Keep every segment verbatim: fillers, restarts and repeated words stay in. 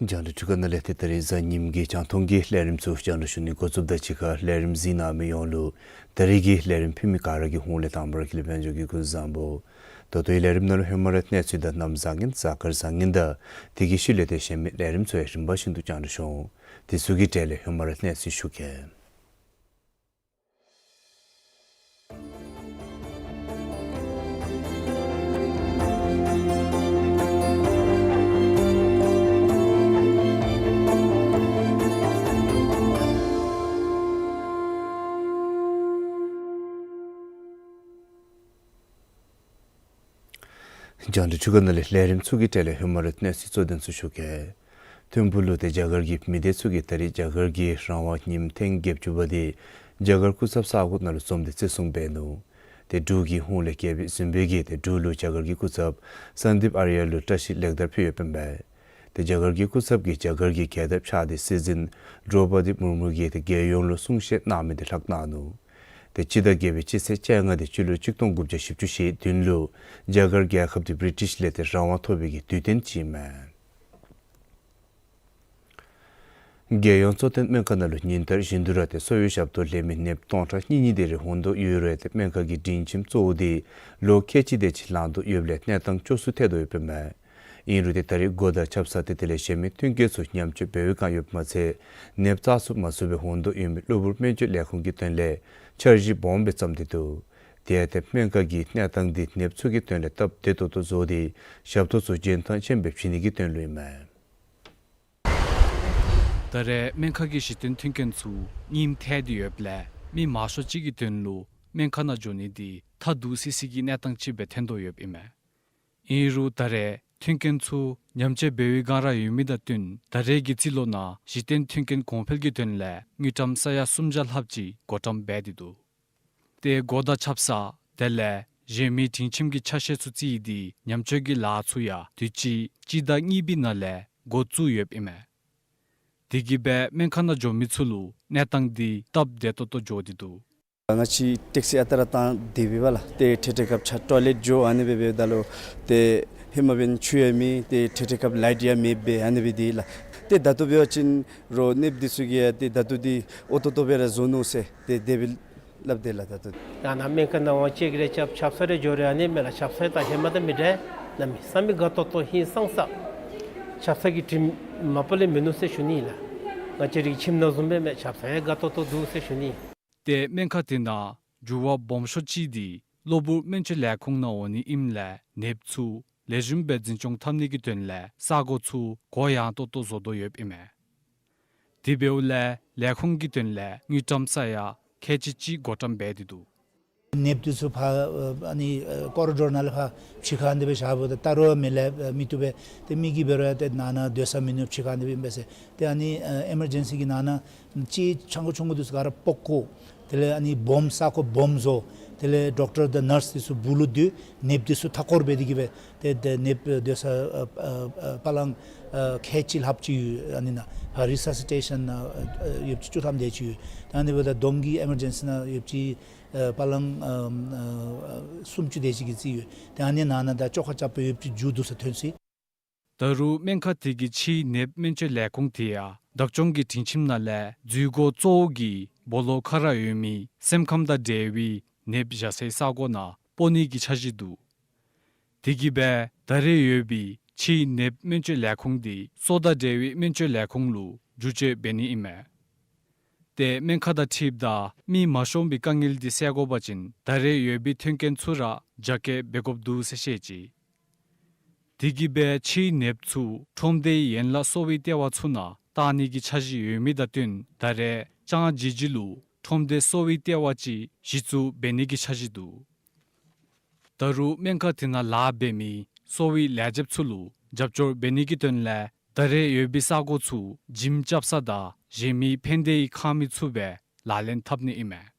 རྒྱང་བསྒྲགས་འཕྲུལ་ཁང་ནང་ལས་ཏེ་ད་རིས་གཟའ་ཉིམ་གི་རྒྱང་མཐོང་གི་ལས་རིམ་ཚུ་རྒྱང་བསྒྲགས་ཞུ་ནི་འགོ་བཙུགསཔ་ད་གཅིག་ཁར་ལས་རིམ་གཟིགས་གནང་མི་ཡོངས་ལུ་ད་རིས་ཀྱི་ལས་རིམ་ཕུལ་མི་ག་ར་གི་ཧོངས་ལས་དང་པ་ར་དགེ་ལེགས་དཔལ་འབྱོར་གྱིས་སྐུ་གཟུགས་བཟང་པོ། ད་ལྟོའི་ལས་རིམ་ནང་ལུ་ཧེ་མ་ར་གནས་ཚུལ་དང་གནམ་བཟང་ངན་གཟའ་སྐར་བཟང་ངན་དང་དེ་གི་ཤུལ་ལས་ཏེ་གཞན་མི་ལས་རིམ་ཚུ་ཡང་རིམ་པ་བཞིན་དུ་རྒྱང་བསྒྲགས་ཞུ་འོང་། དེ་ཚུ་གི་གྲས་ལས་ཧེ་མ་ར་གནས་ཚུལ་ཞུ་གེ། རྒྱང་བསྒྲགས་འཕྲུལ་ཁང་ནང་ལས་ལས་རིམ་ཚུ་གི་གྲས་ལས་ཧེ་མ་ར་གནས་ཚུལ་གཙོ་དོན་ཚུ་ཞུ་གེ། ཐིམ་ཕུག་ལུ་ཏེ་རྒྱ་གར་གྱི་མི་སྡེ་ཚུ་གིས་ད་རིས་རྒྱ་གར་གྱི་རང་དབང་ཉིནམ་ཐེངས་བརྒྱད་ཅུ་པ་དེ་རྒྱ་གར་སྐུ་ཚབ་ས་གོ་ནང་ལུ་འཛོམས་ཏེ་བརྩི་སྲུང་འབད་ནུག། ཏེ་འབྲུག་གི་ཧོངས་ལས་རྒྱལ་པོ་གཟིམ་དཔོན་གྱིས་ཏེ་འབྲུག་ལུ་རྒྱ་གར་གྱི་སྐུ་ཚབ་སན་དིབ་ཨར་ཡ་ལུ་བཀྲ་ཤིས་ལེགས་དར་ཕུལ་ཡོདཔ་ཨིན་པས། ཏེ་རྒྱ་གར་གྱི་སྐུ་ཚབ་ཀྱིས་རྒྱ་གར་གྱི་རྒྱལ་ཐབས་ཕྱག་དེ་སྲིད་འཛིན་དྲོ་པ་དི་མུར་མུ་གིས་ཏེ་རྒྱལ་ཡོངས་ལུ་གསུང་བཤད་གནང་མི་དེ་ལྷག་གནང་ནུག། ཏེ་སྤྱི་ཟླ་བརྒྱད་པའི་སྤྱི་ཚེས་བཅོ་ལྔ་དེ་སྤྱི་ལོ་གཅིག་སྟོང་དགུ་བརྒྱ་བཞི་བཅུ་ཞེ་བདུན་ལུ་རྒྱ་གར་རྒྱལ་ཁབ་དེ་བི་རི་ཊིཤ་ལས་ཏེ་རང་དབང་ཐོབ་པའི་གི་དུས་སྟོན་ཅིག་ཨིན་མས། རྒྱལ་ཡོངས་གཙོ་བསྟེན་སྨན་ཁང་ནང་ལུ་ཉིན་ལྟར་བཞིན་དུ་ར་ཏེ་གསོ་བའི་ཞབས་ཏོག་ལེན་མི་ནདཔ་སྟོང་ཕྲག་གཉིས་གཉིས་དེ་རེ་འོང་དོ་ཡོད་རུང་ཏེ་སྨན་ཁང་གི་སྒྲིང་ཁྱིམ་གཙོ་བོ་དེ་ལོ་ཁལ་གཅིག་དེ་ཅིག་ལང་དོ་ཡོདཔ་ལས་གནས་སྟངས་སྐྱོ་སུ་ཐལ་དོ་ཡོདཔ་ཨིན་མས། ཨིན་རུང་ཏེ་ད་རིས་སྒོ་དང་ཆབ་གསང་ཏེ་དེ་ལས་གཞན་མི་མཐུན་རྐྱེན་ཚུ་ཉམས་བཅོས་འབད་བའི་བསྒང་ཡོདཔ་མ་ཚད་ནདཔ་བཙག་འཐུ་མ་ཚུགས་པར་འོང་དོ་ཡོད་མི་གློ་བུར་སྨན་བཅོས་ལས་ཁུངས་ཀྱི་དོན་ལས་འཆར་གཞི་སྦོམ་སྦེ་བརྩམས་ཏེ་འདུག། དེ་ཡང་ཏེ་སྨན་ཁང་གི་གནས་སྟངས་འདི་ནདཔ་ཚུ་གི་དོན་ལས་སྟབས་བདེ་ཏོག་ཏོ་བཟོ་སྟེ་ཞབས་ཏོག་ཚུ་རྒྱུན་ཐང་ཅན་སྦེ་བྱིན་ནི་གི་དོན་ལུ་ཨིན་མས། ད་རེས་སྨན་ཁང་གི་གཞི་རྟེན་མཐུན་རྐྱེན་ཚུ་རྙིངམ་ཐལ་ཏེ་ཡོདཔ་ལས་མི་མང་ཤོས་ཅིག་གི་དོན་ལུ་སྨན་ཁང་ནང་འགྱོ་ནི་འདི་ཐབས་སྡུག་སི་སི་གི་གནས་སྟངས་ཅིག་སྦེ་ཐོན་དོ་ཡོདཔ་ཨིན་མས། ཨིན་རུང་ད་རེས་མཐུན་རྐྱེན་ཚུ་ཉམས་བཅོས་འབད་བའི་བསྒང་ར་ཡོད་མི་དང་བསྟུན་ད་རེས་ཀྱི་རྩིས་ལོ་ནང་གཞི་རྟེན་མཐུན་རྐྱེན་གོང་འཕེལ་གྱི་དོན་ལས་དངུལ་ཀྲམ་ས་ཡ་སུམ་བརྒྱ་ལྷགཔ་ཅིག་བགོ་བཀྲམ་འབད་དེ་འདུག། ཏེ་སྒོ་དང་ཆབ་གསང་དེ་ལས་གཞན་མི་སྒྲིང་ཁྱིམ་གྱི་ཆ་ཤས་ཚུ་རྩིས་ཏེ་ཉམས་བཅོས་ཀྱི་ལཱ་ཚུ་ཡང་དུས་ཅི་སྤྱི་ཟླ་གཉིས་པའི་ནང་ལས་འགོ་བཙུགས་ཡོདཔ་ཨིན་མས། དེ་གིས་སྦེ་སྨན་ཁང་ནང་འགྱོ་མི་ཚུ་ལུ་གནས་སྟངས་འདི་སྟབས་བདེ་ཏོག་ཏོ་འགྱོ་སྟེ་འདུག། ང་བཅས་ཊེག་སི་ཨ་རྟག་ར་བཏང་སྟེ་འབདཝ་ལགས། ཏེ་ཐེངས་ཐེངས་སྐབས་ཆ་ཊོའི་ལེཊ་འགྱོ་ཨ་ནི་སྦེ་འབདཝ་ད་ལུ་ཏེ་ཧེ་མ་འབདན་ཆུ་ཡང་མེད། ཏེ་ཐེངས་ཐེངས་སྐབས་ལའིཊ་ཡང་མེདཔ་སྦེ་ཨ་ནི་སྦེ་འདི་ལགས། ཏེ་ད་ལྟོ་འབད་བ་ཅིན་རོགས་ནདཔ་འདི་ཚུ་གིས་ཡང་ཏེ་ད་ལྟོ་འདི་ཨོ་ཏོ་ཏོ་སྦེ་ར་བཟོ་ནུག་ཟེར་ཏེ་དེ་སྦེ་སླབ་དེས་ལགས། ད་ལྟོ་ཡང་ན་སྨན་ཁང་ནང་འོང་ཅི་གི་རེ་ཆབ་ཆབ་གསང་རེ་འགྱོ་རུང་ཨ་ནི་མས་ལགས། ཆབ་གསང་ད་ཧེ་མ་དང་མི་འདྲ་གནམ་མེད་ས་མེད་དགའ་ཏོག་ཏོ་ཧིང་སངས་ས། ཆབ་གསང་གི་དྲིམ་མ་པ་ལས་མིན་ནུག་ཟེར་ཞུ་ནི་ལགས། ང་བཅས་རའི་ཁྱིམ་ནང་བཟུམ་སྦེ་མས། ཆབ་གསང་ཡང་དགའ་ཏོག་ཏོ་འདུག་ཟེར་ཞུ་ནི། ཏེ་སྨན་ཁང་དེ་ནང་འགྱུར་བ་སྦོམ་ཤོས་ཅིག་འདི་གློ་བུར་སྨན་བཅོས་ལས་ཁུངས་ནང་འོང་ནི་ཨིནམ་ལས་ནདཔ་ཚུ་ལེགས་ཤོམ་སྦེ་འཛིན་སྐྱོང་འཐབ་ནི་གི་དོན་ལས་ས་གོ་ཚུ་གུ་ཡངས་ཏོག་ཏོ་བཟོ་དོ་ཡོདཔ་ཨིན་མས། དེ་འབདཝ་ལས་ལས་ཁུངས་ཀྱི་དོན་ལས་དངུལ་ཀྲམ་ས་ཡ་ཁལ་གཅིག་གཅིག་བགོ་བཀྲམ་འབད་དེ་འདུག། ནདཔ་འདི་ཚུ་ཕར་ཨ་ནི་ཀོ་རི་ཌོར་ནང་ལས་ཕར་ཕྱི་ཁར་འདི་སྦེ་བཞག་འབདཝ་ད་ད་རུང་མི་ལས་མི་བཏུབ་པས། ཏེ་མི་གིས་འབད་རུང་ཏེ་ནང་ན་སྡོད་ས་མིན་ནུག། ཕྱི་ཁར་འདི་སྦེ་ཨིན་པས་ཟེར། ཏེ་ཨ་ནི་ཨེ་མར་ཇེན་སི་གི་ནང་ན་ཅིག་ཆང་ཁུ་ཆུང་ཀུ་འདི་ཚུ་ག་ར་སྤོག་བཀོ། དེ་ལས་ཨ་ནི་སྦོམ་ས་གོ་སྦོམ་བཟོ། དེ་ལས་ཌོག་ཊར་དང་ནརསི་འདི་ཚུ་སྦུག་ལུ་སྡོད། ནདཔ་འདི་ཚུ་མཐའ་འཁོར་འབད་དེ་གིས་སྦེ་ཏེ་ཏེ་ནདཔ་སྡོད་ས་ཨ་ཨ་ཨ་པ་ལང་ཨ་ཁལ་གཅིག་ལྷགཔ་ཅིག་ཡོད། ཨ་ནི་ནང་ཕར་རི་སར་སི་ཊེ་ཤཱན་ནང་ཨ་ཨ་ཡོདཔ་ཅིག་བཅུ་ཐམ་དེ་ཅིག་ཡོད། ད་ཨ་ནི་འབདཝ་ད་བསྡོམས་ཀྱིས་ཨེ་མར་ཇེན་སི་ནང་ཡོདཔ་ཅིག་ཨ་པ་ལང་ཨ་ཨ་སུམ་ཅུ་དེ་ཅིག་གི་རྩིས་ཡོད། ཏེ་ཨ་ནི་ནང་ན་ད་བཅོ་ཁ་རྐྱབ་པའི་ཡོདཔ་ཅིག་མཇུག་བསྡུ་ས་ཐོན་ཅི། ད་རུང་སྨན་ཁང་དེ་གི་ཕྱིའི་ནདཔ་སྨན་བཅོས་ལས་ཁུངས་དེ་ཡང་བདག་སྐྱོང་གི་སྒྲིང་ཁྱིམ་ནང་ལས་འཛུལ་སྒོ་གཙོ་བོ་གི་སྦོ་ལོགས་ཁར་ར་ཡོད་མི་སེམས་ཁམས་དང་འབྲེལ་བའི་ནདཔ་བཞག་སའི་ས་གོ་ནང་སྤོ་ནི་གི་འཆར་གཞི་འདུག། དེ་གིས་སྦེ་ད་རེས་ཡོད་པའི་ཕྱིའི་ནདཔ་སྨན་བཅོས་ལས་ཁུངས་དེ་སྲོག་དང་འབྲེལ་བའི་སྨན་བཅོས་ལས་ཁུངས་ལུ་བསྒྱུར་བཅོས་འབད་ནི་ཨིན་མས། ཏེ་སྨན་ཁང་དང་འཁྲིལཝ་ད་མི་མ་ཤོང་པའི་དཀའ་ངལ་འདི་སེལ་དགོ་པ་ཅིན་ད་རེས་ཡོད་པའི་མཐུན་རྐྱེན་ཚུ་ར་རྒྱ་སྐྱེད་འབད་དགོཔ་འདུག་ཟེར་བཤད་ཅི། དེ་གིས་སྦེ་ཕྱིའི་ནདཔ་ཚུ་ཁྲོམ་སྡེའི་ཡན་ལག་གསོ་བའི་ལྟེ་བ་ཚུ་ནང་བཏང་ནི་གི་འཆར་གཞི་ཡོད་མི་དང་བསྟུན་ད་རེས་ལྕང་ཇི་ཇི་ལུ་ཁྲོམ་སྡེ་གསོ་བའི་ལྟེ་བ་ཅིག་གཞི་བཙུགས་འབད་ནི་གི་འཆར་གཞི་འདུག། ད་རུང་སྨན་ཁང་དེ་ནང་ལཱ་འབད་མི་གསོ་བའི་ལས་བྱེདཔ་ཚུ་ལུ་རྒྱབ་སྐྱོར་འབད་ནི་གི་དོན་ལས་ད་རེས་ཡོད་པའི་ས་གོ་ཚུ་ཇིམ་རྐྱབ་ས་དང་གཞན་མི་ཕན་བདེའི་ཁང་མིག་ཚུ་སྦེ་ལག་ལེན་འཐབ་ནི་ཨིན་མས།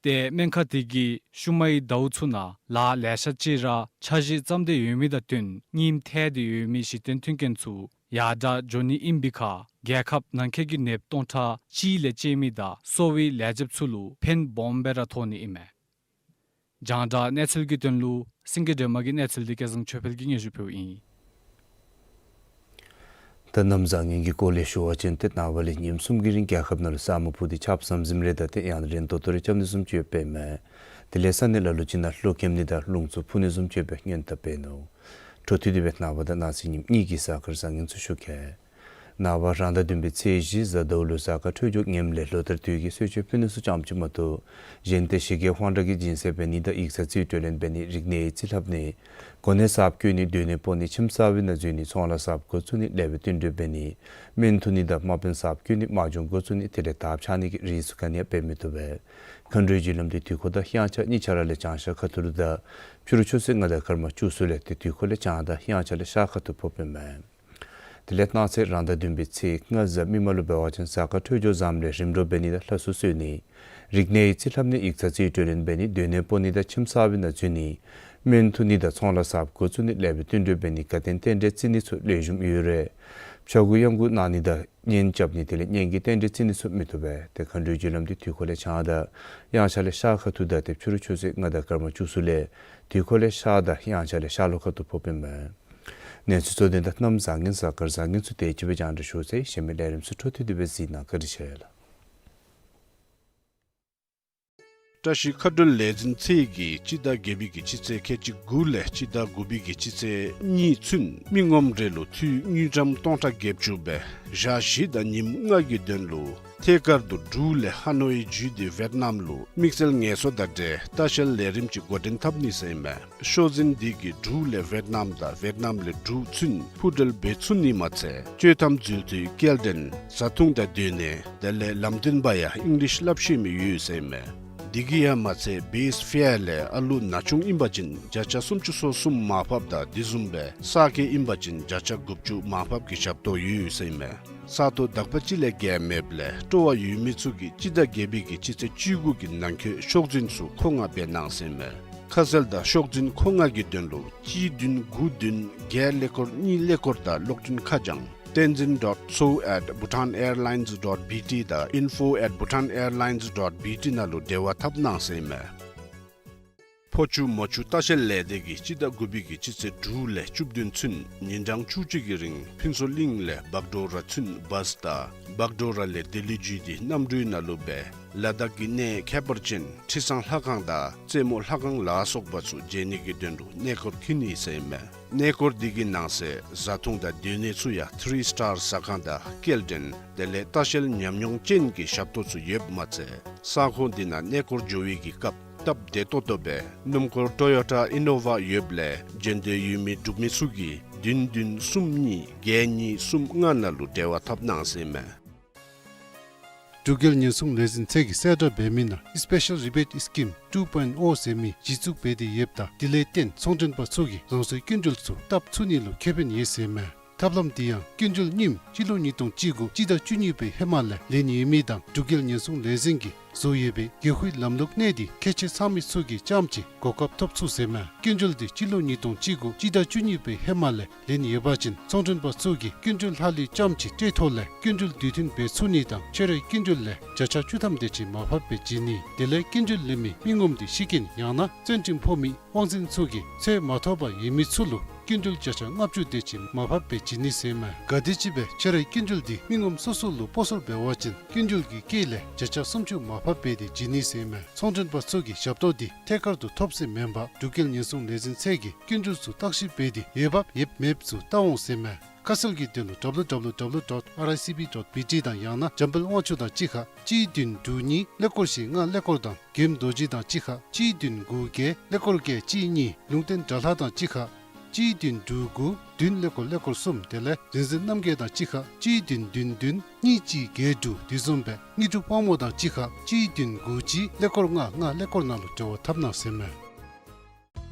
ཏེ་སྨན་ཁང་དེ་གིས་ཤུལ་མའི་ཟླཝ་ཚུ་ནང་ལཱ་ལེ་ཤ་ཅིག་ར་འཆར་གཞི་བརྩམས་ཏེ་ཡོད་མི་དང་བསྟུན་རྙིངམ་ཐལ་ཏེ་ཡོད་མི་གཞི་རྟེན་མཐུན་རྐྱེན་ཚུ་ཡར་དྲག་འགྱོ་ནི་ཨིན་པའི་ཁར་རྒྱལ་ཁབ་ནང་འཁོད་ཀྱི་ནདཔ་སྟོང་ཕྲག་གཅིག་ལས་བཅད་མི་དང་གསོ་བའི་ལས་བྱེདཔ་ཚུ་ལུ་ཕན་སྦོམ་སྦེ་ར་ཐོགས་ནི་ཨིན་མས། རྒྱང་བསྒྲགས་གནས་ཚུལ་གྱི་དོན་ལུ་སེང་གེ་སྒྲོལ་མ་གི་གནས་ཚུལ་འདི་སྐལ་བཟང་ཆོས་འཕེལ་གྱིས་སྙན་ཞུ་ཕུལཝ་ཨིན། ད་གནམ་བཟང་ངན་གྱི་སྐོར་ལས་ཞུ་བ་ཅིན་ཏེ་ནངས་པ་ལས་ཉིནམ་གསུམ་གྱི་རིང་རྒྱལ་ཁབ་ནང་ལུ་ས་སྨུག་ཕུབ་སྟེ་ཆརཔ་ཟམ་ཟིམ་རེ་དང་ཏེ་ཡང་ན་རན་ཏོག་ཏོ་རེ་རྐྱབ་ནི་བཟུམ་ཅིག་ཡོདཔ་ཨིན་མས། དེ་ལས་ས་གནས་ལ་ལུ་ཅིག་ནང་ལྷོ་ཁེམ་ནི་དང་རླུང་འཚུབ་འཕུ་ནི་བཟུམ་ཅིག་ཡོདཔ་སྦེ་སྔོན་དཔག་འབད་ནུག། འཕྲོ་མཐུད་དེ་སྦེ་ནངས་པ་དང་གནངས་ཚེ་ཉིནམ་གཉིས་ཀྱི་གཟའ་སྐར་བཟང་ངན་ཚུ་ཞུ་གེ། ནངས་པ་རང་ཟླ་བདུན་པའི་ཚེས་བཞི་གཟའ་ཟླཝ་ལུ་གཟའ་སྐར་འཕྲོད་སྦྱོར་ངནམ་ལས་ལོ་ལྟར་དུས་ཀྱི་གསོལ་མཆོད་ཕུལ་ནི་ཚུ་ཙམ་ཅིག་མ་གཏོགས་གཞན་ཏེ་ཞི་རྒོལ་དཔང་རྟགས་ཀྱི་སྦྱིན་སྲེག་འབད་ནི་དང་ཡིག་ཚང་རྩིས་སྤྲོད་ལེན་འབད་ནི་རིག་གནས་ཡིག་རྩིས་ལྷབ་ནི་གོ་གནས་གསརཔ་བསྐོ་ནི་སྡོད་གནས་སྤོ་ནི་ཁྱིམ་གསར་པའི་ནང་འཛུལ་ནི་ཚོང་ལཱ་གསརཔ་འགོ་བཙུགས་ནི་ལེགས་པའི་བསྟུན་གྲོས་འབད་ནི་སྨན་འཐུ་ནི་དང་དམག་དཔོན་གསརཔ་བསྐོ་ནི་དམག་སྦྱོང་འགོ་བཙུགས་ནི་དེ་ལས་དར་འཕྱར་ནི་གི་རིགས་ཚུ་ག་ནི་ཡང་འབད་མི་བཏུབ་པས། མཁའ་འགྲོའི་རྒྱུ་ལམ་འདི་དུས་འཁོར་དང་དབྱངས་འཆར་གཉིས་ཆ་ར་ལས་བྱང་ཤར་ཁ་ཐུག་ལུ་དང་ཕྱི་རུ་ཆུ་ཚོད་ལྔ་དང་སྐར་མ་བཅུ་གསུམ་ལས་ཏེ་དུས་འཁོར་ལས་བྱང་དང་དབྱངས་འཆར་ལས་ཤར་ཁ་ཐུག་ཕོགཔ་ཨིན་མས། དེ་ལས་གནངས་ཚེ་རང་ཟླ་བདུན་པའི་ཚེས་ལྔ་གཟའ་མིག་དམར་ལུ་འབད་བ་ཅིན་གཟའ་སྐར་འཕྲོད་སྦྱོར་བཟངམ་ལས་རིམ་གྲོ་འབད་ནི་དང་ལྷ་གསོལ་གསོལ་ནི་རིག་གནས་ཡིག་རྩིས་ལྷབ་ནི་ཡིག་ཚང་རྩིས་སྤྲོད་ལེན་འབད་ནི་སྡོད་གནས་སྤོ་ནི་དང་ཁྱིམ་གསར་པའི་ནང་འཛུལ་ནི་སྨན་འཐུ་ནི་དང་ཚོང་ལཱ་གསརཔ་འགོ་བཙུགས་ནི་ལེགས་པའི་བསྟུན་གྲོས་འབད་ནི་དགའ་སྟོན་རྟེན་འབྲེལ་བརྩི་ནི་ཚུ་ལེགས་ཤོམ་ཡོད་རུང་ཕྱྭ་འགུགས་གཡང་འགུགས་གནང་ནི་དང་གཉེན་རྐྱབ་ནི་དེ་ལས་གཉེན་གྱི་རྟེན་འབྲེལ་བརྩི་ནི་ཚུ་མི་བཏུབ་པས། ཏེ་མཁའ་འགྲོའི་རྒྱུ་ལམ་འདི་དུས་འཁོར་ལས་བྱང་དང་དབྱངས་འཆར་ལས་ཤར་ཁ་ཐུག་དང་ཏེ་ཕྱི་རུ་ཆུ་ཚོད་ལྔ་དང་སྐར་མ་བཅུ་གསུམ་ལས་དུས་འཁོར་ལས་ཤར་དང་དབྱངས་འཆར་ལས་ཤར་ལྷོ་ཁ་ཐུག་ཕོགཔ་ཨིན་མས། གནས་ཚུལ་གཙོ་དོན་དང་གནམ་བཟང་ངན་གཟའ་སྐར་བཟང་ངན་ཚུ་དེ་ཅིག་སྦེ་རྒྱང་བསྒྲགས་ཞུ་ཚར་ཡི། གཞན་མི་ལས་རིམ་ཚུ་འཕྲོ་མཐུད་དེ་སྦེ་གཟིགས་གནང་། བཀའ་དྲིན་ཆེ་ལགས། བཀྲ་ཤིས་མཁའ་འགྲུལ་ལས་འཛིན་ཚད་ཀྱིས་སྤྱི་ཟླ་བརྒྱད་པའི་གི་སྤྱི་ཚེས་ཁལ་གཅིག་དགུ་ལས་སྤྱི་ཟླ་དགུ་པའི་གི་སྤྱི་ཚེས་གཉིས་ཚུན་མི་ངོམ་རེ་ལུ་འཐུས་དངུལ་ཀྲམ་སྟོང་ཕྲག་བརྒྱད་ཅུ་སྦེ་ཞག་བཞི་དང་ཉིནམ་ལྔ་གི་དོན་ལུ་ཐད་ཀར་དུ་འབྲུག་ལས་ཧ་ནོ་ཝེ་བརྒྱུད་དེ་ཝེཊ་ནམ་ལུ་དམིགས་བསལ་ངལ་གསོ་དང་འབྲེལ་ལྟ་བཤལ་ལས་རིམ་ཅིག་འགོ་འདྲེན་འཐབ་ནི་ཟེར་ཨིན་མས། ཤོག་འཛིན་འདི་གིས་འབྲུག་ལས་ཝེཊ་ནམ་དང་ཝེཊ་ནམ་ལས་འབྲུག་ཚུན་འཕུར་འགྲུལ་འབད་ཚུགས་ནི་མ་ཚད་སྤྱོད་ཐམ་འཛུལ་དུས་སྐྱེལ་འདྲེན་བཟའ་འཐུང་དང་སྡོད་གནས་དེ་ལས་ལམ་སྟོན་པ་ཡང་ཨིང་ལིཤ་སླབ་ཤེས་མི་ཡོད་ཟེར་ཨིན་མས། འདི་གིས་ཡང་མ་ཚད་བེསི་ཕེར་ལས་ཨ་ལུ་ན་ཆུང་ཨིན་པ་ཅིན་བརྒྱ་ཆ་སུམ་ཅུ་སོ་གསུམ་མར་ཕབ་དང་དེ་བཟུམ་སྦེ་གསར་སྐྱེས་ཨིན་པ་ཅིན་བརྒྱ་ཆ་དགུ་བཅུ་མར་ཕབ་ཀྱི་ཞབས་ཏོག་ཡོད་ཟེར་ཨིན་མས། ས་སྟོང་དག་པ་ཅིག་ལས་བརྒལ་མེདཔ་ལས་སྤྲོ་བ་ཡོད་མི་ཚུ་གིས་སྤྱི་ཟླ་བརྒྱད་པའི་གི་སྤྱི་ཚེས་བཅུ་དགུ་གི་ནང་འཁོད་ཤོག་འཛིན་ཚུ་མཁོ་མངགས་འབད་གནང་ཟེར་ཨིན་མས། ཁ་གསལ་དང་ཤོག་འཛིན་མཁོ་མངགས་ཀྱི་དོན་ལུ་གཅིག་བདུན་དགུ་བདུན་བརྒྱད་ཀླད་ཀོར་གཉིས་ཀླད་ཀོར་དང་གློག་འཕྲིན་ཁ་བྱང་tenzin dot so at bhutan airlines dot B T དང་info at bhutan airlines dot B T ནང་ལུ་འབྲེལ་བ་འཐབ་གནང་ཟེར་ཨིན་མས། ཕོ་ཆུ་མོ་ཆུ་ལྟ་བཤལ་ལས་སྡེ་གིས་སྤྱི་ཟླ་དགུ་པའི་གི་སྤྱི་ཚེས་དྲུག་ལས་བཅུ་བདུན་ཚུན་ཉིན་གྲངས་བཅུ་གཅིག་གི་རིང་ཕུན་ཚོགས་གླིང་ལས་བག་གྲོ་ར་ཚུན་བཱས་དང་བག་གྲོ་ར་ལས་ལྡི་ལི་བརྒྱུད་དེ་གནམ་གྲུའི་ནང་ལུ་སྦེ་ལ་དྭགས་ཀྱི་གནས་ཁྱད་པར་ཅན་ཁྲི་བཟང་ལྷ་ཁང་དང་རྩེ་མོ་ལྷ་ཁང་ལ་སོགས་པ་ཚུ་མཇལ་ནི་གི་དོན་ལུ་གནས་སྐོར་འཁྱིད་ནི་ཟེར་ཨིན་མས། གནས་སྐོར་འདི་གི་ནང་གསེས་བཟའ་འཐུང་དང་སྡོད་གནས་ཚུ་ཡང་ཐི་རི་སི་ཊར་ཟ་ཁང་དང་སྐྱེལ་འདྲེན་དེ་ལས་ལྟ་བཤལ་ཉམས་མྱོང་ཅན་གྱི་ཞབས་ཏོག་ཚུ་ཡོདཔ་མ་ཚད་ས་ཁོངས་འདི་ནང་གནས་སྐོར་འགྱོ་བའི་གི་སྐབས་སྟབས་བདེ་ཏོག་ཏོ་སྦེ་སྣུམ་འཁོར་ཊོ་ཡོ་ཊ་ཨི་ནོ་ཝ་ཡོདཔ་ལས་འགྲན་བསྡུར་ཡོད་མི་འབྲུག་མི་ཚུ་གིས་བདུན་བདུན་གསུམ་གཉིས་བརྒྱད་གཉིས་གསུམ་ལྔ་ནང་ལུ་འབྲེལ་བ་འཐབ་གནང་ཟེར་ཨིན་མས། འབྲུག་རྒྱལ་ཉེན་སྲུང་ལས་འཛིན་ཚད་ཀྱིས་གསལ་བསྒྲགས་འབད་མི་ནང་Special Rebate Scheme two point oh ཟེར་མི་གཞི་བཙུགས་འབད་དེ་ཡོདཔ་ད་དེ་ལས་བརྟེན་ཚོང་མགྲོན་པ་ཚུ་གིས་རང་སོའི་སྐྱིན་འགྲུལ་ཚུ་བཏབ་ཚུགས་ནི་ལུ་ཁེ་ཕན་ཡོད་ཟེར་ཨིན་མས། ཐབས་ལམ་འདི་ཡང་སྐྱིན་འགྲུལ་རྙིངམ་སྤྱི་ལོ་ཉིས་སྟོང་བཅུ་དགུ་སྤྱི་ཟླ་བཅུ་གཉིས་པའི་ཧེ་མ་ལས་ལེན་ནི་ཡོད་མི་དང་འབྲུག་རྒྱལ་ཉེན་སྲུང་ལས་འཛིན་གྱིས་བཟོ་ཡོད་པའི་དགེ་ཧུའི་ལམ་ལུགས་གནད་འདི་ཁྱད་ཆོས་ཚང་མི་ཚུ་གིས་རྐྱངམ་ཅིག་གོ་སྐབས་ཐོབ་ཚུགས་ཟེར་ཨིན་མས། སྐྱིན་འགྲུལ་འདི་སྤྱི་ལོ་ཉིས་སྟོང་བཅུ་དགུ་སྤྱི་ཟླ་བཅུ་གཉིས་པའི་ཧེ་མ་ལས་ལེན་ནི་ཡོད་པ་ཅིན་ཚོང་མགྲོན་པ་ཚུ་གིས་སྐྱིན་འགྲུལ་ལྷག་ལུས་རྐྱངམ་ཅིག་སྤྲོད་ཐོག་ལས་སྐྱིན་འགྲུལ་དུས་མཐུན་འབད་ཚུགས་ནི་དང་ཁྱོད་རའི་སྐྱིན་འགྲུལ་ལས་བརྒྱ་ཆ་བཅུ་ཐམ་དེ་ཅིག་མར་ཕབ་སྦེ་བྱིན་ནི། དེ་ལས་སྐྱིན་འགྲུལ་ལེན་མི་མི་ངོམ་འདི་ཤི་རྐྱེན་ཡང་ན་བཙོན་ཁྲིམས་ཕོག་མི་དབང་འཛིན་ཚུ་གིས་ཚོད་མ་ཐོབ་པར་ཡོད་མི་ཚུ་ལུ་སྐྱིན་འགྲུལ་བརྒྱ་ཆ་ལྔ་བཅུ་དེ་ཅིག་མར་ཕབ་སྦེ་བྱིན་ནི་ཟེར་ཨིན་མས། གལ་ཏེ་ཅིག་སྦེ་ཁྱོད་རའི་སྐྱིན་འགྲུལ་འདི་མི་ངོམ་སོ་སོ་ལུ་སྤོ་སོར་འབད་བ་ཅིན་སྐྱིན་འགྲུལ་གྱི་དཀྱིལ་ལས་བརྒྱ་ཆ་སུམ་ཅུ་མར་ཕབ་འབད་དེ་བྱིན་ནི་ཟེར་ཨིན་མས། ཚོང་མགྲོན་པ་ཚུ་གིས་ཞབས་ཏོག་འདི་ཐད་ཀར་དུ་ཐོབ་ཟེར་མེན་པར་འབྲུག་རྒྱལ་ཉེན་སྲུང་ལས་འཛིན་ཚད་ཀྱིས་སྐྱིན་འགྲུལ་ཚུ་བརྟག་ཞིབ་འབད་དེ་འོས་འབབ་ཡོདཔ་མེདཔ་ཚུ་བལྟ་འོང་ཟེར་ཨིན་མས། ཁ་གསལ་གྱི་དོན་ལུ་W W W dot R I C B dot B T དང་ཡང་ན་འཇམ་དཔལ་དབང་ཕྱུག་དང་གཅིག་ཁར་གཅིག་བདུན་དྲུག་གཉིས་ཀླད་ཀོར་བཞི་ལྔ་ཀླད་ཀོར་དང་རྒྱལམ་རྡོ་རྗེ་དང་གཅིག་ཁར་གཅིག་བདུན་དགུ་བརྒྱད་ཀླད་ཀོར་བརྒྱད་གཅིག་གཉིས་ལུང་བསྟན་དགྲ་ལྷ་དང་གཅིག་ཁར་གཅིག་བདུན་དྲུག་དགུ་བདུན་ཀླད་ཀོར་ཀླད་ཀོར་གསུམ་དེ་ལས་རིག་འཛིན་རྣམ་རྒྱལ་དང་གཅིག་ཁར་གཅིག་བདུན་བདུན་བདུན་གཉིས་གཅིག་བརྒྱད་དྲུག་དེ་བཟུམ་སྦེ་དངོས་གྲུབ་དཔལ་མོ་དང་གཅིག་ཁར་གཅིག་བདུན་དགུ་གཅིག་ཀླད་ཀོར་ལྔ་ལྔ་ཀླད་ཀོར་ནང་ལུ་འབྲེལ་བ་འཐབ་གནང་ཟེར་ཨིན་མས།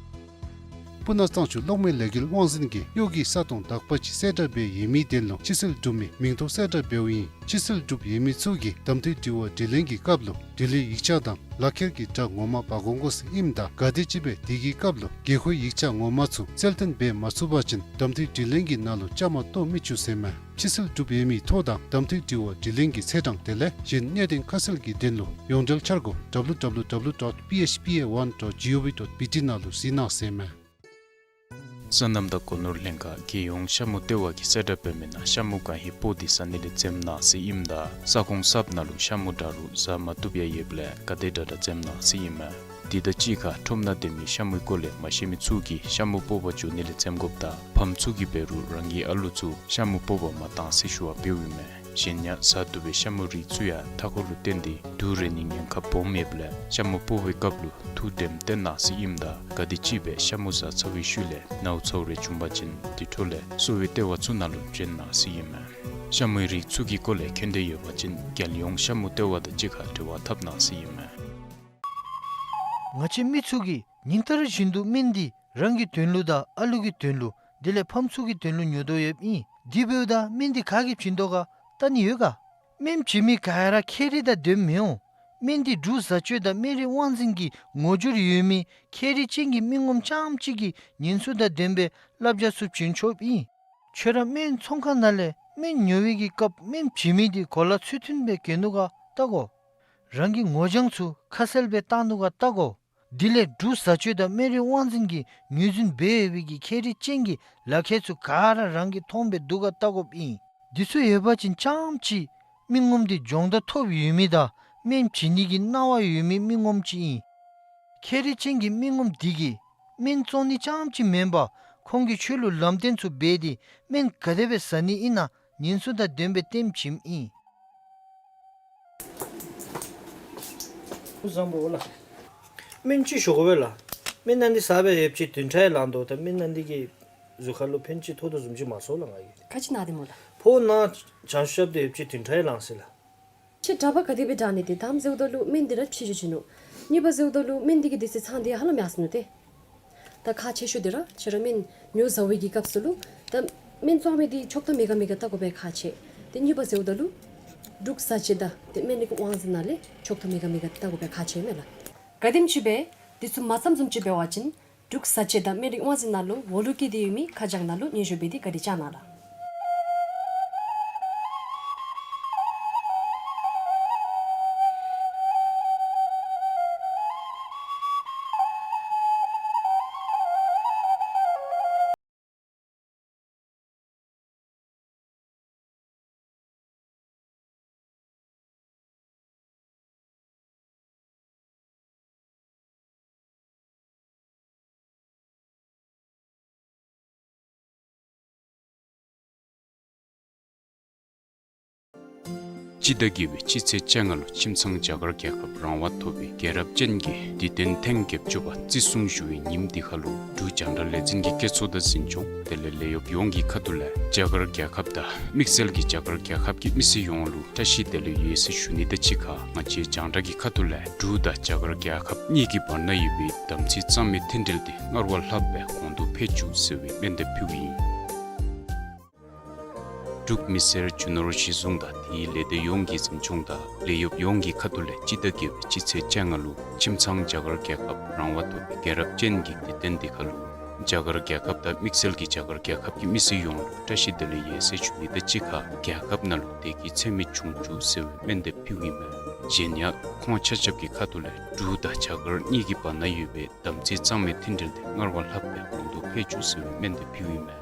སྤུ་ན་གཙང་ཆུ་གློག་མེ་ལས་འགུལ་དབང་འཛིན་གྱིས་གཡོག་གི་ས་སྟོང་དག་པ་ཅིག་གསལ་བསྒྲགས་འབད་ཡོད་མི་དོན་ལུ་ཕྱི་སེལ་གྲུབ་མི་མིང་ཐོ་གསལ་བསྒྲགས་འབདཝ་ཨིན། ཕྱི་སེལ་གྲུབ་ཡོད་མི་ཚུ་གིས་གདམ་འཐུས་དྲི་བ་དྲིས་ལན་གྱི་སྐབས་ལུ་འབྲི་ལྷད་ཡིག་ཆ་དང་ལག་ཁྱེར་གྱི་དྲ་ངོ་མ་འབག་འོང་དགོ་ཟེར་ཨིནམ་ད་གལ་ཏེ་ཅིག་སྦེ་དེ་གི་སྐབས་ལུ་དགེ་ཧུའི་ཡིག་ཆ་ངོ་མ་ཚུ་གསལ་སྟོན་འབད་མ་ཚུགས་པ་ཅིན་གདམ་འཐུས་དྲིས་ལན་གྱི་ནང་ལུ་བཅའ་མར་གཏོགས་མི་བཅུག་ཟེར་ཨིན་མས། ཕྱི་སེལ་གྲུབ་ཡོད་མི་ཐོ་དང་གདམ་འཐུས་དྲི་བ་དྲིས་ལན་གྱི་ཚེས་གྲངས་དེ་ལས་གཞན་གནད་དོན་ཁ་གསལ་གྱི་དོན་ལུ་ཡོངས་འབྲེལ་འཆར་སྒོ་W W W dot P H P A one dot gov dot B T ནང་ལུ་གཟིགས་གནང་ཟེར་ཨིན་མས། སོ་ནམ་དང་སྒོ་ནོར་ལྷན་ཁག་རྒྱལ་ཡོངས་ཤ་མུ་ལྟེ་བ་གིས་གསལ་བསྒྲགས་འབད་མི་ནང་ཤ་མུ་གང་ཧེ་སྤོ་སྟེ་ཟ་ནི་ལས་འཛེམ་གནང་ཟེར་ཨིནམ་ད་ས་ཁོངས་གསརཔ་ནང་ལུ་ཤ་མུ་འདྲ་རུང་ཟ་མ་བཏུབ་ཡང་ཡོདཔ་ལས་ག་དེ་དྲག་དྲག་འཛེམ་གནང་ཟེར་ཨིན་མས། དེ་དང་གཅིག་ཁར་ཁྲོམ་ནང་སྡོད་མི་ཤ་མུའི་སྐོར་ལས་མ་ཤེས་མི་ཚུ་གིས་ཤ་མུ་སྤོ་བར་འགྱོ་ནི་ལས་འཛེམ་དགོཔ་དང་ཕམ་ཚུ་གིས་འབད་རུང་རང་གི་ཨ་ལུ་ཚུ་ཤ་མུ་སྤོ་བར་མ་གཏང་ཟེར་ཞུ་བ་འབདཝ་ཨིན་མས། གཞན་ཡང་ཟ་བཏུབ་པའི་ཤ་མུའི་རིགས་ཚུ་ཡང་མཐའ་འཁོར་ལུ་བརྟེན་ཏེ་དུག་རེག་ནིའི་ཉེན་ཁ་སྦོམ་ཡོདཔ་ལས་ཤ་མུ་སྤོ་བའི་སྐབས་ལུ་ཐུགས་དྲནམ་བཏོན་གནང་ཟེར་ཨིནམ་ད་ག་དེམ་ཅིག་སྦེ་ཤ་མུ་ཟ་ཚར་བའི་ཤུལ་ལས་ནཝ་ཚཝ་རེ་བྱུང་པ་ཅིན་དེ་འཕྲོ་ལས་གསོ་བའི་ལྟེ་བ་ཚུ་ནང་ལུ་བྱོན་གནང་ཟེར་ཨིན་མས། ཤ་མུའི་རིགས་ཚུ་གི་སྐོར་ལས་མཁྱེན་འདོད་ཡོད་པ་ཅིན་རྒྱལ་ཡོངས་ཤ་མུ་ལྟེ་བ་དང་གཅིག་ཁར་འབྲེལ་བ་འཐབ་གནང་ཟེར་ཨིན་མས། ང་བཅས་མི་ཚུ་གིས་ཉིན་ལྟར་བཞིན་དུ་སྨན་འདི་རང་གི་དོན་ལུ་དང་ཨ་ལུ་གི་དོན་ལུ་དེ་ལས་ཕམ་ཚུ་གི་དོན་ལུ་ཉོ་དོ་ཡོདཔ་ཨིན། དེ་འབདཝ་ད་སྨན་འདི་ག་གིས་བྱིན་དོ་ག་བལྟ་ནི་ཡོད་ག། སྨན་བྱིན་མི་ག་ར་ཁྱད་རིག་དང་ལྡནམ་མི་འོང་། སྨན་འདི་འབྲུག་བཟའ་སྤྱོད་དང་སྨན་རིག་དབང་འཛིན་གྱི་ངོ་སྦྱོར་ཡོད་མི་ཁྱད་རིག་ཅན་གྱི་མི་ངོམ་རྐྱངམ་གཅིག་གིས་ཉེན་སྲུང་དང་ལྡན་པའི་བསླབ་བྱ་ཚུ་བྱིན་ཆོགཔ་ཨིན། ཁྱོད་ར་སྨན་ཚོང་ཁང་ནང་ལས་སྨན་ཉོ་བའི་གི་སྐབས་སྨན་བྱིན་མི་འདི་གོ་ལ་ཚུལ་མཐུན་སྦེ་གྱོན་ནུག་ག་བལྟ་དགོ། རང་གི་ངོ་རྐྱང་ཚུ་ཁ་གསལ་སྦེ་བཏང་ནུག་ག་བལྟ་དགོ། དེ་ལས་འབྲུག་བཟའ་སྤྱོད་དང་སྨན་རིག་དབང་འཛིན་གྱིས་ངོས་འཛིན་འབད་ཡོད་པའི་གི་ཁྱད་རིག་ཅན་གྱི་ལག་ཁྱེར་ཚུ་ག་ར་རང་གིས་མཐོང་སྦེ་འདུག་ག་བལྟ་དགོཔ་ཨིན། འདི་ཚུ་ཡོད་པ་ཅིན་རྐྱངམ་གཅིག་མི་ངོམ་འདི་སྦྱོང་བརྡར་ཐོབ་ཡོད་མི་དང་སྨན་བྱིན་ནི་གི་གནང་བ་ཡོད་མི་མི་ངོམ་ཅིག་ཨིན། ཁྱད་རིག་ཅན་གྱི་མི་ངོམ་འདི་གིས་སྨན་བཙོང་ནི་རྐྱངམ་གཅིག་མེན་པར་ཁོང་གིས་ཁྱོད་ལུ་ལམ་སྟོན་ཚུ་འབད་དེ་སྨན་ག་དེ་སྦེ་ཟ་ནི་ཨིན་ན་ཉེན་སྲུང་དང་ལྡན་པའི་སྟོནམ་བྱིནམ་ཨིན། སྐུ་གཟུགས་བཟང་པོ་ལགས། སྨན་ཅིག་ཞུ་དགོ་པས་ལགས། སྨན་ནང་འདི་ཟ་སྦེ་ཡོདཔ་ཅིག་བདུན་ཕྲག་ཡང་ལང་དོ། ད་སྨན་ནང་འདི་གིས་གཟུགས་ཁར་ལུ་ཕན་ཅིག་ཐོགས་དོ་བཟུམ་ཅིག་མ་ཚོར་ལགས་ང་གིས། ག་ཅི་ན་སྟེ་སྨོ་ལགས། ཕོཝ་ནང་བྱང་ཤུབ་སྦེ་ཡོདཔ་ཅིག་བདུན་ཕྲག་ཡང་ལང་ཟེར་ལགས། ཁྱོད་དྲག་པ་ག་དེ་སྦེ་དྲག་ནི་ཏེ་དང་པ་ཟེརཝ་ད་ལུ་སྨན་འདི་ར་ཕྱི་འགྱོ་བྱིན་ནུག། གཉིས་པ་ཟེརཝ་ད་ལུ་སྨན་འདི་གི་དུས་ཚོད་ཚང་སྟེ་ཧ་ལམ་ཡར་སོ་ནུག་ཏེ། ད་ཁག་ཆེ་ཤོས་འདི་ར་ཁྱོད་ར་སྨན་ཉོ་བཟའ་བའི་གི་སྐབས་སུ་ལུ་ད་སྨན་བཙོང་མི་འདི་ཆོག་ཐམ་མེད་ག་མེད་ག་བལྟ་དགོ་པའི་ཁག་ཆེ། ཏེ་གཉིས་པ་ཟེརཝ་ད་ལུ་འབྲུག་བཟའ་སྤྱོད་དང་ཏེ་སྨན་རིག་དབང་འཛིན་ནང་ལས་ཆོག་ཐམ་མེད་ག་མེད་ག་བལྟ་དགོ་པའི་ཁག་ཆེ་མས་ལགས། ག་དེམ་ཅིག་སྦེ་འདི་ཚུ་མ་བརྩམ་བཟུམ་ཅིག་འབད་བ་ཅིན་འབྲུག་བཟའ་སྤྱོད་དང་སྨན་རིག་དབང་འཛིན་ནང་ལུ་འོག་ལུ་བཀོད་དེ་ཡོད་མི་ཁ་བྱང་ནང་ལུ་སྙན་ཞུ་འབད་དེ་བཀའ་དྲིན་བསྐྱང་གནང་ལགས། སྤྱི་ཟླ་བརྒྱད་པའི་སྤྱི་ཚེས་བཅོ་ལྔ་ལུ་ཁྱིམ་ཚང་རྒྱ་གར་རྒྱལ་ཁབ་རང་དབང་ཐོབ་པའི་རྒྱལ་རབས་ཅན་གྱི་དུས་སྟོན་ཐེངས་བརྒྱད་ཅུ་པ་བརྩི་སྲུང་ཞུ་བའི་ཉིནམ་འདི་ཁར་ལུ་འབྲུག་རྒྱང་བསྒྲགས་ལས་འཛིན་གྱི་སྐད་ཚོགས་དང་འཛིན་སྐྱོང་དེ་ལས་ལས་གཡོགཔ་ཡོངས་ཀྱི་ཁ་ཐུག་ལས་རྒྱ་གར་རྒྱལ་ཁབ་དང་དམིགས་བསལ་གྱི་རྒྱ་གར་རྒྱལ་ཁབ་ཀྱི་མི་སེར་ཡོངས་ལུ་བཀྲ་ཤིས་བདེ་ལེགས་ཡོད་ཟེར་ཞུ་ནི་དང་གཅིག་ཁར་ང་བཅས་རྒྱང་བསྒྲགས་ཀྱི་ཁ་ཐུག་ལས་འབྲུག་དང་རྒྱ་གར་རྒྱལ་ཁབ་གཉིས་ཀྱི་བར་ན་ཡོད་པའི་དམ་ཚིག་གཙང་མའི་མཐུན་འབྲེལ་དེ་སྔར་བ་ལྷག་སྦེ་གོང་དུ་འཕེལ་བཅུག་ཟེར་བའི་སྨོན་འདེབས་ཕུལཝ་ཨིན། འབྲུག་མི་སེར་རྒྱུ་ནོར་གཞི་བཟུང་དང་དེའི་ལས་སྡེ་ཡོངས་ཀྱི་འཛིན་སྐྱོང་དང་ལས་གཡོགཔ་ཡོངས་ཀྱི་ཁ་ཐུག་ལས་སྤྱི་ཟླ་བརྒྱད་པའི་སྤྱི་ཚེས་བཅོ་ལྔ་ལུ་ཁྱིམ་ཚང་རྒྱ་གར་རྒྱལ་ཁབ་རང་དབང་ཐོབ་པའི་རྒྱལ་རབས་ཅན་གྱི་དུས་སྟོན་འདི་ཁར་ལུ་རྒྱ་གར་རྒྱལ་ཁབ་དང་དམིགས་བསལ་གྱི་རྒྱ་གར་རྒྱལ་ཁབ་ཀྱི་མི་སེར་ཡོངས་ལུ་བཀྲ་ཤིས་བདེ་ལེགས་ཡོད་ཟེར་ཞུ་ནི་དང་གཅིག་ཁར་རྒྱལ་ཁབ་ནང་ལུ་བདེ་སྐྱིད་ཚད་མེད་འབྱུང་བཅུག་ཟེར་བའི་སྨོན་འདེབས་ཕུལཝ་ཨིན་མས། གཞན་ཡང་ཁོང་ཆ་ཁྱབ་ཀྱི་ཁ་ཐུག་ལས་འབྲུག་དང་རྒྱ་གར་གཉིས་ཀྱི་བར་ན་ཡོད་པའི་དམ་ཚིག་གཙང་མའི་མཐུན་འབྲེལ་དེ་སྔར་བ་ལྷག་སྦེ་གོང་དུ་འཕེལ་བཅུག་ཟེར་བའི་སྨོན་འདེབས་ཕུལཝ་ཨིན་མས།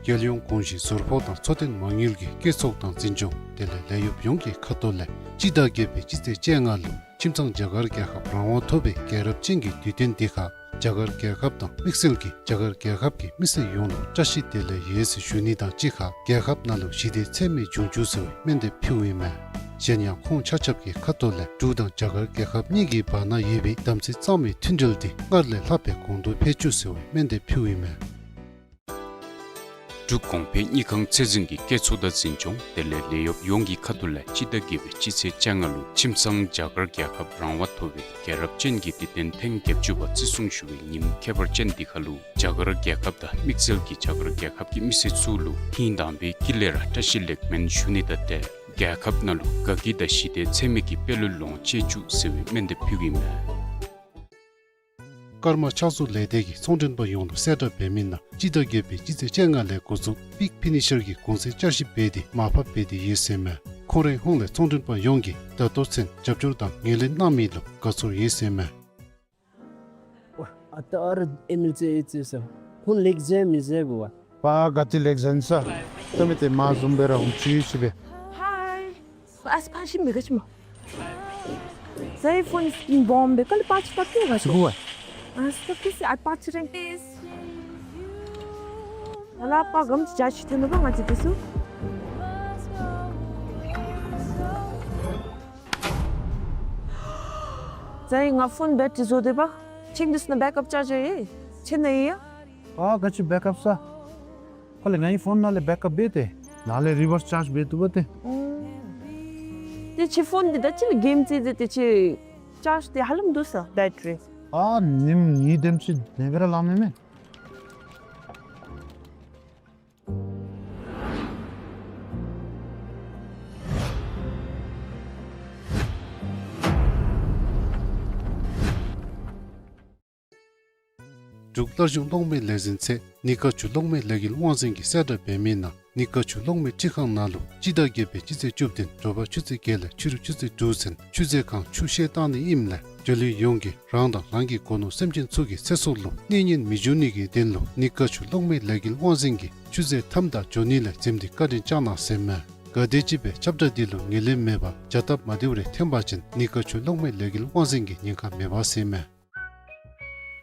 རྒྱལ་ཡོངས་གོང་ཞུས་ཟུར་ཕོགས་དང་འཚོ་རྟེན་མ་དངུལ་གྱི་སྐད་ཚོགས་དང་འཛིན་སྐྱོང་དེ་ལས་ལས་གཡོགཔ་ཡོངས་ཀྱི་ཁ་ཐུག་ལས་སྤྱི་ཟླ་བརྒྱད་པའི་སྤྱི་ཚེས་བཅོ་ལྔ་ལུ་ཁྱིམ་ཚང་རྒྱ་གར་རྒྱལ་ཁབ་རང་དབང་ཐོབ་པའི་རྒྱལ་རབས་ཅན་གྱི་དུས་སྟོན་འདི་ཁར་རྒྱ་གར་རྒྱལ་ཁབ་དང་དམིགས་བསལ་གྱི་རྒྱ་གར་རྒྱལ་ཁབ་ཀྱི་མི་སེར་ཡོངས་ལུ་བཀྲ་ཤིས་བདེ་ལེགས་ཡོད་ཟེར་ཞུ་ནི་དང་གཅིག་ཁར་རྒྱལ་ཁབ་ནང་ལུ་ཞི་བདེ་ཚད་མེད་འབྱུང་བཅུག་ཟེར་བའི་སྨོན་འདེབས་ཕུལཝ་ཨིན་མས། གཞན་ཡང་ཁོང་ཆ་ཁྱབ་ཀྱི་ཁ་ཐུག་ལས་འབྲུག་དང་རྒྱ་གར་རྒྱལ་ཁབ་གཉིས་ཀྱི་བར་ན་ཡོད་པའི་དམ་ཚིག་གཙང་མའི་མཐུན་འབྲེལ་དེ་སྔར་ལས་ལྷག་སྦེ་གོང་དུ་འཕེལ་བཅུག་ཟེར་བའི་སྨོན་འདེབས་ཕུལཝ་ཨིན་མས། འབྲུག་གོང་འཕེལ་དངུལ་ཁང་ཚད་འཛིན་གྱི་སྐད་ཚོགས་དང་འཛིན་སྐྱོང་དེ་ལས་ལས་གཡོགཔ་ཡོངས་ཀྱི་ཁ་ཐུག་ལས་སྤྱི་ཟླ་བརྒྱད་པའི་སྤྱི་ཚེས་བཅོ་ལྔ་ལུ་ཁྱིམ་ཚང་རྒྱ་གར་རྒྱལ་ཁབ་རང་དབང་ཐོབ་པའི་རྒྱལ་རབས་ཅན་གྱི་དུས་སྟོན་ཐེངས་བརྒྱད་ཅུ་པ་བརྩི་སྲུང་ཞུ་བའི་ཉིནམ་ཁྱད་པར་ཅན་འདི་ཁར་ལུ་རྒྱ་གར་རྒྱལ་ཁབ་དང་དམིགས་བསལ་གྱི་རྒྱ་གར་རྒྱལ་ཁབ་ཀྱི་མི་སེར་ཚུ་ལུ་ཧིང་དྭངས་པའི་དཀྱིལ་ལས་ར་བཀྲ་ཤིས་ལེགས་སྨོན་ཞུ་ནི་དང་འབྲེལ་རྒྱལ་ཁབ་ནང་ལུ་དགའ་སྐྱིད་དང་ཞི་བདེ་ཚད་མེད་ཀྱི་དཔལ་ལུ་ལོངས་སྤྱོད་བཅུག་ཟེར་བའི་སྨོན་འདེབས་ཕུལཝ་ཨིན་མས། ཀརྨ་ཕྱག་བཟོ་ལས་སྡེ་གི་ཚོང་མགྲོན་པ་ཡོངས་ལུ་གསལ་བསྒྲགས་འབད་མི་ནང་སྤྱི་ཟླ་བརྒྱད་པའི་སྤྱི་ཚེས་བཅོ་ལྔ་ལས་འགོ་བཙུགས་པིག་ཕི་ནི་ཤར་གྱི་གུང་སེང་བསྐྱར་ཞིབ་འབད་དེ་མར་ཕབ་འབད་དེ་ཡོད་ཟེར་མས། ཁོང་རའི་ཧོངས་ལས་ཚོང་མགྲོན་པ་ཡོངས་ཀྱིས་ད་ལྟོ་ཚུན་རྒྱབ་སྐྱོར་དང་ངོས་ལེན་གནང་མི་ལུ་དགའ་ཚོར་ཡོད་ཟེར་མས། ཨ་ད་ཨ་རུ་ཨེམ་ཨེལ་ཙེ་ཨེ་ཙེ་ས། ཧུན་ལེགས་ཟེར་མི་ཟེར་བ། པ་ག་ཏི་ལེགས་ཟེར་ས། ད་མི་ཏེ་མ་བཟུམ་སྦེ་ར་ཧུན་ཅི་ཅི་སྦེ། ཧའི། ཨ་སི་ཕ་ཤི་མི་ག་ཅི་མ། ཟའི་ཕོན་སི་ཀིན་བོམ་སྦེ་ཀ་ལི་པ་ཅི་ཏ་ཀི་ག་ཅི། ཨ་སི་ཏ་ཀི་སི་ཨ་པ་ཅི་རེན། ཨ་ལ་པ་གམ་ཅི་ཅ་ཅི་ཐོན་ནུག་པ་ང་ཅི་དེ་སུ། ཟའི་ང་ཕོན་བེ་ཊི་རི་བཟོ་དེ་པ། ཆིང་དུ་སུ་ན་བེཀ་ཨཔ་ཅར་ཇར་ཡེ་ཆེ་ནི་ཡ། ཨ་ག་ཅི་བེཀ་ཨཔ་ས། ཁོ་ལས་ངའི་ཕོན་ནང་ལས་བེཀ་ཨཔ་འབད་དེ་ནང་ལས་རི་བརསི་ཅརཇ་འབད་བཏུབ་པ་ཏེ། ཏེ་ཁྱོད་ཕོན་འདི་ད་ཅི་ལས་གེམ་རྩེད་དེ་ཏེ་ཁྱོད་ཅརཇ་དེ་ཧ་ལམ་འདུག་ས་བེ་ཊི་རི། ཨ་ཉིནམ་གཉིས་དེམ་ཅིག་ལེན་པར་ལང་མེད་མེད། འབྲུག་སླར་བྱུང་གློག་མེའི་ལས་འཛིན་ཚད་ནི་ཀ་ཆུ་གློག་མེའི་ལས་འགུལ་དབང་འཛིན་གྱིས་གསལ་བསྒྲགས་འབད་མི་ནང་ནི་ཀ་ཆུ་གློག་མེའི་འཕྲུལ་ཁང་ནང་ལུ་སྤྱི་ཟླ་བརྒྱད་པའི་སྤྱི་ཚེས་བཅུ་བདུན་དྲོ་པ་ཆུ་ཚོད་བརྒྱད་ལས་ཕྱི་རུ་ཆུ་ཚོད་དྲུག་ཚུན་ཆུ་མཛོད་ཁང་ཆུ་བཤལ་བཏང་ནི་ཨིནམ་ལས་འབྱོར་ལུས་ཡོངས་ཀྱིས་རང་དང་རང་གི་སྒོ་ནོར་སེམས་ཅན་ཚུ་གི་ཚེ་སྲོག་ལུ་གནོད་ཉེན་མི་འབྱུང་ནི་གི་དོན་ལུ་ནི་ཀ་ཆུ་གློག་མེའི་ལས་འགུལ་དབང་འཛིན་གྱིས་ཆུ་ཚོད་ཐམ་དང་འབྱོར་ནི་ལས་འཛེམ་སྟེ་བཀའ་དྲིན་བསྐྱང་གནང་ཟེར་མས། ག་དེམ་ཅིག་སྦེ་ཁྱབ་བསྒྲགས་འདི་ལུ་ངོས་ལེན་མེད་པར་བྱ་སྟབས་མ་བདེཝ་རེ་འཐོན་པ་ཅིན་ནི་ཀ་ཆུ་གློག་མེའི་ལས་འགུལ་དབང་འཛིན་གྱི་ཉེན་ཁ་མེད་པ་ཟེར་མས།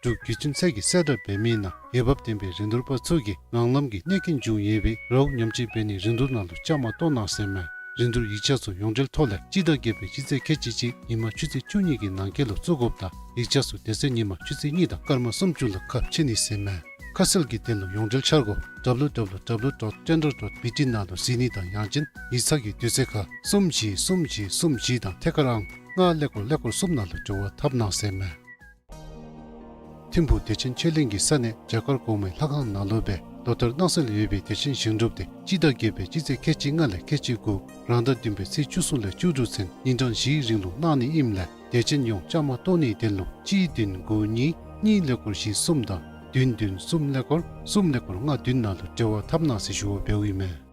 འབྲུག་བརྒྱུད་འཕྲིན་ཚད་ཀྱིས་གསལ་བསྒྲགས་འབད་མི་ནང་འོས་འབབ་ལྡན་པའི་རིན་བསྡུར་པ་ཚུ་གིས་ངང་ལམ་གྱི་གནོད་སྐྱོན་བྱུང་ཡོད་པའི་ར་འུག་ཉམས་བཅོས་འབད་ནིའི་རིན་བསྡུར་ནང་ལུ་བཅའ་མར་གཏོགས་གནང་ཟེར་མས། རིན་བསྡུར་ཡིག་ཆ་ཚུ་ཡོངས་འབྲེལ་ཐོག་ལས་སྤྱི་ཟླ་བརྒྱད་པའི་སྤྱི་ཚེས་ཁལ་གཅིག་གཅིག་ཉིན་མ་ཆུ་ཚོད་བཅུ་གཉིས་ཀྱི་ནང་འཁོད་ལུ་བཙུགས་དགོཔ་དང་ཡིག་ཆ་ཚུ་དེ་ཚེ་ཉིན་མ་ཆུ་ཚོད་གཉིས་དང་སྐར་མ་སུམ་ཅུ་ལུ་ཁ་ཕྱེ་ནི་ཟེར་མས། ཁ་གསལ་གྱི་དོན་ལུ་ཡོངས་འབྲེལ་འཆར་སྒོ་ཌབ་ལུ་ཌབ་ལུ་ཌབ་ལུ་ཌོཊ་ཊེན་ཌར་ཌོཊ་བི་ཊི་ནང་ལུ་གཟིགས་ནི་དང་ཡང་ཅིན་ཡིག་ཚང་གི་དུས་ཚོད་ཁར་གསུམ་བཞི་གསུམ་བཞི་གསུམ་བཞི་དང་ཐད་ཀར་ཨང་ལྔ་ཀླད་ཀོར་ཀླད་ཀོར་གསུམ་ནང་ལུ་འབྲེལ་བ་འཐབ་གནང་ཟེར་མས། ཐིམ་ཕུག་བདེ་ཆེན་ཆོས་གླིང་གི་ས་གནས་བྱ་དཀར་གོང་མའི་ལྷ་ཁང་ནང་ལུ་སྦེ་ལོ་ལྟར་གནང་སྲོལ་ཡོད་པའི་བདེ་ཆེན་ཞིང་སྒྲུབ་དེ་སྤྱི་ཟླ་བརྒྱད་པའི་སྤྱི་ཚེས་ཁལ་གཅིག་ལྔ་ལས་ཁལ་གཅིག་དགུ་རང་ཟླ་བདུན་པའི་ཚེས་བཅུ་གསུམ་ལས་བཅུ་དྲུག་ཚུན་ཉིན་གྲངས་བཞིའི་རིང་ལུ་གནང་ནི་ཨིནམ་ལས་བདེ་ཆེན་ཡོངས་བཅའ་མར་གཏོགས་ནིའི་དོན་ལུ་གཅིག་བདུན་དགུ་གཉིས་གཉིས་ཀླད་ཀོར་བཞི་གསུམ་དང་བདུན་བདུན་གསུམ་ཀླད་ཀོར་གསུམ་ཀླད་ཀོར་ལྔ་བདུན་ནང་ལུ་འབྲེལ་བ་འཐབ་གནང་ཟེར་ཞུ་བ་འབདཝ་ཨིན་མས།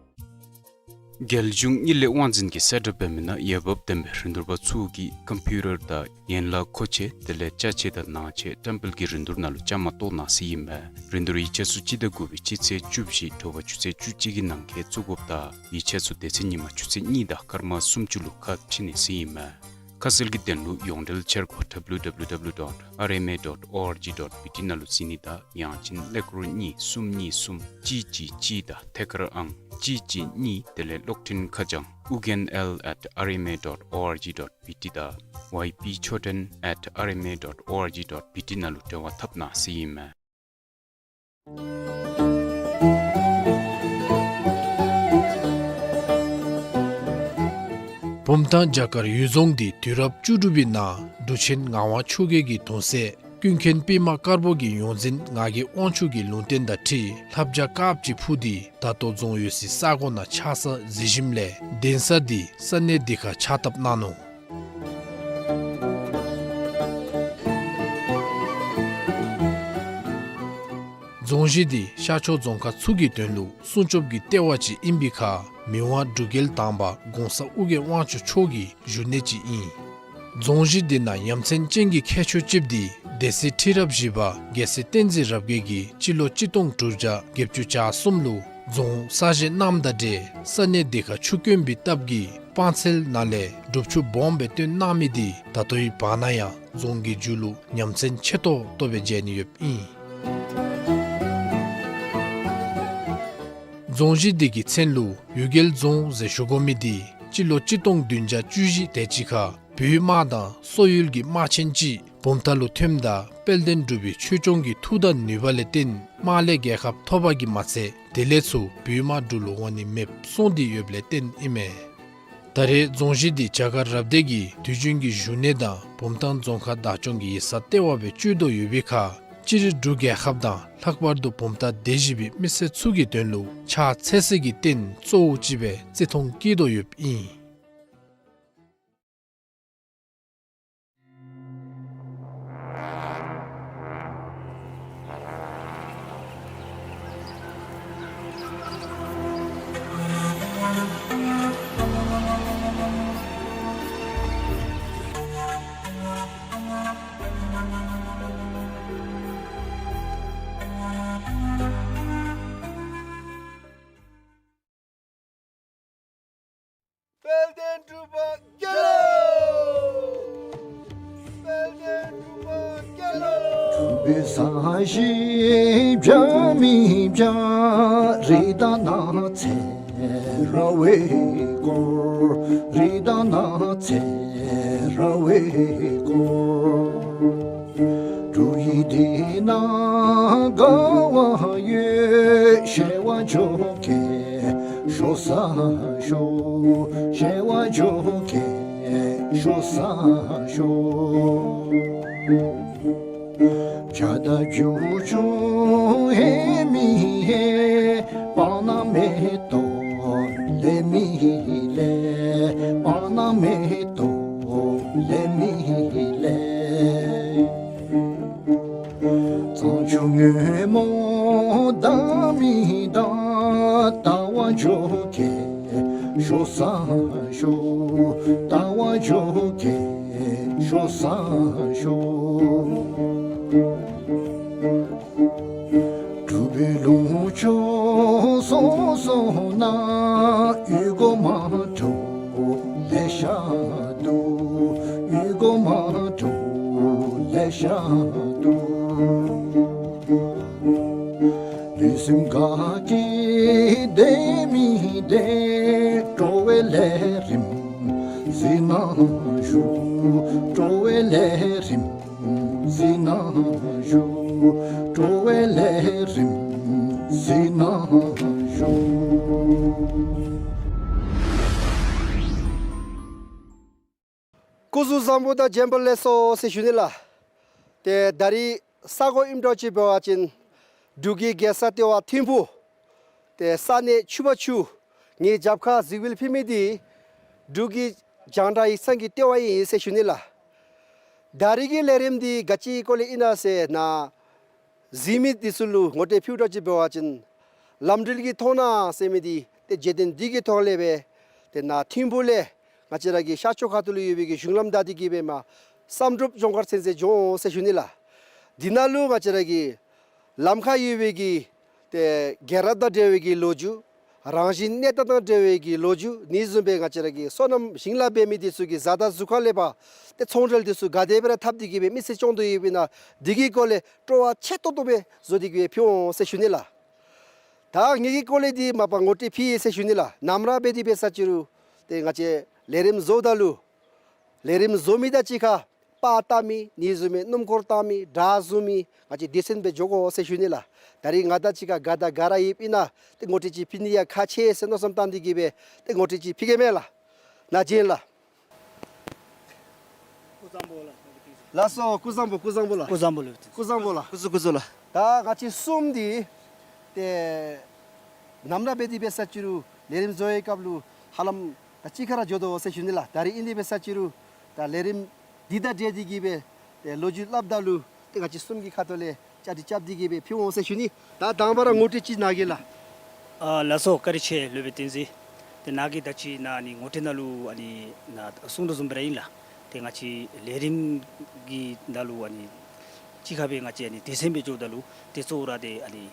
རྒྱལ་གཞུང་དངུལ་ལས་དབང་འཛིན་གྱིས་གསལ་བསྒྲགས་འབད་མི་ནང་འོས་འབབ་ལྡན་པའི་རིན་བསྡུར་པ་ཚུ་གིས་ཀམ་པིའུ་ཊར་དང་ཡན་ལག་མཁོ་ཆས་དེ་ལས་ཅ་ཆས་དང་ནང་ཆས་བཀྲམ་སྤེལ་གྱི་རིན་བསྡུར་ནང་ལུ་བཅའ་མར་གཏོགས་གནང་ཟེར་ཨིན་མས། རིན་བསྡུར་ཡིག་ཆ་ཚུ་སྤྱི་ཟླ་དགུ་པའི་སྤྱི་ཚེས་བཅུ་བཞི་དྲོ་པ་ཆུ་ཚོད་བཅུ་གཅིག་གི་ནང་འཁོད་བཙུགས་དགོཔ་དང་ཡིག་ཆ་ཚུ་དེ་ཚེ་ཉིན་མ་ཆུ་ཚོད་གཉིས་དང་སྐར་མ་སུམ་ཅུ་ལུ་ཁ་ཕྱེ་ནི་ཟེར་ཨིན་མས། ཁ་གསལ་གྱི་དོན་ལུ་ཡོངས་འབྲེལ་འཆར་སྒོ་ཌབ་ལུ་ཌབ་ལུ་ཌབ་ལུ་ཌོཊ་ཨར་ཨེམ་ཨེ་ཌོཊ་ཨོ་ཨར་ཇི་ཌོཊ་བི་ཊི་ནང་ལུ་གཟིགས་ནི་དང་ཡང་ཅིན་ཀླད་ཀོར་གཉིས་གསུམ་གཉིས་གསུམ་གཅིག་གཅིག་གཅིག་དང་ཐད་ཀར་ཨང་གཅིག་གཅིག་གཉིས་དེ་ལས་གློག་འཕྲིན་ཁ་བྱང་ཨུ་རྒྱན་ཨེལ་ཨེཊ་ཨར་ཨེམ་ཨེ་ཌོཊ་ཨོ་ཨར་ཇི་ཌོཊ་བི་ཊི་དང་ཝའི་པི་ཆོས་སྒྲོན་ཨེཊ་ཨར་ཨེམ་ཨེ་ཌོཊ་ཨོ་ཨར་ཇི་ཌོཊ་བི་ཊི་ནང་ལུ་འབྲེལ་བ་འཐབ་གནང་ཟེར་ཨིན་མས། བུམ་ཐང་བྱ་དཀར་འོད་རྫོང་འདི་དུས་རབས་བཅུ་དྲུག་པའི་ནང་འབྲུག་ཆེན་ངག་དབང་ཆོས་རྒྱལ་གྱི་གདུང་སྲས་ཀུན་མཁྱེན་པདྨ་དཀར་པོ་གི་ཡོངས་འཛིན་ངག་གི་དབང་ཕྱུག་གི་ལུང་བསྟན་དང་འཁྲིལ་ལྷ་བྱ་དཀརཔོ་ཅིག་འཕུར་ཏེ་ད་ལྟོ་རྫོང་ཡོད་སའི་ས་གོ་ནང་ཆགས་ས་གཟིགས་ཞིནམ་ལས་གདན་ས་འདི་ས་གནས་འདི་ཁར་ཕྱག་བཏབ་གནང་ནུག། རྫོང་གཞི་འདི་ཤར་ཕྱོགས་རྫོང་ཁག་ཚུ་གི་དོན་ལུ་སྲུང་སྐྱོབ་ཀྱི་ལྟེ་བ་ཅིག་ཨིན་པའི་ཁར་མི་དབང་འབྲུག་རྒྱལ་དང་པ་གོང་ས་ཨོ་རྒྱན་དབང་ཕྱུག་མཆོག་གི་བཞུགས་གནས་ཅིག་ཨིན། རྫོང་གཞི་འདི་ནང་ཡ་མཚན་ཅན་གྱི་ཁྱད་ཆོས་ཅིག་འདི་སྡེ་སྲིད་ཁྲི་རབས་བཞི་པ་རྒྱལ་སྲས་བསྟན་འཛིན་རབ་རྒྱས་ཀྱིས་སྤྱི་ལོ་གཅིག་སྟོང་དྲུག་བརྒྱ་བརྒྱད་ཅུ་གྱ་གསུམ་ལུ་རྫོང་གསར་བཞེངས་གནངམ་དང་འབྲེལ་ས་གནས་འདི་ཁར་ཆུ་དཀོན་པའི་སྟབས་ཀྱིས་སྤང་ཚལ་ནང་ལས་སྒྲུབ་ཆུ་སྦོམ་སྦེ་བཏོན་གནང་མི་འདི་ད་ལྟོའི་བར་ན་ཡང་རྫོང་གི་མཇུག་ལུ་ཡ་མཚན་ཆེ་ཏོག་ཏོ་སྦེ་མཇལ་ནི་ཡོདཔ་ཨིན། རྫོང་གཞི་འདི་གི་མཚན་ལུ་འོད་རྒྱལ་རྫོང་ཟེར་ཞུ་དགོ་མི་འདི་སྤྱི་ལོ་གཅིག་སྟོང་བདུན་བརྒྱ་བཅུ་བཞི་དེ་ཅིག་ཁར་བོད་དམག་དང་སོག་ཡུལ་གྱི་དམག་ཆེན་ཅིག་བུམ་ཐང་ལུ་ཐོནམ་ད་དཔལ་ལྡན་འབྲུག་པའི་ཆོས་སྐྱོང་གི་མཐུ་དང་ནུས་པ་ལས་བརྟེན་དམག་ལས་རྒྱལ་ཁ་ཐོབ་པ་གིས་མ་ཚད་དེ་ལས་ཚུར་བོད་དམག་འབྲུག་ལུ་འོང་ནི་མེདཔ་སོང་སྟེ་ཡོདཔ་ལས་བརྟེན་ཨིན་མས། ད་རེས་རྫོང་གཞི་འདི་བྱ་དཀར་རབ་སྡེ་གི་དུས་རྒྱུན་གྱི་བཞུགས་གནས་དང་བུམ་ཐང་རྫོང་ཁག་བདག་སྐྱོང་གི་ཡིག་ཚང་ལྟེ་བ་སྦེ་སྤྱོད་དོ་ཡོད་པའི་ཁར་སྤྱིར་འབྲུག་རྒྱལ་ཁབ་དང་ལྷག་པར་དུ་བུམ་ཐང་སྡེ་བཞི་པའི་མི་སེར་ཚུ་གི་དོན་ལུ་ཕྱག་འཚལ་སའི་རྟེན་གཙོ་བོ་ཅིག་སྦེ་བརྩི་མཐོང་བསྐྱེད་དོ་ཡོདཔ་ཨིན། དཔལ་ལྡན་འབྲུག་པ་རྒྱལ་ལོ། དཔལ་ལྡན་འབྲུག་པ་རྒྱལ་ལོ། འབྲུག་པའི་ས་གཞི་འཇའ་མི་འཇའ། རི་དང་ནགས་ཚལ་ར་བས་བསྐོར། རི་དང་ནགས་ཚལ་ར་བས་བསྐོར། འབྲུག་ཡུལ་འདི་ན་དགའ་བ་ཡོད། བཞད་པ་འཇོ་སྒེག་ཤོག་སང་ཤོག། བཞད་པ་འཇོ་སྒེག་ཤོག་སང་ཤོག། བྱ་དང་བྱིའུ་ཆུང་ཧེ་མི་ཧེ། སྤང་ནགས་མེ་ཏོག་ལེགས་མི་ལེགས། སྤང་ནགས་མེ་ཏོག་ལེགས་མི་ལེགས། གཙང་ཆུ་སྔོན་མོ་དྭངས་མི་དྭངས། ལྟ་བ་འཇོ་སྒེག་ཤོག་སང་ཤོག། ལྟ་བ་འཇོ་སྒེག་ཤོག་སང་ཤོག། འབྲུག་པའི་ལུང་ཕྱོགས་སོ་སོ་ན། ཡུལ་སྒོ་མང་དྲགས་ལེ་ཤ་འདུག། ཡུལ་སྒོ་མང་དྲགས་ལེ་ཤ་འདུག། ལུས་སེམས་དགའ་སྐྱིད་བདེ་མི་བདེ། སྤྲོ་བའི་ལས་རིམ་གཟིགས་གནང་ཞུ། སྤྲོ་བའི་ལས་རིམ་གཟིགས་གནང་ཞུ། སྤྲོ་བའི་ལས་རིམ་གཟིགས་གནང་ཞུ། སྐུ་གཟུགས་བཟང་པོ་དང་བྱོན་པ་ལེགས་སོ་ཟེར་ཞུ་ནི་ལགས། ཏེ་ད་རིས་ས་གོ་ཨིནམ་འདྲཝ་ཅིག་འབད་བ་ཅིན་འབྲུག་གི་རྒྱལ་ས་ལྟེ་བ་ཐིམ་ཕུག། ཏེ་ས་གནས་ཆུ་བར་ཆུ། ངེའི་རྒྱབ་ཁར་གཟིགས་འབུལ་ཕུལ་མི་འདི་འབྲུག་གི་རྒྱང་བསྒྲགས་ཡིག་ཚང་གི་ལྟེ་བ་ཨིན་ཟེར་ཞུ་ནི་ལགས། ད་རིས་ཀྱི་ལས་རིམ་འདི་ག་ཅིའི་སྐོར་ལས་ཨིན་ན་ཟེར་ན། གཟིགས་མི་འདི་ཚུ་ལུ་ངོ་སྤྲོད་ཕུལཝ་འདྲཝ་ཅིག་འབད་བ་ཅིན་ལམ་འགྲུལ་གྱི་མཐོང་སྣང་ཟེར་མི་འདི་ཏེ་བརྗེད་དོན་འདི་གི་ཐོག་ལས་སྦེ་ཏེ་ནཱ་ཐིམ་ཕུག་ལས་ང་བཅས་ར་གི་ཤར་ཕྱོགས་ཁ་ཐུག་ལུ་ཡོད་པའི་གི་གཞུང་ལམ་བདའ་སྟེ་གི་སྦེ་མར་བསམ་གྲུབ་ལྗོངས་མཁར་ཚུན་ཚོད་འགྱོ་འོང་ཟེར་ཞུ་ནི་ལགས། འདི་ནང་ལུ་ང་བཅས་ར་གི་ལམ་ཁར་ཡོད་པའི་གི་ཏེ་རྒྱལ་རབས་དང་འབྲེལ་བའི་གི་ལོ་རྒྱུས། རང་བཞིན་གནས་སྟངས་དང་འབྲེལ་བའི་གི་ལོ་རྒྱུས། ཨ་ནི་བཟུམ་སྦེ་ང་བཅས་ར་གི་སོ་ནམ་ཞིང་ལཱ་འབད་མི་འདི་ཚུ་གི་བཟའ་ཟླ་གཟུགས་ཁར་ལས་ཕར་ཏེ་ཚོང་འབྲེལ་འདི་ཚུ་ག་དེ་སྦེ་ར་འཐབ་སྟེ་གི་སྦེ་མི་ཚེ་སྐྱོང་དོ་ཡོདཔ་ཨིན་ན་འདི་གི་སྐོར་ལས་སྤྲོ་བ་ཆེ་ཏོག་ཏོ་སྦེ་བཟོ་སྟེ་གི་སྦེ་ཕུལ་འོང་ཟེར་ཞུ་ནི་ལགས། ད་ངེ་གི་སྐོར་ལས་འདི་མ་པ་ངོ་སྤྲོད་ཕུལ་ཡི་ཟེར་ཞུ་ནི་ལགས། ནམ་ར་འབད་དེ་འབད་ས་ཅིག་རུང་ཏེ་ང་བཅས་ལས་རིམ་བཟོཝ་ད་ལུ་ལས་རིམ་བཟོ་མི་དང་གཅིག་ཁར་པར་བཏབ་མི་ཨ་ནི་བཟུམ་སྦེ་སྣུམ་འཁོར་བཏབ་མི་དྲ་བཟུང་མི་ང་བཅས་སྡེ་ཚན་སྦེ་འགྱོ་དགོ་ཟེར་ཞུ་ནི་ལགས། ད་རིས་ང་དང་གཅིག་ཁར་ག་དང་ག་ར་ཡོདཔ་ཨིན་ན་ཏེ་ངོ་སྤྲོད་ཅིག་ཕུལ་ནི་ཡང་ཁག་ཆེ་ཟེར་མནོ་བསམ་བཏང་སྟེ་གི་སྦེ་ཏེ་ངོ་སྤྲོད་ཅིག་ཕུལ་གེ་མས་ལགས། ནཱ་བྱོན་ལགས། སྐུ་གཟུགས་བཟང་པོ་ལགས། ལགས་སོ། སྐུ་གཟུགས་བཟང་པོ། སྐུ་གཟུགས་བཟང་པོ་ལགས། སྐུ་གཟུགས་བཟང་པོ་ལགས། སྐུ་གཟུགས་སྐུ་གཟུགས་ལགས། ད་ང་བཅས་གསུམ་འདི་ཏེ་ནམ་ར་འབད་དེ་འབད་ས་ཅིག་རུང་ལས་རིམ་བཟོ་བའི་སྐབས་ལུ་ཧ་ལམ་ད་གཅིག་ཁར་ར་འགྱོ་དོ་ཟེར་ཞུ་ནི་ལགས། ད་རིས་ཨིན་དེ་འབད་ས་ཅིག་རུང་ད་ལས་རིམ་འདི་དང་འབྲེལ་ཏེ་གི་སྦེ་ཏེ་ལོ་རྒྱུས་སླབ་ད་ལུ་ཏེ་ང་བཅས་གསུམ་གྱི་ཁ་ཐུག་ལས་བཅའ་སྒྲིག་རྐྱབ་སྟེ་གི་སྦེ་ཕུལ་འོང་ཟེར་ཞུ་ནི། ད་དང་པ་ར་ངོ་སྤྲོད་ཅིག་གནང་གེ་ལགས། ཨ་ལགས་སོ། བཀའ་དྲིན་ཆེ་སློབ་དཔོན་བསྟན་འཛིན། ཏེ་ནཱ་གིས་ད་ཅི་ནཱ་ཨ་ནི་ངོ་སྤྲོད་ནང་ལུ་ཨ་ནི་ནཱ་གསུང་དོ་བཟུམ་སྦེ་ར་ཨིན་ལགས། ཏེ་ང་བཅས་ལས་རིམ་གྱི་ནང་ལུ་ཨ་ནི་གཅིག་ཁར་སྦེ་ང་བཅས་ཨ་ནི་སྡེ་ཚན་སྦེ་འགྱོཝ་ད་ལུ་ཏེ་གཙོ་བོ་ར་ཏེ་ཨ་ནི་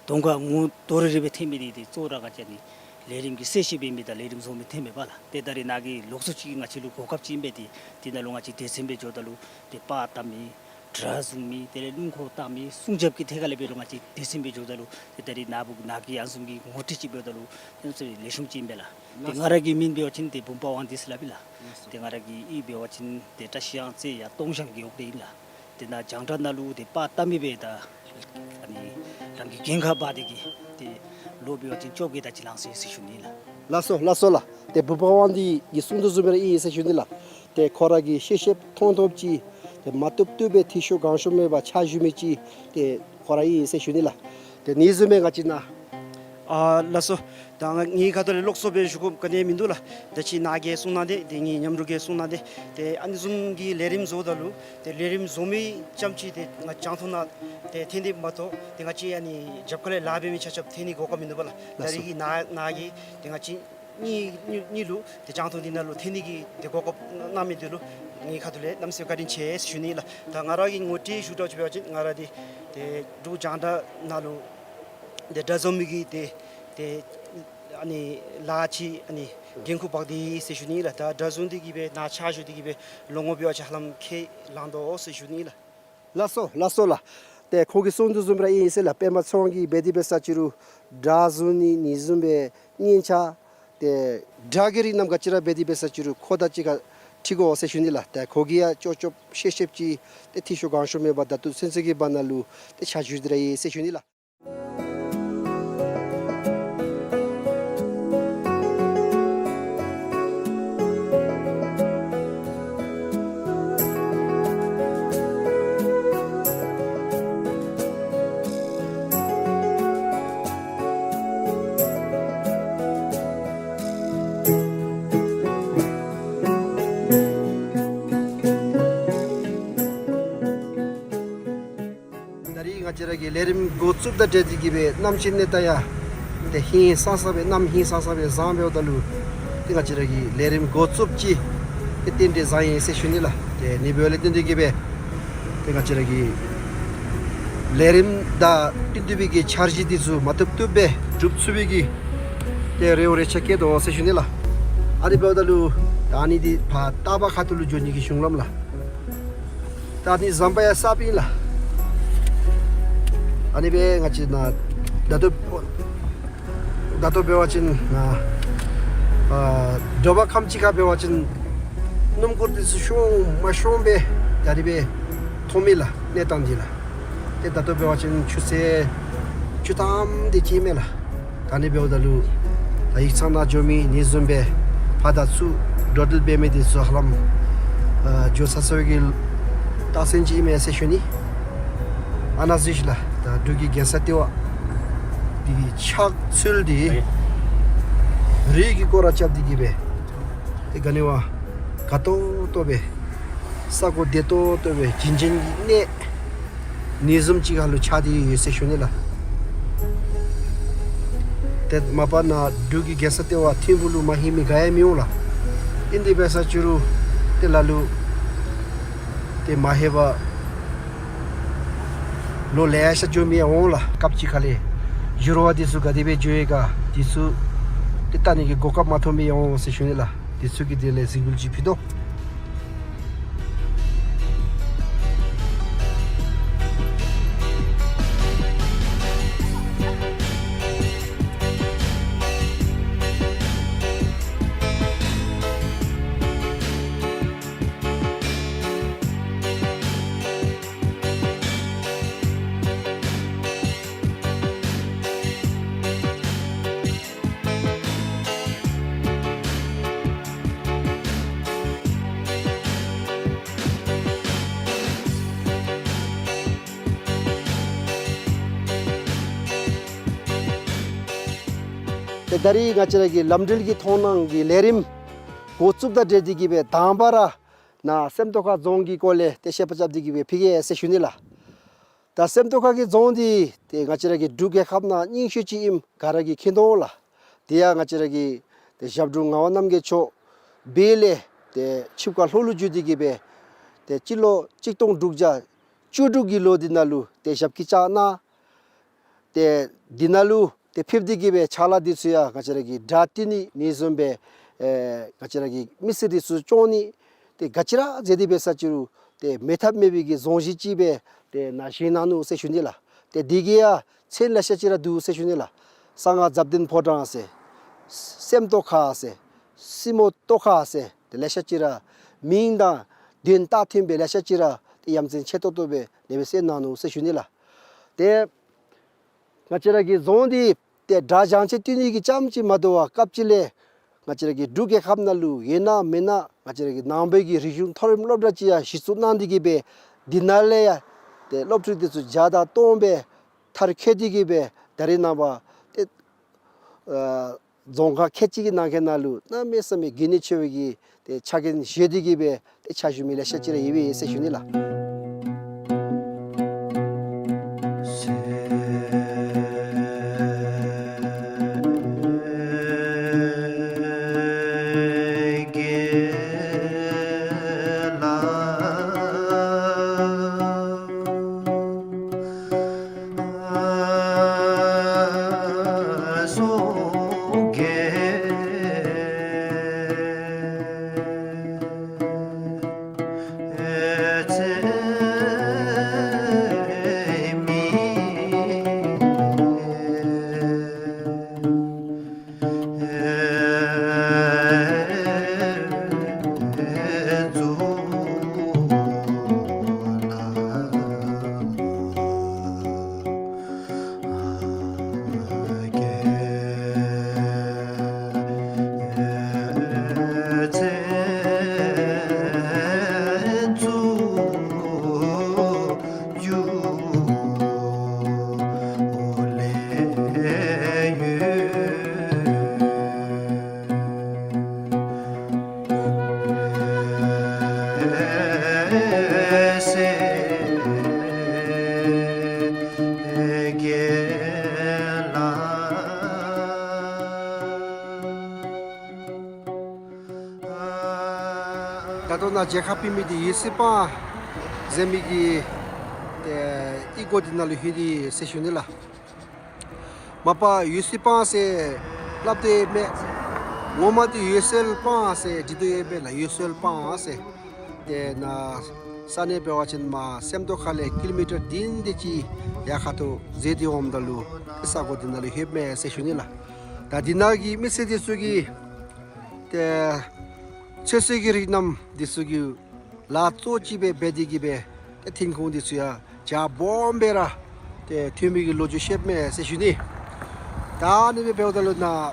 གདོང་ཁར་ངོ་རྡོག་རིལ་རི་སྦེ་ཐོན་མི་འདི་ཏེ་གཙོ་བོ་ར་ང་བཅས་ཨ་ནི་ལས་རིམ་གྱི་གསལ་བཤད་འབད་མི་དང་ལས་རིམ་བཟོ་མི་ཐོན་མས་པ་ལགས། ཏེ་ད་རིས་ནཱ་གིས་ལོགས་སུ་ཅིག་ང་བཅས་ལུ་གོ་སྐབས་ཅིག་ཨིན་པས། ཏེ་དེ་ནང་ལུ་ང་བཅས་སྡེ་ཚན་སྦེ་འགྱོཝ་ད་ལུ་ཏེ་པར་བཏབ་མི་དྲ་བཟུང་མི་དེ་ལས་སྣུམ་འཁོར་བཏབ་མི་སྲུང་སྐྱོབ་ཀྱི་ཐད་ཁར་ལས་འབད་རུང་ང་བཅས་སྡེ་ཚན་སྦེ་འགྱོཝ་ད་ལུ་ཏེ་ད་རིས་ནཱ་བུ་ནཱ་གིས་ཨ་ནི་བཟུམ་གྱི་ངོ་སྤྲོད་ཅིག་འབདཝ་ད་ལུ་ཏེ་ལེགས་ཤོམ་ཅིག་ཨིན་པས་ལགས། ཏེ་ང་ར་གི་མིང་འབད་བ་ཅིན་ཏེ་བུམ་པ་དབང་འདུས་ཟེར་སླབ་ཨིན་ལགས། ཏེ་ང་ར་གི་གཡུས་འབད་བ་ཅིན་ཏེ་བཀྲ་ཤིས་གཡང་རྩེ་ཡར་སྟོང་ཞང་གི་འོག་ཏེ་ཨིན་ལགས། ཏེ་ནཱ་རྒྱང་བསྒྲགས་ནང་ལུ་ཏེ་པར་བཏབ་མི་སྦེ་ད་ཨ་ནི་རང་གི་འགན་ཁག་འབག་སྟེ་གི་ཏེ་ལོ་འབད་བ་ཅིན་བཅོ་བརྒྱད་དེ་ཅིག་ལང་སོ་ཡི་ཟེར་ཞུ་ནི་ལགས། ལགས་སོ་ལགས་སོ་ལགས། ཏེ་བུམ་པ་དབང་འདུས་ཀྱིས་གསུང་དོ་བཟུམ་སྦེ་ར་ཨིན་ཟེར་ཞུ་ནི་ལགས། ཏེ་ཁོ་ར་གིས་ཤེས་ཤེསཔ་མཐོང་མཐོངམ་ཅིག་ཏེ་མ་བཏུབ་བཏུབ་སྦེ་འཐུས་ཤོར་གང་ཤོར་མེད་པར་ཕྱག་ཞུ་མི་ཅིག་ཏེ་ཁོ་ར་ཨིན་ཟེར་ཞུ་ནི་ལགས། ཏེ་ཨ་ནི་བཟུམ་སྦེ་ང་བཅས་ནཱ་ཨ་ལགས་སོ། ད་ང་ངེའི་ཁ་ཐུག་ལས་ལོགས་སུ་སྦེ་ཞུ་དགོཔ་ག་ནི་མིན་འདུག་ལགས། ད་ཅི་ནཱ་གིས་གསུང་གནང་སྟེ་ཏེ་ངེའི་མཉམ་རོགས་ཀྱིས་གསུང་གནང་སྟེ་ཏེ་ཨ་ནི་བཟུམ་གྱི་ལས་རིམ་བཟོཝ་ད་ལུ་ཏེ་ལས་རིམ་བཟོ་མི་རྐྱངམ་ཅིག་ཏེ་ང་རྒྱང་མཐོང་ནང་ཏེ་འཐོན་ནི་མ་གཏོགས་ཏེ་ང་བཅས་ཨ་ནི་རྒྱབ་ཁ་ལས་ལཱ་འབད་མི་ཆ་ཁྱབ་འཐོན་ནི་གོ་སྐབས་མིན་འདུག་པ་ལགས། ད་རིས་ཀྱི་ནཱ་ནཱ་གིས་ཏེ་ང་བཅས་གཉིས་གཉིས་གཉིས་ལུ་ཏེ་རྒྱང་མཐོང་འདི་ནང་ལུ་འཐོན་ནི་གི་ཏེ་གོ་སྐབས་གནང་མི་འདི་ལུ་ངེའི་ཁ་ཐུག་ལས་གནམ་མེད་ས་མེད་བཀའ་དྲིན་ཆེ་ཞུ་ནི་ལགས། ད་ང་ར་གི་ངོ་སྤྲོད་ཞུ་འདྲཝ་ཅིག་འབད་བ་ཅིན་ང་ར་འདི་ཏེ་འབྲུག་རྒྱང་བསྒྲགས་ནང་ལུ་ཏེ་དྲ་བཟུང་མི་གི་ཏེ་ཏེ་ཨ་ནི་ལཱ་ཅིག་ཨ་ནི་ འགན་ཁུར་འབག་སྟེ་ཟེར་ཞུ་ནི་ལགས། ད་གྲྭ་བཟུང་སྟེ་གི་སྦེ་ནཱ་ཕྱག་ཞུ་སྟེ་གི་སྦེ་ལོ་ངོ་འབད་བ་ཅིན་ཧ་ལམ་ཁལ་ལང་དོ་ཟེར་ཞུ་ནི་ལགས། ལགས་སོ་ལགས་སོ་ལགས། ཏེ་ཁོ་གིས་གསུང་དོ་བཟུམ་ར་ཨིན་ཟེར་ལགས། པདྨ་ཚེ་དབང་གིས་འབད་དེ་འབད་ས་ཅི་རུང་གྲྭ་བཟུང་ནི་ནི་བཟུང་སྦེ་གཉེན་ཆ་ཏེ་དྲག་གི་རིགས་རྣམས་ག་ཅི་ར་འབད་དེ་འབད་ས་ཅི་རུང་ཁོ་དང་གཅིག་ཁར་འཁྲིལ་དགོ་ཟེར་ཞུ་ནི་ལགས། ཏེ་ཁོ་གིས་ཡང་ཅོག་ཅོག་ཤེས་ཤེསཔ་ཅིག་ཏེ་འཐུས་ཤོར་གང་ཤོར་མེད་པར་ད་ལྟོ་ཚུན་ཚོད་ཀྱི་བར་ན་ལུ་ཏེ་ཕྱག་ཞུ་སྟེ་ར་ཡོད་ཟེར་ཞུ་ནི་ལགས། ད་རིས་ང་བཅས་ར་གི་ལས་རིམ་འགོ་བཙུགསཔ་དང་འབྲེལ་ཏེ་གི་སྦེ་གནམ་གཤིས་གནས་སྟངས་ཡང་ཏེ་ཧིང་སངས་ས་སྦེ་གནམ་ཧིང་སངས་ས་སྦེ་བཟང་འབདཝ་ད་ལུ་ཏེ་ང་བཅས་ར་གི་ལས་རིམ་འགོ་བཙུགསཔ་ཅིག་ཏེ་རྟེན་འབྲེལ་བཟང་ཡི་ཟེར་ཞུ་ནི་ལགས། ཏེ་ཨ་ནི་འབདཝ་ལས་བརྟེན་ཏེ་གི་སྦེ་ཏེ་ང་བཅས་ར་གི་ལས་རིམ་དང་བསྟུན་ཏེ་སྦེ་གི་འཆར་གཞི་འདི་ཚུ་མ་བཏུབ་བཏུབ་སྦེ་འགྲུབ་ཚུགས་པའི་གི་ཏེ་རེ་བ་རེ་ཆ་བསྐྱེད་དོ་ཟེར་ཞུ་ནི་ལགས། ཨ་ནི་འབདཝ་ད་ལུ་ད་ཨ་ནི་འདི་ཕར་སྟག་པ་ཁ་ཐུག་ལུ་འགྱོ་ནི་གི་གཞུང་ལམ་ལགས། ད་ཨ་ནི་ཟམ་པ་ཡང་གསརཔ་ཨིན་ལགས། ཨ་ནི་སྦེ་ང་བཅས་ནཱ་ད་ལྟོ་ད་ལྟོ་འབད་བ་ཅིན་ནཱ་ཨ་དྲོ་པ་ཁམས་ཅིག་ཁར་འབད་བ་ཅིན་སྣུམ་འཁོར་འདི་ཚུ་ཤོང་མ་ཤོང་སྦེ་ད་རིས་སྦེ་མཐོང་མི་ལགས་གནས་སྟངས་འདི་ལགས། ཏེ་ད་ལྟོ་འབད་བ་ཅིན་ཆུ་ཚོད་བཅུ་ཐམ་དེ་ཅིག་མས་ལགས། ད་ཨ་ནི་འབདཝ་ད་ལུ་ད་ཡིག་ཚང་ནང་འགྱོ་མི་ནི་བཟུམ་སྦེ་ཕར་དང་ཚུར་འགྲོ་འགྲུལ་འབད་མི་འདི་ཚུ་ཧ་ལམ་ཨ་འགྱོ་ཚར་ཚར་བའི་གི་རྟགས་མཚན་ཅིག་ཨིན་མས་ཟེར་ཞུ་ནི། ཨ་ནཱ་གཟིགས་ཤིག་ལགས། ད་འབྲུག་གི་རྒྱལ་ས་ལྟེ་བ་འདི་གི་ཆགས་ཚུལ་འདི་རི་གི་སྐོར་ར་རྐྱབ་སྟེ་གི་སྦེ་ཏེ་ག་ནི་བ་དགའ་ཏོག་ཏོ་སྦེ་ས་གོ་བདེ་ཏོག་ཏོ་སྦེ་བྱིན་ཅན་གྱི་གནས་ནི་བཟུམ་ཅིག་ཁར་ལུ་ཆགས་ཏེ་ཡོད་ཟེར་ཞུ་ནི་ལགས། ཏེ་མ་པ་ནཱ་འབྲུག་གི་རྒྱལ་ས་ལྟེ་བ་ཐིམ་ཕུག་ལུ་མ་ལྷོད་མི་ག་ཡང་མི་འོང་ལགས། ཨིན་དེ་འབད་ས་ཅི་རུང་ཏེ་ལ་ལུ་ཏེ་མ་ལྷོད་པར་ལོ་ལེ་ཤ་འགྱོ་མི་ཡང་འོང་ལགས། སྐབས་ཅིག་ཁ་ལས་འགྱུར་བ་འདི་ཚུ་ག་དེ་སྦེ་འགྱོ་ཡི་ག་འདི་ཚུ་ཏེ་བལྟ་ནི་གི་གོ་སྐབས་མ་ཐོབ་མི་ཡང་འོང་ཟེར་ཞུ་ནི་ལགས། འདི་ཚུ་གི་དོན་ལས་གཟིགས་འབུལ་ཅིག་ཕུལ་དོ། ཏེ་ད་རིས་ང་བཅས་ར་གི་ལམ་འགྲུལ་གྱི་མཐོང་སྣང་གི་ལས་རིམ་འགོ་བཙུགསཔ་དང་འབྲེལ་ཏེ་གི་སྦེ་དང་པ་ར་ནཱ་སེམས་རྟོགས་ཁ་རྫོང་གི་སྐོར་ལས་ཏེ་བཤད་པ་རྐྱབ་སྟེ་གི་སྦེ་ཕུལ་གེ་ཟེར་ཞུ་ནི་ལགས། ད་སེམས་རྟོགས་ཁ་གི་རྫོང་འདི་ཏེ་ང་བཅས་ར་གི་འབྲུག་རྒྱལ་ཁབ་ནང་རྙིང་ཤོས་ཅིག་ཨིནམ་ག་ར་གིས་མཁྱེན་དོ་ལགས། དེ་ཡང་ང་བཅས་ར་གི་ཏེ་ཞབས་དྲུང་ངག་དབང་རྣམ་རྒྱལ་མཆོག་འབད་ལས་ཏེ་ཆིབས་ཁ་ལྷོ་ལུ་བསྒྱུར་ཏེ་གི་སྦེ་ཏེ་སྤྱི་ལོ་གཅིག་སྟོང་དྲུག་བརྒྱ་བཅུ་དྲུག་གི་ལོ་འདི་ནང་ལུ་ཏེ་ཞབས་སྐྱིལ་བཅགས་གནང་། ཏེ་འདི་ནང་ལུ་ཏེ་ཕེབས་ཏེ་གི་སྦེ་ཕྱག་ལཱ་འདི་ཚུ་ཡང་ང་བཅས་ར་གི་དགྲ་བཏུལ་ནི་ནི་བཟུམ་སྦེ་ཨེ་ང་བཅས་ར་གི་མི་སེར་འདི་ཚུ་སྐྱོང་ནི་ཏེ་ག་ཅི་ར་མཛད་དེ་འབད་ས་ཅི་རུང་ཏེ་མེད་ཐབས་མེད་པའི་གི་རྫོང་གཞི་ཅིག་སྦེ་ཏེ་ནཱ་བཞེངས་གནང་ནུག་ཟེར་ཞུ་ནི་ལགས། ཏེ་འདི་གི་ཡང་མཚན་ལེ་ཤ་ཅིག་ར་འདུག་ཟེར་ཞུ་ནི་ལགས། གསང་སྔགས་ཛབ་དོན་ཕོ་བྲང་ཟེར་སེམས་རྟོགས་ཁ་ཟེར་སྲིན་མོ་རྟོགས་ཁ་ཟེར་ཏེ་ལེ་ཤ་ཅིག་ར་མིང་དང་དོན་རྟགས་མཐུན་སྦེ་ལེ་ཤ་ཅིག་ར་ཏེ་ཡ་མཚན་ཆེ་ཏོག་ཏོ་སྦེ་ཨ་ནི་སྦེ་གསལ་གནང་ནུག་ཟེར་ཞུ་ནི་ལགས། ཏེ་ང་བཅས་ར་གི་རྫོང་འདི་ཏེ་དགྲ་ཞག་ཆེ་བཏུལ་ནི་གི་རྐྱངམ་ཅིག་མ་དོ་བར་སྐབས་ཅིག་ལས་ང་བཅས་ར་གི་འབྲུག་རྒྱལ་ཁབ་ནང་ལུ་ཡོད་ན་མེད་ན་ང་བཅས་ར་གི་ནང་པའི་གི་རིག་གཞུང་མཐོ་རིམ་སློབ་གྲྭ་ཅིག་ཡང་གཞི་བཙུགས་གནང་སྟེ་གི་སྦེ་འདི་ནང་ལས་ཡང་ཏེ་སློབ་ཕྲུག་འདི་ཚུ་བརྒྱ་དང་སྟོང་སྦེ་མཐར་འཁྱོལ་ཏེ་གི་སྦེ་ད་རེས་ནངས་པ་ཏེ་ཨ་རྫོང་ཁག་ཁལ་གཅིག་གི་ནང་འཁོད་ནང་ལུ་གནམ་མེད་ས་མེད་གལ་གནད་ཆེ་བའི་གི་ཏེ་ཕྱག་འགན་བཞེས་ཏེ་གི་སྦེ་ཏེ་ཕྱག་ཞུ་མི་ལེ་ཤ་ཅིག་ར་ཡོད་པས་ཟེར་ཞུ་ནི་ལགས། ད་ལྟོ་ནཱ་མཇལ་ཁ་ཕུལ་མི་འདི་ཡོད་སྲིད་སྤང་ཟེར་མི་གི་ཏེ་གཡུས་སྒོ་འདི་ནང་ལུ་ལྷོད་དེ་ཟེར་ཞུ་ནི་ལགས། མ་པ་ཡོད་སྲིད་སྤང་ཟེར་སླབ་དོ་ཡོདཔ་མས། ངོ་མ་འདི་ཡོད་སྲོལ་སྤང་ཟེར་འབྲི་དོ་ཡོདཔ་མས་ལགས། ཡོད་སྲོལ་སྤང་ཟེར། ཏེ་ནཱ་ས་གནས་འབད་བ་ཅིན་མར་སེམས་རྟོགས་ཁ་ལས་ཀི་ལོ་མི་ཊར་བདུན་དེ་ཅིག་ཡར་ཁ་ཐུག་འཛེགས་ཏེ་འོངམ་ད་ལུ་ས་གོ་འདི་ནང་ལུ་ལྷོདཔ་མས་ཟེར་ཞུ་ནི་ལགས། ད་འདི་ནང་གི་མི་སེར་འདི་ཚུ་གིས་ཏེ་ཚོད་བསྲེ་གི་རིགས་རྣམས་འདི་ཚུ་གི་ལཱ་གཙོ་ཅིག་སྦེ་འབད་དེ་གིས་སྦེ་ཏེ་ཐོན་ཁུངས་འདི་ཚུ་ཡང་རྒྱ་སྦོམ་སྦེ་ར་ཏེ་ཐོན་མི་གི་ལོ་རྒྱུས་བཤདཔ་མས་ཟེར་ཞུ་ནི། ད་ཨ་ནི་སྦེ་འབདཝ་ད་ལུ་ནཱ་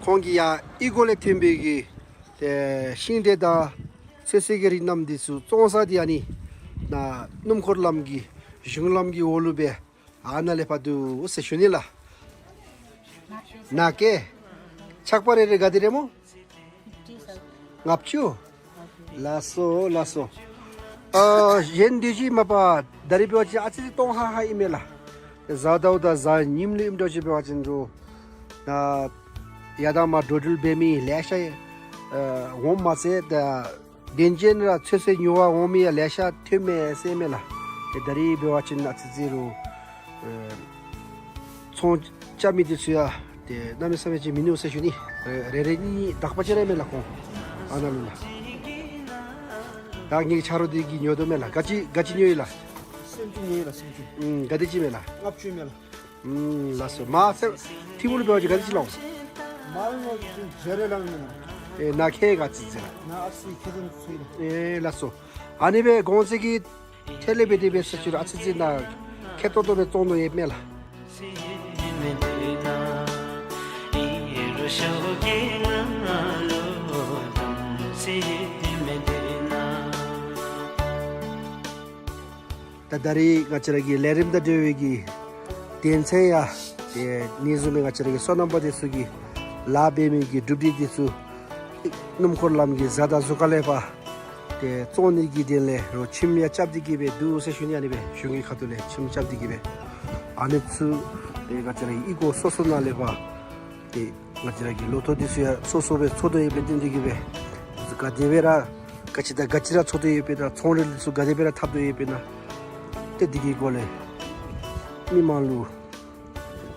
ཁོང་གིས་ཡང་གཡུས་སྒོ་ལས་ཐོན་པའི་གི་ཏེ་ཤིང་འབྲས་དང་ཚོད་བསྲེ་གི་རིགས་རྣམས་འདི་ཚུ་བཙོང་ས་འདི་ཨ་ནི་ནཱ་སྣུམ་འཁོར་ལམ་གྱི་གཞུང་ལམ་གྱི་འོག་ལུ་སྦེ་ཨ་ནཱ་ལས་ཕར་འདུག་ཟེར་ཞུ་ནི་ལགས། ནཱ་ཀེ་ཆག་པ་རེ་རེ་ག་དེ་རེ་སྨོ། ལྔ་བཅུ། ལགས་སོ་ལགས་སོ། ཨ་གཞན་འདི་ཅིག་མ་པ་ད་རིས་འབད་བ་ཅིན་ཨ་ཙི་ཅིག་སྟོང་ཧ་ཧ་ཨིན་མས་ལགས། གཟའ་ཟླཝ་དང་གཟའ་ཉིམ་ལུ་ཨིནམ་འདྲཝ་ཅིག་འབད་བ་ཅིན་རུང་ནཱ་ཡར་དང་མར་འགྲོ་འགྲུལ་འབད་མི་ལེ་ཤ་ཨ་འོངམ་མ་ཚད་ད་དེ་ཅིག་ར་ཚོད་བསྲེ་ཉོ་བར་འོང་མི་ཡང་ལེ་ཤ་ཐོནམ་མས་ཟེར་མས་ལགས། ཏེ་ད་རིས་འབད་བ་ཅིན་ཨ་ཙི་ཅིག་རུང་ཨེ་ཚོང་རྐྱབ་མི་འདི་ཚུ་ཡང་ཏེ་གནམ་མེད་ས་མེད་ཅིག་མིན་ནུག་ཟེར་ཞུ་ནི། རེ་རེ་གཉིས་གཉིས་དག་པ་ཅིག་ར་མས་ལགས་ཁོང་ཨ་ནཱ་ལུ་ལགས། ད་ངེའི་ཆ་རོགས་འདི་གིས་ཉོ་དོ་མས་ལགས། ག་ཅི་ག་ཅི་ཉོ་ཡི་ལགས། སེམས་ཅན་ཉོ་ཡི་ལགས་སེམས་ཅན། ཨུམ་ག་དེ་ཅིག་མས་ལགས། ལྔ་བཅུ་མས་ལགས། ཨུམ་ལགས་སོ། མ་ཚད་ཐིམ་ཕུག་ལུ་འབད་བ་ཅིན་ག་དེ་ཅིག་ལོ། མ་ལོ་ཅིག་བརྗེ་རེ་ལང་མེན་ན། ཨེ་ནཱ་ཁེ་ག་ཅི་ཟེར་ལགས། ནཱ་ཨ་ཙི་ཁེ་ཙམ་ཚུད་ལགས། ཨེ་ལགས་སོ། ཨ་ནི་སྦེ་གོང་ཚད་ཀྱི་ཐད་ལས་འབད་དེ་འབད་ས་ཅིག་རུང་ཨ་ཙི་ཅིག་ནཱ་ཁེ་ཏོག་ཏོ་སྦེ་བཙོང་དོ་ཡོདཔ་མས་ལགས། ད་ད་རིས་ང་བཅས་ར་གི་ལས་རིམ་དང་འབྲེལ་བའི་གི་དོན་ཚན་ཡང་ཏེ་ཨ་ནི་བཟུམ་སྦེ་ང་བཅས་ར་གི་སོ་ནམ་པ་འདི་ཚུ་གིས་ལཱ་འབད་མི་གི་གྲུབ་འབྲས་འདི་ཚུ་སྣུམ་འཁོར་ལམ་གྱི་གཟའ་དང་གཟུགས་ཁ་ལས་ཕར་ཏེ་བཙོང་ནི་གི་དོན་ལས་རོགས་ཁྱིམ་ཡང་རྐྱབ་སྟེ་གིས་སྦེ་འདུག་ཟེར་ཞུ་ནི། ཨ་ནི་སྦེ་གཞུང་གི་ཁ་ཐུག་ལས་ཁྱིམ་རྐྱབ་སྟེ་གིས་སྦེ་ཨ་ནི་ཚུ་ཏེ་ང་བཅས་ར་གི་གཡུས་སྒོ་སོ་སོ་ནང་ལས་ཕར་ཏེ་ང་བཅས་ར་གི་ལོ་ཐོག་འདི་ཚུ་ཡང་སོ་སོ་སྦེ་འཚོ་དོ་ཡོདཔ་ལས་བརྟེན་ཏེ་གིས་སྦེ་ག་དེ་སྦེ་ར་ག་ཅི་དང་ག་ཅི་ར་འཚོ་དོ་ཡོདཔ་ཨིན་ན། ཚོང་འབྲེལ་འདི་ཚུ་ག་དེ་སྦེ་ར་འཐབ་དོ་ཡོདཔ་ཨིན་ན། ཏེ་འདི་གི་སྐོར་ལས་མི་མང་ལུ་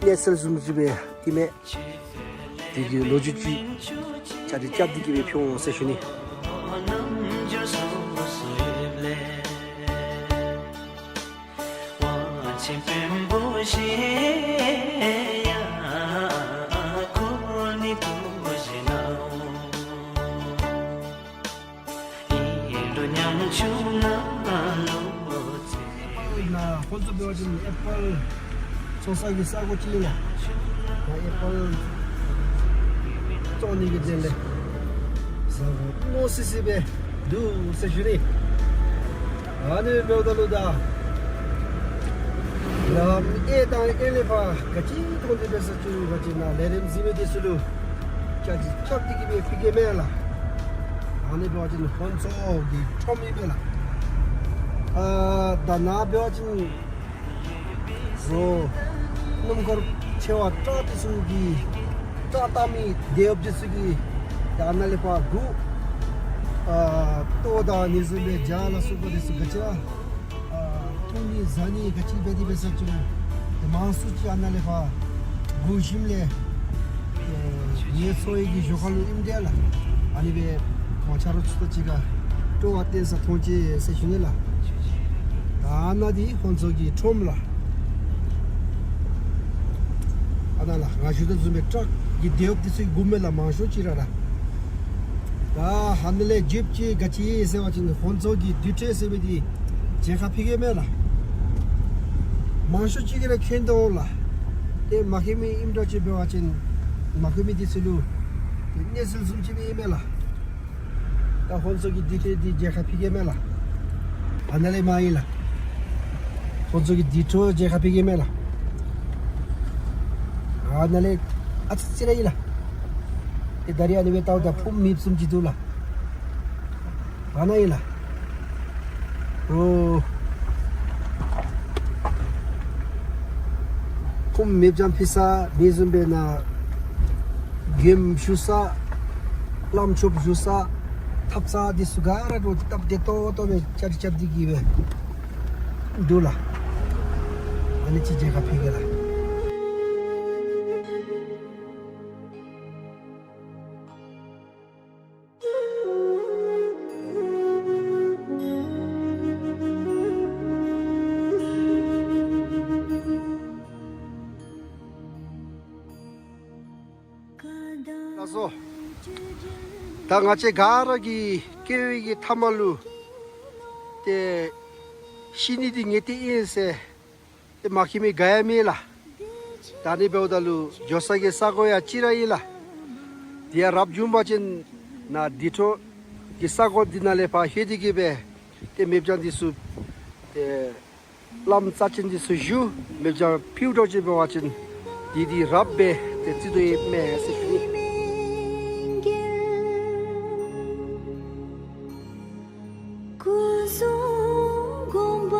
གནས་ཚུལ་བཟུམ་ཅིག་སྦེ་ཨིན་མས། འདི་གི་ལོ་རྒྱུས་ཅིག་ཆ་འདི་རྐྱབ་སྟེ་གིས་སྦེ་ཕུལ་འོང་ཟེར་ཞུ་ནི། ཨེ་པཱལ་ནཱ་ཧོན་ཚོ་འབད་བ་ཅིན་ཨེ་པཱལ་བཙོང་ས་གི་ས་གོ་ཅིག་ཨིན་ལགས། ད་ཨེ་པཱལ་བཙོང་ནི་གི་དོན་ལས་ས་གོ་རྣོ་སི་སི་སྦེ་འདུག་ཟེར་ཞུ་ནི། ཨ་ནི་འབདཝ་ད་ལུ་ད་ལམ་གཡས་དང་གཡོན་ལས་ཕར་ག་ཅི་མཐོང་དོ་འབད་ས་ཅིག་རུང་ག་ཅི་ནཱ་ལས་རིམ་གཟིགས་མི་འདི་ཚུ་ལུ་ཆ་འདི་རྐྱབ་སྟེ་གིས་སྦེ་ཕུལ་གེ་མས་ལགས། ཨ་ནི་འབད་བ་ཅིན་ཧོན་ཚོ་གི་ཁྲོམ་ཨིན་མས་ལགས། ཨ་ད་ནཱ་འབད་བ་ཅིན་རོགས་སྣུམ་འཁོར་ཆེ་བ་ཊཱག་འདི་ཚུ་གི་ཊཱག་བཏང་མི་དེད་གཡོགཔ་འདི་ཚུ་གིས་ད་ནཱ་ལས་ཕར་གུ་ཨ་ལྟོ་དང་ཨ་ནི་བཟུམ་སྦེ་ཇ་ལ་སོགས་པ་འདི་ཚུ་ག་ཅི་ར་ཨ་འཐུང་ནི་བཟའ་ནི་ག་ཅི་འབད་དེ་འབད་ས་ཅིག་རུང་མང་སུ་ཅིག་ཨ་ནཱ་ལས་ཕར་གུ་ཞིནམ་ལས་ཨེ་ངལ་འཚོ་ཡི་གི་ཞོར་ཁ་ལུ་ཨིནམ་འདྲས་ལགས། ཨ་ནི་སྦེ་ཁོང་ཆ་རོགས་ཚུ་དང་གཅིག་ཁར་སྤྲོ་བ་བརྟན་ས་མཐོང་ཅི་ཟེར་ཞུ་ནི་ལགས། ད་ཨ་ནཱ་འདི་ཧོན་ཚོ་གི་ཁྲོམ་ལགས། ཨ་ནཱ་ལགས་ང་ཞུ་དོ་བཟུམ་སྦེ་ཊཱག་གི་དེད་གཡོགཔ་འདི་ཚུ་གི་གུ་མས་ལགས། མང་ཤོས་ཅིག་ར་ལགས། ད་ཨ་ནཱ་ལས་ཇིཔ་ཅིག་ག་ཅི་ཟེར་བ་ཅིན་ཧོན་ཚོ་གི་དུར་ཁྲོད་ཟེར་མི་འདི་མཇལ་ཁ་ཕུལ་གེ་མས་ལགས། མང་ཤོས་ཅིག་གིས་ར་མཁྱེན་དོ་ལགས། ཏེ་མ་མཁྱེན་མི་ཨིནམ་འདྲཝ་ཅིག་འབད་བ་ཅིན་མ་མཁྱེན་མི་འདི་ཚུ་ལུ་ཏེ་གནས་ཚུལ་བཟུམ་ཅིག་སྦེ་ཨིན་མས་ལགས། ད་ཧོན་ཚོ་གི་དུར་ཁྲོད་འདི་མཇལ་ཁ་ཕུལ་གེ་མས་ལགས། ཨ་ནཱ་ལས་མར་ཨིན་ལགས། ཧོན་ཚོ་གི་དུར་ཁྲོད་མཇལ་ཁ་ཕུལ་གེ་མས་ལགས། ཨ་ནཱ་ལས་ཨ་ཙི་ཅིག་ར་ཨིན་ལགས། ཏེ་ད་རིས་ཨ་ནི་སྦེ་བལྟཝ་ད་ཕུངམ་མེདཔ་བཟུམ་ཅིག་འདུག་ལགས། ཨ་ནཱ་ཨིན་ལགས། རོགས་ཕུངམ་མེདཔ་ཙམ་ཕུལ་ས་མེད་བཟུམ་སྦེ་ནཱ་མགྱོནམ་བཞུགས་ས་བླམ་ཆོསཔ་བཞུགས་ས་ ཐབ་ཚང་འདི་ཚུ་ག་ར་འདྲོག་སྟེ་སྟབས་བདེ་ཏོག་ཏོ་སྦེ་ཅ་དྲི་རྐྱབ་སྟེ་གི་སྦེ་འདུག་ལགས། ཨ་ནི་ཅིག་མཇལ་ཁ་ཕུལ་གེ་ལགས། ལགས་སོ། ད་ང་བཅས་ག་ར་གི་སྐྱེ་བའི་གི་ཐ་མ་ལུ་ཏེ་ཤི་ནི་འདི་ངེས་གཏན་ཨིན་ཟེར་ཏེ་མ་མཁྱེན་མི་ག་ཡང་མེད་ལགས། ད་ཨ་ནི་འབདཝ་ད་ལུ་འགྱོ་ས་གི་ས་གོ་ཡང་གཅིག་ར་ཨིན་ལགས། དེ་ཡང་རབ་བྱུང་པ་ཅིན་ནཱ་དེ་འཕྲོ་གི་ས་གོ་འདི་ནང་ལས་ཕར་ལྷོད་དེ་གི་སྦེ་ཏེ་མེ་སྦྱང་འདི་ཚུ་ཏེ་བླམ་རྩ་ཅན་འདི་ཚུ་ཞུ། མེ་སྦྱང་ཕུལཝ་འདྲཝ་ཅིག་འབད་བ་ཅིན་འདི་འདི་རབ་སྦེ་ཏེ་བརྩི་དོ་ཨིན་མས་ཟེར་ཞུ་ནི། སྐུ་གསུང་དགོངས་པ་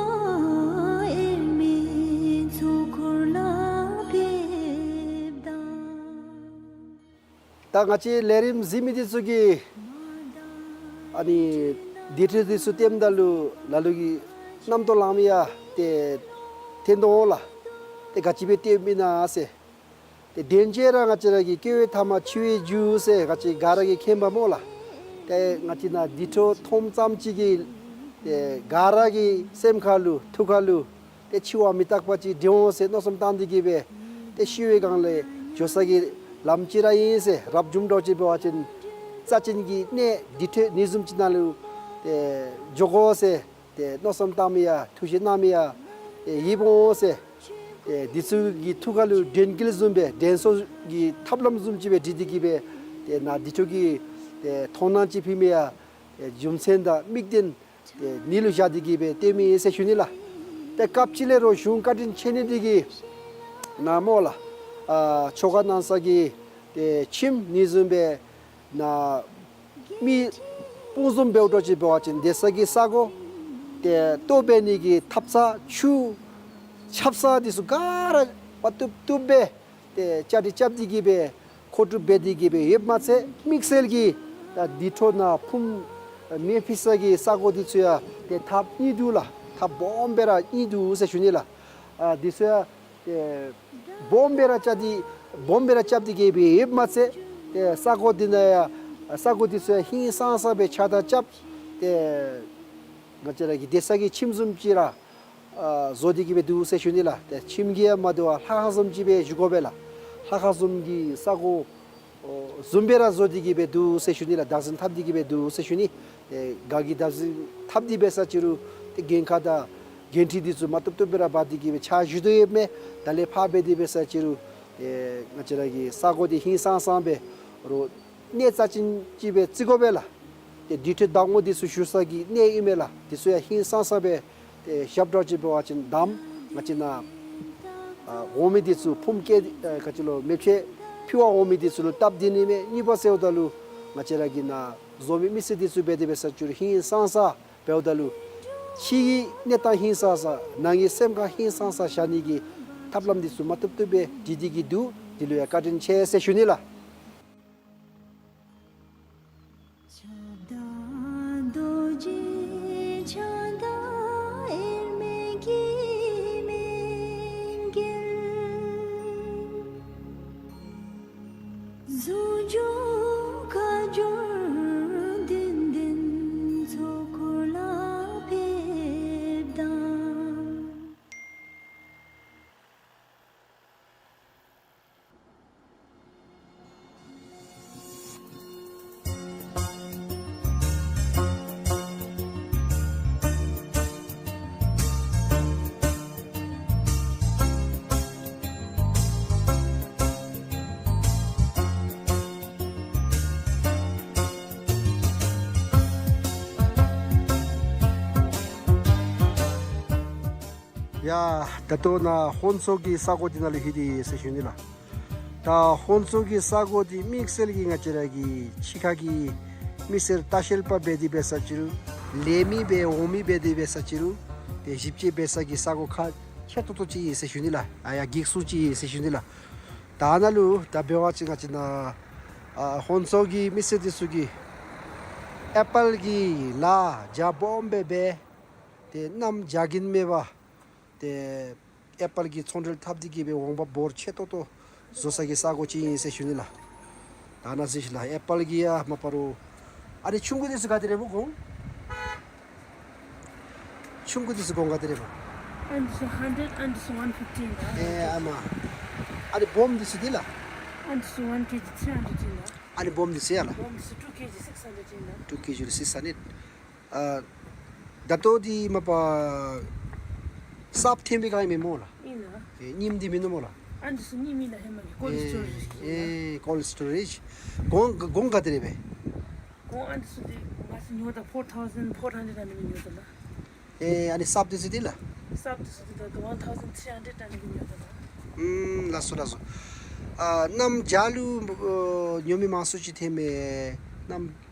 དབྱེར་མེད་ཚོགས་འཁོར་ལ་ཕེབས་དང་། ད་ང་བཅས་ལས་རིམ་གཟིགས་མི་འདི་ཚུ་གིས་ཨ་ནི་དེ་འཕྲོ་འདི་ཚུ་སྟོནམ་ད་ལུ་ལ་ལུ་གིས་རྣམ་རྟོག་ལངམ་ཡང་ཏེ་འཐོན་དོ་འོང་ལགས། ཏེ་ག་ཅི་སྦེ་སྟོནམ་ཨིན་ན་ཟེར། ཏེ་དོན་ཆེ་ར་ང་བཅས་ར་གི་སྐྱེ་བའི་ཐ་མ་འཆི་བའི་རྒྱུ་ཟེར་ང་བཅས་ག་ར་གིས་མཁྱེན་པ་སྨོ་ལགས། ཏེ་ང་བཅས་ནཱ་དེ་འཕྲོ་མཐོངམ་ཙམ་ཅིག་གིས་ཏེ་ག་ར་གི་སེམས་ཁར་ལུ་ཐུགས་ཁར་ལུ་ཏེ་འཆི་བ་མི་རྟག་པ་ཅིག་འདྲེན་འོང་ཟེར་མནོ་བསམ་བཏང་སྟེ་གི་སྦེ་ཏེ་ཤི་བའི་སྒང་ལས་འགྱོ་ས་གི་ལམ་ཅིག་ར་ཨིན་ཟེར། རབ་བྱུང་འདྲཝ་ཅིག་འབད་བ་ཅིན་རྩ་ཅན་གྱི་གནས་དེ་འཕྲོ་ནི་བཟུམ་ཅིག་ནང་ལུ་ཏེ་འགྱོ་དགོ་ཟེར་ཏེ་མནོ་བསམ་བཏངམ་ཡང་ཐུགས་བཞེད་གནངམ་ཡང་ཏེ་ཡིད་འོང་ཟེར། ཏེ་འདི་ཚུ་གི་ཐུགས་ཁར་ལུ་དྲན་སྐུལ་བཟུམ་སྦེ་དྲན་གསོ་གི་ཐབས་ལམ་བཟུམ་ཅིག་སྦེ་བསྒྲིགས་ཏེ་གི་སྦེ་ཏེ་ནཱ་དེ་འཕྲོ་གི་ཏེ་མཐོང་སྣང་ཅིག་ཕུལཝ་ཡང་ཏེ་རྒྱུ་མཚན་དང་དམིགས་དོན་ཏེ་ནི་ལུ་བཞག་སྟེ་གི་སྦེ་སྟོནམ་ཨིན་ཟེར་ཞུ་ནི་ལགས། ཏེ་སྐབས་ཅིག་ལས་རོགས་གཞུང་བཀའ་དྲིན་ཆེ་ནི་འདི་གིས་ནཱ་སྨོ་ལགས། ཨ་ཆོ་ག་གནང་ས་གི་ཏེ་ཁྱིམ་ནི་བཟུམ་སྦེ་ནཱ་མི་སྤུངས་འཛོམས་འབདཝ་འདྲཝ་ཅིག་འབད་བ་ཅིན་སྡོད་ས་གི་ས་གོ་ཏེ་ལྟོ་འབད་ནི་གི་ཐབ་ཚང་ཆུ་ཆབ་གསང་འདི་ཚུ་ག་ར་མ་བཏུབ་བཏུབ་སྦེ་ཏེ་བཅའ་སྒྲིག་རྐྱབ་སྟེ་གི་སྦེ་མཁོ་སྒྲུབ་འབད་དེ་གི་སྦེ་ཡོདཔ་མ་ཚད་དམིགས་བསལ་གྱིས་ད་དེ་འཕྲོ་ནཱ་ཕུངམ་མེ་ཕུ་ས་གི་ས་གོ་འདི་ཚུ་ཡང་ཏེ་ཐགཔ་གཉིས་འདུག་ལགས། ཐགཔ་སྦོམ་སྦེ་ར་གཉིས་འདུག་ཟེར་ཞུ་ནི་ལགས། ཨ་འདི་ཚུ་ཡང་ཏེ་སྦོམ་སྦེ་ར་བཅའ་སྟེ་སྦོམ་སྦེ་ར་རྐྱབ་སྟེ་གི་སྦེ་ཡོདཔ་མ་ཚད་ཏེ་ས་གོ་འདི་ནང་ཡང་ས་གོ་འདི་ཚུ་ཡང་ཧིང་སངས་ས་སྦེ་ཆགས་སྡང་རྐྱབ་སྟེ་ང་བཅས་ར་གི་སྡོད་ས་གི་ཁྱིམ་བཟུམ་ཅིག་ར་ཨ་བཟོ་སྟེ་གི་སྦེ་འདུག་ཟེར་ཞུ་ནི་ལགས། ཏེ་ཁྱིམ་གྱིས་ཡང་མ་དོ་བར་ལྷ་ཁང་བཟུམ་ཅིག་སྦེ་བཞུགས་དགོ་པས་ལགས། ལྷ་ཁང་བཟུམ་གྱི་ས་གོ་ཨོ་བཟུམ་སྦེ་ར་བཟོ་སྟེ་གི་སྦེ་འདུག་ཟེར་ཞུ་ནི་ལགས། བདག་འཛིན་འཐབ་སྟེ་གི་སྦེ་འདུག་ཟེར་ཞུ་ནི། ཨེ་ག་གིས་བདག་འཛིན་འཐབ་སྟེ་འབད་ས་ཅི་རུང་ཏེ་འགན་ཁག་དང་འགན་འཁྲི་འདི་ཚུ་མ་བཏུབ་བཏུབ་སྦེ་ར་འབག་སྟེ་གི་སྦེ་ཕྱག་ཞུ་དོ་ཡོདཔ་མས། ད་ལས་ཕར་འབད་དེ་འབད་ས་ཅི་རུང་ཨེ་ང་བཅས་ར་གི་ས་གོ་འདི་ཧིང་སངས་སངས་སྦེ་རོགས་གནས་རྩ་ཅན་ཅིག་སྦེ་བརྩི་དགོ་པས་ལགས། ཏེ་དེ་འཕྲོ་བདག་མོ་འདི་ཚུ་བཞུགས་ས་གི་གནས་ཨིན་མས་ལགས། འདི་ཚུ་ཡང་ཧིང་སངས་ས་སྦེ་ཏེ་ཞབས་དྲུང་ཅིག་འབད་བ་ཅིན་དམ་ང་བཅས་ནཱ་ཨ་འོང་མི་འདི་ཚུ་ཕུངམ་བཀལ་ཨ་ག་ཅི་ལོ་མེ་ཕུ་ཕུལ་བར་འོང་མི་འདི་ཚུ་ལུ་སྟབས་བདེ་ནི་མས། གཉིས་པ་ཟེརཝ་ད་ལུ་ང་བཅས་ར་གི་ནཱ་བཟོ་མི་མི་སེར་འདི་ཚུ་འབད་དེ་འབད་ས་ཅི་རུང་ཧིང་སངས་ས་འབདཝ་ད་ལུ་ཕྱི་གི་གནས་སྟངས་ཧིང་སངས་ས་ནང་གི་སེམས་ཁར་ཧིང་སངས་ས་བཞག་ནི་གི་ཐབས་ལམ་འདི་ཚུ་མ་བཏུབ་བཏུབ་སྦེ་བསྒྲིགས་ཏེ་གི་འདུག། འདི་ལུ་ཡང་བཀའ་དྲིན་ཆེ་ཟེར་ཞུ་ནི་ལགས། ཁྱབ་བདག་རྡོ་རྗེ་འཆང་དང་དབྱེར་མེད་ཀྱི་མེས་རྒྱལ། གཟུངས་འཇུག་ཁ་སྦྱོར་བདུན་ལྡན་ཚོགས་འཁོར་ལ་ཕེབས་དང་། ཡ་ད་ལྟོ་ནཱ་ཧོན་ཚོ་གི་ས་གོ་འདི་ནང་ལུ་ལྷོད་དེ་ཡོད་ཟེར་ཞུ་ནི་ལགས། ད་ཧོན་ཚོ་གི་ས་གོ་འདི་དམིགས་བསལ་གྱིས་ང་བཅས་ར་གི་ཕྱི་ཁ་གི་མི་སེར་ལྟ་བཤལ་པ་འབད་དེ་འབད་ས་ཅི་རུང་ལེགས་མི་སྦེ་འོང་མི་འབད་དེ་འབད་ས་ཅི་རུང་ཏེ་ཞིབ་དཔྱད་འབད་ས་གི་ས་གོ་ཁག་ཆེ་ཏོག་ཏོ་ཅིག་ཨིན་ཟེར་ཞུ་ནི་ལགས། ཨ་ཡ་གེགས་སུ་ཅིག་ཨིན་ཟེར་ཞུ་ནི་ལགས། ད་ནཱ་ལུ་ད་འབད་བ་ཅིན་ང་བཅས་ནཱ་ཨ་ཧོན་ཚོ་གི་མི་སེར་འདི་ཚུ་གིས་ ཨེ་པཱལ་གྱི་ལཱ་རྒྱ་སྦོམ་སྦེ་འབད། ཏེ་གནམ་རྒྱ་གིན་མེད་པར་ཏེ་ཨེ་པཱལ་གྱི་ཚོང་འབྲེལ་འཐབ་སྟེ་གི་སྦེ་འོང་འབབ་འབོར་ཆེ་ཏོག་ཏོ་བཟོ་ས་གི་ས་གོ་ཅིག་ཨིན་ཟེར་ཞུ་ནི་ལགས། ད་ནཱ་གཟིགས་ཤིག་ལགས། ཨེ་པཱལ་གྱི་ཡ་མ་པ་རུ་ཨ་ནི་ཆུང་ཀུ་འདི་ཚུ་ག་དེ་རེ་བུ་གོང་། ཆུང་ཀུ་འདི་ཚུ་གོང་ག་དེ་རེ་བུ། ཨ་འདི་ཚུ་ཧན་ཌེཌ། ཨ་འདི་ཚུ་ཝན་ཕིཕ་ཊི་ཨིན་ལགས། ཨེ་ཨ་མ། ཨ་ནི་སྦོམ་འདི་ཚུ་འདི་ལགས། ཨ་འདི་ཚུ་ཝན་ཀེ་ཇི་ཐིརི་ཧན་ཌེཌ་ཨིན་ལགས། ཨ་ནི་སྦོམ་འདི་ཚུ་ཡ་ལགས། སྦོམ་འདི་ཚུ་ཊུ་ཀེ་ཇི་སིཀསི་ཧན་ཌེཌ་ཨིན་ལགས། ཊུ་ཀེ་ཇི་སིཀསི་ཧན་ཌེཌ། ཨ་ད་ལྟོ་འདི་མ་པ་སབ་ཐེམ་པའི་སྒང་ཨིན་མས་སྨོ་ལགས། ཨིན་ལགས། ཨེ་རྙིངམ་འདི་མིན་ནུག་སྨོ་ལགས། ཨ་འདི་ཚུ་རྙིངམ་ཨིན་ལགས། ཧེ་མ་གི་ཀོལཌ་སི་ཊོ་རེཇ་ཨིན་ལགས། ཨེ་ཀོལཌ་སི་ཊོ་རེཇ། གོང་གོང་ག་དེ་རེ་བས། གོང་ཨ་འདི་ཚུ་འདི་ང་བཅས་ཉོཝ་ད་ཕོར་ཐའུ་ཟེན་ཕོར་ཧན་ཌེཌ་ཨ་ནི་སྦེ་ཉོཝ་ད་ལགས། ཨེ་ཨ་ནི་སབ་འདི་ཚུ་འདི་ལགས། སབ་འདི་ཚུ་འདི་ད་ཝན་ཐའུ་ཟེན་ཐིརི་ཧན་ཌེཌ་ཨ་ནི་སྦེ་ཉོཝ་ད་ལགས། ཨུམ་ལགས་སོ་ལགས་སོ། ཨ་གནམ་རྒྱ་ལུ་ཨ་ཉོ་མི་མང་སུ་ཅིག་ཐོནམ་མས། གནམ་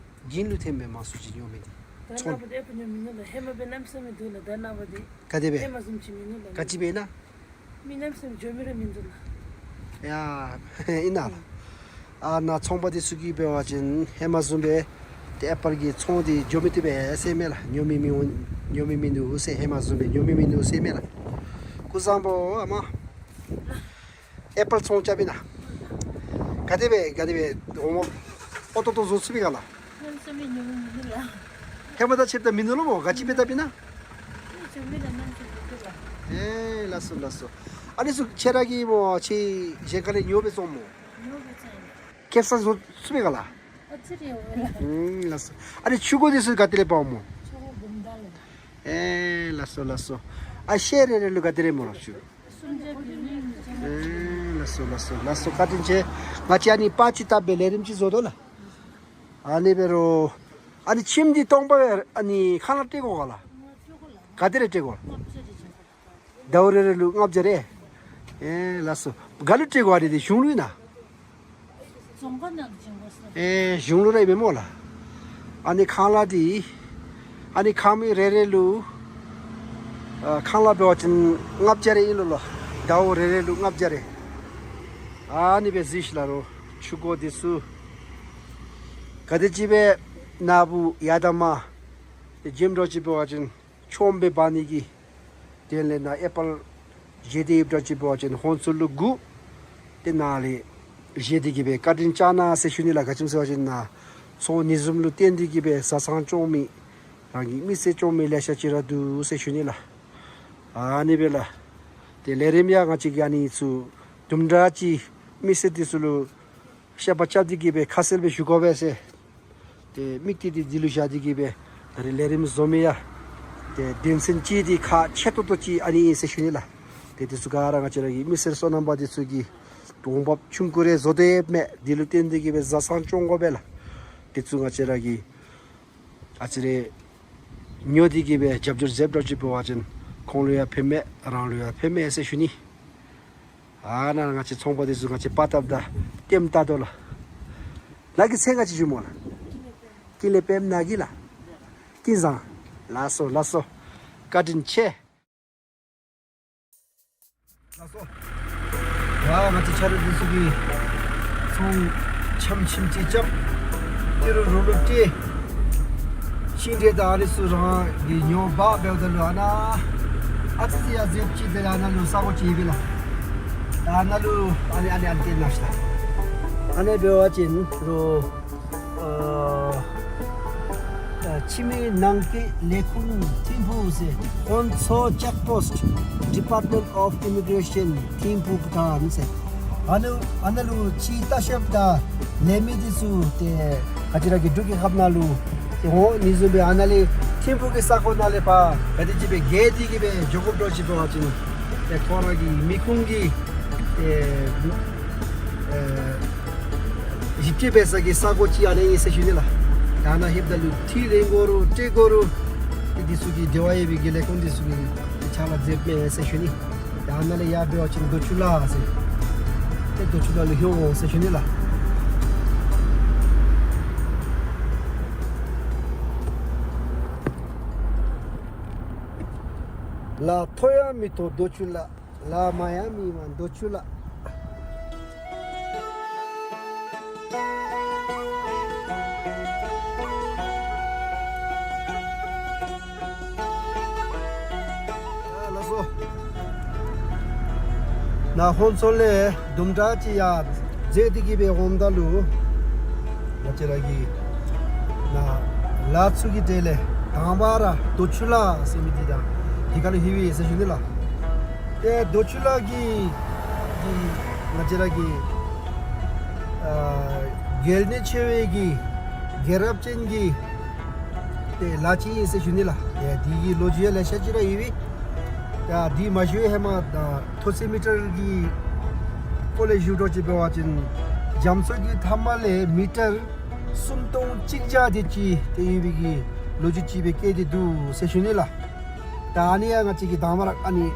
རྒྱུན་ལུ་ཐོནམ་མས་མང་སུ་ཅིག་ཉོ་མི་འདི། ད་ཚོང་ནཱ་བ་འདི་ཨེ་པཱལ་ཉོ་མི་ཉོ་ལགས། ཧེ་མ་སྦེ་གནམ་མེད་ས་མེད་འདུག་ལགས། ད་ནཱ་བ་འདི་ག་དེ་སྦེ། ཧེ་མ་བཟུམ་ཅིག་མིན་ནུག་ལགས། ག་ཅི་སྦེ་ཨིན་ན། མི་གནམ་མེད་ས་མེད་འགྱོ་མི་ར་མིན་འདུག་ལགས། ཡ་ཨིན་ན་ལགས། ཨ་ནཱ་ཚོང་པ་འདི་ཚུ་གིས་འབད་བ་ཅིན་ཧེ་མ་བཟུམ་སྦེ་ཏེ་ཨེ་པཱལ་གྱི་ཚོང་འདི་འགྱོ་མི་བཏུབ་པས་ཟེར་མས་ལགས། ཉོ་མི་མི་འོང་ཉོ་མི་མིན་འདུག་ཟེར། ཧེ་མ་བཟུམ་སྦེ་ཉོ་མི་མིན་འདུག་ཟེར་མས་ལགས། ཀུ་བཟང་པོ་ཨ་མ། ཨེ་པཱལ་ཚོང་རྐྱབ་ཨིན་ན། ག་དེ་སྦེ་ག་དེ་སྦེ་འོང་མོ། ཨོ་ཏོག་ཏོ་བཟོ་ཚུགས་པས་ག་ལགས། གནམ་མེད་ས་མེད་ཉོ་མི་མིན་ནུག་ལགས། ཧེ་མ་དང་ཕྱདཔ་ད་མིན་ནུག་ལོ་སྨོ། ག་ཅི་འབད་དཔ་ཨིན་ན། ཨེ་ལགས་སོ་ལགས་སོ། ཨ་ནི་ཚུ་ཁྱེད་ར་གིས་སྨོ་ཁྱེད་གཞན་ཁ་ལས་ཉོ་སྦེ་བཙོང་སྨོ། ཉོ་སྦེ་བཙོང་ཡི། ཁེབ་ས་བཟོ་ཚུགས་པས་ག་ལགས། ཨ་ཙི་རེ་ཡོད་ལགས། ཨུམ་ལགས་སོ། ཨ་ནི་ཆུ་གོ་འདི་ཚུ་ག་ཏེ་ལས་འབག་འོང་སྨོ། ཆུ་གོ་གུང་ཐང་ལས། ཨེ་ལགས་སོ་ལགས་སོ། ཨ་ཤེལ་རེ་རེ་ལུ་ག་ཏེ་རེ་སྨོ་ལགས་ཆུ། སུམ་བརྒྱ་བརྒྱད་ཅུ། ཨེ་ལགས་སོ་ལགས་སོ་ལགས་སོ། བཀའ་དྲིན་ཆེ། ང་བཅས་ཨ་ནི་པར་ཅིག་བཏབ་སྦེ་ལས་རིམ་ཅིག་བཟོ་དོ་ལགས། ཨ་ནི་འབད་རུང་ཨ་ནི་ཁྱིམ་འདི་སྟོང་པ་སྦེ་ཨ་ནི་ཁང་གླ་སྤྲོད་དགོ་ག་ལགས། ག་ཏེ་རེ་སྤྲོད་དགོ། ཟླཝ་རེ་རེ་ལུ་ལྔ་བརྒྱ་རེ། ཨེ་ལགས་སོ། ག་ལུ་སྤྲོད་དགོ། ཨ་ནི་འདི་གཞུང་ལུ་ཨིན་ན། རྫོང་ཁ་ནང་བྱིན་དགོ་ཟེར། ཨེ་གཞུང་ལུ་ར་ཨིན་མས་སྨོ་ལགས། ཨ་ནི་ཁང་གླ་འདི་ཨ་ནི་ཁང་མིག་རེ་རེ་ལུ་ཨ་ཁང་གླ་འབད་བ་ཅིན་ལྔ་བརྒྱ་རེ་ཨིན་ལོ་ལགས། ཟླཝ་རེ་རེ་ལུ་ལྔ་བརྒྱ་རེ། ཨ་ནི་སྦེ་གཟིགས་ཤིག་ལགས་རོགས། ཆུ་གོ་འདི་ཚུ་ག་དེ་ཅིག་སྦེ་ནཱ་བུ་ཡར་དང་མར་ཏེ་འཇིམ་འདྲཝ་ཅིག་འབད་བ་ཅིན་ཆོམ་སྦེ་འབག་ནི་གི་དེ་ལས་ནཱ་ཨེ་པཱལ་བཞེས་ཏེ་ཡོདཔ་འདྲཝ་ཅིག་འབད་བ་ཅིན་ཧོན་ཚུ་ལུ་དགུ། ཏེ་ནཱ་ལས་བཞེས་ཏེ་གི་སྦེ་བཀའ་དྲིན་བསྐྱང་གནང་ཟེར་ཞུ་ནི་ལགས། ག་ཅི་སྨོ་ཟེར་བ་ཅིན་ནཱ་ཚོང་ཉིས་བཟུམ་ལུ་བརྟེན་ཏེ་གི་སྦེ་བཟའ་ཚང་སྐྱོང་མི་རང་གི་མི་སེར་སྐྱོང་མི་ལེ་ཤ་ཅིག་ར་འདུག་ཟེར་ཞུ་ནི་ལགས། ཨ་ནི་སྦེ་ལགས། ཏེ་ལས་རིམ་ཡང་ང་བཅས་ཀྱིས་ཨ་ནི་ཚུ་དུམ་གྲ་ཅིག་མི་སེར་འདི་ཚུ་ལུ་བཤད་པ་རྐྱབ་སྟེ་གི་སྦེ་ཁ་གསལ་སྦེ་ཞུ་དགོ་པས་ཟེར། ཏེ་དམིགས་གཏད་འདི་འདི་ལུ་བཞག་སྟེ་གི་སྦེ་ད་རིས་ལས་རིམ་བཟོ་མི་ཡང་ཏེ་དོན་ཚན་ཅིག་འདི་ཁག་ཆེ་ཏོག་ཏོ་ཅིག་ཨ་ནི་ཨིན་ཟེར་ཞུ་ནི་ལགས། ཏེ་འདི་ཚུ་ག་ར་ང་བཅས་ར་གི་མི་སེར་སོ་ནམ་པ་འདི་ཚུ་གིས་འོང་འབབ་ཆུང་ཀུ་རེ་བཟོ་སྡོད་མི་འདི་ལུ་བརྟེན་ཏེ་གི་སྦེ་བཟའ་ཚང་སྐྱོང་དགོ་པས་ལགས། འདི་ཚུ་ང་བཅས་ར་གིས་ཨ་ཙི་རེ་ཉོ་སྟེ་གི་སྦེ་རྒྱབ་སྐྱོར་མཛདཔ་འདྲཝ་ཅིག་འབད་བ་ཅིན་ཁོང་ལུ་ཡང་ཕན་མས་རང་ལུ་ཡང་ཕན་མས་ཟེར་ཞུ་ནི། ཨ་ནཱ་ང་བཅས་ཚོང་པ་འདི་ཚུ་ང་བཅས་པར་བཏབ་ད་ལྟདམོ་བལྟ་དོ་ལགས། ནཱ་གི་མཚན་ག་ཅི་ཞུ་སྨོ་ལགས། ཀུན་ལེགས་དཔལམོ་ནཱ་གི་ལགས། ཀུན་བཟང་། ལགས་སོ་ལགས་སོ། བཀའ་དྲིན་ཆེ། ལགས་སོ། ཡ་ང་བཅས་ཆ་རོགས་འདི་ཚུ་གིས་ཚོང་ཆམ་ཆིམ་ཅིག་རྐྱབ། ཏི་རུ་རུ་ལུ་སྤྲོད། ཤིང་འབྲས་དང་ཨ་ནི་ཚུ་རང་གིས་ཉོ་འབག་འབདཝ་ད་ལུ་ཨ་ནཱ་ཨ་ཙི་ཙི་ཡར་འཛེགས་ཅིག་དེ་ལས་ཨ་ནཱ་ལུ་ས་གོ་ཅིག་ཡོད་པས་ལགས། ད་ཨ་ནཱ་ལུ་ཨ་ནི་ཨ་ནི་ཨ་ནི་སྟོན་གནང་ཤིག་ལགས། ཨ་ནི་འབད་བ་ཅིན་རུ་ཨ་ཨ་ཕྱི་མི་ནང་འཁོད་ལས་ཁུངས་ཐིམ་ཕུག་ཟེར། ཧོན་ཚོ་ཅེཀ་པོསཊ། Department of Immigration ཐིམ་ཕུག་བྷུ་ཊཱན་ཟེར། ཨ་ནཱ་ཨ་ནཱ་ལུ་ཅིག་ལྟ་བཤལཔ་ད་ལས་མི་འདི་ཚུ་ཏེ་ང་བཅས་ར་གི་འབྲུག་གི་ཁབ་ནང་ལུ་ཏེ་འོང་ནི་བཟུམ་སྦེ་ཨ་ནཱ་ལས་ཐིམ་ཕུག་གི་ས་གོ་ནང་ལས་ཕར་ག་དེ་ཅིག་སྦེ་བརྒལ་ཏེ་གི་སྦེ་འགྱོ་དགོཔ་འདྲཝ་ཅིག་འབད་བ་ཅིན་ཏེ་ཁོང་ར་གི་མི་ཁུངས་ཀྱི་ཏེ་ཨེ་ཞིབ་དཔྱད་འབད་ས་གི་ས་གོ་ཅིག་ཨ་ནཱ་ཨིན་ཟེར་ཞུ་ནི་ལགས། ད་ཨ་ནཱ་ལྷོདཔ་ད་ལུ་ཁྲལ་ལེན་དགོ་རུང་སྤྲོད་དགོ་རུང་ཏེ་འདི་ཚུ་གི་འབྲེལ་བ་ཡོད་པའི་གི་ལས་ཁུངས་འདི་ཚུ་གིས་ཕྱག་ལཱ་མཛདཔ་མས་ཟེར་ཞུ་ནི། ད་ཨ་ནཱ་ལས་ཡར་འབད་བ་ཅིན་རྡོ་ཆུ་ལ་ཟེར། ཏེ་རྡོ་ཆུ་ལ་ལུ་ལྷོད་འོང་ཟེར་ཞུ་ནི་ལགས། ལཱ་མཐོ་ཡང་མི་མཐོ་རྡོ་ཆུ་ལ། ལཱ་མང་ཡང་མི་མང་རྡོ་ཆུ་ལ། ད་ཧོན་སོལ་ལས་དུམ་གྲ་ཅིག་ཡར་འཛེགས་ཏེ་གི་སྦེ་འོངམ་ད་ལུ་ང་བཅས་ར་གི་ནཱ་ལ་ཚུ་གི་གྲས་ལས་དང་པ་ར་རྡོ་ཆུ་ལ་ཟེར་མི་འདི་ད་འདི་ཁ་ལུ་ལྷོད་པས་ཟེར་ཞུ་ནི་ལགས། ཏེ་རྡོ་ཆུ་ལ་གི་གི་ང་བཅས་ར་གི་ཨ་གལ་གནད་ཆེ་བའི་གི་རྒྱལ་རབས་ཅན་གྱི་ཏེ་ལ་ཅིག་ཨིན་ཟེར་ཞུ་ནི་ལགས། ཏེ་འདི་གི་ལོ་རྒྱུས་ཡང་ལེ་ཤ་ཅིག་ར་ཡོད་པས། ཡ་འདི་མ་ཞུ་བའི་ཧེ་མ་ད་མཐོ་ཚད་མི་ཊར་གྱི་སྐོར་ལས་ཞུ་འགྱོ་ཅིག་འབད་བ་ཅིན་རྒྱ་མཚོ་གི་མཐའ་མ་ལས་མི་ཊར་སུམ་སྟོང་གཅིག་བརྒྱ་དེ་ཅིག་ཏེ་ཡོད་པའི་གི་ལོ་རྒྱུས་ཅིག་སྦེ་བཀོད་དེ་འདུག་ཟེར་ཞུ་ནི་ལགས། ད་ཨ་ནི་ཡང་ང་བཅས་ཀྱིས་དང་པ་ར་ཨ་ནི་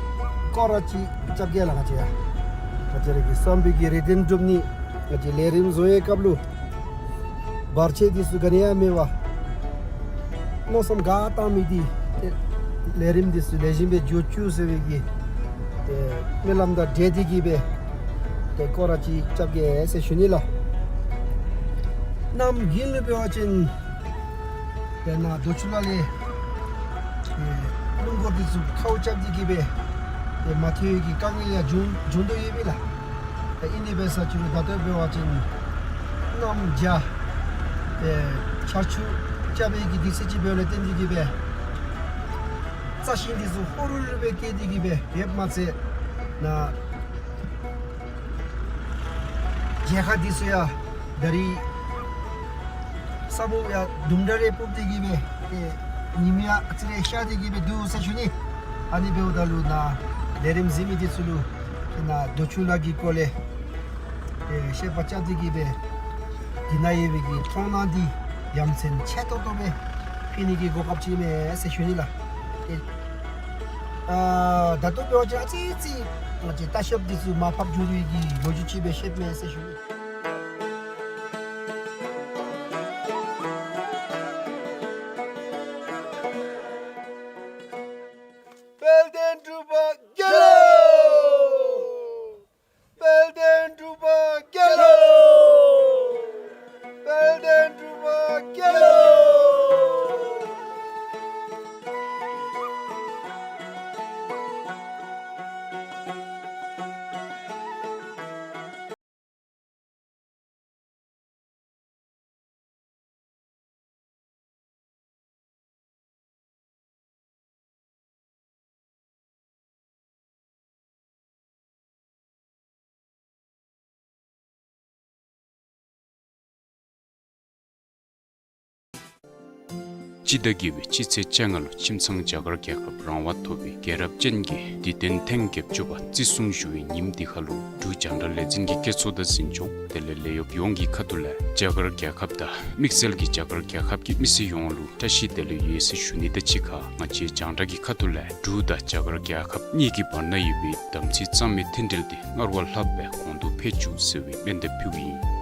སྐོར་ར་ཅིག་རྐྱབ་གེ་ལགས། ང་བཅས་ཡང་ང་བཅས་ར་གི་བསམ་པའི་གི་རེ་འདུན་འགྲུབ་ནི། ང་བཅས་ལས་རིམ་བཟོ་བའི་སྐབས་ལུ་བར་ཆད་འདི་ཚུ་ག་ནི་ཡང་མེད་པར་མནོ་བསམ་ག་བཏང་མི་འདི་ཏེ་ལས་རིམ་འདི་ཚུ་ལེགས་ཤོམ་སྦེ་འགྱོ་བཅུག་ཟེར་བའི་གི་ཏེ་སྨོན་ལམ་དང་འབྲེལ་ཏེ་གི་སྦེ་ཏེ་སྐོར་ར་ཅིག་རྐྱབ་གེ་ཟེར་ཞུ་ནི་ལགས། གནམ་དགུན་ལུ་འབད་བ་ཅིན་ཏེ་ནཱ་རྡོ་ཆུ་ལ་ལས་ཏེ་རླུང་འཁོར་འདི་ཚུ་ཁཝ་རྐྱབ་སྟེ་གི་སྦེ་ཏེ་མ་ཐོན་པའི་གི་དཀའ་ངལ་ཡང་འབྱུང་འབྱུང་དོ་ཡོད་པས་ལགས། ཏེ་ཨིན་ཏེ་འབད་ས་ཅིག་རུང་ད་ལྟོ་འབད་བ་ཅིན་གནམ་བྱཱར་ཏེ་ཆར་ཆུ་རྐྱབ་པའི་གི་དུས་ཚོད་ཅིག་འབདཝ་ལས་བརྟེན་ཏེ་གི་སྦེ་རྩྭ་ཤིང་འདི་ཚུ་ཧོ་རུ་རུ་སྦེ་སྐྱེས་ཏེ་གི་སྦེ་ཡོདཔ་མ་ཚད་ནཱ་མཇལ་ཁ་འདི་ཚུ་ཡང་ད་རིས་ས་སྨུག་ཡང་དུམ་གྲ་རེ་ཕོག་སྟེ་གི་སྦེ་ཏེ་ཉིམ་ཡང་ཨ་ཙི་རེ་ཤར་ཏེ་གི་སྦེ་འདུག་ཟེར་ཞུ་ནི། ཨ་ནི་འབདཝ་ད་ལུ་ནཱ་ལས་རིམ་གཟིགས་མི་འདི་ཚུ་ལུ་ཏེ་ནཱ་རྡོ་ཆུ་ལ་གི་སྐོར་ལས་ཏེ་བཤད་པ་རྐྱབ་སྟེ་གི་སྦེ་འདི་ནང་ཡོད་པའི་གི་མཐོང་སྣང་འདི་ཡ་མཚན་ཆེ་ཏོག་ཏོ་སྦེ་ཕུལ་ནི་གི་གོ་སྐབས་ཅིག་མས་ཟེར་ཞུ་ནི་ལགས། ཏེ་ཨ་ད་ལྟོ་འབད་བ་ཅིན་ཨ་ཙི་ཙི་ང་བཅས་ལྟ་ཞིབ་འདི་ཚུ་མར་ཕབ་འགྱོ་རུང་གི་ལོ་རྒྱུས་ཅིག་སྦེ་བཤདཔ་མས་ཟེར་ཞུ་ནི། དཔལ་ལྡན་འབྲུག་པ་རྒྱལ་ལོ། དཔལ་ལྡན་འབྲུག་པ་རྒྱལ་ལོ། དཔལ་ལྡན་འབྲུག་པ་རྒྱལ་ལོ། སྤྱི་ཟླ་བརྒྱད་པའི་སྤྱི་ཚེས་བཅོ་ལྔ་ལུ་ཁྱིམ་ཚང་རྒྱ་གར་རྒྱལ་ཁབ་རང་དབང་ཐོབ་པའི་རྒྱལ་རབས་ཅན་གྱི་དུས་སྟོན་ཐེངས་བརྒྱད་ཅུ་པ་བརྩི་སྲུང་ཞུ་བའི་ཉིནམ་འདི་ཁར་ལུ་འབྲུག་རྒྱང་བསྒྲགས་ལས་འཛིན་གྱི་སྐད་ཚོགས་དང་འཛིན་སྐྱོང་དེ་ལས་ལས་གཡོགཔ་ཡོངས་ཀྱི་ཁ་ཐུག་ལས་རྒྱ་གར་རྒྱལ་ཁབ་དང་དམིགས་བསལ་གྱིས་རྒྱ་གར་རྒྱལ་ཁབ་ཀྱི་མི་སེར་ཡོངས་ལུ་བཀྲ་ཤིས་བདེ་ལེགས་ཡོད་ཟེར་ཞུ་ནི་དང་གཅིག་ཁར་ང་བཅས་རྒྱང་བསྒྲགས་ཀྱི་ཁ་ཐུག་ལས་འབྲུག་དང་རྒྱ་གར་རྒྱལ་ཁབ་གཉིས་ཀྱི་བར་ན་ཡོད་པའི་དམ་ཚིག་གཙང་མའི་མཐུན་འབྲེལ་འདི་སྔར་བ་ལྷག་སྦེ་གོང་དུ་འཕེལ་བཅུག་ཟེར་བའི་སྨོན་འདེབས་ཕུལཝ་ཨིན།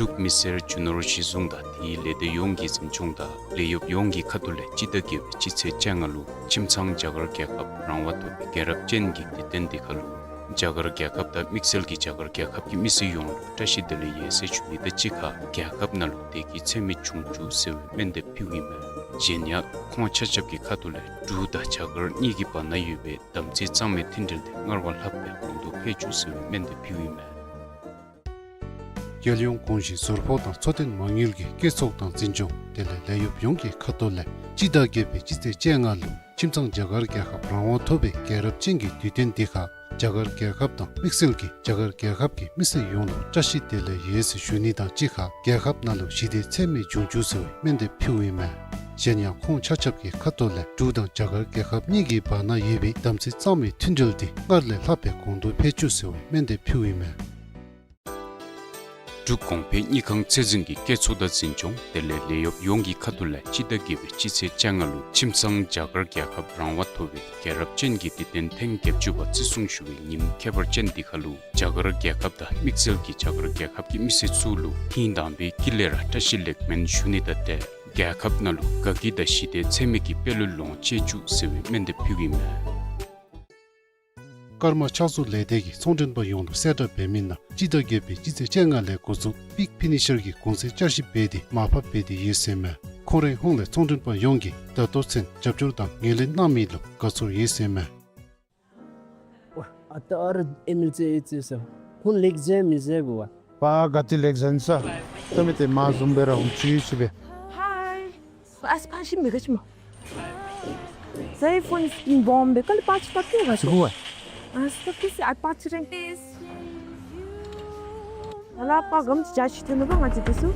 འབྲུག་མི་སེར་རྒྱུ་ནོར་གཞི་བཟུང་དང་དེའི་ལས་སྡེ་ཡོངས་ཀྱི་འཛིན་སྐྱོང་དང་ལས་གཡོགཔ་ཡོངས་ཀྱི་ཁ་ཐུག་ལས་སྤྱི་ཟླ་བརྒྱད་པའི་སྤྱི་ཚེས་བཅོ་ལྔ་ལུ་ཁྱིམ་ཚང་རྒྱ་གར་རྒྱལ་ཁབ་རང་དབང་ཐོབ་པའི་རྒྱལ་རབས་ཅན་གྱི་དུས་སྟོན་འདི་ཁར་ལུ་རྒྱ་གར་རྒྱལ་ཁབ་དང་དམིགས་བསལ་གྱིས་རྒྱ་གར་རྒྱལ་ཁབ་ཀྱི་མི་སེར་ཡོངས་ལུ་བཀྲ་ཤིས་བདེ་ལེགས་ཡོད་ཟེར་ཞུ་ནི་དང་གཅིག་ཁར་རྒྱལ་ཁབ་ནང་ལུ་བདེ་སྐྱིད་ཚད་མེད་འབྱུང་བཅུག་ཟེར་བའི་སྨོན་འདེབས་ཕུལཝ་ཨིན་མས། གཞན་ཡང་ཁོང་ཆ་ཁྱབ་ཀྱི་ཁ་ཐུག་ལས་འབྲུག་དང་རྒྱ་གར་གཉིས་ཀྱི་བར་ན་ཡོད་པའི་དམ་ཚིག་གཙང་མའི་མཐུན་འབྲེལ་འདི་སྔར་བ་ལྷག་སྦེ་གོང་དུ་འཕེལ་བཅུག་ཟེར་བའི་སྨོན་འདེབས་ཕུལཝ་ཨིན་མས། རྒྱལ་ཡོངས་གོང་ཞུས་ཟུར་ཕོགས་དང་འཚོ་རྟེན་མ་དངུལ་གྱི་སྐྱེད་ཚོགས་དང་འཛིན་སྐྱོང་དེ་ལས་ལས་གཡོགཔ་ཡོངས་ཀྱི་ཁ་ཐུག་ལས་སྤྱི་ཟླ་བརྒྱད་པའི་སྤྱི་ཚེས་བཅོ་ལྔ་ལུ་ཁྱིམ་ཚང་རྒྱ་གར་རྒྱལ་ཁབ་རང་དབང་ཐོབ་པའི་རྒྱལ་རབས་ཅན་གྱི་དུས་སྟོན་འདི་ཁར་རྒྱ་གར་རྒྱལ་ཁབ་དང་དམིགས་བསལ་གྱིས་རྒྱ་གར་རྒྱལ་ཁབ་ཀྱི་མི་སེར་ཡོངས་ལུ་བཀྲ་ཤིས་བདེ་ལེགས་ཡོད་ཟེར་ཞུ་ནི་དང་གཅིག་ཁར་རྒྱལ་ཁབ་ནང་ལུ་ཞི་བདེ་ཚད་མེད་འབྱུང་བཅུག་ཟེར་བའི་སྨོན་འདེབས་ཕུལཝ་ཨིན་མས། གཞན་ཡང་ཁོང་ཆ་ཁྱབ་ཀྱི་ཁ་ཐུག་ལས་འབྲུག་དང་རྒྱ་གར་རྒྱལ་ཁབ་གཉིས་ཀྱི་བར་ན་ཡོད་པའི་དམ་ཚིག་གཙང་མའི་མཐུན་འབྲེལ་འདི་སྔར་ལས་ལྷག་སྦེ་གོང་དུ་འཕེལ་བཅུག་ཟེར་བའི་སྨོན་འདེབས་ཕུལཝ་ཨིན་མས། འབྲུག་གོང་འཕེལ་དངུལ་ཁང་ཚད་འཛིན་གྱི་སྐད་ཚོགས་དང་འཛིན་སྐྱོང་དེ་ལས་ལས་གཡོགཔ་ཡོངས་ཀྱི་ཁ་ཐུག་ལས་སྤྱི་ཟླ་བརྒྱད་པའི་སྤྱི་ཚེས་བཅོ་ལྔ་ལུ་ཁྱིམ་ཚང་རྒྱ་གར་རྒྱལ་ཁབ་རང་དབང་ཐོབ་པའི་རྒྱལ་རབས་ཅན་གྱི་དུས་སྟོན་ཐེངས་བརྒྱད་ཅུ་པ་བརྩི་སྲུང་ཞུ་བའི་ཉིནམ་ཁྱད་པར་ཅན་འདི་ཁར་ལུ་རྒྱ་གར་རྒྱལ་ཁབ་དང་དམིགས་བསལ་གྱིས་རྒྱ་གར་རྒྱལ་ཁབ་ཀྱི་མི་སེར་ཚུ་ལུ་ཧིང་དྭངས་པའི་དཀྱིལ་ལས་ར་བཀྲ་ཤིས་ལེགས་སྨོན་ཞུ་ནི་དང་འབྲེལ་རྒྱལ་ཁབ་ནང་ལུ་དགའ་སྐྱིད་དང་ཞི་བདེ་ཚད་མེད་ཀྱི་དཔལ་ལུས་ལོངས་སྤྱོད་བཅུག་ཟེར་བའི་སྨོན་འདེབས་ཕུལཝ་ཨིན་མས། ཀརྨ་ཕྱག་བཟོ་ལས་སྡེ་གི་ཚོང་མགྲོན་པ་ཡོངས་ལུ་གསལ་བསྒྲགས་འབད་མི་ནང་སྤྱི་ཟླ་བརྒྱད་པའི་སྤྱི་ཚེས་བཅོ་ལྔ་ལས་འགོ་བཙུགས་པིག་ཕི་ནི་ཤར་གྱི་གུང་སེང་བསྐྱར་ཞིབ་འབད་དེ་མར་ཕབ་འབད་དེ་ཡོད་ཟེར་མས། ཁོང་རའི་ཧོངས་ལས་ཚོང་མགྲོན་པ་ཡོངས་ཀྱིས་ད་ལྟོ་ཚུན་རྒྱབ་སྐྱོར་དང་ངོས་ལེན་གནང་མི་ལུ་དགའ་ཚོར་ཡོད་ཟེར་མས། ཨོ་ ཨ་ད་ཨ་རུ་ཨེམ་ཨེལ་ཙེ་ཨེ་ཙེ་ས། ཁོང་ལེགས་མཛད་མི་མཛད་གོ་བ། པ་ག་ཏེ་ལེགས་མཛད་ས། ད་མི་ཏེ་མ་བཟུམ་སྦེ་ར་འོང་ཅི་ཅི་སྦེ། ཧའི། ཨས་ཕ་ཤི་མི་ག་ཅི་མོ། ཟའི་ཕོན་སི་ཀིན་བོམ་སྦེ་ཀལ་པ་ཅི་ཏ་ཏུ་ག་ཅི་གོ་བ། ཨས་ཏ་ཏུ་སི་ཨ་པ་ཅི་རེང་། ཨ་ལ་པ་གམ་ཅི་ཅ་ཅི་ཐོན་ནུག་པ་ང་ཅི་དེ་སུ།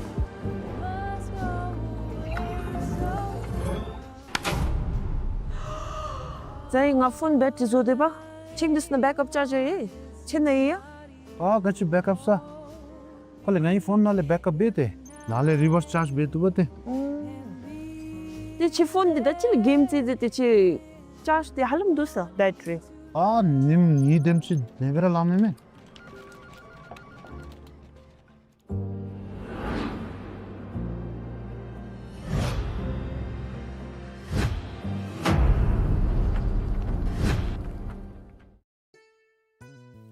ཟའི་ང་ཕོན་བེ་ཊི་རི་བཟོ་དེ་པ། ཁྱེད་འདི་སུ་ན་བེག་ཨཔ་ཅར་ཇར་ཡེ། ཁྱེད་ན་ཡེ་ཡ། ཨ་ག་ཅི་བེག་ཨཔ་ས། ཁོ་ལས་ངའི་ཕོན་ནང་ལས་བེག་ཨཔ་འབད་དེ། ནང་ལས་རི་བརསི་ཅརཇ་འབད་བཏུབ་པ་ཏེ། ཨོ། ཏེ་ཁྱེད་ཕོན་འདི་ད་ཅི་ལས་གེམ་རྩེད་རྩེད་དེ་ཁྱེད་ཅརཇ་འདི་ཧ་ལམ་འདུག་ས་བེ་ཊི་རི། ཨ་ཉིནམ་གཉིས་དེམ་ཅིག་ལེན་པར་ལང་མེད་མེད།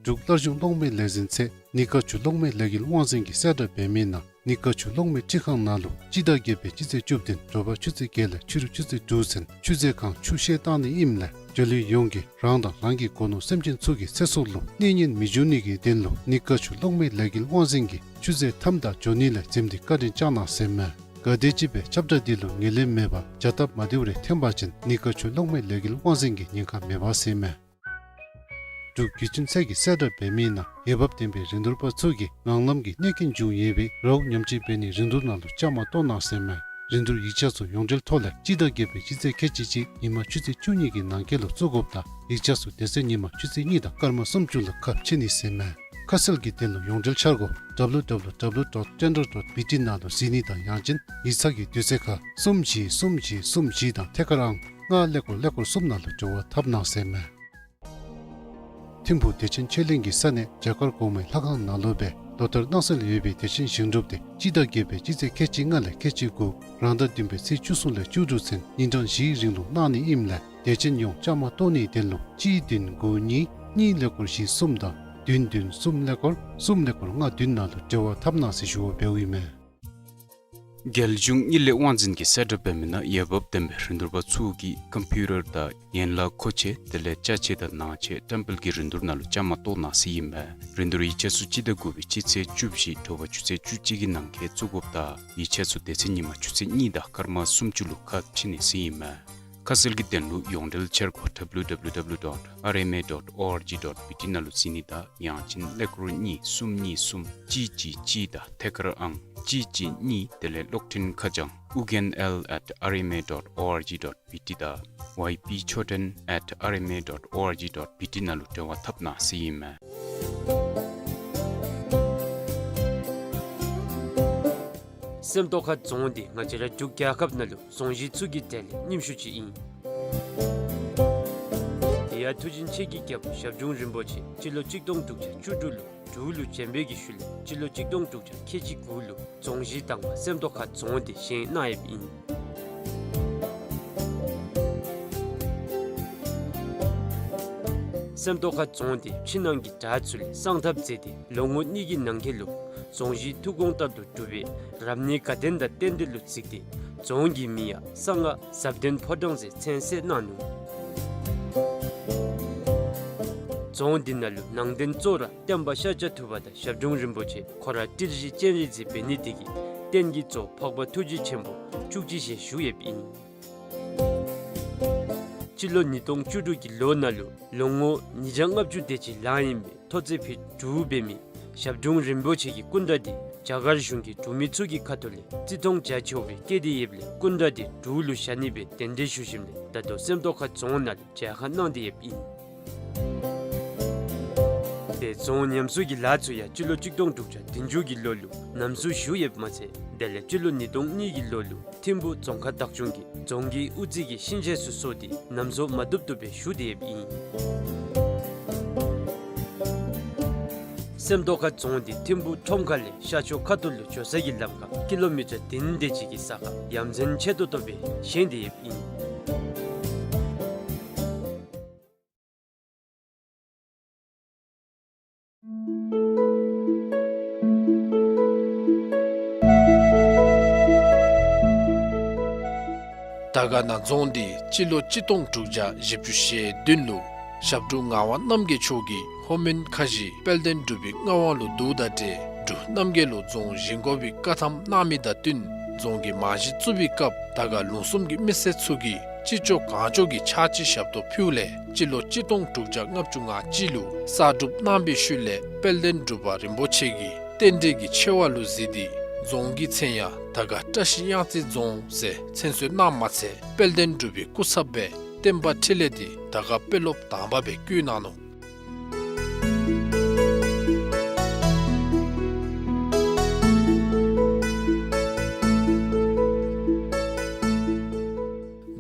འབྲུག་སླར་བྱུང་གློག་མེའི་ལས་འཛིན་ཚད་ནི་ཀ་ཆུ་གློག་མེའི་ལས་འགུལ་དབང་འཛིན་གྱིས་གསལ་བསྒྲགས་འབད་མི་ནང་ནི་ཀ་ཆུ་གློག་མེའི་འཕྲུལ་ཁང་ནང་ལུ་སྤྱི་ཟླ་བརྒྱད་པའི་སྤྱི་ཚེས་བཅུ་བདུན་དྲོ་པ་ཆུ་ཚོད་བརྒྱད་ལས་ཕྱི་རུ་ཆུ་ཚོད་དྲུག་ཚུན་ཆུ་མཛོད་ཁང་ཆུ་བཤལ་བཏང་ནི་ཨིནམ་ལས་འབྱོར་ལུས་ཡོངས་ཀྱིས་རང་དང་རང་གི་སྒོ་ནོར་སེམས་ཅན་ཚུ་གི་ཚེ་སྲོག་ལུ་གནོད་ཉེན་མི་འབྱུང་ནི་གི་དོན་ལུ་ནི་ཀ་ཆུ་གློག་མེའི་ལས་འགུལ་དབང་འཛིན་གྱིས་ཆུ་མཛོད་མཐའམ་དང་འབྱོར་ནི་ལས་འཛེམ་སྟེ་བཀའ་དྲིན་བསྐྱང་གནང་ཟེར་མས། ག་དེམ་ཅིག་སྦེ་ཁྱབ་བསྒྲགས་འདི་ལུ་ངོས་ལེན་མེད་པར་བྱ་སྟབས་མ་བདེཝ་རེ་ཐོན་པ་ཅིན་ནི་ཀ་ཆུ་གློག་མེའི་ལས་འགུལ་དབང་འཛིན་གྱི་ཉེན་ཁ་མེད་པ་ཟེར་མས། འབྲུག་བརྒྱུད་འཕྲིན་ཚད་ཀྱིས་གསལ་བསྒྲགས་འབད་མི་ནང་འོས་འབབ་ལྡན་པའི་རིན་བསྡུར་པ་ཚུ་གིས་ངང་ལམ་གྱི་གནོད་སྐྱོན་བྱུང་ཡོད་པའི་རོགས་ཉམས་བཅོས་འབད་ནིའི་རིན་བསྡུར་ནང་ལུ་བཅའ་མར་གཏོགས་གནང་ཟེར་མས། རིན་བསྡུར་ཡིག་ཆ་ཚུ་ཡོངས་འབྲེལ་ཐོག་ལས་སྤྱི་ཟླ་བརྒྱད་པའི་སྤྱི་ཚེས་ཁལ་གཅིག་གཅིག་ཉིན་མ་ཆུ་ཚོད་བཅུ་གཉིས་ཀྱི་ནང་འཁོད་ལུ་བཙུགས་དགོཔ་དང་ཡིག་ཆ་ཚུ་དེ་ཚེ་ཉིན་མ་ཆུ་ཚོད་གཉིས་དང་སྐར་མ་སུམ་ཅུ་ལུ་ཁ་ཕྱེ་ནི་ཟེར་མས། ཁ་གསལ་གྱི་དོན་ལུ་ཡོངས་འབྲེལ་འཆར་སྒོ་ཌབ་ལུ་ཌབ་ལུ་ཌབ་ལུ་ཌོཊ་ཊེན་ཌར་ཌོཊ་བི་ཊི་ནང་ལུ་གཟིགས་ནི་དང་ཡང་ཅིན་ཡིག་ཚང་གི་དུས་ཚོད་ཁར་གསུམ་བཞི་གསུམ་བཞི་གསུམ་བཞི་དང་ཐད་ཀར་ཨང་ལྔ་ཀླད་ཀོར་ཀླད་ཀོར་གསུམ་ནང་ལུ་འབྲེལ་བ་འཐབ་གནང་ཟེར་མས། ཐིམ་ཕུག་བདེ་ཆེན་ཆོས་གླིང་གི་ས་གནས་བྱ་དཀར་གོང་མའི་ལྷ་ཁང་ནང་ལུ་སྦེ་ལོ་ལྟར་གནང་སྲོལ་ཡོད་པའི་བདེ་ཆེན་ཞིང་སྒྲུབ་འདི་སྤྱི་ཟླ་བརྒྱད་པའི་སྤྱི་ཚེས་ཁལ་གཅིག་ལྔ་ལས་ཁལ་གཅིག་དགུ་རང་ཟླ་བདུན་པའི་ཚེས་བཅུ་གསུམ་ལས་བཅུ་དྲུག་ཚུན་ཉིན་གྲངས་བཞིའི་རིང་ལུ་གནང་ནི་ཨིནམ་ལས་བདེ་ཆེན་ཡོངས་བཅའ་མར་གཏོགས་ནིའི་དོན་ལུ་གཅིག་བདུན་དགུ་གཉིས་གཉིས་ཀླད་ཀོར་བཞི་གསུམ་དང་བདུན་བདུན་གསུམ་ཀླད་ཀོར་གསུམ་ཀླད་ཀོར་ལྔ་བདུན་ནང་ལུ་འབྲེལ་བ་འཐབ་གནང་ཟེར་ཞུ་བ་འབདཝ་ཨིན་མས། རྒྱལ་གཞུང་དངུལ་ལས་དབང་འཛིན་གྱིས་གསལ་བསྒྲགས་འབད་མི་ནང་འོས་འབབ་ལྡན་པའི་རིན་བསྡུར་པ་ཚུ་གིས་ཀམ་པིའུ་ཊར་དང་ཡན་ལག་མཁོ་ཆས་དེ་ལས་ཅ་ཆས་དང་ནང་ཆས་བཀྲམ་སྤེལ་གྱི་རིན་བསྡུར་ནང་ལུ་བཅའ་མར་གཏོགས་གནང་ཟེར་ཨིན་མས། རིན་བསྡུར་ཡིག་ཆ་ཚུ་སྤྱི་ཟླ་དགུ་པའི་སྤྱི་ཚེས་བཅུ་བཞི་དྲོ་པ་ཆུ་ཚོད་བཅུ་གཅིག་གི་ནང་འཁོད་བཙུགས་དགོཔ་དང་ཡིག་ཆ་ཚུ་དེ་ཚེ་ཉིན་མ་ཆུ་ཚོད་གཉིས་དང་སྐར་མ་སུམ་ཅུ་ལུ་ཁ་ཕྱེ་ནི་ཟེར་ཨིན་མས། ཁ་གསལ་གྱི་དོན་ལུ་ཡོངས་འབྲེལ་འཆར་སྒོ་ཌབ་ལུ་ཌབ་ལུ་ཌབ་ལུ་ཌོཊ་ཨར་ཨེམ་ཨེ་ཌོཊ་ཨོ་ཨར་ཇི་ཌོཊ་བི་ཊི་ནང་ལུ་གཟིགས་ནི་དང་ཡང་ཅིན་ཀླད་ཀོར་གཉིས་གསུམ་གཉིས་གསུམ་གཅིག་གཅིག་གཅིག་དང་ཐད་ཀར་ཨང་གཅིག་གཅིག་གཉིས་དེ་ལས་གློག་འཕྲིན་ཁ་བྱང་ཨུ་རྒྱན་ཨེལ་ཨེཊ་ཨར་ཨེམ་ཨེ་ཌོཊ་ཨོ་ཨར་ཇི་ཌོཊ་བི་ཊི་དང་ཝའི་པི་ཆོས་སྒྲོན་ཨེཊ་ཨར་ཨེམ་ཨེ་ཌོཊ་ཨོ་ཨར་ཇི་ཌོཊ་བི་ཊི་ནང་ལུ་འབྲེལ་བ་འཐབ་གནང་ཟེར་ཨིན་མས། སེམས་རྟོགས་ཁ་རྫོང་འདི་ང་བཅས་ར་འབྲུག་རྒྱལ་ཁབ་ནང་ལུ་རྫོང་གཞི་ཚུ་གི་གྲས་ལས་རྙིངམ་ཤོས་ཅིག་ཨིན། དེ་ཡང་མཐུ་ཆེན་ཆོས་ཀྱི་རྒྱལ་པོ་ཞབས་དྲུང་རིན་པོ་ཆེ་སྤྱི་ལོ་གཅིག་སྟོང་དྲུག་བརྒྱ་བཅུ་དྲུག་ལུ་འབྲུག་ལུ་བྱོན་པའི་གི་ཤུལ་ལས་སྤྱི་ལོ་གཅིག་སྟོང་དྲུག་བརྒྱ་ཁལ་གཅིག་དགུ་ལུ་རྫོང་གཞི་དང་པ་སེམས་རྟོགས་ཁ་རྫོང་འདི་བཞེངས་གནང་ཡོདཔ་ཨིན། སེམས་རྟོགས་ཁ་རྫོང་འདི་ཕྱི་ནང་གི་དགྲ་ཚུ་ལས་གསང་ཐབས་མཛད་དེ་ལོ་ངོ་གཉིས་ཀྱི་ནང་འཁོད་ལུ་རྫོང་གཞི་ཐུགས་དགོངས་ལྟར་དུ་གྲུབ་པའི་རབ་གནས་དགའ་ལྡན་དང་རྟེན་འབྲེལ་ལུ་གཟིགས་ཏེ་རྫོང་གི་མིང་ཡང་གསང་སྔགས་ཟབ་ལྡན་ཕོ་བྲང་ཟེར་མཚན་གསོལ་གནང་ནུག། རྫོང་འདི་ནང་ལུ་ནང་རྟེན་གཙོ་བོ་ར་སྟོན་པ་ཤཱཀྱ་ཐུབ་པ་དང་ཞབས་དྲུང་རིན་པོ་ཆེ་ཁོ་ར་ཏིལ་བཞི་སྤྱན་རས་གཟིགས་འབད་ནི་དེ་གིས་རྟེན་གྱི་གཙོ་འཕགས་པ་ཐུགས་རྗེ་ཆེན་པོ་བཅུ་གཅིག་ཞལ་བཞུགས་ཡོདཔ་ཨིན། སྤྱི་ལོ་ཉིས་སྟོང་བཅུ་དྲུག་གི་ལོ་ནང་ལུ་ལོ་ངོ་ཉིས་བརྒྱ་ལྔ་བཅུ་དེ་ཅིག་ལང་ཡི་མི་ཐོག་བརྩེགས་ཕུད་དྲུག་འབད་མི་ཞབས་དྲུང་རིན་པོ་ཆེ་གི་སྐུ་འདྲ་འདི་རྒྱ་གར་གཞུང་གི་འབྲུག་མི་ཚུ་གི་ཁ་ཐུག་ལས་བརྩི་མཐོང་རྒྱ་ཆེཝ་སྦེ་བསྐྱེད་དེ་ཡོདཔ་ལས་སྐུ་འདྲ་འདི་འབྲུག་ལུ་བཞག་ནི་སྦེ་གདན་འདྲེན་ཞུ་ཞིནམ་ལས་ད་ལྟོ་སེམས་རྟོགས་ཁ་རྫོང་ནང་ལུ་མཇལ་ཁ་གནང་སྟེ་ཡོདཔ་ཨིན། དེ་རྫོང་ཉམས་གསོ་གི་ལཱ་ཚུ་ཡང་སྤྱི་ལོ་གཅིག་སྟོང་དྲུག་བརྒྱ་བདུན་ཅུ་གི་ལོ་ལུ་ནམ་བཟོ་ཞུ་ཡོདཔ་མ་ཚད་དེ་ལས་སྤྱི་ལོ་ཉིས་སྟོང་གཉིས་ཀྱི་ལོ་ལུ་ཐིམ་ཕུག་རྫོང་ཁག་བདག་སྐྱོང་གིས་རྫོང་གི་དབུ་རྩེ་གི་ཤིང་ཆས་ཚུ་བཟོ་སྟེ་ནམ་བཟོ་མ་བཏུབ་བཏུབ་སྦེ་ཞུ་སྟེ་ཡོདཔ་ཨིན། སེམས་རྟོགས་ཁ་རྫོང་འདི་ཐིམ་ཕུག་ཁྲོམ་ཁ་ལས་ཤར་ཕྱོགས་ཁ་ཐུག་ལུ་འགྱོ་ས་གི་ལམ་ཁར་ཀི་ལོ་མི་ཊར་བདུན་དེ་ཅིག་གི་ས་ཁར་ཡ་མཚན་ཆེ་ཏོག་ཏོ་སྦེ་བཞེངས་ཏེ་ཡོདཔ་ཨིན། དར་དཀར་ན་རྫོང་འདི་སྤྱི་ལོ་གཅིག་སྟོང་དྲུག་བརྒྱ་བཞི་བཅུ་ཞེ་བདུན་ལུ་ ཞབས་དྲུང་ངག་དབང་རྣམ་རྒྱལ་མཆོག་གིས་ལྷོ་མོན་ཁ་བཞི་དཔལ་ལྡན་འབྲུག་པའི་མངའ་དབང་ལུ་བསྡུཝ་དང་འབྲེལ་འབྲུག་རྣམ་རྒྱལ་ལུ་རྫོང་བཞེངས་དགོ་པའི་བཀའ་ཐམ་གནང་མི་དང་བསྟུན་རྫོང་གི་རྨང་གཞི་བཙུགས་པའི་སྐབས་དར་དཀར་ལུང་གསུམ་གྱི་མི་སེར་ཚུ་གིས་ཅི་ལྕོགས་གང་ལྕོགས་ཀྱི་ཕྱག་ཕྱི་ཞབས་ཏོག་ཕུལཝ་ལས་སྤྱི་ལོ་གཅིག་སྟོང་དྲུག་བརྒྱ་ལྔ་བཅུ་ང་གཅིག་ལུ་གསར་སྒྲུབ་གནང་པའི་ཤུལ་ལས་དཔལ་ལྡན་འབྲུག་པ་རིན་པོ་ཆེ་གིས་རྟེན་འབྲེལ་གྱི་ཆེ་བ་ལུ་གཟིགས་ཏེ་རྫོང་གི་མཚན་ཡང་དར་དཀར་བཀྲ་ཤིས་གཡང་རྩེ་རྫོང་ཟེར་མཚན་གསོལ་གནངམ་མ་ཚད་དཔལ་ལྡན་འབྲུག་པའི་སྐུ་ཚབ་སྦེ་བསྟན་པ་འཕྲིན་ལས་འདི་དར་དཀར་དཔོན་སློབ་དང་པ་སྦེ་བསྐོ་གནང་ནུག།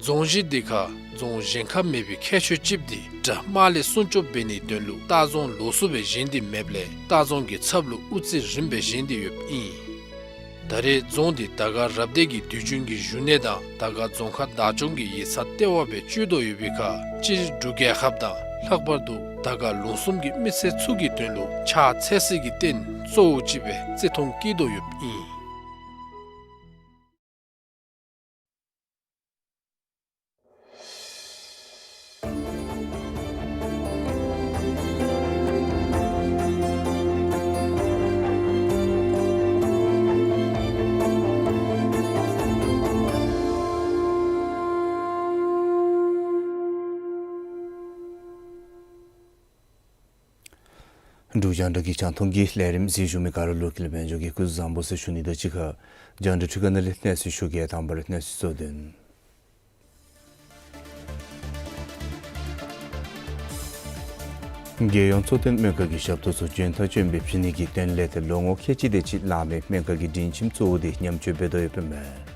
རྫོང་གཞི་འདི་ཁར་རྫོང་བཞེངས་ཁ་མེད་པའི་ཁྱད་ཆོས་ཅིག་འདི་དགྲ་དམག་ལས་སྲུང་སྐྱོབ་འབད་ནིའི་དོན་ལུ་ལྟ་རྫོང་ལོགས་སུ་སྦེ་བཞེངས་ཏེ་མེདཔ་ལས་ལྟ་རྫོང་གི་ཚབ་ལུ་དབུ་རྩེ་རིམ་སྦེ་བཞེངས་ཏེ་ཡོདཔ་ཨིན། ད་རེས་རྫོང་འདི་དར་དཀར་རབ་སྡེ་གི་དུས་རྒྱུན་གྱི་བཞུགས་གནས་དང་དར་དཀར་རྫོང་ཁག་བདག་སྐྱོང་གི་ཡིག་ཚང་ལྟེ་བ་སྦེ་སྤྱོད་དོ་ཡོད་པའི་ཁར་སྤྱིར་འབྲུག་རྒྱལ་ཁབ་དང་ལྷག་པར་དུ་དར་དཀར་ལུང་གསུམ་གྱི་མི་སེར་ཚུ་གི་དོན་ལུ་ཕྱག་འཚལ་སའི་རྟེན་གཙོ་བོ་ཅིག་སྦེ་བརྩི་མཐོང་བསྐྱེད་དོ་ཡོདཔ་ཨིན། འབྲུག་རྒྱང་བསྒྲགས་ཀྱི་རྒྱང་མཐོང་གི་ལས་རིམ་གཟིགས་བཞུགས་མི་ག་ར་ལུ་ཀུན་ལེགས་དཔལ་འབྱོར་གྱིས་སྐུ་གཟུགས་བཟང་པོ་ཟེར་ཞུ་ནི་དང་གཅིག་ཁར་རྒྱང་བསྒྲགས་འཕྲུལ་ཁང་ནང་ལས་གནས་ཚུལ་ཞུ་གེ། དང་པ་ར་གནས་ཚུལ་གཙོ་དོན། རྒྱལ་ཡོངས་གཙོ་བསྟེན་སྨན་ཁང་གི་ཞབས་ཏོག་ཚུ་འཇོན་ཐང་ཅན་སྦེ་བྱིན་ནི་གི་དོན་ལས་ཏེ་ལོ་ངོ་ཁལ་གཅིག་དེ་ཅིག་ལང་མི་སྨན་ཁང་གི་སྒྲིང་ཁྱིམ་གཙོ་བོ་འདི་ཉམས་བཅོས་འབད་དོ་ཡོདཔ་ཨིན་མས།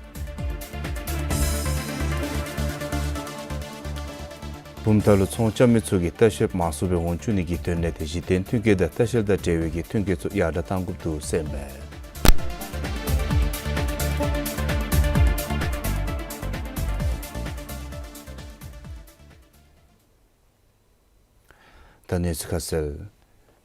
བུམ་ཐང་ལུ་ཚོང་རྐྱབ་མི་ཚུ་གིས་ལྟ་བཤལཔ་མང་སུ་སྦེ་འོང་བཅུག་ནི་གི་དོན་ལས་ཏེ་གཞི་རྟེན་མཐུན་རྐྱེན་དང་ལྟ་བཤལ་དང་འབྲེལ་བའི་གི་མཐུན་རྐྱེན་ཚུ་ཡར་དྲགས་གཏང་དགོཔ་འདུག་ཟེར་ཨིན་མས། ད་གནས་ཚུལ་ཁ་གསལ།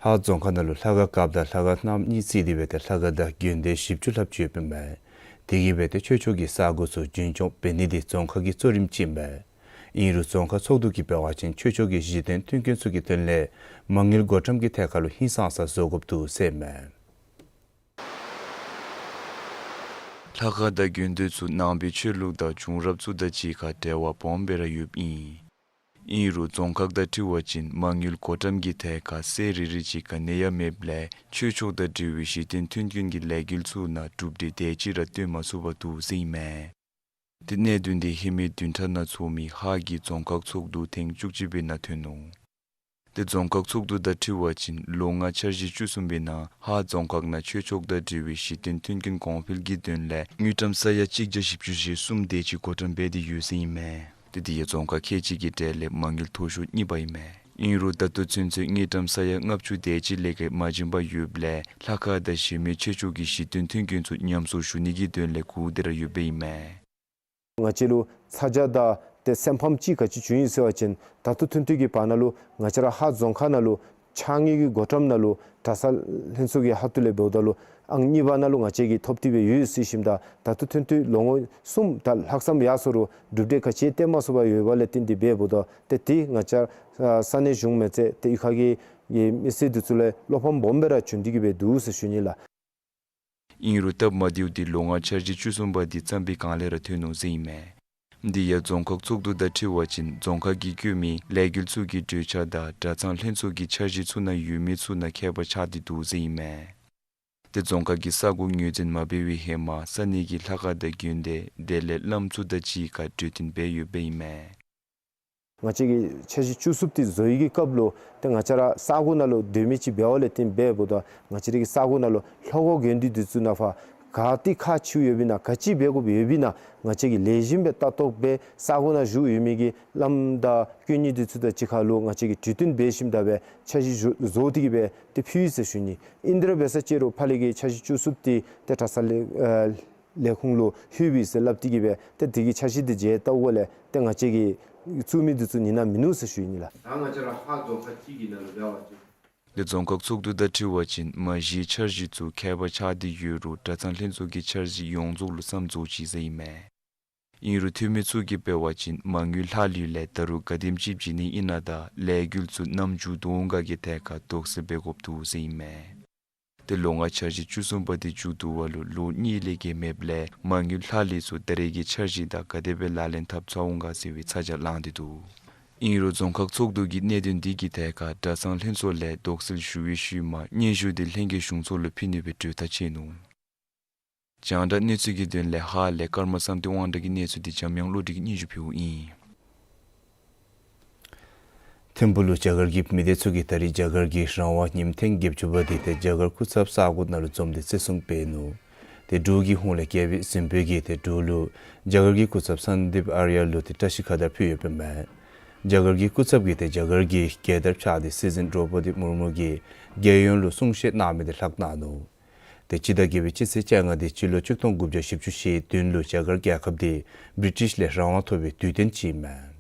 ལྷ་རྫོང་ཁག་ནང་ལུ་ལྷ་ཁང་རྐྱབ་དང་ལྷ་ཁང་རྣམ་གཉིས་བརྩིས་ཏེ་སྦེ་ཏེ་ལྷ་ཁང་དང་དགོན་སྡེ་བཞི་བཅུ་ལྷགཔ་ཅིག་ཡོདཔ་ཨིན་མས། དེ་གིས་སྦེ་ཏེ་ཆོས་ཕྱོགས་ཀྱི་ས་གོ་ཚུ་རྒྱུན་སྐྱོང་འབད་ནི་འདི་རྫོང་ཁག་གི་གཙོ་རིམ་ཅིག་ཨིན་མས། ཨིན་རུང་རྫོང་ཁག་ཚོགས་འདུ་གིས་འབད་བ་ཅིན་ཆོས་ཕྱོགས་ཀྱི་གཞི་རྟེན་མཐུན་རྐྱེན་ཚུ་གི་དོན་ལས་མ་དངུལ་བགོ་བཀྲམ་གྱི་ཐད་ཁར་ལུ་ཧིང་སངས་ས་བཟོ་དགོཔ་འདུག་ཟེར་ཨིན་མས། ལྷ་ཁང་དང་དགོན་སྡེ་ཚུ་ནང་པའི་ཆོས་ལུགས་དང་བྱུང་རབས་ཚུ་དང་གཅིག་ཁར་འབྲེལ་བ་སྦོམ་སྦེ་ར་ཡོདཔ་ཨིན། ཨིན་རུང་རྫོང་ཁག་དང་འཁྲིལ་བ་ཅིན་མ་དངུལ་བགོ་བཀྲམ་གྱི་ཐད་ཁར་གསལ་རི་རི་ཅིག་ག་ནི་ཡང་མེདཔ་ལས་ཆོས་ཕྱོགས་དང་འབྲེལ་བའི་གཞི་རྟེན་མཐུན་རྐྱེན་གྱི་ལས་འགུལ་ཚུ་ནང་གྲུབ་འབྲས་དེ་ཅིག་ར་སྟོན་མ་ཚུགས་པར་འདུག་ཟེར་ཨིན་མས། དེ་གནད་དོན་འདི་ཧེ་མའི་བདུན་ཕྲག་ནང་ཚོགས་མི་ཧཱ་གི་རྫོང་ཁག་ཚོགས་འདུ་ཐེངས་བཅུ་གཅིག་པའི་ནང་ཐོན་ནུག། དེ་རྫོང་ཁག་ཚོགས་འདུ་དང་འཁྲིལ་བ་ཅིན་ལོ་ལྔ་འཆར་གཞི་བཅུ་གསུམ་པའི་ནང་ཧཱ་རྫོང་ཁག་ནང་ཆོས་ཕྱོགས་དང་འབྲེལ་བའི་གཞི་རྟེན་མཐུན་རྐྱེན་གོང་འཕེལ་གྱི་དོན་ལས་དངུལ་ཀྲམ་ས་ཡ་གཅིག་བརྒྱ་བཞི་བཅུ་ཞེ་གསུམ་དེ་ཅིག་བགོ་བཀྲམ་འབད་དེ་ཡོད་ཟེར་ཨིན་མས། དེ་དེ་ཡང་རྫོང་ཁག་ཁལ་གཅིག་གི་གྲས་ལས་མ་དངུལ་མཐོ་ཤོས་གཉིས་པ་ཨིན་མས། ཨིན་རུང་ད་ལྟོ་ཚུན་ཚོད་དངུལ་ཀྲམ་ས་ཡ་ལྔ་བཅུ་དེ་ཅིག་ལས་བརྒལ་མ་བྱིན་པར་ཡོདཔ་ལས་ལྷ་ཁང་དང་གཞན་མི་ཆོས་ཕྱོགས་ཀྱི་གཞི་རྟེན་མཐུན་རྐྱེན་ཚུ་ཉམས་གསོ་ཞུ་ནི་གི་དོན་ལས་སྒུག་སྡོད་ར་ཡོདཔ་ཨིན་མས། ང་བཅས་ལུ་ཚ་གྱང་དང་ཏེ་སེམས་ཕམ་ཅིག་ག་ཅི་བྱུང་ཡི་ཟེར་བ་ཅིན་ད་ལྟོ་ཐུན་ཐུན་གྱི་བར་ན་ལུ་ང་བཅས་ར་ཧཱ་རྫོང་ཁག་ནང་ལུ་ཕྱགས་སྙིགས་ཀྱི་བགོ་བཀྲམ་ནང་ལུ་གྲྭ་ཚང་ལྷན་ཚོགས་ཀྱི་ཧ་ཏུ་ལས་འབདཝ་ད་ལུ་ཨང་གཉིས་པ་ནང་ལུ་ང་བཅས་ཀྱིས་ཐོབ་སྟེ་སྦེ་ཡོད་ཟེར་ཞིནམ་ད་ད་ལྟོ་ཐུན་ཐུན་ལོ་ངོ་གསུམ་དང་ལྷག་ཙམ་ཡར་སོང་རུང་གྲུབ་འབྲས་ག་ཅི་ཡང་སྟོན་མ་ཚུགས་པར་ཡོདཔ་ལས་བརྟེན་ཏེ་འབདཝ་ད་ཏེ་དེ་ང་བཅས་ས་གནས་གཞུང་མེན་ཚེ་ཏེ་གཡུས་ཁ་གི་མི་སེར་འདི་ཚུ་ལུ་བློ་ཕམ་སྦོམ་སྦེ་ར་བྱུང་སྟེ་གི་སྦེ་འདུག་ཟེར་ཞུ་ནི་ལགས། ཨིན་རུང་སྟབས་མ་བདེཝ་འདི་ལོ་ལྔ་འཆར་གཞི་བཅུ་གསུམ་པ་འདི་བརྩམས་པའི་སྒང་ལས་ར་ཐོན་ནུག་ཟེར་ཨིན་མས། འདི་ཡང་རྫོང་ཁག་ཚོགས་འདུ་དང་འཁྲིལ་བ་ཅིན་རྫོང་ཁག་གིས་བཀོད་མི་ལས་འགུལ་ཚུ་གི་གྲོས་འཆར་དང་གྲྭ་ཚང་ལྷན་ཚོགས་ཀྱི་འཆར་གཞི་ཚུ་ནང་ཡོད་མི་ཚུ་ནང་ཁྱད་པར་ཆགས་ཏེ་འདུག་ཟེར་ཨིན་མས། དེ་རྫོང་ཁག་གིས་ས་གོ་ངོས་འཛིན་མ་འབད་བའི་ཧེ་མ་ས་གནས་ཀྱི་ལྷ་ཁང་དང་དགོན་སྡེ་དེ་ལས་བླམ་ཚུ་དང་གཅིག་ཁར་གྲོས་བསྟུན་འབད་ཡོདཔ་ཨིན་མས། ང་བཅས་ཀྱི་འཆར་གཞི་བཅུ་གསུམ་འདི་བཟོ་ནི་གི་སྐབས་ལུ་ཏེ་ང་བཅས་ར་ས་གོ་ནང་ལུ་སྡོད་མི་ཅིག་འབདཝ་ལས་བརྟེན་འབདཝ་ད་ང་བཅས་ར་གི་ས་གོ་ནང་ལུ་ལྷོ་ཁོ་དགོན་སྡེ་འདི་ཚུ་ནང་ཕར་ག་ཏེ་ཁག་ཆེཝ་ཡོདཔ་ཨིན་ན་ག་ཅི་འབད་དགོཔ་ཡོདཔ་ཨིན་ན་ང་བཅས་ཀྱིས་ལེགས་ཤོམ་སྦེ་ལྟ་རྟོག་འབད་ས་གོ་ནང་བཞུགས་ཡོད་མི་གི་བླམ་དང་དཀོན་གཉེར་འདི་ཚུ་དང་གཅིག་ཁར་ལུ་ང་བཅས་ཀྱིས་གྲོས་བསྟུན་འབད་ཞིནམ་ད་སྦེ་འཆར་གཞི་བཟོ་བཟོ་སྟེ་གི་སྦེ་ཏེ་ཕུལ་ཡི་ཟེར་ཞུ་ནི། ཨིན་དེ་ར་འབད་ས་ཅིག་རུང་ཕར་ལས་ཀྱི་འཆར་གཞི་བཅུ་གསུམ་འདི་ཏེ་གྲྭ་ཚང་ལས་ཨ་ལས་ཁུངས་ལུ་ལྷོད་པས་ཟེར་སླབ་སྟེ་གི་སྦེ་ཏེ་དེ་གི་འཆར་གཞི་འདི་མཇལ་བལྟཝ་ལས་ཏེ་ང་བཅས་ཀྱིས་བཙུགས་མི་འདི་ཚུ་ནི་ནང་མིན་ནུག་ཟེར་ཞུ་ནི་ལགས། ད་ང་བཅས་ར་ཧཱ་རྫོང་ཁག་གཅིག་གི་ནང་ལུ་འབད་བ་ཅིན་ཏེ་རྫོང་ཁག་ཚོགས་འདུ་དང་འཁྲིལ་བ་ཅིན་མ་གཞིའི་འཆར་གཞི་ཚུ་ཁྱད་པར་ཆགས་ཏེ་ཡོད་རུང་གྲྭ་ཚང་ལྷན་ཚོགས་ཀྱི་འཆར་གཞི་ཡོངས་རྫོགས་ལུ་བསམ་རྫོགས་ཅི་ཟེར་ཨིན་མས། ཨིན་རུང་འཐུས་མི་ཚུ་གིས་འབད་བ་ཅིན་མ་དངུལ་ལྷག་ལུས་ལས་ད་རུང་ག་དེམ་ཅིག་བྱིན་ནི་ཨིན་ན་དང་ལས་འགུལ་ཚུ་ནམ་མཇུག་བསྡུ་འོང་ག་གི་ཐད་ཁར་དོགས་སེལ་འབད་དགོཔ་འདུག་ཟེར་ཨིན་མས། ཏེ་ལོ་ལྔའི་འཆར་གཞི་བཅུ་གསུམ་པ་འདི་མཇུག་བསྡུ་བ་ལུ་ལོ་གཉིས་ལས་བརྒལ་མེདཔ་ལས་མ་དངུལ་ལྷག་ལུས་ཚུ་ད་རེས་ཀྱི་འཆར་གཞི་དང་ག་དེ་སྦེ་ལག་ལེན་འཐབ་ཚུགས་འོང་ག་ཟེར་བའི་ཚ་གྱང་ལངས་ཏེ་འདུག། ཨིན་རུང་རྫོང་ཁག་ཚོགས་འདུ་གིས་གནད་དོན་འདི་གི་ཐད་ཁར་གྲྭ་ཚང་ལྷན་ཚོགས་ལས་དོགས་སེལ་ཞུ་བའི་ཤུལ་མ་སྙན་ཞུ་འདི་ལྷན་རྒྱས་གཞུང་ཚོགས་ལུ་ཕུལ་ནི་སྦེ་གྲོས་ཐག་བཅད་ནུག། རྒྱང་བསྒྲགས་གནས་ཚུལ་གྱི་དོན་ལས་ཧཱ་ལས་ཀརྨ་བསམ་གཏན་དབང་གྲགས་ཀྱི་གནས་ཚུལ་འདི་འཇམ་དབྱངས་བློ་གྲོས་ཀྱིས་སྙན་ཞུ་ཕུལཝ་ཨིན། ཐིམ་ཕུག་ལུ་རྒྱ་གར་གྱི་མི་སྡེ་ཚུ་གིས་ད་རེས་རྒྱ་གར་གྱི་རང་དབང་ཉིནམ་ཐེངས་བརྒྱད་ཅུ་པ་འདི་ཏེ་རྒྱ་གར་སྐུ་ཚབ་ས་སྒོ་ནང་ལུ་འཛོམས་ཏེ་བརྩི་སྲུང་འབད་ནུག། ཏེ་འབྲུག་གི་ཧོངས་ལས་རྒྱལ་པོ་གཟིམ་དཔོན་གྱིས་ཏེ་འབྲུག་ལུ་རྒྱ་གར་གྱི་སྐུ་ཚབ་སན་དིབ་ཨར་ཡ་ལུ་ཏེ་བཀྲ་ཤིས་ཁ་དར་ཕུལ་ཡོདཔ་ཨིན་མས། རྒྱ་གར་གྱི་སྐུ་ཚབ་ཀྱིས་ཏེ་རྒྱ་གར་གྱི་རྒྱལ་དར་འཕྱར་ཏེ་སྲིད་འཛིན་ཌྲོ་པ་དི་མུར་མུ་གིས་རྒྱལ་ཡོངས་ལུ་གསུང་བཤད་གནང་མི་འདི་ལྷག་གནང་ནུག། ཏེ་སྤྱི་ཟླ་བརྒྱད་པའི་སྤྱི་ཚེས་བཅོ་ལྔ་སྟེ་སྤྱི་ལོ་ཆིག་སྟོང་དགུ་བརྒྱ་བཞི་བཅུ་ཞེ་བདུན་ལུ་རྒྱ་གར་རྒྱལ་ཁབ་འདི་བྲི་ཊིཤ་ལས་རང་དབང་ཐོབ་པའི་དུས་སྟོན་ཅིག་ཨིན་མས།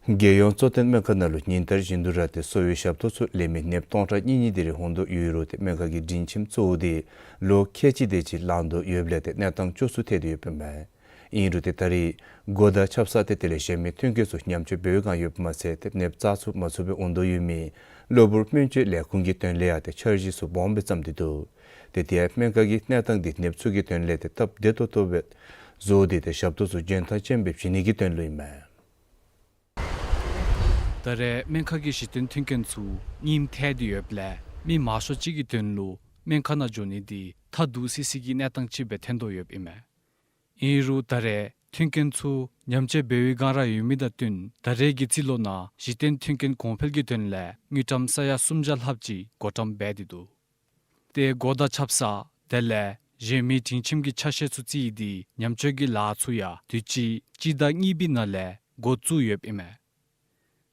རྒྱལ་ཡོངས་གཙོ་བསྟེན་སྨན་ཁང་ནང་ལུ་ཉིན་ལྟར་བཞིན་དུ་ར་ཏེ་གསོ་བའི་ཞབས་ཏོག་ཚུ་ལེན་མི་ནདཔ་སྟོང་ཕྲག་གཉིས་གཉིས་དེ་རེ་འོང་དོ་ཡོད་རུང་ཏེ་སྨན་ཁང་གི་སྒྲིང་ཁྱིམ་གཙོ་བོ་འདི་ལོ་ཁལ་གཅིག་དེ་ཅིག་ལང་དོ་ཡོདཔ་ལས་ཏེ་གནས་སྟངས་སྐྱོ་སུ་ཐལ་ཏེ་ཡོདཔ་ཨིན་མས། ཨིན་རུང་ཏེ་ད་རེས་སྒོ་དང་ཆབ་གསང་ཏེ་དེ་ལས་གཞན་མི་མཐུན་རྐྱེན་ཚུ་ཉམས་བཅོས་འབད་བའི་བསྒང་ཡོདཔ་མ་ཚད་ཏེ་ནདཔ་བཙག་ཚུགས་མ་ཚུགས་སྦེ་འོང་དོ་ཡོད་མི་གློ་བུར་སྨན་བཅོས་ལས་ཁུངས་ཀྱི་དོན་ལས་ཡང་ཏེ་འཆར་གཞི་ཚུ་སྦོམ་སྦེ་བརྩམས་ཏེ་འདུག། ཏེ་དེ་ཡང་སྨན་ཁང་གི་གནས་སྟངས་འདི་ནདཔ་ཚུ་གི་དོན་ལས་ཏེ་སྟབས་བདེ་ཏོག་ཏོ་སྦེ་བཟོ་སྟེ་ཏེ་ཞབས་ཏོག་ཚུ་འཇོན་ཐང་ཅན་སྦེ་བྱིན་ནི་གི་དོན་ལུ་ཨིན་མས། ད་རེས་སྨན་ཁང་གི་གཞི་རྟེན་མཐུན་རྐྱེན་ཚུ་རྙིངམ་ཐལ་ཏེ་ཡོདཔ་ལས་མི་མང་ཤོས་ཅིག་གི་དོན་ལུ་སྨན་ཁང་ནང་འགྱོ་ནི་འདི་ཐབས་སྡུག་སི་སི་གི་གནས་སྟངས་ཅིག་སྦེ་ཐོན་དོ་ཡོདཔ་ཨིན་མས། ཨིན་རུང་ད་རེས་མཐུན་རྐྱེན་ཚུ་ཉམས་བཅོས་འབད་བའི་བསྒང་ར་ཡོད་མི་དང་བསྟུན་ད་རེས་ཀྱི་རྩིས་ལོ་ནང་གཞི་རྟེན་མཐུན་རྐྱེན་གོང་འཕེལ་གྱི་དོན་ལས་དངུལ་ཀྲམ་ས་ཡ་སུམ་བརྒྱ་ལྷགཔ་ཅིག་བགོ་བཀྲམ་འབད་དེ་འདུག། ཏེ་སྒོ་དང་ཆབ་གསང་དེ་ལས་གཞན་མི་སྒྲིང་ཁྱིམ་གྱི་ཆ་ཤས་ཚུ་རྩིས་ཏེ་ཉམས་བཅོས་ཀྱི་ལཱ་ཚུ་ཡང་དུས་ཅི་སྤྱི་ཟླ་གཉིས་པའི་ནང་ལས་འགོ་བཙུགས་ཡོདཔ་ཨིན་མས།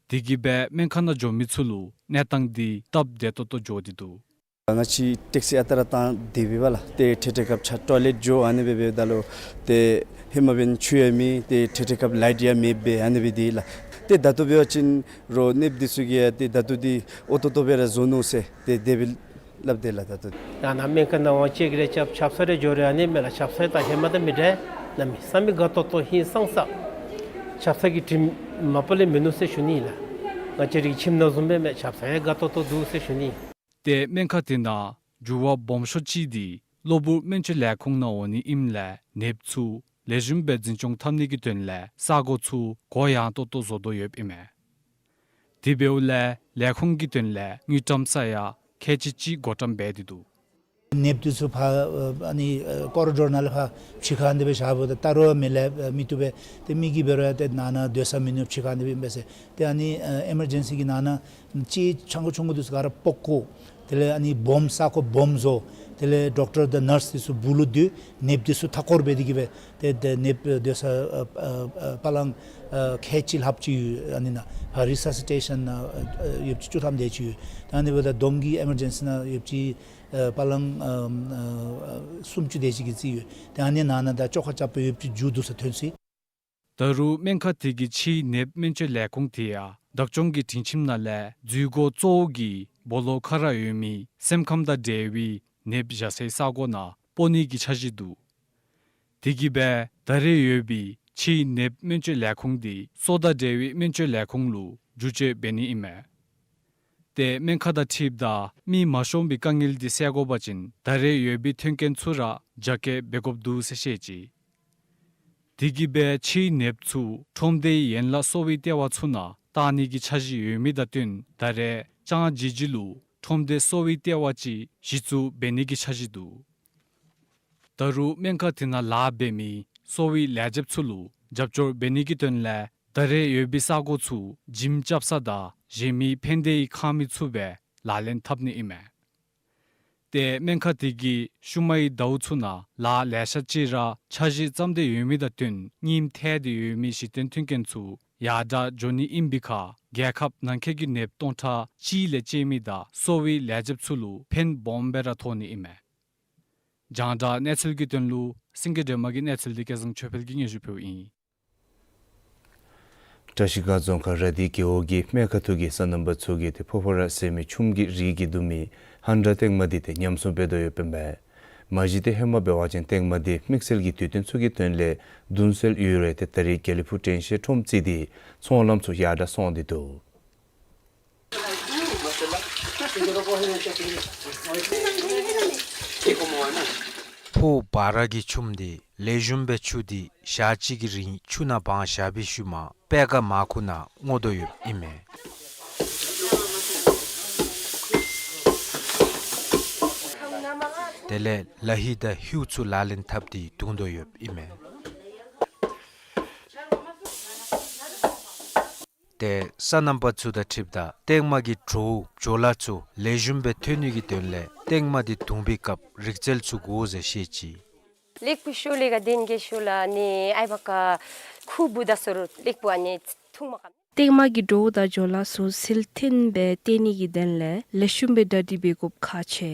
དེ་གིས་སྦེ་སྨན་ཁང་ནང་འགྱོ་མི་ཚུ་ལུ་གནས་སྟངས་འདི་སྟབས་བདེ་ཏོག་ཏོ་འགྱོ་སྟེ་འདུག། ང་བཅས་ཊེག་སི་ཨ་རྟག་ར་བཏང་སྟེ་འབདཝ་ལས་ཏེ་ཐེངས་ཐེངས་སྐབས་ཆ་ཊོའི་ལེཊ་འགྱོ་ཨ་ནི་སྦེ་འབདཝ་ད་ལུ་ཏེ་ཧེ་མ་འབདན་ཆུ་ཡང་མེད། ཏེ་ཐེངས་ཐེངས་སྐབས་ལའིཊ་ཡང་མེདཔ་སྦེ་ཨ་ནི་སྦེ་འདི་ལགས། ཏེ་ད་ལྟོ་འབད་བ་ཅིན་རོགས་ནདཔ་འདི་ཚུ་གིས་ཡང་ཏེ་ད་ལྟོ་འདི་འོས་ཏོག་ཏོ་སྦེ་ར་བཟོ་ནུག་ཟེར་ཏེ་དེ་སྦེ་སླབ་དེས་ལགས། ད་ལྟོ་ཡང་ན་སྨན་ཁང་ནང་འོང་ཅིག་རེ་ཆབ་ཆབ་གསང་རེ་འགྱོ་རུང་ཨ་ནི་མས་ལགས། ཆབ་གསང་དང་ཧེ་མ་དང་མི་འདྲ་གནམ་མེད་ས་མེད་དགའ་ཏོག་ཏོ་ཧིང་སངས་ས། ཆབ་གསང་གི་དྲིམ་མ་པ་ལས་མིན་ནུག་ཟེར་ཞུ་ནི་ལགས། ང་བཅས་རའི་ཁྱིམ་ནང་བཟུམ་སྦེ་མས། ཆབ་གསང་ཡང་དགའ་ཏོག་ཏོ་འདུག་ཟེར་ཞུ་ནི། ཏེ་སྨན་ཁང་དེ་ནང་འགྱུར་བ་སྦོམ་ཤོས་ཅིག་འདི་གློ་བུར་སྨན་བཅོས་ལས་ཁུངས་ནང་འོང་ནི་ཨིནམ་ལས་ནདཔ་ཚུ་ལེགས་ཤོམ་སྦེ་འཛིན་སྐྱོང་འཐབ་ནི་གི་དོན་ལས་ས་སྒོ་ཚུ་གུ་ཡངས་ཏོག་ཏོ་བཟོ་དོ་ཡོདཔ་ཨིན་མས། དེ་འབདཝ་ལས་ལས་ཁུངས་ཀྱི་དོན་ལས་དངུལ་ཀྲམ་ས་ཡ་ཁལ་གཅིག་གཅིག་བགོ་བཀྲམ་འབད་དེ་འདུག། ནདཔ་འདི་ཚུ་ཕར་ཨ་ནི་ཀོ་རི་ཌོར་ནང་ལས་ཕར་ཕྱི་ཁར་འདི་སྦེ་བཞགཔ་ད་ལྟ་རུང་མི་ལས་མི་བཏུབ་པས། ཏེ་མི་གིས་འབད་རུང་ཏེ་ནང་ན་སྡོད་ས་མིན་ནུག། ཕྱི་ཁར་འདི་སྦེ་ཨིན་པས་ཟེར། ཏེ་ཨ་ནི་ཨེ་མར་ཇེན་སི་གི་ནང་ན་ཅིག་ཆང་ཁུ་ཆུང་ཀུ་འདི་ཚུ་ག་ར་སྤོ་བཀོ། དེ་ལས་ཨ་ནི་སྦོམ་ས་སྒོ་སྦོམ་བཟོ། དེ་ལས་ཌོག་ཊར་དང་ནརསི་འདི་ཚུ་སྦུག་ལུ་སྡོད། ནདཔ་འདི་ཚུ་མཐའ་སྐོར་འབད་དེ་གིས་སྦེ་ཏེ་ཏེ་ནདཔ་སྡོད་ས་ཨ་ཨ་ཨ་པ་ལང་ཨ་ཁལ་གཅིག་ལྷགཔ་ཅིག་ཡོད། ཨ་ནི་ནང་ཕར་རི་སར་སི་ཊེ་ཤཱན་ནང་ཨ་ཨ་ཡོདཔ་ཅིག་བཅུ་ཐམ་དེ་ཅིག་ཡོད། ད་ཨ་ནི་འབདཝ་ད་བསྡོམས་ཀྱིས་ཨེ་མར་ཇེན་སི་ནང་ཡོདཔ་ཅིག་ཨ་པ་ལང་ཨ་ཨ་སུམ་ཅུ་དེ་ཅིག་གི་རྩིས་ཡོད། ཏེ་ཨ་ནི་ནང་ན་ད་བཅོ་ཁ་རྐྱབ་པའི་ཡོདཔ་ཅིག་མཇུག་བསྡུ་ས་ཐོན་སོ་ཡི། ད་རུང་སྨན་ཁང་དེ་གི་ཕྱིའི་ནདཔ་སྨན་བཅོས་ལས་ཁུངས་དེ་ཡང་བདག་སྐྱོང་གི་སྒྲིང་ཁྱིམ་ནང་ལས་འཛུལ་སྒོ་གཙོ་བོ་གི་སྦོ་ལོགས་ཁར་ཡོད་མི་སེམས་ཁམས་དང་འབྲེལ་བའི་ནདཔ་བཞག་སའི་ས་སྒོ་ནང་སྤོ་ནི་གི་འཆར་གཞི་འདུག། དེ་གིས་སྦེ་ད་རེས་ཡོད་པའི་ཕྱིའི་ནདཔ་སྨན་བཅོས་ལས་ཁུངས་འདི་སྲོག་དང་འབྲེལ་བའི་སྨན་བཅོས་ལས་ཁུངས་ལུ་བསྒྱུར་བཅོས་འབད་ནི་ཨིན་མས། ཏེ་སྨན་ཁང་དང་འཁྲིལཝ་ད་མི་མ་ཤོང་པའི་དཀའ་ངལ་འདི་སེལ་དགོ་པ་ཅིན་ད་རེས་ཡོད་པའི་མཐུན་རྐྱེན་ཚུ་ར་རྒྱ་སྐྱེད་འབད་དགོཔ་འདུག་ཟེར་བཤད་ཅི། དེ་གིས་སྦེ་ཕྱིའི་ནདཔ་ཚུ་ཁྲོམ་སྡེའི་ཡན་ལག་གསོ་བའི་ལྟེ་བ་ཚུ་ནང་བཏང་ནི་གི་འཆར་གཞི་ཡོད་མི་དང་བསྟུན་ད་རེས་ལྕང་ཇི་ཇི་ལུ་ཁྲོམ་སྡེ་གསོ་བའི་ལྟེ་བ་ཅིག་གཞི་བཙུགས་འབད་ནི་གི་འཆར་གཞི་འདུག། ད་རུང་སྨན་ཁང་དེ་ནང་ལཱ་འབད་མི་གསོ་བའི་ལས་བྱེདཔ་ཚུ་ལུ་རྒྱབ་སྐྱོར་འབད་ནི་གི་དོན་ལས་ད་རེས་ཡོད་པའི་ས་སྒོ་ཚུ་ཇིམ་རྐྱབ་ས་དང་གཞན་མི་ཕན་བདེའི་ཁང་མིག་ཚུ་སྦེ་ལག་ལེན་འཐབ་ནི་ཨིན་མས། ཏེ་སྨན་ཁང་དེ་གིས་ཤུལ་མའི་ཟླཝ་ཚུ་ནང་ལཱ་ལེ་ཤ་ཅིག་ར་འཆར་གཞི་བརྩམས་ཏེ་ཡོད་མི་དང་བསྟུན་རྙིངམ་ཐལ་ཏེ་ཡོད་མི་གཞི་རྟེན་མཐུན་རྐྱེན་ཚུ་ཡར་དྲག་འགྱོ་ནི་ཨིན་པའི་ཁར་རྒྱལ་ཁབ་ནང་འཁོད་ཀྱི་ནདཔ་སྟོང་ཕྲག་གཅིག་ལས་བཅད་མི་དང་གསོ་བའི་ལས་བྱེདཔ་ཚུ་ལུ་ཕན་སྦོམ་སྦེ་ར་ཐོགས་ནི་ཨིན་མས། རྒྱང་བསྒྲགས་གནས་ཚུལ་གྱི་དོན་ལུ་སེང་གེ་སྒྲོལ་མ་གི་གནས་ཚུལ་འདི་སྐལ་བཟང་ཆོས་འཕེལ་གྱིས་སྙན་ཞུ་ཕུལཝ་ཨིན། བཀྲིས་སྒང་རྫོང་ཁག་ར་དྷི་རྒེད་འོག་གི་སྨན་ཁང་ཐོག་གི་སོ་ནམ་པ་ཚུ་གིས་ཏེ་ཕོ་ཕོ་ར་ཟེར་མི་ཆུམ་གྱི་རིགས་ཀྱིས་བསྡུ་མི་ཧན་ཌ་ཏེང་མ་འདི་ཏེ་ཉམས་སྲུང་འབད་དོ་ཡོདཔ་ཨིན་པས། མ་གཞི་ཏེ་ཧེ་མ་འབད་བ་ཅིན་ཏེང་མ་འདི་དམིགས་བསལ་གྱི་དུས་སྟོན་ཚུ་གི་དོན་ལས་བརྡུང་སྲོལ་ཡོད་རུང་ཏེ་ད་རེས་དགེ་ལེགས་ཕུག་དྲན་ཤེས་ཁྲོམ་རྩེ་འདི་ཚོང་ལམ་ཚུ་ཡར་དྲག་སོང་སྟེ་འདུག། ཕོ་བ་ར་གི་ཆུམ་འདི་ལེགས་ཤོམ་སྦེ་ཆུ་འདི་ཞག་གཅིག་གི་རིང་ཆུ་ནང་བང་བཞག་པའི་ཤུལ་མ་པད་ཁ་མར་ཁུ་ནང་སྔོ་དོ་ཡོདཔ་ཨིན་མས། དེ་ལས་ལ་ཧི་དང་ཧེའུ་ཚུ་ལག་ལེན་འཐབ་སྟེ་བརྡུང་དོ་ཡོདཔ་ཨིན་མས། ཏེ་སོ་ནམ་པ་ཚུ་དང་འཁྲིལཝ་ད་ཏེང་མ་གི་བྲོཝ་བྲོ་ལ་ཚུ་ལེགས་ཤོམ་སྦེ་ཐོན་ནི་གི་དོན་ལས་ཏེང་མ་འདི་བརྡུང་པའི་སྐབས་རིག་རྩལ་ཚུ་དགོ་ཟེར་བཤད་ཅི། ལེགས་པོ་ཤོ་ལེ་ག་དེན་གེ་ཤོ་ལ་ནི་ཨའི་བ་ཀ་ཁུ་བུ་ད་སོ་རུ་ལེགས་པོ་ཨ་ནི་ཐུང་མ་ཀ། ཏེང་མ་གི་བྲོཝ་དང་བྲོ་ལ་ཚུ་ཟིལ་ཐིང་སྦེ་བཏོན་ནི་གི་དོན་ལས་ལེགས་ཤོམ་སྦེ་གྲ་སྒྲིག་འབད་དགོཔ་ཁག་ཆེ།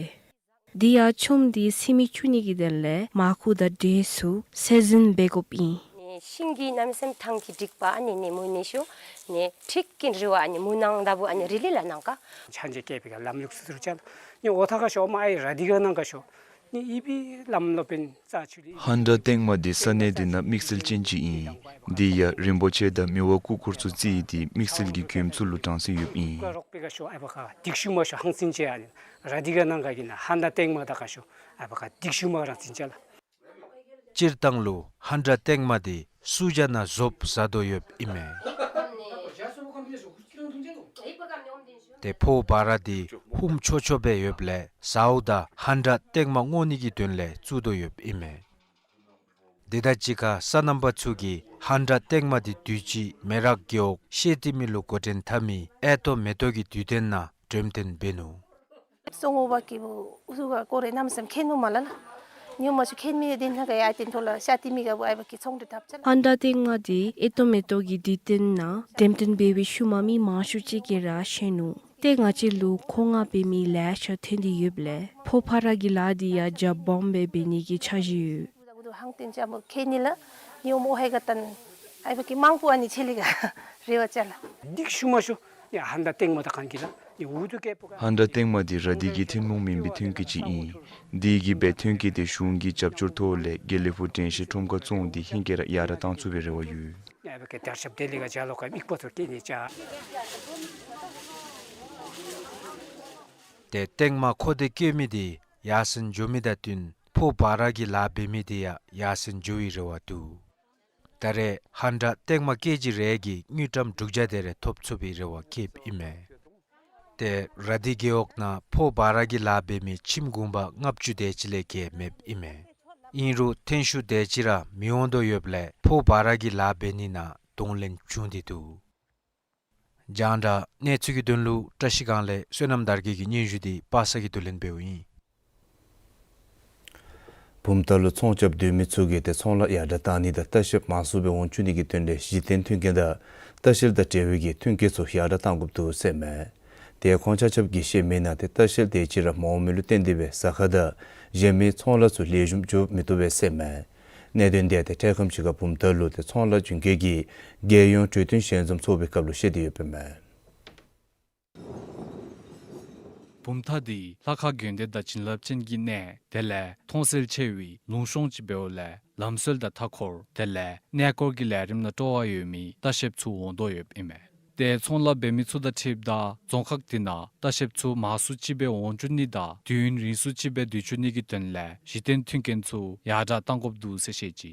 དེ་ཡང་ཆུམ་འདི་ཚིམ་མི་བཅུག་ནི་གི་དོན་ལས་མར་ཁུ་དང་འབྲས་ཚུ་སེར་ཟིང་འབད་དགོཔ་ཨིན། ནི་ཤིང་གི་གནམ་མེད་ས་མེད་ཐང་གི་སྒྲིག་པ་ཨ་ནི་ནི་མུ་ནི་ཤོ་ནི་ཁྲིག་ཀིན་རི་བ་ཨ་ནི་མུ་ནང་ད་བུ་ཨ་ནི་རི་ལི་ལ་ནང་ཀ། ཆ་འཇལ་བཀལ་བའི་ག་ལམ་ལུགས་ཚུ་ཚུར་བཅར། ནི་འོ་ཐ་ཁ་ཤོ་མ་ཨའི་ར་དི་ག་ནང་ཀ་ཤོ། ནི་ཨི་བི་ལམ་ལོ་པིན་རྩ་ཆུ་ལི། ཧན་དྲ་ཏེང་མ་འདི་ས་གནས་འདི་ནང་དམིགས་བསལ་ཅན་ཅིག་ཨིན། འདི་ཡང་རིན་པོ་ཆེ་དང་མི་བ་སྐུ་འཁོར་ཚུ་རྩིས་ཏེ་དམིགས་བསལ་གྱི་མགྱོནམ་ཚུ་ལུ་གྲངས་སྲོལ་ཡོདཔ་ཨིན། ཀ་རོག་པེ་ག་ཤོ་ཨའི་བ་ཀ་དིག་ཤུ་མ་ཤོ་ཧང་སིན་ཅེ་ཨ་ནི་ར་དི་ག་ནང་ཀ་གི་ན་ཧན་དྲ་ཏེང་མ་ད་ཀ་ཤོ་ཨའི་བ་ཀ་དིག་ཤུ་མ་རང་སིན་ཅེ་ལ། སྤྱིར་བཏང་ལུ་ཧན་དྲ་ཏེང་མ་འདི་སུ་ཇ་ནང་བཟོ་བཟའ་དོ་ཡོདཔ་ཨིན་མས། ཏེ་ཕོ་བ་ར་འདི་ཧུམ་ཆོ་ཆོ་སྦེ་ཡོདཔ་ལས་ཟཝ་ད་ཧན་དྲ་ཏེང་མ་སྔོ་ནི་གི་དོན་ལས་བཙུགས་དོ་ཡོདཔ་ཨིན་མས། དེ་དང་གཅིག་ཁར་སོ་ནམ་པ་ཚུ་གིས་ཧན་དྲ་ཏེང་མ་འདི་དུས་ཅི་མེ་རག་རྒེད་འོག་ཤེ་ཏི་མི་ལུ་འགོ་འདྲེན་འཐབ་མི་ཨེ་ཏོ་མེ་ཏོག་གི་དུས་སྟོན་ནང་འགྲེམས་སྟོན་འབད་ནུག། སོ་ངོ་བ་ཀི་བུ་ཨུ་ཟུ་ག་ཀོ་རེ་ནམ་སེམས་ཁེན་ནུ་མ་ལ་ལ། ཉོ་མ་ཤུ་ཁེན་མི་ཡ་དེན་ན་ག་ཡ་དེན་ཐོ་ལ་ཤ་ཏི་མི་ག་བུ་ཨའི་བ་ཀི་ཚོང་འདི་ཐབ་ཆ་ལ། ཧན་དྲ་ཏེང་མ་འདི་ཨེ་ཏོ་མེ་ཏོག་གི་དུས་སྟོན་ནང་འགྲེམས་སྟོན་འབད་བའི་ཤུལ་མ་མི་མང་ཤོས་ཅིག་གིས་ར་ཤེས་ནུག། ཏེ་ང་བཅས་ལུ་མཁོ་མངགས་འབད་མི་ལེ་ཤ་ཐོན་ཏེ་ཡོདཔ་ལས་ཕོ་བ་ར་གི་ལཱ་འདི་ཡང་རྒྱ་སྦོམ་སྦེ་འབད་ནི་གི་འཆར་གཞི་ཡོད། ཧང་ཏེན་ཅ་མོ་ཁེན་ནི་ལ་ཉོ་མོ་ཧེ་ག་ཏན་ཨའི་བ་ཀི་མང་པོ་ཨ་ནི་ཆེ་ལི་ག་རེ་བ་ཅ་ལ། དིག་ཤུ་མ་ཤོ་ཡ་ཧན་དྲ་ཏེང་མ་ད་ཁན་གི་ལ་ཡ་ཨུ་ཐུ་ཀེ་པོ་ག། ཧན་དྲ་ཏེང་མ་འདི་ར་དི་གི་ཐུན་མོང་མེན་པའི་ཐོན་སྐྱེད་ཅིག་ཨིན། དེ་གིས་སྦེ་ཐོན་སྐྱེད་དེ་གཞུང་གི་རྒྱབ་སྐྱོར་ཐོག་ལས་དགེ་ལེགས་ཕུག་དྲན་ཤེས་ཁྲོམ་ཁར་བཙོང་སྟེ་ཧིང་གིས་ར་ཡར་དྲག་བཏང་ཚུགས་པའི་རེ་བ་ཡོད། ཡ་བ་ཀི་དར་ཤབ་དེ་ལི་ག་ཇ་ལོ་ཀ་མིག་པ་ཐུ་ཀེ་ནི་ཅ། ཏེ་ཏེང་མ་ཁོ་དེ་སྐྱེ་མི་འདི་ཡར་སེང་འགྱོ་མི་དང་བསྟུན་ཕོ་བ་ར་གི་ལཱ་འབད་མི་འདི་ཡང་ཡར་སེང་འགྱོ་བའི་རེ་བ་འདུག། ད་རེས་ཧན་དྲ་ཏེང་མ་ཀེ་ཇི་རེ་གི་དངུལ་ཀྲམ་དྲུག་བརྒྱ་དེ་རེ་ཐོབ་ཚུགས་པའི་རེ་བ་བསྐྱེདཔ་ཨིན་མས། ཏེ་ར་དི་རྒེད་འོག་ནང་ཕོ་བ་ར་གི་ལཱ་འབད་མི་ཁྱིམ་གུང་པ་ལྔ་བཅུ་དེ་ཅིག་ལས་བརྒལ་མེདཔ་ཨིན་མས། ཨིན་རུང་ཐོན་ཤུགས་དེ་ཅིག་ར་མི་འོང་དོ་ཡོདཔ་ལས་ཕོ་བ་ར་གི་ལཱ་འབད་ནི་ནང་གདོང་ལེན་བྱུང་སྟེ་འདུག། རྒྱང་བསྒྲགས་གནས་ཚུལ་གྱི་དོན་ལུ་བཀྲ་ཤིས་སྒང་ལས་བསོད་ནམས་དར་རྒྱས་ཀྱི་སྙན་ཞུ་འདི་པ་སངས་ཀྱིས་བསྡུ་ལེན་འབདཝ་ཨིན། བུམ་ཐང་ལུ་ཚོང་རྐྱབ་སྡོད་མི་ཚུ་གིས་ཏེ་ཚོང་ལཱ་ཡར་དྲག་བཏང་ནི་དང་ལྟ་བཤལཔ་མང་སུ་སྦེ་འོང་བཅུག་ནི་གི་དོན་ལས་གཞི་རྟེན་མཐུན་རྐྱེན་དང་ལྟ་བཤལ་དང་འབྲེལ་བའི་གི་མཐུན་རྐྱེན་ཚུ་ཡར་དྲག་བཏང་དགོཔ་འདུག་ཟེར་མས། ཏེ་ཁོང་ཆ་ཁྱབ་ཀྱིས་བཤད་མི་ནང་ཏེ་ལྟ་བཤལ་དེ་ཅིག་ར་མ་འོང་མི་ལུ་བརྟེན་ཏེ་སྦེ་ཟ་ཁང་དང་གཞན་མི་ཚོང་ལཱ་ཚུ་ལེགས་ཤོམ་འགྱོ་མི་བཏུབ་པས་ཟེར་མས། གནད་དོན་དེ་ཏེ་འཕྲལ་ཁམས་ཅིག་ཁར་བུམ་ཐང་ལུ་ཏེ་ཚོང་ལཱ་བྱུང་མཁན་གྱིས་རྒྱལ་ཡོངས་གྲོས་མཐུན་ཞལ་འཛོམས་ཚོགས་པའི་སྐབས་ལུ་བཤད་དེ་ཡོདཔ་མས། བུམ་ཐང་འདི་ལྷ་ཁང་དགོན་སྡེ་དང་བྱིན་རླབས་ཅན་གྱི་གནས་དེ་ལས་མཐོང་གསལ་ཆེ་བའི་ལུང་གཤོང་ཅིག་འབདཝ་ལས་ལམ་སྲོལ་དང་མཐའ་འཁོར་དེ་ལས་གནས་སྐོར་གྱི་ལས་རིམ་ནང་སྤྲོ་བ་ཡོད་མི་ལྟ་བཤལཔ་ཚུ་འོང་དོ་ཡོདཔ་ཨིན་མས། ཏེ་ཚོང་ལཱ་འབད་མི་ཚུ་དང་འཁྲིལཝ་ད་རྫོང་ཁག་འདི་ནང་ལྟ་བཤལཔ་ཚུ་མང་སུ་ཅིག་སྦེ་འོང་བཅུག་ནི་དང་དུས་ཡུན་རིང་སུ་ཅིག་སྦེ་སྡོད་བཅུག་ནི་གི་དོན་ལས་གཞི་རྟེན་མཐུན་རྐྱེན་ཚུ་ཡར་དྲག་བཏང་དགོཔ་འདུག་ཟེར་བཤད་ཅི།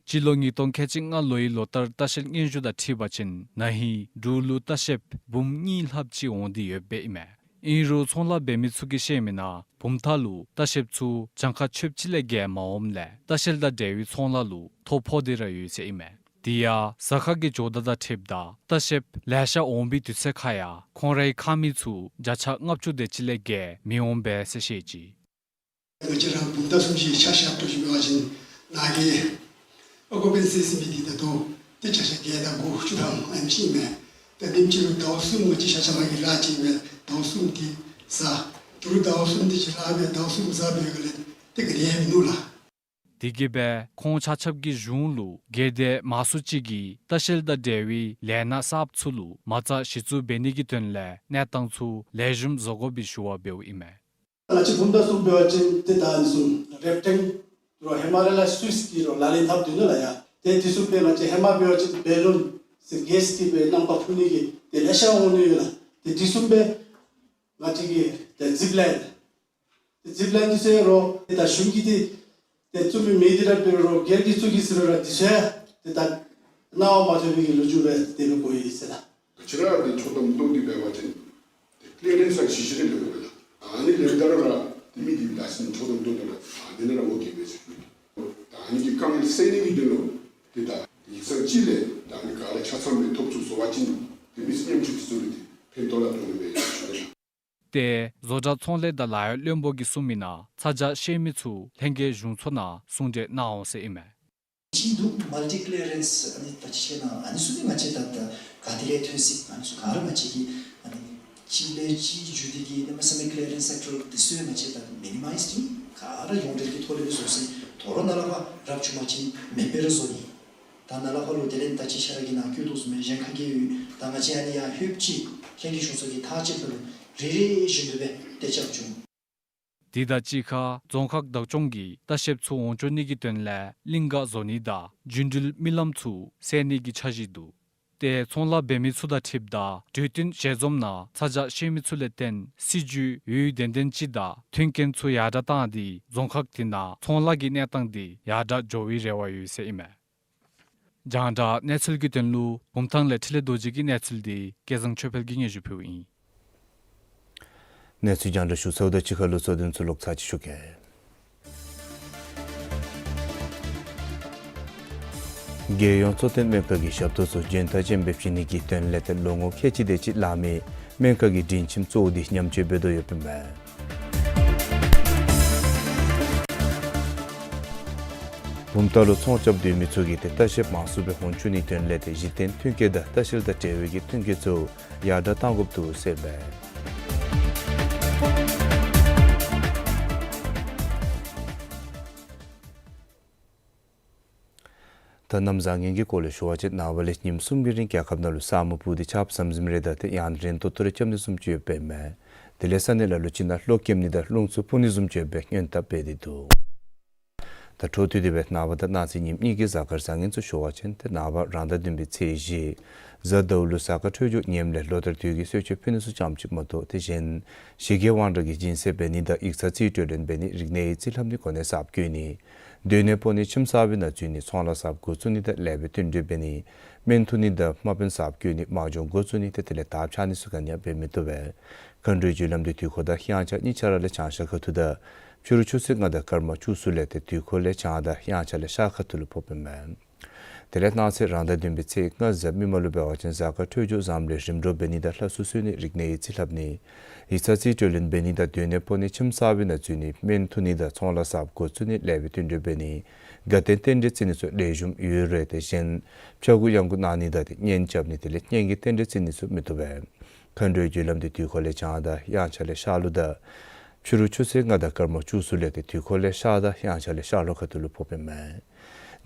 སྤྱི་ལོ་ཉིས་སྟོང་ཁལ་གཅིག་ལྔ་ལོའི་ལོ་ལྟར་ལྟ་བཤལ་སྙན་ཞུ་དང་འཁྲིལ་བ་ཅིན་ན་ཧིང་འབྲུག་ལུ་ལྟ་བཤལཔ་འབུམ་གཉིས་ལྷགཔ་ཅིག་འོང་སྟེ་ཡོདཔ་ཨིན་མས། ཨིན་རུང་ཚོང་ལཱ་འབད་མི་ཚུ་གིས་བཤད་མི་ནང་བུམ་ཐང་ལུ་ལྟ་བཤལཔ་ཚུ་གྱངས་ཁ་ཆོདཔ་ཅིག་ལས་བརྒལ་མ་འོངམ་ལས་ལྟ་བཤལ་དང་འབྲེལ་བའི་ཚོང་ལཱ་ལུ་ཐོ་ཕོག་སྟེ་ར་ཡོད་ཟེར་ཨིན་མས། དེ་ཡང་ཟ་ཁང་གི་ཇོ་བདག་དང་འཁྲིལཝ་ད་ལྟ་བཤལཔ་ལེ་ཤ་འོང་བའི་དུས་ཚོད་ཁར་ཡང་ཁོང་རའི་ཁང་མིག་ཚུ་བརྒྱ་ཆ་ལྔ་བཅུ་དེ་ཅིག་ལས་བརྒལ་མི་འོང་པས་ཟེར་བཤད་ཅི། ང་བཅས་ར་བུམ་ཐང་ཚུ་གི་ཆ་བཞག་སྟེ་ཞུ་བ་ཅིན་ནཱ་གི་ཨོ་ཀུ་པེན་སི་ཟེར་མི་འདི་ད་ལྟོ་ཏེ་ཆ་ཆ་བརྒྱད་དང་དགུ་བཅུ་ཐམ་ཨ་ནེམ་ཅིག་ཨིན་མས། ད་དེམ་ཅིག་ལུ་ཟླཝ་གསུམ་ང་བཅས་ཆ་ཆ་མ་གི་ལཱ་ཅིག་ཨིན་མས། ཟླཝ་གསུམ་འདི་ཟ། ད་རུང་ཟླཝ་གསུམ་འདི་ཅིག་ལཱ་འབད་ཟླཝ་གསུམ་ཟ་འབད་ག་ལས་ཏེ་ག་ནི་ཡང་མིན་ནུག་ལགས། དེ་གིས་སྦེ་ཁོང་ཆ་ཁྱབ་ཀྱིས་གཞུང་ལུ་སྒེར་སྡེ་མང་སུ་ཅིག་གིས་ལྟ་བཤལ་དང་འབྲེལ་བའི་ལས་སྣ་གསརཔ་ཚུ་ལུ་མ་རྩ་གཞི་བཙུགས་འབད་ནི་གི་དོན་ལས་གནས་སྟངས་ཚུ་ལེགས་ཤོམ་བཟོ་དགོ་པའི་ཞུ་བ་འབདཝ་ཨིན་མས། ང་བཅས་བུམ་ཐང་ཚུ་འབད་བ་ཅིན་ཏེ་ད་ཨ་ནི་བཟུམ་རེབ་ཐེངས་རོགས་ཧེ་མ་ར་ལས་སུད་སི་གི་རོགས་ལག་ལེན་འཐབ་དོ་ནི་ལགས། ཡ་ཏེ་དེ་ཚུ་སྦེ་ང་བཅས་ཧེ་མ་འབད་བ་ཅིན་བེ་ལུན་ཟེར་གེས་ཀྱི་སྦེ་རྣམ་པ་འཕུར་ནི་གི་ཏེ་ལེ་ཤ་འོང་ནི་ཡོད་ལགས། ཏེ་དེ་བཟུམ་སྦེ་ང་བཅས་ཀྱི་ཏེ་ཛིབ་ལའིན་ཏེ་ཛིབ་ལའིན་འདི་ཚུ་རོགས་ཏེ་ད་གཞུང་གིས་ཏེ་ཏེ་བཙུགས་མི་མེད་དེ་ར་འབད་རུང་སྒེར་གྱིས་བཙུགས་ཀྱི་ཟེར་རུང་ར་འདི་ཚུ་ཡང་ཏེ་ད་གནང་བ་མ་ཐོབ་པའི་གི་ལོ་རྒྱུས་སྦེ་དེ་སྦེ་གོ་ཡི་ཟེར་ལགས། ཁྱེད་ར་ཏེ་ཕྱོགས་གཏམ་བཏོན་ཏེ་འབད་བ་ཅིན་ཏེ་ཀི་ལི་ཡར་རེནསི་ཟེར་ཅིག་རེ་ཡོད་ལགས། ཨ་ནི་ལེན་ད་ར་ར་ཏེ་མི་འདི་ད་ཤིན་ཕྱོགས་གཏམ་བཏོན་ད་ར་ཨ་ནི་ནང་ར་འོང་གེ་སྦེ་ཟེར་ཞུ་ནི། ད་ཨ་ནི་གི་དཀའ་ངལ་སེལ་ནི་གི་དོན་ལུ་ཏེ་ད་ཡིག་ཚང་གཅིག་ལས་ད་ཨ་ནི་ག་ར་ཆ་ཚང་སྦེ་ཐོབ་ཚུགས་སོང་པ་ཅིན་ཏེ་མི་སེར་ཉམ་ཆུང་འདི་ཚུ་ལུ་ཏེ་ཕན་ཐོགས་ར་ཐོགས་ནི་སྦེ་ཞུ་ནི་ལགས། ཏེ་བཟོ་གྲྭ་ཚོང་ལས་དང་ལཱ་གཡོག་བློན་པོ་གིས་གསུངས་མི་ནང་ཚ་གྱང་བཤད་མི་ཚུ་ལྷན་རྒྱས་གཞུང་ཚོགས་ནང་གསུང་གྲོས་གནང་འོང་ཟེར་ཨིན་མས། གཅིག་འདུག་མལ་ཊི་ཀི་ལི་ཡར་རེནསི། ཨ་ནི་ད་ཅི་ཟེར་ན་ཨ་ནི་ཚུ་ནི་ང་བཅས་ད་ད་ག་ཏེ་ལས་ཐོན་སྲིད། ཨ་ནི་ཚུ་ག་ར་ང་བཅས་ཀྱིས་ཨ་ནི་གཅིག་ལས་གཅིག་བརྒྱུད་དེ་གིས་གནམ་མེད་ས་མེད་ཀི་ལི་ཡར་རེནསི་སེག་ཊར་འདི་ཚུ་ཡང་ང་བཅས་ད་མི་ནི་མའིཛ་ཀྱིས་ག་ར་ཡོངས་འབྲེལ་གྱི་ཐོག་ལས་སྦེ་བཟོ་ཟེར། དོ་རུང་ནཱ་ལས་ཕར་རབ་བྱུང་པ་ཅིན་མེདཔ་སྦེ་ར་བཟོ་ནི། ད་ནཱ་ལས་ཕར་ལུ་དེ་ལས་ད་ཅི་ཤར་གྱི་ནང་བཀོད་དོ་བཟུམ་སྦེ་གཞན་ཁ་གི་ཡོད། ད་ང་བཅས་ཨ་ནི་ཡང་ལྷོདཔ་ཅིག་ལྷན་རྒྱས་གཞུང་ཚོགས་ཀྱིས་ཐག་བཅད་པ་ལུ་རེ་རེ་བཞིན་དུ་སྦེ་ཏེ་རྐྱབ་བྱུང་། དེ་དང་གཅིག་ཁར་རྫོང་ཁག་བདག་སྐྱོང་གིས་ལྟ་བཤལཔ་ཚུ་འོང་འགྱོ་ནི་གི་དོན་ལས་གླིང་ག་བཟོ་ནི་དང་རྒྱུན་འགྲུལ་མི་ལམ་ཚུ་སེལ་ནི་གི་འཆར་གཞི་འདུག། ཏེ་ཚོང་ལཱ་འབད་མི་ཚུ་དང་འཁྲིལཝ་ད་གྲོས་བསྟུན་ཞལ་འཛོམས་ནང་ཚ་གྱང་བཤད་མི་ཚུ་ལས་བརྟེན་སྲིད་བྱུས་འོས་ཏན་ཏན་ཅིག་དང་མཐུན་རྐྱེན་ཚུ་ཡར་དྲག་བཏང་སྟེ་རྫོང་ཁག་དེ་ནང་ཚོང་ལཱ་གི་གནས་སྟངས་དེ་ཡར་དྲག་འགྱོ་བའི་རེ་བ་ཡོད་ཟེར་ཨིན་མས། རྒྱང་བསྒྲགས་གནས་ཚུལ་གྱི་དོན་ལུ་བུམ་ཐང་ལས་འཕྲིན་ལས་རྡོ་རྗེ་གི་གནས་ཚུལ་དེ་སྐལ་བཟང་ཆོས་འཕེལ་གྱིས་སྙན་ཞུ་ཕུལཝ་ཨིན། གནས་ཚུལ་རྒྱང་བསྒྲགས་ཞུ་ཚརཝ་དང་གཅིག་ཁར་ལུ་གཙོ་དོན་ཚུ་ལོག་ཚར་ཅིག་ཞུ་གེ། རྒྱལ་ཡོངས་གཙོ་བསྟེན་སྨན་ཁང་གི་ཞབས་ཏོག་ཚུ་འཇོན་ཐང་ཅན་སྦེ་བྱིན་ནི་གི་དོན་ལས་ཏེ་ལོ་ངོ་ཁལ་གཅིག་དེ་ཅིག་ལང་མི་སྨན་ཁང་གི་སྒྲིང་ཁྱིམ་གཙོ་བོ་འདི་ཉམས་བཅོས་འབད་དོ་ཡོདཔ་ཨིན་མས། བུམ་ཐང་ལུ་ཚོང་རྐྱབ་སྡོད་མི་ཚུ་གིས་ཏེ་ལྟ་བཤལཔ་མང་སུ་སྦེ་འོང་བཅུག་ནིའི་དོན་ལས་ཏེ་གཞི་རྟེན་མཐུན་རྐྱེན་དང་ལྟ་བཤལ་དང་འབྲེལ་བའི་གི་མཐུན་རྐྱེན་ཚུ་ཡར་དྲག་གཏང་དགོཔ་འདུག་ཟེར་ཨིན་མས། ད་གནམ་བཟང་ངན་གྱི་སྐོར་ལས་ཞུ་བ་ཅིན་ནངས་པ་ལས་ཉིནམ་གསུམ་གྱི་རིང་རྒྱལ་ཁབ་ནང་ལུ་ས་སྨུག་སྤུབས་ཏེ་ཆརཔ་ཟམ་ཟིམ་རེ་དང་ཏེ་ཡང་རན་ཏོག་ཏོ་རེ་རྐྱབ་ནི་བཟུམ་ཅིག་ཡོདཔ་ཨིན་མས། དེ་ལས་ས་གནས་ལ་ལུ་ཅིག་ནང་གློག་འཁྱུ་ནི་དང་རླུང་འཚུབ་འཕུ་ནི་བཟུམ་ཅིག་ཡོད་པའི་སྔོན་དཔག་འབད་དེ་འདུག། ད་འཕྲོ་མཐུད་དེ་སྦེ་ནངས་པ་དང་གནངས་ཚེ་ཉིནམ་གཉིས་ཀྱི་གཟའ་སྐར་བཟང་ངན་ཚུ་ཞུ་བ་ཅིན་ཏེ་ནངས་པ་རང་ཟླ་བདུན་པའི་ཚེས་བཞི་གཟའ་ཟླཝ་ལུ་གཟའ་སྐར་འཕྲོད་སྦྱོར་ངནམ་ལས་ལོ་ལྟར་དུས་ཀྱི་གསོལ་མཆོད་ཕུལ་ནི་ཚུ་ཙམ་ཅིག་མ་གཏོགས་ཏེ་གཞན་ཞི་རྒྱས་དབང་དྲག་གི་སྦྱིན་སྲེག་འབད་ནི་དང་ཡིག་ཚང་རྩིས་སྤྲོད་ལེན་འབད་ནི་རིག་གནས་ཡིག་རྩིས་ལྷབ་ནི་གོ་གནས་གསརཔ་བསྐོ་ནི་སྡོད་གནས་སྤོ་ནི་ཁྱིམ་གསར་པའི་ནང་འཛུལ་ནི་ཚོང་ལཱ་གསརཔ་འགོ་བཙུགས་ནི་དང་ལེགས་པའི་བསྟུན་གྲོས་འབད་ནི་སྨན་འཐུ་ནི་དང་དམག་དཔོན་གསརཔ་བསྐོ་ནི་དམག་སྦྱོང་འགོ་བཙུགས་ནི་ཏེ་དེ་ལས་དར་འཕྱར་ནི་ཚུ་ག་ནི་ཡང་འབད་མི་བཏུབ་པས། མཁའ་འགྲོའི་རྒྱུ་ལམ་འདི་དུས་འཁོར་དང་དབྱངས་འཆར་གཉིས་ཆ་ར་ལས་བྱང་ཤར་ཁ་ཐུག་དང་ཕྱི་རུ་ཆུ་ཚོད་ལྔ་དང་སྐར་མ་བཅུ་གསུམ་ལས་ཏེ་དུས་འཁོར་ལས་བྱང་དང་དབྱངས་འཆར་ལས་ཤར་ཁ་ཐུག་ལུ་ཕོགཔ་ཨིན་མས། དེ་ལས་གནངས་ཚེ་རང་ཟླ་བདུན་པའི་ཚེས་ལྔ་གཟའ་མིག་དམར་ལུ་འབད་བ་ཅིན་གཟའ་སྐར་འཕྲོད་སྦྱོར་བཟངམ་ལས་རིམ་གྲོ་འབད་ནི་དང་ལྷ་གསོལ་གསོལ་ནི་རིག་གནས་ཡིག་རྩིས་ལྷབ་ནི་ཡིག་ཚང་རྩིས་སྤྲོད་ལེན་འབད་ནི་དང་སྡོད་གནས་སྤོ་ནི་ཁྱིམ་གསར་པའི་ནང་འཛུལ་ནི་སྨན་འཐུ་ནི་དང་ཚོང་ལཱ་གསརཔ་འགོ་བཙུགས་ནི་ལེགས་པའི་བསྟུན་གྲོས་འབད་ནི་དགའ་སྟོན་རྟེན་འབྲེལ་བརྩི་ནི་ཚུ་ལེགས་ཤོམ་ཡོད་རུང་ཏེ་གཞན་ཕྱྭ་འགུགས་གཡང་འགུགས་གནང་ནི་དང་ཏེ་གཉེན་རྐྱབ་ནི་དེ་ལས་གཉེན་གྱི་རྟེན་འབྲེལ་བརྩི་ནི་ཚུ་མི་བཏུབ་པས། མཁའ་འགྲོའི་རྒྱུ་ལམ་འདི་དུས་འཁོར་ལས་བྱང་དང་དབྱངས་འཆར་ལས་ཤར་ལུགས་དང་ཕྱི་རུ་ཆུ་ཚོད་ལྔ་དང་སྐར་མ་བཅུ་གསུམ་ལས་ཏེ་དུས་འཁོར་ལས་ཤར་དང་དབྱངས་འཆར་ལས་ཤར་ལྷོ་ཁ་ཐུག་ལུ་ཕོགཔ་ཨིན་མས།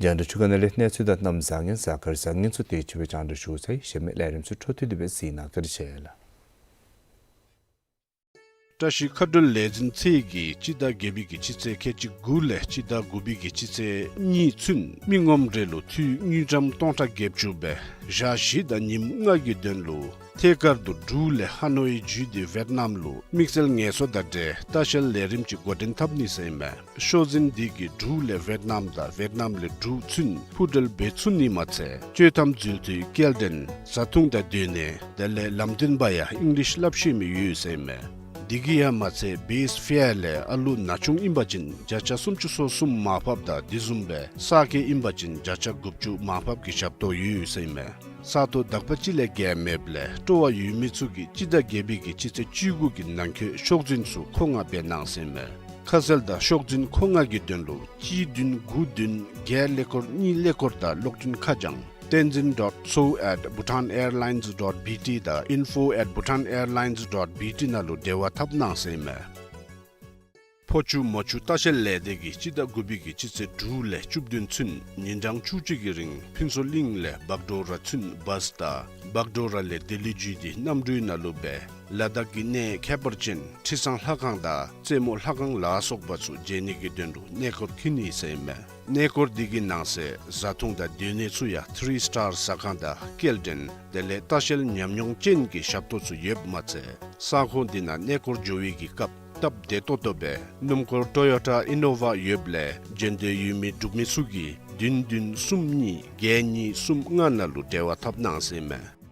རྒྱང་བསྒྲགས་ཚུ་ག་ནང་ལས་གནས་ཚུལ་དང་གནམ་བཟང་ངན་གཟའ་སྐར་བཟང་ངན་ཚུ་དེ་ཅིག་སྦེ་རྒྱང་བསྒྲགས་ཞུ་ཚར་ཡི། གཞན་མི་ལས་རིམ་ཚུ་འཕྲོ་མཐུད་དེ་སྦེ་གཟིགས་གནང་བཀའ་དྲིན་ཆེ་ལགས། བཀྲ་ཤིས་མཁའ་འགྲུལ་ལས་འཛིན་ཚད་ཀྱིས་སྤྱི་ཟླ་བརྒྱད་པའི་གི་སྤྱི་ཚེས་ཁལ་གཅིག་དགུ་ལས་སྤྱི་ཟླ་དགུ་པའི་གི་སྤྱི་ཚེས་གཉིས་ཚུན་མི་ངོམ་རེ་ལུ་འཐུས་དངུལ་ཀྲམ་སྟོང་ཕྲག་བརྒྱད་ཅུ་སྦེ་ཞག་བཞི་དང་ཉིནམ་ལྔ་གི་དོན་ལུ་ཐད་ཀར་དུ་འབྲུག་ལས་ཧ་ནོའི་བརྒྱུད་དེ་ཝེཊ་ནམ་ལུ་དམིགས་བསལ་ངལ་གསོ་དང་འབྲེལ་ལྟ་བཤལ་ལས་རིམ་ཅིག་འགོ་འདྲེན་འཐབ་ནི་ཟེར་ཨིན་མས། ཤོག་འཛིན་འདི་གིས་འབྲུག་ལས་ཝེཊ་ནམ་དང་ཝེཊ་ནམ་ལས་འབྲུག་ཚུན་འཕུར་འགྲུལ་འབད་ཚུགས་ནི་མ་ཚད་སྤྱོད་ཐམ་འཛུལ་དུས་སྐྱེལ་འདྲེན་བཟའ་འཐུང་དང་སྡོད་གནས་དེ་ལས་ལམ་སྟོན་པ་ཡང་ཨིང་ལིཤ་སླབ་ཤེས་མི་ཡོད་ཟེར་ཨིན་མས། འདི་གིས་ཡང་མ་ཚད་བེསི་ཕེར་ལས་ཨ་ལུ་ན་ཆུང་ཨིན་པ་ཅིན་བརྒྱ་ཆ་སུམ་ཅུ་སོ་གསུམ་མར་ཕབ་དང་དེ་བཟུམ་སྦེ་གསར་སྐྱེས་ཨིན་པ་ཅིན་བརྒྱ་ཆ་དགུ་བཅུ་མར་ཕབ་ཀྱི་ཞབས་ཏོག་ཡོད་ཟེར་ཨིན་མས། ས་སྟོང་དག་པ་ཅིག་ལས་བརྒལ་མེདཔ་ལས་སྤྲོ་བ་ཡོད་མི་ཚུ་གིས་སྤྱི་ཟླ་བརྒྱད་པའི་གི་སྤྱི་ཚེས་བཅུ་དགུ་གི་ནང་འཁོད་ཤོག་འཛིན་ཚུ་མཁོ་མངགས་འབད་གནང་ཟེར་ཨིན་མས། ཁ་གསལ་དང་ཤོག་འཛིན་མཁོ་མངགས་ཀྱི་དོན་ལུ་གཅིག་བདུན་དགུ་བདུན་བརྒྱད་ཀླད་ཀོར་གཉིས་ཀླད་ཀོར་དང་གློག་འཕྲིན་ཁ་བྱང་tenzin dot so at bhutanairlines dot B T དང་info at bhutanairlines dot B T ནང་ལུ་འབྲེལ་བ་འཐབ་གནང་ཟེར་ཨིན་མས། ཕོ་ཆུ་མོ་ཆུ་ལྟ་བཤལ་ལས་སྡེ་གིས་སྤྱི་ཟླ་དགུ་པའི་གི་སྤྱི་ཚེས་དྲུག་ལས་བཅུ་བདུན་ཚུན་ཉིན་གྲངས་བཅུ་གཅིག་གི་རིང་ཕུན་ཚོགས་གླིང་ལས་བག་གྲོ་ར་ཚུན་བཱསི་དང་བག་གྲོ་ར་ལས་ལྡི་ལི་བརྒྱུད་དེ་གནམ་གྲུའི་ནང་ལུ་སྦེ་ ལ་དྭགས་ཀྱི་གནས་ཁྱད་པར་ཅན་ཁྲི་བཟང་ལྷ་ཁང་དང་རྩེ་མོ་ལྷ་ཁང་ལ་སོགས་པ་ཚུ་མཇལ་ནི་གི་དོན་ལུ་གནས་སྐོར་འཁྱིད་ནི་ཟེར་ཨིན་མས། གནས་སྐོར་འདི་གི་ནང་གསེས་བཟའ་འཐུང་དང་སྡོད་གནས་ཚུ་ཡང་ཐི་རི་སི་ཊར་ཟ་ཁང་དང་སྐྱེལ་འདྲེན་དེ་ལས་ལྟ་བཤལ་ཉམས་མྱོང་ཅན་གྱི་ཞབས་ཏོག་ཚུ་ཡོདཔ་མ་ཚད་ས་ཁོངས་འདི་ནང་གནས་སྐོར་འགྱོ་བའི་གི་སྐབས་སྟབས་བདེ་ཏོག་ཏོ་སྦེ་སྣུམ་འཁོར་ཊོ་ཡོ་ཊ་ཨི་ནོ་ཝ་ཡོདཔ་ལས་མཇལ་འདོད་ཡོད་མི་འབྲུག་མི་ཚུ་གིས་བདུན་བདུན་གསུམ་གཉིས་བརྒྱད་གཉིས་གསུམ་ལྔ་ནང་ལུ་འབྲེལ་བ་འཐབ་གནང་ཟེར་ཨིན་མས།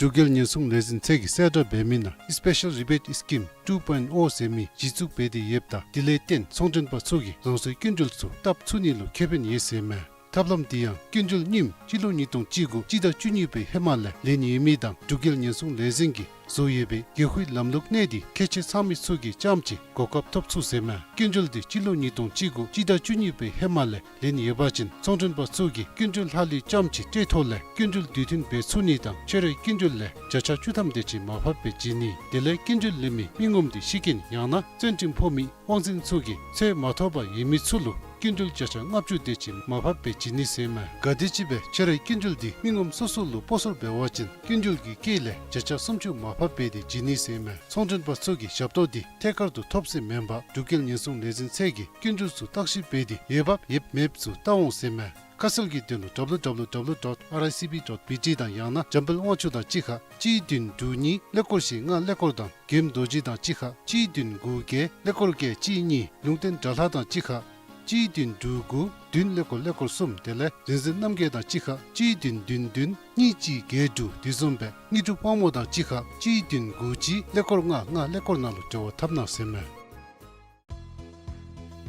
འབྲུག་རྒྱལ་ཉེན་སྲུང་ལས་འཛིན་ཚད་ཀྱིས་གསལ་བསྒྲགས་འབད་མི་ནང་Special Rebate Scheme two point oh ཟེར་མི་གཞི་བཙུགས་འབད་དེ་ཡོདཔ་ད་དེ་ལས་བརྟེན་ཚོང་མགྲོན་པ་ཚུ་གིས་རང་སོའི་སྐྱིན་འགྲུལ་ཚུ་བཏབ་ཚུགས་ནི་ལུ་ཁེ་ཕན་ཡོད་ཟེར་ཨིན་མས། ཐབས་ལམ་འདི་ཡང་སྐྱིན་འགྲུལ་རྙིངམ་སྤྱི་ལོ་ཉིས་སྟོང་བཅུ་དགུ་སྤྱི་ཟླ་བཅུ་གཉིས་པའི་ཧེ་མ་ལས་ལེན་ཡོད་མི་དང་འབྲུག་རྒྱལ་ཉེན་སྲུང་ལས་འཛིན་གྱིས་བཟོ་ཡོད་པའི་གེགས་ཁུལ་ལམ་ལུགས་གནས་ཏེ་ཁྱད་ཆོས་ཚང་མི་ཚུ་གིས་རྐྱངམ་ཅིག་གོ་སྐབས་ཐོབ་ཚུགས་ཟེར་ཨིན་མས། སྐྱིན་འགྲུལ་འདི་སྤྱི་ལོ་ཉིས་སྟོང་བཅུ་དགུ་སྤྱི་ཟླ་བཅུ་གཉིས་པའི་ཧེ་མ་ལས་ལེན་ཡོད་པ་ཅིན་ཚོང་མགྲོན་པ་ཚུ་གིས་སྐྱིན་འགྲུལ་ལྷག་ལུས་རྐྱངམ་ཅིག་སྤྲོད་ཐོག་ལས་སྐྱིན་འགྲུལ་དུས་མཐུན་འབད་ཚུགས་ནི་དང་ཁྱོད་རའི་སྐྱིན་འགྲུལ་ལས་བརྒྱ་ཆ་བཅུ་ཐམ་དེ་ཅིག་མར་ཕབ་སྦེ་བྱིན་ནི། དེ་ལས་སྐྱིན་འགྲུལ་ལེན་མི་མི་ངོམ་འདི་ཤི་རྐྱེན་ཡང་ན་བཙོན་ཁྲིམས་ཕོག་མི་དབང་འཛིན་ཚུ་གིས་འཚོལ་མ་ཐོབ་པར་ཡོད་མི་ཚུ་ལུ་སྐྱིན་འགྲུལ་བརྒྱ་ཆ་ལྔ་བཅུ་དེ་ཅིག་མར་ཕབ་སྦེ་བྱིན་ནི་ཟེར་ཨིན་མས། ག་དེམ་ཅིག་སྦེ་ཁྱོད་རའི་སྐྱིན་འགྲུལ་འདི་མི་ངོམ་སོ་སོ་ལུ་སྤོ་སོར་འབད་བ་ཅིན་སྐྱིན་འགྲུལ་གྱི་དཀྱིལ་ལས་བརྒྱ་ཆ་སུམ་ཅུ་མར་ཕབ་འབད་དེ་བྱིན་ནི་ཟེར་ཨིན་མས། ཚོང་མགྲོན་པ་ཚུ་གིས་ཞབས་ཏོག་འདི་ཐད་ཀར་དུ་ཐོབ་ཟེར་མེན་པར་འབྲུག་རྒྱལ་ཉེན་སྲུང་ལས་འཛིན་ཚད་ཀྱིས་སྐྱིན་འགྲུལ་ཚུ་བརྟག་ཞིབ་འབད་དེ་འོས་འབབ་ཡོདཔ་མེདཔ་ཚུ་བལྟ་འོང་ཟེར་ཨིན་མས། ཁ་གསལ་གྱི་དོན་ལུ་W W W dot R I C B dot B T དང་ཡང་ན་འཇམ་དཔལ་དབང་ཕྱུག་དང་གཅིག་ཁར་གཅིག་བདུན་དྲུག་གཉིས་ཀླད་ཀོར་བཞི་ལྔ་ཀླད་ཀོར་དང་རྒྱལམ་རྡོ་རྗེ་དང་གཅིག་ཁར་གཅིག་བདུན་དགུ་བརྒྱད་ཀླད་ཀོར་བརྒྱད་གཅིག་གཉིས། ལུང་བསྟན་དགྲ་ལྷ་དང་གཅིག་ཁར་གཅིག་བདུན་དྲུག་དགུ་བདུན་ཀླད་ཀོར་ཀླད་ཀོར་གསུམ། དེ་ལས་རིག་འཛིན་རྣམ་རྒྱལ་དང་གཅིག་ཁར་གཅིག་བདུན་བདུན་བདུན་གཉིས་གཅིག་བརྒྱད་དྲུག། དེ་བཟུམ་སྦེ་དངོས་གྲུབ་དཔལ་མོ་དང་གཅིག་ཁར་གཅིག་བདུན་དགུ་གཅིག་ཀླད་ཀོར་ལྔ་ལྔ་ཀླད་ཀོར་ནང་ལུ་འབྲེལ་བ་འཐབ་གནང་ཟེར་ཨིན་མས།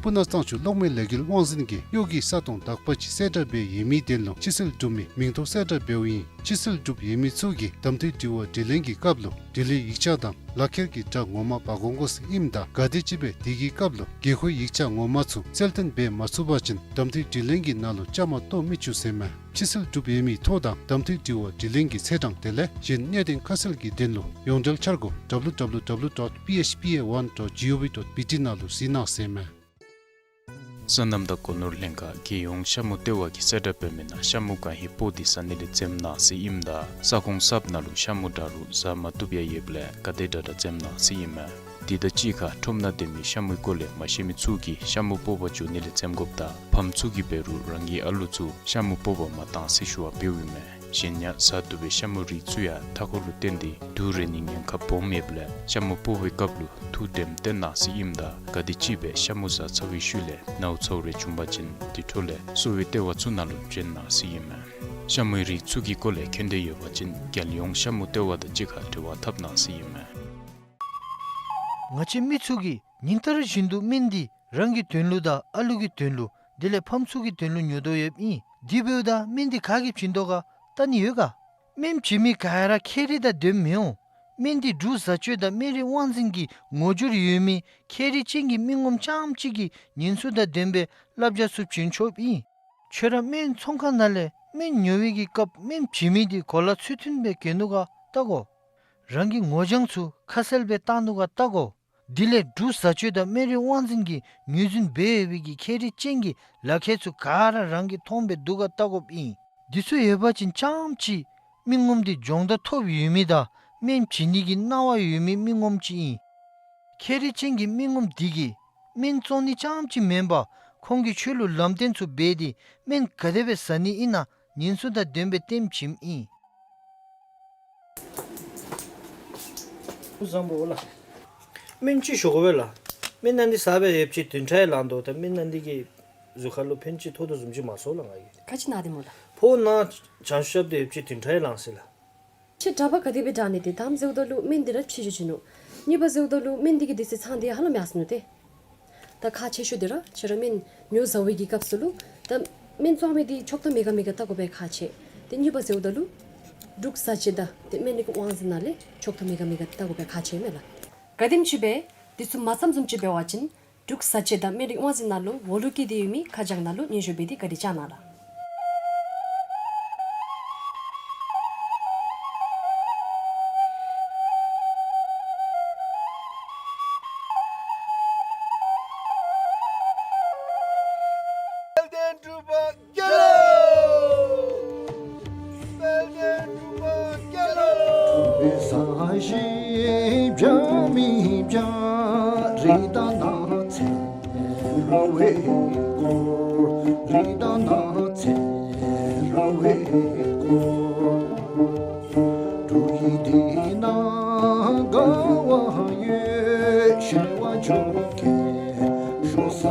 སྤུ་ན་གཙང་ཆུ་གློག་མེ་ལས་འགུལ་དབང་འཛིན་གྱིས་གཡོག་གི་ས་སྟོང་དག་པ་ཅིག་གསལ་བསྒྲགས་འབད་ཡོད་མི་དོན་ལུ་ཕྱིར་སེལ་གྲུབ་མི་མིང་ཐོ་གསལ་བསྒྲགས་འབདཝ་ཨིན། ཕྱིར་སེལ་གྲུབ་ཡོད་མི་ཚུ་གིས་གདམ་འཐུའི་དྲི་བ་དྲིས་ལན་གྱི་སྐབས་ལུ་དྲི་ལན་ཡིག་ཆ་དང་ལག་ཁྱེར་གྱི་སྒྲ་ངོ་མ་འབག་འོང་དགོ་ཟེར་ཨིནམ་ད་ག་དེམ་ཅིག་སྦེ་དེ་གི་སྐབས་ལུ་དགེ་བསྐོས་ཡིག་ཆ་ངོ་མ་ཚུ་གསལ་སྟོན་འབད་མ་ཚུགས་པ་ཅིན་གདམ་འཐུའི་དྲིས་ལན་གྱི་ནང་ལུ་བཅའ་མར་གཏོགས་མི་ཚུགས་ཟེར་ཨིན་མས། ཕྱིར་སེལ་གྲུབ་ཡོད་མི་ཐོ་དང་གདམ་འཐུའི་དྲི་བ་དྲིས་ལན་གྱི་ཚེས་གྲངས་དེ་ལས་གཞན་གནད་དོན་ཁ་གསལ་གྱི་དོན་ལུ་ཡོངས་འབྲེལ་འཆར་སྒོ་W W W dot P H P A one dot G O V dot B T ནང་ལུ་གཟིགས་གནང་ཟེར་ཨིན་མས། སོ་ནམ་དང་སྒོ་ནོར་ལྷན་ཁག་རྒྱལ་ཡོངས་ཤ་མུ་ལྟེ་བ་གིས་གསལ་བསྒྲགས་འབད་མི་ནང་ཤ་མུ་གང་ཧེ་སྤོ་སྟེ་ཟ་ནི་ལས་འཛེམ་གནང་ཟེར་ཨིནམ་ད་ས་ཁོངས་གསརཔ་ནང་ལུ་ཤ་མུ་འདྲ་རུང་ཟ་མ་བཏུབ་ཡང་ཡོདཔ་ལས་ག་དེ་དྲག་དྲག་འཛེམ་གནང་ཟེར་ཨིན་མས། དེ་དང་གཅིག་ཁར་ཁྲོམ་ནང་སྡོད་མི་ཤ་མུའི་སྐོར་ལས་མ་ཤེས་མི་ཚུ་གིས་ཤ་མུ་སྤོ་བར་འགྱོ་ནི་ལས་འཛེམ་དགོཔ་དང་ཕམ་ཚུ་གིས་འབད་རུང་རང་གི་ཨ་ལུ་ཚུ་ཤ་མུ་སྤོ་བར་མ་གཏང་ཟེར་ཞུ་བ་འབདཝ་ཨིན་མས། གཞན་ཡང་ཟ་བཏུབ་པའི་ཤ་མུ་རིགས་ཚུ་ཡང་མཐའ་འཁོར་ལུ་བརྟེན་ཏེ་དུག་རེག་ནིའི་ཉེན་ཁ་སྦོམ་ཡོདཔ་ལས་ཤ་མུ་སྤོ་བའི་སྐབས་ལུ་ཐུགས་དྲནམ་བཏོན་གནང་ཟེར་ཨིནམ་ད་ག་དེམ་ཅིག་སྦེ་ཤ་མུ་ཟ་ཚར་བའི་ཤུལ་ལས་ནཝ་ཚཝ་རེ་བྱུང་པ་ཅིན་དེ་འཕྲོ་ལས་གསོ་བའི་ལྟེ་བ་ཚུ་ནང་ལུ་བྱོན་གནང་ཟེར་ཨིན་མས། ཤ་མུའི་རིགས་ཚུ་གི་སྐོར་ལས་མཁྱེན་འདོད་ཡོད་པ་ཅིན་རྒྱལ་ཡོངས་ཤ་མུ་ལྟེ་བ་དང་གཅིག་ཁར་འབྲེལ་བ་འཐབ་གནང་ཟེར་ཨིན་མས། ང་བཅས་མི་ཚུ་གིས་ཉིན་ལྟར་བཞིན་དུ་སྨན་འདི་རང་གི་དོན་ལུ་དང་ཨ་ལུ་གི་དོན་ལུ་དེ་ལས་ཕམ་ཚུ་གི་དོན་ལུ་ཉོ་དོ་ཡོདཔ་ཨིན། དེ་འབདཝ་ད་སྨན་འདི་ག་གིས་བྱིན་དོ་ག་བལྟ་ནི་ཡོད་ག། སྨན་བྱིན་མི་ག་ར་ཁྱད་རིག་དང་ལྡནམ་མི་འོང་། སྨན་འདི་འབྲུག་བཟའ་སྤྱོད་དང་སྨན་རིགས་དབང་འཛིན་གྱི་ངོ་སྦྱོར་ཡོད་མི་ཁྱད་རིག་ཅན་གྱི་མི་ངོམ་རྐྱངམ་གཅིག་གིས་ཉེན་སྲུང་དང་ལྡན་པའི་བསླབ་བྱ་ཚུ་བྱིན་ཆོགཔ་ཨིན། ཁྱོད་ར་སྨན་ཚོང་ཁང་ནང་ལས་སྨན་ཉོ་བའི་གི་སྐབས་སྨན་བྱིན་མི་འདི་གོ་ལ་ཚུལ་མཐུན་སྦེ་གྱོན་ནུག་ག་བལྟ་དགོ། རང་གི་ངོ་རྐྱང་ཚུ་ཁ་གསལ་སྦེ་བཏགས་ནུག་ག་བལྟ་དགོ། དེ་ལས་འབྲུག་བཟའ་སྤྱོད་དང་སྨན་རིགས་དབང་འཛིན་གྱིས་ངོས་འཛིན་འབད་ཡོད་པའི་གི་ཁྱད་རིག་ཅན་གྱི་ལག་ཁྱེར་ཚུ་ག་ར་རང་གིས་མཐོང་སྦེ་འདུག་ག་བལྟ་དགོཔ་ཨིན། འདི་ཚུ་ཡོད་པ་ཅིན་རྐྱངམ་གཅིག་མི་ངོམ་འདི་སྦྱོང་བརྡར་ཐོབ་ཡོད་མི་དང་སྨན་བྱིན་ནི་གི་སྣང་བ་ཡོད་མི་མི་ངོམ་ཅིག་ཨིན། ཁྱད་རིག་ཅན་གྱི་མི་ངོམ་འདི་གིས་སྨན་བཙོང་ནི་རྐྱངམ་གཅིག་མེན་པར་ཁོང་གིས་ཁྱོད་ལུ་ལམ་སྟོན་ཚུ་འབད་དེ་སྨན་ག་དེ་སྦེ་ཟ་ནི་ཨིན་ན་ཉེན་སྲུང་དང་ལྡན་པའི་ལྟདམོ་བྱིནམ་ཨིན། བཟང་པོ་ལགས། སྨན་ཅིག་ཞུ་དགོ་པས་ལགས། སྨན་ནང་འདི་ཟ་སྦེ་ཡོདཔ་ཅིག་བདུན་ཕྲག་ལང་དོ། ད་སྨན་ནང་འདི་གིས་གཟུགས་ཁར་ལུ་ཕན་ཅིག་ཐོགས་དོ་བཟུམ་ཅིག་མ་ཚོར་ལགས་ང་གིས། ག་ཅི་ན་དེ་སྨོ་ལགས། ཕོཝ་ནང་བྱང་ཤུབ་སྟེ་ཡོདཔ་ཅིག་བདུན་ཕྲག་ལང་ཟེར་ལགས། ཁྱོད་གྲྭ་པ་ག་དེ་སྦེ་དྲག་ནི་དེ་དང་ཟེརཝ་ད་ལུ་སྨན་འདི་ར་ཕྱི་འགྱོ་བྱིན་ནུག། གཉིས་པ་ཟེརཝ་ད་ལུ་སྨན་འདི་གི་དུས་ཚོད་ཚང་སྟེ་ཧ་ལམ་ཡར་སོ་ནུག་ཏེ། ད་ཁག་ཆེ་ཤོས་འདི་ར་ཁྱོད་ར་སྨན་ཉོ་བཟའ་བའི་གི་སྐབས་སུ་ལུ་ད་སྨན་བཙོང་མི་འདི་ཆོག་ཐམ་མེད་ག་མེད་ག་བལྟ་དགོ་པའི་ཁག་ཆེ། ཏེ་གཉིས་པ་ཟེརཝ་ད་ལུ་འབྲུག་བཟའ་སྤྱོད་དང་ཏེ་སྨན་རིགས་དབང་འཛིན་ནང་ལས་ཆོག་ཐམ་མེད་ག་མེད་ག་བལྟ་དགོ་པའི་ཁག་ཆེ་མས་ལགས། ག་དེམ་ཅིག་སྦེ་འདི་ཚུ་མ་བརྩམ་བཟུམ་ཅིག་འབད་བ་ཅིན་འབྲུག་བཟའ་སྤྱོད་དང་སྨན་རིགས་དབང་འཛིན་ནང་ལུ་འོག་ལུ་བཀོད་དེ་ཡོད་མི་ཁ་བྱང་ནང་ལུ་སྙན་ཞུ་འབད་དེ་བཀའ་དྲིན་བསྐྱང་གནང་ལགས། དཔལ་ལྡན་འབྲུག་པ་རྒྱལ་ལོ། དཔལ་ལྡན་འབྲུག་པ་རྒྱལ་ལོ། ཤེས་བྱ་མི་བྱ་རི་དྭགས་ནགས་ཚལ་ར་བའི་སྐོར། རི་དྭགས་ནགས་ཚལ་ར་བའི་སྐོར། འབྲུག་གི་གྲལ་ན་དགའ་བ་ཡོད། བཤད་པ་ཇོ་ཁྱི་ཤོར་ས་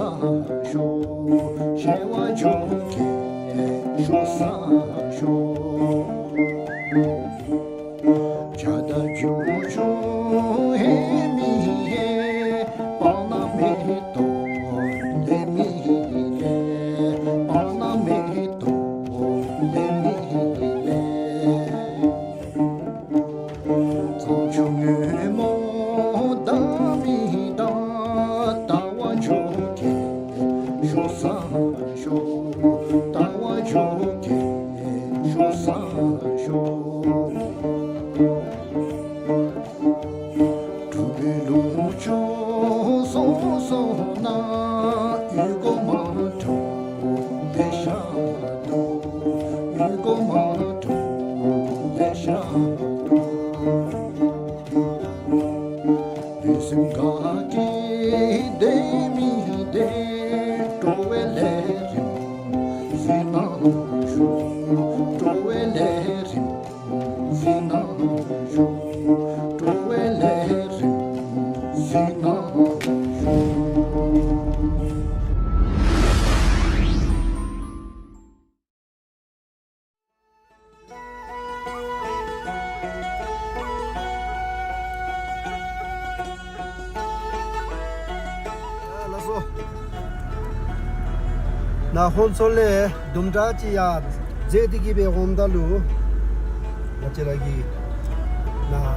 ཤོར། བཤད་པ་ཇོ་ཁྱི་ཤོར་ས་ཤོར། བྱ་དང་བྱུང་བྱུང་ཧེ་མི་ཧེ། སྤང་ན་མེ་ཏོག་ལེན་མི་ལེན། སྤང་ན་མེ་ཏོག་ལེན་མི་ལེན། གཙང་ཆུ་སྔོན་མོ་ལྡང་མི་ལྡང་། ལྟ་བ་ཇོ་ཁྱི་ཤོར་ས་ཤོར། ལྟ་བ་ཇོ་ཁྱི་ཤོར་ས་ཤོར། འབྲུག་པའི་ལུང་ཕྱོགས་སོ་སོ་ན། ཡུལ་སྐོར་མ་འདྲཝ་ལེ་ཤ་འདུག། ཡུལ་སྐོར་མ་འདྲཝ་ལེ་ཤ་འདུག། ལུས་སེམས་དགའ་སྐྱིད་བདེ་མི་བདེ། སྤྲོ་བའི་ལས་རིམ་གཟིགས་གནང་ཞུ། སྤྲོ་བའི་ལས་རིམ་གཟིགས་གནང་ཞུ། སྤྲོ་བའི་ལས་རིམ་གཟིགས་གནང་ཞུ། ལགས་སོ། ནཱ་ཧོན་ཚོ་ལས་དུམ་གྲ་ཅིག་ཡར་འཛེགས་ཏེ་གི་སྦེ་འོངམ་ད་ལུ་ང་བཅས་ར་གི་ནཱ་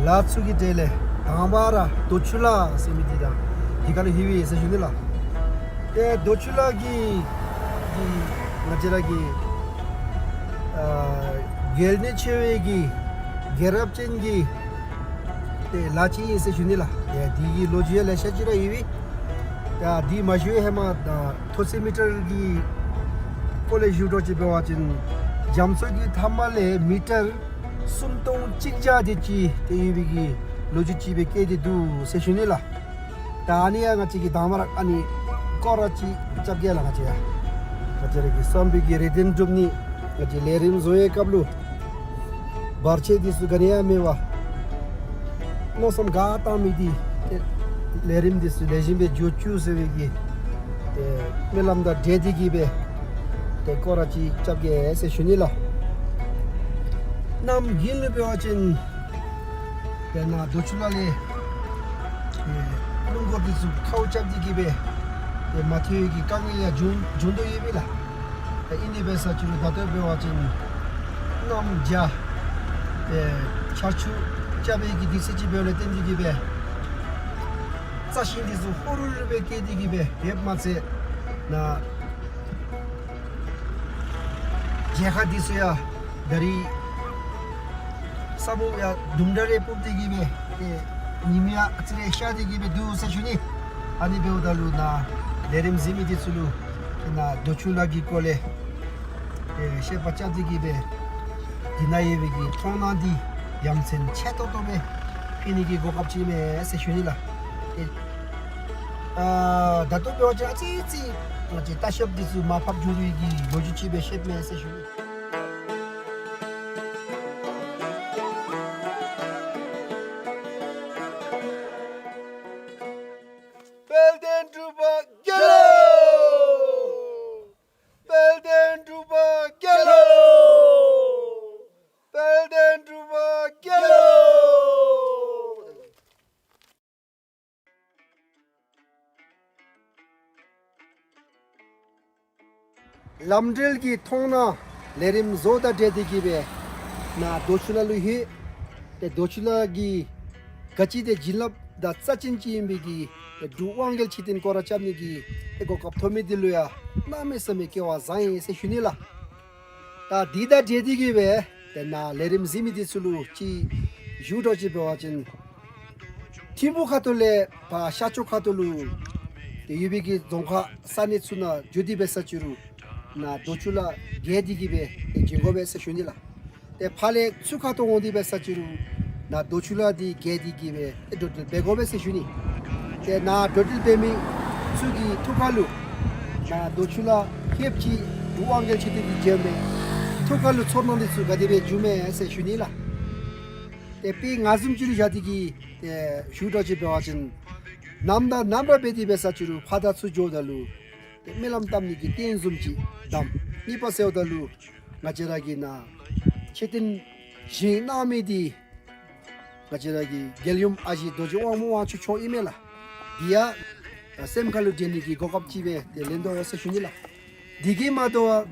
ལ་ཚུ་གི་གྲས་ལས་དང་པ་ར་རྡོ་ཆུ་ལ་ཟེར་མི་འདི་དང་དེ་ཁར་ལྷོད་པས་ཟེར་ཞུ་ནི་ལགས། ཏེ་རྡོ་ཆུ་ལ་གི་གི་ང་བཅས་ར་གི་ཨ་གལ་གནད་ཆེ་བའི་གི་རྒྱལ་རབས་ཅན་གྱི་ཏེ་ལ་ཅིག་ཨིན་ཟེར་ཞུ་ནི་ལགས། ཏེ་འདི་གི་ལོ་རྒྱུས་ཡང་ལེ་ཤ་ཅིག་ར་ཡོད་པས། ཏེ་འདི་མ་ཞུ་བའི་ཧེ་མ་ད་མཐོ་ཚད་མི་ཊར་གྱི་སྐོར་ལས་ཞུ་དོ་ཅིག་འབད་བ་ཅིན་རྒྱ་མཚོ་གི་མཐའ་མ་ལས་མི་ཊར་སུམ་སྟོང་གཅིག་བརྒྱ་དེ་ཅིག་ཏེ་ཡོད་པའི་གི་ལོ་རྒྱུས་ཅིག་སྦེ་བཀོད་དེ་འདུག་ཟེར་ཞུ་ནི་ལགས། ད་ཨ་ནི་ཡང་ང་བཅས་ཀྱིས་དང་པ་ར་ཨ་ནི་སྐོར་ར་ཅིག་རྐྱབ་གེ་ལགས། ང་བཅས་ཡང་ང་བཅས་ར་གི་བསམ་པའི་གི་རེ་འདུན་སྒྲུབ་ནི་ང་བཅས་ལས་རིམ་བཟོ་བའི་སྐབས་ལུ་བར་ཆད་འདི་ཚུ་ག་ནི་ཡང་མེད་པར་མནོ་བསམ་ག་བཏང་མི་འདི་ཏེ་ལས་རིམ་འདི་ཚུ་ལེགས་ཤོམ་སྦེ་འགྱོ་བཅུག་ཟེར་བའི་གི་ཏེ་སྨོན་ལམ་དང་འབྲེལ་ཏེ་གི་སྦེ་ཏེ་སྐོར་ར་ཅིག་རྐྱབ་གེ་ཟེར་ཞུ་ནི་ལགས། གནམ་དགུན་ལུ་འབད་བ་ཅིན་དཔེར་ན་རྡོ་ཆུ་ལ་ལས་ཨེ་རླུང་འཁོར་འདི་ཚུ་ཁཝ་རྐྱབ་སྟེ་གི་སྦེ་ཏེ་མ་ཐེག་གི་དཀའ་ངལ་ཡང་འབྱུང་འབྱུང་དོ་ཡོད་པས་ལགས། ད་ཨིན་ནི་འབད་ས་ཅི་རུང་ད་ལྟོ་འབད་བ་ཅིན་གནམ་བྱཱར་ཨེ་ཆར་ཆུ་རྐྱབ་པའི་གི་དུས་ཚོད་ཅིག་འབདཝ་ལས་བརྟེན་ཏེ་གི་སྦེ་རྩྭ་ཤིང་འདི་ཚུ་ཧོ་རུ་རུ་སྦེ་སྐྱེས་ཏེ་གི་སྦེ་ཡོདཔ་མ་ཚད་ནཱ་མཇལ་ཁ་འདི་ཚུ་ཡང་ད་རིས་ས་སྨུག་ཡང་དུམ་གྲ་རེ་སྤུབས་ཏེ་གི་སྦེ་ཏེ་ཉིམ་ཡང་ཨ་ཙི་རེ་ཤར་ཏེ་གི་སྦེ་འདུག་ཟེར་ཞུ་ནི། ཨ་ནི་འབདཝ་ད་ལུ་ནཱ་ལས་རིམ་གཟིགས་མི་འདི་ཚུ་ལུ་ཏེ་ནཱ་རྡོ་ཆུ་ལ་གི་སྐོར་ལས་ཏེ་བཤད་པ་རྐྱབ་སྟེ་གི་སྦེ་འདི་ནང་ཡོད་པའི་གི་མཐོང་སྣང་འདི་ཡ་མཚན་ཆེ་ཏོག་ཏོ་སྦེ་ཕུལ་ནི་གི་གོ་སྐབས་ཅིག་ཨིན་མས་ཟེར་ཞུ་ནི་ལགས། ཏེ་ཨ་ད་ལྟོ་འབད་བ་ཅིན་ཨ་ཙི་ཙི་ང་བཅས་ལྟ་ཞིབ་འདི་ཚུ་མར་ཕབ་འགྱོ་རུང་གི་ལོ་རྒྱུས་ཅིག་སྦེ་བཤདཔ་མས་ཟེར་ཞུ་ནི། དཔལ་ལྡན་འབྲུག་པ་རྒྱལ་ལོ། དཔལ་ལྡན་འབྲུག་པ་རྒྱལ་ལོ། དཔལ་ལྡན་འབྲུག་པ་རྒྱལ་ལོ། ལམ་འབྲེལ་གྱི་མཐོང་སྣང་ལས་རིམ་བཟོ་དང་འབྲེལ་ཏེ་གི་སྦེ་ནཱ་རྡོ་ཆུ་ལ་ལུ་ལྷོད། ཏེ་རྡོ་ཆུ་ལ་གི་ག་ཅི་ཏེ་བྱིན་རླབས་དང་རྩ་ཅན་ཅིག་ཨིན་པའི་གི་ཏེ་འབྲུག་དབང་རྒྱལ་ཆོས་སྡིངས་སྐོར་ར་རྐྱབ་ནི་གི་ཏེ་གོ་སྐབས་ཐོབ་མི་འདི་ལུ་ཡང་གནམ་མེད་ས་མེད་སྐལ་བ་བཟང་ཡི་ཟེར་ཞུ་ནི་ལགས། ད་འདི་དང་འབྲེལ་ཏེ་གི་སྦེ་ཏེ་ནཱ་ལས་རིམ་གཟིགས་མི་འདི་ཚུ་ལུ་ཅིག་ཞུ་དོ་ཅིག་འབད་བ་ཅིན་ཐིམ་ཕུག་ཁ་ཐུག་ལས་ཕར་ཤར་ཕྱོགས་ཁ་ཐུག་ལུ་ཏེ་ཡོད་པའི་གི་རྫོང་ཁག་ས་གནས་ཚུ་ནང་འགྱོ་སྟེ་འབད་ས་ཅི་རུང་ནཱ་རྡོ་ཆུ་ལ་བརྒལ་ཏེ་གི་སྦེ་ཏེ་འགྱོ་དགོ་པས་ཟེར་ཞུ་ནི་ལགས། ཏེ་ཕར་ལས་ཚུར་ཁ་ཐུག་འོང་སྟེ་འབད་ས་ཅི་རུང་ ནཱ་རྡོ་ཆུ་ལ་འདི་བརྒལ་ཏེ་གི་སྦེ་ཨེ་འགྲོ་འགྲུལ་འབད་དགོ་པས་ཟེར་ཞུ་ནི། ཏེ་ནཱ་འགྲོ་འགྲུལ་འབད་མི་ཚུ་གི་ཐུགས་ཁ་ལུ་ནཱ་རྡོ་ཆུ་ལ་ཧེབ་ཅིག་འབྲུག་དབང་རྒྱལ་ཆོས་སྡེ་འདི་མཇལཝ་མས། ཐུགས་ཁ་ལུ་ཚོར་སྣང་འདི་ཚུ་ག་དེ་སྦེ་བྱུངམ་མས་ཟེར་ཞུ་ནི་ལགས། ཏེ་དཔེ་ང་བཟུམ་ཅིག་ལུ་བཞག་སྟེ་གི་ཏེ་ཞུ་དོ་ཅིག་འབད་བ་ཅིན་ནམ་དང་ནམ་ར་འབད་དེ་འབད་ས་ཅིག་རུང་ཕར་དང་ཚུར་འགྱོཝ་ད་ལུ་ཏེ་སྨོན་ལམ་བཏབ་ནི་གི་རྟེན་བཟུམ་ཅིག་དང་གཉིས་པ་ཟེརཝ་ད་ལུ་ང་བཅས་ར་གི་ནཱ་མཆོད་རྟེན་བཞེངས་གནང་མི་འདི་ང་བཅས་ར་གི་རྒྱལ་ཡུམ་ཨ་ཞེ་རྡོ་རྗེ་དབང་མོ་དབང་ཕྱུག་མཆོག་ཨིན་མས་ལགས། འདི་ཡང་སེམས་ཁ་ལུ་དྲན་ནི་གི་གོ་སྐབས་ཅིག་སྦེ་ཏེ་ལེན་དོ་ཟེར་ཞུ་ནི་ལགས། འདི་གིས་མ་དོ་བར་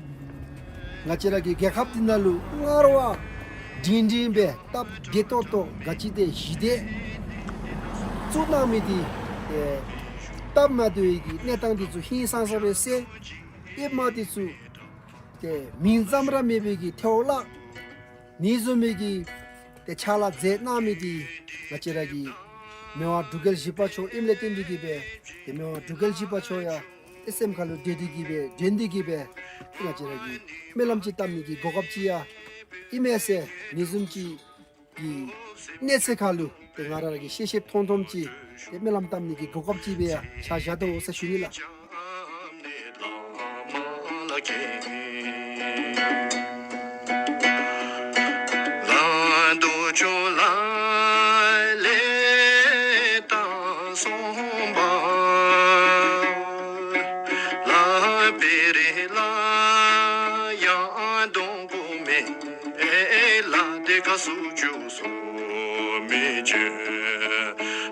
ང་བཅས་ར་གི་རྒྱལ་ཁབ་འདི་ནང་ལུ་སྔར་བ་སྒྲིང་སྒྲིང་སྦེ་སྟབས་བདེ་ཏོག་ཏོ་ག་ཅི་ཏེ་ཞི་བདེ་བཙུགས་གནང་མི་འདི་ཏེ་སྟབས་མ་བདེ་བའི་གི་གནས་སྟངས་འདི་ཚུ་ཧིང་སངས་ས་སྦེ་སེལ། ཨེབ་མ་འདི་ཚུ་ཏེ་མིང་ཙམ་ར་མེད་པའི་གི་ཐལཝ་བརླག། ཨ་ནི་བཟུམ་མའི་གི་ཏེ་ཕྱག་ལཱ་མཛད་གནང་མི་འདི་ང་བཅས་ར་གི་མི་དབང་འབྲུག་རྒྱལ་བཞི་པ་མཆོག་ཨིནམ་ལས་བརྟེན་ཏེ་གི་སྦེ་ཏེ་མི་དབང་འབྲུག་རྒྱལ་བཞི་པ་མཆོག་ཡང་ཏེ་སེམས་ཁ་ལུ་དྲན་ཏེ་གི་སྦེ་དྲན་ཏེ་གི་སྦེ་ཏེ་ང་བཅས་ར་གིས་སྨོན་ལམ་ཅིག་བཏབ་ནི་གི་གོ་སྐབས་ཅིག་ཡང་ཨིན་མས་ཟེར་ཨ་ནི་བཟུམ་ཅིག་གི་གནས་ཚད་ཁ་ལུ་ཏེ་ང་ར་གིས་ཤེས་ཤེསཔ་མཐོང་མཐོངམ་ཅིག་ཏེ་སྨོན་ལམ་བཏབ་ནི་གི་གོ་སྐབས་ཅིག་སྦེ་ཡང་ཆ་བཞག་དོ་ཟེར་ཞུ་ནི་ལགས།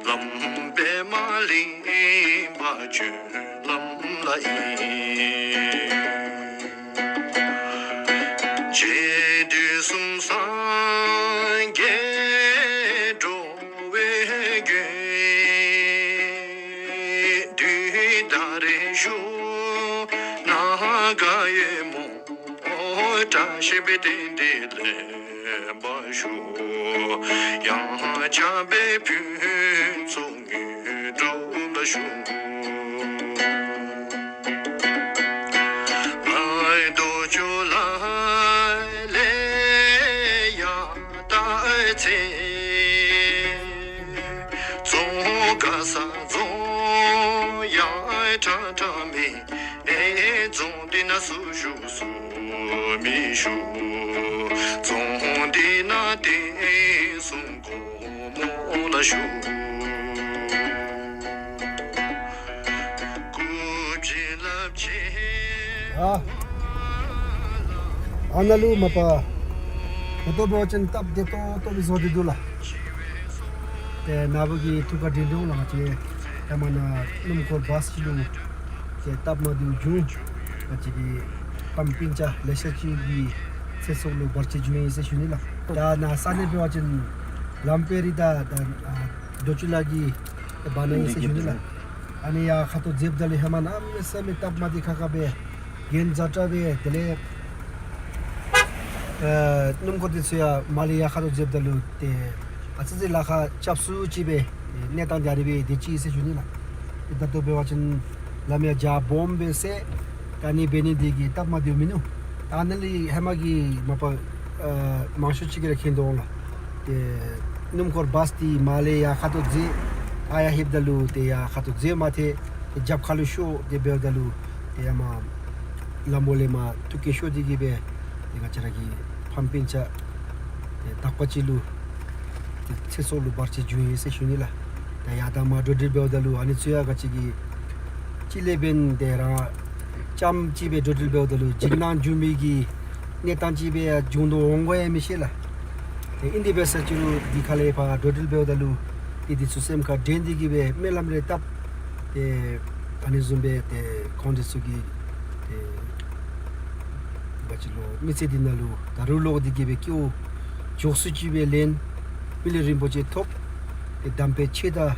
ལམ་པདྨ་གླིང་པ་སྤྱོད་ལམ་ལ་ཡིན། རྗེ་དུས་གསུམ་སངས་རྒྱས་འགྲོ་བའི་མགོན། དུས་ད་རེས་བཞུགས་ནཱ་ག་ཡོད་སྨོ། བཀྲ་ཤིས་པའི་རྟེན་འབྲེལ་ལེགས་པར་ཞུ། ཡང་བསྐྱར་སྦེ་ཕུན་ཚོགས་དངོས་གྲུབ་ལ་ཞུ། རྡོ་རྗེ་ལ་ལས་ཡར་ལྟ་ཚེ། རྫོང་ག་ས་རྫོང་ཡང་ཁྲ་ཁྲ་མེད། ཨེ་རྫོང་འདི་ན་སུ་བཞུགས་སུ་མི་བཞུགས། རྫོང་འདི་ན་བསྟན་སྲུང་སྒོ་མོ་ལ་བཞུགས། སྐུ་བྱིན་རླབས་ཆེ། ཨ་ཨ་ནཱ་ལུ་མ་པ་ད་ལྟོ་འབད་བ་ཅིན་སྟབས་བདེ་ཏོག་ཏོ་སྦེ་བཟོ་སྟེ་འདུག་ལགས། ཏེ་ནཱ་བུ་གིས་ཐུགས་ཁར་དྲན་དོ་ལགས། ང་བཅས་ཧེ་མ་ནཱ་སྣུམ་འཁོར་བཱས་ཅིག་ལུ་ཏེ་སྟབས་མ་བདེཝ་བྱུང་ང་བཅས་ཀྱི་ཕམ་སྤུན་ཆ་ལེ་ཤ་ཅིག་གི་ཚེ་སྲོག་ལུ་བར་ཆད་བྱུང་ཡི་ཟེར་ཞུ་ནི་ལགས། ད་ནཱ་ས་གནས་འབད་བ་ཅིན་ལམ་དཔལ་རི་དང་ད་ཨ་རྡོ་ཆུ་ལ་གི་བར་ན་ཨིན་ཟེར་ཞུ་ནི་ལགས། ཨ་ནི་ཡར་ཁ་ཐུག་འཛེགསཔ་ད་ལུ་ཧེ་མ་གནམ་མེད་ས་མེད་སྟབས་མ་བདེ་ཁག་ཁ་སྦེ་གྱེན་ཛ་དྲག་སྦེ་དེ་ལས་ཨ་སྣུམ་འཁོར་འདི་ཚུ་ཡང་མར་ལས་ཡར་ཁ་ཐུག་འཛེགསཔ་ད་ལུ་ཏེ་ཨ་ཙི་ཙི་ལཱ་ཁག་རྐྱབ་སུ་ཅིག་སྦེ་གནས་སྟངས་འདི་ཨ་རེ་སྦེ་དེ་ཅིག་ཟེར་ཞུ་ནི་ལགས། ད་ལྟོ་འབད་བ་ཅིན་ལམ་ཡང་རྒྱ་སྦོམ་སྦེ་ཟེར་ད་ཨ་ནི་འབད་ནི་འདི་གིས་སྟབས་མ་བདེཝ་མིན་ནུག། ད་ཨ་ནཱ་ལས་ཧེ་མ་གི་མ་པ་ཨ་མང་ཤོས་ཅིག་གིས་ར་མཁྱེན་དོ་འོང་ལགས། ཏེ་སྣུམ་འཁོར་བཱས་འདི་མར་ལས་ཡར་ཁ་ཐུག་འཛེགས་ཨ་ཡར་ལྷོདཔ་ད་ལུ་ཏེ་ཡར་ཁ་ཐུག་འཛེགས་མ་ཐེག་ཏེ་རྒྱབ་ཁ་ལུ་ཤོར་ཏེ་འབདཝ་ད་ལུ་ཏེ་ཡར་མར་ལམ་འོག་ལས་མར་ཐུག་སྐད་ཤོར་ཏེ་གི་སྦེ་ཏེ་ང་བཅས་ར་གི་ཕམ་སྤུན་ཆ་ཏེ་དག་པ་ཅིག་ལུ་ཏེ་ཚེ་སྲོག་ལུ་བར་ཆད་བྱུང་ཡི་ཟེར་ཞུ་ནི་ལགས། ཏེ་ཡར་དང་མར་འགྲོ་འགྲུལ་འབདཝ་ད་ལུ་ཨ་ནི་ཚུ་ཡང་ང་བཅས་ཀྱིས་ཅིག་ལས་འབདན་ཏེ་རང་རྐྱངམ་ཅིག་སྦེ་འགྲོ་འགྲུལ་འབདཝ་ད་ལུ་འཇིགས་སྣང་འབྱུང་མི་གི་གནས་སྟངས་ཅིག་སྦེ་ཡང་འབྱུང་དོ་འོང་ག་ཡང་མི་ཤེས་ལགས། ཏེ་ཨིན་དེ་འབད་ས་ཅིག་རུང་འདི་ཁ་ལས་ཕར་འགྲོ་འགྲུལ་འབདཝ་ད་ལུ་ཏེ་འདི་ཚུ་སེམས་ཁར་དྲན་ཏེ་གི་སྦེ་སྨོན་ལམ་རེ་བཏབ། ཏེ་ཨ་ནི་བཟུམ་སྦེ་ཏེ་ཁོང་འདི་ཚུ་གི་ཏེ་ག་ཅི་ལོ་མི་ཚེ་འདི་ནང་ལུ་ད་རུང་ལོག་སྟེ་གི་སྦེ་སྐྱེ་བ་མགྱོགས་སུ་ཅིག་སྦེ་ལེན། མི་ལུས་རིན་པོ་ཆེ་ཐོབ། ཏེ་དམ་པའི་ཆོས་དང་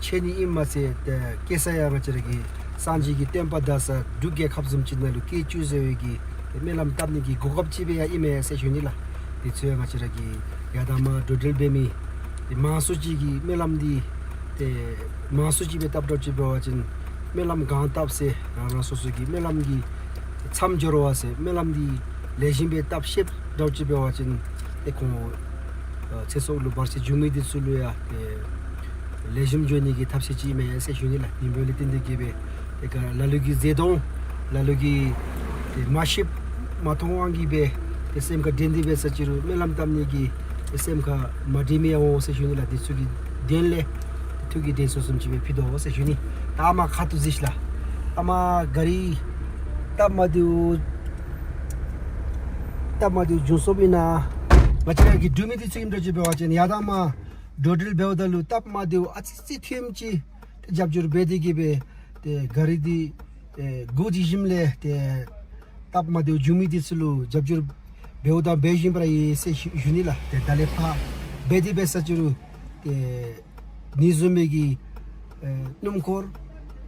འཆད་ནི་ཨིནམ་མ་ཚད་ཏེ་སྐྱེ་ས་ཡང་ང་བཅས་ར་གི་སངས་རྒྱས་ཀྱི་བསྟན་པ་དར་ས་འབྲུག་རྒྱལ་ཁབ་བཟུམ་ཅིག་ནང་ལུ་སྐྱེ་བཅུག་ཟེར་བའི་གི་ཏེ་སྨོན་ལམ་བཏབ་ནི་གི་གོ་སྐབས་ཅིག་སྦེ་ཡང་ཨིན་མས་ཟེར་ཞུ་ནི་ལགས། དེ་ཚུ་ཡང་ང་བཅས་ར་གི་ཡར་དང་མར་འགྲོ་འགྲུལ་འབད་མི་ཏེ་མང་སུ་ཅིག་གིས་སྨོན་ལམ་འདི་ཏེ་མང་སུ་ཅིག་སྦེ་བཏབ་འགྱོ་ཅིག་འབད་བ་ཅིན་སྨོན་ལམ་གང་བཏབ་ཟེར་རང་རང་སོ་སོ་གི་སྨོན་ལམ་གྱི་མཚམས་སྦྱོར་བ་ཟེར་སྨོན་ལམ་འདི་ལེགས་ཤོམ་སྦེ་བཏབ་ཤེསཔ་འགྱོ་ཅིག་འབད་བ་ཅིན་ཏེ་ཁོང་ ཨ་ཚེ་སྲོག་ལུ་བར་ཆད་བྱུང་མི་འདི་ཚུ་ལུ་ཡང་ཏེ་ལེགས་ཤོམ་འགྱོ་ནི་གི་ཐབས་ཤེས་ཅིག་ཨིན་མས་ཟེར་ཞུ་ནི་ལགས། ཨིན་པས་ལས་བརྟེན་ཏེ་གིས་སྦེ་ཏེ་ག་ལ་ལུ་གིས་བཟའ་བཏུང་ལ་ལུ་གིས་ཏེ་མ་ཤེསཔ་མ་མཐོང་དབང་གིས་སྦེ་ཏེ་སེམས་ཁར་དྲན་ཏེ་སྦེ་ས་ཅི་རུང་སྨོན་ལམ་བཏབ་ནི་གི་ཏེ་སེམས་ཁར་མ་དྲན་མི་ཡང་འོང་ཟེར་ཞུ་ནི་ལགས། འདི་ཚུ་གི་དོན་ལས་ཐུགས་ཀྱི་དྲན་གསོ་བཟུམ་ཅིག་སྦེ་ཕུལ་དོ་ཟེར་ཞུ་ནི། ད་མ་ཁ་ཐུག་གཟིགས་ལགས། ཨ་མ་ག་རི་སྟབས་མ་བདེཝ་སྟབས་མ་བདེཝ་བྱུང་སོངམ་ཨིན་ན། ང་བཅས་ར་གི་འབྲུག་མི་འདི་ཚུ་ཨིནམ་འདྲཝ་ཅིག་འབད་བ་ཅིན་ཡར་དང་མར་འགྲོ་འགྲུལ་འབདཝ་ད་ལུ་སྟབས་མ་བདེཝ་ཨ་ཙི་ཙི་ཐོནམ་ཅིག་ཏེ་རྒྱབ་སྐྱོར་འབད་དེ་གིས་སྦེ་ཏེ་ག་རི་འདི་ཨེ་སྒོ་འབྱེད་ཞིནམ་ལས་ཏེ་སྟབས་མ་བདེཝ་བྱུང་མི་འདི་ཚུ་ལུ་རྒྱབ་སྐྱོར་འབདཝ་དང་འབད་བཞིན་པ་ར་ཨིན་ཟེར་ཞུ་ཞུ་ནི་ལགས། ཏེ་ད་ལས་ཕར་འབད་དེ་སྦེ་ས་ཅི་རུང་ཏེ་ནི་བཟུམ་མའི་གི་ཨེ་སྣུམ་འཁོར་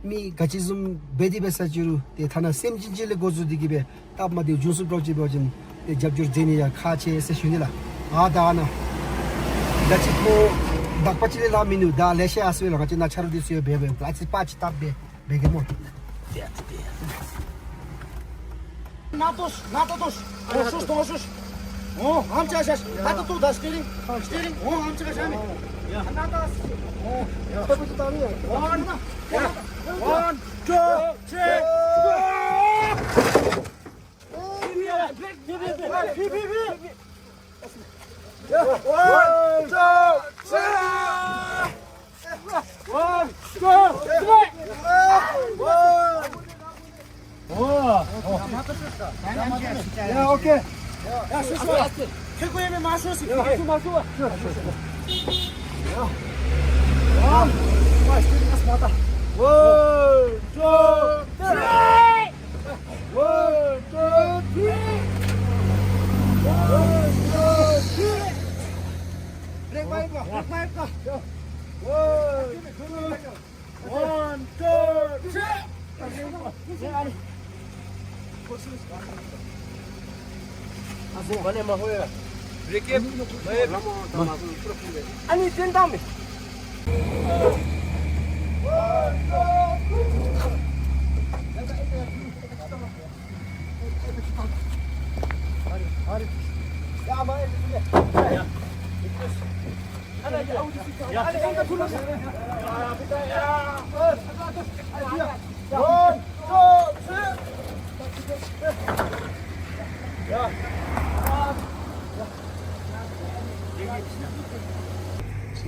མི་ག་ཅི་བཟུམ་འབད་དེ་སྦེ་ས་ཅི་རུང་ཏེ་ཐ་ན་སེམས་ཅན་ཅིག་ལས་འགོ་བཙུགས་ཏེ་གིས་སྦེ་སྟབས་མ་བདེཝ་བྱུང་སོངམ་འདྲཝ་ཅིག་འབད་བ་ཅིན་ཏེ་རྒྱབ་སྐྱོར་མཛད་ནི་ཡང་ཁག་ཆེ་ཟེར་ཞུ་ནི་ལགས། ཨ་ད་ཨ་ནཱ་ད་ཅི་ཁོ་དག་པ་ཅིག་ལས་ལྷག་མིན་འདུག། ད་ལེ་ཤ་ཡར་སོང་ཡི་ལགས། ང་བཅས་ནཱ་ཆ་རོགས་འདི་ཚུ་ཡང་འབད་འབདཝ་ཨ་ཙི་པ་ཅིག་སྟབས་འབད་འབད་གེ་སྨོ། ན་ཏོ་ཤ་ན་ཏོ་ཏོ་ཤ། ཨོ་ཤུཤ་ཏོ་ཤུཤ། ཨོ་ཧམ་ཅ་ཤ་ཤ། ད་ཏོ་ཏོ་ད་སི་ཊི་ཡ་རིང་སི་ཊི་ཡ་རིང་། ཨོ་ཧམ་ཅ་ཤ་ཤ་མེ། ཡ་ན་ཏོ་ཤ། ཨོ་ཡ་ཁོ་བུ་ཏོ་ཏ་ནི། ཝན། ཝན། ཊུ། ཐི། ཕི་ཕི་ཕི། One, two, three. One, two, three. One. Oh, oh. Yeah, okay. Yeah, sure, sure. Sure, sure, sure. One. One, two, three. One, two, three. One, two, three. Brake mari, brake mari. One, two, one, two, three. Brake. Ani, ten down.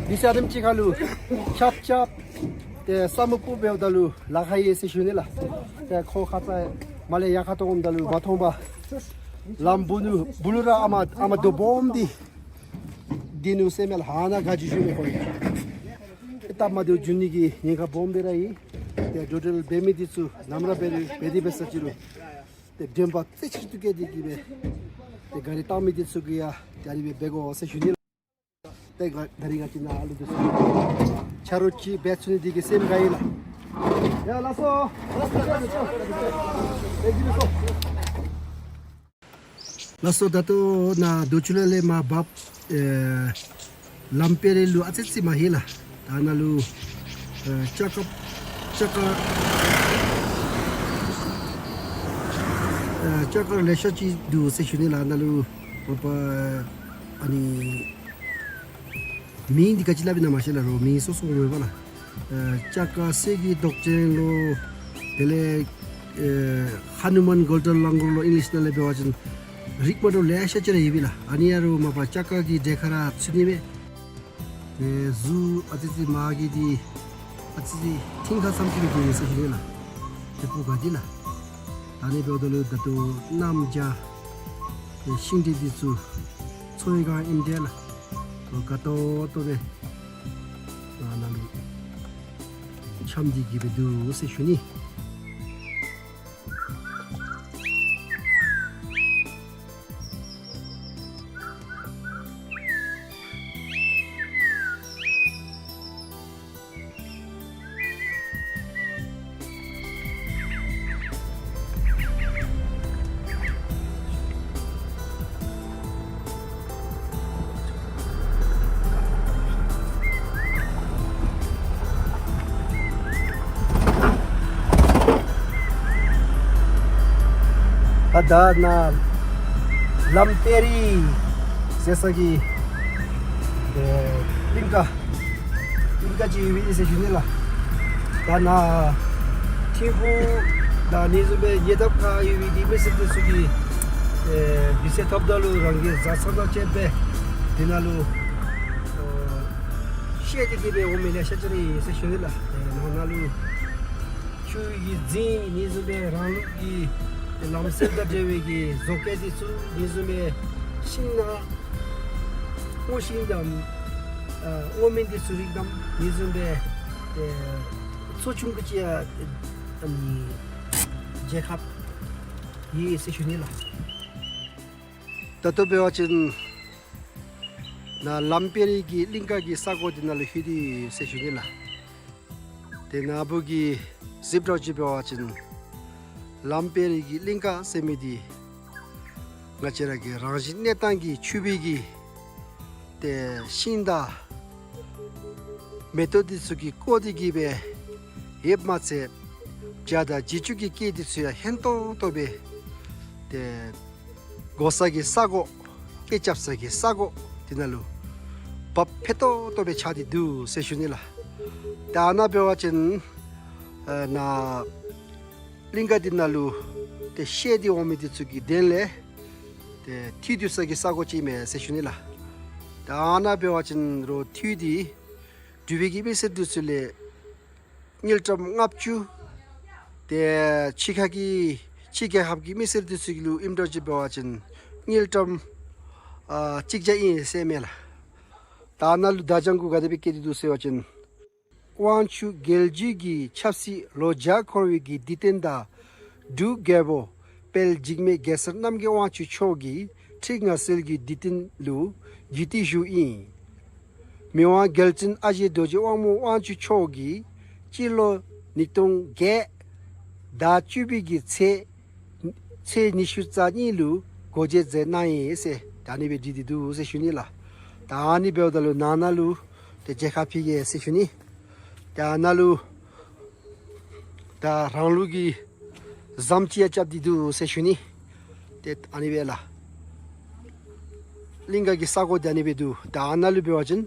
ལི་ཤ་རིམ་ཅིག་ཁ་ལུ་ཆབ་ཆབ་ཏེ་ས་སྨུག་སྤུབ་འབདཝ་ད་ལུ་ལཱ་ཁག་ཡོད་ཟེར་ཞུ་ནི་ལགས། ཏེ་ཁོ་ཁ་ཙ་མར་ལས་ཡར་ཁ་གཏོགས་འོངམ་ད་ལུ་མ་མཐོང་པར་ལམ་སྦུག་ལུ་སྦུག་ལུ་ར་ཨ་མ་ཨ་མ་རྡོ་སྦོམ་འདི་འདི་ནུག་ཟེར་མས་ལགས། ཨ་ནཱ་ག་ཅི་ཞུ་མི་ཁོ་ཡང་སྟབས་མ་བདེཝ་འབྱུང་ནི་གི་ཉེན་ཁ་སྦོམ་སྦེ་ར་ཨིན། ཏེ་འགྲོ་འགྲུལ་འབད་མི་འདི་ཚུ་ནམ་ར་འབད་རུང་འབད་དེ་འབད་ས་ཅི་རུང་ཏེ་དྲན་པ་རྩེ་གཅིག་ཏུ་བསྐྱེད་དེ་གིས་སྦེ་ཏེ་ག་རི་བཏང་མི་འདི་ཚུ་གིས་ཡང་ད་རིས་སྦེ་འབད་དགོ་ཟེར་ཞུ་ནི་ལགས། ཏེ་ག་ད་རིས་ང་བཅས་ནཱ་ཨ་ལུ་འདི་ཚུ་ཆ་རོགས་ཅིག་འབད་ཚུགས་ནི་འདི་གིས་སེམས་དགའ་ཡི་ལགས། ཡ་ལགས་སོ། ལགས་སོ། ད་ལྟོ་ནཱ་རྡོ་ཆུ་ལ་ལས་མར་འབབ་ཨེ་ལམ་དཔེ་རིས་ལུ་ཨ་ཙི་ཙི་མར་ལྷོད་ལགས། ད་ནཱ་ལུ་ཨེ་ལྕགས་ཀ་ལྕགས་ཀ་ཨེ་ལྕགས་ཀ་ལེ་ཤ་ཅིག་འདུག་ཟེར་ཞུ་ནི་ལགས། ནཱ་ལུ་མ་པ་ཨ་ནི་མིང་འདི་ག་ཅི་སླབ་ཨིན་ན་མ་ཤེས་ལགས། རོགས་མིང་སོ་སོ་འོང་མས་པ་ལགས། ཨེ་ལྕགས་ཀ་གསེར་གྱི་མདོག་ཅན་ལོ། དེ་ལས་ཨེ་ཧ་ནུ་མཱན་གོལ་ཌེན་ལང་གུར་ལོ་ཨིང་ལིཤ་ནང་ལས་འབད་བ་ཅིན་རིགས་མ་འདྲཝ་ལེ་ཤ་ཅིག་ར་ཡོད་པས་ལགས། ཨ་ནི་ཡང་རོགས་མ་པ་ལྕགས་ཀ་གི་གྲལ་ཁར་ར་ཚུད་ནི་མས། ཏེ་གཟུགས་ཨ་ཙི་ཙི་མར་གྱི་འདི་ཨ་ཙི་ཙི་མཐིང་ཁ་ཙམ་ཅིག་སྦེ་འགྱོ་ཡི་ཟེར་ཞུ་ནི་ལགས། ཏེ་སྤུ་ག་འདི་ལགས། ད་ནི་འབདཝ་ད་ལུ་ད་ལྟོ་གནམ་བྱཱར་ཏེ་ཤིང་འབྲས་འདི་ཚུ་འཚོ་བའི་སྒང་ཨིནམ་འདྲས་ལགས། ཏེ་དགའ་ཏོག་ཏོ་སྦེ་ནཱ་ལུ་འཆམ་སྟེ་གིས་སྦེ་འདུག་ཟེར་ཞུ་ནི། ད་ད་ནཱ་ལམ་དཔེ་རིས་ཟེར་ས་གི་ ཨེ་གླིང་ཀ་གླིང་ཀ་ཅིག་ཡོད་པས་ཟེར་ཞུ་ནི་ལགས། ད་ནཱ་ཐིམ་ཕུག་དང་ཨ་ནི་བཟུམ་སྦེ་ཉེ་འདབས་ཁར་ཡོད་པའི་གི་མི་སེར་འདི་ཚུ་གིས་ཨེ་དུས་ཚོད་ཐོབ་ད་ལུ་རང་གི་བཟའ་ཚང་དང་བཅས་སྦེ་འདི་ནང་ལུ་ཨེ་བཤལ་ཏེ་གི་སྦེ་འོང་མི་ལེ་ཤ་ཅིག་ར་ཡོད་ཟེར་ཞུ་ནི་ལགས། ཨེ་ནང་ན་ལུ་ཆུ་གི་རྫིང་ཨ་ནི་བཟུམ་སྦེ་རང་ལུགས་ཀྱི་ལམ་སྲོལ་དང་འབྲེལ་བའི་གི་བཟོ་བཀོད་འདི་ཚུ་ཨ་ནི་བཟུམ་སྦེ་ཤིང་ནགས་སྔོ་ཤིང་དང་ཨ་སྔོ་སྨན་འདི་ཚུ་རིགས་དང་ཨ་ནི་བཟུམ་སྦེ་ཨེ་མཚོ་ཆུང་ཀུ་ཅིག་ཡང་ཨ་ནི་མཇལ་ཁ་ཡོད་ཟེར་ཞུ་ནི་ལགས། ད་ལྟོ་འབད་བ་ཅིན་ནཱ་ལམ་དཔལ་རི་གི་གླིང་ཀ་གི་ས་གོ་འདི་ནང་ལུ་ལྷོད་དེ་ཡོད་ཟེར་ཞུ་ནི་ལགས། ཏེ་ནཱ་བུ་གིས་གཟིགསཔ་འདྲཝ་ཅིག་འབད་བ་ཅིན་ལམ་དཔལ་རི་གི་གླིང་ཀ་ཟེར་མི་འདི་ང་བཅས་ར་གི་རང་བཞིན་གནས་སྟངས་ཀྱིས་ཕྱུག་པའི་གི་ཏེ་ཤིང་དང་མེ་ཏོག་འདི་ཚུ་གིས་བསྐོར་ཏེ་གི་སྦེ་ཡོདཔ་མ་ཚད་བྱ་དང་བྱི་ཅུང་གི་སྐད་འདི་ཚུ་ཡང་སྙན་ཏོང་ཏོ་སྦེ་ཏེ་དགོ་ས་གི་ས་གོ་སྐད་རྐྱབ་ས་གི་ས་གོ་འདི་ནང་ལུ་བབས་ཕེ་ཏོག་ཏོ་སྦེ་ཆགས་ཏེ་འདུག་ཟེར་ཞུ་ནི་ལགས། ད་ཨ་ནཱ་འབད་བ་ཅིན་ཨ་ནཱ་གླིང་ཀ་འདི་ནང་ལུ་ཏེ་བཤལ་ཏེ་འོང་མི་འདི་ཚུ་གི་དོན་ལས་ཏེ་ཐུག་སྡོད་ས་གི་ས་གོ་ཅིག་ཨིན་མས་ཟེར་ཞུ་ནི་ལགས། ད་ཨ་ནཱ་འབད་བ་ཅིན་རོགས་ཐུག་སྟེ་འབྲུག་པའི་གི་མི་སེར་འདི་ཚུ་ལས་དངུལ་ཀྲམ་ལྔ་བཅུ། ཏེ་ཕྱི་ཁ་གི་ཕྱི་རྒྱལ་ཁབ་ཀྱི་མི་སེར་འདི་ཚུ་གི་ལུ་ཨིནམ་འདྲཝ་ཅིག་འབད་བ་ཅིན་དངུལ་ཀྲམ་ཨ་གཅིག་བརྒྱ་ཨིན་ཟེར་མས་ལགས། ད་ཨ་ནཱ་ལུ་བརྡ་བྱང་གུ་ག་དེ་སྦེ་བཀོད་དེ་འདུག་ཟེར་བ་ཅིན་དབང་ཕྱུག་རྒྱལ་བརྒྱུད་ཀྱི་ཆབ་སྲིད་ལོ་བརྒྱ་འཁོར་བའི་གི་དུས་སྟོན་དང་འབྲུག་རྒྱལ་པོ་དཔལ་འཇིགས་མེད་གེ་སར་རྣམ་རྒྱལ་དབང་ཕྱུག་མཆོག་གི་ཁྲི་མངའ་གསོལ་གྱི་དུས་སྟོན་ལུ་བརྒྱུད་དེ་ཞུ་ཨིན། མི་དབང་རྒྱལ་བཙུན་ཨ་ཞེ་རྡོ་རྗེ་དབང་མོ་དབང་ཕྱུག་མཆོག་གིས་སྤྱི་ལོ་ཉིས་སྟོང་བརྒྱད་ཟླ་བཅུ་པའི་གི་ཚེས་ཚེས་ཉི་ཤུ་རྩ་གཉིས་ལུ་སྒོ་འབྱེད་མཛད་གནང་ཡི་ཟེར་ད་ཨ་ནི་སྦེ་བྲིས་ཏེ་འདུག་ཟེར་ཞུ་ནི་ལགས། ད་ཨ་ནི་འབདཝ་ད་ལུ་ནང་ན་ལུ་ཏེ་མཇལ་ཁ་ཕུལ་གེ་ཟེར་ཞུ་ནི། ད་ཨ་ནཱ་ལུ་ད་རང་ལུགས་ཀྱི་ཟམ་ཅིག་ཡང་རྐྱབ་སྟེ་འདུག་ཟེར་ཞུ་ནི། ཏེ་ཨ་ནི་སྦེ་ལགས། གླིང་ཀ་གི་ས་གོ་འདི་ཨ་ནི་སྦེ་འདུག། ད་ཨ་ནཱ་ལུ་འབད་བ་ཅིན་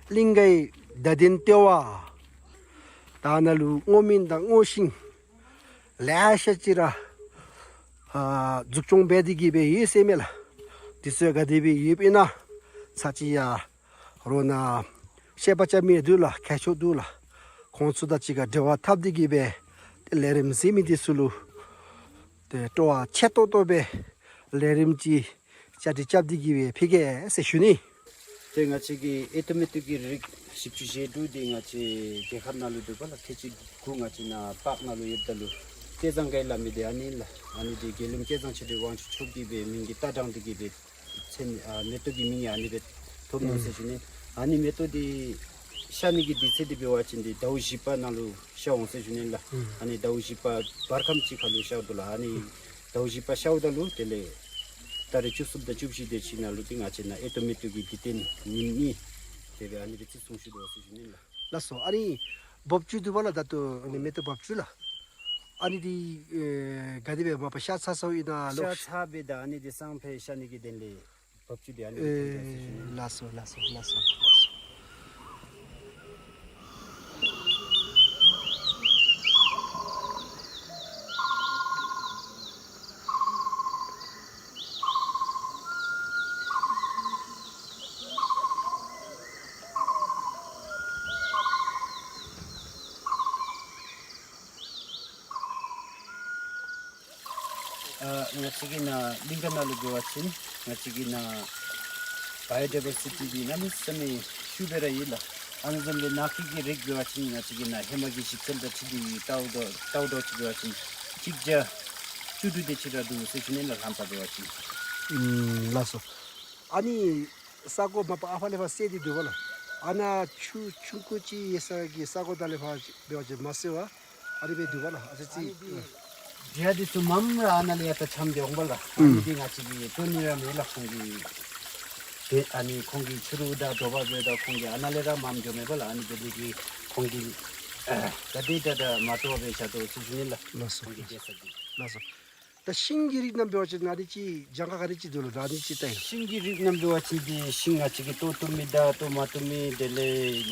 གླིང་ཀའི་བརྡ་དོན་ལྟེ་བ། ད་ཨ་ནཱ་ལུ་སྔོ་སྨན་དང་སྔོ་ཤིང་ལེ་ཤ་ཅིག་ར་ཨ་འཛུགས་སྐྱོང་འབད་དེ་གི་སྦེ་ཡོད་ཟེར་མས་ལགས། འདི་ཚུ་ག་དེ་སྦེ་ཡོདཔ་ཨིན་ན་ཚར་ཅིག་ཡ་རོགས་ནཱ་བཤད་པ་རྐྱབ་མི་འདུག་ལགས། མཁས་མཆོག་འདུག་ལགས། ཁོང་ཚུ་དང་གཅིག་ཁར་འབྲེལ་བ་འཐབ་སྟེ་གི་སྦེ་ཏེ་ལས་རིམ་གཟིགས་མི་འདི་ཚུ་ལུ་ཏེ་སྤྲོ་བ་ཆེ་ཏོག་ཏོ་སྦེ་ལས་རིམ་ཅིག་བཅའ་སྒྲིག་རྐྱབ་སྟེ་གི་སྦེ་ཕུལ་གེ་ཟེར་ཞུ་ནི། ཏེ་ང་བཅས་ཀྱི་ཨེ་ཏོ་མེ་ཏོག་གི་རིགས་བཞི་བཅུ་ཞེ་དྲུག་འདི་ང་བཅས་རྒྱལ་ཁབ་ནང་ལུ་འདུག་པ་ལགས། ཁལ་གཅིག་དགུ་ང་བཅས་ནཱ་པཱརཀ་ནང་ལུ་ཡོདཔ་ད་ལུ་སྐལ་བཟང་དགའ་ཡི་ལ་མི་འདི་ཨ་ནི་ལགས། ཨ་ནི་འདི་རྒྱལ་བློན་སྐལ་བཟང་ཆོས་སྒྲོན་དབང་ཕྱུག་མཆོག་གིས་སྦེ་མིང་གི་རྟ་དྲངས་ཏེ་གི་སྦེ་མཚན་ཨ་མེ་ཏོག་གི་མིང་ཡང་ཨ་ནི་སྦེ་ཐོབ་ནུག་ཟེར་ཞུ་ནི། ཨ་ནི་མེ་ཏོག་འདི་ཤར་ནི་གི་དུས་ཚོད་འདི་འབད་བ་ཅིན་འདི་ཟླཝ་བཞི་པ་ནང་ལུ་ཤར་འོང་ཟེར་ཞུ་ནི་ལགས། ཨ་ནི་ཟླཝ་བཞི་པ་བར་ཁམས་ཅིག་ཁར་ལུ་ཤརཝ་ད་ལུ་ཨ་ནི་ཟླཝ་བཞི་པ་ཤརཝ་ད་ལུ་དེ་ལས་ཏ་རིག་བཅུ་གསུམ་དང་བཅུ་བཞི་དེ་ཅིག་ནང་ལུ་འདི་ང་བཅས་ནཱ་ཨེ་ཏོ་མེ་ཏོག་གི་དུས་སྟོན་ཉིནམ་གཉིས་དེ་སྦེ་ཨ་ནི་སྦེ་བརྩི་སྲུང་ཞུ་དོ་ཟེར་ཞུ་ནི་ལགས། ལགས་སོ། ཨ་ནི་འབབ་ཆུ་འདུག་པ་ལགས། ད་ལྟོ་ཨ་ནི་མེ་ཏོག་འབབ་ཆུ་ལགས། ཨ་ནི་འདི་ཨེ་ག་དེ་སྦེ་མ་པ་ཤ་ཚ་སོང་ཡི་ན་ལོ། ཤ་ཚ་སྦེ་ད་ཨ་ནི་འདི་སང་ཕོད་ཤར་ནི་གི་དོན་ལས་འབབ་ཆུ་འདི་ཨ་ནི་སྦེ་ཐོན་ད་ཟེར་ཞུ་ནི། ལགས་སོ་ལགས་སོ་ལགས་སོ་ལགས་སོ། ཨ་ང་བཅས་ཀྱི་ནཱ་གླིང་ཀ་ནང་ལུ་འབད་བ་ཅིན་ང་བཅས་ཀྱི་ནཱ་བ་ཡོ་ཌའི་བར་སི་ཊི་འདི་གནམ་མེད་ས་མེད་ཤུགས་སྦེ་ར་ཡོད་ལགས། ཨ་ནི་བཟུམ་སྦེ་ནགས་ཀྱི་གི་རིགས་འབད་བ་ཅིན་ང་བཅས་ཀྱི་ནཱ་ཧེ་མ་གི་ཞིབ་འཚོལ་དང་འཁྲིལ་ཏེ་ལྟཝ་ད་ལྟཝ་ད་ཅིག་འབད་བ་ཅིན་གཅིག་བརྒྱ་བཅུ་དྲུག་དེ་ཅིག་ར་འདུག་ཟེར་ཞུ་ནི་ལགས། ལྷམ་པ་འབད་བ་ཅིན། ཨམ་ལགས་སོ། ཨ་ནི་ས་གོ་མ་པ་ཨ་ཕ་ལས་ཕར་བསལ་ཏེ་འདུག་པ་ལགས། ཨ་ནཱ་ཆུ་ཆུང་ཀུ་ཅིག་ཡོད་ས་གི་ས་གོ་དང་ལས་ཕར་འབད་བ་ཅིན་མ་བསལ་བར་ཨ་ནི་སྦེ་འདུག་པ་ལགས། ཨ་ཙི་ཙི། ཨ་ནི་འདི་འབྲས་འདི་ཚུ་མངམ་ར་ཨ་ནཱ་ལས་ཡར་ད་ཆམ་སྟེ་འོང་པ་ལགས། ཨ་ནི་འདི་ང་བཅས་ཀྱིས་སྤྲོ་ནི་ར་མེད་ལགས། ཁོང་གིས་ཏེ་ཨ་ནི་ཁོང་གིས་ཕྱི་རུ་དང་དྲོ་པ་འབདཝ་ད་ཁོང་གིས་ཨ་ནཱ་ལས་ར་མངམ་འགྱོ་མས་པ་ལགས། ཨ་ནི་འབད་ནི་གིས་ཁོང་གིས་ཨ་ག་དེ་དྲག་དྲག་མ་སྤྲོ་བར་བཞག་དོ་ཟེར་ཞུ་ནི་ལགས། ལགས་སོ། ཁོང་གི་སྐྱེས་ས་འདི། ལགས་སོ། ཤིང་གི་རིགས་རྣམས་འབད་བ་ཅིན་ཨ་ནི་ཅིག་གྱངས་ཁ་ག་དེ་ཅིག་འདུག་ལགས། ད་ཨ་ནི་ཅིག་བལྟ་ཡི། ཤིང་གི་རིགས་རྣམས་འབད་བ་ཅིན་འདི་ཤིང་ང་བཅས་ཀྱིས་བཏོག་བཏུབ་མི་དང་བཏོག་མ་བཏུབ་མི་དེ་ལས་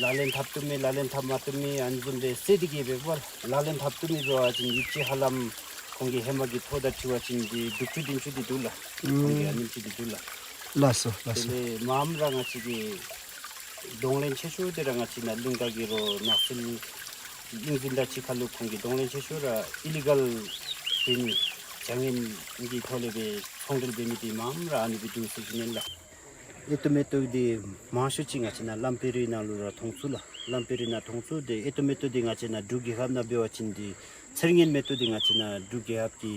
ལག་ལེན་འཐབ་བཏུབ་མི་ལག་ལེན་འཐབ་མ་བཏུབ་མི་ཨ་ནི་བཟུམ་སྦེ་བསད་དེ་གི་འབདཝ་ལགས། ལག་ལེན་འཐབ་བཏུབ་མི་འབད་བ་ཅིན་ཡིབ་ཅིག་ཧ་ལམ་ཁོང་གི་ཧེ་མ་གི་ཕོ་དང་འཁྲིལ་བ་ཅིན་འདི་དྲུག་ཅུ་བདུན་ཅུ་འདི་འདུག་ལགས། ཁོང་གི་ཨ་ནེམ་ཅིག་འདི་འདུག་ལགས། ལགས་སོ་ལགས་སོ། དེ་ལས་མངམ་ར་ང་བཅས་ཀྱི་གདོང་ལེན་ཆེ་ཤོས་དེ་ར་ང་བཅས་ནཱ་གླིང་ག་གི་རོགས་ནགས་ཚལ་གླིང་འཛིན་དང་གཅིག་ཁར་ལུ་ཁོང་གིས་གདོང་ལེན་ཆེ་ཤོས་ར་ཨི་ལི་གལ་འབད་ནི་བྱ་ངན་གྱི་ཐོག་ལས་སྦེ་ཚོང་འབྲེལ་འབད་ནི་འདི་མངམ་ར་ཨ་ནི་སྦེ་འདུག་ཟེར་ཞུ་ནི་ལགས། ཨེ་ཏོ་མེ་ཏོ་འདི་མང་ཤོས་ཅིག་ང་བཅས་ནཱ་ལམ་པེ་རི་ནང་ལུ་ར་མཐོང་ཚུགས་ལགས། ལམ་པེ་རི་ནང་མཐོང་ཚུགས། ཏེ་ཨེ་ཏོ་མེ་ཏོ་འདི་ང་བཅས་ནཱ་འབྲུག་རྒྱལ་ཁབ་ནང་འབད་བ་ཅིན་འདི་ཚེར་ངན་མེ་ཏོག་འདི་ང་བཅས་ནཱ་འབྲུག་རྒྱལ་ཁབ་ཀྱི་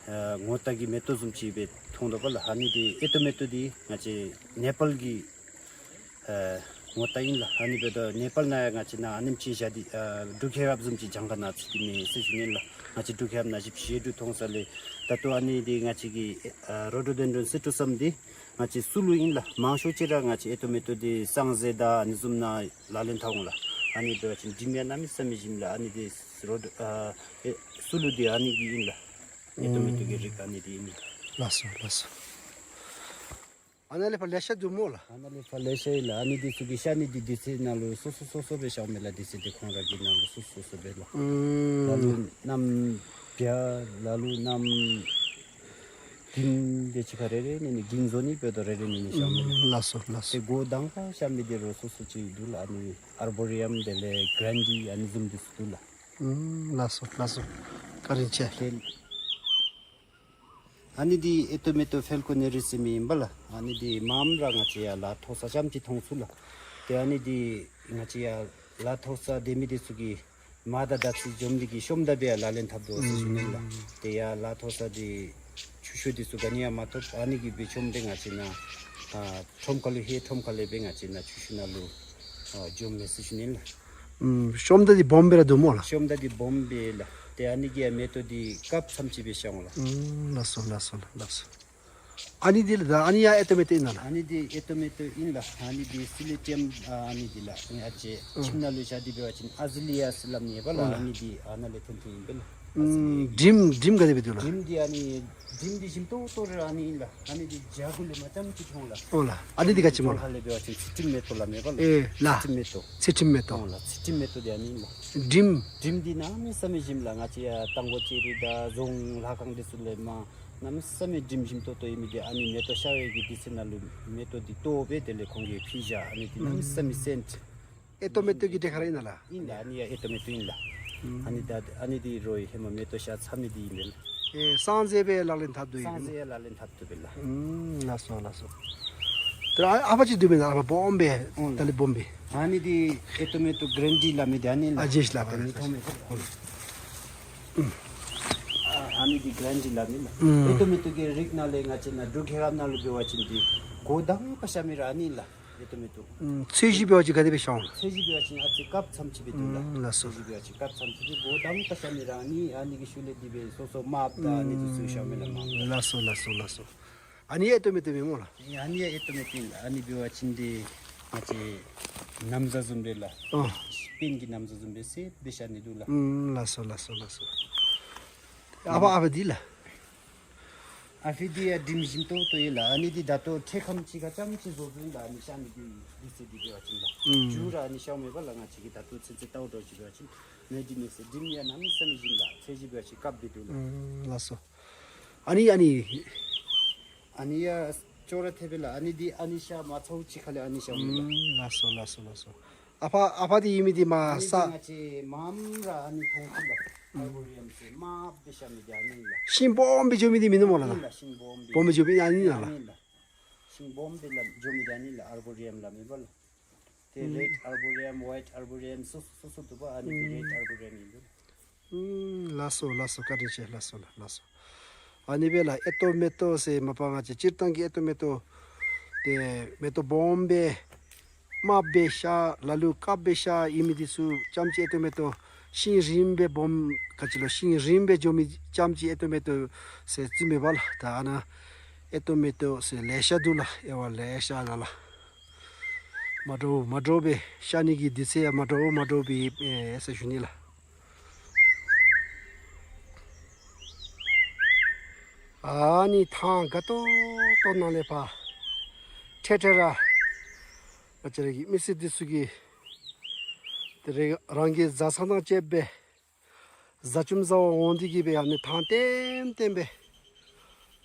ཨ་ངོ་རྟགས་ཀྱི་མེ་ཏོག་བཟུམ་ཅིག་སྦེ་མཐོང་དོ་བ་ལགས། ཨ་ནི་འདི་ཨེ་ཏོ་མེ་ཏོ་འདི་ང་བཅས་ནེ་པཱལ་གྱི་ཨ་ངོ་རྟགས་ཨིན་ལགས། ཨ་ནི་འབདཝ་ད་ནེ་པཱལ་ནང་ཡང་ང་བཅས་ནཱ་ཨ་ནེམ་ཅིག་བཞག་སྟེ་ཨ་འབྲུག་རྒྱལ་ཁབ་བཟུམ་ཅིག་གྱངས་ཁ་ནང་ཚུད་དེ་མེད་ཟེར་ཞུ་ནི་ལགས། ང་བཅས་འབྲུག་རྒྱལ་ཁབ་ནང་བཞི་བཅུ་ཞེ་དྲུག་མཐོང་ས་ལས་ད་ལྟོ་ཨ་ནི་འདི་ང་བཅས་ཀྱི་ཨ་རོ་ཌོ་ཌེན་ཌྲོན་སི་ཊོ་སམ་འདི་ང་བཅས་སུ་ལུ་ཨིན་ལགས། མང་ཤོས་ཅིག་ར་ང་བཅས་ཨེ་ཏོ་མེ་ཏོ་འདི་སངས་རྒྱས་དང་ཨ་ནི་བཟུམ་ནང་ལག་ལེན་འཐབ་འོང་ལགས། ཨ་ནི་འབད་བ་ཅིན་དྲིམ་ཡང་གནམ་མེད་ས་མེད་ཞིམ་ལགས། ཨ་ནི་འདི་རོ་ཌོ་ཨ་ཨེ་སུ་ལུ་འདི་ཨ་ནི་གི་ཨིན་ལགས། ཨེ་ཏོ་མེ་ཏོ་གི་རིགས་ཨ་ནི་འདི་ཨིན་ལགས། ལགས་སོ་ལགས་སོ། ཨ་ནཱ་ལས་ཕར་ལེ་ཤ་འདུག་སྨོ་ལགས། ཨ་ནཱ་ལས་ཕར་ལེ་ཤ་ཡོད་ལགས། ཨ་ནི་འདི་ཚུ་གི་ཤ་ནི་འདི་དུས་ཚོད་ནང་ལུ་སོ་སོ་སོ་སོ་སྦེ་བཤལཝ་མས་ལགས། དུས་ཚོད་འདི་ཁོང་ར་གི་ནང་ལུ་སོ་སོ་སོ་སྦེ་ལགས། ཨུམ། ལ་ལུ་གནམ་བྱཱར་ལ་ལུ་གནམ་དགུན་དེ་ཅིག་ཁར་རེ་རེ་ནི་ནི་དགུན་བཟོ་ནི་འབདཝ་ད་རེ་རེ་ནི་ནི་བཤལཝ་མས་ལགས། ལགས་སོ་ལགས་སོ། ཏེ་འགོ་དང་པ་བཤལ་མི་འདི་རོགས་སོ་སོ་ཅིག་འདུག་ལགས། ཨ་ནི་ཨར་བོ་རི་ཡམ་དེ་ལས་གེ་རན་ཌི་ཨ་ནི་བཟུམ་འདི་ཚུ་འདུག་ལགས། ཨུམ། ལགས་སོ་ལགས་སོ། བཀའ་དྲིན་ཆེ། ཏེ་ཨ་ནི་འདི་ཨེ་ཏོ་མེ་ཏོ་ཕཱལ་ཀོ་ནེ་རི་ཟེར་མི་ཨིན་པས་ལགས། ཨ་ནི་འདི་མངམ་ར་ང་བཅས་ཡར་ལ་མཐོ་ས་ཙམ་ཅིག་མཐོང་ཚུགས་ལགས། ཏེ་ཨ་ནི་འདི་ང་བཅས་ཡར་ལ་མཐོ་ས་སྡོད་མི་འདི་ཚུ་གིས་མར་དང་ཟླ་ཚེས་འཇོམས་ནི་གི་ཤོམ་དང་སྦེ་ཡང་ལག་ལེན་འཐབ་དོ་ཟེར་ཞུ་ནི་ལགས། ཨུམ། ཏེ་ཡར་ལ་མཐོ་ས་འདི་ཆུ་ཤུགས་འདི་ཚུ་ག་ནི་ཡང་མ་ཐོབ། ཨ་ནི་གིས་སྦེ་ཤོམ་སྦེ་ང་བཅས་ནཱ་ཨ་ཁྲོམ་ཁ་ལུ་ཧེ་ཁྲོམ་ཁ་ལས་སྦེ་ང་བཅས་ནཱ་ཆུ་ཤུགས་ནང་ལུ་ཨ་འཇོམས་མས་ཟེར་ཞུ་ནི་ལགས། ཨུམ། ཤོམ་དང་འདི་སྦོམ་སྦེ་ར་འདུག་སྨོ་ལགས། ཤོམ་དང་འདི་སྦོམ་སྦེ་ལགས། ཏེ་ཨ་ནི་གི་ཡང་མེ་ཏོག་འདི་སྐབས་ཙམ་ཅིག་སྦེ་བཤལ་འོང་ལགས། ཨུམ། ལགས་སོ་ལགས་སོ་ལགས་སོ། ཨ་ནི་འདི་ལགས་ད་ཨ་ནི་ཡང་ཨེ་ཏོ་མེ་ཏོ་ཨིན་ན་ལགས། ཨ་ནི་འདི་ཨེ་ཏོ་མེ་ཏོ་ཨིན་ལགས། ཨ་ནི་འདི་སི་ལི་ཊིམ་ཨ་ནི་འདི་ལགས། ཨ་ནི་ཨ་ཙི་ཨུམ། ཁྱིམ་ནང་ལུ་བཞག་སྟེ་འབད་བ་ཅིན་ཨ་ཛི་ལི་ཡཱ་ཟེར་སླབ་ནི་ཨིན་པས་ལགས། ཨོ་ལགས། ཨ་ནི་འདི་ཨ་ནཱ་ལས་ཐོན་ཐོནམ་ཨིན་པས་ལགས། ཨུམ། དྲིམ་དྲིམ་ག་དེ་སྦེ་འདུག་ལགས། དྲིམ་འདི་ཨ་ནི་དྲིམ་འདི་ཞིམ་ཏོག་ཏོ་ར་ཨ་ནི་ཨིན་ལགས། ཨ་ནི་འདི་བྱཱར་གུ་ལས་མར་ཙམ་ཅིག་མཐོང་ལགས། ཨོ་ལགས། ཨ་ནི་འདི་ག་ཅི་སྨོ་ལགས། ཁ་ལས་འབད་བ་ཅིན་ཚུལ་ཁྲིམས་མེ་ཏོག་སླབ་མས་པ་ལགས། ཨེ་ལགས། ཚུལ་ཁྲིམས་མེ་ཏོག། ཚུལ་ཁྲིམས་མེ་ཏོག། ཨོ་ལགས། ཚུལ་ཁྲིམས་མེ་ཏོག་འདི་ཨ་ནི་ཨིན་ལགས། དྲིམ་དྲིམ་འདི་གནམ་མེད་ས་མེད་ཞིམ་ལགས། ང་བཅས་ཡར་རྟ་མགོ་ལྕགས་རི་དང་རྫོང་ལྷ་ཁང་འདི་ཚུ་ལས་མར་གནམ་མེད་ས་མེད་དྲིམ་ཞིམ་ཏོག་ཏོ་ཨིན་མི་འདི་ཨ་ནི་མེ་ཏོག་ཤར་བའི་གི་དུས་ཚོད་ནང་ལུ་མེ་ཏོག་འདི་བཏོག་སྦེ་དེ་ལས་ཁོང་གིས་ཕུལ་བཞག། ཨ་ནི་འདི་གནམ་མེད་ས་མེད་སེནཊ། ཨེ་ཏོ་མེ་ཏོ་གི་གྲལ་ཁར་ཨིན་ན་ལགས། ཨིན་ལགས། ཨ་ནི་ཡང་ཨེ་ཏོ་མེ་ཏོ་ཨིན་ལགས། ཨ་ནི་ད་ཨ་ནི་འདི་རོགས་ཧེ་མ་མེ་ཏོག་ཤར་ཚར་མི་འདི་ཨིན་པས་ལགས། ཨེ་སངས་རྒྱས་སྦེ་ལག་ལེན་འཐབ་དོ་ཨིན། སངས་རྒྱས་ལག་ལེན་འཐབ་དོ་སྦེ་ལགས། ཨུམ། ལགས་སོ་ལགས་སོ། ད་ཨ་ཕར་ཅིག་འདུག་མེན་ན་ཨ་ཕར་སྦོམ་སྦེ། ཨོ་ལགས། ད་ལས་སྦོམ་སྦེ། ཨ་ནི་འདི་ཨེ་ཏོ་མེ་ཏོ་གེ་རན་ཌི་སླབ་མི་འདི་ཨ་ནི་ཨ་ལགས། ཇེ་ཤ་ལགས། ཨ་ནི་ཐོགས་མེད་ཐོགས། ཨ་ནི་འདི་གེ་རན་ཌི་སླབ་མི་ལགས། ཨུམ། ཨེ་ཏོ་མེ་ཏོ་གི་རིགས་ནང་ལས་ང་བཅས་ནཱ་འབྲུག་རྒྱལ་ཁབ་ནང་ལུ་འབད་བ་ཅིན་འདི་འགོ་དང་པ་ཤར་མི་ར་ཨ་ནི་ལགས། ཨེ་ཏོ་མེ་ཏོ། ཨུམ། ཚོས་གཞི་འབད་བ་ཅིན་ག་དེ་སྦེ་ཤར་འོང་། ཚོས་གཞི་འབད་བ་ཅིན་ཨ་ཙི་སྐབས་ཙམ་ཅིག་སྦེ་འདུག་ལགས། ཨུམ། ལགས་སོ། ཚོས་གཞི་འབད་བ་ཅིན་སྐབས་ཙམ་ཅིག་སྦེ་འགོ་དང་པ་ཤར་མི་ར་ཨ་ནི་ཨ་ནི་གི་ཤུལ་ལས་འདི་སྦེ་སོ་སོ་མར་དང་ཨ་ནི་འདི་ཚུ་ཤར་མི་ལགས་མར། ལགས་སོ་ལགས་སོ་ལགས་སོ། ཨ་ནི་ཨེ་ཏོ་མེ་ཏོ་མེན་སྨོ་ལགས། ཨ་ནི་ཡང་ཨེ་ཏོ་མེ་ཏོ་ཨིན་ལགས། ཨ་ནི་འབད་བ་ཅིན་འདི་ང་བཅས་ན་བཟའ་བཟུམ་སྦེ་ལགས། ཨོ། སྤུན་གྱི་ན་བཟའ་བཟུམ་སྦེ་སེ་སྦེ་ཤར་ནི་འདུག་ལགས། ཨུམ། ལགས་སོ་ལགས་སོ་ལགས་སོ། ཨ་ཕར་ཨ་ཕར་འདི་ལགས། ཨ་ཕི་འདི་ཡང་དྲིམ་ཞིམ་ཏོག་ཏོ་ཨིན་ལགས། ཨ་ནི་འདི་ད་ལྟོ་འཕྲལ་ཁམས་ཅིག་ཁར་ཙམ་ཅིག་བཟོ་བཟོཝ་ཨིན་ལགས། ཨ་ནི་ཤར་ནི་འདི་དུས་ཚོད་འདི་འབད་བ་ཅིན་ལགས། ཨུམ། མཇུག་ར་ཨ་ནི་ཤརཝ་མས་པ་ལགས། ང་བཅས་ཀྱིས་ད་ལྟོ་ཚུན་ཚོད་བལྟཝ་འདྲཝ་ཅིག་འབད་བ་ཅིན་མེ་འདི་མེད་ཟེར། དྲིམ་ཡང་གནམ་མེད་ས་མེད་ཞིམ་ལགས། ཚོས་གཞི་འབད་བ་ཅིན་སྐབས་འདི་འདུག་ལགས། ཨུམ། ལགས་སོ། ཨ་ནི་ཨ་ནི་ཨ་ནི་ཡང་ཅོག་ར་འཐདཔ་སྦེ་ལགས། ཨ་ནི་འདི་ཨ་ནི་ཤར་མ་ཚརཝ་ཅིག་ཁར་ལས་ཨ་ནི་ཤརཝ་མས་ལགས། ཨུམ། ལགས་སོ་ལགས་སོ་ལགས་སོ། ཨ་ཕར་ཨ་ཕར་འདི་ཨིན་མི་འདི་མར་ས། ཨ་ནི་འདི་ང་བཅས་མངམ་ར་ཨ་ནི་མཐོང་ཚུགས་ལགས། ཨར་བོ་རི་ཡམ་ཟེར་མར་སྦེ་ཤར་མི་འདི་ཨ་ནི་ལགས། ཤིང་སྦོམ་སྦེ་འགྱོ་མི་འདི་མེན་ན་སྨོ་ལགས། ཨིན་ལགས། ཤིང་སྦོམ་སྦེ། སྦོམ་སྦེ་འགྱོ་མི་ཨ་ནི་ཨིན་ན་ཨ་ལགས། ནི་ལགས། ཤིང་སྦོམ་སྦེ་ལགས་འགྱོ་མི་འདི་ཨ་ནི་ལགས། ཨར་བོ་རི་ཡམ་སླབ་མས་པ་ལགས། ཏེ་ཨུམ། རེཌ་ཨར་བོ་རི་ཡམ་ཝའིཊ་ཨར་བོ་རི་ཡམ་སོ་སོ་སོ་སོ་འདུག་པ། ཨ་ནི་འདི་ཨུམ། རེཌ་ཨར་བོ་རི་ཡམ་ཨིན་འདུག། ཨུམ། ལགས་སོ་ལགས་སོ། བཀའ་དྲིན་ཆེ། ལགས་སོ་ལགས་ལགས་སོ། ཨ་ནི་སྦེ་ལགས་ཨེ་ཏོ་མེ་ཏོ་ཟེར་མ་པ་ང་བཅས་སྤྱིར་བཏང་གི་ཨེ་ཏོ་མེ་ཏོ་ཏེ་མེ་ཏོག་སྦོམ་སྦེ་དམརཔོ་སྦེ་ཤར་ལ་ལུ་དཀརཔོ་སྦེ་ཤར་ཨིན་མི་འདི་ཚུ་ཙམ་ཅིག་ཨེ་ཏོ་མེ་ཏོ་ཤིང་རིངམོ་སྦེ་སྦོམ་ག་ཅི་ལོ་ཤིང་རིངམོ་སྦེ་འགྱོ་མི་ཙམ་ཅིག་ཨེ་ཏོ་མེ་ཏོ་ཟེར་བརྩི་མས་པ་ལགས། ད་ཨ་ནཱ་ཨེ་ཏོ་མེ་ཏོ་ཟེར་ལེ་ཤ་འདུག་ལགས། ཨེ་ཝ་ལེ་ཤ་ནཱ་ལགས། མ་འདྲཝ་མ་འདྲཝ་སྦེ་ཤར་ནི་གི་དུས་ཚོད་ཡང་མ་འདྲཝ་མ་འདྲཝ་སྦེ་ཨེ་ཟེར་ཞུ་ནི་ལགས། ཨ་ནི་ཐང་དགའ་ཏོག་ཏོ་ནང་ལས་ཕར་འཕྲལ་འཕྲལ་ར་ང་བཅས་ར་གི་མི་སེར་འདི་ཚུ་གིས་ཏེ་རང་རང་གི་བཟའ་ཚང་དང་བཅས་པའི་བཟའ་བཅུམ་བཟའ་བར་འོང་སྟེ་གི་སྦེ་ཨ་ནི་ཐང་ལྟེམ་ལྟེམ་སྦེ་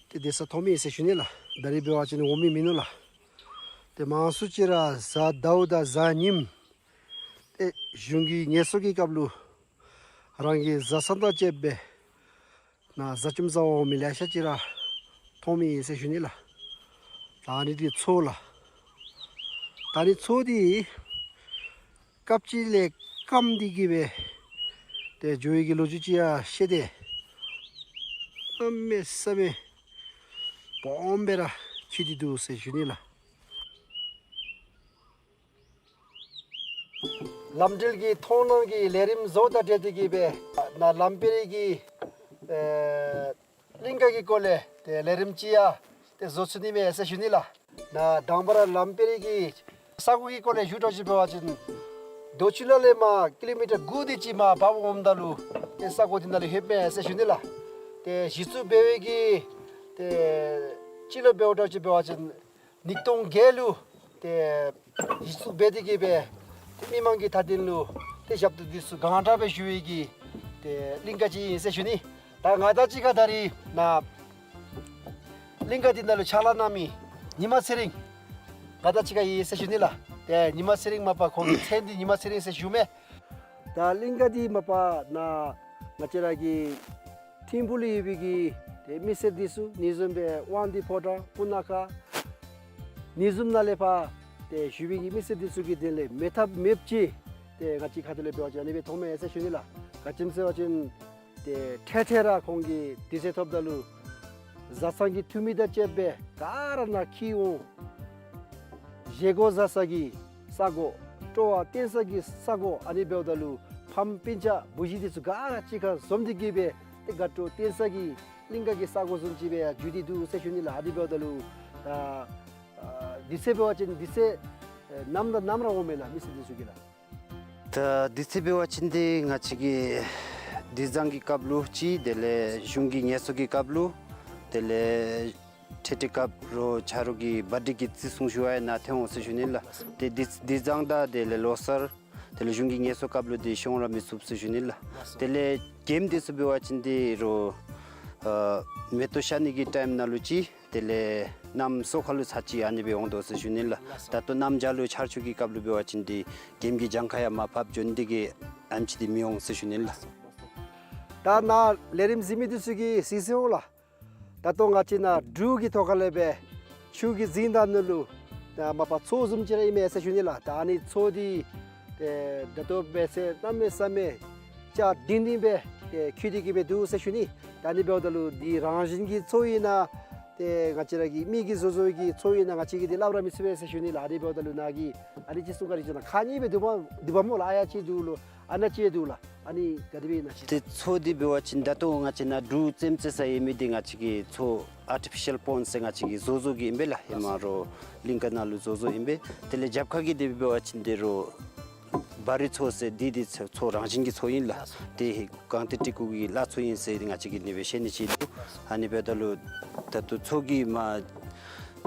ཏེ་སྡོད་ས་མཐོངམ་ཨིན་ཟེར་ཞུ་ནི་ལགས། ད་རིས་འབད་བ་ཅིན་འོང་མི་མིན་ནུག་ལགས། ཏེ་མང་སུ་ཅིག་ར་གཟའ་ཟླཝ་དང་གཟའ་ཉིམ་ཏེ་གཞུང་གི་ངལ་གསོ་གི་སྐབས་ལུ་རང་གི་བཟའ་ཚང་དང་བཅས་པའི་ནཱ་བཟའ་བཅུམ་བཟའ་བར་འོང་མི་ལེ་ཤ་ཅིག་ར་མཐོངམ་ཨིན་ཟེར་ཞུ་ནི་ལགས། ད་ཨ་ནི་འདི་མཚོ་ལགས། ད་ཨ་ནི་མཚོ་འདི་སྐབས་ཅིག་ལས་སྐམ་སྟེ་གི་སྦེ་ཏེ་འགྱོ་བའི་གི་ལོ་རྒྱུས་ཅིག་ཡང་བཤད་དེ་གནམ་མེད་ས་མེད་སྦོམ་སྦེ་ར་ཆགས་ཏེ་འདུག་ཟེར་ཞུ་ནི་ལགས། ལམ་འགྲུལ་གྱི་མཐོང་སྣང་གི་ལས་རིམ་བཟོ་དང་འབྲེལ་ཏེ་གི་སྦེ་ནཱ་ལམ་དཔེ་རིས་ཀྱི་ཨེ་གླིང་ཀ་གི་སྐོར་ལས་ཏེ་ལས་རིམ་ཅིག་ཡང་ཏེ་བཟོ་ཚུགས་ནི་མས་ཟེར་ཞུ་ནི་ལགས། ནཱ་དང་པ་ར་ལམ་དཔེ་རིས་ཀྱི་ས་གོ་གི་སྐོར་ལས་ཞུ་དོ་ཅིག་འབད་བ་ཅིན་རྡོ་ཆུ་ལ་ལས་མར་ཀི་ལོ་མི་ཊར་དགུ་དེ་ཅིག་མར་འབབ་འོངམ་ད་ལུ་ཏེ་ས་གོ་འདི་ནང་ལུ་ལྷོདཔ་མས་ཟེར་ཞུ་ནི་ལགས། ཏེ་གཞི་བཙུགས་འབད་བའི་གི་ཏེ་སྤྱི་ལོ་འབདཝ་ད་ཅིག་འབད་བ་ཅིན་ཉིས་སྟོང་བརྒྱད་ལུ་ཏེ་གཞི་བཙུགས་འབད་དེ་གི་སྦེ་ཏེ་མི་མང་གི་མཐའ་དོན་ལུ་ཏེ་ཞབས་ཏོག་འདི་ཚུ་གང་དྲག་སྦེ་ཞུ་བའི་གི་ཏེ་གླིང་ཀ་ཅིག་ཨིན་ཟེར་ཞུ་ནི། ད་ང་དང་གཅིག་ཁར་ད་རིས་ནཱ་གླིང་ཀ་འདི་ནང་ལུ་ཕྱག་ལཱ་གནང་མི་ཉི་མ་ཚེ་རིང་ང་དང་གཅིག་ཁར་ཡོད་ཟེར་ཞུ་ནི་ལགས། ཏེ་ཉི་མ་ཚེ་རིང་མ་པ་ཁོང་གི་མཚན་འདི་ཉི་མ་ཚེ་རིང་ཟེར་ཞུ་མས། ད་གླིང་ཀ་འདི་མ་པ་ནཱ་ང་བཅས་ར་གི་ཐིམ་ཕུག་ལུ་ཡོད་པའི་གི་ཏེ་མི་སེར་འདི་ཚུ་ཨ་ནི་བཟུམ་སྦེ་དབང་འདུས་ཕོ་བྲང་སྤུ་ན་ཁ་ཨ་ནི་བཟུམ་ནང་ལས་ཕར་ཏེ་བཞུགས་པའི་གི་མི་སེར་འདི་ཚུ་གི་དོན་ལས་མེད་ཐབས་མེདཔ་ཅིག་ཏེ་ང་བཅས་ཁ་ཐུག་ལས་འབད་བ་ཅིན་ཨ་ནི་སྦེ་མཐོངམ་མས་ཟེར་ཞུ་ནི་ལགས། ག་ཅི་སྨོ་ཟེར་བ་ཅིན་ཏེ་འཕྲལ་འཕྲལ་ར་ཁོང་གིས་དུས་ཚོད་ཐོབ་ད་ལུ་བཟའ་ཚང་གི་འཐུས་མི་དང་བཅས་པའི་ག་ར་ནཱ་འཁྱིད་འོང་། བཞེས་སྒོ་བཟའ་ས་གི་ས་གོ་སྤྲོ་བ་བསྟན་ས་གི་ས་གོ་ཨ་ནི་འབདཝ་ད་ལུ་ཕམ་སྤུན་ཆ་བུ་གཞི་འདི་ཚུ་ག་ར་གཅིག་ཁར་འཛོམས་ཏེ་གི་སྦེ་ཏེ་དགའ་སྤྲོ་བསྟན་ས་གི་གླིང་ཀ་གི་ས་གོ་བཟུམ་ཅིག་སྦེ་ཡང་འགྱུར་ཏེ་འདུག་ཟེར་ཞུ་ནི་ལགས། ཨ་ནི་འབདཝ་ད་ལུ་ད་ཨ་དུས་ཚོད་འབད་བ་ཅིན་དུས་ཚོད་ཨེ་ནམ་དང་ནམ་ར་འོང་མས་ལགས་མི་སེར་འདི་ཚུ་གིས་ལགས། ད་དུས་ཚོད་འབད་བ་ཅིན་ཏེ་ང་བཅས་ཀྱི་དུས་བཟང་གི་སྐབས་ལུ་ཅིག་དེ་ལས་གཞུང་གི་ངལ་གསོ་གི་སྐབས་ལུ་དེ་ལས་འཕྲལ་འཕྲལ་སྐབས་རོགས་ཆ་རོགས་ཀྱི་བར་ཌེ་གི་བརྩི་སྲུང་ཞུ་བར་ཡང་ནཱ་ཐོན་འོང་ཟེར་ཞུ་ནི་ལགས། ཏེ་དུས་དུས་བཟང་དང་དེ་ལས་ལོ་གསར་དེ་ལས་གཞུང་གི་ངལ་གསོ་སྐབས་ལུ་ཏེ་ཤོང་ར་མི་ཚུགས་ཟེར་ཞུ་ནི་ལགས། དེ་ལས་གྱེམ་འདི་ཚུ་འབད་བ་ཅིན་ཏེ་རོགས་ཨ་མེ་ཏོག་ཤར་ནི་གི་ཊའིམ་ནང་ལུ་ཅིག་དེ་ལས་གནམ་སོ་ཁ་ལུ་ཚར་ཅིག་ཨ་ནི་སྦེ་འོང་དོ་ཟེར་ཞུ་ནི་ལགས། ད་ལྟོ་གནམ་བྱཱར་ལུ་ཆར་ཆུ་གི་སྐབས་ལུ་འབད་བ་ཅིན་ཏེ་གྱེམ་གྱི་གྱངས་ཁ་ཡང་མར་ཕབ་འགྱོ་ནི་དེ་གིས་ཨ་ནེམ་ཅིག་ཏེ་མི་འོང་ཟེར་ཞུ་ནི་ལགས། ད་ནཱ་ལས་རིམ་གཟིགས་མི་འདི་ཚུ་གིས་གཟིགས་གཟིགསཔ་འོང་ལགས། ད་ལྟོ་ང་བཅས་ནཱ་འབྲུག་གི་ཐོག་ཁ་ལས་སྦེ་ཆུ་གི་རྫིང་དང་ནང་ལུ་ད་མ་པ་མཚོ་བཟུམ་ཅིག་ར་ཨིན་མས་ཟེར་ཞུ་ནི་ལགས། ད་ཨ་ནི་མཚོ་འདི་ཏེ་ད་ལྟོ་འབད་ཚེ་གནམ་མེད་ས་མེད་ལྕགས་ལྡིང་ལྡིང་སྦེ་ཏེ་འཁྱིལ་ཏེ་གི་སྦེ་འདུག་ཟེར་ཞུ་ནི། ད་ཨ་ནི་འབདཝ་ད་ལུ་འདི་རང་བཞིན་གྱི་མཚོ་ཨིན་ན་ཏེ་ང་བཅས་ར་གི་མི་གིས་བཟོ་བཟོཝ་གི་མཚོ་ཨིན་ན་ང་བཅས་ཀྱིས་འདི་སླབ་ར་མི་ཚུགས་པས་ཟེར་ཞུ་ནི་ལགས། ཨ་ནི་འབདཝ་ད་ལུ་ནཱ་གིས་ཨ་ནི་ཅིག་གསུང་ག་ར་ཅིག་ནཱ་ཁག་གཉིས་སྦེ་འདུག་པ་འདུག་པ་སྨོ་ལགས། ཨ་ཡར་ཅིག་འདུག་ལོ། ཨ་ནཱ་ཅིག་འདུག་ལགས། ཨ་ནི་ག་དེ་སྦེ་ཨིན་ན་ཅིག། ཏེ་མཚོ་འདི་འབད་བ་ཅིན་ད་ལྟོ་ང་བཅས་ནཱ་འབྲུག་རྩེདམོ་རྩེ་ས་ཡོད་མི་འདི་ང་བཅས་ཀྱིས་མཚོ་ཨར་ཊི་ཕི་ཤཱལ་པོནཌ་ཟེར་ང་བཅས་ཀྱིས་བཟོ་བཟོཝ་གི་ཨིན་པས་ལགས། ཧེ་མ་རོགས་གླིང་ཀ་ནང་ལུ་བཟོ་བཟོཝ་ཨིན་པས། དེ་ལས་རྒྱབ་ཁ་གི་འདི་འབད་བ་ཅིན་ཏེ་རོགས་བ་རི་མཚོ་ཟེར་འདི་འདི་མཚོ་རང་བཞིན་གྱི་མཚོ་ཨིན་ལགས། ཏེ་སྒང་སྟེང་སྤྲེལ་སྐུ་གི་བླ་མཚོ་ཨིན་ཟེར་ང་བཅས་ཀྱིས་ཨ་ནི་སྦེ་ཤེས་ནི་ཅིག་འདུག། ཨ་ནི་འབདཝ་ད་ལུ་ད་ལྟོ་མཚོ་གི་མར་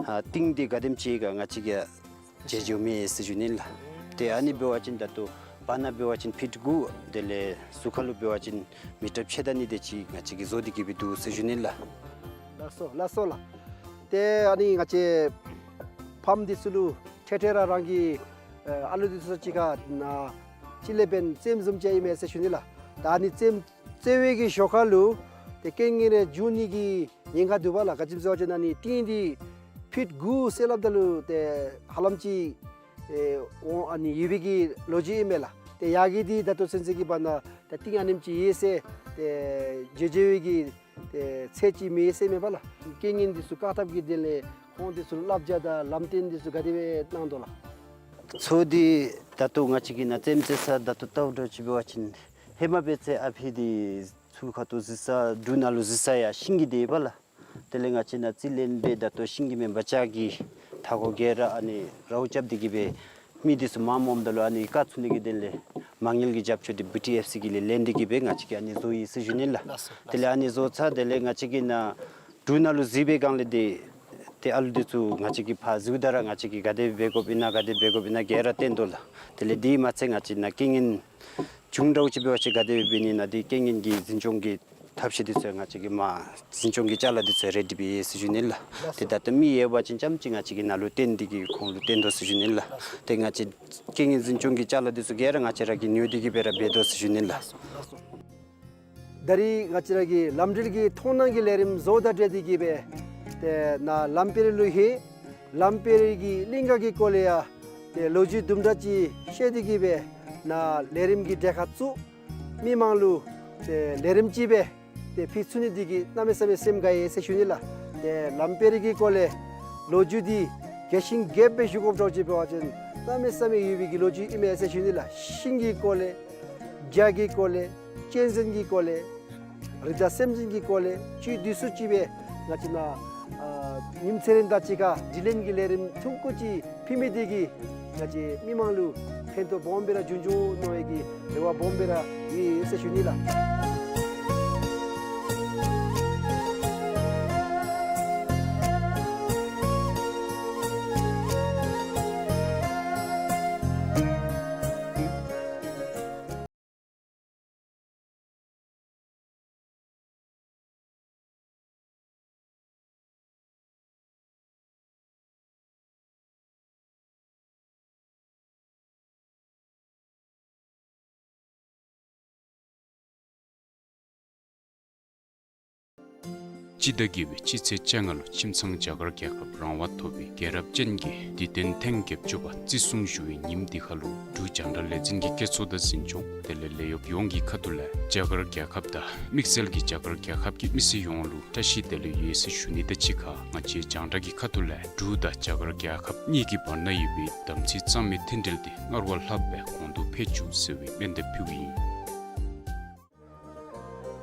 ཨ་གཏིང་འདི་ག་དེམ་ཅིག་ག་ང་བཅས་ཀྱིས་མཇལ་མཇལཝ་མེད་ཟེར་ཞུ་ནི་ལགས། ཏེ་ཨ་ནི་འབད་བ་ཅིན་ད་ལྟོ་བར་ན་འབད་བ་ཅིན་ཕིཊ་དགུ་དེ་ལས་ཟུར་ཁ་ལུ་འབད་བ་ཅིན་མི་ཊར་ཕྱེད་དང་གཉིས་དེ་ཅིག་ང་བཅས་ཀྱིས་བཟོ་སྟེ་གི་སྦེ་འདུག་ཟེར་ཞུ་ནི་ལགས། ལགས་སོ་ལགས་སོ་ལགས། ཏེ་ཨ་ནི་ང་བཅས་ཕམ་འདི་ཚུ་ལུ་འཕྲལ་འཕྲལ་ར་རང་གི་ཨ་ཨ་ལུ་འདི་ཚུ་གཅིག་ཁར་ནཱ་གཅིག་ལས་འབདན་རྩེདམོ་བཟུམ་ཅིག་ཨིན་མས་ཟེར་ཞུ་ནི་ལགས། ད་ཨ་ནི་རྩེདམོ་རྩེ་བའི་གི་ཞོར་ཁ་ལུ་ཏེ་རྐྱེན་ངན་རེ་འབྱུང་ནི་གི་ཉེན་ཁ་འདུག་པ་ལགས། ག་ཅི་སྨོ་ཟེར་བ་ཅིན་ཨ་ནི་གཏིང་འདི་ཕིཊ་དགུ་ཟེར་སླབ་ད་ལུ་ཏེ་ཧ་ལམ་ཅིག་ཨེ་འོང་ཨ་ནི་ཡོད་པའི་གི་ལོ་རྒྱུས་ཨིན་མས་ལགས། ཏེ་ཡར་གི་འདི་ད་ལྟོ་ཚུན་ཚོད་ཀྱི་བར་ན་ད་གཏིང་ཨ་ནེམ་ཅིག་ཡོད་ཟེར་ཏེ་མཇལ་མཇལ་བའི་གི་ཏེ་ཚད་ཅིག་མེད་ཟེར་མས་པ་ལགས། རྐྱེན་ངན་འདི་ཚུ་བཀག་ཐབས་ཀྱི་དོན་ལས་ཁོང་འདི་ཚུ་ལུ་བསླབ་བྱ་དང་ལམ་སྟོན་འདི་ཚུ་ག་དེ་སྦེ་གནང་དོ་ལགས། མཚོ་འདི་ད་ལྟོ་ང་བཅས་ཀྱིས་ནཱ་རྩེདམོ་རྩེ་ས་ད་ལྟོ་ལྟཝ་ད་ཅིག་འབད་བ་ཅིན་ཧེ་མ་འབད་ཚེ་ཨ་ཕི་འདི་ཚུར་ཁ་ཐུག་གཟིགས་ས་འབྲུག་ནང་ལུ་གཟིགས་ས་ཡང་ཤིང་གི་སྡེ་པ་ལགས། དེ་ལས་ང་བཅས་ནཱ་རྩིས་ལེན་སྦེ་ད་ལྟོ་ཤིང་གི་མེན་པར་ལྕགས་ཀྱི་མཐའ་སྒོ་བརྒལ་ར་ཨ་ནི་རཝ་རྐྱབ་སྟེ་གི་སྦེ་མི་འདི་ཚུ་མངམ་འོངམ་ད་ལུ་ཨ་ནི་བཀག་ཚུགས་ནི་གི་དོན་ལས་མ་དངུལ་གྱི་རྒྱབ་སྐྱོར་འདི་བི་ཊི་ཨེཕ་སི་གི་ལས་ལེན་ཏེ་གི་སྦེ་ང་བཅས་ཀྱིས་ཨ་ནི་བཟོ་ཡི་ཟེར་ཞུ་ནི་ལགས། ལགས་སོ། དེ་ལས་ཨ་ནི་བཟོ་ཚར་དེ་ལས་ང་བཅས་ཀྱིས་ནཱ་ འབྲུག་ནང་ལུ་གཟིགས་པའི་སྒང་ལས་འདི་ཏེ་ཨ་ལུ་འདི་ཚུ་ང་བཅས་ཀྱིས་ཕར་གཟིགས་ད་ར་ང་བཅས་ཀྱིས་ག་དེ་འབད་དགོཔ་ཨིན་ན་ག་དེ་འབད་དགོཔ་ཨིན་ན་ག་ར་སྟོན་དོ་ལགས། དེ་ལས་དེ་མ་ཚད་ང་བཅས་ནཱ་རྐྱེན་ངན་བྱུང་འདྲཝ་ཅིག་འབད་བ་ཅིན་ག་དེ་འབད་ནི་ཨིན་ན་འདི་རྐྱེན་ངན་གྱི་འཛིན་སྐྱོང་གི་ཐབས་ཤེས་འདི་ཚུ་ང་བཅས་ཀྱིས་མར་འཛིན་སྐྱོང་གི་ཅ་ལ་འདི་ཚུ་རེ་ཌི་སྦེ་ཡོད་ཟེར་ཞུ་ནི་ལགས། ཏེ་ད་ལྟོ་མི་ཡོད་པ་ཅིན་ཙམ་ཅིག་ང་བཅས་ཀྱིས་ནཱ་ལུ་སྟོན་ཏེ་གིས་ཁོང་ལུ་སྟོན་དོ་ཟེར་ཞུ་ནི་ལགས། ཏེ་ང་བཅས་རྐྱེན་ངན་འཛིན་སྐྱོང་གི་ཅ་ལ་འདི་ཚུ་ག་ར་ང་བཅས་ར་གིས་ཉོ་སྟེ་གིས་སྦེ་ར་འབད་དོ་ཟེར་ཞུ་ནི་ལགས། ད་རིས་ང་བཅས་ར་གི་ལམ་འགྲུལ་གྱི་མཐོང་སྣང་གི་ལས་རིམ་བཟོ་དང་འབྲེལ་ཏེ་གིས་སྦེ་ཏེ་ནཱ་ལམ་དཔལ་ལུ་ཧེ་ལམ་དཔལ་གྱི་གླིང་ག་གི་སྐོར་ལས་ཡང་ཏེ་ལོ་རྒྱུས་དུམ་གྲ་ཅིག་བཤད་དེ་གིས་སྦེ་ནཱ་ལས་རིམ་གྱི་གྲལ་ཁར་བཙུགས། མི་མང་ལུ་ཏེ་ལས་རིམ་ཅིག་སྦེ་ཏེ་ཕུལ་ཚུགས་ནི་འདི་གིས་གནམ་མེད་ས་མེད་སེམས་དགའ་ཡི་ཟེར་ཞུ་ནི་ལགས། ཏེ་ལམ་དཔལ་གྱི་སྐོར་ལས་ལོ་རྒྱུས་འདི་རྒྱས་ཤིང་རྒྱསཔ་སྦེ་ཞུ་དགོཔ་འདྲཝ་ཅིག་འབད་བ་ཅིན་གནམ་མེད་ས་མེད་ཡོད་པའི་གི་ལོ་རྒྱུས་ཨིན་མས་ཟེར་ཞུ་ནི་ལགས། ཤིང་གི་སྐོར་ལས་རྒྱ་གི་སྐོར་ལས་གཅན་གཟན་གྱི་སྐོར་ལས་རི་དྭགས་སེམས་ཅན་གྱི་སྐོར་ལས་བཅུད་བསྡུས་སུ་ཅིག་སྦེ་ང་བཅས་ནཱ་ཨ་ཉིནམ་ཚེ་རིང་དང་གཅིག་ཁར་དྲི་ལན་གྱི་ལས་རིམ་ཐུང་ཀུ་ཅིག་ཕུལ་མི་འདི་གིས་ང་བཅས་མི་མང་ལུ་ཕན་ཐོགས་སྦོམ་སྦེ་ར་འབྱུང་འགྱོ་ནི་གི་རེ་བ་སྦོམ་སྦེ་ར་ཡོད་ཟེར་ཞུ་ནི་ལགས། སྤྱི་ཟླ་བརྒྱད་པའི་སྤྱི་ཚེས་བཅོ་ལྔ་ལུ་ཁྱིམ་ཚང་རྒྱ་གར་རྒྱལ་ཁབ་རང་དབང་ཐོབ་པའི་རྒྱལ་རབས་ཅན་གྱི་དུས་སྟོན་ཐེངས་བརྒྱད་ཅུ་པ་བརྩི་སྲུང་ཞུ་བའི་ཉིནམ་འདི་ཁར་ལུ་འབྲུག་རྒྱང་བསྒྲགས་ལས་འཛིན་གྱི་སྐྱེད་ཚོགས་དང་འཛིན་སྐྱོང་དེ་ལས་ལས་གཡོགཔ་ཡོངས་ཀྱི་ཁ་ཐུག་ལས་རྒྱ་གར་རྒྱལ་ཁབ་དང་དམིགས་བསལ་གྱིས་རྒྱ་གར་རྒྱལ་ཁབ་ཀྱི་མི་སེར་ཡོངས་ལུ་བཀྲ་ཤིས་བདེ་ལེགས་ཡོད་ཟེར་ཞུ་ནི་དང་གཅིག་ཁར་ང་བཅས་རྒྱང་བསྒྲགས་ཀྱི་ཁ་ཐུག་ལས་འབྲུག་དང་རྒྱ་གར་རྒྱལ་ཁབ་གཉིས་ཀྱི་བར་ན་ཡོད་པའི་དམ་ཚིག་གཙང་མའི་མཐུན་འབྲེལ་འདི་སྔར་བ་ལྷག་སྦེ་གོང་དུ་འཕེལ་བཅུག་ཟེར་བའི་སྨོན་འདེབས་ཕུལཝ་ཨིན།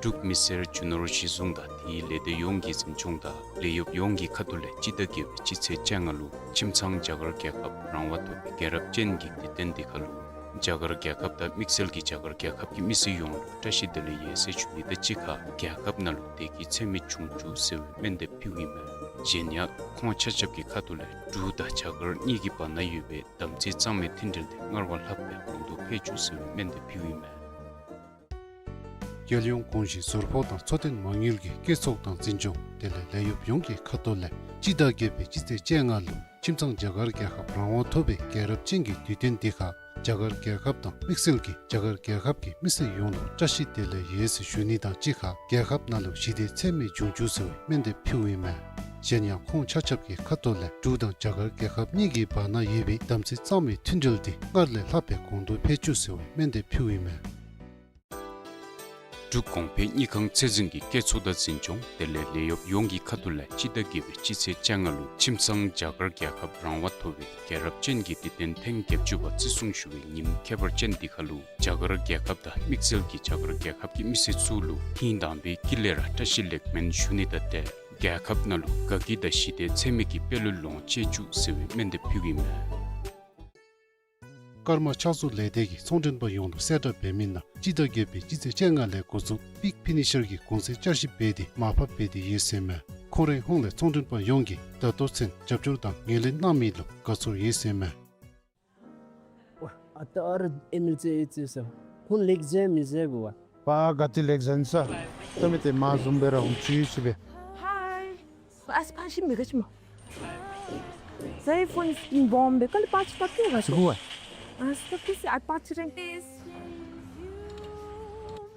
འབྲུག་མི་སེར་རྒྱུ་ནོར་གཞི་བཟུང་དང་དེའི་ལས་སྡེ་ཡོངས་ཀྱི་འཛིན་སྐྱོང་དང་ལས་གཡོགཔ་ཡོངས་ཀྱི་ཁ་ཐུག་ལས་སྤྱི་ཟླ་བརྒྱད་པའི་སྤྱི་ཚེས་བཅོ་ལྔ་ལུ་ཁྱིམ་ཚང་རྒྱ་གར་རྒྱལ་ཁབ་རང་དབང་ཐོབ་པའི་རྒྱལ་རབས་ཅན་གྱི་དུས་སྟོན་འདི་ཁར་ལུ་རྒྱ་གར་རྒྱལ་ཁབ་དང་དམིགས་བསལ་གྱིས་རྒྱ་གར་རྒྱལ་ཁབ་ཀྱི་མི་སེར་ཡོངས་ལུ་བཀྲ་ཤིས་བདེ་ལེགས་ཡོད་ཟེར་ཞུ་ནི་དང་གཅིག་ཁར་རྒྱལ་ཁབ་ནང་ལུ་བདེ་སྐྱིད་ཚད་མེད་འབྱུང་བཅུག་ཟེར་བའི་སྨོན་འདེབས་ཕུལཝ་ཨིན་མས། གཞན་ཡང་ཁོང་ཆ་ཁྱབ་ཀྱི་ཁ་ཐུག་ལས་འབྲུག་དང་རྒྱ་གར་གཉིས་ཀྱི་བར་ན་ཡོད་པའི་དམ་ཚིག་གཙང་མའི་མཐུན་འབྲེལ་འདི་སྔར་བ་ལྷག་སྦེ་གོང་དུ་འཕེལ་བཅུག་ཟེར་བའི་སྨོན་འདེབས་ཕུལཝ་ཨིན་མས། རྒྱལ་ཡོངས་གོང་ཞུས་ཟུར་ཕོགས་དང་འཚོ་རྟེན་མ་དངུལ་གྱི་སྐྱེད་ཚོགས་དང་འཛིན་སྐྱོང་དེ་ལས་ལས་གཡོགཔ་ཡོངས་ཀྱི་ཁ་ཐུག་ལས་སྤྱི་ཟླ་བརྒྱད་པའི་སྤྱི་ཚེས་བཅོ་ལྔ་ལུ་ཁྱིམ་ཚང་རྒྱ་གར་རྒྱལ་ཁབ་རང་དབང་ཐོབ་པའི་རྒྱལ་རབས་ཅན་གྱི་དུས་སྟོན་འདི་ཁར་རྒྱ་གར་རྒྱལ་ཁབ་དང་དམིགས་བསལ་གྱིས་རྒྱ་གར་རྒྱལ་ཁབ་ཀྱི་མི་སེར་ཡོངས་ལུ་བཀྲ་ཤིས་བདེ་ལེགས་ཡོད་ཟེར་ཞུ་ནི་དང་གཅིག་ཁར་རྒྱལ་ཁབ་ནང་ལུ་ཞི་བདེ་ཚད་མེད་འབྱུང་བཅུག་ཟེར་བའི་སྨོན་འདེབས་ཕུལཝ་ཨིན་མས། གཞན་ཡང་ཁོང་ཆ་ཁྱབ་ཀྱི་ཁ་ཐུག་ལས་འབྲུག་དང་རྒྱ་གར་རྒྱལ་ཁབ་གཉིས་ཀྱི་བར་ན་ཡོད་པའི་དམ་ཚིག་གཙང་མའི་མཐུན་འབྲེལ་འདི་སྔར་ལས་ལྷག་སྦེ་གོང་དུ་འཕེལ་བཅུག་ཟེར་བའི་སྨོན་འདེབས་ཕུལཝ་ཨིན་མས། འབྲུག་གོང་འཕེལ་དངུལ་ཁང་ཚད་འཛིན་གྱི་སྐྱེད་ཚོགས་དང་འཛིན་སྐྱོང་དེ་ལས་ལས་གཡོགཔ་ཡོངས་ཀྱི་ཁ་ཐུག་ལས་སྤྱི་ཟླ་བརྒྱད་པའི་སྤྱི་ཚེས་བཅོ་ལྔ་ལུ་ཁྱིམ་ཚང་རྒྱ་གར་རྒྱལ་ཁབ་རང་དབང་ཐོབ་པའི་རྒྱལ་རབས་ཅན་གྱི་དུས་སྟོན་ཐེངས་བརྒྱད་ཅུ་པ་བརྩི་སྲུང་ཞུ་བའི་ཉིནམ་ཁྱད་པར་ཅན་འདི་ཁར་ལུ་རྒྱ་གར་རྒྱལ་ཁབ་དང་དམིགས་བསལ་གྱིས་རྒྱ་གར་རྒྱལ་ཁབ་ཀྱི་མི་སེར་ཚུ་ལུ་ཧིང་དྭངས་པའི་དཀྱིལ་ལས་ར་བཀྲ་ཤིས་ལེགས་སྨོན་ཞུ་ནི་དང་འབྲེལ་རྒྱལ་ཁབ་ནང་ལུ་དགའ་སྐྱིད་དང་ཞི་བདེ་ཚད་མེད་ཀྱི་དཔལ་ལུ་ལོངས་སྤྱོད་བཅུག་ཟེར་བའི་སྨོན་འདེབས་ཕུལཝ་ཨིན་མས། ཀརྨ་ཕྱག་བཟོ་ལས་སྡེ་གིས་ཚོང་མགྲོན་པ་ཡོངས་ལུ་གསལ་བསྒྲགས་འབད་མི་ནང་སྤྱི་ཟླ་བརྒྱད་པའི་སྤྱི་ཚེས་བཅོ་ལྔ་ལས་འགོ་བཙུགས་པིག་ཕི་ནི་ཤར་གྱི་གུང་སེང་བསྐྱར་ཞིབ་འབད་དེ་མར་ཕབ་འབད་དེ་ཡོད་ཟེར་མས། ཁོང་རའི་ཧོངས་ལས་ཚོང་མགྲོན་པ་ཡོངས་ཀྱིས་ད་ལྟོ་ཚུན་རྒྱབ་སྐྱོར་དང་ངོས་ལེན་གནང་མི་ལུ་དགའ་ཚོར་ཡོད་ཟེར་མས། ཨ་ད་ཨ་ར་ཨེམ་ཨེལ་ཚེ་ཨེ་ཚེ་ས་ཁོང་ལེགས་མཇལ་མི་མཇལ་གོ་བ། པ་ག་ཏེ་ལེགས་མཇལ་ས། ད་མི་ཏེ་མ་བཟུམ་སྦེ་ར་འོང་ཅི་ཅི་སྦེ། ཧའི། ཨ་སི་ཕ་ཤི་མི་ག་ཅི་མ། ཟའི་ཕོན་སི་ཀིན་བོམ་སྦེ་ག་ལས་པ་ཅི་ཏ་ཀྱུ་ག་ཅི་གོ་བ། ཨ་སི་ཏ་ཀྱུ་སི་ཨ་པ་ཅི་རེང་ཏེས།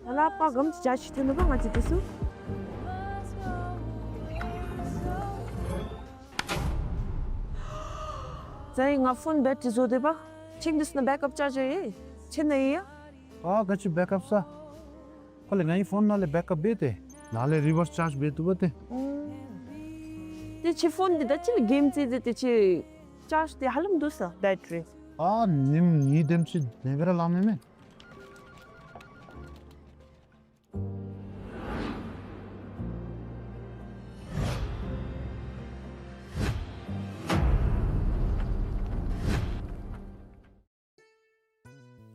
ཨ་ལ་པ་གམ་ཅི་ཅ་ཤི་ཐོན་ནུག་པ་ང་བཅས་དེ་ཚུ། ཟའི་ང་ཕོན་བེ་ཊི་རི་བཟོ་དེ་པ། ཆིང་དུས་ན་བེཀ་ཨཔ་ཅར་ཇར་ཡེ་ཆེ་ན་ཡེ་ཡ། ཨ་ག་ཅི་བེཀ་ཨཔ་ས། ཁོ་ལས་ངའི་ཕོན་ནང་ལས་བེཀ་ཨཔ་འབད་དེ་ནང་ལས་རི་བརས་ཅརཇ་འབད་བཏུབ་པ་ཏེ། ཏེ་ཁྱོད་ཕོན་འདི་ད་ཅི་ལས་གེམ་རྩེད་དེ་ཏེ་ཁྱོད་ཅརཇ་འདི་ཧ་ལམ་འདུག་ས་བེ་ཊི་རི། ཨ་ཉིནམ་གཉིས་དེམ་ཅིག་ལེན་སྦེ་ར་ལང་མི་མེན།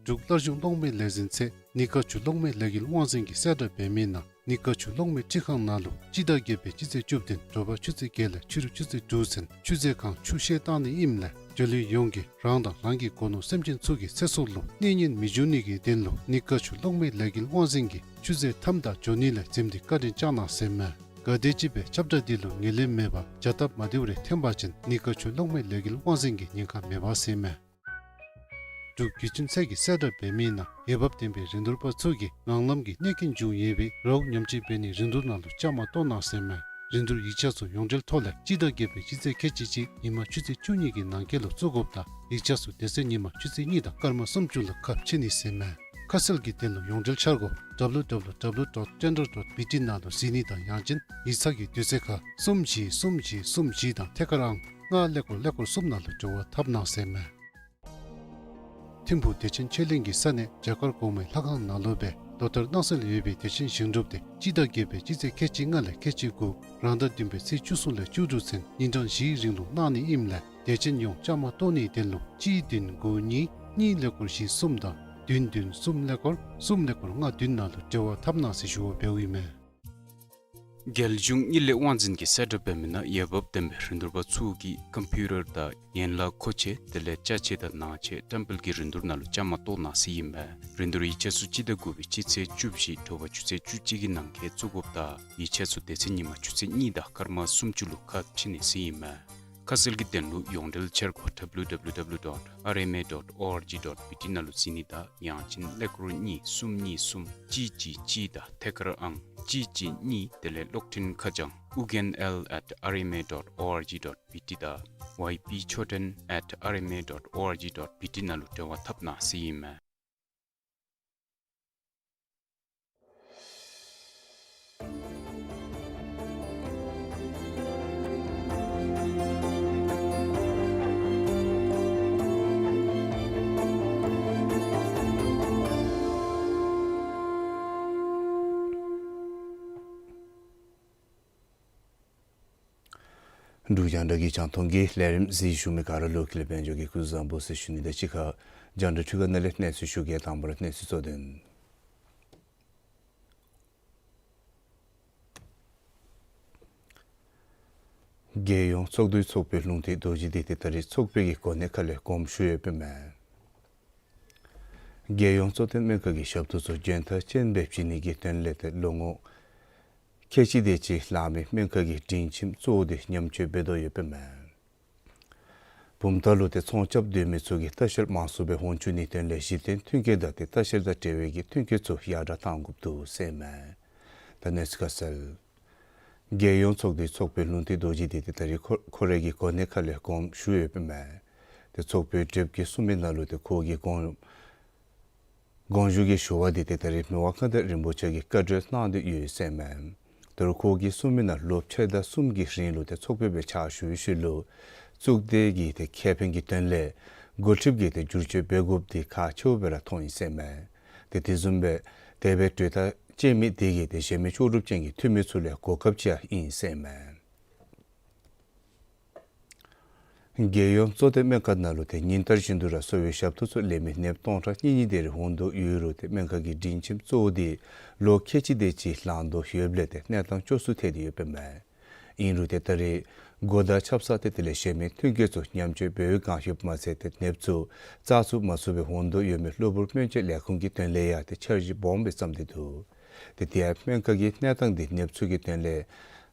འབྲུག་སླར་གསོ་གློག་མེ་ལས་འཛིན་ཚད་ནི་ཀ་ཅུ་གློག་མེ་ལས་འགུལ་དབང་འཛིན་གྱིས་གསལ་བསྒྲགས་འབད་མི་ནང་ ནི་དཀར་ཆུ་གློག་མེ་འཕྲུལ་ཁང་ནང་ལུ་སྤྱི་ཟླ་བརྒྱད་པའི་སྤྱི་ཚེས་བཅུ་བདུན་དྲོ་པ་ཆུ་ཚོད་བརྒྱད་ལས་ཕྱི་རུ་ཆུ་ཚོད་དྲུག་ཚུན་ཆུ་མཛོད་ཁང་ཆུ་བཤལ་བཏང་ནི་ཨིནམ་ལས་འབྱོན་ལེན་ཡོངས་ཀྱིས་རང་དང་རང་གི་སྒོ་ནོར་སེམས་ཅན་ཚུ་གི་ཚེ་སྲོག་ལུ་གནོད་ཉེན་མི་འབྱུང་ནི་གི་དོན་ལུ་ནི་དཀར་ཆུ་གློག་མེ་ལས་འགུལ་དབང་འཛིན་གྱིས་ཆུ་མཛོད་མཐའམ་བདའ་འགྱོ་ནི་ལས་འཛེམ་སྟེ་བཀའ་དྲིན་བསྐྱང་གནང་ཟེར་མས། ག་དེམ་ཅིག་སྦེ་ཁྱབ་བསྒྲགས་འདི་ལུ་ངོས་ལེན་མེད་པར་བྱ་སྟབས་མ་བདེཝ་རེ་ཐོན་པ་ཅིན་ནི་དཀར་ཆུ་གློག་མེ་ལས་འགུལ་དབང་འཛིན་གྱི་ཉེན་ཁ་མེད་པ་ཟེར་མས། འབྲུག་བརྒྱུད་འཕྲིན་ཚད་ཀྱིས་གསལ་བསྒྲགས་འབད་མི་ནང་འོས་འབབ་ལྡན་པའི་རིན་བསྡུར་པ་ཚུ་གིས་ངང་ལམ་གྱི་གནོད་རྐྱེན་འབྱུང་ཡོད་པའི་རཝ་ཉམས་བཅོས་འབད་ནིའི་རིན་བསྡུར་ནང་ལུ་བཅའ་མར་གཏོགས་གནང་ཟེར་མས། རིན་བསྡུར་ཡིག་ཆ་ཚུ་ཡོངས་འབྲེལ་ཐོག་ལས་སྤྱི་ཟླ་བརྒྱད་པའི་སྤྱི་ཚེས་ཁལ་གཅིག་གཅིག་ཉིན་མ་ཆུ་ཚོད་བཅུ་གཉིས་ཀྱི་ནང་འཁོད་ལུ་བཙུགས་དགོཔ་དང་ཡིག་ཆ་ཚུ་དེ་ཚེ་ཉིན་མ་ཆུ་ཚོད་གཉིས་དང་སྐར་མ་སུམ་ཅུ་ལུ་ཁ་ཕྱེ་ནི་ཟེར་མས། ཁ་གསལ་གྱི་དོན་ལུ་ཡོངས་འབྲེལ་འཆར་སྒོ་W W W dot tender dot B T ནང་ལུ་གཟིགས་ནི་དང་ཡང་ཅིན་ཡིག་ཚང་གི་དུས་ཚོད་ཁར་གསུམ་བཞི་གསུམ་བཞི་གསུམ་བཞི་དང་ཐད་ཀར་ཨང་ལྔ་ཀླད་ཀོར་ཀླད་ཀོར་གསུམ་ནང་ལུ་འབྲེལ་བ་འཐབ་གནང་ཟེར་མས། ཐིམ་ཕུག་བདེ་ཆེན་ཆོས་གླིང་གི་ས་གནས་བྱ་དཀར་གོང་མའི་ལྷ་ཁང་ནང་ལུ་སྦེ་ལོ་ལྟར་གནང་སྲོལ་ཡོད་པའི་བདེ་ཆེན་ཞིང་སྒྲུབ་འདི་སྤྱི་ཟླ་བརྒྱད་པའི་སྤྱི་ཚེས་ཁལ་གཅིག་ལྔ་ལས་ཁལ་གཅིག་དགུ་རང་ཟླ་བདུན་པའི་ཚེས་བཅུ་གསུམ་ལས་བཅུ་དྲུག་ཚུན་ཉིན་གྲངས་བཞིའི་རིང་ལུ་གནང་ནི་ཨིནམ་ལས་དད་ཅན་ཡོངས་བཅའ་མར་གཏོགས་ནིའི་དོན་ལུ་གཅིག་བདུན་དགུ་གཉིས་གཉིས་ཀླད་ཀོར་བཞི་གསུམ་དང་བདུན་བདུན་གསུམ་ཀླད་ཀོར་གསུམ་ཀླད་ཀོར་ལྔ་བདུན་ནང་ལུ་འབྲེལ་བ་འཐབ་གནང་ཟེར་ཞུ་བ་འབདཝ་ཨིན་མས། རྒྱལ་གཞུང་དངུལ་ལས་དབང་འཛིན་གྱིས་གསལ་བསྒྲགས་འབད་མི་ནང་འོས་འབབ་ལྡན་པའི་རིན་བསྡུར་པ་ཚུ་གིས་ཀམ་པིའུ་ཊར་དང་ཡན་ལག་མཁོ་ཆས་དེ་ལས་ཅ་ཆས་དང་ནང་ཆས་བཀྲམ་སྤེལ་གྱི་རིན་བསྡུར་ནང་ལུ་བཅའ་མར་གཏོགས་གནང་ཟེར་ཨིན་མས། རིན་བསྡུར་ཡིག་ཆ་ཚུ་སྤྱི་ཟླ་དགུ་པའི་སྤྱི་ཚེས་བཅུ་བཞི་དྲོ་པ་ཆུ་ཚོད་བཅུ་གཅིག་གི་ནང་འཁོད་བཙུགས་དགོཔ་དང་ཡིག་ཆ་ཚུ་དེ་ཚེ་ཉིན་མ་ཆུ་ཚོད་གཉིས་དང་སྐར་མ་སུམ་ཅུ་ལུ་ཁ་ཕྱེ་ནི་ཟེར་ཨིན་མས། ཁ་གསལ་གྱི་དོན་ལུ་ཡོངས་འབྲེལ་འཆར་སྒོ་W W W dot R M A dot org dot B T ནང་ལུ་གཟིགས་ནི་དང་ཡང་ཅིན་ཀླད་ཀོར་གཉིས་གསུམ་གཉིས་གསུམ་གཅིག་གཅིག་གཅིག་དང་ཐད་ཀར་ཨང་གཅིག་གཅིག་གཉིས་དེ་ལས་གློག་འཕྲིན་ཁ་བྱང་ཨུ་རྒྱན་L at R M A dot org dot B T དང་Y P Choten at R M A dot org dot B T ནང་ལུ་འབྲེལ་བ་འཐབ་གནང་ཟེར་ཨིན་མས། འབྲུག་རྒྱང་བསྒྲགས་ཀྱི་རྒྱང་མཐོང་གི་ལས་རིམ་གཟིགས་བཞུགས་མི་ག་ར་ལུ་ཀུན་ལེགས་དཔལ་འབྱོར་གྱིས་སྐུ་གཟུགས་བཟང་པོ་ཟེར་ཞུ་ནི་དང་གཅིག་ཁར་རྒྱང་བསྒྲགས་འཕྲུལ་ཁང་ནང་ལས་གནས་ཚུལ་ཞུ་གེ། དང་པ་ར་གནས་ཚུལ་གཙོ་དོན། རྒྱལ་ཡོངས་ཚོགས་འདུའི་ཚོགས་དཔོན་ལུང་བསྟན་རྡོ་རྗེ་འདི་ཏེ་ད་རེས་ཚོགས་པའི་གི་གོ་གནས་ཁ་ལས་དགོངསམ་ཞུ་ཡོདཔ་ཨིན་མས། རྒྱལ་ཡོངས་གཙོ་བསྟེན་སྨན་ཁང་གི་ཞབས་ཏོག་ཚུ་འཇོན་ཐང་ཅན་སྦེ་བྱིན་ནི་གི་དོན་ལས་ཏེ་ལོ་ངོ་ཁལ་གཅིག་དེ་ཅིག་ལང་མི་སྨན་ཁང་གི་སྒྲིང་ཁྱིམ་གཙོ་བོ་འདི་ཉམས་བཅོས་འབད་དོ་ཡོདཔ་ཨིན་མས། བུམ་ཐང་ལུ་ཏེ་ཚོང་རྐྱབ་སྡོད་མི་ཚུ་གིས་ལྟ་བཤལ་མང་སུ་སྦེ་འོང་བཅུག་ནིའི་དོན་ལས་གཞི་རྟེན་མཐུན་རྐྱེན་དང་ཏེ་ལྟ་བཤལ་དང་འབྲེལ་བའི་གི་མཐུན་རྐྱེན་ཚུ་ཡར་དྲག་གཏང་དགོཔ་འདུག་ཟེར་ཨིན་མས། ད་གནས་ཚུལ་ཁ་གསལ། རྒྱལ་ཡོངས་ཚོགས་འདུའི་ཚོགས་དཔོན་ལུང་བསྟན་རྡོ་རྗེ་འདི་ཏེ་ད་རེས་ཁོ་ཁོ་རའི་གི་གོ་གནས་ཁ་ལས་དགོངསམ་ཞུ་ཡོདཔ་ཨིན་མས། ཏེ་ཚོགས་དཔོན་བགྲེསཔ་གིས་གསུངས་མི་ནང་ལུ་ཏེ་ཁོ་གིས་དགོངས་དགོངས་ཞུ་གི་ཞུ་བ་འདི་ཏེ་ད་རེས་མི་དབང་མངའ་བདག་རིན་པོ་ཆེ་གིས་བཀའ་འཁྲོལ་གནང་སྟེ་ཡོད་ཟེར་ཨིན་མས། ད་རུང་ཁོ་གིས་གསུངས་མི་ནང་ལོ་ཕྱེད་དང་གསུམ་གྱི་རིང་ལུ་ཏེ་ཚོགས་དཔོན་སྦེ་ཕྱག་ཞུ་བའི་ཤུལ་ལུ་གཙུག་སྡེ་གི་ཏེ་ཁེ་ཕན་གྱི་དོན་ལས་འགོ་ཁྲིདཔ་གི་ཏེ་བསྒྱུར་བཅོས་འབད་དགོཔ་འདི་ཁག་ཆེཝ་སྦེ་ར་མཐོང་ཡི་ཟེར་ཨིན་མས། ཏེ་དེ་བཟུམ་སྦེ་དེ་སྦེ་གྲོས་ཐག་བཅད་མི་འདི་གིས་ཏེ་གཞན་མི་ལྕོགས་གྲུབ་ཅན་གྱི་འཐུས་མི་ཚུ་ལས་གོ་སྐབས་ཅིག་ཡང་ཨིན་ཟེར་ཨིན་མས། རྒྱལ་ཡོངས་གཙོ་བསྟེན་སྨན་ཁང་ནང་ལུ་ཏེ་ཉིན་ལྟར་བཞིན་དུ་ར་གསོ་བའི་ཞབས་ཏོག་ཚུ་ལེན་མི་ནདཔ་སྟོང་ཕྲག་གཉིས་གཉིས་དེ་རེ་འོང་དོ་ཡོད་རུང་ཏེ་སྨན་ཁང་གི་སྒྲིང་ཁྱིམ་གཙོ་བོ་འདི་ལོ་ཁལ་གཅིག་དེ་ཅིག་ལང་དོ་ཡོདཔ་ལས་ཏེ་གནས་སྟངས་སྐྱོ་སུ་ཐལ་ཏེ་ཡོདཔ་ཨིན་མས། ཨིན་རུང་ཏེ་ད་རེས་སྒོ་དང་ཆབ་གསང་ཏེ་དེ་ལས་གཞན་མི་མཐུན་རྐྱེན་ཚུ་ཉམས་བཅོས་འབད་བའི་བསྒང་ཡོདཔ་མ་ཚད་ཏེ་ནདཔ་ཚུ་རྩ་ཚུགས་མ་ཚུགས་སྦེ་འོང་དོ་ཡོད་མི་གློ་བུར་སྨན་བཅོས་ལས་ཁུངས་ཀྱི་དོན་ལས་ཡང་ཏེ་འཆར་གཞི་སྦོམ་སྦེ་བརྩམས་ཏེ་འདུག། ཏེ་དེ་ཡང་སྨན་ཁང་གི་གནས་སྟངས་འདི་ནདཔ་ཚུ་གི་དོན་ལས་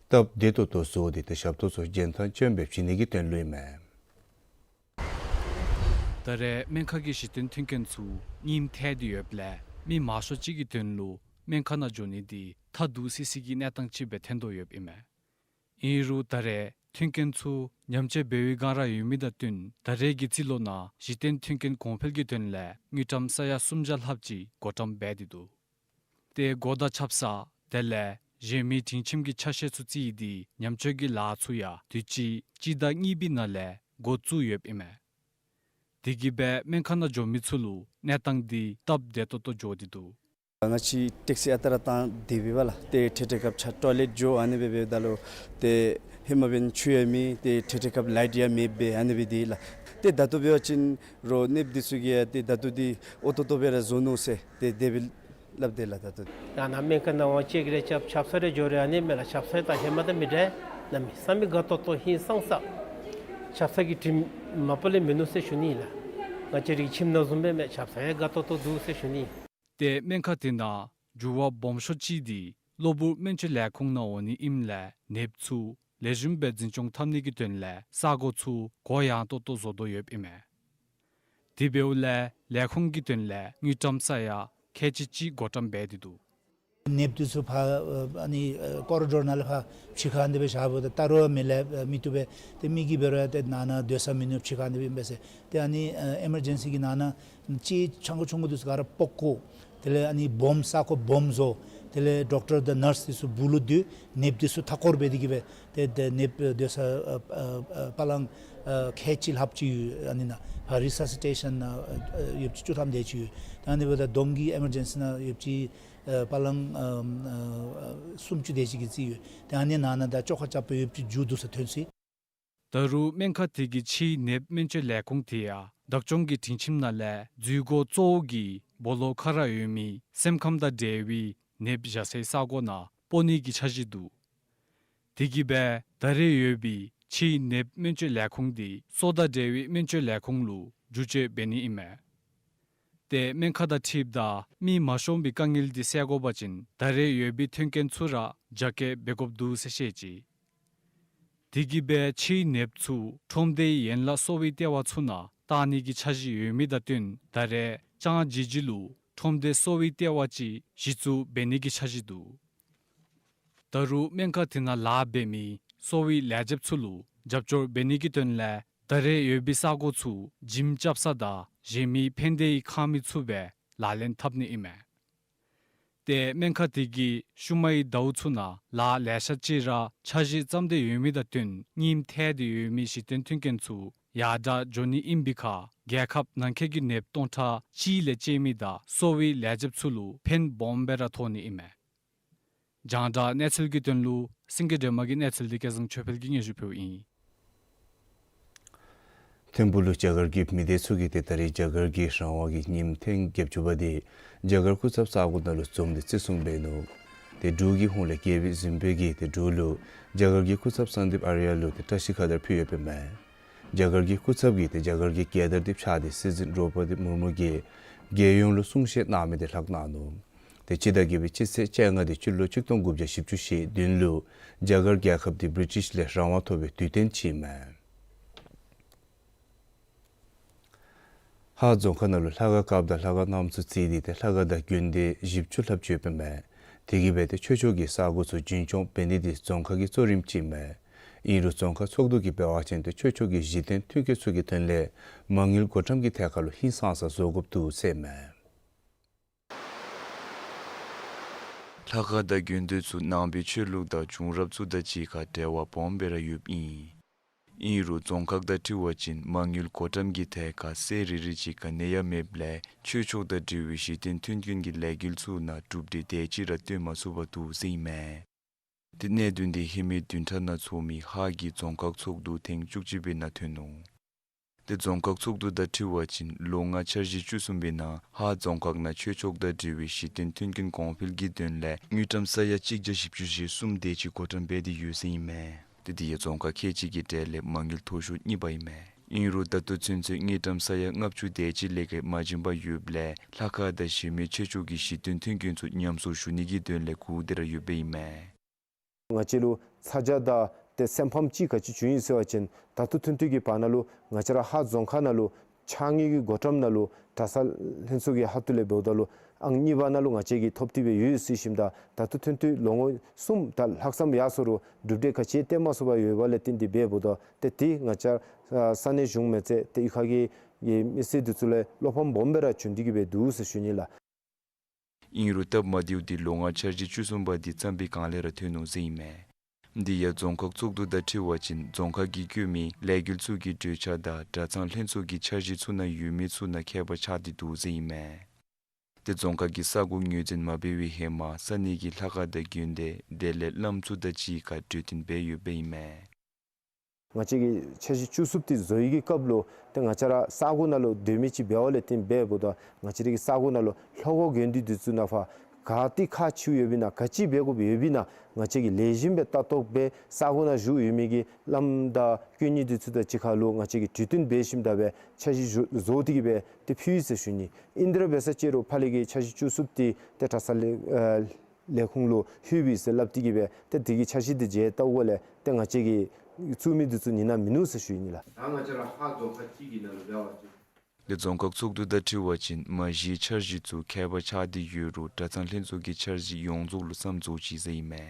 སྟབས་བདེ་ཏོག་ཏོ་བཟོ་སྟེ་ཏེ་ཞབས་ཏོག་ཚུ་འཇོན་ཐང་ཅན་སྦེ་བྱིན་ནི་གི་དོན་ལུ་ཨིན་མས། ད་རེས་སྨན་ཁང་གི་གཞི་རྟེན་མཐུན་རྐྱེན་ཚུ་ཉིནམ་ཐལ་ཏེ་ཡོདཔ་ལས་མི་མང་ཤོས་ཅིག་གི་དོན་ལུ་སྨན་ཁང་ནང་འགྱོ་ནི་འདི་ཐབས་སྡུག་སི་སི་གི་གནས་སྟངས་ཅིག་སྦེ་ཐོན་དོ་ཡོདཔ་ཨིན་མས། ཨིན་རུང་ད་རེས་མཐུན་རྐྱེན་ཚུ་ཉམས་བཅོས་འབད་བའི་བསྒང་ར་ཡོད་མི་དང་བསྟུན་ད་རེས་ཀྱི་རྩིས་ལོ་ནང་གཞི་རྟེན་མཐུན་རྐྱེན་གོང་འཕེལ་གྱི་དོན་ལས་དངུལ་ཀྲམ་ས་ཡ་སུམ་བརྒྱ་ལྷགཔ་ཅིག་བགོ་བཀྲམ་འབད་དེ་འདུག། ཏེ་སྒོ་དང་ཆབ་གསང་དེ་ལས་གཞན་མི་སྒྲིང་ཁྱིམ་གྱི་ཆ་ཤས་ཚུ་རྩིས་ཡི་འདི་ཉམས་བཅོས་ཀྱི་ལཱ་ཚུ་ཡང་དུས་ཅི་སྤྱི་ཟླ་གཉིས་པའི་ནང་ལས་འགོ་བཙུགས་ཡོདཔ་ཨིན་མས། དེ་གིས་སྦེ་སྨན་ཁང་ནང་འགྱོ་མི་ཚུ་ལུ་གནས་སྟངས་འདི་སྟབས་བདེ་ཏོག་ཏོ་འགྱོ་སྟེ་འདུག། ང་བཅས་ཊེག་སི་ཨ་རྟག་ར་བཏང་སྟེ་འབདཝ་ལས་ཏེ་ཁྲིག་ཁྲི་ཁབ་ཆ་ཊོའི་ལེཊ་འགྱོ་ཨ་ནི་སྦེ་འབདཝ་ད་ལུ་ཏེ་ཧེ་མ་འབདན་ཆུ་ཡང་མེད། ཏེ་ཁྲིག་ཁྲི་ཁབ་ལའིཊ་ཡང་མེདཔ་སྦེ་ཨ་ནི་སྦེ་འདི་ལགས། ཏེ་ད་ལྟོ་འབད་བ་ཅིན་རོགས་ནདཔ་འདི་ཚུ་གིས་ཡང་ཏེ་ད་ལྟོ་འདི་ཨོ་ཏོ་ཏོ་སྦེ་ར་བཟོ་ནུག་ཟེར་ཏེ་དེ་སྦེ་ སླབ་དེས་ལགས། ད་ལྟོ་ཡང་ན་སྨན་ཁང་ནང་འོང་ཅིག་རེ་རྐྱབ་ཆབ་གསང་རེ་འགྱོ་རུང་ཨ་ནི་མས་ལགས། ཆབ་གསང་ད་ཧེ་མ་དང་མི་འདྲ། གནམ་མེད་ས་མེད་དགའ་ཏོག་ཏོ་ཧིང་སངས་ས། ཆབ་གསང་གི་དྲིམ་མ་པ་ལས་མིན་ནུག་ཟེར་ཞུ་ནི་ལགས། ང་བཅས་རའི་ཁྱིམ་ནང་བཟུམ་སྦེ་མས། ཆབ་གསང་ཡང་དགའ་ཏོག་ཏོ་འདུག་ཟེར་ཞུ་ནི། ཏེ་སྨན་ཁང་དེ་ནང་འགྱུར་བ་སྦོམ་ཤོས་ཅིག་འདི་གློ་བུར་སྨན་བཅོས་ལས་ཁུངས་ནང་འོང་ནི་ཨིནམ་ལས་ནདཔ་ཚུ་ལེགས་ཤོམ་སྦེ་འཛིན་སྐྱོང་འཐབ་ནི་གི་དོན་ལས་ས་གོ་ཚུ་གུ་ཡངས་ཏོག་ཏོ་བཟོ་དོ་ཡོདཔ་ཨིན་མས། དེ་འབདཝ་ལས་ལས་ཁུངས་ཀྱི་དོན་ལས་དངུལ་ཀྲམ་ས་ཡ་ཁལ་གཅིག་གཅིག་བགོ་བཀྲམ་འབད་དེ་འདུག། ནདཔ་འདི་ཚུ་ཕར་ཨ་ནི་ཀོ་རི་ཌོར་ནང་ལས་ཕར་ཕྱི་ཁར་འདི་སྦེ་བཞག་འབདཝ་ད་བལྟ་རུང་མི་ལེགས་མི་བཏུབ་པས། ཏེ་མི་གིས་འབད་རུང་ཏེ་ནང་ན་སྡོད་ས་མིན་ནུག། ཕྱི་ཁར་འདི་སྦེ་ཨིན་པས་ཟེར། ཏེ་ཨ་ནི་ཨེ་མར་ཇེན་སི་གི་ནང་ན་ཅིག་ཆང་ཁུ་ཆུང་ཀུ་འདི་ཚུ་ག་ར་སྤོ་བཀོ། དེ་ལས་ཨ་ནི་སྦོམ་ས་གོ་སྦོམ་བཟོ། དེ་ལས་ཌོག་ཊར་དང་ནརསི་འདི་ཚུ་སྦུག་ལུ་སྡོད། ནདཔ་འདི་ཚུ་མཐའ་སྐོར་འབད་དེ་གིས་སྦེ་ཏེ་ཏེ་ནདཔ་སྡོད་ས་ཨ་ཨ་ཨ་པ་ལང་ཨ་ཁལ་གཅིག་ལྷགཔ་ཅིག་ཡོད། ཨ་ནི་ནང་ཕར་རི་སཱ་སི་ཊེ་ཤཱན་ནང་ཨ་ཨ་ཡོདཔ་ཅིག་བཅུ་ཐམ་དེ་ཅིག་ཡོད། ད་ཨ་ནི་འབདཝ་ད་བསྡོམས་ཀྱིས་ཨེ་མར་ཇེན་སི་ནང་ཡོདཔ་ཅིག་ཨ་པ་ལང་ཨ་ཨ་ཨ་སུམ་ཅུ་དེ་ཅིག་གི་རྩིས་ཡོད། ཏེ་ཨ་ནི་ནང་ན་ད་བཅོ་ཁ་རྐྱབ་སྦེ་ཡོདཔ་ཅིག་མཇུག་བསྡུ་ས་ཐོན་ཅི། ད་རུང་སྨན་ཁང་དེ་གི་ཕྱིའི་ནདཔ་སྨན་བཅོས་ལས་ཁུངས་དེ་ཡང་བདག་སྐྱོང་གི་སྒྲིང་ཁྱིམ་ནང་ལས་འཛུལ་སྒོ་གཙོ་བོ་གི་སྦོ་ལོགས་ཁར་ར་ཡོད་མི་སེམས་ཁམས་དང་འབྲེལ་བའི་ནདཔ་བཞག་སའི་ས་གོ་ནང་སྤོ་ནི་གི་འཆར་གཞི་འདུག། དེ་གིས་སྦེ་ད་རེས་ཡོད་པའི་ཕྱིའི་ནདཔ་སྨན་བཅོས་ལས་ཁུངས་དེ་སོ་དང་འབྲེལ་བའི་སྨན་བཅོས་ལས་ཁུངས་ལུ་བསྒྱུར་བཅོས་འབད་ནི་ཨིན་མས། ཏེ་སྨན་ཁང་དང་འཁྲིལཝ་ད་མི་མ་ཤོང་པའི་དཀའ་ངལ་འདི་སེལ་དགོ་པ་ཅིན་ད་རེས་ཡོད་པའི་མཐུན་རྐྱེན་ཚུ་ར་རྒྱ་སྐྱེད་འབད་དགོཔ་འདུག་ཟེར་བཤད་ཅི། དེ་གིས་སྦེ་ཕྱིའི་ནདཔ་ཚུ་ཁྲོམ་སྡེའི་ཡན་ལག་གསོ་བའི་ལྟེ་བ་ཚུ་ནང་བཏང་ནི་གི་འཆར་གཞི་ཡོད་མི་དང་བསྟུན་ད་རེས་ལྕང་ཇི་ཇི་ལུ་ཁྲོམ་སྡེ་གསོ་བའི་ལྟེ་བ་ཅིག་གཞི་བཙུགས་འབད་ནི་གི་འཆར་གཞི་འདུག། ད་རུང་སྨན་ཁང་དེ་ནང་ལཱ་འབད་མི་གསོ་བའི་ལས་བྱེདཔ་ཚུ་ལུ་རྒྱབ་སྐྱོར་འབད་ནི་གི་དོན་ལས་ད་རེས་ཡོད་པའི་ས་གོ་ཚུ་ཇིམ་རྐྱབ་ས་དང་གཞན་མི་ཕན་བདེའི་ཁང་མིག་ཚུ་སྦེ་ལག་ལེན་འཐབ་ནི་ཨིན་མས། ཏེ་སྨན་ཁང་དེ་གིས་ཤུལ་མའི་ཟླཝ་ཚུ་ནང་ལཱ་ལེ་ཤ་ཅིག་ར་འཆར་གཞི་བརྩམས་ཏེ་ཡོད་མི་དང་བསྟུན་རྙིངམ་ཐལ་ཏེ་ཡོད་མི་གཞི་རྟེན་མཐུན་རྐྱེན་ཚུ་ཡར་དྲག་འགྱོ་ནི་ཨིན་པའི་ཁར་རྒྱལ་ཁབ་ནང་འཁོད་ཀྱི་ནདཔ་སྟོང་ཕྲག་གཅིག་ལས་བཅད་མི་དང་གསོ་བའི་ལས་བྱེདཔ་ཚུ་ལུ་ཕན་སྦོམ་སྦེ་ར་ཐོགས་ནི་ཨིན་མས། རྒྱང་བསྒྲགས་གནས་ཚུལ་གྱི་དོན་ལུ་སེང་གེ་སྒྲོལ་མ་གི་གནས་ཚུལ་འདི་སྐལ་བཟང་ཆོས་འཕེལ་གྱིས་སྙན་ཞུ་ཕུལཝ་ཨིན། ཐིམ་ཕུག་ལུ་རྒྱ་གར་གྱི་མི་སྡེ་ཚུ་གིས་ཏེ་ད་རེས་རྒྱ་གར་གྱི་རང་དབང་གི་ཉིནམ་ཐེངས་བརྒྱད་ཅུ་པ་དེ་རྒྱ་གར་སྐུ་ཚབ་ས་གོ་ནང་ལུ་འཛོམས་ཏེ་བརྩི་སྲུང་འབད་ནུག། ཏེ་འབྲུག་གི་ཧོངས་ལས་རྒྱལ་པོ་གཟིམ་དཔོན་གྱིས་ཏེ་འབྲུག་ལུ་རྒྱ་གར་གྱི་སྐུ་ཚབ་སངས་དིབ་ཨརྱ་ལུ་ཏེ་བཀྲིས་ཁ་དར་ཕུལ་ཡོདཔ་ཨིན་མས། རྒྱ་གར་གྱི་སྐུ་ཚབ་ཀྱིས་ཏེ་རྒྱ་གར་གྱི་རྒྱལ་དར་དེ་འཕྱར་ཏེ་སྲིད་འཛིན་དྲོ་པ་དི་མུར་མུ་གིས་རྒྱལ་ཡོངས་ལུ་གསུང་བཤད་གནང་མི་དེ་ལྷག་གནང་ནུག། ཏེ་སྤྱི་ཟླ་བརྒྱད་པའི་སྤྱི་ཚེས་བཅོ་ལྔ་དེ་སྤྱི་ལོ་ཆིག་སྟོང་དགུ་བརྒྱ་བཞི་བཅུ་ཞེ་བདུན་ལུ་རྒྱ་གར་རྒྱལ་ཁབ་དེ་བྲི་ཊིཤ་ལས་རང་དབང་ཐོབ་པའི་དུས་སྟོན་ཅིག་ཨིན་མས། ཧཱ་རྫོང་ཁག་ནང་ལུ་ལྷ་ཁང་བཀབ་དང་ལྷ་ཁང་གནམ་ཚུ་བརྩིགས་ཏེ་ཏེ་ལྷ་ཁང་དང་དགོན་སྡེ་བཞི་བཅུ་ལྷགཔ་ཅིག་ཡོདཔ་ཨིན་མས། དེ་གིས་སྦེ་ཏེ་ཆོས་ཕྱོགས་ཀྱི་ས་གོ་ཚུ་རྒྱུན་སྐྱོང་འབད་ནི་དེ་རྫོང་ཁག་གི་གཙོ་རིམ་ཅིག་ཨིན་མས། ཨིན་རུང་རྫོང་ཁག་ཚོགས་འདུ་གིས་འབད་བ་ཅིན་ཏེ་ཆོས་ཕྱོགས་ཀྱི་གཞི་རྟེན་མཐུན་རྐྱེན་ཚུ་གི་དོན་ལས་མ་དངུལ་བགོ་བཀྲམ་གྱི་ཐད་ཁར་ལུ་ཧིང་སངས་ས་བཟོ་དགོཔ་འདུག་ཟེར་ཨིན་མས། ལྷ་ཁང་དང་དགོན་སྡེ་ཚུ་ནང་པའི་ཆོས་ལུགས་དང་བྱུང་རབས་ཚུ་དང་གཅིག་ཁར་འབྲེལ་བ་སྦོམ་སྦེ་ར་ཡོདཔ་ཨིན། ཨིན་རུང་རྫོང་ཁག་དང་འཁྲིལ་བ་ཅིན་མ་དངུལ་བགོ་བཀྲམ་གྱི་ཐད་ཁར་གསལ་རི་རི་ཅིག་ག་ནི་ཡང་མེདཔ་ལས་ཆོས་ཕྱོགས་དང་འབྲེལ་བའི་གཞི་རྟེན་མཐུན་རྐྱེན་གྱི་ལས་འགུལ་ཚུ་ནང་གྲུབ་འབྲས་དེ་ཅིག་ར་སྟོན་མ་ཚུགས་པར་འདུག་ཟེར་ཨིན་མས། ཏེ་གནད་དོན་དེ་ཧེ་མའི་བདུན་ཕྲག་ནང་ཚོགས་མི་ཧཱ་གི་རྫོང་ཁག་ཚོགས་འདུ་ཐེངས་བཅུ་གཅིག་པའི་ནང་ཐོན་ནུག། ཏེ་རྫོང་ཁག་ཚོགས་འདུ་དང་འཁྲིལ་བ་ཅིན་ལོ་ལྔ་འཆར་གཞི་བཅུ་གསུམ་པའི་ནང་ཧཱ་རྫོང་ཁག་ནང་ཆོས་ཕྱོགས་དང་འབྲེལ་བའི་གཞི་རྟེན་མཐུན་རྐྱེན་གོང་འཕེལ་གྱི་དོན་ལས་དངུལ་ཀྲམ་ས་ཡ་གཅིག་བརྒྱ་བཞི་བཅུ་ཞེ་གསུམ་དེ་ཅིག་བགོ་བཀྲམ་འབད་དེ་ཡོད་ཟེར་ཨིན་མས། ཏེ་དེ་ཡང་རྫོང་ཁག་ཁལ་གཅིག་གི་གྲས་ལས་མ་དངུལ་མཐོ་ཤོས་གཉིས་པ་ཨིན་མས། ཨིན་རུང་ད་ལྟོ་ཚུན་ཚོད་དངུལ་ཀྲམ་ས་ཡ་ལྔ་བཅུ་དེ་ཅིག་ལས་བརྒལ་མ་བྱིན་པར་ཡོདཔ་ལས་ལྷ་ཁང་དང་གཞན་མི་ཆོས་ཕྱོགས་ཀྱི་གཞི་རྟེན་མཐུན་རྐྱེན་ཚུ་ཉམས་གསོ་ཞུ་ནི་གི་དོན་ལས་སྒུག་སྟེ་ར་ཡོདཔ་ཨིན་མས། ང་བཅས་ལུ་ཚ་གྱང་དང་ཏེ་སེམས་ཕམ་ཅིག་ག་ཅི་བྱུང་ཡི་ཟེར་བ་ཅིན་ད་ལྟོ་ཐུན་ཐུན་གྱི་བར་ན་ལུ་ང་བཅས་ར་ཧཱ་རྫོང་ཁག་ནང་ལུ་ཕྱགས་སྙིགས་ཀྱི་བགོ་བཀྲམ་ནང་ལུ་གྲྭ་ཚང་ལྷན་ཚོགས་ཀྱི་ཧ་ཏུ་ལས་འབདཝ་ད་ལུ་ཨང་གཉིས་པ་ནང་ལུ་ང་བཅས་ཀྱིས་ཐོབ་སྟེ་སྦེ་ཡོད་ཟེར་ཞིནམ་ད་ད་ལྟོ་ཐུན་ཐུན་ལོ་ངོ་གསུམ་དང་ལྷག་ཙམ་ཡར་སོང་རུང་གྲུབ་འབྲས་ག་ཅི་ཡང་སྟོན་མ་ཚུགས་པར་ཡོདཔ་ལས་བརྟེན་ཏེ་འབདཝ་ད་ཏེ་དེ་ང་བཅས་ས་གནས་གཞུང་མ་ཚད་ཏེ་གཡུས་ཁ་གི་མི་སེར་འདི་ཚུ་ལུ་བློ་ཕམ་སྦོམ་སྦེ་ར་བྱུང་སྟེ་གི་སྦེ་འདུག་ཟེར་ཞུ་ནི་ལགས། ཨིན་རུང་སྟབས་མ་བདེཝ་འདི་ལོ་ལྔ་འཆར་གཞི་བཅུ་གསུམ་པ་འདི་བརྩམས་པའི་སྒང་ལས་ར་ཐོན་ནུག་ཟེར་ཨིན་མས། འདི་ཡང་རྫོང་ཁག་ཚོགས་འདུ་དང་འཁྲིལ་བ་ཅིན་རྫོང་ཁག་གིས་བཀོད་མི་ལས་འགུལ་ཚུ་གི་གྲོས་འཆར་དང་གྲྭ་ཚང་ལྷན་ཚོགས་ཀྱི་འཆར་གཞི་ཚུ་ནང་ཡོད་མི་ཚུ་ནང་ཁྱད་པར་ཆགས་ཏེ་འདུག་ཟེར་ཨིན་མས། ཏེ་རྫོང་ཁག་གིས་ས་གོ་ངོས་འཛིན་མ་འབད་བའི་ཧེ་མ་ས་གནས་ཀྱི་ལྷ་ཁང་དང་དགོན་སྡེ་དེ་ལས་བླམ་ཚུ་དང་གཅིག་ཁར་གྲོས་བསྟུན་འབད་ཡོདཔ་ཨིན་མས། ང་བཅས་ཀྱིས་འཆར་གཞི་བཅུ་གསུམ་དེ་བཟོ་ནི་གི་སྐབས་ལུ་ཏེ་ང་བཅས་ར་ས་གོ་ནང་ལུ་སྡོད་མི་ཅིག་འབདཝ་ལས་བརྟེན་འབདཝ་ད་ང་བཅས་ར་གི་ས་གོ་ནང་ལུ་ལྷོ་ཁོག་དགོན་སྡེ་འདི་ཚུ་ནང་ཕར་ག་ཏེ་ཁག་ཆེཝ་ཡོདཔ་ཨིན་ན་ག་ཅི་འབད་དགོཔ་ཡོདཔ་ཨིན་ན་ང་བཅས་ཀྱིས་ལེགས་ཤོམ་སྦེ་ལྟ་རྟོག་འབད་ས་གོ་ནང་བཞུགས་ཡོད་མི་གི་བླམ་དང་དཀོན་གཉེར་འདི་ཚུ་དང་གཅིག་ཁར་ལུ་ང་བཅས་ཀྱིས་གྲོས་བསྟུན་འབད་ཞིནམ་ད་སྦེ་འཆར་གཞི་བཟོ་བཟོ་སྟེ་གི་སྦེ་ཏེ་ཕུལ་ཡི་ཟེར་ཞུ་ནི། ཨིན་དེ་ར་འབད་ས་ཅིག་རུང་ཕར་ལས་ཀྱི་འཆར་གཞི་བཅུ་གསུམ་དེ་ཏེ་གྲྭ་ཚང་ལས་ཨ་ལས་ཁུངས་ལུ་ལྷོད་པས་ཟེར་སླབ་སྟེ་གི་སྦེ་ཏེ་དེ་གི་འཆར་གཞི་དེ་མཇལ་བལྟཝ་ལས་ཏེ་ང་བཅས་ཀྱིས་བཙུགས་མི་འདི་ཚུ་ཉན་ནི་མིན་ནུག་ཟེར་ཞུ་ནི་ལགས། ད་ང་བཅས་ར་ཧཱ་རྫོང་ཁག་གཅིག་གི་ནང་ལུ་འབད་བ་ཅིན། ཏེ་རྫོང་ཁག་ཚོགས་འདུ་དང་འཁྲིལ་བ་ཅིན་མ་གཞིའི་འཆར་གཞི་ཚུ་ཁྱད་པར་ཆགས་ཏེ་ཡོད་རུང་གྲྭ་ཚང་ལྷན་ཚོགས་ཀྱིས་འཆར་གཞི་ཡོངས་རྫོགས་ལུ་བསམ་རྫོགས་ཅི་ཟེར་ཨིན་མས།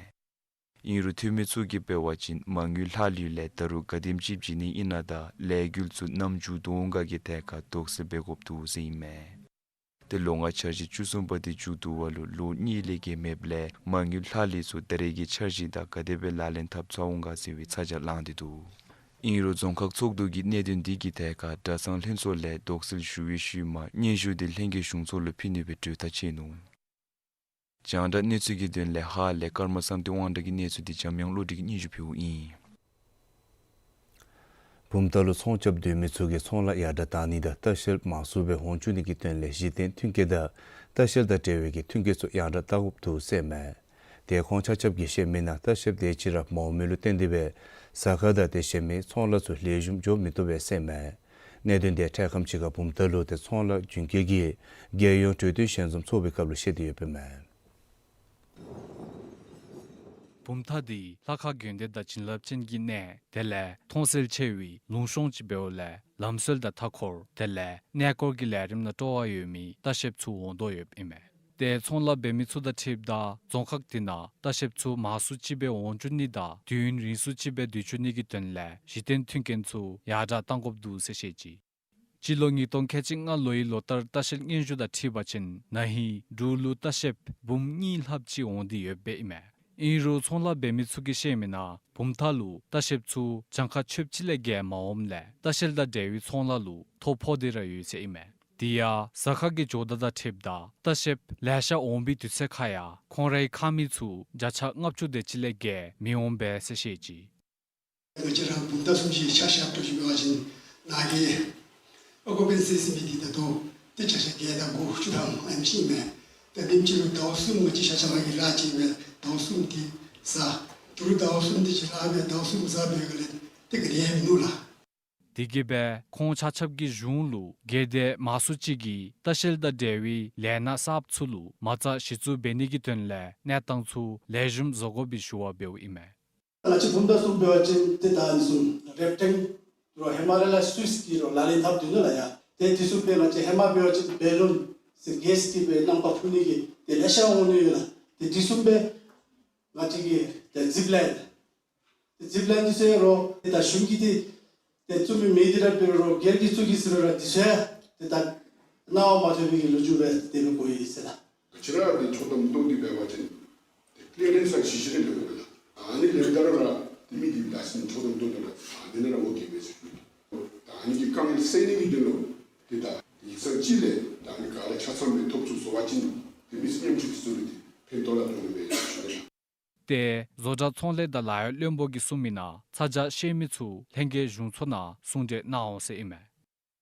ཨིན་རུང་འཐུས་མི་ཚུ་གིས་འབད་བ་ཅིན་མ་དངུལ་ལྷག་ལུས་ལས་ད་རུང་ག་དེམ་ཅིག་བྱིན་ནི་ཨིན་ན་དང་ལས་འགུལ་ཚུ་ནམ་མཇུག་བསྡུ་འོང་ག་གི་ཐད་ཁར་དོགས་སེལ་འབད་དགོཔ་འདུག་ཟེར་ཨིན་མས། ཏེ་ལོ་ལྔའི་འཆར་གཞི་བཅུ་གསུམ་པ་དེ་མཇུག་བསྡུ་བ་ལུ་ལོ་གཉིས་ལས་བརྒལ་མེདཔ་ལས་མ་དངུལ་ལྷག་ལུས་ཚུ་ད་རེས་ཀྱི་འཆར་གཞི་དང་ག་དེ་སྦེ་ལག་ལེན་འཐབ་ཚུགས་འོང་ག་ཟེར་བའི་ཚ་གྱང་ལངས་ཏེ་འདུག། ཨིན་རུང་རྫོང་ཁག་ཚོགས་འདུ་གིས་གནད་དོན་འདི་གི་ཐད་ཁར་གྲྭ་ཚང་ལྷན་ཚོགས་ལས་དོགས་སེལ་ཞུ་བའི་ཤུལ་མ་སྙན་ཞུ་དེ་ལྷན་རྒྱས་གཞུང་ཚོགས་ལུ་ཕུལ་ནི་སྦེ་གྲོས་ཐག་བཅད་ནུག། རྒྱང་བསྒྲགས་གནས་ཚུལ་གྱི་དོན་ལས་ཧཱ་ལས་ཀརྨ་བསམ་གཏན་དབང་གྲགས་ཀྱི་གནས་ཚུལ་དེ་འཇམ་དབྱངས་བློ་གྲོས་ཀྱིས་སྙན་ཞུ་ཕུལཝ་ཨིན། བུམ་ཐང་ལུ་ཚོང་རྐྱབ་སྡོད་མི་ཚུ་གིས་ཚོང་ལཱ་ཡར་དྲག་བཏང་ནི་དང་ལྟ་བཤལ་མང་སུ་སྦེ་འོང་བཅུག་ནི་གི་དོན་ལས་གཞི་རྟེན་མཐུན་རྐྱེན་དང་ལྟ་བཤལ་དང་འབྲེལ་བའི་གི་མཐུན་རྐྱེན་ཚུ་ཡར་དྲག་བཏང་དགོཔ་འདུག་ཟེར་ཨིན་མས། ཏེ་ཁོང་ཆ་ཁྱབ་ཀྱིས་བཤད་མི་ནང་ལྟ་བཤལཔ་དེ་ཅིག་ར་མ་འོང་མི་ལུ་བརྟེན་ཏེ་སྦེ་ཟ་ཁང་དང་དེ་བྱ་མིའི་ཚོང་ལཱ་ཚུ་ལེགས་ཤོམ་འགྱོ་མི་བཏུབ་པས་ཟེར་ཨིན་མས། གནད་དོན་དེ་འཕྲལ་ཁམས་ཅིག་ཁར་བུམ་ཐང་ལུ་ཏེ་ཚོང་ལཱ་རྒྱུན་སྐྱེལ་གྱི་རྒྱལ་ཡོངས་གྲོས་བསྟུན་ཞལ་འཛོམས་ཚོགས་པའི་སྐབས་ལུ་བཤད་དེ་ཡོདཔ་ཨིན་མས། བུམ་ཐང་འདི་ལྷ་ཁང་དགོན་སྡེ་དང་བྱིན་རླབས་ཅན་གྱི་གནས་དེ་ལས་མཐོང་གསལ་ཆེ་བའི་ལུང་གཤོང་ཅིག་འབདཝ་ལས་ལམ་སྲོལ་དང་མཐའ་འཁོར་དེ་ལས་གནས་སྐོར་གྱི་ལས་རིམ་ནང་སྤྲོ་བ་ཡོད་མི་ལྟ་བཤལཔ་ཚུ་འོང་དོ་ཡོདཔ་ཨིན་མས། ཏེ་ཚོང་ལཱ་འབད་མི་ཚུ་དང་འཁྲིལཝ་ད་རྫོང་ཁག་འདི་ནང་ལྟ་བཤལཔ་ཚུ་མང་སུ་ཅིག་སྦེ་འོང་བཅུག་ནི་དང་དུས་ཡུན་རིང་སུ་ཅིག་སྦེ་སྡོད་བཅུག་ནི་གི་དོན་ལས་གཞི་རྟེན་མཐུན་རྐྱེན་ཚུ་ཡར་དྲག་བཏང་དགོཔ་འདུག་ཟེར་བཤད་ཅི། སྤྱི་ལོ་ཉིས་སྟོང་ཁལ་གཅིག་ལྔ་ལོའི་ལོ་ལྟར་ལྟ་བཤལ་སྙན་ཞུ་དང་འཁྲིལ་བ་ཅིན་ན་ཧིང་འབྲུག་ལུ་ལྟ་བཤལཔ་འབུམ་གཉིས་ལྷགཔ་ཅིག་འོང་སྟེ་ཡོདཔ་ཨིན་མས། ཨིན་རུང་ཚོང་ལཱ་འབད་མི་ཚུ་གིས་བཤད་མི་ནང་བུམ་ཐང་ལུ་ལྟ་བཤལཔ་ཚུ་གྱངས་ཁ་ཆོདཔ་ཅིག་ལས་བརྒལ་མ་འོངམ་ལས་ལྟ་བཤལ་དང་འབྲེལ་བའི་ཚོང་ལཱ་ལུ་ཐོ་ཕོག་སྟེ་ར་ཡོད་ཟེར་ཨིན་མས། དེ་ཡང་ཟ་ཁང་གི་ཇོ་བདག་དང་འཁྲིལཝ་ད་ལྟ་བཤལཔ་ལེ་ཤ་འོང་བའི་དུས་ཚོད་ཁར་ཡང་ཁོང་རའི་ཁང་མིག་ཚུ་བརྒྱ་ཆ་ལྔ་བཅུ་དེ་ཅིག་ལས་བརྒལ་མི་འོང་པས་ཟེར་བཤད་ཅི། ང་བཅས་ར་བུམ་ཐང་བཟུམ་ཅིག་ཆ་བཞག་འགྱོ་ཞིནམ་འབད་བ་ཅིན་ནཱ་གི་ཨོ་ཀུ་པེན་སི་ཟེར་མི་འདི་ད་ལྟོ་ཏེ་བརྒྱ་ཆ་བརྒྱད་དང་དགུ་བཅུ་ཐམ་ཨ་ནེམ་ཅིག་ཨིན་མས། ད་དེམ་ཅིག་ལུ་ཟླཝ་གསུམ་ང་བཅས་ཆ་ཁྱབ་ཀྱིས་ལཱ་བྱིན་སྦེ་ཟླཝ་གསུམ་དེ་ཟ། ད་རུང་ཟླཝ་གསུམ་དེ་ཅིག་ལཱ་འབད་ཟླཝ་གསུམ་ཟ་བའི་སྒང་ལས་ཏེ་ག་ནི་ཡང་མིན་ནུག་ལགས། དེ་གིས་སྦེ་ཁོང་ཆ་ཁྱབ་ཀྱི་གཞུང་ལུ་སྒེར་སྡེ་མང་སུ་ཅིག་གིས་ལྟ་བཤལ་དང་འབྲེལ་བའི་ལས་སྣ་གསརཔ་ཚུ་ལུ་མ་རྩ་གཞི་བཙུགས་འབད་ནི་གི་དོན་ལས་གནས་སྟངས་ཚུ་ལེགས་ཤོམ་བཟོ་དགོ་པའི་ཞུ་བ་འབདཝ་ཨིན་མས། ང་བཅས་བུམ་ཐང་བཟུམ་འབད་བ་ཅིན་ཏེ་ད་ཨ་ནི་བཟུམ་རེབ་ཊེན་རོགས་ཧེ་མ་ར་ལས་སུའིས་ཀྱིས་རོགས་ལག་ལེན་འཐབ་སྡོད་ནུག་ལགས། ཡ་ཏེ་དེ་བཟུམ་སྦེ་ང་བཅས་ཧེ་མ་འབད་བ་ཅིན་བེ་ལུན་ཟེར་གེསི་གིས་སྦེ་གནམ་ཁར་འཕུར་ནི་གི་ཏེ་ལེ་ཤ་འོང་ནི་ཡོད་ལགས། ཏེ་དེ་བཟུམ་སྦེ་ང་བཅས་ཀྱི་ཏེ་ཛིཔ་ལའིན་ཏེ་ཛིཔ་ལའིན་འདི་ཚུ་ཡང་རོགས་ཏེ་ད་གཞུང་གིས་ཏེ་ཏེ་བཙུགས་མི་མེད་དེ་ར་འབད་རུང་རོགས་སྒེར་གྱིས་བཙུགས་ཅི་ཟེར་རུང་ར་འདི་ཚུ་ཡང་ཏེ་ད་གནང་བ་མ་ཐོབ་པའི་གི་ལོ་རྒྱུས་སྦེ་དེ་སྦེ་གོ་ཡི་ཟེར་ལགས། ང་བཅས་ར་ཏེ་ཆོག་ཐམ་བཏོག་སྟེ་འབད་བ་ཅིན་ཏེ་ཀི་ལི་ཡ་རེནསི་ཟེར་ཞིབ་ཞིབ་རེ་འབད་དགོ་པས་ལགས། ཨ་ནི་ལེན་ད་རུང་ར་ཏེ་མི་འདི་ད་ཅི་ཆོག་ཐམ་བཏོག་དོ་ལགས། ཨ་ནི་ནང་ར་ཨོ་ཀེ་སྦེ་ཟེར་ཞུ་ནི། ད་ཨ་ནི་གི་དཀའ་ངལ་སེལ་ནི་གི་དོན་ལུ་ཏེ་ད་ཡིག་ཚང་གཅིག་ལས་ད་ཨ་ནི་ག་ར་ཆ་ཚང་སྦེ་ཐོབ་ཚུགས་སོང་པ་ཅིན་ཏེ་མི་སེར་ཉམ་ཆུང་འདི་ཚུ་ལུ་ཏེ་ཕན་ཐོགས་ལ་ཐོགས་ནི་སྦེ་ཞུ་ནི་ལགས། ཏེ་བཟོ་གྲྭ་ཚོང་ལས་དང་ལཱ་གཡོག་བློན་པོ་གིས་གསུངས་མི་ནང་ཚ་གྱང་བཤད་མི་ཚུ་ལྷན་རྒྱས་གཞུང་ཚོགས་ནང་གསུང་གྲོས་གནང་འོང་ཟེར་ཨིན་མས།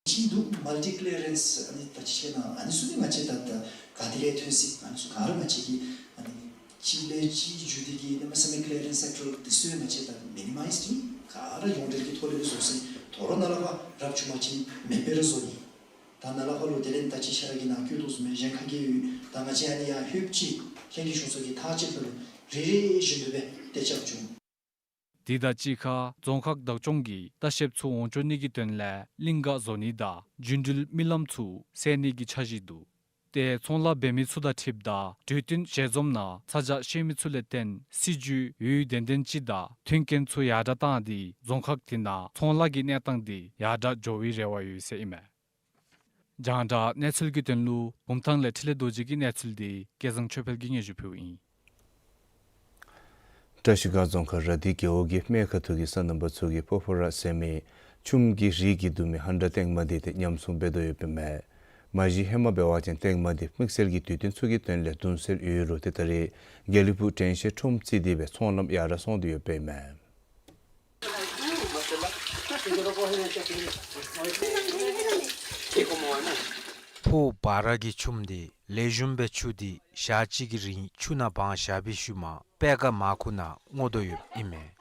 གཅིག་འདུག། མལ་ཊི་ཀི་ལི་ཡ་རེནསི་ཨ་ནི་ད་ཅི་བཤད་ན་ཨ་ནི་ཚུ་ནི་ང་བཅས་ད་ད་ག་ཏེ་ལས་ཐོན་སྲིད། ཨ་ནི་ཚུ་ག་ར་ང་བཅས་ཀྱིས་ཨ་ནི་གཅིག་ལས་གཅིག་བརྒྱུད་དེ་གིས་གནམ་མེད་ས་མེད་ཀི་ལི་ཡ་རེནསི་ཕེག་ཊོར་འདི་ཚུ་ང་བཅས་ད་མི་ནི་མའིཛ་ཀྱིས་ག་ར་ཡོངས་འབྲེལ་གྱི་ཐོག་ལས་བཟོ་སྲིད། དོ་རུང་ནཱ་ལས་ཕར་རབ་བྱུང་པ་ཅིན་མེ་འཕེན་ར་བཟོ་ནི། ད་ནཱ་ལས་ཕར་ལུ་དེ་ལས་ད་ཅི་ཤར་གྱི་ནང་བཀོད་དོ་བཟུམ་སྦེ་གཞན་ཁ་གི་ཡོད། ད་ང་བཅས་ཨ་ནི་ཡར་ལྷོདཔ་ཅིག་ལྷན་རྒྱས་གཞུང་ཚོགས་ཀྱིས་ཐག་བཅད་པ་ལུ་རེ་རེ་བཞིན་དུ་སྦེ་ཏེ་རྐྱབ་བྱུང་། དེ་དང་གཅིག་ཁར་རྫོང་ཁག་བདག་སྐྱོང་གིས་ལྟ་བཤལཔ་ཚུ་འོང་བཅུག་ནི་གི་དོན་ལས་གླིང་ག་བཟོ་ནི་དང་རྒྱུན་འགྲུལ་མི་ལམ་ཚུ་སེལ་ནི་གི་འཆར་གཞི་འདུག། ཏེ་ཚོང་ལཱ་འབད་མི་ཚུ་དང་འཁྲིལཝ་ད་གྲོས་བསྟུན་ཞལ་འཛོམས་ནང་ཚ་གྱང་བཤད་མི་ཚུ་ལས་བརྟེན་སྲིད་བྱུས་འོས་ཏན་ཏན་ཅིག་དང་མཐུན་རྐྱེན་ཚུ་ཡར་དྲག་བཏང་སྟེ་རྫོང་ཁག་དེ་ནང་ཚོང་ལཱ་གི་གནས་སྟངས་དེ་ཡར་དྲག་འགྱོ་བའི་རེ་བ་ཡོད་ཟེར་ཨིན་མས། རྒྱང་བསྒྲགས་གནས་ཚུལ་གྱི་དོན་ལུ་བུམ་ཐང་ལས་འཕྲིན་ལས་རྡོ་རྗེ་གི་གནས་ཚུལ་དེ་སྐལ་བཟང་ཆོས་འཕེལ་གྱིས་སྙན་ཞུ་ཕུལཝ་ཨིན། བཀྲ་ཤིས་སྒང་རྫོང་ཁག་ར་དྷི་རྒེད་འོག་གི་སྨད་ཁ་ཐུག་གི་སོ་ནམ་པ་ཚུ་གིས་པོ་པོ་ར་ཟེར་མི་ཆུམ་གྱི་རིགས་ཀྱིས་བསྡུ་མི་ཧན་ཌ་ཏེང་མ་དེ་ཏེ་ཉམས་སྲུང་འབད་དོ་ཡོདཔ་ཨིན་མས། མ་གཞི་ཧེ་མ་འབད་བ་ཅིན་ཏེང་མ་དེ་དམིགས་བསལ་གྱི་དུས་སྟོན་ཚུ་གི་དོན་ལས་བསྡུ་སྲོལ་ཡོད་རུང་ཏེ་ད་རེས་དགེ་ལེགས་ཕུག་དྲན་ཤེས་ཁྲོམ་རྩིས་ཏེ་སྦེ་ཚོང་ལམ་ཡར་སོང་སྟེ་ཡོདཔ་ཨིན་མས། ཕོ་བ་ར་གི་ཆུམ་འདི་ལེགས་ཤོམ་སྦེ་འཁྱུ་སྟེ་ཞག་གཅིག་གི་རིང་ཆུ་ནང་སྦང་བཞག་པའི་ཤུལ་མ་པད་ཀ་མར་ཁུ་ནང་བརྔོ་དོ་ཡོདཔ་ཨིན་མས།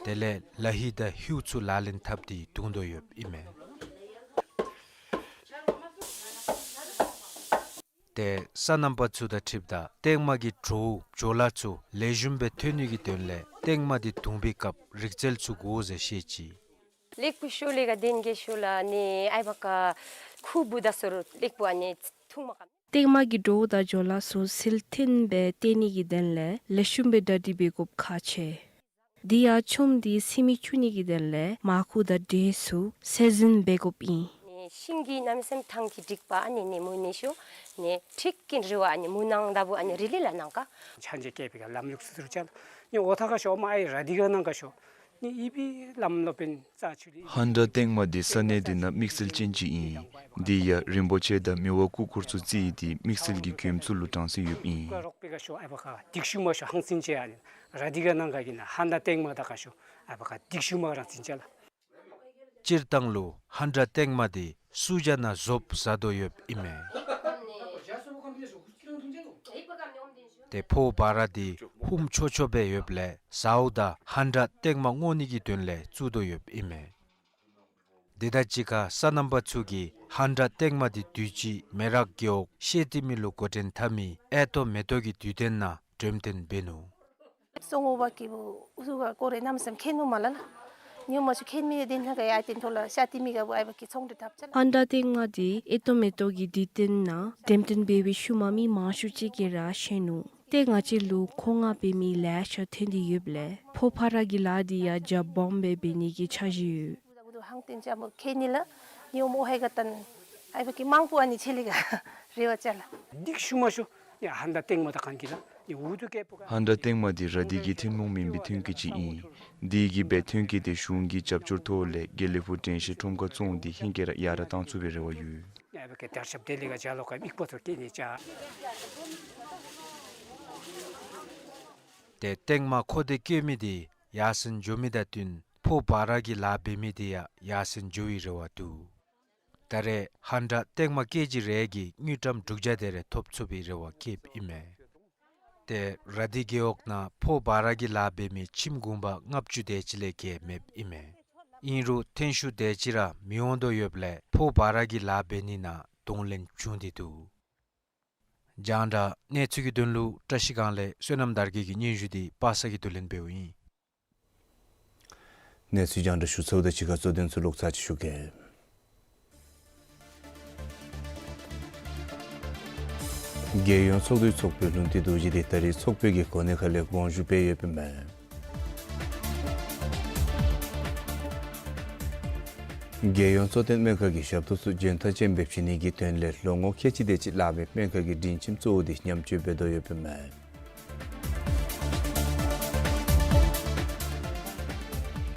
དེ་ལས་ལ་ཧི་དང་ཧིའུ་ཚུ་ལག་ལེན་འཐབ་སྟེ་བརྡུང་དོ་ཡོདཔ་ཨིན་མས། ཏེ་སོ་ནམ་པ་ཚུ་དང་འཁྲིལཝ་ད་སྟེང་མ་གི་གྲོ་བོ་བྱོ་ལ་ཚུ་ལེགས་ཤོམ་སྦེ་ཐོན་ནི་གི་དོན་ལས་སྟེང་མ་འདི་བརྡུང་པའི་སྐབས་རིག་རྩལ་ཚུ་དགོ་ཟེར་བཤད་ཅི། ལེགས་པོ་ཤོ་ལེ་ག་དེན་གེ་ཤོ་ལ་ནི་ཨའི་བ་ཀ་ཁུ་བུ་ད་སོ་རུ་ལེགས་པོ་ཨ་ནི་ཐུང་མ་ཀ། སྟེང་མ་གི་གྲོ་བོ་དང་བྱོ་ལ་ཚུ་ཟིལ་ཐིང་སྦེ་བཏོན་ནི་གི་དོན་ལས་ལེགས་ཤོམ་སྦེ་གྲ་སྒྲིག་འབད་དགོཔ་ཁག་ཆེ། དེ་ཡང་ཆུམ་འདི་སིམ་མི་འཁྱུ་ནི་གི་དོན་ལས་མར་ཁུ་དང་འབྲས་ཚུ་སེ་ཟིན་འབད་དགོཔ་ཨིན། ནི་ཤིང་གི་གནམ་མེད་ས་མེད་ཐང་གི་སྒྲིག་པ་ཨ་ནི་ནི་མུ་ནི་ཤོ་ནི་ཁྲིག་ཀིན་རི་བ་ཨ་ནི་མུ་ནང་ད་བུ་ཨ་ནི་རི་ལི་ལ་ནང་ཀ། ཆ་འཇལ་སྐྱེས་པའི་ག་ལམ་ལུགས་སུ་ཟེར་བ་ཅིན་ནི་འོ་ཐ་ཁ་ཤོ་མ་ཨའི་ར་དི་ག་ནང་ཀ་ཤོ་ནི་ཨི་བི་ལམ་ལོ་པིན་རྩ་ཆུ་ལི། ཧན་དྲ་སྟེང་མ་འདི་ས་གནས་འདི་ནང་དམིགས་བསལ་ཅན་ཅིག་ཨིན། འདི་ཡང་རིན་པོ་ཆེ་དང་མི་དབང་སྐུ་འཁོར་ཚུ་བརྩིས་ཏེ་དམིགས་བསལ་གྱི་མགྱོནམ་ཚུ་ལུ་གྲངས་སུ་ཡོདཔ་ཨིན། རོགས་པའི་ག་ཤོ་ཨའི་བ་ཀ་སྡིག་ཤུལ་མ་ཤོ་ཧང་སིན་ཅེ་ཨ་ནི་ར་དི་ག་ནང་ཀ་གི་ནི་ཧན་དྲ་སྟེང་མ་ད་ཀ་ཤོ་ཨའི་བ་ཀ་སྡིག་ཤུལ་མ་རང་སིན་ཅེ་ལ། སྤྱིར་བཏང་ལུ་ཧན་དྲ་སྟེང་མ་འདི་སུ་ཇ་ནང་བཟོ་བཟའ་དོ་ཡོདཔ་ཨིན་མས། ཏེ་ཕོ་བ་ར་འདི་ཧུམ་ཆོག་ཆོག་སྦེ་ཡོདཔ་ལས་ཟའུ་དང་ཧན་དྲ་སྟེང་མ་བརྔོ་ནི་གི་དོན་ལས་བཙུགས་དོ་ཡོདཔ་ཨིན་མས། དེ་དང་གཅིག་ཁར་སོ་ནམ་པ་ཚུ་གིས་ཧན་དྲ་སྟེང་མ་འདི་དུས་ཅི་མེ་རག་རྒེད་འོག་ཤེ་ཏི་མི་ལུ་འགོ་འདྲེན་འཐབ་མི་ཨེ་ཏོ་མེ་ཏོ་གི་དུས་སྟོན་ནང་འགྲེམས་སྟོན་འབད་ནུག། སོ་ངོ་བ་ཀི་བུ་ཨུ་ཟུ་ག་ཀོ་རེ་གནམ་མེད་ས་མེད་ཁེན་མི་མ་ལ་ལ། ཉོ་མ་ཤུ་ཁེན་མི་དེ་ན་ག་ཡ་དེན་ཐོ་ལ་ཤ་ཏི་མི་ག་བུ་ཨའི་བ་ཀི་ཚོང་འབྲེལ་འཐབ་ཅ་ལ། ཧན་དྲ་སྟེང་མ་འདི་ཨེ་ཏོ་མེ་ཏོ་གི་དུས་སྟོན་ནང་འགྲེམས་སྟོན་འབད་བའི་ཤུལ་མ་མི་མང་ཤོས་ཅིག་གིས་ར་ཤེས་ནུག། ཏེ་ང་བཅས་ལུ་མཁོ་མངགས་འབད་མི་ལེ་ཤ་ཐོན་ཏེ་ཡོདཔ་ལས་ཕོ་ཕ་ར་གི་ལཱ་འདི་ཡང་རྒྱ་སྦོམ་སྦེ་འབད་ནི་གི་འཆར་གཞི་ཡོད། ཧང་ཏེན་ཅ་མོ་ཁེན་ནི་ལ་ཉོ་མོ་ཧའི་ག་ཏན་ཨའི་བ་ཀི་མང་པོ་ཨ་ནི་ཆེ་ལེ་ག་རེ་བ་ཅ་ལ། སྡིག་ཤུལ་མ་ཤོ་ཡ་ཧན་དྲ་སྟེང་མ་ད་ཁན་གི་ལ་ཡ་ཨུ་དུ་ཀེ་པོ་ག། ཧན་དྲ་སྟེང་མ་འདི་ར་དི་གི་ཐུན་མོང་མེན་པའི་ཐོན་སྐྱེད་ཅིག་ཨིན། དེ་གིས་སྦེ་ཐོན་སྐྱེད་དེ་གཞུང་གི་རྒྱབ་སྐྱོར་ཐོག་ལས་དགེ་ལེགས་ཕུག་དྲན་ཤེས་ཁྲོམ་ཁར་བཙོང་སྟེ་ཧིང་གིས་ར་ཡར་དྲགས་གཏང་ཚུགས་པའི་རེ་བ་ཡོད། ཡ་བ་ཀི་དར་ཤབ་དེ་ལེ་ག་ཇ་ལོ་ཀ་མིག་པོ་ཚུ་ཀེ་ནི་ཅ། ཏེ་སྟེང་མ་ཁོ་དེ་སྐྱེ་མི་འདི་ཡར་སེང་འགྱོ་མི་དང་བསྟུན་ཕོ་བ་ར་གི་ལཱ་འབད་མི་འདི་ཡང་ཡར་སེང་འགྱོ་བའི་རེ་བ་འདུག། ད་རེས་ཧན་དྲ་སྟེང་མ་སྐྱེ་ཅི་རེ་གི་དངུལ་ཀྲམ་དྲུག་བརྒྱ་དེ་རེ་ཐོབ་ཚུགས་པའི་རེ་བ་བསྐྱེདཔ་ཨིན་མས། ཏེ་ར་དི་རྒེད་འོག་ནང་ཕོ་བ་ར་གི་ལཱ་འབད་མི་ཁྱིམ་གུང་པ་ལྔ་བཅུ་དེ་ཅིག་ལས་བརྒལ་མེདཔ་ཨིན་མས། ཨིན་རུང་ཐོན་ཤུགས་དེ་ཅིག་ར་མི་འོང་དོ་ཡོདཔ་ལས་ཕོ་བ་ར་གི་ལཱ་འབད་ནི་ནང་གདོང་ལེན་བྱུང་སྟེ་འདུག། རྒྱང་བསྒྲགས་གནས་ཚུལ་གྱི་དོན་ལུ་བཀྲ་ཤིས་སྒང་ལས་བསོད་ནམས་དར་རྒྱས་ཀྱི་སྙན་ཞུ་འདི་པ་སངས་ཀྱིས་བསྡུ་ལེན་འབདཝ་ཨིན། གནས་ཚུལ་རྒྱང་བསྒྲགས་ཞུ་ཚརཝ་དང་གཅིག་ཁར་གཙོ་དོན་ཚུ་ལོག་ཚར་ཅིག་ཞུ་གེ། རྒྱལ་ཡོངས་ཚོགས་འདུའི་ཚོགས་གཙོ་ལུང་བསྟན་རྡོ་རྗེ་འདི་ད་རེས་ཚོགས་པའི་གི་གོ་གནས་ཁ་ལས་དགོངས་ཞུ་འབད་ཡོདཔ་ཨིན་མས། རྒྱལ་ཡོངས་གཙོ་བསྟེན་སྨན་ཁང་གི་ཞབས་ཏོག་ཚུ་འཇོན་ཐང་ཅན་སྦེ་བྱིན་ནི་གི་དོན་ལས་ལོ་ངོ་ཁལ་གཅིག་དེ་ཅིག་ལང་མི་སྨན་ཁང་གི་སྒྲིང་ཁྱིམ་གཙོ་བོ་འདི་ཉམས་བཅོས་འབད་དོ་ཡོདཔ་ཨིན་མས།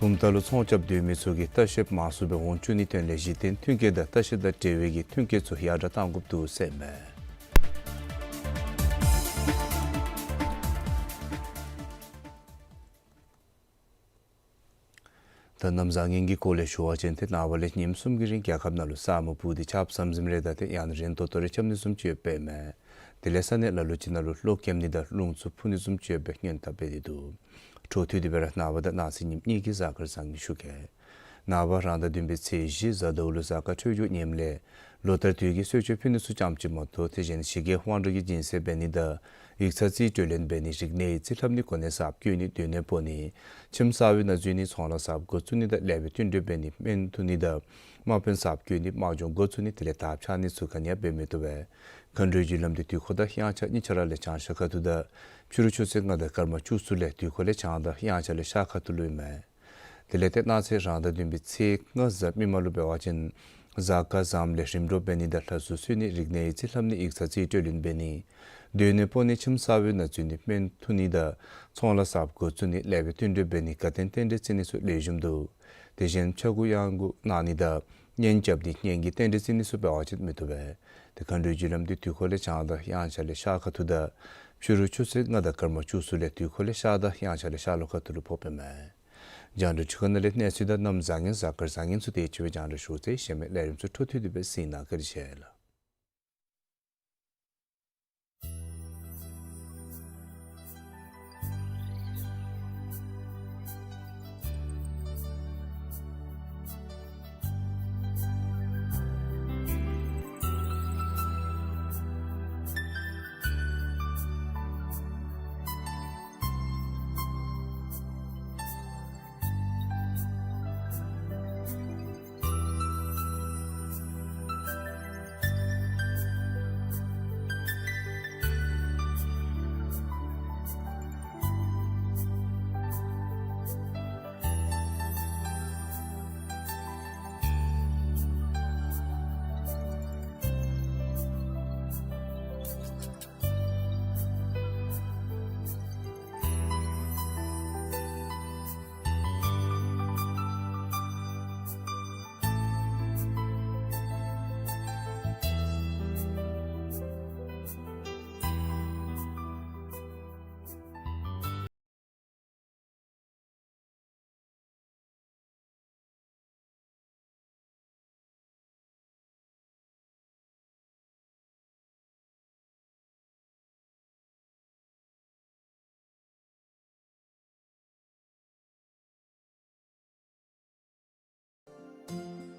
བུམ་ཐང་ལུ་ཚོང་རྐྱབ་སྡོད་མི་ཚུ་གིས་ལྟ་བཤལཔ་མང་སུ་སྦེ་འོང་བཅུག་ནིའི་དོན་ལས་གཞི་རྟེན་མཐུན་རྐྱེན་དང་ལྟ་བཤལ་དང་འབྲེལ་བའི་གི་མཐུན་རྐྱེན་ཚུ་ཡར་དྲགས་གཏང་དགོཔ་འདུག་ཟེར་ཨིན་མས། ད་གནམ་བཟང་ངན་གྱི་སྐོར་ལས་ཞུ་བ་ཅིན་ཏེ་ནངས་པ་ལས་ཉིནམ་གསུམ་གྱི་རིང་རྒྱལ་ཁབ་ནང་ལུ་ས་སྨུག་སྤུབས་ཏེ་ཆརཔ་ཟམ་ཟིམ་རེ་དང་ཏེ་ཡང་ན་རན་ཏོག་ཏོ་རེ་རྐྱབ་ནི་བཟུམ་ཅིག་ཡོདཔ་ཨིན་མས། དེ་ལས་ས་གནས་ལ་ལུ་ཅིག་ནང་ལུ་གློག་ཁེབས་ནི་དང་རླུང་འཚུབ་འཕུ་ནི་བཟུམ་ཅིག་ཡོད་པའི་སྔོན་བརྡ་འབད་དེ་འདུག། འཕྲོ་མཐུད་དེ་སྦེ་ར་ནངས་པ་དང་གནངས་ཚེ་ཉིནམ་གཉིས་ཀྱི་གཟའ་སྐར་བཟང་ངན་ཞུ་གེ། ནངས་པ་རང་ཟླ་བདུན་པའི་ཚེས་བཞི་གཟའ་ཟླཝ་ལུ་གཟའ་སྐར་འཕྲོད་སྦྱོར་ངནམ་ལས་ལོ་ལྟར་དུས་ཀྱི་གསོལ་མཆོད་ཕུལ་ནི་ཚུ་ཙམ་ཅིག་མ་གཏོགས་དེ་བཞིན་ཞི་རྒོལ་དབང་སྒྲགས་ཀྱི་སྦྱིན་སྲེག་འབད་ནི་དང་ཡིག་ཚང་རྩིས་སྤྲོད་ལེན་འབད་ནི་རིག་གནས་ཡིག་རྩིས་ལྷབ་ནི་གོ་གནས་གསརཔ་བསྐོ་ནི་སྡོད་གནས་སྤོ་ནི་ཁྱིམ་གསར་པའི་ནང་འཛུལ་ནི་ཚོང་ལཱ་གསརཔ་འགོ་བཙུགས་ནི་དང་ལེགས་པའི་བསྟུན་གྲོས་འབད་ནི་སྨན་འཐུང་ནི་དང་དམག་དཔོན་གསརཔ་བསྐོ་ནི་དམག་སྦྱོང་འགོ་བཙུགས་ནི་དེ་ལས་དར་འཕྱར་ནི་ཚུ་ག་ནི་ཡང་འབད་མི་བཏུབ་པས། མཁའ་འགྲོའི་རྒྱུ་ལམ་འདི་དུས་འཁོར་དང་དབྱངས་འཆར་གཉིས་ཆ་ར་ལས་བྱང་ཤར་ཁ་ཐུག་དང་ཕྱི་རུ་ཆུ་ཚོད་ལྔ་དང་སྐར་མ་བཅུ་གསུམ་ལས་དུས་འཁོར་ལས་བྱང་དང་དབྱངས་འཆར་ལས་ཤར་ཁ་ཐུག་ལུ་ཨིན་མས། དེ་ལས་ཏེ་གནངས་ཚེ་རང་ཟླ་བདུན་པའི་ཚེས་ལྔ་གཟའ་མིག་དམར་ལུ་འབད་བ་ཅིན་གཟའ་སྐར་བཟངམ་ལས་རིམ་གྲོ་འབད་ནི་དང་ལྷ་གཟུགས་གསོལ་ནི་རིག་གནས་ཡིག་རྩིས་ལྷབ་ནི་ཡིག་ཚང་རྩིས་སྤྲོད་ལེན་འབད་ནི་སྡོད་གནས་སྤོ་ནི་ཁྱིམ་གསར་པའི་ནང་འཛུལ་ནི་སྨན་འཐུང་ནི་དང་ཚོང་ལཱ་གསརཔ་འགོ་བཙུགས་ནི་ལེགས་པའི་བསྟུན་གྲོས་འབད་ནི་དགའ་སྟོན་རྟེན་འབྲེལ་བརྩི་ནི་ཚུ་ལེགས་ཤོམ་འདུག། དེ་བཞིན་ཕྱྭ་འགུགས་གཡང་འགུགས་གནང་ནི་དང་གཉེན་རྐྱབ་ནི་གཉེན་གྱི་རྟེན་འབྲེལ་བརྩི་ནི་ཚུ་འབད་བ་ཅིན་མི་བཏུབ་པས། ཏེ་མཁའ་འགྲོའི་རྒྱུ་ལམ་འདི་དུས་འཁོར་ལས་བྱང་དང་དབྱངས་འཆར་ལས་ཤར་ཁ་ཐུག་དང་ ཕྱི་རུ་ཆུ་ཚོད་ལྔ་དང་སྐར་མ་བཅུ་གསུམ་ལས་དུས་འཁོར་ལས་ཤར་དང་དབྱངས་འཆར་ལས་ཤར་ལྷོ་ཁ་ཐུག་ལུ་ཕོགཔ་ཨིན་མས། རྒྱང་བསྒྲགས་འཕྲུལ་ཁང་ནང་ལས་གནས་ཚུལ་དང་གནམ་བཟང་ངན་གཟའ་སྐར་བཟང་ངན་ཚུ་དེ་ཅིག་སྦེ་རྒྱང་བསྒྲགས་ཞུ་ཚེ། གཞན་མི་ལས་རིམ་ཚུ་འཕྲོ་མཐུད་དེ་སྦེ་གཟིགས་གནང་། བཀའ་དྲིན་ཆེ་ལགས།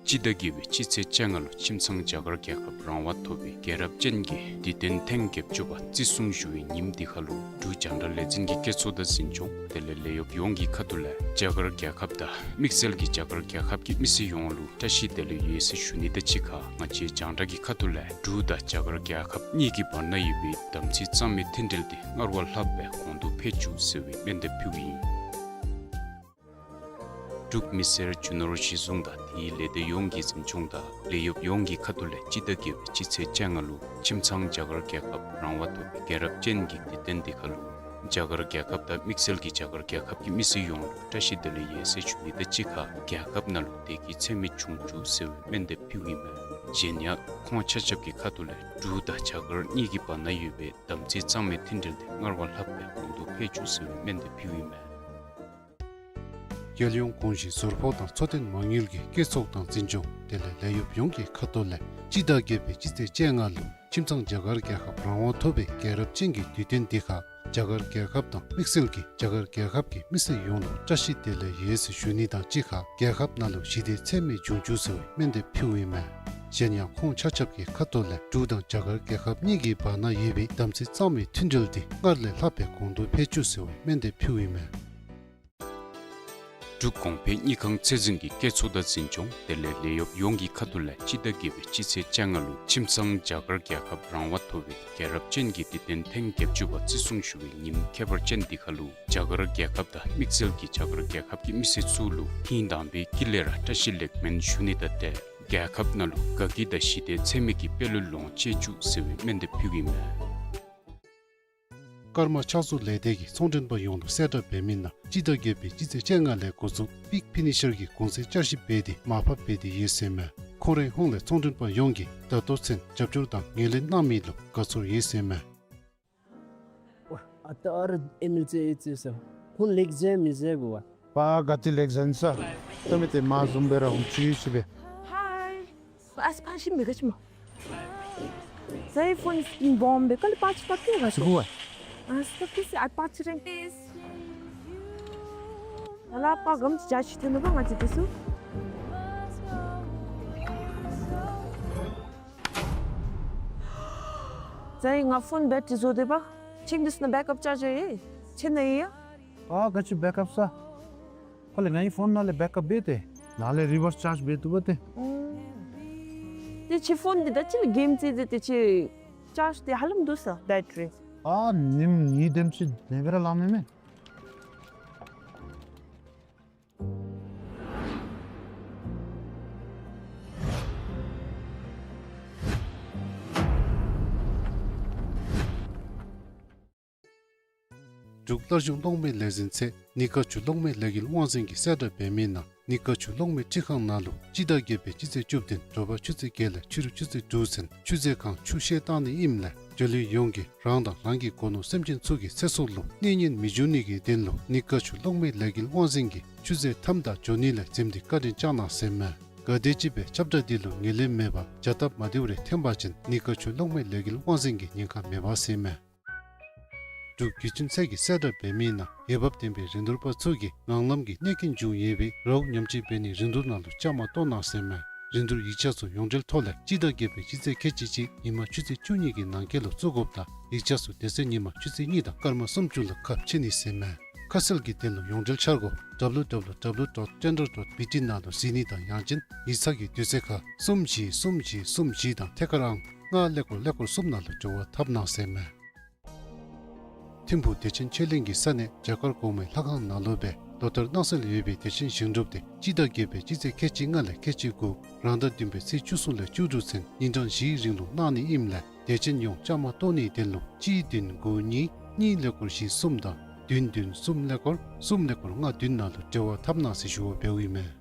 སྤྱི་ཟླ་བརྒྱད་པའི་སྤྱི་ཚེས་བཅོ་ལྔ་ལུ་ཁྱིམ་ཚང་རྒྱ་གར་རྒྱལ་ཁབ་རང་དབང་ཐོབ་པའི་རྒྱལ་རབས་ཅན་གྱི་དུས་སྟོན་ཐེངས་བརྒྱད་ཅུ་པ་བརྩི་སྲུང་ཞུ་བའི་ཉིནམ་འདི་ཁར་ལུ་འབྲུག་རྒྱང་བསྒྲགས་ལས་འཛིན་གྱི་སྐྱེད་ཚོགས་དང་འཛིན་སྐྱོང་དེ་ལས་ལས་གཡོགཔ་ཡོངས་ཀྱི་ཁ་ཐུག་ལས་རྒྱ་གར་རྒྱལ་ཁབ་དང་དམིགས་བསལ་གྱི་རྒྱ་གར་རྒྱལ་ཁབ་ཀྱི་མི་སེར་ཡོངས་ལུ་བཀྲ་ཤིས་བདེ་ལེགས་ཡོད་ཟེར་ཞུ་ནི་དང་གཅིག་ཁར་ང་བཅས་རྒྱང་བསྒྲགས་ཀྱི་ཁ་ཐུག་ལས་འབྲུག་དང་རྒྱ་གར་རྒྱལ་ཁབ་གཉིས་ཀྱི་བར་ན་ཡོད་པའི་དམ་ཚིག་གཙང་མའི་མཐུན་འབྲེལ་དེ་སྔར་བ་ལྷག་སྦེ་གོང་དུ་འཕེལ་བཅུག་ཟེར་བའི་སྨོན་འདེབས་ཕུལཝ་ཨིན། འབྲུག་མི་སེར་རྒྱུ་ནོར་གཞི་བཟུང་དང་དེའི་ལས་སྡེ་ཡོངས་ཀྱི་འཛིན་སྐྱོང་དང་ལས་གཡོགཔ་ཡོངས་ཀྱི་ཁ་ཐུག་ལས་སྤྱི་ཟླ་བརྒྱད་པའི་སྤྱི་ཚེས་བཅོ་ལྔ་ལུ་ཁྱིམ་ཚང་རྒྱ་གར་རྒྱལ་ཁབ་རང་དབང་ཐོབ་པའི་རྒྱལ་རབས་ཅན་གྱི་དུས་སྟོན་འདི་ཁར་ལུ་རྒྱ་གར་རྒྱལ་ཁབ་དང་དམིགས་བསལ་གྱི་རྒྱ་གར་རྒྱལ་ཁབ་ཀྱི་མི་སེར་ཡོངས་ལུ་བཀྲ་ཤིས་བདེ་ལེགས་ཡོད་ཟེར་ཞུ་ནི་དང་གཅིག་ཁར་རྒྱལ་ཁབ་ནང་ལུ་བདེ་སྐྱིད་ཚད་མེད་འབྱུང་བཅུག་ཟེར་བའི་སྨོན་འདེབས་ཕུལཝ་ཨིན་མས། གཞན་ཡང་ཁོང་ཆ་ཁྱབ་ཀྱི་ཁ་ཐུག་ལས་འབྲུག་དང་རྒྱ་གར་གཉིས་ཀྱི་བར་ན་ཡོད་པའི་དམ་ཚིག་གཙང་མའི་མཐུན་འབྲེལ་དེ་སྔར་བ་ལྷག་སྦེ་གོང་དུ་འཕེལ་བཅུག་ཟེར་བའི་སྨོན་འདེབས་ཕུལཝ་ཨིན་མས། རྒྱལ་ཡོངས་གོང་ཞུས་ཟུར་ཕོགས་དང་འཚོ་རྟེན་མ་དངུལ་གྱི་སྐྱེད་ཚོགས་དང་འཛིན་སྐྱོང་དེ་ལས་ལས་གཡོགཔ་ཡོངས་ཀྱི་ཁ་ཐུག་ལས་སྤྱི་ཟླ་བརྒྱད་པའི་སྤྱི་ཚེས་བཅོ་ལྔ་ལུ་ཁྱིམ་ཚང་རྒྱ་གར་རྒྱལ་ཁབ་རང་དབང་ཐོབ་པའི་རྒྱལ་རབས་ཅན་གྱི་དུས་སྟོན་འདི་ཁར་རྒྱ་གར་རྒྱལ་ཁབ་དང་དམིགས་བསལ་གྱི་རྒྱ་གར་རྒྱལ་ཁབ་ཀྱི་མི་སེར་ཡོངས་ལུ་བཀྲ་ཤིས་བདེ་ལེགས་ཡོད་ཟེར་ཞུ་ནི་དང་གཅིག་ཁར་རྒྱལ་ཁབ་ནང་ལུ་ཞི་བདེ་ཚད་མེད་འབྱུང་བཅུག་ཟེར་བའི་སྨོན་འདེབས་ཕུལཝ་ཨིན་མས། གཞན་ཡང་ཁོང་ཆ་ཁྱབ་ཀྱི་ཁ་ཐུག་ལས་འབྲུག་དང་རྒྱ་གར་རྒྱལ་ཁབ་གཉིས་ཀྱི་བར་ན་ཡོད་པའི་དམ་ཚིག་གཙང་མའི་མཐུན་འབྲེལ་དེ་སྔར་ལས་ལྷག་སྦེ་གོང་དུ་འཕེལ་བཅུག་ཟེར་བའི་སྨོན་འདེབས་ཕུལཝ་ཨིན་མས། འབྲུག་གོང་འཕེལ་དངུལ་ཁང་ཚད་འཛིན་གྱི་སྐྱེད་ཚོགས་དང་འཛིན་སྐྱོང་དེ་ལས་ལས་གཡོགཔ་ཡོངས་ཀྱི་ཁ་ཐུག་ལས་སྤྱི་ཟླ་བརྒྱད་པའི་སྤྱི་ཚེས་བཅོ་ལྔ་ལུ་ཁྱིམ་ཚང་རྒྱ་གར་རྒྱལ་ཁབ་རང་དབང་ཐོབ་པའི་རྒྱལ་རབས་ཅན་གྱི་དུས་སྟོན་ཐེངས་བརྒྱད་ཅུ་པ་བརྩི་སྲུང་ཞུ་བའི་ཉིནམ་ཁྱད་པར་ཅན་འདི་ཁར་ལུ་རྒྱ་གར་རྒྱལ་ཁབ་དང་དམིགས་བསལ་གྱི་རྒྱ་གར་རྒྱལ་ཁབ་ཀྱི་མི་སེར་ཚུ་ལུ་ཧིང་དྭངས་པའི་དཀྱིལ་ལས་ར་བཀྲ་ཤིས་ལེགས་སྨོན་ཞུ་ནི་དང་འབྲེལ་རྒྱལ་ཁབ་ནང་ལུ་དགའ་སྐྱིད་དང་ཞི་བདེ་ཚད་མེད་ཀྱི་དཔལ་ལུ་ལོངས་སྤྱོད་བཅུག་ཟེར་བའི་སྨོན་འདེབས་ཕུལཝ་ཨིན་མས། ཀརྨ་ཕྱག་བཟོ་ལས་སྡེ་གིས་ཚོང་མགྲོན་པ་ཡོངས་ལུ་གསལ་བསྒྲགས་འབད་མི་ནང་སྤྱི་ཟླ་བརྒྱད་པའི་སྤྱི་ཚེས་བཅོ་ལྔ་ལས་འགོ་བཙུགས་པིག་ཕི་ནི་ཤར་གྱི་གུང་སེང་བསྐྱར་ཞིབ་འབད་དེ་མར་ཕབ་འབད་དེ་ཡོད་ཟེར་མས། ཁོང་རའི་ཧོངས་ལས་ཚོང་མགྲོན་པ་ཡོངས་ཀྱིས་ད་ལྟོ་ཚུན་རྒྱབ་སྐྱོར་དང་ངོས་ལེན་གནང་མི་ལུ་དགའ་ཚོར་ཡོད་ཟེར་མས། ཨ་ད་ཨ་རུ་ཨེམ་ཨེལ་ཨེ་ཚེ་སོ། ཁོང་ལེགས་མཇལ་མི་མཇལ་གོ་བ། པ་ག་ཏེ་ལེགས་མཇལ་ས། ཏེ་མི་ཏེ་མ་བཟུམ་སྦེ་ར་འོང་ཅི་ཅི་སྦེ། ཧའི། ཨ་སི་ཕ་ཤི་མི་ག་ཅི་མོ། ཟའི་ཕོན་སི་ཀིན་བོམ་སྦེ་ཀ་ལི་པ་ཅི་ཏ་ཀེ་ག་ཅི་གོ་བ། ཨ་སི་ཏ་ཀེ་སི་ཨ་པ་ཅི་རེང་། ད་ལ་པ་གམ་ཅི་ཅ་ཅི་ཐོན་ནུག་ག་ང་ཅི་དེ་སུ། ཟའི་ང་ཕོན་བེ་ཊི་རི་བཟོ་དེ་པ། ཁྱེད་འདི་སུ་ན་བེཀ་ཨཔ་ཅར་ཇར་ཡེ། ཁྱེད་ན་ཡེ་ཡ། ཨ་ག་ཅི་བེཀ་ཨཔ་ས། ཁོ་ལས་ངེའི་ཕོན་ནང་ལས་བེཀ་ཨཔ་འབད་དེ་ནང་ལས་རི་བརསི་ཅརཇ་འབད་བཏུབ་པ་ཏེ། ཨོ། ཏེ་ཁྱེད་ཕོན་འདི་ད་ཅི་ལས་གེམ་རྩེད་རྩེད་དེ་ཁྱེད་ཅརཇ་འདི་ཧ་ལམ་འདུག་ས་བེ་ཊི་རི། ཨ་ཉིནམ་གཉིས་དེམ་ཅིག་ལེན་པར་ལང་མི་མས། འབྲུག་སླར་གསོ་གློག་མེ་ལས་འཛིན་ཚད་ནི་ཀ་ཅུ་གློག་མེ་ལས་འགུལ་དབང་འཛིན་གྱིས་གསལ་བསྒྲགས་འབད་མི་ནང་ ནི་དཀར་ཆུ་གློག་མེ་འཕྲུལ་ཁང་ནང་ལུ་སྤྱི་ཟླ་བརྒྱད་པའི་སྤྱི་ཚེས་བཅུ་བདུན་དྲོ་པ་ཆུ་ཚོད་བརྒྱད་ལས་ཕྱི་རུ་ཆུ་ཚོད་དྲུག་ཚུན་ཆུ་མཛོད་ཁང་ཆུ་བཤལ་བཏང་ནི་ཨིནམ་ལས་འབྱོན་ལུགས་ཡོངས་ཀྱིས་རང་དང་རང་གི་སྒོ་ནོར་སེམས་ཅན་ཚུ་གི་ཚེ་སྲོག་ལུ་གནོད་ཉེན་མི་འབྱུང་ནི་གི་དོན་ལུ་ནི་དཀར་ཆུ་གློག་མེ་ལས་འགུལ་དབང་འཛིན་གྱིས་ཆུ་མཛོད་མཐའམ་དང་འབྱོན་ནི་ལས་འཛེམ་སྟེ་བཀའ་དྲིན་བསྐྱང་གནང་ཟེར་མས། ག་དེམ་ཅིག་སྦེ་ཁྱབ་བསྒྲགས་འདི་ལུ་ངོས་ལེན་མེད་པར་བྱ་སྟབས་མ་བདེཝ་རེ་ཐོན་པ་ཅིན་ནི་དཀར་ཆུ་གློག་མེ་ལས་འགུལ་དབང་འཛིན་གྱི་ཉེན་ཁ་མེད་པ་ཟེར་མས། འབྲུག་བརྒྱུད་འཕྲིན་ཚད་ཀྱིས་གསལ་བསྒྲགས་འབད་མི་ནང་འོས་འབབ་ལྡན་པའི་རིན་བསྡུར་པ་ཚུ་གིས་ངང་ལམ་གྱི་གནོད་སྐྱོན་བྱུང་ཡོད་པའི་རོགས་ཉམས་བཅོས་འབད་ནིའི་རིན་བསྡུར་ནང་ལུ་བཅའ་མར་གཏོགས་གནང་ཟེར་མས། རིན་བསྡུར་ཡིག་ཆ་ཚུ་ཡོངས་འབྲེལ་ཐོག་ལས་སྤྱི་ཟླ་བརྒྱད་པའི་སྤྱི་ཚེས་ཁལ་གཅིག་གཅིག་ཉིན་མ་ཆུ་ཚོད་བཅུ་གཉིས་ཀྱི་ནང་འཁོད་ལུ་བཙུགས་དགོཔ་དང་ཡིག་ཆ་ཚུ་དེ་ཚེ་ཉིན་མ་ཆུ་ཚོད་གཉིས་དང་སྐར་མ་སུམ་ཅུ་ལུ་ཁ་ཕྱེ་ནི་ཟེར་མས། ཁ་གསལ་གྱི་དོན་ལུ་ཡོངས་འབྲེལ་འཆར་སྒོ་W W W dot tender dot B T ནང་ལུ་གཟིགས་ནི་དང་ཡང་ཅིན་ཡིག་ཚང་གི་དུས་ཚོད་ཁར་གསུམ་བཞི་གསུམ་བཞི་གསུམ་བཞི་དང་ཐད་ཀར་ཨང་ལྔ་ཀླད་ཀོར་ཀླད་ཀོར་གསུམ་ནང་ལུ་འབྲེལ་བ་འཐབ་གནང་ཟེར་མས། ཐིམ་ཕུག་བདེ་ཆེན་ཆོས་གླིང་གི་ས་གནས་བྱ་དཀར་གོང་མའི་ལྷ་ཁང་ནང་ལུ་སྦེ་ལོ་ལྟར་གནང་སྲོལ་ཡོད་པའི་བདེ་ཆེན་ཞིང་སྒྲུབ་འདི་སྤྱི་ཟླ་བརྒྱད་པའི་སྤྱི་ཚེས་ཁལ་གཅིག་ལྔ་ལས་ཁལ་གཅིག་དགུ་རང་ཟླ་བདུན་པའི་ཚེས་བཅུ་གསུམ་ལས་བཅུ་དྲུག་ཚུན་ཉིན་གྲངས་བཞིའི་རིང་ལུ་གནང་ནི་ཨིནམ་ལས་དད་ཅན་ཡོངས་བཅའ་མར་གཏོགས་ནིའི་དོན་ལུ་གཅིག་བདུན་དགུ་གཉིས་གཉིས་ཀླད་ཀོར་བཞི་གསུམ་དང་བདུན་བདུན་གསུམ་ཀླད་ཀོར་གསུམ་ཀླད་ཀོར་ལྔ་བདུན་ནང་ལུ་འབྲེལ་བ་འཐབ་གནང་ཟེར་ཞུ་བ་འབདཝ་ཨིན་མས།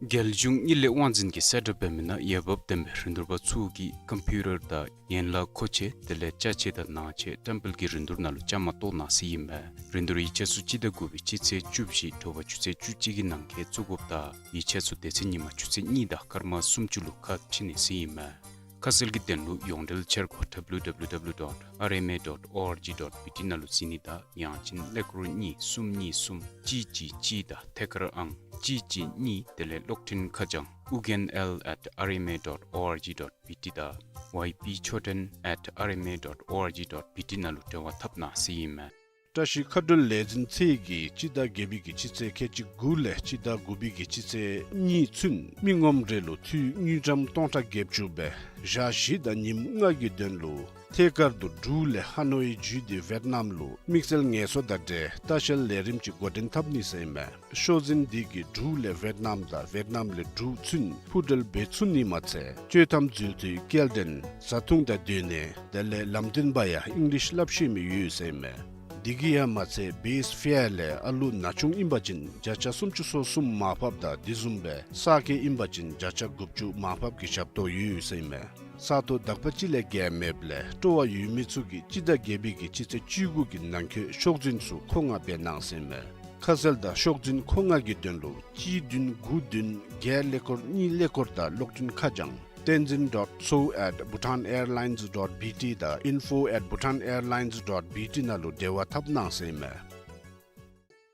རྒྱལ་གཞུང་གཉིད་ལས་དབང་འཛིན་གྱིས་གསལ་བསྒྲགས་འབད་མི་ནང་འོས་འབབ་ལྡན་པའི་རིན་བསྡུར་པ་ཚུ་གིས་ཀམ་པིའུ་ཊར་དང་ཡན་ལག་མཁོ་ཆས་དེ་ལས་ཅ་ཆས་དང་ནང་ཆས་བཀྲམ་སྤེལ་གྱི་རིན་བསྡུར་ནང་ལུ་བཅའ་མར་གཏོགས་གནང་ཟེར་ཨིན་མས། རིན་བསྡུར་ཡིག་ཆ་ཚུ་སྤྱི་ཟླ་དགུ་པའི་སྤྱི་ཚེས་བཅུ་བཞི་དྲོ་པ་ཆུ་ཚོད་བཅུ་གཅིག་གི་ནང་འཁོད་བཙུགས་དགོཔ་དང་ཡིག་ཆ་ཚུ་དེ་ཚེ་ཉིན་མ་ཆུ་ཚོད་གཉིས་དང་སྐར་མ་སུམ་ཅུ་ལུ་ཁ་ཕྱེ་ནི་ཟེར་ཨིན་མས། ཁ་གསལ་གྱི་དོན་ལུ་ཡོངས་འབྲེལ་འཆར་སྒོ་W W W dot R M A dot org dot B T ནང་ལུ་གཟིགས་ནི་དང་ཡང་ཅིན་ཀླད་ཀོར་གཉིས་གསུམ་གཉིས་གསུམ་གཅིག་གཅིག་གཅིག་དང་ཐད་ཀར་ཨང་གཅིག་གཅིག་གཉིས་དེ་ལས་གློག་འཕྲིན་ཁ་བྱང་ཨུ་རྒྱན་L at R M A dot org dot B T དང་Y P Choten at R M A dot org dot B T ནང་ལུ་འབྲེལ་བ་འཐབ་གནང་ཟེར་ཨིན་མས། བཀྲ་ཤིས་མཁའ་འགྲུལ་ལས་འཛིན་ཚད་ཀྱིས་སྤྱི་ཟླ་བརྒྱད་པའི་གི་སྤྱི་ཚེས་ཁལ་གཅིག་དགུ་ལས་སྤྱི་ཟླ་དགུ་པའི་གི་སྤྱི་ཚེས་གཉིས་ཚུན་མི་ངོམ་རེ་ལུ་འཐུས་དངུལ་ཀྲམ་སྟོང་ཕྲག་བརྒྱད་ཅུ་སྦེ་ཞག་བཞི་དང་ཉིནམ་ལྔ་གི་དོན་ལུ་ཐད་ཀར་དུ་འབྲུག་ལས་ཧ་ནོའི་བརྒྱུད་དེ་ཝེཊ་ནམ་ལུ་དམིགས་བསལ་ངལ་གསོ་དང་འབྲེལ་ལྟ་བཤལ་ལས་རིམ་ཅིག་འགོ་འདྲེན་འཐབ་ནི་ཟེར་ཨིན་མས། ཤོག་འཛིན་འདི་གིས་འབྲུག་ལས་ཝེཊ་ནམ་དང་ཝེཊ་ནམ་ལས་འབྲུག་ཚུན་འཕུར་འགྲུལ་འབད་ཚུགས་ནི་མ་ཚད་སྤྱོད་ཐམ་འཛུལ་དུས་སྐྱེལ་འདྲེན་བཟའ་འཐུང་དང་སྡོད་གནས་དེ་ལས་ལམ་སྟོན་པ་ཡང་ཨིང་ལིཤ་སླབ་ཤེས་མི་ཡོད་ཟེར་ཨིན་མས། འདི་གིས་ཡང་མ་ཚད་བེསི་ཕེར་ལས་ཨ་ལུ་ན་ཆུང་ཨིན་པ་ཅིན་བརྒྱ་ཆ་སུམ་ཅུ་སོ་གསུམ་མར་ཕབ་དང་དེ་བཟུམ་སྦེ་ས་སྐྱེས་ཨིན་པ་ཅིན་བརྒྱ་ཆ་དགུ་བཅུ་མར་ཕབ་ཀྱི་ཞབས་ཏོག་ཡོད་ཟེར་ཨིན་མས། ས་སྟོང་དག་པ་ཅིག་ལས་བརྒལ་མེདཔ་ལས་སྤྲོ་བ་ཡོད་མི་ཚུ་གིས་སྤྱི་ཟླ་བརྒྱད་པའི་གི་སྤྱི་ཚེས་བཅུ་དགུ་གི་ནང་འཁོད་ཤོག་འཛིན་ཚུ་མཁོ་མངགས་འབད་གནང་ཟེར་ཨིན་མས། ཁ་གསལ་དང་ཤོག་འཛིན་མཁོ་མངགས་ཀྱི་དོན་ལུ་གཅིག་བདུན་དགུ་བདུན་བརྒྱད་ཀླད་ཀོར་གཉིས་ཀླད་ཀོར་དང་གློག་འཕྲིན་ཁ་བྱང་བསྟན་འཛིན་dot so at bhutanairlines dot B T དང་info at bhutanairlines dot B T ནང་ལུ་འབྲེལ་བ་འཐབ་གནང་ཟེར་ཨིན་མས།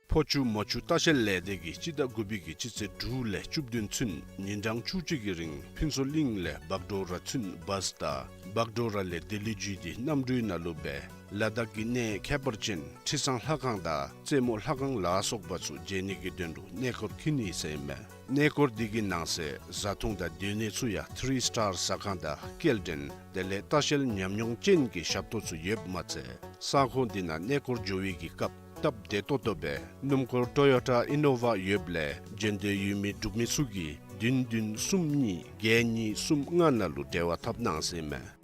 ཕོ་ཆུ་མོ་ཆུ་ལྟ་བཤལ་ལས་སྡེ་གིས་སྤྱི་ཟླ་དགུ་པའི་གི་སྤྱི་ཚེས་དྲུག་ལས་བཅུ་བདུན་ཚུན་ཉིན་གྲངས་བཅུ་གཅིག་གི་རིང་ཕུན་ཚོགས་གླིང་ལས་བག་གྲོ་ར་ཚུན་བཱས་དང་བག་གྲོ་ར་ལས་ལྡི་ལི་བརྒྱུད་དེ་གནམ་གྲུའི་ནང་ལུ་སྦེ་ལ་དྭགས་ཀྱི་གནས་ཁྱད་པར་ཅན་ཁྲི་བཟང་ལྷ་ཁང་དང་རྩེ་མོ་ལྷ་ཁང་ལ་སོགས་པ་ཚུ་མཇལ་ནི་གི་དོན་ལུ་གནས་སྐོར་འཁྱིད་ནི་ཟེར་ཨིན་མས། གནས་སྐོར་འདི་གི་ནང་གསེས་བཟའ་འཐུང་དང་སྡོད་གནས་ཚུ་ཡང་ཐི་རི་སི་ཊར་ཟ་ཁང་དང་སྐྱེལ་འདྲེན་དེ་ལས་ལྟ་བཤལ་ཉམས་མྱོང་ཅན་གྱི་ཞབས་ཏོག་ཚུ་ཡོདཔ་མ་ཚད་ས་ཁོངས་འདི་ནང་གནས་སྐོར་འགྱོ་བའི་གི་སྐབས་སྟབས་བདེ་ཏོག་ཏོ་སྦེ་སྣུམ་འཁོར་ཊོ་ཡོ་ཊ་ཨི་ནོ་ཝ་ཡོདཔ་ལས་འབྱོན་འདོད་ཡོད་མི་འབྲུག་མི་ཚུ་གིས་བདུན་བདུན་གསུམ་གཉིས་བརྒྱད་གཉིས་གསུམ་ལྔ་ནང་ལུ་འབྲེལ་བ་འཐབ་གནང་ཟེར་ཨིན་མས།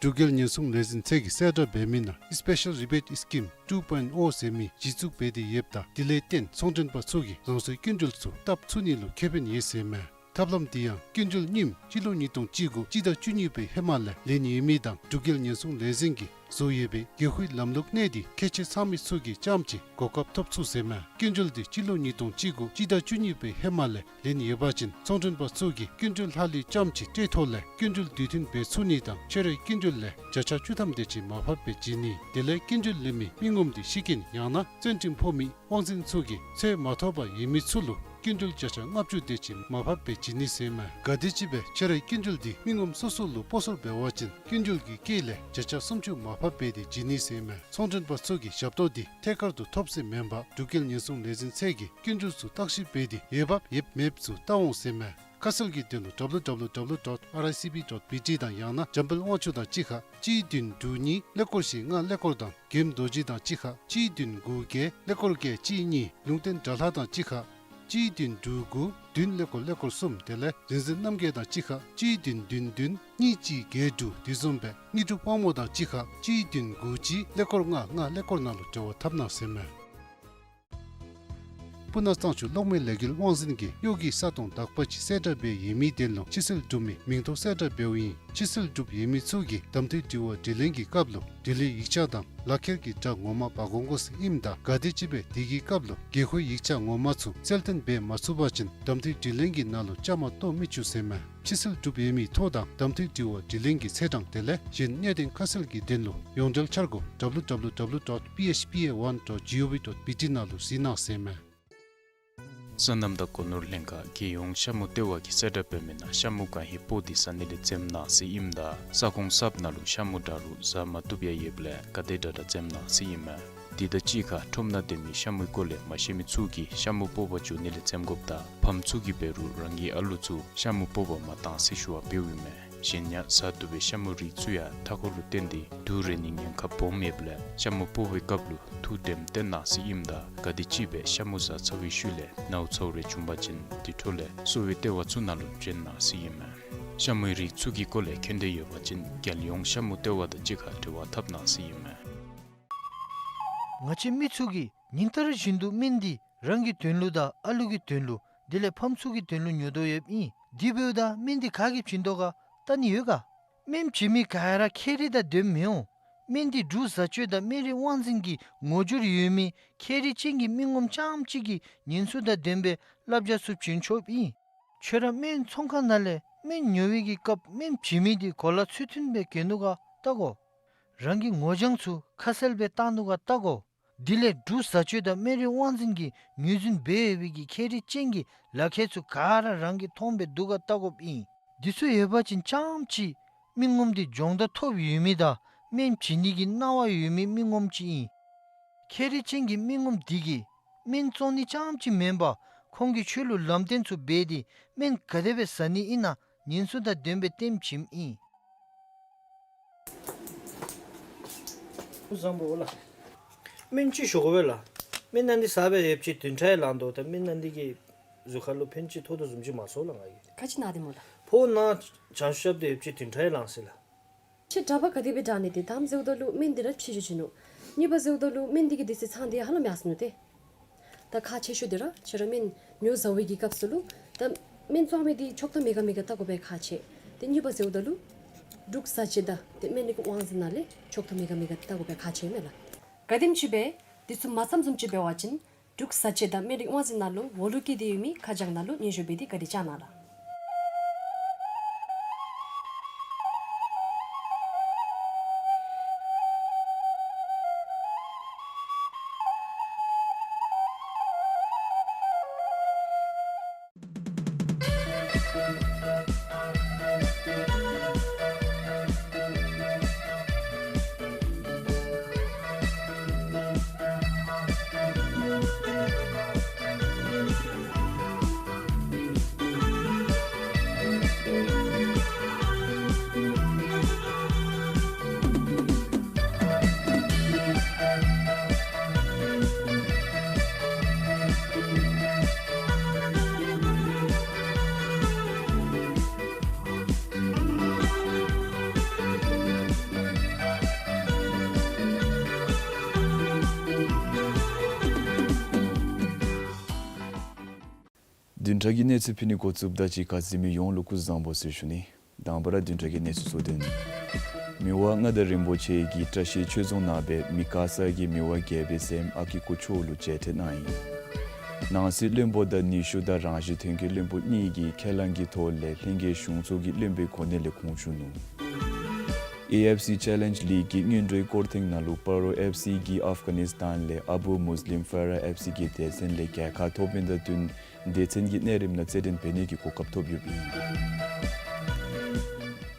འབྲུག་རྒྱལ་ཉེན་སྲུང་ལས་འཛིན་ཚད་ཀྱིས་གསལ་བསྒྲགས་འབད་མི་ནང་Special Rebate Scheme two point oh ཟེར་མི་གཞི་བཙུགས་འབད་དེ་ཡོདཔ་ད་དེ་ལས་བརྟེན་ཚོང་མགྲོན་པ་ཚུ་གིས་རང་སོའི་སྐྱིན་འགྲུལ་ཚུ་བཏབ་ཚུགས་ནི་ལུ་ཁེ་ཕན་ཡོད་ཟེར་ཨིན་མས། ཐབས་ལམ་འདི་ཡང་སྐྱིན་འགྲུལ་རྙིངམ་སྤྱི་ལོ་ཉིས་སྟོང་བཅུ་དགུ་སྤྱི་ཟླ་བཅུ་གཉིས་པའི་ཧེ་མ་ལས་ལེན་ཡོད་མི་དང་འབྲུག་རྒྱལ་ཉེན་སྲུང་ལས་འཛིན་གྱིས་བཟོ་ཡོད་པའི་གེ་ཧུད་ལམ་ལུགས་གནས་ཏེ་ཁྱད་ཆོས་ཚང་མི་ཚུ་གིས་རྐྱངམ་ཅིག་གོ་སྐབས་ཐོབ་ཚུགས་ཟེར་ཨིན་མས། སྐྱིན་འགྲུལ་འདི་སྤྱི་ལོ་ཉིས་སྟོང་བཅུ་དགུ་སྤྱི་ཟླ་བཅུ་གཉིས་པའི་ཧེ་མ་ལས་ལེན་ཡོད་པ་ཅིན་ཚོང་མགྲོན་པ་ཚུ་གིས་སྐྱིན་འགྲུལ་ལྷག་ལུས་རྐྱངམ་ཅིག་སྤྲོད་ཐོག་ལས་སྐྱིན་འགྲུལ་དུས་མཐུན་འབད་ཚུགས་ནི་དང་ཕྱི་རོལ་སྐྱིན་འགྲུལ་ལས་བརྒྱ་ཆ་བཅུ་ཐམ་དེ་ཅིག་མར་ཕབ་སྦེ་བྱིན་ནི། དེ་ལས་སྐྱིན་འགྲུལ་ལེན་མི་མི་ངོམ་འདི་ཤི་རྐྱེན་ཡང་ན་བཙོན་ཁྲིམས་ཕོག་མི་དབང་འཛིན་ཚུ་གིས་ཚོད་མ་ཐོབ་པར་ཡོད་མི་ཚུ་ལུ་སྐྱིན་འགྲུལ་བརྒྱ་ཆ་ལྔ་བཅུ་དེ་ཅིག་མར་ཕབ་སྦེ་བྱིན་ནི་ཟེར་ཨིན་མས། ག་དེམ་ཅིག་སྦེ་ཕྱི་རོལ་སྐྱིན་འགྲུལ་འདི་མི་ངོམ་སོ་སོ་ལུ་སྤོ་སོར་འབད་བ་ཅིན་སྐྱིན་འགྲུལ་གྱི་དཀྱིལ་ལས་བརྒྱ་ཆ་སུམ་ཅུ་མར་ཕབ་འབད་དེ་བྱིན་ནི་ཟེར་ཨིན་མས། ཚོང་མགྲོན་པ་ཚུ་གིས་ཞབས་ཏོག་འདི་ཐད་ཀར་དུ་ཐོབ་ཟེར་མེན་པར་འབྲུག་རྒྱལ་ཉེན་སྲུང་ལས་འཛིན་ཚད་ཀྱིས་སྐྱིན་འགྲུལ་ཚུ་བརྟག་ཞིབ་འབད་དེ་འོས་འབབ་ཡོདཔ་མེདཔ་ཚུ་བལྟ་འོང་ཟེར་ཨིན་མས། ཁ་གསལ་གྱི་དོན་ལུ་W W W dot R I C B dot B T དང་ཡང་ན་འཇམ་དཔལ་དབང་ཕྱུག་དང་གཅིག་ཁར་གཅིག་བདུན་དྲུག་གཉིས་ཀླད་ཀོར་བཞི་ལྔ་ཀླད་ཀོར་དང་མགོནམ་རྡོ་རྗེ་དང་གཅིག་ཁར་གཅིག་བདུན་དགུ་བརྒྱད་ཀླད་ཀོར་བརྒྱད་གཅིག་གཉིས། ལུང་བསྟན་དགྲ་ལྷ་དང་གཅིག་ཁར་གཅིག་བདུན་དྲུག་དགུ་བདུན་ཀླད་ཀོར་ཀླད་ཀོར་གསུམ། དེ་ལས་རིག་འཛིན་རྣམ་རྒྱལ་དང་གཅིག་ཁར་གཅིག་བདུན་བདུན་བདུན་གཉིས་གཅིག་བརྒྱད་དྲུག། དེ་བཟུམ་སྦེ་དངོས་གྲུབ་དབང་མོ་དང་གཅིག་ཁར་གཅིག་བདུན་དགུ་གཅིག་ཀླད་ཀོར་ལྔ་ལྔ་ཀླད་ཀོར་ནང་ལུ་འབྲེལ་བ་འཐབ་གནང་ཟེར་ཨིན་མས། སྤུ་ན་གཙང་ཆུ་གློག་མེ་ལས་འགུལ་དབང་འཛིན་གྱིས་གཡོག་གི་ས་སྟོང་དག་པ་ཅིག་གསལ་བསྒྲགས་འབད་ཡོད་མི་དོན་ལུ་ཕྱི་སེལ་གྲུབ་མི་མིང་ཐོ་གསལ་བསྒྲགས་འབདཝ་ཨིན། ཕྱི་སེལ་གྲུབ་ཡོད་མི་ཚུ་གིས་གདམ་འཐུས་དྲི་བ་དྲིས་ལན་གྱི་སྐབས་ལུ་དེ་ལས་ཡིག་ཆ་དང་ལག་ཁྱེར་གྱི་སྒྲ་ངོ་མ་འབག་དགོ་དགོ་ཟེར་ཨིནམ་ད་ག་དེམ་ཅིག་སྦེ་དེ་གི་སྐབས་ལུ་དགོས་མཁོའི་ཡིག་ཆ་ངོ་མ་ཚུ་རྩལ་བཏོན་འབད་མ་ཚུགས་པ་ཅིན་གདམ་འཐུས་དྲིས་ལན་གྱི་ནང་ལུ་བཅའ་མར་གཏོགས་མི་ཚུགས་ཟེར་མས། ཕྱི་སེལ་གྲུབ་ཡོད་མི་ཐོ་དང་གདམ་འཐུས་དྲི་བ་དྲིས་ལན་གྱི་ཚེས་གྲངས་དེ་ལས་གཞན་གནད་དོན་ཁ་གསལ་གྱི་དོན་ལུ་ཡོངས་འབྲེལ་འཆར་སྒོ་W W W dot P H P A one dot G O V dot B T ནང་ལུ་གཟིགས་གནང་ཟེར་མས། སོ་ནམ་དང་སྒོ་ནོར་ལྷན་ཁག་རྒྱལ་ཡོངས་ཤ་མུ་ལྟེ་བ་གིས་གསལ་བསྒྲགས་འབད་མི་ནང་ཤ་མུ་གང་ཧེ་སྤོ་སྟེ་ཟ་ནི་ལས་འཛེམ་གནང་ཟེར་ཨིནམ་ད་ས་ཁོངས་གསརཔ་ནང་ལུ་ཤ་མུ་འདྲ་རུང་ཟ་མ་བཏུབ་ཡང་ཡོདཔ་ལས་ག་དེ་དྲག་དྲག་འཛེམ་གནང་ཟེར་ཨིན་མས། དེ་དང་གཅིག་ཁར་ཁྲོམ་ནང་སྡོད་མི་ཤ་མུའི་སྐོར་ལས་མ་ཤེས་མི་ཚུ་གིས་ཤ་མུ་སྤོ་བར་འགྱོ་ནི་ལས་འཛེམ་དགོཔ་དང་ཕམ་ཚུ་གིས་འབད་རུང་རང་གི་ཨ་ལུ་ཚུ་ཤ་མུ་སྤོ་བར་མ་གཏང་ཟེར་ཞུ་བ་འབདཝ་ཨིན་མས། གཞན་ཡང་ཟ་བཏུབ་པའི་ཤ་མུ་རིགས་ཚུ་ཡང་མཐའ་འཁོར་ལུ་བརྟེན་ཏེ་དུག་རེག་ནིའི་ཉེན་ཁ་སྦོམ་ཡོདཔ་ལས་ཤ་མུ་སྤོ་བའི་སྐབས་ལུ་ཐུགས་དྲནམ་བཏོན་གནང་ཟེར་ཨིནམ་ད་ག་དེམ་ཅིག་སྦེ་ཤ་མུ་ཟ་ཚར་བའི་ཤུལ་ལས་ནཝ་ཚཝ་རེ་བྱུང་པ་ཅིན་དེ་འཕྲོ་ལས་གསོ་བའི་ལྟེ་བ་ཚུ་ནང་ལུ་བྱོན་གནང་ཟེར་ཨིན་མས། ཤ་མུའི་རིགས་ཚུ་གི་སྐོར་ལས་མཁྱེན་འདོད་ཡོད་པ་ཅིན་རྒྱལ་ཡོངས་ཤ་མུ་ལྟེ་བ་དང་གཅིག་ཁར་འབྲེལ་བ་འཐབ་གནང་ཟེར་ཨིན་མས། ང་བཅས་མི་ཚུ་གིས་ཉིན་ལྟར་བཞིན་དུ་སྨན་འདི་རང་གི་དོན་ལུ་དང་ཨ་ལུ་གི་དོན་ལུ་དེ་ལས་ཕམ་ཚུ་གི་དོན་ལུ་ཉོ་དོ་ཡོདཔ་ཨིན། དེ་འབདཝ་ད་སྨན་འདི་ག་གིས་བྱིན་དོ་ག་བལྟ་ནི་ཡོད་ག། སྨན་བྱིན་མི་ག་ར་ཁྱད་རིག་དང་ལྡནམ་མི་འོང་། སྨན་འདི་འབྲུག་བཟའ་སྤྱོད་དང་སྨན་རིགས་དབང་འཛིན་གྱི་ངོ་སྦྱོར་ཡོད་མི་ཁྱད་རིག་ཅན་གྱི་མི་ངོམ་རྐྱངམ་གཅིག་གིས་ཉེན་སྲུང་དང་ལྡན་པའི་བསླབ་བྱ་ཚུ་བྱིན་ཆོགཔ་ཨིན། ཁྱོད་ར་སྨན་ཚོང་ཁང་ནང་ལས་སྨན་ཉོ་བའི་གི་སྐབས་སྨན་བྱིན་མི་འདི་གོ་ལ་ཚུལ་མཐུན་སྦེ་གྱོན་ནུག་ག་བལྟ་དགོ། རང་གི་ངོ་རྒྱང་ཚུ་ཁ་གསལ་སྦེ་བཏང་ནུག་ག་བལྟ་དགོ། དེ་ལས་འབྲུག་བཟའ་སྤྱོད་དང་སྨན་རིགས་དབང་འཛིན་གྱིས་ངོས་འཛིན་འབད་ཡོད་པའི་གི་ཁྱད་རིག་ཅན་གྱི་ལག་ཁྱེར་ཚུ་ག་ར་རང་གིས་མཐོང་སྦེ་འདུག་ག་བལྟ་དགོཔ་ཨིན། འདི་ཚུ་ཡོད་པ་ཅིན་རྐྱངམ་ཅིག་མི་ངོམ་འདི་སྦྱོང་བརྡར་ཐོབ་ཡོད་མི་དང་སྨན་བྱིན་ནི་གི་གནང་བ་ཡོད་མི་མི་ངོམ་ཅིག་ཨིན། ཁྱད་རིག་ཅན་གྱི་མི་ངོམ་འདི་གིས་སྨན་བཙོང་ནི་རྐྱངམ་ཅིག་མེན་པར་ཁོང་གིས་ཁྱོད་ལུ་ལམ་སྟོན་ཚུ་འབད་དེ་སྨན་ག་དེ་སྦེ་ཟ་ནི་ཨིན་ན་ཉེན་སྲུང་དང་ལྡན་པའི་ལྟདམོ་བྱིནམ་ཨིན། སྐུ་གཟུགས་བཟང་པོ་ལགས། སྨན་ཅིག་ཞུ་དགོ་པས་ལགས། སྨན་ཨ་ནི་ཟ་སྦེ་ཡོདཔ་ཅིག་བདུན་ཕྲག་ལང་དོ། ད་སྨན་ཨ་ནི་གིས་གཟུགས་ཁར་ལུ་ཕན་ཅིག་ཐོགས་དོ་བཟུམ་ཅིག་མ་སོང་ལགས་ང་གིས། ག་ཅི་ན་སྟེ་སྨོ་ལགས། ཕོཝ་ནང་བྱང་ཤུབ་རྐྱབ་སྟེ་ཡོདཔ་ཅིག་བདུན་ཕྲག་ལང་ཅི་ལགས། ཁྱོད་གྲྭ་པ་ག་དེ་སྦེ་དྲག་ནི་དེ་དང་ཟེརཝ་ད་ལུ་སྨན་འདི་ར་ཕྱི་འགྱོ་བྱིན་ནུག། གཉིས་པ་ཟེརཝ་ད་ལུ་སྨན་འདི་གི་དུས་ཚོད་ཚང་སྟེ་ཧ་ལམ་ཡར་སོ་ནུག་ཏེ། ད་ཁག་ཆེ་ཤོས་འདི་ར་ཁྱོད་ར་སྨན་ཉོ་བཟའ་བའི་གི་སྐབས་སུ་ལུ་ད་སྨན་བཙོང་མི་འདི་ཆོག་ཐམ་མེད་ག་མེད་ག་བལྟ་དགོ་པའི་ཁག་ཆེ། ཏེ་གཉིས་པ་ཟེརཝ་ད་ལུ་འབྲུག་བཟའ་སྤྱོད་དང་ཏེ་སྨན་རིགས་དབང་འཛིན་ནང་ལས་ཆོག་ཐམ་མེད་ག་མེད་ག་བལྟ་དགོ་པའི་ཁག་ཆེ་མས་ལགས། ག་དེམ་ཅིག་སྦེ་འདི་ཚུ་མ་བསམ་བཟུམ་ཅིག་འབད་བ་ཅིན་འབྲུག་བཟའ་སྤྱོད་དང་སྨན་རིགས་དབང་འཛིན་ནང་ལུ་འོག་ལུ་བཀལ་ཏེ་ཡོད་མི་ཁ་བྱང་ནང་ལུ་སྙན་ཞུ་འབད་དེ་བཀའ་དྲིན་བསྐྱང་གནང་ལགས། བདུན་ཕྲག་གི་གནས་ཚུལ་ཕུལ་ནི་འགོ་བཙུགསཔ་ད་གཅིག་ཁར་གཟིགས་མི་ཡོངས་ལུ་སྐུ་གཟུགས་བཟང་པོ་ཟེར་ཞུ་ནི། དང་པ་ར་བདུན་ཕྲག་གི་གནས་ཚུལ་གཙོ་དོན། མི་དབང་མངའ་བདག་རིན་པོ་ཆེ་གིས་བཀྲ་ཤིས་ཆོས་རྫོང་ནང་སྦེ་མི་དཀར་གསར་གྱི་མི་དབང་རྒྱལ་པོའི་སྲསམོ་ཨ་ཀི་ཀོ་མཆོག་ལུ་མཇལ་འཕྲད་གནང་ཡི། ནང་སྲིད་བློན་པོ་དང་ནུས་ཤུགས་དང་རང་བཞིན་ཐོན་སྐྱེད་བློན་པོ་གཉིས་ཀྱིས་ཁས་བླངས་ཀྱི་ཐོག་ལས་ལྷན་རྒྱས་གཞུང་ཚོགས་ཀྱི་བློན་པོའི་གོ་གནས་ལས་ཁོང་བཅུག་ནུག། ཨེ་ཨེཕ་སི་ཅེ་ལེནཇ་ལིག་གི་སྔོན་འགྲོའི་སྐོར་ཐེངས་ནང་ལུ་སྤ་རོ་ཨེཕ་སི་གིས་ཨཕ་གྷ་ནིས་ཐཱན་ལས་ཨ་བུ་མུས་ལིམ་ཕར་ར་ཨེཕ་སི་གི་སྡེ་ཚན་ལས་རྒྱལ་ཁ་ཐོབ་མི་དང་བསྟུན་སྡེ་ཚན་གྱི་གནས་རིམ་ནང་རྩེད་འགྲན་འབད་ནི་གི་གོ་སྐབས་ཐོབ་ཡོདཔ་ཨིན།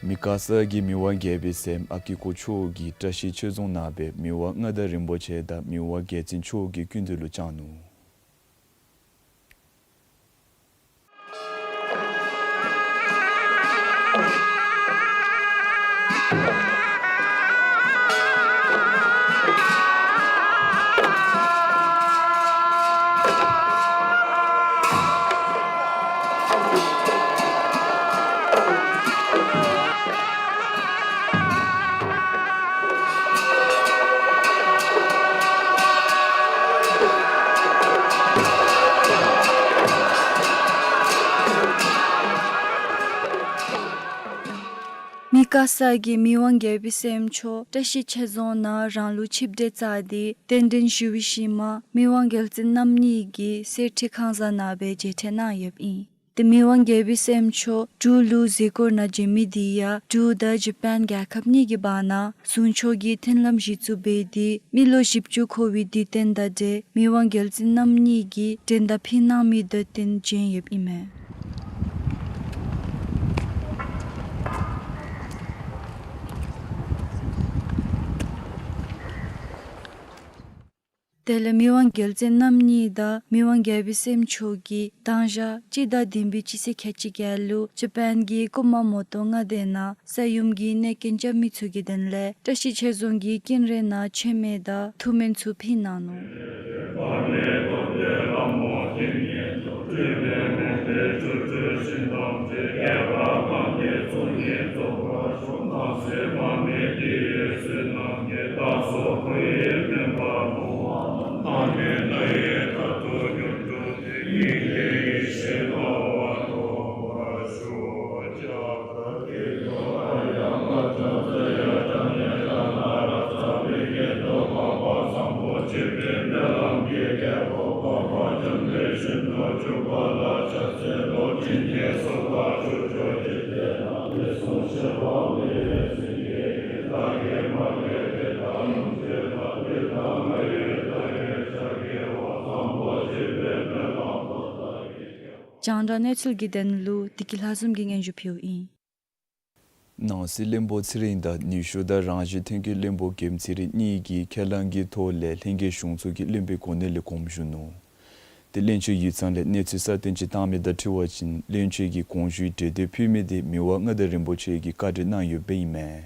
མི་དཀར་གསར་གྱི་མི་དབང་རྒྱལ་པོའི་སྲསམོ་ཨ་ཀི་ཀོ་མཆོག་གིས་བཀྲ་ཤིས་ཆོས་རྫོང་ནང་སྦེ་མི་དབང་མངའ་བདག་རིན་པོ་ཆེ་དང་མི་དབང་རྒྱལ་བཙུན་མཆོག་གི་སྐུ་མདུན་ལུ་བཅར་ནུག། ཀ་ས་གི་མི་དབང་རྒྱལ་པོའི་སྲསམོ་མཆོག་བཀྲ་ཤིས་ཆོས་རྫོང་ནང་རང་ལུགས་ཆིབས་གྲལ་བཅར་ཏེ་གདན་འདྲེན་ཞུ་བའི་ཤུལ་མ་མི་དབང་རྒྱལ་བཙུན་རྣམ་གཉིས་ཀྱིས་གསེར་ཁྲི་ཁང་བཟང་ནང་སྦེ་མཇལ་འཕྲད་གནང་ཡོདཔ་ཨིན། ཏེ་མི་དབང་རྒྱལ་པོའི་སྲསམོ་མཆོག་འབྲུག་ལུ་གཟིགས་སྐོར་ནང་བྱོན་མི་དེ་ཡང་འབྲུག་དང་ཇ་པཱན་རྒྱལ་ཁབ་གཉིས་ཀྱི་བར་ན་ཟུང་ཕྱོགས་ཀྱི་མཐུན་ལམ་གཞི་བཙུགས་འབད་དེ་མི་ལོ་བཞི་བཅུ་འཁོར་བའི་དུས་སྟོན་དང་འབྲེལ་མི་དབང་རྒྱལ་བཙུན་རྣམ་གཉིས་ཀྱིས་མགྲོན་བརྡ་ཕུལ་གནང་མི་དང་བསྟུན་བྱོན་ཡོདཔ་ཨིན་མས། དེ་ལས་མི་དབང་རྒྱལ་བཙུན་རྣམ་གཉིས་དང་མི་དབང་རྒྱལ་པོའི་སྲསམོ་མཆོག་གིས་དང་ཞག་སྤྱི་ཟླ་བདུན་པའི་སྤྱི་ཚེས་ཁལ་གཅིག་བརྒྱད་ལུ་ཇ་པཱན་གྱི་ཀུ་མ་མོ་ཏོ་མངའ་སྡེ་ནང་ས་ཡོམ་གྱི་གནོད་སྐྱོན་རྐྱབ་མི་ཚུ་གི་དོན་ལས་བཀྲ་ཤིས་ཆོས་རྫོང་གི་ཀུན་ར་ནང་མཆོད་མེ་དང་ཐུགས་སྨོན་ཚུ་ཕུལ་གནང་ནུག། རྒྱང་བསྒྲགས་གནས་ཚུལ་གྱི་དོན་ལུ་བདེ་སྐྱིད་ལྷ་འཛོམས་ཀྱིས་སྙན་ཞུ་ཕུལཝ་ཨིན། ནང་སྲིད་བློན་པོ་ཚེ་རིང་དང་ནུས་ཤུགས་དང་རང་བཞིན་ཐོན་སྐྱེད་བློན་པོ་རྒྱལམོ་ཚེ་རིང་གཉིས་ཀྱིས་ཁས་བླངས་ཀྱི་ཐོག་ལས་ལྷན་རྒྱས་གཞུང་ཚོགས་ཀྱི་བློན་པོའི་གོ་གནས་ལས་དགོངས་ཞུ་ནུག། ཏེ་བློན་ཆེན་ཡིག་ཚང་ལས་གནས་ཚུལ་གསར་བཏོན་ཅིག་བཏང་མི་དང་འཁྲིལ་བ་ཅིན་བློན་ཆེན་གྱིས་དགོངས་ཞུའི་གྲོས་འདེབས་ཕུལ་མི་དེ་མི་དབང་མངའ་བདག་རིན་པོ་ཆེ་གིས་བཀའ་འཁྲོལ་གནང་ཡོདཔ་ཨིན་མས།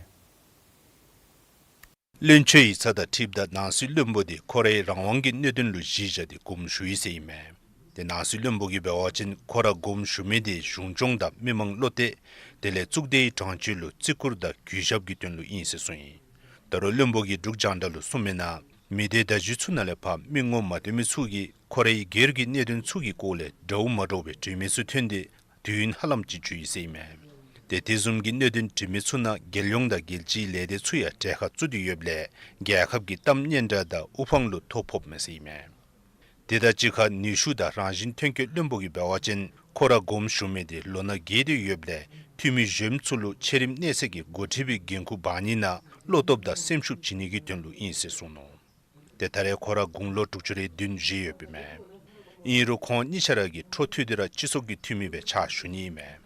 བློན་ཆེན་ཡིག་ཚང་དང་འཁྲིལཝ་ད་ནང་སྲིད་བློན་པོ་དེ་ཁོ་རའི་རང་དབང་གི་གནད་དོན་ལུ་གཞི་བཞག་སྟེ་དགོངས་ཞུ་ཡི་ཟེར་ཨིན་མས། ཏེ་ནང་སྲིད་བློན་པོ་གིས་འབད་བ་ཅིན་ཁོ་ར་དགོངས་ཞུ་མི་དེ་གཞུང་སྐྱོང་དང་མི་མང་བློ་གཏད་དེ་ལས་གཙུག་སྡེའི་དྲང་སྤྱོད་ལུ་བརྩི་བཀུར་དང་གུས་ཞབས་ཀྱི་དོན་ལུ་ཨིན་ཟེར་གསུངས་ཡི། ད་རུང་བློན་པོ་གིས་འབྲུག་རྒྱང་བསྒྲགས་ལུ་གསུངས་མི་ནང་མི་སྡེ་བརྡ་བརྒྱུད་ཚུ་ནང་ལས་ཕར་མི་ངོ་མ་འདྲ་མི་ཚུ་གིས་ཁོ་རའི་སྒེར་གྱི་གནད་དོན་ཚུ་གི་སྐོར་ལས་འདྲཝ་མ་འདྲཝ་སྦེ་འབྲི་མི་ཚུ་ཐོན་ཏེ་དུས་ཡུན་ཧ་ལམ་ཅིག་འགྱོ་ཡི་ཟེར་ཨིན་མས། ཏེ་དེ་བཟུམ་གྱི་གནད་དོན་འབྲི་མི་ཚུ་ནང་རྒྱལ་ཡོངས་དང་རྒྱལ་སྤྱིའི་ལས་སྡེ་ཚུ་ཡང་གྲལ་ཁར་བཙུགས་ཏེ་ཡོདཔ་ལས་རྒྱལ་ཁབ་ཀྱི་གཏམ་སྙན་གྲགས་དང་དབུ་འཕང་ལུ་ཐོ་ཕོགཔ་མས་ཟེར་ཨིན་མས། དེ་དང་གཅིག་ཁར་ནུས་ཤུགས་དང་རང་བཞིན་ཐོན་སྐྱེད་བློན་པོ་གིས་འབད་བ་ཅིན་ཁོ་ར་དགོངས་ཞུ་མི་དེ་ལོ་ན་རྒས་ཏེ་ཡོདཔ་ལས་འཐུས་མི་གཞོནམ་ཚུ་ལུ་ཆེ་རིམ་གནས་ཚད་ཀྱི་འགོ་ཁྲིདཔ་གི་འགན་ཁུར་འབག་ནི་ནང་བློ་སྟོབས་དང་སེམས་ཤུགས་བྱིན་ནི་གི་དོན་ལུ་ཨིན་ཟེར་གསུངས་ནུག། ཏེ་ད་རེས་ཁོ་ར་དགུང་ལོ་དྲུག་ཅུ་རེ་བདུན་བཞེས་ཡོདཔ་ཨིན་མས། ཨིན་རུང་ཁོང་གཉིས་ཆ་ར་གིས་འཕྲོ་མཐུད་དེ་ར་སྤྱི་ཚོགས་ཀྱི་འཐུས་མི་སྦེ་ཕྱག་ཞུ་ནི་ཨིན་མས།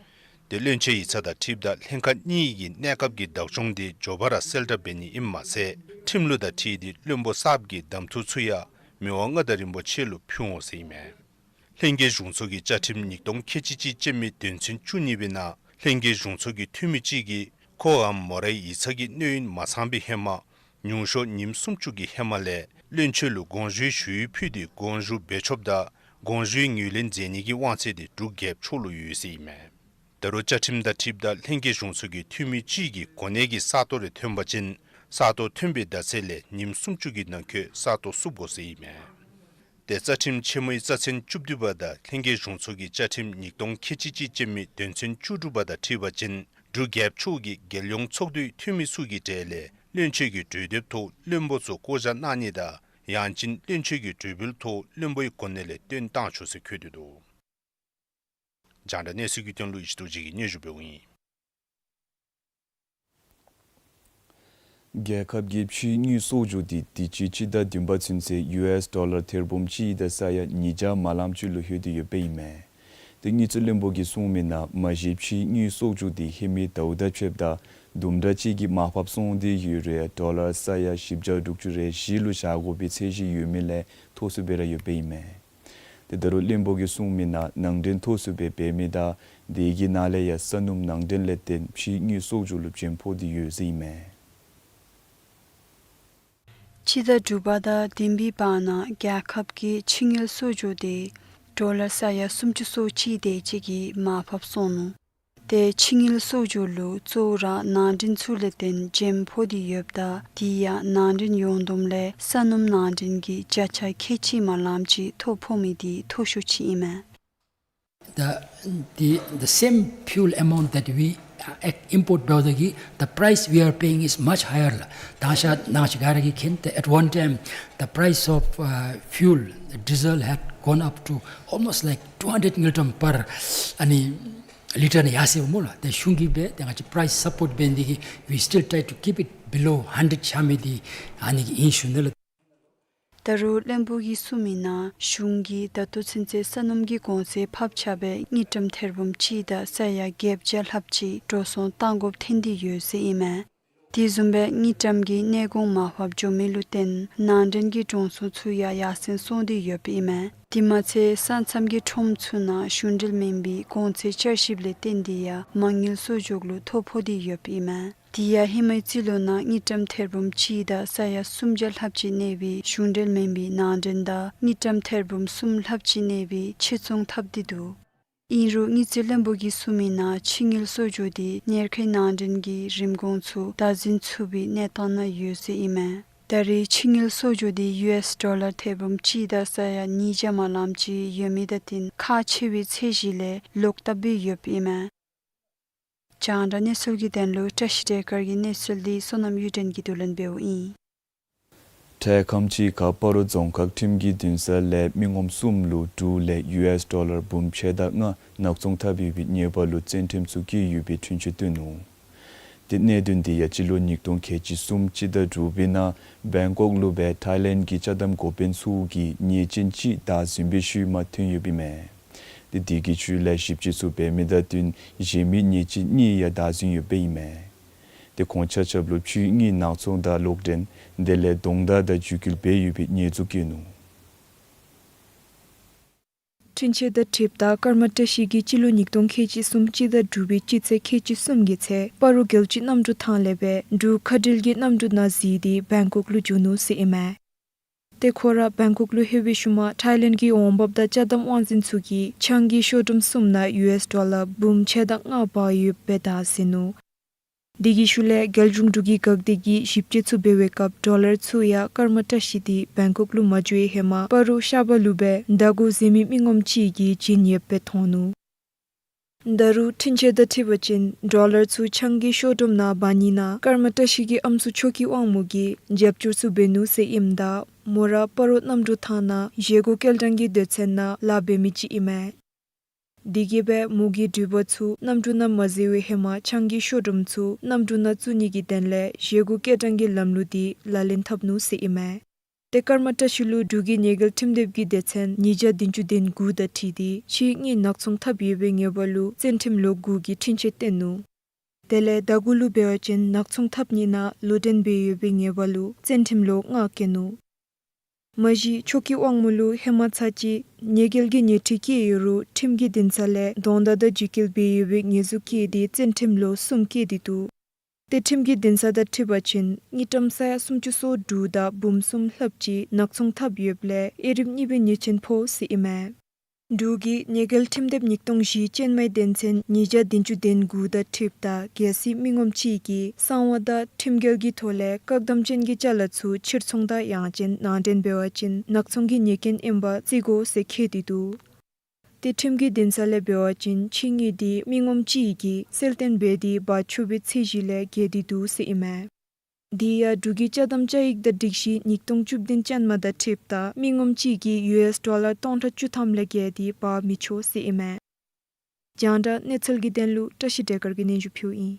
ཏེ་བློན་ཆེན་ཡིག་ཚང་དང་འཁྲིལཝ་ད་ལྷན་ཁག་གཉིས་ཀྱི་གནས་སྐབས་ཀྱི་བདག་སྐྱོང་དེ་མགྱོགས་པ་ར་གསལ་བསྒྲགས་འབད་ནི་ཨིནམ་མ་ཚད་ཁྲིམས་ལུགས་དང་འཁྲིལ་ཏེ་བློན་པོ་གསརཔ་གི་གདམ་འཐུ་ཚུ་ཡང་མི་དབང་མངའ་བདག་རིན་པོ་ཆེ་ལུ་ཕུལ་འོང་ཟེར་ཨིན་མས། ལྷན་རྒྱས་གཞུང་ཚོགས་ཀྱི་བཅའ་ཁྲིམས་ཉིས་སྟོང་ཁལ་གཅིག་གཅིག་ཅན་མའི་དོན་ཚན་བཅུ་གཉིས་པའི་ནང་ལྷན་རྒྱས་གཞུང་ཚོགས་ཀྱི་འཐུས་མི་གཅིག་གིས་ཁོའམ་མོ་རའི་ཡིག་ཚང་གི་གནས་ཡུན་མ་ཚང་པའི་ཧེ་མ་ཉུང་ཤོས་ཉིནམ་སུམ་ཅུ་གི་ཧེ་མ་ལས་བློན་ཆེན་ལུ་དགོངས་ཞུའི་ཞུ་ཡིག་ཕུལ་ཏེ་དགོངས་ཞུ་འབད་ཆོགཔ་དང་དགོངས་ཞུའི་ངོས་ལེན་མཛད་ནི་གི་དབང་ཚད་དེ་འབྲུག་རྒྱལཔོ་མཆོག་ལུ་ཡོད་ཟེར་ཨིན་མས། ད་རུང་བཅའ་ཁྲིམས་དང་འཁྲིལཝ་ད་ལྷན་རྒྱས་གཞུང་ཚོགས་ཀྱི་འཐུས་མི་གཅིག་གི་གོ་གནས་ཀྱི་ས་སྟོང་རེ་ཐོན་པ་ཅིན་ས་སྟོང་ཐོན་པའི་ཟླ་ཚེས་ལས་ཉིནམ་སུམ་ཅུ་གི་ནང་འཁོད་ས་སྟོང་བསུབ་དགོ་ཟེར་ཨིན་མས། ཏེ་རྩ་ཁྲིམས་ཆེན་མོའི་རྩ་ཚན་བཅུ་བདུན་པ་དང་ལྷན་རྒྱས་གཞུང་ཚོགས་ཀྱི་བཅའ་ཁྲིམས་ཉིས་སྟོང་ཁལ་གཅིག་གཅིག་ཅན་མའི་དོན་ཚན་བཅུ་དྲུག་པ་དང་འཁྲིལ་བ་ཅིན་འབྲུག་རྒྱལཔོ་མཆོག་གིས་རྒྱལ་ཡོངས་ཚོགས་འདུའི་འཐུས་མི་ཚུ་གི་གྲས་ལས་བློན་ཆེན་གྱི་གྲོས་འདེབས་ཐོག་བློན་པོ་ཚུ་བསྐོ་བཞག་གནང་ནི་དང་ཡང་ཅིན་བློན་ཆེན་གྱི་གྲོས་འབུལ་ཐོག་བློན་པོའི་གོ་གནས་ལས་བཏོན་བཏང་ཆོག་ཟེར་འཁོད་དེ་འདུག། རྒྱང་བསྒྲགས་གནས་ཚུལ་གྱི་དོན་ལུ་ཡེ་ཤེས་རྡོ་རྗེ་གིས་སྙན་ཞུ་འབདཝ་ཨིན། རྒྱལ་ཁབ་ཀྱི་ཕྱིའི་དངུལ་གསོག་འཇོག་དེ་དུས་ཅི་སྤྱི་ཟླ་བདུན་པ་ཚུན་ཚོད་ཡུ་ཨེསི་ཌོ་ལར་ཐེར་འབུམ་གཅིག་དང་ས་ཡ་ཉིས་བརྒྱ་མ་ལངམ་ཅིག་ལུ་ལྷོད་དེ་ཡོདཔ་ཨིན་མས། ཏེ་དངུལ་རྩིས་བློན་པོ་གིས་གསུངས་མི་ནང་མ་གཞི་ཕྱིའི་དངུལ་གསོག་འཇོག་དེ་ཧེ་མའི་ཟླཝ་དང་ཕྱདཔ་ད་དུམ་གྲ་ཅིག་གིས་མར་ཕབ་སོང་སྟེ་ཡོད་རུང་ཌོ་ལར་ས་ཡ་བཞི་བརྒྱ་དྲུག་ཅུ་རེ་བཞི་ལུ་བཞག་དགོ་པའི་ཚད་གཞི་ཡོད་མི་ལས་མཐོ་སུ་སྦེ་ར་ཡོདཔ་ཨིན་མས། ཏེ་ད་རུང་བློན་པོ་གིས་གསུངས་མི་ནང་ནང་འདྲེན་མཐོ་སུ་སྦེ་འབད་མི་དང་དེ་གི་ནང་ལས་ཡང་ས་སྣུམ་ནང་འདྲེན་ལས་བརྟེན་ཕྱིའི་དངུལ་གསོག་འཇོག་ལུ་བྱོན་ཕོད་དེ་ཡོད་ཟེར་ཨིན་མས། སྤྱི་ཟླ་དྲུག་པ་དང་བདུན་པའི་བར་ན་རྒྱལ་ཁབ་ཀྱི་ཕྱི་དངུལ་གསོག་འཇོག་དེ་ཌོ་ལར་ས་ཡ་སུམ་ཅུ་སོ་གཅིག་དེ་ཅིག་གིས་མར་ཕབ་སོང་ནུག། ཏེ་ཕྱི་དངུལ་གསོག་འཇོག་ལུ་གཙོ་བོ་ར་ནང་འདྲེན་ཚུ་ལས་བརྟེན་བྱོན་ཕོད་དེ་ཡོདཔ་ད་དེ་ཡང་ནང་འདྲེན་ཡོངས་བསྡོམས་ལས་ས་སྣུམ་ནང་འདྲེན་གྱི་བརྒྱ་ཆ་ཁལ་གཅིག་མ་ལངམ་ཅིག་ཐོ་ཕོག་མི་དེ་མཐོ་ཤོས་ཅིག་ཨིན་མས། The, the, the same fuel amount that we ཨེག་ཨིམ་པོརཊ་འབདཝ་ད་གི་the price we are paying is much higher ལགས། ད་ཤ་ནང་ཆ་ག་ར་གིས་མཁྱེན། ད་at one time the price of, uh, fuel, diesel had gone up to almost like two hundred ngultrum per, ཨ་ནི་ལི་ཊར་ནང་ཡར་སོངམ་སྨོ་ལགས། ཏེ་གཞུང་གིས་སྦེ་ཏེ་ང་བཅས་price support འབད་ནི་འདི་གིས་we still try to keep it below hundred ཆགས་མི་འདི་ཨ་ནི་གིས་ཨིན་ཞུ་ནི་ལགས། ད་རུང་བློན་པོ་གིས་གསུངས་མི་ནང་གཞུང་གིས་ད་ལྟོ་ཚུན་ཚོད་ས་སྣུམ་གྱི་གོང་ཚད་ཕབ་ཆག་སྦེ་དངུལ་ཀྲམ་ཐེར་འབུམ་གཅིག་དང་ས་ཡ་བརྒྱད་བརྒྱ་ལྷགཔ་ཅིག་འགྲོ་སོང་གཏང་དགོཔ་ཐོན་ཏེ་ཡོད་ཟེར་ཨིན་མས། དེ་བཟུམ་སྦེ་དངུལ་ཀྲམ་གྱི་གནས་གོང་མར་ཕབ་འགྱོ་མི་ལུ་བརྟེན་ནང་འདྲེན་གྱི་གྲོང་ཚོ་ཚུ་ཡང་ཡར་སེང་སོང་སྟེ་ཡོདཔ་ཨིན་མས། དེ་མ་ཚད་ས་མཚམས་ཀྱི་ཁྲོམ་ཚུ་ནང་གཞུང་འབྲེལ་མེན་པའི་གོང་ཚད་བསྐྱར་ཞིབ་ལས་བརྟེན་ཏེ་ཡང་མ་དངུལ་གསོག་འཇོག་ལུ་ཐོ་ཕོག་སྟེ་ཡོདཔ་ཨིན་མས། དེ་ཡང་ཧེ་མའི་རྩིས་ལོ་ནང་དངུལ་ཀྲམ་ཐེར་འབུམ་གཅིག་དང་ས་ཡ་སུམ་བརྒྱ་ལྷགཔ་ཅིག་གནས་པའི་གཞུང་འབྲེལ་མེན་པའི་ནང་འདྲེན་དང་དངུལ་ཀྲམ་ཐེར་འབུམ་གསུམ་ལྷགཔ་ཅིག་གནས་པའི་ཕྱིར་ཚོང་འཐབ་སྟེ་འདུག། ཨིན་རུང་དངུལ་རྩིས་བློན་པོ་གིས་གསུངས་མི་ནང་ཕྱི་དངུལ་གསོག་འཇོག་འདི་དམྱལ་ཁའི་ནང་འདྲེན་གྱི་རིན་གོང་ཚུ་བདག་འཛིན་ཚུགས་པའི་གནས་སྟངས་ནང་ཡོད་ཟེར་ཨིན་མས། ད་རེས་ཕྱི་དངུལ་གསོག་འཇོག་འདི་ཡུ་ཨེས་ཌོ་ལར་ཐེར་འབུམ་གཅིག་དང་ས་ཡ་ཉིས་བརྒྱ་མ་ལངམ་ཅིག་ཡོད་མི་དང་བསྟུན་ཁག་ཆེ་བའི་ཚད་གཞི་ལས་ལོག་ལྟབ་སྦེ་ཡོདཔ་ཨིན་མས། རྒྱང་བསྒྲགས་གནས་ཚུལ་གྱི་དོན་ལུ་བཀྲ་ཤིས་བདེ་དཀར་གྱི་གནས་ཚུལ་འདི་བསོད་ནམས་གཡུ་སྒྲོན་གྱིས་བསྡུ་ལེན་འབདཝ་ཨིན། འཕྲལ་ཁམས་ཅིག་ཁར་སྤ་རོ་རྫོང་ཁག་ཁྲིམས་ཀྱི་འདུན་ས་ལས་མི་ངོམ་གསུམ་ལུ་འབྲུག་ལས་ཡུ་ཨེས་ཌོ་ལར་འབུམ་ཕྱེད་དང་ལྔ་ནག་ཚོང་འཐབ་ཡོད་པའི་ཉེས་པ་ལུ་བཙོན་ཁྲིམས་ཚུ་བཀལ་ཡོད་པའི་འཁྲུན་ཆོད་བཏོན་ནུག། ཏེ་གནད་དོན་འདི་ཡང་སྤྱི་ལོ་ཉིས་སྟོང་ཁལ་གཅིག་གསུམ་སྤྱི་ཟླ་དྲུག་པའི་ནང་བེང་ཀོག་ལུ་སྦེ་ཐའི་ལེནཌ་གི་ཅ་དམ་འགོ་དཔོན་ཚུ་གིས་ཉེས་ཅན་ཅིག་བདའ་ཟུན་པའི་ཤུལ་མ་ཐོན་ཡོདཔ་ཨིན་མས། ཏེ་དེ་གི་ཤུལ་ལས་ཞིབ་དཔྱད་ཚུ་འབད་མི་དང་བསྟུན་གཞན་མི་ཉེས་ཅན་གཉིས་ཡང་བདའ་ཟུན་ཡོདཔ་ཨིན་མས། ཏེ་ཁོང་ཆ་ཁྱབ་ལུ་ཕྱོགས་གཉིས་ནག་ཚོང་དང་གློག་འདྲེན་དེ་ལས་གདོང་བརྡ་དང་འཇུག་སྐུལ་འབད་ཡོད་པའི་ཉེས་འཛུགས་བཀོད་ནུག། འཁྲུན་ཆོད་དང་འཁྲིལཝ་ད་ཀརྨ་བཀྲ་ཤིས་ཀྱིས་སྤྱི་ལོ་ཉིས་སྟོང་ཁལ་གཅིག་གསུམ་སྤྱི་ཟླ་དྲུག་པའི་སྤྱི་ཚེས་ཁལ་གཅིག་གསུམ་གྱི་ཚེ་སྤ་རོ་རྒྱལ་སྤྱི་གནམ་གྲུ་ཐང་ལས་སྦེ་འབྲུག་མཁའ་འགྲུལ་གྱི་གནམ་གྲུ་ནང་གཟིགས་ཏེ་བེང་ཀོག་ལུ་འགྱོ་ནུག་ཟེར་ཨིན་མས། ཏེ་ཁོ་ར་བེང་ཀོག་ལུ་ལྷོད་པའི་ཤུལ་མ་ཐའི་ལེནཌ་གི་འོང་འབབ་དང་ཅ་དམ་དབང་འཛིན་ཚུ་གིས་ཆང་གི་ཤོ་རུམ་གསུམ་ནང་ཡུ་ཨེས་ཌོ་ལར་འབུམ་ཕྱེད་དང་ལྔ་འབག་ཡོདཔ་སྦེ་བདའ་ཟུན་ནུག། དེ་གི་ཤུལ་ལས་རྒྱལ་གཞུང་འབྲུག་གི་འགག་སྡེ་གིས་ཞིབ་དཔྱད་ཚུ་འབད་བའི་སྐབས་ཌོ་ལར་ཚུ་ཡང་ཀརྨ་བཀྲ་ཤིས་འདི་བེང་ཀོག་ལུ་མ་འགྱོ་བའི་ཧེ་མ་སྤ་རོ་ཤར་པ་ལུ་སྦེ་བདའ་དགོ་ཟེར་མི་མི་ངོམ་ཅིག་གིས་བྱིན་ཡོདཔ་སྦེ་མཐོང་ནུག། ད་རུང་འཁྲུན་ཆོད་དང་འཁྲིལ་བ་ཅིན་ཌོ་ལར་ཚུ་ཆང་གི་ཤོ་རུམ་ནང་འབག་ནི་ནང་ཀརྨ་བཀྲ་ཤིས་ཀྱི་ཨམ་སྲུ་ཆོས་སྐྱིད་དབང་མོ་གིས་རྒྱབ་སྐྱོར་ཚུ་འབད་ནུག་ཟེར་ཨིནམ་ད་མོ་ར་སྤ་རོ་གནམ་གྲུ་ཐང་ནང་བཞེས་སྒོ་སྐྱེལ་ཐངས་ཀྱི་སྡེ་ཚན་ནང་ལཱ་འབད་མི་ཅིག་ཨིན་མས། དེ་གིས་སྦེ་མོ་གིས་འགྲུལ་པ་ཚུ་གནམ་གྲུ་ནང་མ་འཛུལ་བའི་ཧེ་མ་ཆང་གི་ཤོ་རུམ་ཚུ་གནམ་གྲུ་ནང་བཙུགས་ནི་གི་དོན་ལས་བཞེས་སྒོ་སྐྱེལ་ཐངས་ཀྱི་ལམ་ལུགས་འདི་ལག་ལེན་འཐབ་ནུག་ཟེར་ཨིན་མས། ཏེ་ཀརྨ་བཀྲ་ཤིས་ལུ་འབྲུག་གི་ཉེས་འགེལ་ཁྲིམས་དེབ་ཀྱི་སྡེ་ཚན་ཉིས་བརྒྱ་བདུན་ཅུ་དོན་དགུ་དང་འཁྲིལ་ཏེ་ཕྱོགས་གཉིས་ནག་ཚོང་འཐབ་ཡོད་པའི་ཉེས་པ་ལུ་བཙོན་ཁྲིམས་ལོ་དགུ་གི་འཁྲུན་ཆོད་བཏོན་ནུག། དེ་ལས་ད་གུ་ལུ་འབད་བ་ཅིན་ནག་ཚོང་འཐབ་ནི་ནང་ལུ་འདྲེན་འབད་ཡོད་པའི་ཉེས་པ་ལུ་བཙོན་ཁྲིམས་ལོ་ལྔ་བཀལ་ནུག། མ་གཞི་ཆོས་སྐྱིད་དབང་མོ་ལུ་ཧེ་མ་ཚར་གཅིག་ཉེས་འགེལ་གྱི་ཉེས་ཁྲི་བཀལ་ཡོད་རུང་ཁྲིམས་ཀྱི་འདུན་ས་ལས་གདོང་བརྡ་དང་འཇུག་སྐུལ་འབད་ཡོད་པའི་ཉེས་འཛུགས་བཀལ་ཏེ་བཙོན་ཁྲིམས་ལོ་གསུམ་བཀལ་ཏེ་འདུག། ཏེ་ཁྲིམས་ཀྱི་འདུན་ས་དང་འཁྲིལ་བ་ཅིན་དངུལ་ཀྲམ་ས་ཡ་སུམ་ཅུ་སོ་དྲུག་དང་འབུམ་གསུམ་ལྷགཔ་ཅིག་ནག་ཚོང་འཐབ་ཡོདཔ་ལས་དབྱེ་རིམ་གཉིས་པའི་ཉེས་ཅན་ཕོག་ཟེར་ཨིན་མས། འབྲུག་གི་ཉེས་འགེལ་ཁྲིམས་དེབ་ཉིས་སྟོང་བཞི་ཅན་མའི་དོན་ཚན་ཉིས་བརྒྱ་བདུན་ཅུ་དོན་དགུ་དང་འཁྲིལཝ་ད་གལ་སྲིད་མི་ངོམ་ཅིག་གིས་གསང་བ་དང་ཁྲིམས་འགལ་གྱི་ཐོག་ལས་བཀག་སྡོམ་ཅན་གྱི་ཅ་ལ་ཚུ་ཕྱིར་ཚོང་དང་ཡང་ཅིན་ནང་འདྲེན་འབད་བ་ཅིན་ནག་ཚོང་གི་ཉེས་འགན་ཨིནམ་བརྩི་དགོ་ཟེར་བཀོད་དེ་འདུག། ཏེ་ཁྲིམས་ཀྱི་འདུན་ས་ལས་འབད་བ་ཅིན་ཕྱོགས་གཉིས་འདི་མི་ངོམ་ཅིག་གིས་གསལ་སྟོན་འབད་དེ་འབག་ཆོག་པའི་ཚད་གཞི་ལས་བརྒལ་ཏེ་འདུག་ཟེར་ཨིན་མས། དེ་ཡང་འབྲུག་གི་ཅ་དམ་ཅ་ཡིག་དང་སྒྲིག་གཞི་ཉིས་སྟོང་བཅུ་བདུན་ཅན་མ་དང་འཁྲིལཝ་ད་མི་ངོམ་ཅིག་གིས་ཡུ་ཨེས་ཌོ་ལར་སྟོང་ཕྲག་བཅུ་ཐམ་ལས་བརྒལ་ཏེ་འབག་མི་ཆོག་ཟེར་ཨིན་མས། རྒྱང་བསྒྲགས་གནས་ཚུལ་གྱི་དོན་ལུ་བཀྲ་ཤིས་བདེ་དཀར་གྱིས་སྙན་ཞུ་ཕུལཝ་ཨིན།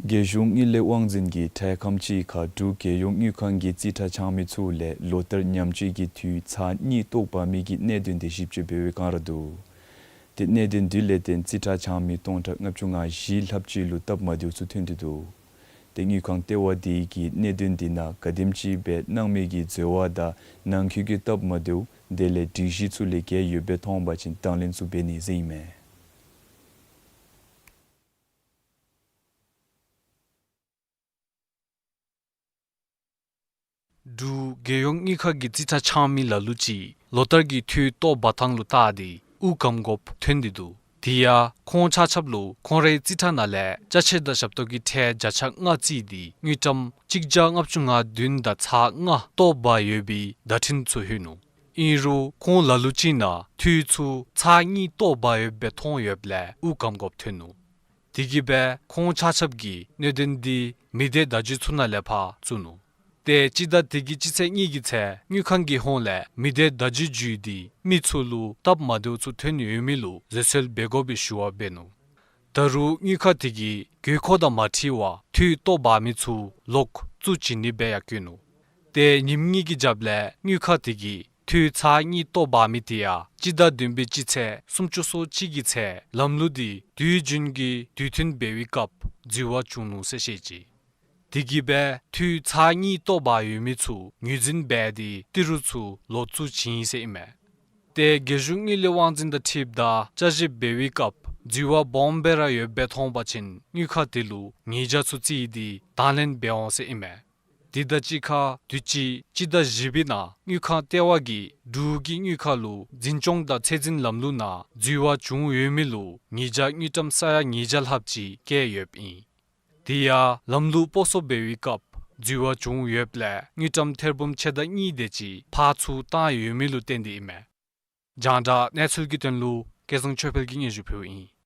རྒྱལ་གཞུང་དངུལ་ལས་དབང་འཛིན་གྱིས་འཕྲལ་ཁམས་ཅིག་ཁར་འབྲུག་རྒྱལ་ཡོངས་དངུལ་ཁང་གི་རྩིས་ཁྲ་འཆང་མི་ཚུ་ལས་ལོ་ལྟར་ཉམས་བཅོས་ཀྱི་འཐུས་ཚར་གཉིས་བཏོག་འབག་མི་གི་གནད་དོན་དེ་ཞིབ་དཔྱད་འབད་བའི་བསྒང་ར་འདུག། ཏེ་གནད་དོན་འདི་ལས་བརྟེན་རྩིས་ཁྲ་འཆང་མི་སྟོང་ཕྲག་ལྔ་བཅུ་ང་བཞི་ལྷགཔ་ཅིག་ལུ་སྟབས་མ་བདེཝ་ཚུ་ཐོན་ཏེ་འདུག། ཏེ་དངུལ་ཁང་ལྟེ་བ་དེ་གིས་གནད་དོན་འདི་ནང་ག་དེམ་ཅིག་སྦེ་གནང་མི་གི་འཛོལ་བ་དང་ནང་འཁོད་ཀྱི་སྟབས་མ་བདེཝ་དེ་ལས་སྒྲིག་གཞི་ཚུ་ལས་འགལ་ཡོདཔ་སྦེ་མཐོང་པ་ཅིན་དང་ལེན་ཚུ་འབད་ནི་ཟེར་ཨིན་མས། འབྲུག་རྒྱལ་ཡོངས་དངུལ་ཁང་གི་རྩིས་ཁྲ་འཆང་མི་ལ་ལུ་ཅིག་ལོ་ལྟར་གྱི་འཐུས་བཏོག་འབག་ཐངས་ལུ་བལྟ་སྟེ་དབུགས་སྐམ་དགོཔ་ཐོན་ཏེ་འདུག། དེ་ཡང་ཁོང་ཆ་ཁྱབ་ལུ་ཁོང་རའི་རྩིས་ཁྲ་ནང་ལས་ཅ་ཆས་དང་ཞབས་ཏོག་གི་ཁྲལ་བརྒྱ་ཆ་ལྔ་བརྩིས་ཏེ་དངུལ་ཀྲམ་གཅིག་བརྒྱ་ལྔ་བཅུ་ང་བདུན་དང་ཚག་ལྔ་བཏོག་འབག་ཡོད་པའི་བརྡ་འཕྲིན་ཚུ་ལྷོད་ནུག། ཨིན་རུང་ཁོང་ལ་ལུ་ཅིག་ནང་འཐུས་ཚུ་ཚར་གཉིས་བཏོག་འབག་ཡོདཔ་སྦེ་མཐོང་ཡོདཔ་ལས་དབུགས་སྐམ་དགོཔ་ཐོན་ནུག། དེ་གིས་སྦེ་ཁོང་ཆ་ཁྱབ་ཀྱིས་གནད་དོན་འདི་མི་སྡེ་བརྡ་བརྒྱུད་ཚུ་ནང་ལས་ཕར་བཙུགས་ནུག། ཏེ་སྤྱི་ཟླ་འདི་གི་སྤྱི་ཚེས་གཉིས་ཀྱི་ཚེ་དངུལ་ཁང་གི་ཧོངས་ལས་མི་སྡེ་བརྡ་བརྒྱུད་བརྒྱུད་དེ་མི་ཚུ་ལུ་སྟབས་མ་བདེཝ་ཚུ་ཐོན་ཡོད་མི་ལུ་བཟོད་གསོལ་འབད་དགོ་པའི་ཞུ་བ་འབད་ནུག། ད་རུང་དངུལ་ཁང་དེ་གིས་དགོས་མཁོ་དང་མ་འཁྲིལ་བར་འཐུས་བཏོག་འབག་མི་ཚུ་ལོག་བཙུགས་བྱིན་ནི་སྦེ་ཡང་བཀོད་ནུག། ཏེ་ཉིནམ་གཉིས་ཀྱི་རྒྱབ་ལས་དངུལ་ཁང་དེ་གིས་འཐུས་ཚར་གཉིས་བཏོག་འབག་མི་དེ་ཡང་སྤྱི་ཟླ་བདུན་པའི་སྤྱི་ཚེས་སུམ་ཅུ་སོ་གཅིག་གི་ཚེ་ལམ་ལུགས་འདི་དུས་རྒྱུན་གྱི་དུས་མཐུན་འབད་བའི་སྐབས་འཛོལ་བ་བྱུང་ནུག་ཟེར་བཤད་ཅི། དེ་གིས་སྦེ་འཐུས་ཚར་གཉིས་བཏོག་འབག་ཡོད་མི་ཚུ་ངོས་འཛིན་འབད་དེ་ཏི་རུ་ཚུ་ལོག་བཙུགས་བྱིན་ཡི་ཟེར་ཨིན་མས། ཏེ་རྒྱལ་གཞུང་དངུལ་ལས་དབང་འཛིན་དང་འཁྲིལཝ་ད་བསྐྱར་ཞིབ་འབད་བའི་སྐབས་འཛོལ་བ་སྦོམ་སྦེ་ར་ཡོདཔ་སྦེ་མཐོང་པ་ཅིན་དངུལ་ཁང་དེ་ལུ་ཉེས་བྱ་ཚུ་བརྩིས་ཏེ་དང་ལེན་འབད་འོང་ཟེར་ཨིན་མས། དེ་དང་གཅིག་ཁར་དུས་ཅི་སྤྱི་ཟླ་བཞི་པའི་ནང་དངུལ་ཁང་ལྟེ་བ་གིས་འབྲུག་གི་དངུལ་ཁང་ལུ་འཛིན་སྐྱོང་དང་ཚད་འཛིན་ལམ་ལུགས་ནང་འཛོལ་བ་བྱུང་ཡོད་མི་ལུ་ཉེས་བྱ་དངུལ་ཀྲམ་ས་ཡ་ཉིས་བརྒྱ་ལྷགཔ་ཅིག་བཀལ་ཡོདཔ་ཨིན། དེ་ཡང་ལམ་ལུགས་སྤོ་སོར་འབད་བའི་སྐབས་འཛོལ་བ་བྱུང་ཡོདཔ་ལས་དངུལ་ཀྲམ་ཐེར་འབུམ་ཕྱེད་དང་གཉིས་དེ་ཅིག་ཕར་ཚུར་བཏང་ཡོད་མི་ལུ་བརྟེན་ཏེ་ཨིན་མས། རྒྱང་བསྒྲགས་གནས་ཚུལ་གྱི་དོན་ལུ་སྐལ་བཟང་ཆོས་འཕེལ་གྱིས་སྙན་ཞུ་ཕུལཝ་ཨིན།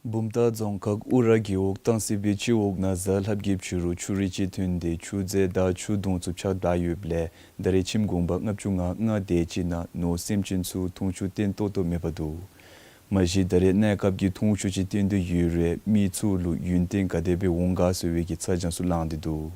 བུམ་ཐང་རྫོང་ཁག་ཨུ་ར་རྒེད་འོག་སྟང་སི་སྦིས་སྤྱི་འོག་ནང་གཟའ་ལྷགཔ་གི་ཕྱི་རུ་ཆུ་རུད་ཅིག་ཐོན་ཏེ་ཆུ་རྫས་དང་ཆུ་དུང་ཚུ་ཕྱགས་བདའ་ཡོདཔ་ལས་ད་རེས་ཁྱིམ་གུང་པ་ལྔ་བཅུ་ང་ལྔ་དེ་ཅིག་ནང་ནོར་སེམས་ཅན་ཚུ་འཐུང་ཆུ་བཏོན་ཏོག་ཏོ་མེདཔ་འདུག། མ་གཞི་ད་རེས་གནས་སྐབས་ཀྱི་འཐུང་ཆུ་ཅིག་བཏོན་ཏེ་ཡོད་རུང་མི་ཚུ་ལུ་ཡུན་བརྟན་ག་དེ་སྦེ་འོང་ག་ཟེར་བའི་གི་ཚ་གྱང་ཚུ་ལངས་ཏེ་འདུག།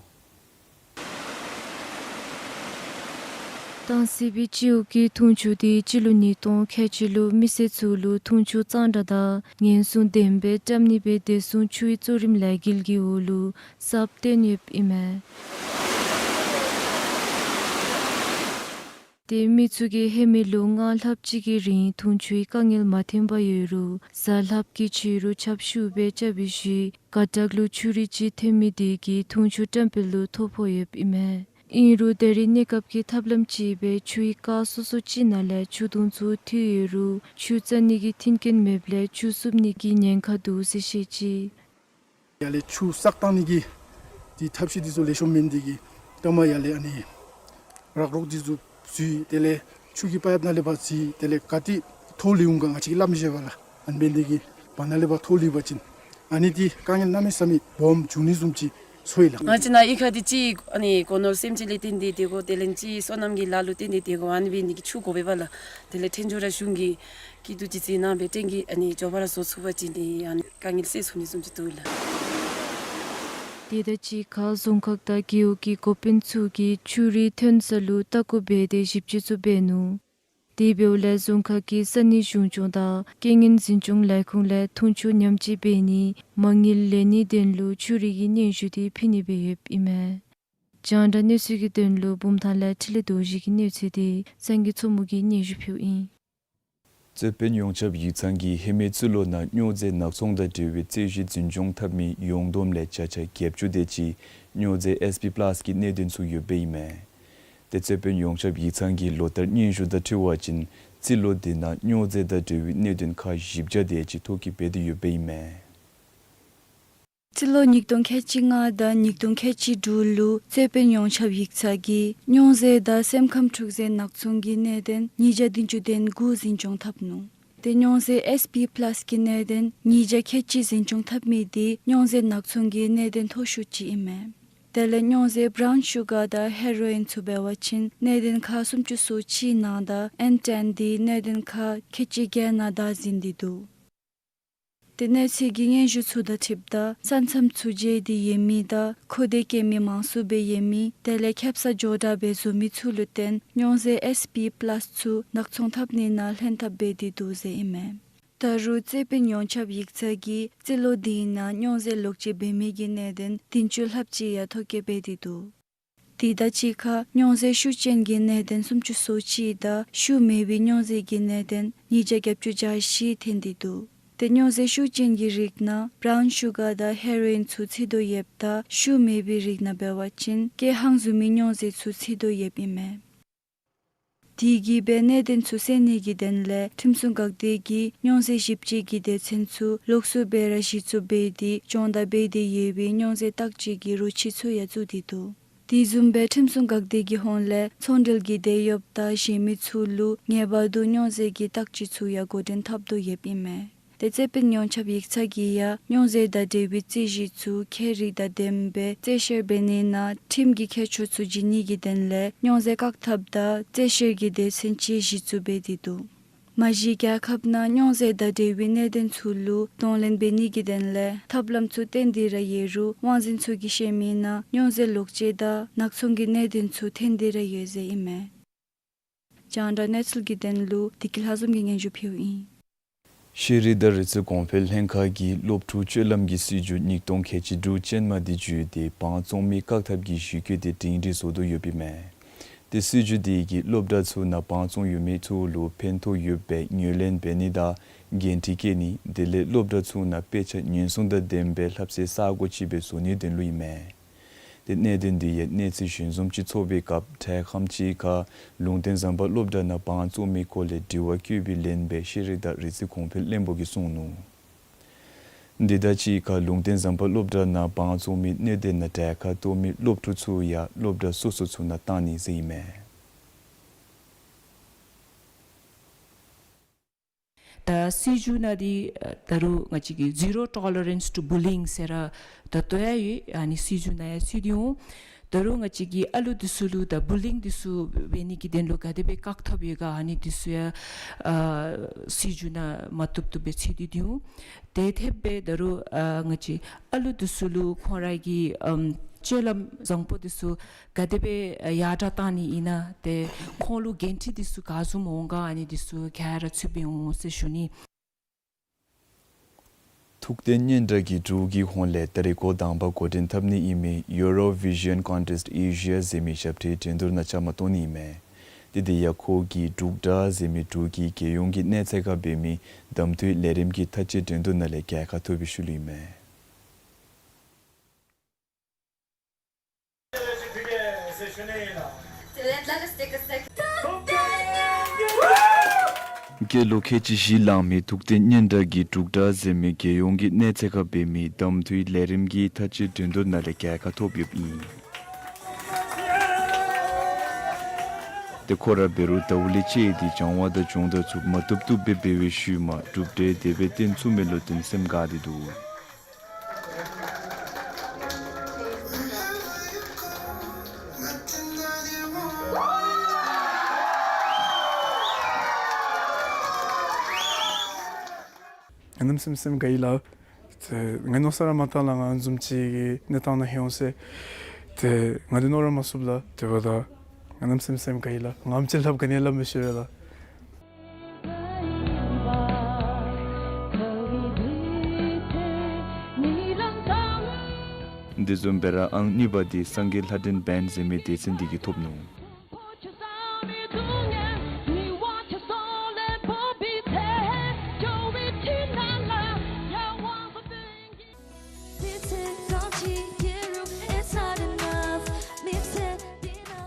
སྟང་སི་སྦིས་སྤྱི་འོག་གི་འཐུང་ཆུ་དེ་སྤྱི་ལོ་ཉིས་སྟོང་ཁལ་གཅིག་ལུ་མི་སེར་ཚུ་ལུ་འཐུང་ཆུ་གཙང་སྦྲ་དང་ཉེན་སྲུང་ལྡན་པའི་བཀྲམ་ནི་སྦེ་བདེ་སྲུང་ཆུའི་གཙོ་རིམ་ལས་འགུལ་གྱི་འོག་ལུ་གསརཔ་བཏོན་ཡོདཔ་ཨིན་མས། ཏེ་མི་ཚུ་གིས་ཧེ་མའི་ལོ་ལྔ་ལྷགཔ་ཅིག་གི་རིང་འཐུང་ཆུའི་དཀའ་ངལ་མ་ཐོན་པར་ཡོད་རུང་གཟའ་ལྷགཔ་གི་ཕྱི་རུ་ཆརཔ་ཤུགས་སྦེ་རྐྱབ་པའི་ཤུལ་ག་ཏག་ལུ་ཆུ་རུད་ཅིག་ཐོན་མི་དེ་གིས་འཐུང་ཆུ་བཀྲམ་སྤེལ་ལུ་ཐོ་ཕོག་ཡོདཔ་ཨིན་མས། ཨིན་རུང་ད་རེས་གནས་སྐབས་ཀྱི་ཐབས་ལམ་ཅིག་སྦེ་ཆུའི་རྐ་སོ་སོ་ཅིག་ནང་ལས་ཆུ་དུང་ཚུ་འཐུས་ཡོད་རུང་ཆུ་བཙག་ནི་གི་མཐུན་རྐྱེན་མེདཔ་ལས་ཆུ་བསུབ་ནི་གི་ཉེན་ཁ་འདུག་ཟེར་བཤད་ཅི། ཡར་ལས་ཆུ་བསགས་གཏང་ནི་གི་འདི་ཐབས་ཤེས་འདི་ཚུ་ལེགས་ཤོམ་མེན་འདི་གིས་ལྟ་མ་ཡར་ལས་ཨ་ནི་རག་རོག་འདི་ཚུ་འཛུལ། དེ་ལས་ཆུ་གི་པའིཔ་ནང་ལས་ཕར་འཛུལ། དེ་ལས་ག་ཏེ་ཐོག་ལུས་འོང་ག་ང་བཅས་ཀྱིས་སླབ་མི་ཤེས་པས་ལགས། ཨ་ནི་འབད་ནི་དེ་གིས་བར་ན་ལས་ཕར་ཐོག་ལུས་པ་ཅིན་ཨ་ནི་འདི་དཀའ་ངལ་གནམ་མེད་ས་མེད་སྦོམ་འབྱུང་ནི་བཟུམ་ཅིག་ཚོར་ཡི་ལགས། ང་བཅས་ནཱ་གཡུས་ཁ་འདི་ཅིག་ཨ་ནི་སྒོ་ནོར་སེམས་ཅན་ལས་བརྟེན་ཏེ་སྡོད་དགོ། དེ་ལས་ཅིག་སོ་ནམ་གྱི་ལཱ་ལུ་བརྟེན་ཏེ་སྡོད་དགོ། ཨ་ནི་འབད་ནི་དེ་གིས་ཆུ་དགོ་པས་ལགས། དེ་ལས་འཕྲལ་མགྱོགས་ར་གཞུང་གིས་སྐྱིད་སྡུག་ཅིག་བརྩི་གནང་སྦེ་ཏན་གྱི་ཨ་ནི་མགྱོགས་པ་ར་བཟོ་ཚུགས་པ་ཅིན་ཏེ་ཨ་ནི་དཀའ་ངལ་སེལ་ཚུགས་ནི་བཟུམ་ཅིག་འདུག་ལགས། དེ་དང་གཅིག་ཁར་རྫོང་ཁག་དང་རྒེད་འོག་གི་འགོ་དཔོན་ཚུ་གིས་ཆུ་རུད་ཐོན་ས་ལུ་ལྟ་སྐོར་འབད་དེ་ཞིབ་དཔྱད་ཚུ་འབད་ནུག། དེ་འབདཝ་ལས་རྫོང་ཁག་གི་ས་གནས་གཞུང་སྐྱོང་དང་རྐྱེན་ངན་འཛིན་སྐྱོང་ལས་ཁུངས་ལས་འཐུང་ཆུ་ཉམས་བཅོས་འབད་ནི་མ་དངུལ་ལེན་ནིའི་དོན་ལུ་ཆུ་རུད་ཀྱི་སྙན་ཞུ་དེ་ཕུལ་ནི་སྦེ་ཡོདཔ་ཨིན་མས། རྒྱང་བསྒྲགས་གནས་ཚུལ་གྱི་དོན་ལུ་བུམ་ཐང་ལས་འཕྲིན་ལས་རྡོ་རྗེ་གི་གནས་ཚུལ་དེ་སངས་རྒྱས་མཚོ་མོ་གིས་སྙན་ཞུ་ཕུལཝ་ཨིན། རྩོད་དཔོན་ཡོངས་ཁྱབ་ཡིག་ཚང་གིས་ཧེ་མའི་རྩིས་ལོ་ནང་སྨྱོ་རྫས་ནག་ཚོང་དང་འབྲེལ་བའི་རྩོད་གཞི་འཛིན་སྐྱོང་འཐབ་མི་ཡོངས་བསྡོམས་ལས་བརྒྱ་ཆ་བརྒྱད་ཅུ་དེ་ཅིག་སྨྱོ་རྫས་ཨེས་པི་པ་ལཱསི་གི་གནད་དོན་ཚུ་ཡོདཔ་ཨིན་མས། ཏེ་རྩོད་དཔོན་ཡོངས་ཁྱབ་ཡིག་ཚང་གིས་ལོ་ལྟར་སྙན་ཞུ་དང་འཁྲིལ་བ་ཅིན་རྩིས་ལོ་དེ་ནང་སྨྱོ་རྫས་དང་འབྲེལ་བའི་གནད་དོན་ཁག་བཞི་བརྒྱ་དེ་ཅིག་ཐོ་བཀོད་འབད་དེ་ཡོདཔ་ཨིན་མས། རྩིས་ལོ་ཉིས་སྟོང་ཁལ་གཅིག་ལྔ་དང་ཉིས་སྟོང་ཁལ་གཅིག་དྲུག་ལུ་རྩོད་དཔོན་ཡོངས་ཁྱབ་ཡིག་ཚང་གིས་སྨྱོ་རྫས་དང་སེམས་ཁམས་འཁྲུག་རྫས་ནག་ཚོང་གི་གནད་དོན་ཉིས་བརྒྱ་བདུན་ཅུ་དོན་དགུ་འཛིན་སྐྱོང་འཐབ་ནུག། ཏེ་སྨྱོ་རྫས་ཨེས་པི་པ་ལཱསི་གི་གནད་དོན་ཉིས་བརྒྱ་ཁལ་གཅིག་འཛིན་སྐྱོང་འཐབ་མི་དེ་སྨྱོ་རྫས་ནག་ཚོང་གི་གནད་དོན་མཐོ་ཤོས་ཅིག་ཨིན་མས། དེ་ལས་སྨྱོ་རྫས་བྲའུན་ཤུ་གར་དང་ཧེ་རོ་ཨིན་ཚུ་འབད་བ་ཅིན་གནད་དོན་ཁག་སུམ་ཅུ་སོ་གཅིག་ནང་དང་ཨེན་ཊེན་དེ་གནད་དོན་ཁག་ཁལ་གཅིག་བརྒྱད་ནང་བདའ་ཟུན་ཏེ་འདུག། ཏེ་གནས་ཚུལ་གྱི་སྙན་ཞུ་ཚུ་དང་འཁྲིལཝ་ད་ས་མཚམས་ཚུ་བརྗེ་སྟེ་ཡོད་མི་དང་མཁོ་འདོད་བསྐྱེད་མི་མང་སུ་སྦེ་ཡོད་མི་དེ་ལས་ཁེབ་ས་ཇོ་དྲག་སྦེ་བཟོ་མི་ཚུ་ལུ་བརྟེན་སྨྱོ་རྫས་ཨེས་པི་པ་ལཱསི་ཚུ་ནག་ཚོང་འཐབ་ནི་ནང་ལྷན་ཐབས་འབད་དེ་འདུག་ཟེར་ཨིན་མས། ད་རུང་རྩོད་དཔོན་ཡོངས་ཁྱབ་ཡིག་ཚང་གིས་རྩིས་ལོ་དེའི་ནང་སྨྱོ་རྫས་ལོག་སྤྱོད་འབད་མི་གི་གནད་དོན་བདུན་ཅུ་ལྷགཔ་ཅིག་ཡང་ཐོ་བཀོད་འབད་དེ་འདུག། དེ་དང་གཅིག་ཁར་སྨྱོ་རྫས་ཤུགས་ཅན་གྱི་གནད་དོན་སུམ་ཅུ་སོ་གཅིག་དང་ཤུགས་མེད་པའི་སྨྱོ་རྫས་ཀྱི་གནད་དོན་ཉིས་བརྒྱ་བརྒྱད་ཅུ་གྱ་བཞི་ཐོན་ཏེ་འདུག། ཏེ་སྨྱོ་རྫས་ཤུགས་ཅན་གྱི་རིགས་ནང་བྲའུན་ཤུ་གར་དང་ཧེ་རོ་ཨིན་ཚུ་ཚུད་དོ་ཡོདཔ་ད་ཤུགས་མེད་པའི་རིགས་ནང་འབད་བ་ཅིན་ཀེ་ཧང་བཟུམ་མའི་སྨྱོ་རྫས་ཚུ་ཚུད་དོ་ཡོདཔ་ཨིན་མས། དེ་གིས་སྦེ་གནད་དོན་ཚུ་སེལ་ནི་གི་དོན་ལས་ཁྲིམས་སྲུང་འགག་སྡེ་གིས་སྨྱོ་རྫས་ཞིབ་དཔྱད་ཀྱི་སྡེ་ཚན་ཚུ་ལོགས་སུ་སྦེ་ར་གཞི་བཙུགས་འབད་དེ་སྦྱོང་བརྡར་འབད་དེ་ཡོད་པའི་སྨྱོ་རྫས་བརྟག་དཔྱད་ཀྱི་རོ་ཁྱི་ཚུ་ཡང་བཙུགས་ཏེ་འདུག། དེ་བཟུམ་སྦེ་ཁྲིམས་སྲུང་འགག་སྡེ་གི་ཧོངས་ལས་ཚོང་འབྲེལ་གྱི་འབྲེལ་ཡོད་དང་གཞན་མི་ཚུ་ལུ་ངེས་པར་དུ་སྨྱོ་རྫས་ཀྱི་བརྟག་དཔྱད་ཚུ་ཡང་འགོ་འདྲེན་འཐབ་དོ་ཡོདཔ་ཨིན་མས། ཏེ་རྩོད་དཔོན་ཡོངས་ཁྱབ་ཡིག་ཚང་གིས་ཡང་སྨྱོ་རྫས་དང་འབྲེལ་བའི་རྩོད་གཞི་ཚུ་ཁྱད་རིག་དང་ལྡནམ་སྦེ་རྩོད་བཤེར་འབད་ནི་ནང་ཁྲིམས་ཀྱི་ཁྱད་ཆོས་ཚུ་བརྗེ་ནི་གི་དོན་ལས་སྨྱོ་རྫས་བཀག་ཐབས་དང་རྩོད་བཤེར་གྱི་སྡེ་ཚན་ཅིག་གཞི་བཙུགས་འབད་དེ་འདུག། མ་གཞི་རྒྱལ་ཁབ་ནང་སྨྱོ་རྫས་དང་འབྲེལ་བའི་གནད་དོན་ཚུ་ལུ་གདོང་ལེན་འབད་ནི་གི་དོན་ལས་ཐབས་ལམ་ཚུ་བཏོན་ཏེ་ར་ཡོད་རུང་དབང་འཛིན་ཚུ་གིས་བཤད་མི་ནང་སྨྱོ་རྫས་ལོག་སྤྱོད་དང་ནག་ཚོང་གི་གནད་དོན་ཚུ་ཐོན་ཏེ་ར་ཡོད་ཟེར་ཨིན་མས། རྒྱང་བསྒྲགས་གནས་ཚུལ་གྱི་དོན་ལུ་བདེ་སྐྱིད་ལྷ་འཛོམས་ཀྱིས་སྙན་ཞུ་ཕུལཝ་ཨིན། ཤེས་རིག་དང་རིག་རྩལ་གོང་འཕེལ་ལྷན་ཁག་གིས་སློབ་ཕྲུག་སྤྱོད་ལམ་གྱི་སྲིད་བྱུས་ཉིས་སྟོང་ཁལ་གཅིག་དྲུག་ཅན་མ་དེ་བརྒྱུད་དེ་བང་བཙོང་མི་བཀག་ཐབས་ཀྱི་གཞི་བཀོད་དེ་སྒྲིང་སྒྲིང་བཟོ་དོ་ཡོདཔ་ཨིན་མས། ཏེ་སྲིད་བྱུས་དེ་གིས་སློབ་གྲྭ་ཚུ་ནང་བང་བཙོང་ཡོད་མི་ཚུ་ལུ་ཕན་ཐོགས་ཡོདཔ་སྦེ་ངོས་ལེན་འབད་ནི་དང་འགན་འཁྲི་བཀལ་ནི་དེ་ལས་སློབ་གྲྭ་ཚུ་ནང་དཔེ་ཆ་ཉེན་སྲུང་དང་ལྡནམ་སྦེ་ལྷབ་སའི་ས་སྒོ་ཅིག་སྦེ་བཟོ་ནིའི་དོན་ལུ་ཨིན་མས། ཏེ་གནད་དོན་དེ་ཡང་གནས་ཚུལ་ཞིང་འཛོམས་ཅིག་ཚོགས་པའི་སྐབས་དྲེག་ཁམས་ཅིག་ཁར་ལུང་བསྟན་ཟམ་པ་སློབ་གྲྭ་ནང་བང་བཙོང་མི་སྐོར་ལས་དྲི་བ་བཀོད་པའི་ལན་སྦེ་ཤེས་རིག་དང་རིག་རྩལ་གོང་འཕེལ་བློན་པོ་གིས་གསུངས་ནུག། འདི་དང་གཅིག་ཁར་ལུང་བསྟན་ཟམ་པ་སློབ་གྲྭ་ནང་བང་བཙོང་མི་གནད་དོན་ནང་གྲལ་ཁར་གཏོགས་མི་སློབ་ཕྲུག་ཚུ་ཡང་སློབ་གྲྭ་སོ་སོ་ཚུ་ནང་བཏང་ནི་ཟེར་ཨིན་མས། ད་སྲིད་བྱུས་ནང་འདི་ད་རུང་ང་བཅས་ཀྱི་Zero Tolerance to Bullying ཟེར་ར་ད་ལྟོ་ཡང་ཡོད། ཨ་ནི་སྲིད་བྱུས་ནང་ཡང་ཚུད་དེ་འོང་། ད་རུང་ང་བཅས་ཀྱི་ཨ་ལུ་འདི་ཚུ་ལུ་ད་བུ་ལིང་འདི་ཚུ་འབད་ནི་གི་དོན་ལུ་ག་དེ་སྦེ་བཀག་ཐབས་ཡོད་ག་ཨ་ནི་འདི་ཚུ་ཡང་ཨ་སྲིད་བྱུས་ནང་མ་བཏུབ་བཏུབ་སྦེ་ཚུད་དེ་འོང་། དེ་འཐདཔ་སྦེ་ད་རུང་ཨ་ང་བཅས་ཨ་ལུ་འདི་ཚུ་ལུ་ཁོང་ར་གི་ཨམ་སྤྱོད་ལམ་བཟང་པོ་འདི་ཚུ་ག་དེ་སྦེ་ཡར་དྲག་བཏང་ནི་ཨིན་ན་ཏེ་ཁོང་ལུ་འགན་འཁྲི་འདི་ཚུ་ག་བཟུམ་འོང་ག་ཨ་ནི་འདི་ཚུ་ག་ར་ཚུད་པའི་འོང་ཟེར་ཞུ་ནི། ཐུགས་བརྟན་སྙན་གྲགས་ཀྱིས་འབྲུག་གི་ཧོངས་ལས་ད་རེས་སྐོར་དང་པ་འགོ་འདྲེན་འཐབ་ནི་ཨིན་མི་Eurovision Contest Asia ཟེར་མི་ཞབས་ཁྲའི་འགྲན་བསྡུར་ནང་བཅའ་མར་གཏོགས་ནི་ཨིན་མས། དེ་དེ་ཡང་ཁོ་གིས་འབྲུག་སྒྲ་ཟེར་མི་འབྲུག་གི་རྒྱལ་ཡོངས་ཀྱི་གནས་ཚད་ཁར་འབད་མི་གདམ་འཐུའི་ལས་རིམ་གྱི་མཐའ་དཔྱད་འགྲན་བསྡུར་ནང་ལས་རྒྱལ་ཁ་ཐོབ་པའི་ཤུལ་ལུ་ཨིན་མས། སྐྱེས་ལོ་ཁལ་གཅིག་བཞི་ལང་མི་ཐུགས་བརྟན་སྙན་གྲགས་ཀྱིས་འབྲུག་སྒྲ་ཟེར་མི་རྒྱལ་ཡོངས་ཀྱི་གནས་ཚད་ཁར་འབད་མི་གདམ་འཐུའི་ལས་རིམ་གྱི་མཐའ་དཔྱད་འགྲན་བསྡུར་ནང་ལས་རྒྱལ་ཁ་ཐོབ་ཡོདཔ་ཨིན། ཏེ་ཁོ་ར་འབད་རུང་ཟླཝ་ལས་བཅད་དེ་སྦྱང་བ་དང་སྦྱོང་བརྡར་ཚུ་མ་བཏུབ་བཏུབ་སྦེ་འབད་བའི་ཤུལ་མ་གྲུབ་འབྲས་དེ་སྦེ་བཏོན་ཚུགས་མི་ལུ་བརྟེན་སེམས་དགའ་སྟེ་འདུག། ང་གནམ་མེད་ས་མེད་དགའ་ཡི་ལགས། ཏེ་ང་མནོ་ས་ར་མ་བཏང་ལགས། ང་བཟུམ་ཅིག་གི་གནས་སྟངས་ནང་ལྷོད་འོང་ཟེར། ཏེ་ང་འདི་མནོ་ར་མ་ཚུགས་ལགས། དེ་འབདཝ་ད་ང་གནམ་མེད་ས་མེད་དགའ་ཡི་ལགས། ངམ་ཅིག་ལྷབ་ག་ནི་ལྷབ་མི་ཤེས་པས་ལགས། དེ་བཟུམ་སྦེ་ར་ཨང་གཉིས་པ་འདི་སངས་རྒྱས་ལྷ་སྒྲོན་བེནཌ་ཟེར་མི་སྡེ་ཚན་འདི་གིས་ཐོབ་ནུག།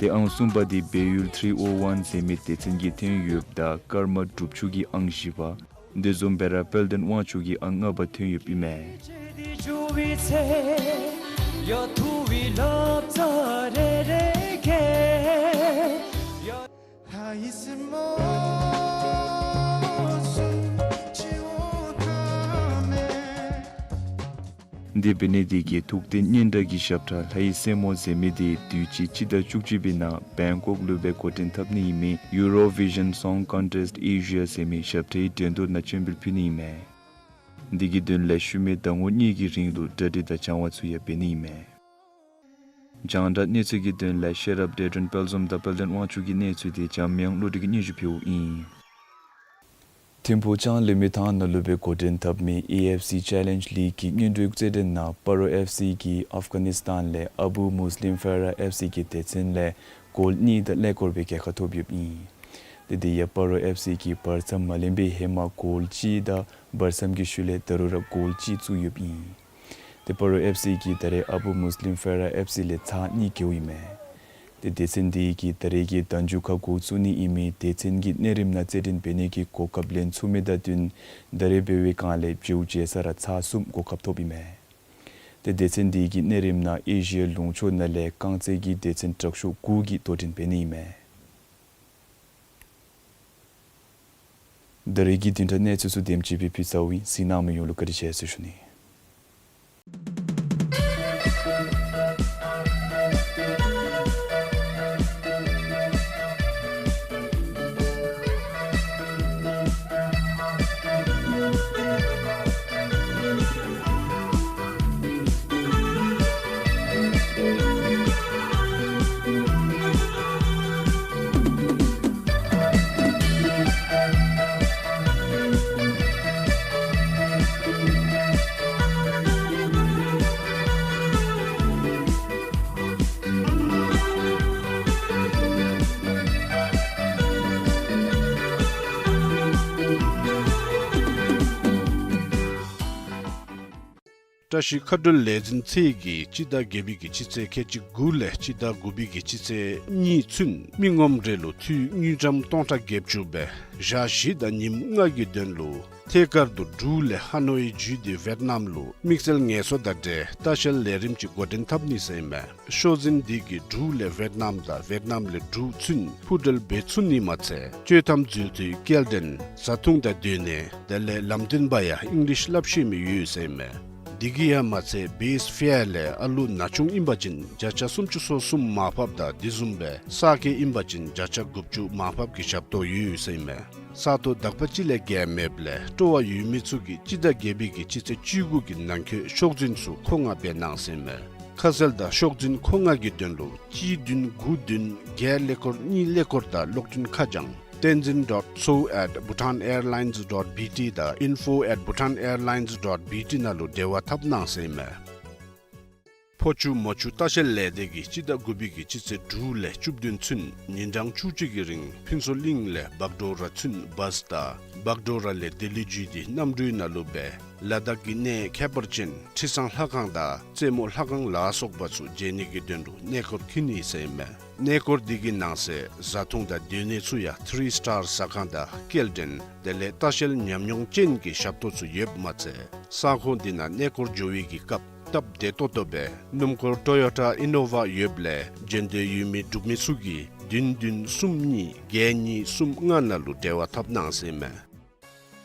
ཏེ་ཨང་གསུམ་པ་འདི་སྦས་ཡུལ་ཐི་རི་ཨོ་ཝན་ཟེར་མི་སྡེ་ཚན་གྱིས་ཐོན་ཡོདཔ་ད་ཀརྨ་དྲུབ་ཆུ་གིས་ཨང་བཞི་པ། དེ་བཟུམ་སྦེ་ར་དཔལ་ལྡན་དབང་ཕྱུག་གིས་ཨང་ལྔ་པ་ཐོན་ཡོདཔ་ཨིན་མས། དེ་འབད་ནི་དེ་གིས་ཐུགས་བརྟན་སྙན་གྲགས་ཀྱི་ཞབས་ཁྲ་ལྷ་ཡི་སྲས་མོ་ཟེར་མི་དེ་དུས་ཅི་སྤྱི་ཟླ་བཅུ་གཅིག་པའི་ནང་བེང་ཀོག་ལུ་སྦེ་འགོ་འདྲེན་འཐབ་ནི་ཨིན་མི་Eurovision Song Contest Asia ཟེར་མི་ཞབས་ཁྲའི་འགྲན་བསྡུར་ནང་སྤྱན་འབུལ་ཕུལ་ནི་ཨིན་མས། འདི་གི་དོན་ལས་ཤུལ་མའི་ཟླ་ངོ་གཉིས་ཀྱི་རིང་ལུ་གྲ་སྒྲིག་དང་སྦྱང་བ་ཚུ་ཡང་འབད་ནི་ཨིན་མས། རྒྱང་བསྒྲགས་གནས་ཚུལ་གྱི་དོན་ལས་ཤེས་རབ་བདེ་སྒྲོན་དཔལ་འཛོམས་དང་དཔལ་ལྡན་དབང་ཕྱུག་གི་གནས་ཚུལ་དེ་འཇམ་དབྱངས་བློ་གྲོས་ཀྱིས་སྙན་ཞུ་ཕུལཝ་ཨིན། ཐིམ་ཕུག་ལྕང་གླིང་མི་ཐང་ནང་ལུ་སྦེ་འགོ་འདྲེན་འཐབ་མི་ཨེ་ཨེཕ་སི་ཅེ་ལེནཇ་ལིག་གི་སྔོན་འགྲོའི་རྩེད་འགྲན་ནང་སྤ་རོ་ཨེཕ་སི་གིས་ཨཕ་གྷ་ནི་སི་ཐན་ལས་ཨ་བུ་མུས་ལིམ་ཕེ་ར་ཨེཕ་སི་གི་སྡེ་ཚན་ལས་གོལ་གཉིས་དང་ཀླད་ཀོར་སྦེ་རྒྱལ་ཁ་ཐོབ་ཡོདཔ་ཨིན། དེ་དེ་ཡང་སྤ་རོ་ཨེཕ་སི་གིས་བར་མཚམས་མ་ལེན་པའི་ཧེ་མ་གོལ་གཅིག་དང་བར་མཚམས་ཀྱི་ཤུལ་ལས་ད་རུང་ར་གོལ་གཅིག་བཙུགས་ཡོདཔ་ཨིན། ཏེ་སྤ་རོ་ཨེཕ་སི་གིས་ད་རེས་ཨ་བུ་མུས་ལིམ་ཕེ་ར་ཨེཕ་སི་ལས་ཚར་གཉིས་རྒྱལཝ་ཨིན་མས། ཏེ་སྡེ་ཚན་འདི་གིས་ད་རེས་ཀྱི་ཟླ་མཇུག་ཁར་འགོ་བཙུགས་ནི་ཨིན་མི་སྡེ་ཚན་གྱི་གནས་རིམ་ནང་རྩེད་འགྲན་འབད་ནི་གི་གོ་སྐབས་ལེན་ཚུགས་མི་དང་བསྟུན་ད་རེས་འབད་བའི་སྒང་ལས་བྱེཝ་བྱེ་ས་ར་ཚར་གསུམ་གོ་སྐབས་ཐོབ་ཨིན་མས། ཏེ་སྡེ་ཚན་འདི་གི་གནས་རིམ་ནང་ཨེ་ཤི་ཡའི་ལུང་ཕྱོགས་ནང་ལས་རྐང་རྩེད་ཀྱི་སྡེ་ཚན་དྲག་ཤོས་དགུ་གིས་དོ་འགྲན་འབད་ནི་ཨིན་མས། ད་རེས་ཀྱི་བདུན་ཕྲག་གནས་ཚུལ་ཚུ་དེམ་ཅིག་སྦེ་ཕུལ་ཚརཝ་ཨིན། གཟིགས་གནང་མི་ཡོངས་ལུ་བཀའ་དྲིན་ཆེ་ཟེར་ཞུ་ནི། བཀྲ་ཤིས་མཁའ་འགྲོའི་ལས་འཛིན་ཚད་ཀྱིས་སྤྱི་ཟླ་བརྒྱད་པའི་གི་སྤྱི་ཚེས་ཁལ་གཅིག་དགུ་ལས་སྤྱི་ཟླ་དགུ་པའི་གི་སྤྱི་ཚེས་གཉིས་ཚུན་མི་ངོམ་རེ་ལུ་འཐུས་དངུལ་ཀྲམ་སྟོང་ཕྲག་བརྒྱད་ཅུ་སྦེ་ཞག་བཞི་དང་ཉིནམ་ལྔ་གི་དོན་ལུ་ཐད་ཀར་དུ་འབྲུག་ལས་ཧ་ནོའི་བརྒྱུད་དེ་ཝེཊ་ནམ་ལུ་དམིགས་བསལ་ངལ་གསོ་དང་འབྲེལ་ལྟ་བཤལ་ལས་རིམ་ཅིག་འགོ་འདྲེན་འཐབ་ནི་ཟེར་ཨིན་མས། ཤོག་འཛིན་འདི་གིས་འབྲུག་ལས་ཝེཊ་ནམ་དང་ཝེཊ་ནམ་ལས་འབྲུག་ཚུན་འཕུར་འགྲུལ་འབད་ཚུགས་ནི་མ་ཚད་སྤྱོད་ཐམ་འཛུལ་དུས་སྐྱེལ་འདྲེན་བཟའ་འཐུང་དང་སྡོད་གནས་དེ་ལས་ལམ་སྟོན་པ་ཡང་ཨིང་ལིཤ་སླབ་ཤེས་མི་ཡོད་ཟེར་ཨིན་མས། འདི་གིས་ཡང་མ་ཚད་བེསི་ཕེར་ལས་ཨ་ལུ་ན་ཆུང་ཨིན་པ་ཅིན་བརྒྱ་ཆ་སུམ་ཅུ་སོ་གསུམ་མར་ཕབ་དང་དེ་བཟུམ་སྦེ་ས་སྐྱེས་ཨིན་པ་ཅིན་བརྒྱ་ཆ་དགུ་བཅུ་མར་ཕབ་ཀྱི་ཞབས་ཏོག་ཡོད་ཟེར་ཨིན་མས། ས་སྟོང་དག་པ་ཅིག་ལས་བརྒལ་མེདཔ་ལས་སྤྲོ་བ་ཡོད་མི་ཚུ་གིས་སྤྱི་ཟླ་བརྒྱད་པའི་གི་སྤྱི་ཚེས་བཅུ་དགུ་གི་ནང་འཁོད་ཤོག་འཛིན་ཚུ་མཁོ་མངགས་འབད་གནང་ཟེར་ཨིན་མས། ཁ་གསལ་དང་ཤོག་འཛིན་མཁོ་མངགས་ཀྱི་དོན་ལུ་གཅིག་བདུན་དགུ་བདུན་བརྒྱད་ཀླད་ཀོར་གཉིས་ཀླད་ཀོར་དང་གློག་འཕྲིན་ཁ་བྱང་tenzin dot so at bhutan airlines dot B T དང་info at bhutan airlines dot B T ནང་ལུ་འབྲེལ་བ་འཐབ་གནང་ཟེར་ཨིན་མས། ཕོ་ཆུ་མོ་ཆུ་ལྟ་བཤལ་ལས་སྡེ་གིས་སྤྱི་ཟླ་དགུ་པའི་གི་སྤྱི་ཚེས་དྲུག་ལས་བཅུ་བདུན་ཚུན་ཉིན་གྲངས་བཅུ་གཅིག་གི་རིང་ཕུན་ཚོགས་གླིང་ལས་བག་གྲོ་ར་ཚུན་བཱས་དང་བག་གྲོ་ར་ལས་ལྡི་ལི་བརྒྱུད་དེ་གནམ་གྲུའི་ནང་ལུ་སྦེ་ལ་དྭགས་ཀྱི་གནས་ཁྱད་པར་ཅན་ཁྲི་བཟང་ལྷ་ཁང་དང་རྩེ་མོ་ལྷ་ཁང་ལ་སོགས་པ་ཚུ་མཇལ་ནི་གི་དོན་ལུ་གནས་སྐོར་འཁྱིད་ནི་ཟེར་ཨིན་མས། གནས་སྐོར་འདི་གི་ནང་གསེས་བཟའ་འཐུང་དང་སྡོད་གནས་ཚུ་ཡང་ཐི་རི་སི་ཊར་ཟ་ཁང་དང་སྐྱེལ་འདྲེན་དེ་ལས་ལྟ་བཤལ་ཉམས་མྱོང་ཅན་གྱི་ཞབས་ཏོག་ཚུ་ཡོདཔ་མ་ཚད་ས་ཁོངས་འདི་ནང་གནས་སྐོར་འགྱོ་བའི་གི་སྐབས་སྟབས་བདེ་ཏོག་ཏོ་སྦེ་སྣུམ་འཁོར་ཊོ་ཡོ་ཊ་ཨི་ནོ་ཝ་ཡོདཔ་ལས་འབྱོན་འདོད་ཡོད་མི་འབྲུག་མི་ཚུ་གིས་བདུན་བདུན་གསུམ་གཉིས་བརྒྱད་གཉིས་གསུམ་ལྔ་ནང་ལུ་འབྲེལ་བ་འཐབ་གནང་ཟེར་ཨིན་མས།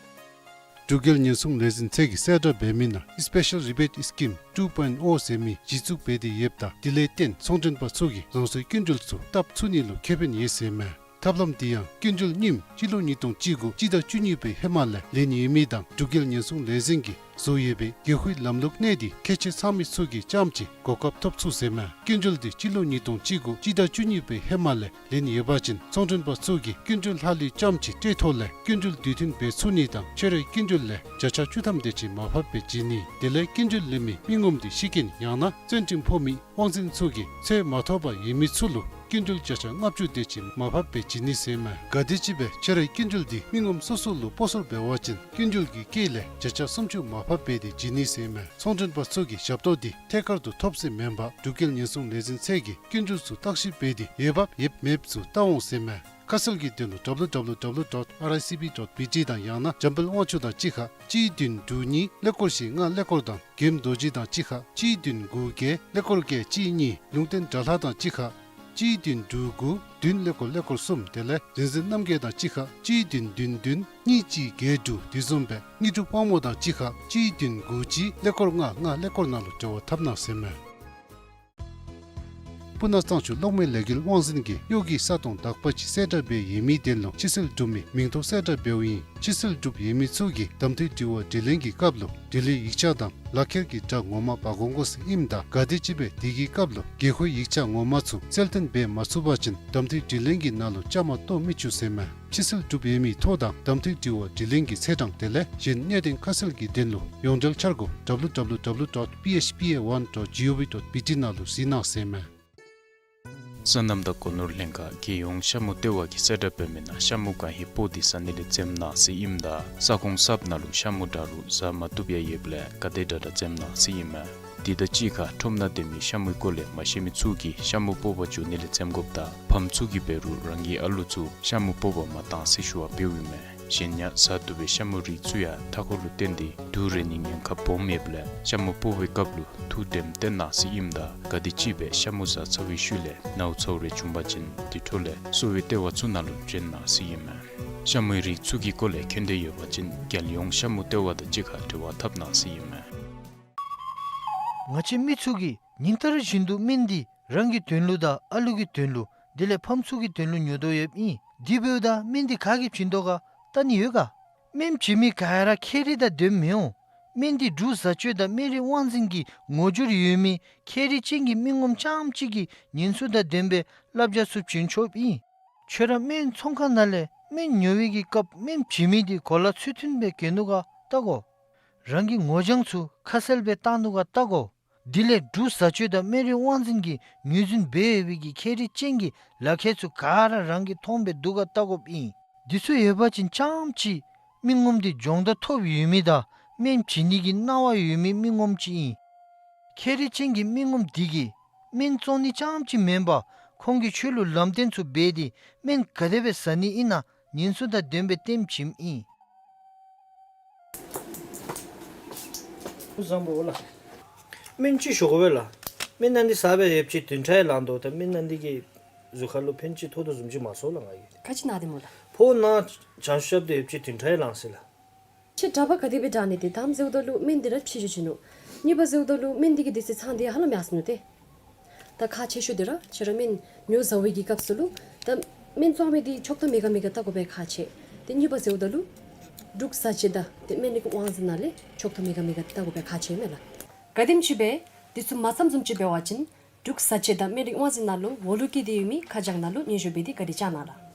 འབྲུག་རྒྱལ་ཉེན་སྲུང་ལས་འཛིན་ཚད་ཀྱིས་གསལ་བསྒྲགས་འབད་མི་ནང་Special Rebate Scheme two point oh ཟེར་མི་གཞི་བཙུགས་འབད་དེ་ཡོདཔ་ད་དེ་ལས་བརྟེན་ཚོང་མགྲོན་པ་ཚུ་གིས་རང་སོའི་སྐྱིན་འགྲུལ་ཚུ་བཏབ་ཚུགས་ནི་ལུ་ཁེ་ཕན་ཡོད་ཟེར་ཨིན་མས། ཐབས་ལམ་འདི་ཡང་སྐྱིན་འགྲུལ་རྙིངམ་སྤྱི་ལོ་ཉིས་སྟོང་བཅུ་དགུ་སྤྱི་ཟླ་བཅུ་གཉིས་པའི་ཧེ་མ་ལས་ལེན་ཡོད་མི་དང་འབྲུག་རྒྱལ་ཉེན་སྲུང་ལས་འཛིན་གྱིས་བཟོ་ཡོད་པའི་གེགས་ཁུལ་ལམ་ལུགས་གནས་འདི་ཁྱད་ཆོས་ཚང་མི་ཚུ་གིས་རྐྱངམ་ཅིག་གོ་སྐབས་ཐོབ་ཚུགས་ཟེར་ཨིན་མས། སྐྱིན་འགྲུལ་འདི་སྤྱི་ལོ་ཉིས་སྟོང་བཅུ་དགུ་སྤྱི་ཟླ་བཅུ་གཉིས་པའི་ཧེ་མ་ལས་ལེན་ཡོད་པ་ཅིན་ཚོང་མགྲོན་པ་ཚུ་གིས་སྐྱིན་འགྲུལ་ལྷག་ལུས་རྐྱངམ་ཅིག་སྤྲོད་ཐོག་ལས་སྐྱིན་འགྲུལ་དུས་མཐུན་འབད་ཚུགས་ནི་དང་ཁྱོད་རའི་སྐྱིན་འགྲུལ་ལས་བརྒྱ་ཆ་བཅུ་ཐམ་དེ་ཅིག་མར་ཕབ་སྦེ་བྱིན་ནི། དེ་ལས་སྐྱིན་འགྲུལ་ལེན་མི་མི་ངོམ་འདི་ཤི་རྐྱེན་ཡང་ན་བཙོན་ཁྲིམས་ཕོག་མི་དབང་འཛིན་ཚུ་གིས་ཚོད་མ་ཐོབ་པར་ཡོད་མི་ཚུ་ལུ་སྐྱིན་འགྲུལ་བརྒྱ་ཆ་ལྔ་བཅུ་དེ་ཅིག་མར་ཕབ་སྦེ་བྱིན་ནི་ཟེར་ཨིན་མས། ག་དེམ་ཅིག་སྦེ་ཁྱོད་རའི་སྐྱིན་འགྲུལ་འདི་མི་ངོམ་སོ་སོ་ལུ་སྤོ་སོར་འབད་བ་ཅིན་སྐྱིན་འགྲུལ་གྱི་དཀྱིལ་ལས་བརྒྱ་ཆ་སུམ་ཅུ་མར་ཕབ་འབད་དེ་བྱིན་ནི་ཟེར་ཨིན་མས། ཚོང་མགྲོན་པ་ཚུ་གིས་ཞབས་ཏོག་འདི་ཐད་ཀར་དུ་ཐོབ་ས་མེན་པར་འབྲུག་རྒྱལ་ཉེན་སྲུང་ལས་འཛིན་ཚད་ཀྱིས་སྐྱིན་འགྲུལ་ཚུ་བརྟག་ཞིབ་འབད་དེ་འོས་འབབ་ཡོདཔ་མེདཔ་ཚུ་བལྟ་འོང་ཟེར་ཨིན་མས། ཁ་གསལ་གྱི་དོན་ལུ་W W W dot R I C B dot B T དང་ཡང་ན་འཇམ་དཔལ་དབང་ཕྱུག་དང་གཅིག་ཁར་གཅིག་བདུན་དྲུག་གཉིས་ཀླད་ཀོར་བཞི་ལྔ་ཀླད་ཀོར་དང་རྒྱལམ་རྡོ་རྗེ་དང་གཅིག་ཁར་གཅིག་བདུན་དགུ་བརྒྱད་ཀླད་ཀོར་བརྒྱད་གཅིག་གཉིས། ལུང་བསྟན་དགྲ་ལྷ་དང་གཅིག་ཁར་གཅིག་བདུན་དྲུག་དགུ་བདུན་ཀླད་ཀོར་ཀླད་ཀོར་གསུམ། དེ་ལས་རིག་འཛིན་རྣམ་རྒྱལ་དང་གཅིག་ཁར་གཅིག་བདུན་བདུན་བདུན་གཉིས་གཅིག་བརྒྱད་དྲུག། དེ་བཟུམ་སྦེ་དངོས་གྲུབ་དཔལ་མོ་དང་གཅིག་ཁར་གཅིག་བདུན་དགུ་གཅིག་ཀླད་ཀོར་ལྔ་ལྔ་ཀླད་ཀོར་ནང་ལུ་འབྲེལ་བ་འཐབ་གནང་ཟེར་ཨིན་མས། སྤུ་ན་གཙང་ཆུ་གློག་མེ་ལས་འགུལ་དབང་འཛིན་གྱིས་གཡོག་གི་ས་སྟོང་དག་པ་ཅིག་གསལ་བསྒྲགས་འབད་ཡོད་མི་དོན་ལུ་ཕྱིར་སེལ་གྲུབ་མི་མིང་ཐོ་གསལ་བསྒྲགས་འབདཝ་ཨིན། ཕྱིར་སེལ་གྲུབ་ཡོད་མི་ཚུ་གིས་གདམ་འཐུའི་དྲི་བ་དྲིས་ལན་གྱི་སྐབས་ལུ་དྲི་ལན་ཡིག་ཆ་དང་ལག་ཁྱེར་གྱི་དྲ་ངོ་མ་འབག་འོང་དགོ་ཟེར་ཨིནམ་ད་ག་དེམ་ཅིག་སྦེ་དེ་གི་སྐབས་ལུ་དགོས་མཁོའི་ཡིག་ཆ་ངོ་མ་ཚུ་གསལ་སྟོན་འབད་མ་ཚུགས་པ་ཅིན་གདམ་འཐུའི་དྲིས་ལན་གྱི་ནང་ལུ་བཅའ་མར་གཏོགས་མི་ཚུགས་ཟེར་ཨིན་མས། ཕྱིར་སེལ་གྲུབ་ཡོད་མི་ཐོ་དང་གདམ་འཐུའི་དྲི་བ་དྲིས་ལན་གྱི་ཚེས་གྲངས་དེ་ལས་གཞན་གནད་དོན་ཁ་གསལ་གྱི་དོན་ལུ་ཡོངས་འབྲེལ་འཆར་སྒོ་W W W dot P H P A one dot G O V dot B T ནང་ལུ་གཟིགས་གནང་ཟེར་ཨིན་མས། སོ་ནམ་དང་སྒོ་ནོར་ལྷན་ཁག་རྒྱལ་ཡོངས་ཤ་མུ་ལྟེ་བ་གིས་གསལ་བསྒྲགས་འབད་མི་ནང་ཤ་མུ་གང་ཧེ་སྤོག་སྟེ་ཟ་ནི་ལས་འཛེམ་གནང་ཟེར་ཨིནམ་ད་ས་ཁོངས་གསརཔ་ནང་ལུ་ཤ་མུ་འདྲ་རུང་ཟ་མ་བཏུབ་ཡང་ཡོདཔ་ལས་ག་དེ་དྲག་དྲག་འཛེམ་གནང་ཟེར་ཨིན་མས། དེ་དང་གཅིག་ཁར་ཁྲོམ་ནང་སྡོད་མི་ཤ་མུའི་སྐོར་ལས་མ་ཤེས་མི་ཚུ་གིས་ཤ་མུ་སྤོག་པར་འགྱོ་ནི་ལས་འཛེམ་དགོཔ་དང་ཕམ་ཚུ་གིས་འབད་རུང་རང་གི་ཨ་ལུ་ཚུ་ཤ་མུ་སྤོག་པར་མ་གཏང་ཟེར་ཞུ་བ་འབདཝ་ཨིན་མས། གཞན་ཡང་བཟའ་བཏུབ་པའི་ཤ་མུ་རིགས་ཚུ་ཡང་མཐའ་འཁོར་ལུ་བརྟེན་ཏེ་དུག་རེག་ནིའི་ཉེན་ཁ་སྦོམ་ཡོདཔ་ལས་ཤ་མུ་སྤོ་བའི་སྐབས་ལུ་ཐུགས་དམ་བཏོན་གནང་ཟེར་ཨིནམ་ད་ག་དེམ་ཅིག་སྦེ་ཤ་མུ་བཟའ་ཚར་བའི་ཤུལ་ལས་ནཝ་ཚཝ་རེ་བྱུང་པ་ཅིན་དེ་འཕྲོ་ལས་གསོ་བའི་ལྟེ་བ་ཚུ་ནང་ལུ་བྱོན་གནང་ཟེར་ཨིན་མས། ཤ་མུའི་རིགས་ཚུ་གི་སྐོར་ལས་མཁྱེན་འདོད་ཡོད་པ་ཅིན་རྒྱལ་ཡོངས་ཤ་མུ་ལྟེ་བ་དང་གཅིག་ཁར་འབྲེལ་བ་འཐབ་གནང་ཟེར་ཨིན་མས། ང་བཅས་མི་ཚུ་གིས་ཉིན་ལྟར་བཞིན་དུ་སྨན་འདི་རང་གི་དོན་ལུ་དང་ཨ་ལུ་གི་དོན་ལུ་དེ་ལས་ཕམ་ཚུ་གི་དོན་ལུ་ཉོ་དོ་ཡོདཔ་ཨིན། དེ་འབདཝ་ད་སྨན་འདི་ག་གིས་བྱིན་དོ་ག་བལྟ་ནི་ཡོད་ག། སྨན་བྱིན་མི་ག་ར་ཁྱད་རིག་དང་ལྡནམ་མི་འོང་། སྨན་འདི་འབྲུག་བཟའ་སྤྱོད་དང་སྨན་རིགས་དབང་འཛིན་གྱི་ངོ་སྦྱོར་ཡོད་མི་ཁྱད་རིག་ཅན་གྱི་མི་ངོམ་རྐྱངམ་གཅིག་གིས་ཉེན་སྲུང་དང་ལྡན་པའི་བསླབ་བྱ་ཚུ་བྱིན་ཆོགཔ་ཨིན། ཁྱོད་ར་སྨན་ཚོང་ཁང་ནང་ལས་སྨན་ཉོ་བའི་གི་སྐབས་སྨན་བྱིན་མི་འདི་གོ་ལ་ཚུལ་མཐུན་སྦེ་གྱོན་ནུག་ག་བལྟ་དགོ། རང་གི་ངོ་བྱང་ཚུ་ཁ་གསལ་སྦེ་བཏང་ནུག་ག་བལྟ་དགོ། དེ་ལས་འབྲུག་བཟའ་སྤྱོད་དང་སྨན་རིགས་དབང་འཛིན་གྱིས་ངོས་འཛིན་འབད་ཡོད་པའི་གི་ཁྱད་རིག་ཅན་གྱི་ལག་ཁྱེར་ཚུ་ག་ར་རང་གིས་མཐོང་སྦེ་འདུག་ག་བལྟ་དགོཔ་ཨིན། འདི་ཚུ་ཡོད་པ་ཅིན་རྐྱངམ་གཅིག་མི་ངོམ་འདི་སྦྱོང་བརྡར་ཐོབ་ཡོད་མི་དང་སྨན་བྱིན་ནི་གི་གནང་བ་ཡོད་མི་མི་ངོམ་ཅིག་ཨིན། ཁྱད་རིག་ཅན་གྱི་མི་ངོམ་འདི་གིས་སྨན་བཙོང་ནི་རྐྱངམ་གཅིག་མེན་པར་ཁོང་གིས་ཁྱོད་ལུ་ལམ་སྟོན་ཚུ་འབད་དེ་སྨན་ག་དེ་སྦེ་བཟའ་ནི་ཨིན་ན་ཉེན་སྲུང་དང་ལྡན་པའི་ལྟདམོ་བྱིནམ་ཨིན། སྐུ་གཟུགས་བཟང་པོ་ལགས། སྨན་ཅིག་ཞུ་དགོ་པས་ལགས། སྨན་ནང་འདི་བཟའ་སྦེ་ཡོདཔ་ཅིག་བདུན་ཕྲག་ལང་དོ། ད་སྨན་ནང་འདི་གིས་གཟུགས་ཁར་ལུ་ཕན་ཅིག་ཐོགས་དོ་བཟུམ་ཅིག་མ་ཚོར་ལགས་ང་གིས། ག་ཅི་ན་སྟེ་སྨོ་ལགས། ཕོཝ་ནང་བྱང་ཤུབ་སྦེ་ཡོདཔ་ཅིག་བདུན་ཕྲག་ལང་ཡི་ལགས། ཁྱོད་གྲྭ་པ་ག་དེ་སྦེ་དྲག་ནི་དེ་དང་ཟེརཝ་ད་ལུ་སྨན་འདི་ར་ཕྱི་འགྱོ་བྱིན་ནུག། གཉིས་པ་ཟེརཝ་ད་ལུ་སྨན་འདི་གིས་དུས་ཚོད་ཚང་སྟེ་ཧ་ལམ་ཡར་སོ་ནུག་ཏེ། ད་ཁག་ཆེ་ཤོས་འདི་ར་ཁྱོད་ར་སྨན་ཉོ་བཟའ་བའི་གི་སྐབས་སུ་ལུ་ད་སྨན་བཙོང་མི་འདི་ཆོག་ཐམ་མེད་ག་མེད་ག་བལྟ་དགོ་པའི་ཁག་ཆེ། ཏེ་གཉིས་པ་ཟེརཝ་ད་ལུ་འབྲུག་བཟའ་སྤྱོད་དང་ཏེ་སྨན་རིགས་དབང་འཛིན་ནང་ལས་ཆོག་ཐམ་མེད་ག་མེད་ག་བལྟ་དགོ་པའི་ཁག་ཆེ་མས་ལགས། ག་དེམ་ཅིག་སྦེ་འདི་ཚུ་མ་བསམ་བཟུམ་ཅིག་འབད་བ་ཅིན་འབྲུག་བཟའ་སྤྱོད་དང་སྨན་རིགས་དབང་འཛིན་ནང་ལུ་འོག་ལུ་བཀལ་ཏེ་ཡོད་མི་ཁ་བྱང་ནང་ལུ་སྙན་ཞུ་འབད་དེ་བཀའ་དྲིན་བསྐྱང་གནང་ལགས།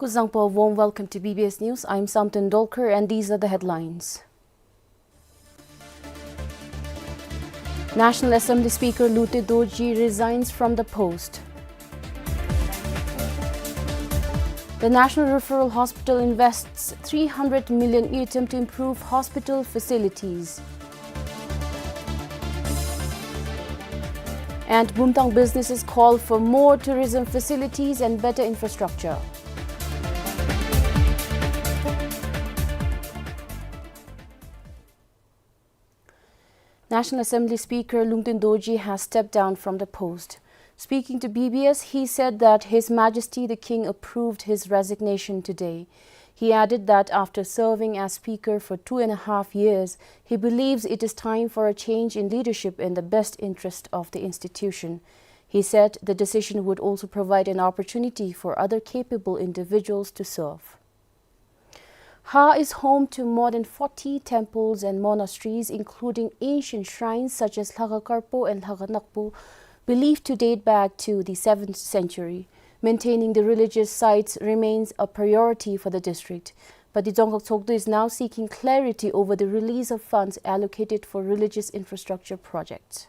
Kuzuzangpo, warm welcome to B B S News. I'm Samten Dolkar and these are the headlines. National Assembly Speaker Lutey Dorji resigns from the post. The National Referral Hospital invests three hundred million ngultrum to improve hospital facilities. And Bumthang businesses call for more tourism facilities and better infrastructure. National Assembly Speaker Lungten Dorji has stepped down from the post. Speaking to B B S, he said that His Majesty the King approved his resignation today. He added that after serving as Speaker for two and a half years, he believes it is time for a change in leadership in the best interest of the institution. He said the decision would also provide an opportunity for other capable individuals to serve. Haa is home to more than forty temples and monasteries, including ancient shrines such as Lhakha Karpo and Lhakha Nakpo, believed to date back to the seventh century. Maintaining the religious sites remains a priority for the district, but the Dzongkhag Tshogdu is now seeking clarity over the release of funds allocated for religious infrastructure projects.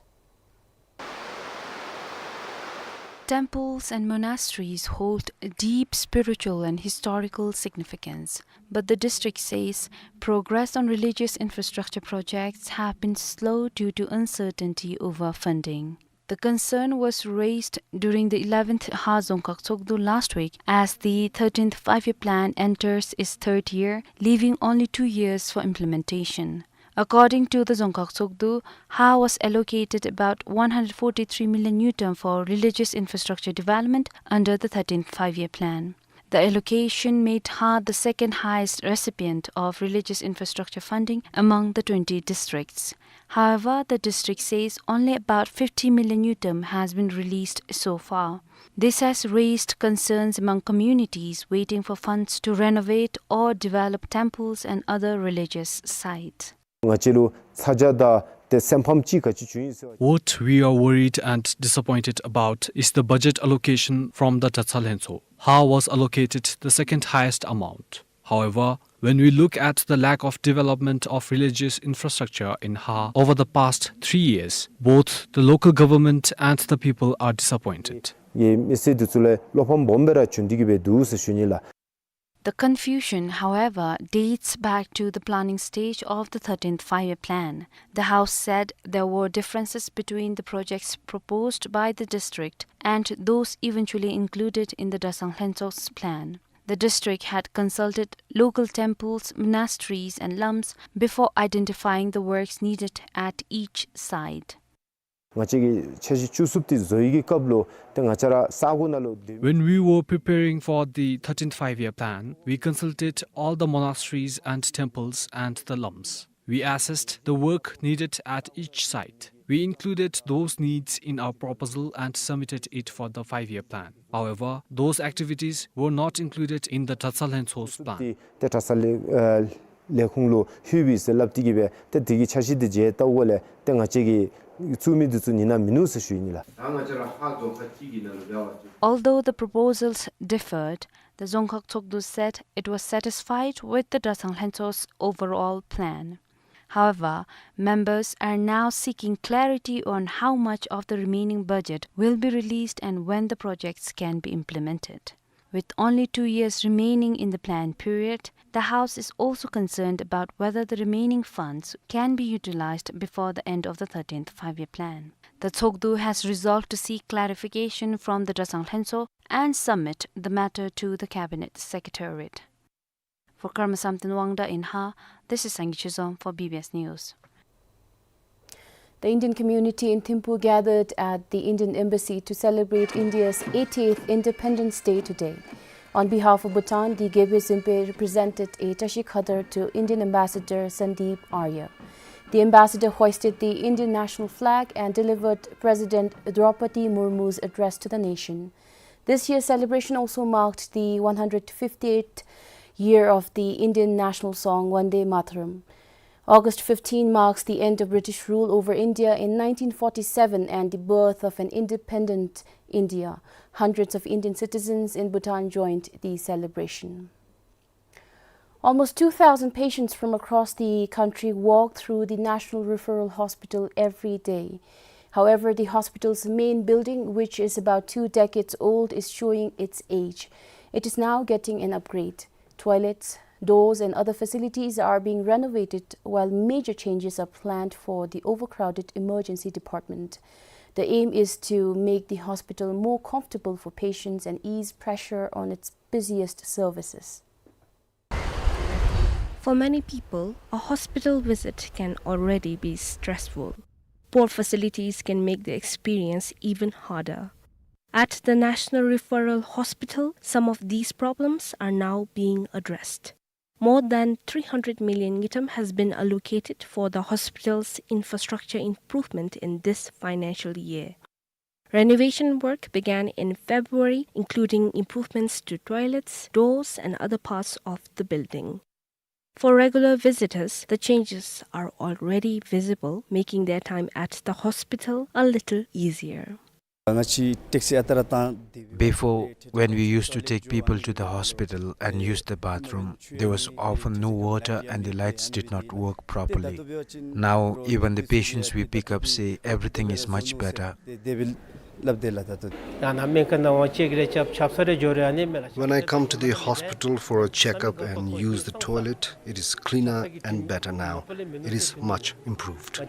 Temples and monasteries hold deep spiritual and historical significance, but the district says progress on religious infrastructure projects have been slow due to uncertainty over funding. The concern was raised during the eleventh Haa Dzongkhag Tshogdu last week as the thirteenth Five-Year Plan enters its third year, leaving only two years for implementation. According to the Dzongkhag Tshogdu, Haa was allocated about one hundred forty-three million ngultrum for religious infrastructure development under the thirteenth Five-Year Plan. The allocation made Haa the second highest recipient of religious infrastructure funding among the twenty districts. However, the district says only about fifty million ngultrum has been released so far. This has raised concerns among communities waiting for funds to renovate or develop temples and other religious sites. ང་བཅས་ལུ་ཚ་གྱང་དང་ ཏེ་སེམས་ཕམ་ཅིག་ག་ཅི་བྱུང་ཡི་ཟེར་བ། What we are worried and disappointed about is the budget allocation from the Dratshang Lhentso. Ha was allocated the second highest amount. However, when we look at the lack of development of religious infrastructure in Ha over the past three years, both the local government and the people are disappointed. གི་མི་སེར་འདི་ཚུ་ལུ་བློ་ཕམ་སྦོམ་སྦེ་ར་བྱུང་སྟེ་གི་སྦེ་འདུག་ཟེར་ཞུ་ནི་ལགས། The confusion, however, dates back to the planning stage of the thirteenth Five-Year Plan. The House said there were differences between the projects proposed by the district and those eventually included in the Dratshang Lhentso's plan. The district had consulted local temples, monasteries, and lams before identifying the works needed at each site. ང་བཅས་ཀྱིས་འཆར་གཞི་བཅུ་གསུམ་འདི་བཟོ་ཡི་གི་སྐབས་ལུ་ཏེ་ང་བཅས་ར་ས་གོ་ནང་ལུ་འདི། When we were preparing for the thirteenth Five-Year Plan, we consulted all the monasteries and temples and the lams. We assessed the work needed at each site. We included those needs in our proposal and submitted it for the five-year plan. However, those activities were not included in the Dratshang Lhentso's plan. ཏེ་ཏེ་གྲྭ་ཚང་ལས་ཨ་ལས་ཁུངས་ལུ་ལྷོད་པས་ཟེར་སླབ་སྟེ་གི་སྦེ་ཏེ་དེ་གི་འཆར་གཞི་འདི་མཇལ་བལྟཝ་ལས་ཏེ་ང་བཅས་ཀྱིས་བཙུགས་མི་འདི་ཚུ་ནི་ན་མིན་ནུག་ཟེར་ཞུ་ནི་ལགས། ད་ང་བཅས་ར་ཧཱ་རྫོང་ཁག་གཅིག་གི་ནང་ལུ་འབད་བ་ཅིན། Although the proposals differed, the Dzongkhag Tshogdu said it was satisfied with the Dratshang Lhentso's overall plan. However, members are now seeking clarity on how much of the remaining budget will be released and when the projects can be implemented. With only two years remaining in the planned period, the House is also concerned about whether the remaining funds can be utilized before the end of the thirteenth Five-Year Plan. The Tshogdu has resolved to seek clarification from the Dratshang Lhentso and submit the matter to the Cabinet Secretariat. For Karma Samten Wangda in Ha, this is Sangay Chizom for B B S News. The Indian community in Thimphu gathered at the Indian Embassy to celebrate India's eightieth Independence Day today. On behalf of Bhutan, the Gebye Zimpe represented a tashi khadar to Indian Ambassador Sandeep Arya. The ambassador hoisted the Indian national flag and delivered President Draupadi Murmu's address to the nation. This year's celebration also marked the one hundred fifty-eighth year of the Indian national song Vande Mataram. August fifteen marks the end of British rule over India in nineteen forty-seven and the birth of an independent India. Hundreds of Indian citizens in Bhutan joined the celebration. Almost two thousand patients from across the country walk through the National Referral Hospital every day. However, the hospital's main building, which is about two decades old, is showing its age. It is now getting an upgrade. Toilets, doors, and other facilities are being renovated, while major changes are planned for the overcrowded emergency department. The aim is to make the hospital more comfortable for patients and ease pressure on its busiest services. For many people, a hospital visit can already be stressful. Poor facilities can make the experience even harder. At the National Referral Hospital, some of these problems are now being addressed. More than three hundred million ngultrum has been allocated for the hospital's infrastructure improvement in this financial year. Renovation work began in February, including improvements to toilets, doors, and other parts of the building. For regular visitors, the changes are already visible, making their time at the hospital a little easier. ང་བཅས་ཊེག་སི་ཨ་རྟག་ར་བཏང་། Before, when we used to take people to the hospital and use the bathroom, there was often no water and the lights did not work properly. Now, even the patients we pick up say everything is much better. When I come to the hospital for a checkup and use the toilet, it is cleaner and better now. It is much improved.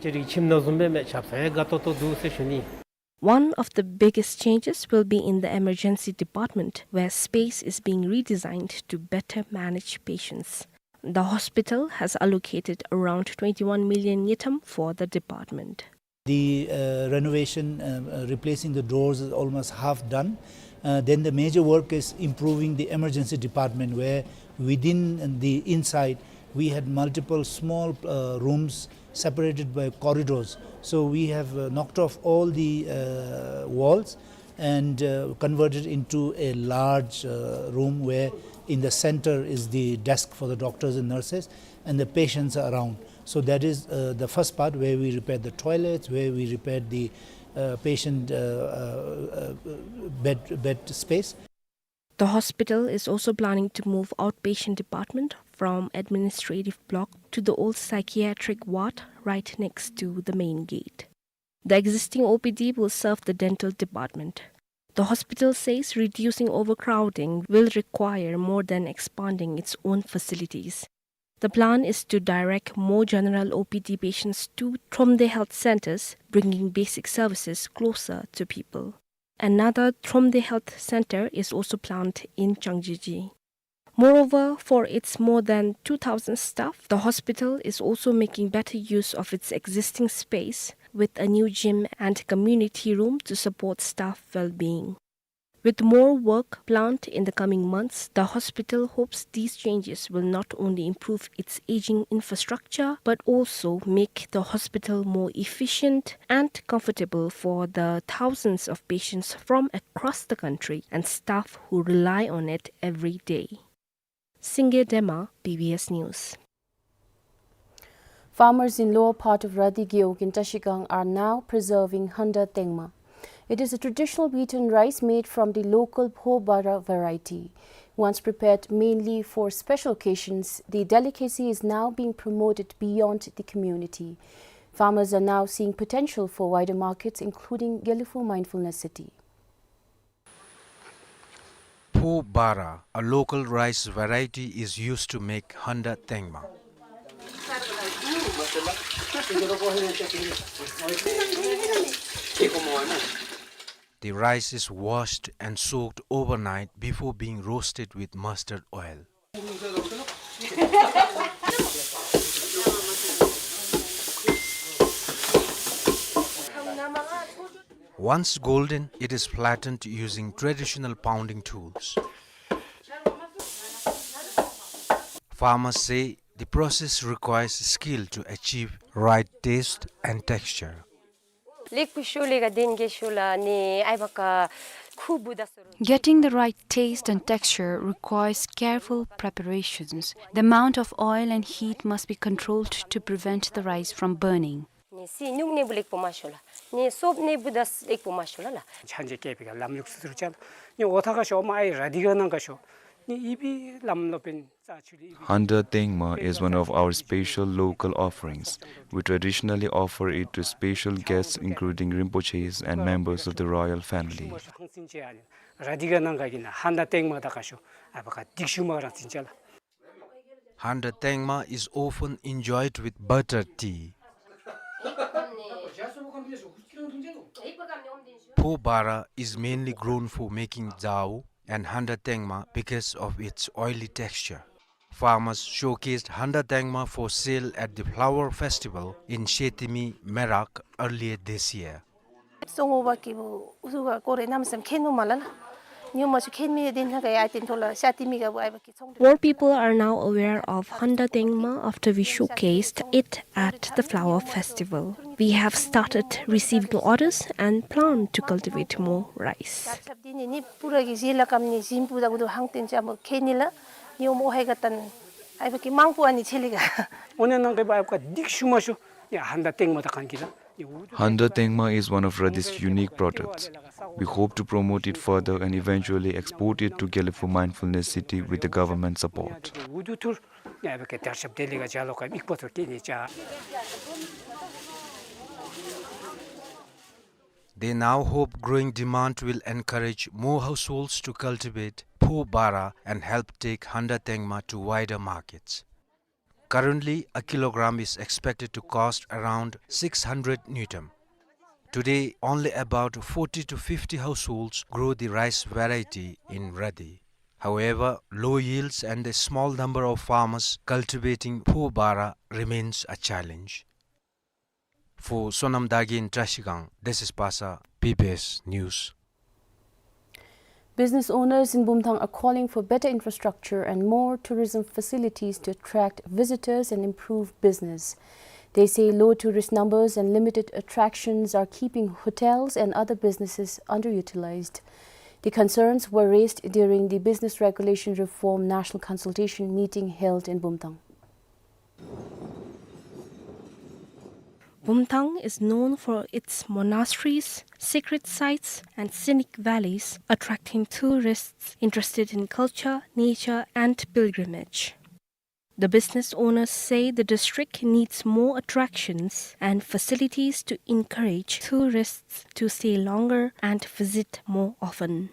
One of the biggest changes will be in the emergency department, where space is being redesigned to better manage patients. The hospital has allocated around twenty-one million ngultrum for the department. The, uh, renovation, uh, uh, replacing the doors is almost half done. Uh, then the major work is improving the emergency department, where within the inside we had multiple small, uh, rooms separated by corridors. So we have, uh, knocked off all the, uh, walls and, uh, converted into a large, uh, room where in the center is the desk for the doctors and nurses, and the patients are around. So that is, uh, the first part where we repaired the toilets, where we repaired the, uh, patient, uh, uh, uh, bed, bed space. The hospital is also planning to move outpatient department from administrative block to the old psychiatric ward right next to the main gate. The existing O P D will serve the dental department. The hospital says reducing overcrowding will require more than expanding its own facilities. The plan is to direct more general O P D patients to Thromde health centers, bringing basic services closer to people. Another Thromde health center is also planned in Changjiajie. Moreover, for its more than two thousand staff, the hospital is also making better use of its existing space with a new gym and community room to support staff well-being. With more work planned in the coming months, the hospital hopes these changes will not only improve its aging infrastructure, but also make the hospital more efficient and comfortable for the thousands of patients from across the country and staff who rely on it every day. Singye Dema, B B S News. Farmers in lower part of Raidhani Gewog in Trashigang are now preserving Handa Tengma. It is a traditional wheaten rice made from the local Pho Bara variety. Once prepared mainly for special occasions, the delicacy is now being promoted beyond the community. Farmers are now seeing potential for wider markets, including Gelephu Mindfulness City. Pho Bara, a local rice variety, is used to make Handa Tengma. The rice is washed and soaked overnight before being roasted with mustard oil. Once golden, it is flattened using traditional pounding tools. Farmers say the process requires skill to achieve right taste and texture. Likpu sho lega denge sho la ni aiba ka khu buda soro. Getting the right taste and texture requires careful preparations. The amount of oil and heat must be controlled to prevent the rice from burning. Ni si nuk ne bu likpu ma sho la. Ni sop ne bu das likpu ma sho la la. Chanje kepi ka lam luk suru chal. Ni ota ka sho ma ai Raidhani Gewog nang ka sho. Ni ibi lam lo pen. Handa Tengma is one of our special local offerings. We traditionally offer it to special guests, including Rinpoches and members of the royal family. Handa Tengma is often enjoyed with butter tea. Pho Bara is mainly grown for making dzao and Handa Tengma because of its oily texture. Farmers showcased Handa Tengma for sale at the flower festival in Shetimi, Merak earlier this year. More people are now aware of Handa Tengma after we showcased it at the flower festival. We have started receiving orders and plan to cultivate more rice. Handa Tengma is one of Raidhani's unique products. We hope to promote it further and eventually export it to Gelephu Mindfulness City with the government support. They now hope growing demand will encourage more households to cultivate Pho Bara and help take Handa Tengma to wider markets. Currently, a kilogram is expected to cost around six hundred ngultrum. Today, only about forty to fifty households grow the rice variety in Raidhani. However, low yields and a small number of farmers cultivating Pho Bara remains a challenge. For Sonam Dagi in Trashigang, this is Pasa, B B S News. Business owners in Bumthang are calling for better infrastructure and more tourism facilities to attract visitors and improve business. They say low tourist numbers and limited attractions are keeping hotels and other businesses underutilized. The concerns were raised during the Business Regulation Reform National Consultation meeting held in Bumthang. Bumthang is known for its monasteries, sacred sites, and scenic valleys, attracting tourists interested in culture, nature, and pilgrimage. The business owners say the district needs more attractions and facilities to encourage tourists to stay longer and visit more often.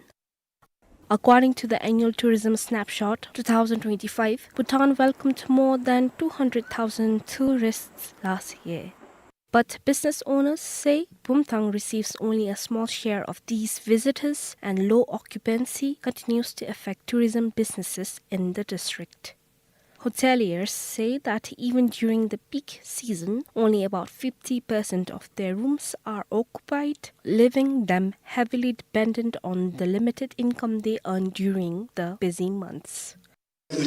According to the annual tourism snapshot two thousand twenty-five, Bhutan welcomed more than two hundred thousand tourists last year. But business owners say Bumthang receives only a small share of these visitors and low occupancy continues to affect tourism businesses in the district. Hoteliers say that even during the peak season, only about fifty percent of their rooms are occupied, leaving them heavily dependent on the limited income they earn during the busy months. In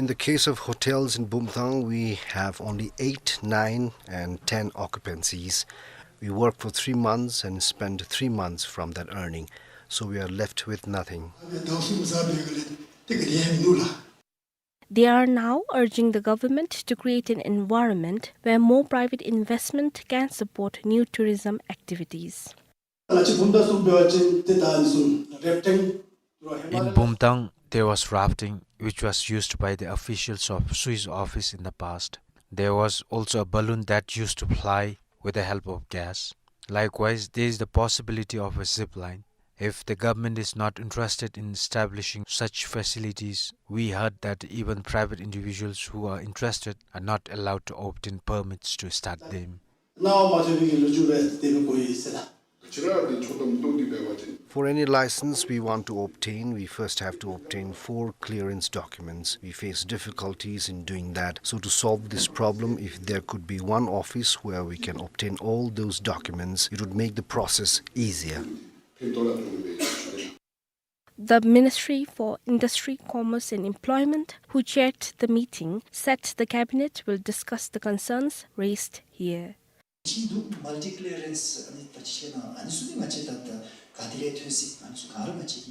the case of hotels in Bumthang, we have only eight, nine, and ten occupancies. We work for three months and spend three months from that earning, so we are left with nothing. They are now urging the government to create an environment where more private investment can support new tourism activities. In Bumthang, there was rafting, which was used by the officials of Swiss office in the past. There was also a balloon that used to fly with the help of gas. Likewise, there is the possibility of a zip line. If the government is not interested in establishing such facilities, we heard that even private individuals who are interested are not allowed to obtain permits to start them. For any license we want to obtain, we first have to obtain four clearance documents. We face difficulties in doing that. So to solve this problem, if there could be one office where we can obtain all those documents, it would make the process easier. The Ministry for Industry, Commerce and Employment, who chaired the meeting, said the cabinet will discuss the concerns raised here.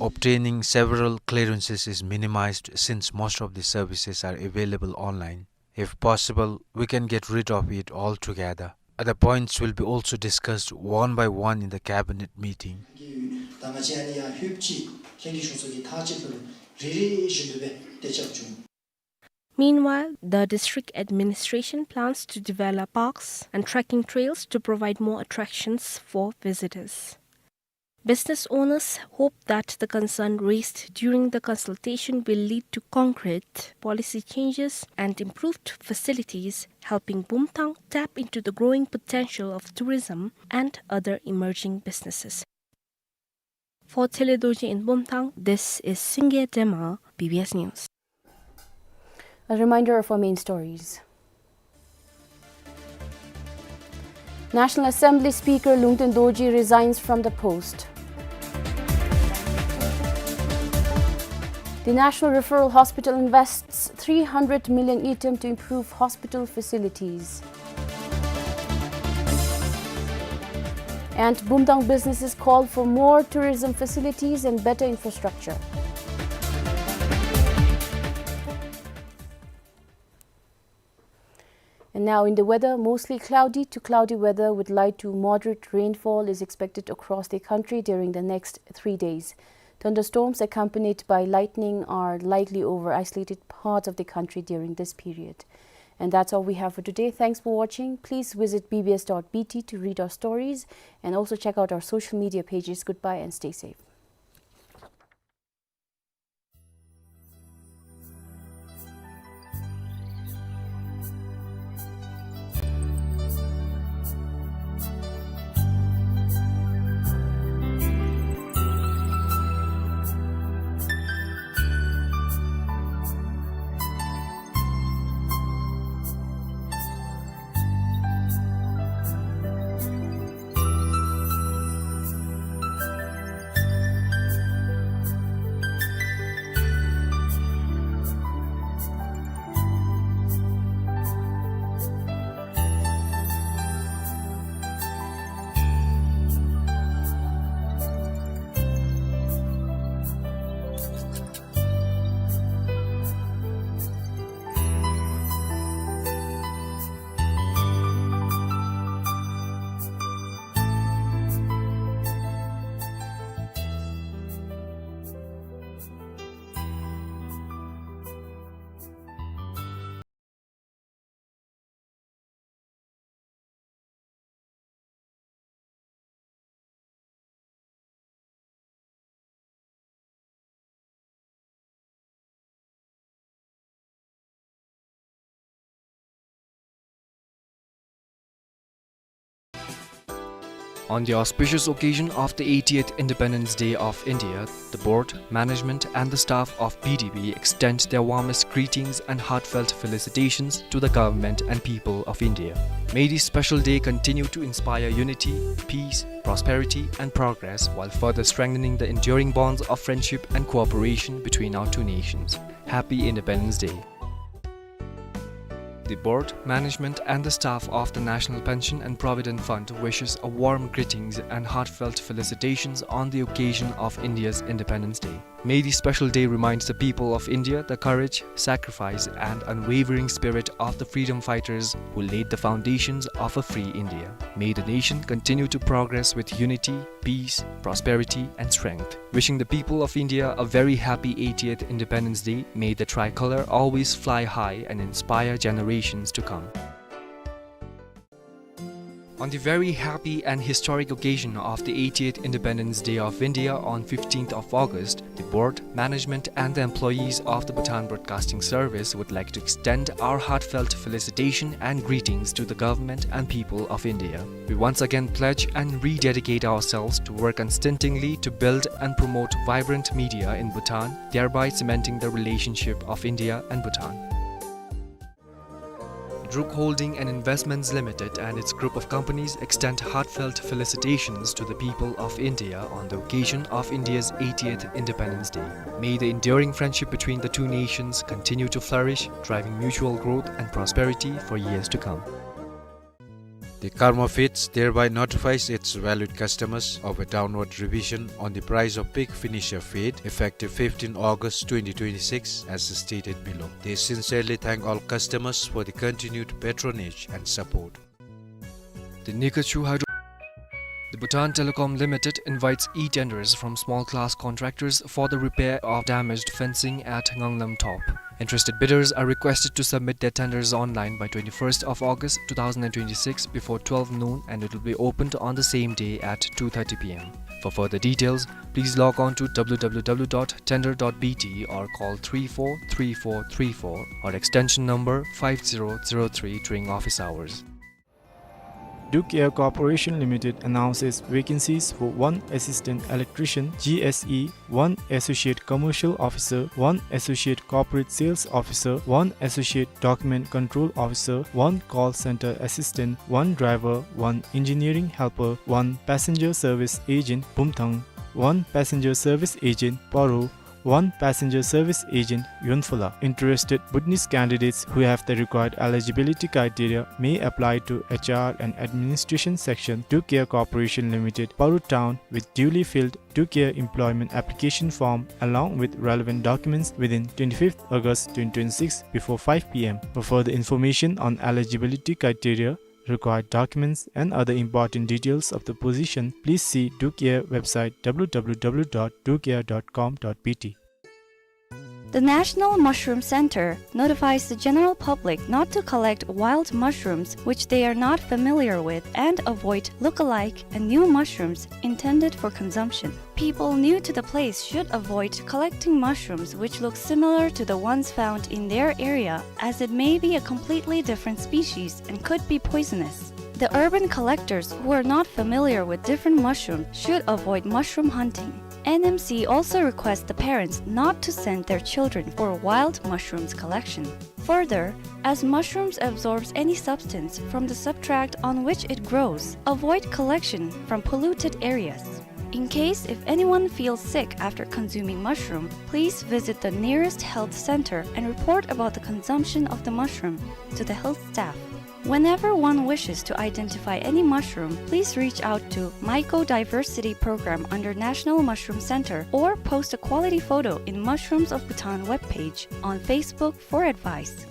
Obtaining several clearances is minimized since most of the services are available online. If possible, we can get rid of it altogether. Other points will be also discussed one by one in the cabinet meeting. Meanwhile, the district administration plans to develop parks and trekking trails to provide more attractions for visitors. Business owners hope that the concern raised during the consultation will lead to concrete policy changes and improved facilities, helping Bumthang tap into the growing potential of tourism and other emerging businesses. For Tele Dorji in Bumthang, this is Singye Dema, B B S News. A reminder of our main stories. National Assembly Speaker Lungten Dorji resigns from the post. The National Referral Hospital invests three hundred million ngultrum to improve hospital facilities. And Bumthang businesses call for more tourism facilities and better infrastructure. And now in the weather, mostly cloudy to cloudy weather with light to moderate rainfall is expected across the country during the next three days. Thunderstorms accompanied by lightning are likely over isolated parts of the country during this period. And that's all we have for today. Thanks for watching. Please visit B B S dot B T to read our stories and also check out our social media pages. Goodbye and stay safe. On the auspicious occasion of the eightieth Independence Day of India, the board, management and the staff of B D B extend their warmest greetings and heartfelt felicitations to the government and people of India. May this special day continue to inspire unity, peace, prosperity and progress while further strengthening the enduring bonds of friendship and cooperation between our two nations. Happy Independence Day. The board, management and the staff of the National Pension and Provident Fund wishes a warm greetings and heartfelt felicitations on the occasion of India's Independence Day. May this special day reminds the people of India the courage, sacrifice and unwavering spirit of the freedom fighters who laid the foundations of a free India. May the nation continue to progress with unity, peace, prosperity and strength. Wishing the people of India a very happy eightieth Independence Day. May the tricolor always fly high and inspire generations to come. On the very happy and historic occasion of the eightieth Independence Day of India on fifteenth of August, the board, management and the employees of the Bhutan Broadcasting Service would like to extend our heartfelt felicitation and greetings to the government and people of India. We once again pledge and rededicate ourselves to work unstintingly to build and promote vibrant media in Bhutan, thereby cementing the relationship of India and Bhutan. Druk Holding and Investments Limited and its group of companies extend heartfelt felicitations to the people of India on the occasion of India's eightieth Independence Day. May the enduring friendship between the two nations continue to flourish, driving mutual growth and prosperity for years to come. The Karma Feeds thereby notifies its valued customers of a downward revision on the price of pig finisher feed effective fifteenth August twenty twenty-six as stated below. They sincerely thank all customers for the continued patronage and support. The Nikachu Hydro The Bhutan Telecom Limited invites e-tenders from small-class contractors for the repair of damaged fencing at Nganglam Top. Interested bidders are requested to submit their tenders online by twenty-first of August two thousand and twenty-six before twelve noon, and it will be opened on the same day at two thirty P M. For further details, please log on to W W W dot tender dot B T or call three four three four three four or extension number five zero zero three during office hours. Duke Air Corporation Limited announces vacancies for one assistant electrician, G S E, one associate commercial officer, one associate corporate sales officer, one associate document control officer, one call center assistant, one driver, one engineering helper, one passenger service agent, Bumthang, one passenger service agent, Paro, one passenger service agent, Yonphola. Interested Bhutanese candidates who have the required eligibility criteria may apply to H R and Administration Section, Duke Air Corporation Limited, Paro Town, with duly filled Duke Air employment application form along with relevant documents within twenty-fifth August twenty twenty-six before five P M. For further information on eligibility criteria, required documents, and other important details of the position, please see Duke Air website W W W dot duke air dot com dot B T. The National Mushroom Center notifies the general public not to collect wild mushrooms which they are not familiar with and avoid look-alike and new mushrooms intended for consumption. People new to the place should avoid collecting mushrooms which look similar to the ones found in their area, as it may be a completely different species and could be poisonous. The urban collectors who are not familiar with different mushrooms should avoid mushroom hunting. N M C also requests the parents not to send their children for wild mushrooms collection. Further, as mushrooms absorbs any substance from the substrate on which it grows, avoid collection from polluted areas. In case if anyone feels sick after consuming mushroom, please visit the nearest health center and report about the consumption of the mushroom to the health staff. Whenever one wishes to identify any mushroom, please reach out to Mycodiversity Program under National Mushroom Center or post a quality photo in Mushrooms of Bhutan webpage on Facebook for advice.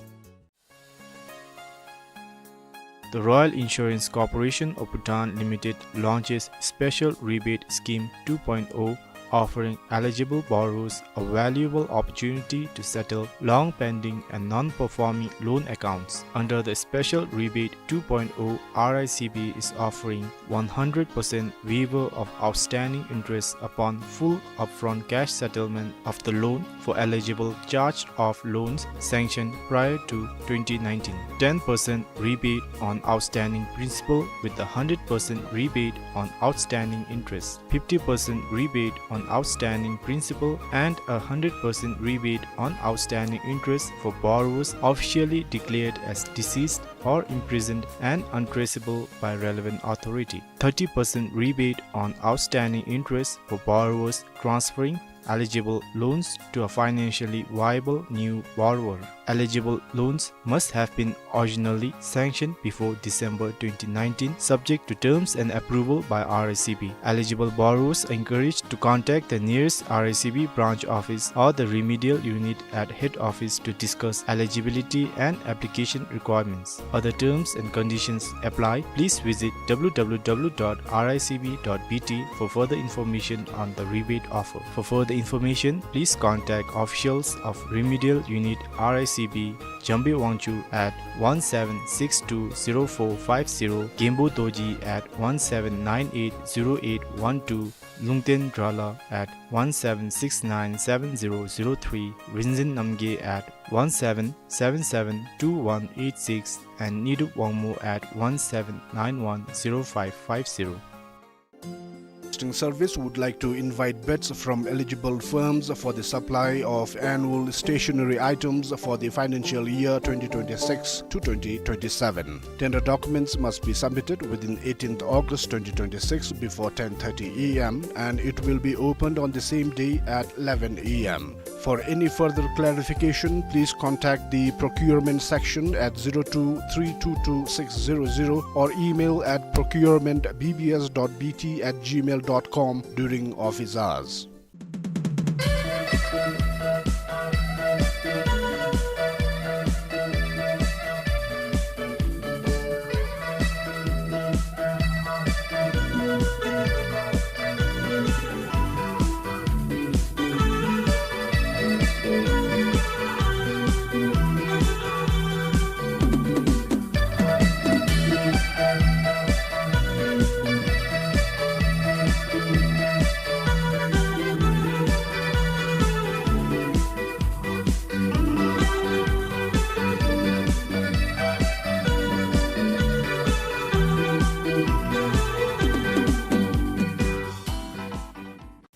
The Royal Insurance Corporation of Bhutan Limited launches Special Rebate Scheme two point oh offering eligible borrowers a valuable opportunity to settle long-pending and non-performing loan accounts. Under the special rebate two point oh, R I C B is offering one hundred percent waiver of outstanding interest upon full upfront cash settlement of the loan for eligible charged-off loans sanctioned prior to twenty nineteen, ten percent rebate on outstanding principal with a hundred percent rebate on outstanding interest, fifty percent rebate on outstanding principal, and a hundred percent rebate on outstanding interest for borrowers officially declared as deceased or imprisoned and untraceable by relevant authority, thirty percent rebate on outstanding interest for borrowers transferring eligible loans to a financially viable new borrower. Eligible loans must have been originally sanctioned before December twenty nineteen, subject to terms and approval by R I C B. Eligible borrowers are encouraged to contact the nearest R I C B branch office or the remedial unit at head office to discuss eligibility and application requirements. Other terms and conditions apply. Please visit W W W dot R I C B dot B T for further information on the rebate offer. For further information, please contact officials of Remedial Unit R I C B, Jambi Wangchuk at one seven six two zero four five zero, Genpo Dorji at one seven nine eight zero eight one two, Lungten Drala at one seven six nine seven zero zero three, Rinzin Namgay at one seven seven seven two one eight six, and Nidup Wangmo at one seven nine one zero five five zero. Broadcasting Service would like to invite bids from eligible firms for the supply of annual stationery items for the financial year twenty twenty-six to twenty twenty-seven. Tender documents must be submitted within eighteenth August twenty twenty-six before ten thirty A M, and it will be opened on the same day at eleven A M. For any further clarification, please contact the procurement section at zero two three two two six zero zero or email at procurement B B S dot B T at gmail dot com during office hours.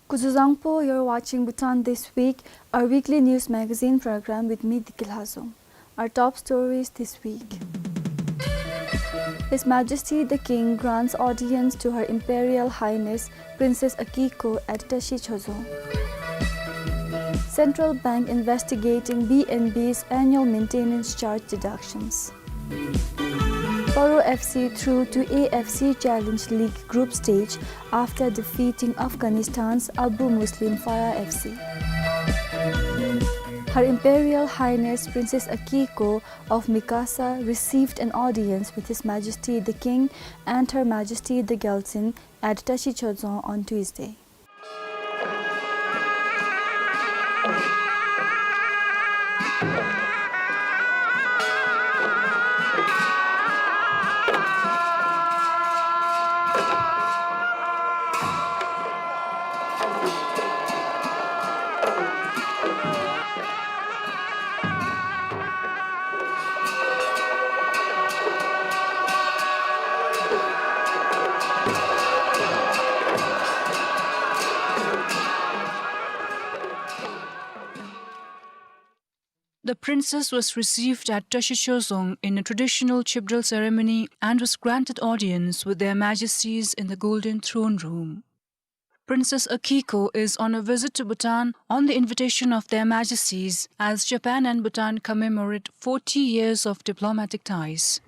Kuzuzangpo, you're watching Bhutan This Week, our weekly news magazine program with me, Diki Lhazom. Our top stories this week. His Majesty the King grants audience to Her Imperial Highness Princess Akiko at Tashi Chozong. Central Bank investigating B N B's annual maintenance charge deductions. Paro F C through to A F C Challenge League group stage after defeating Afghanistan's Abu Muslim Farah F C. Her Imperial Highness Princess Akiko of Mikasa received an audience with His Majesty the King and Her Majesty the Gyaltsuen at Tashi Chozong on Tuesday. The princess was received at Tashi Chozong in a traditional Chibdral ceremony and was granted audience with Their Majesties in the Golden Throne Room. Princess Akiko is on a visit to Bhutan on the invitation of Their Majesties as Japan and Bhutan commemorate forty years of diplomatic ties.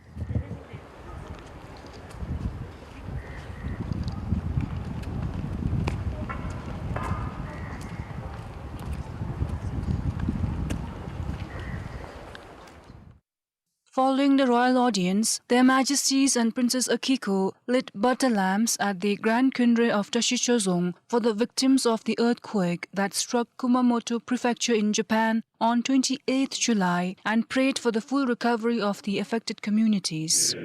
Following the royal audience, Their Majesties and Princess Akiko lit butter lamps at the Grand Kundre of Tashichodzong for the victims of the earthquake that struck Kumamoto Prefecture in Japan on twenty-eighth July and prayed for the full recovery of the affected communities.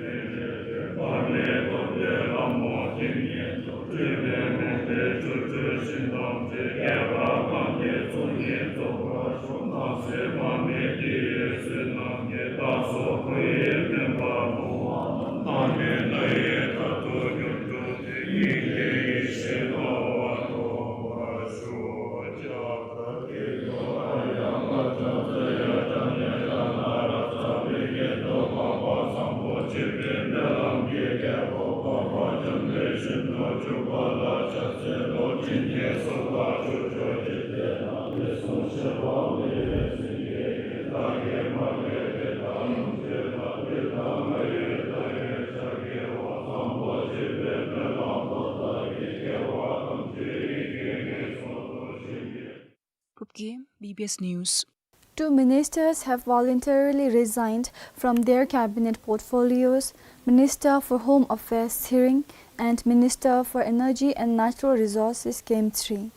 Kupge, B B S News. Two ministers have voluntarily resigned from their cabinet portfolios, Minister for Home Affairs Tshering and Minister for Energy and Natural Resources Kemtsri.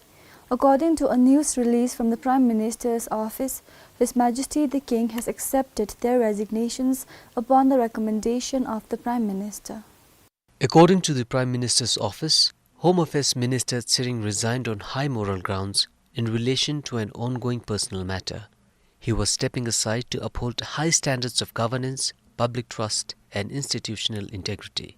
According to a news release from the Prime Minister's office, His Majesty the King has accepted their resignations upon the recommendation of the Prime Minister. According to the Prime Minister's office, Home Affairs Minister Tshering resigned on high moral grounds in relation to an ongoing personal matter. He was stepping aside to uphold high standards of governance, public trust, and institutional integrity.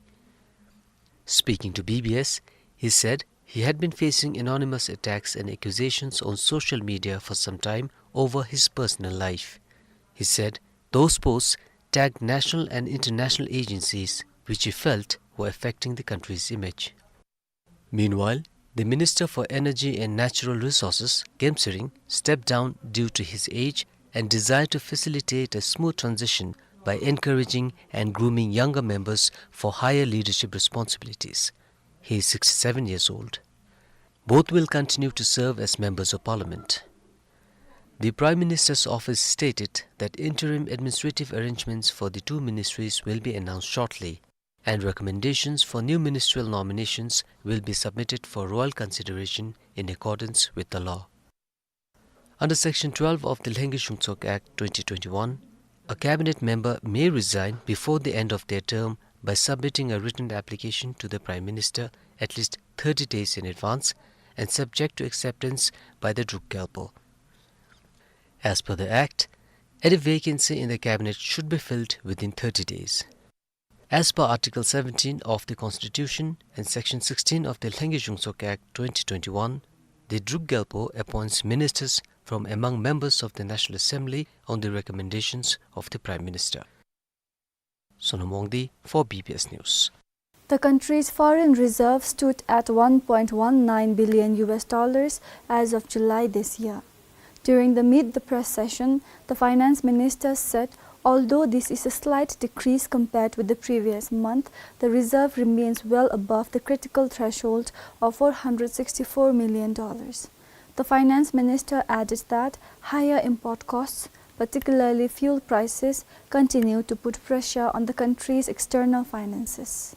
Speaking to B B S, he said he had been facing anonymous attacks and accusations on social media for some time over his personal life. He said those posts tagged national and international agencies which he felt were affecting the country's image. Meanwhile, the Minister for Energy and Natural Resources, Kemtsri, stepped down due to his age and desire to facilitate a smooth transition by encouraging and grooming younger members for higher leadership responsibilities. He is sixty-seven years old. Both will continue to serve as members of parliament. The Prime Minister's office stated that interim administrative arrangements for the two ministries will be announced shortly, and recommendations for new ministerial nominations will be submitted for royal consideration in accordance with the law. Under Section twelve of the Lhengye Shungtsok Act twenty twenty-one, a cabinet member may resign before the end of their term by submitting a written application to the Prime Minister at least thirty days in advance and subject to acceptance by the Druk Gyalpo. As per the Act, any vacancy in the cabinet should be filled within thirty days. As per Article seventeen of the Constitution and Section sixteen of the Lhengye Shungtsok Act twenty twenty-one, the Druk Gyalpo appoints ministers from among members of the National Assembly on the recommendations of the Prime Minister. Sonam Wangdi for B B S News. The country's foreign reserve stood at one point one nine billion U S dollars as of July this year. During the Meet the Press session, the finance minister said, although this is a slight decrease compared with the previous month, the reserve remains well above the critical threshold of four hundred sixty-four million dollars. The finance minister added that higher import costs, particularly fuel prices, continue to put pressure on the country's external finances.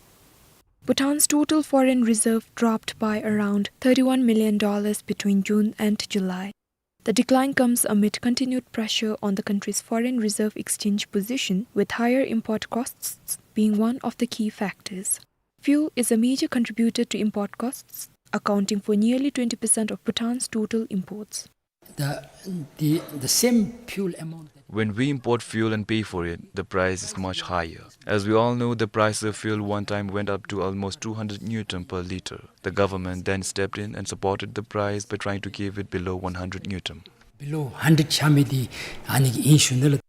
Bhutan's total foreign reserve dropped by around thirty-one million dollars between June and July. The decline comes amid continued pressure on the country's foreign reserve exchange position, with higher import costs being one of the key factors. Fuel is a major contributor to import costs, accounting for nearly twenty percent of Bhutan's total imports. The, the, the same fuel amount that When we import fuel and pay for it, the price is much higher. As we all know, the price of fuel one time went up to almost two hundred ngultrum per liter. The government then stepped in and supported the price by trying to keep it below one hundred ngultrum. Below hundred ཆགས་མི་འདི་ཨ་ནི་གི་ཨིན་ཞུ་ནི་ལགས།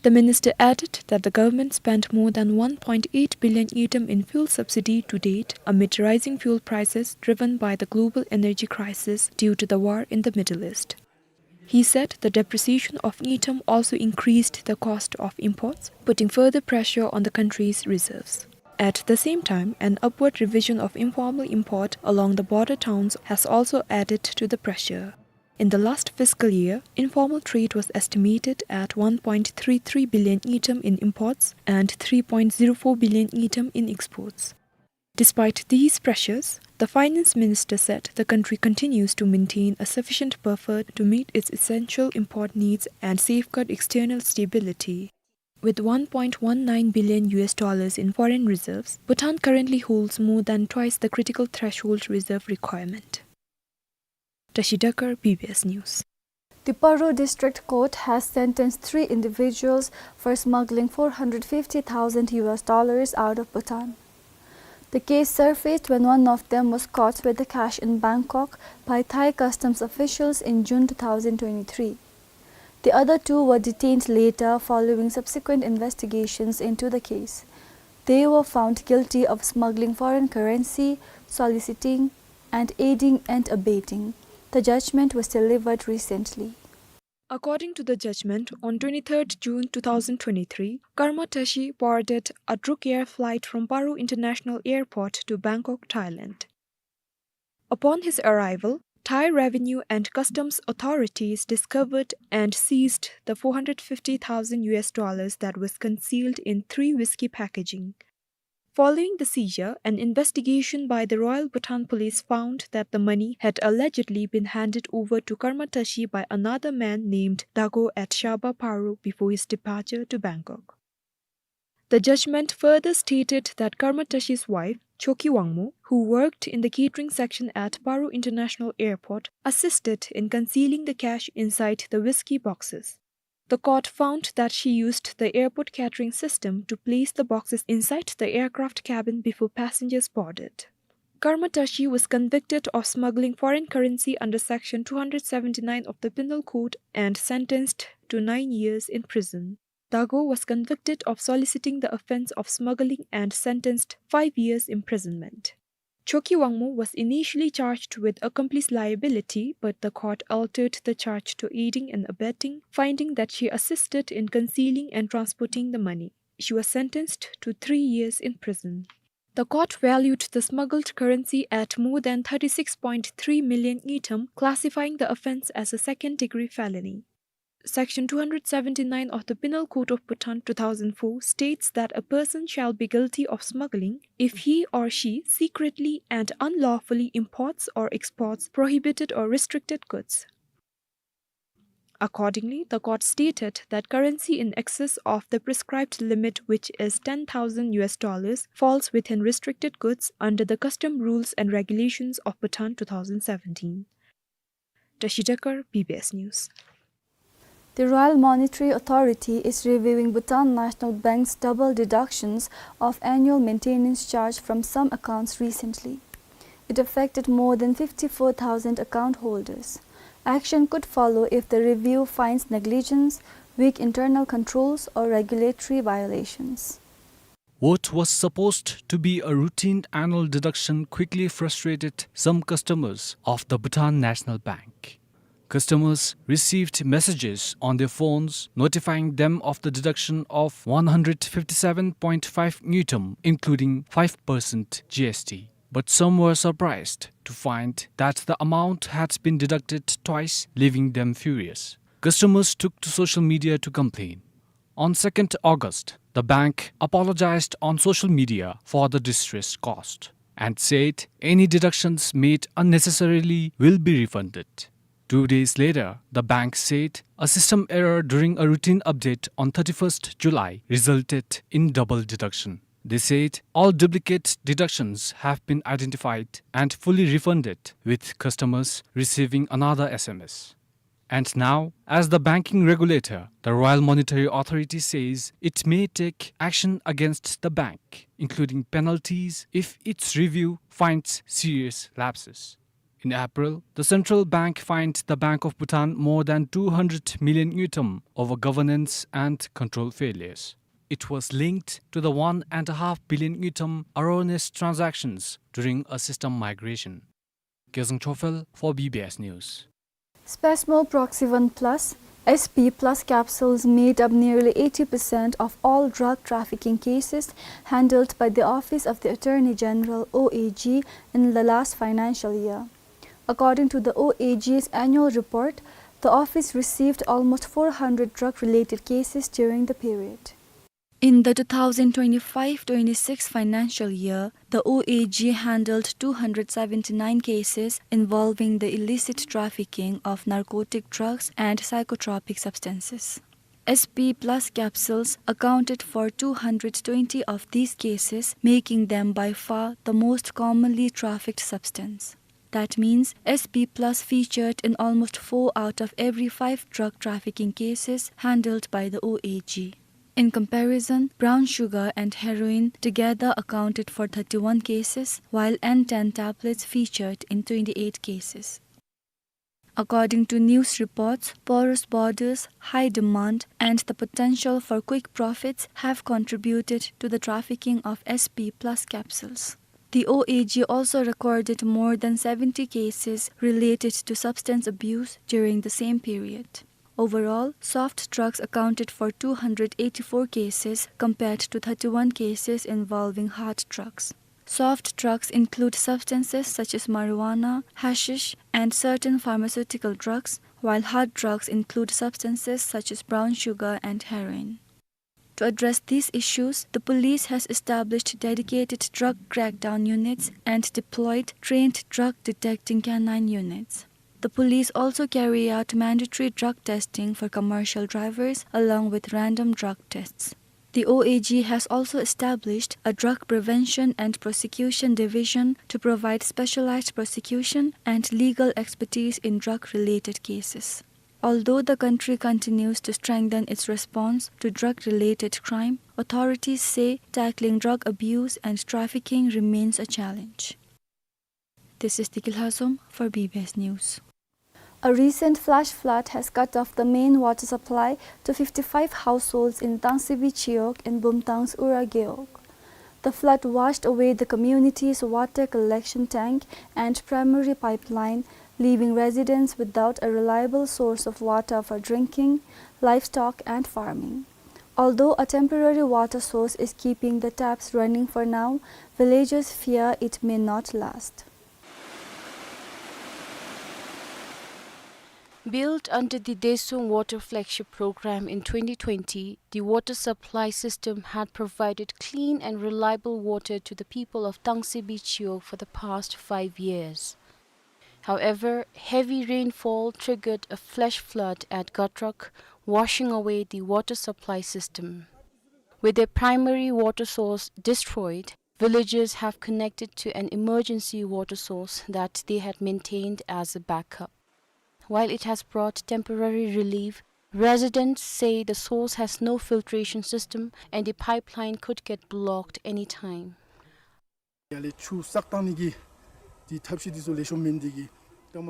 The minister added that the government spent more than one point eight billion ngultrum in fuel subsidy to date amid rising fuel prices driven by the global energy crisis due to the war in the Middle East. He said the depreciation of ngultrum also increased the cost of imports, putting further pressure on the country's reserves. At the same time, an upward revision of informal import along the border towns has also added to the pressure. In the last fiscal year, informal trade was estimated at one point three three billion ngultrum in imports and three point zero four billion ngultrum in exports. Despite these pressures, the finance minister said the country continues to maintain a sufficient buffer to meet its essential import needs and safeguard external stability. With one point one nine billion U S dollars in foreign reserves, Bhutan currently holds more than twice the critical threshold reserve requirement. Tashi Dekar, B B S News. The Paro District Court has sentenced three individuals for smuggling four hundred fifty thousand U S dollars out of Bhutan. The case surfaced when one of them was caught with the cash in Bangkok by Thai customs officials in June two thousand twenty-three. The other two were detained later following subsequent investigations into the case. They were found guilty of smuggling foreign currency, soliciting, and aiding and abetting. The judgment was delivered recently. According to the judgment, on twenty-third June two thousand twenty-three, Karma Tashi boarded a Druk Air flight from Paro International Airport to Bangkok, Thailand. Upon his arrival, Thai revenue and customs authorities discovered and seized the four hundred fifty thousand U S dollars that was concealed in three whiskey packaging. Following the seizure, an investigation by the Royal Bhutan Police found that the money had allegedly been handed over to Karma Tashi by another man named Dago at Shaba Paro before his departure to Bangkok. The judgment further stated that Karma Tashi's wife, Choki Wangmo, who worked in the catering section at Paro International Airport, assisted in concealing the cash inside the whiskey boxes. The court found that she used the airport catering system to place the boxes inside the aircraft cabin before passengers boarded. Karma Tashi was convicted of smuggling foreign currency under Section two hundred seventy-nine of the Penal Code and sentenced to nine years in prison. Dago was convicted of soliciting the offense of smuggling and sentenced five years imprisonment. Choki Wangmo was initially charged with accomplice liability, but the court altered the charge to aiding and abetting, finding that she assisted in concealing and transporting the money. She was sentenced to three years in prison. The court valued the smuggled currency at more than thirty-six point three million ngultrum, classifying the offense as a second-degree felony. Section two hundred seventy-nine of the Penal Code of Bhutan two thousand four states that a person shall be guilty of smuggling if he or she secretly and unlawfully imports or exports prohibited or restricted goods. Accordingly, the court stated that currency in excess of the prescribed limit, which is ten thousand U S dollars, falls within restricted goods under the Custom Rules and Regulations of Bhutan two thousand seventeen. Tashi Dekar, B B S News. The Royal Monetary Authority is reviewing Bhutan National Bank's double deductions of annual maintenance charge from some accounts recently. It affected more than fifty-four thousand account holders. Action could follow if the review finds negligence, weak internal controls, or regulatory violations. What was supposed to be a routine annual deduction quickly frustrated some customers of the Bhutan National Bank. Customers received messages on their phones notifying them of the deduction of one hundred fifty-seven point five ngultrum, including five percent G S T. But some were surprised to find that the amount had been deducted twice, leaving them furious. Customers took to social media to complain. On second August, the bank apologized on social media for the distress caused and said any deductions made unnecessarily will be refunded. Two days later, the bank said a system error during a routine update on thirty-first July resulted in double deduction. They said all duplicate deductions have been identified and fully refunded, with customers receiving another S M S. And now, as the banking regulator, the Royal Monetary Authority says it may take action against the bank, including penalties if its review finds serious lapses. In April, the central bank fined the Bank of Bhutan more than two hundred million ngultrum over governance and control failures. It was linked to the one and a half billion ngultrum erroneous transactions during a system migration. Gyaltsang Chophel for B B S News. Spasmo Proxyvan Plus, S P Plus capsules made up nearly eighty percent of all drug trafficking cases handled by the Office of the Attorney General, O A G, in the last financial year. According to the O A G's annual report, the office received almost four hundred drug-related cases during the period. In the two thousand twenty-five twenty-six financial year, the O A G handled two hundred seventy-nine cases involving the illicit trafficking of narcotic drugs and psychotropic substances. S P plus capsules accounted for two hundred twenty of these cases, making them by far the most commonly trafficked substance. That means S P plus featured in almost four out of every five drug trafficking cases handled by the O A G. In comparison, brown sugar and heroin together accounted for thirty-one cases, while N ten tablets featured in twenty-eight cases. According to news reports, porous borders, high demand, and the potential for quick profits have contributed to the trafficking of S P plus capsules. The O A G also recorded more than seventy cases related to substance abuse during the same period. Overall, soft drugs accounted for two hundred eighty-four cases compared to thirty-one cases involving hard drugs. Soft drugs include substances such as marijuana, hashish, and certain pharmaceutical drugs, while hard drugs include substances such as brown sugar and heroin. To address these issues, the police has established dedicated drug crackdown units and deployed trained drug detecting canine units. The police also carry out mandatory drug testing for commercial drivers along with random drug tests. The O A G has also established a drug prevention and prosecution division to provide specialized prosecution and legal expertise in drug-related cases. Although the country continues to strengthen its response to drug-related crime, authorities say tackling drug abuse and trafficking remains a challenge. This is Diki Lhazom for B B S News. A recent flash flood has cut off the main water supply to fifty-five households in Tangsibi Chiwog in Bumthang's Ura Gewog. The flood washed away the community's water collection tank and primary pipeline, leaving residents without a reliable source of water for drinking, livestock, and farming. Although a temporary water source is keeping the taps running for now, villagers fear it may not last. Built under the Daesung Water Flagship Program in twenty twenty, the water supply system had provided clean and reliable water to the people of Tangsibi Chiwog for the past five years. However, heavy rainfall triggered a flash flood at Gotrak, washing away the water supply system. With their primary water source destroyed, villagers have connected to an emergency water source that they had maintained as a backup. While it has brought temporary relief, residents say the source has no filtration system and the pipeline could get blocked anytime. ཡར་ལས་ཆུ་བསགས་བཏང་ནི་གི་དེ་ཐབས་ཤེས་དེ་ཚུ་ལེགས་ཤོམ་མེན་དེ་གིས།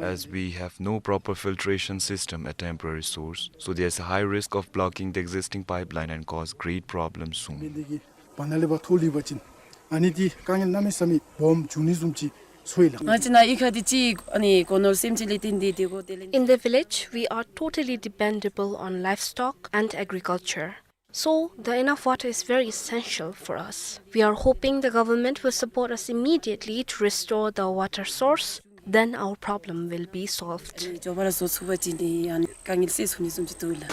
As we have no proper filtration system at temporary source, so there's a high risk of blocking the existing pipeline and cause great problems soon. མེན་དེ་གིས་བར་ན་ལས་ཕར་ཐོག་ལུས་པ་ཅིན་ཨ་ནི་དེ་དཀའ་ངལ་གནམ་མེད་ས་མེད་སྦོམ་འབྱུང་ནི་བཟུམ་ཅིག་ཚོར་ཡི་ལགས། ང་བཅས་ནཱ་གཡུས་ཁ་འདི་ཅིག་ཨ་ནི་སྒོ་ནོར་སེམས་ཅན་ལས་བརྟེན་ཏེ་སྡོད་དགོ། དེ་ལས། In the village, we are totally dependable on livestock and agriculture. So, the enough water is very essential for us. We are hoping the government will support us immediately to restore the water source. Then our problem will be solved. མགྱོགས་པ་ར་བཟོ་ཚུགས་པ་ཅིན་ཨ་ནི་དཀའ་ངལ་སེལ་ཚུགས་ནི་བཟུམ་ཅིག་འདུག་ལགས།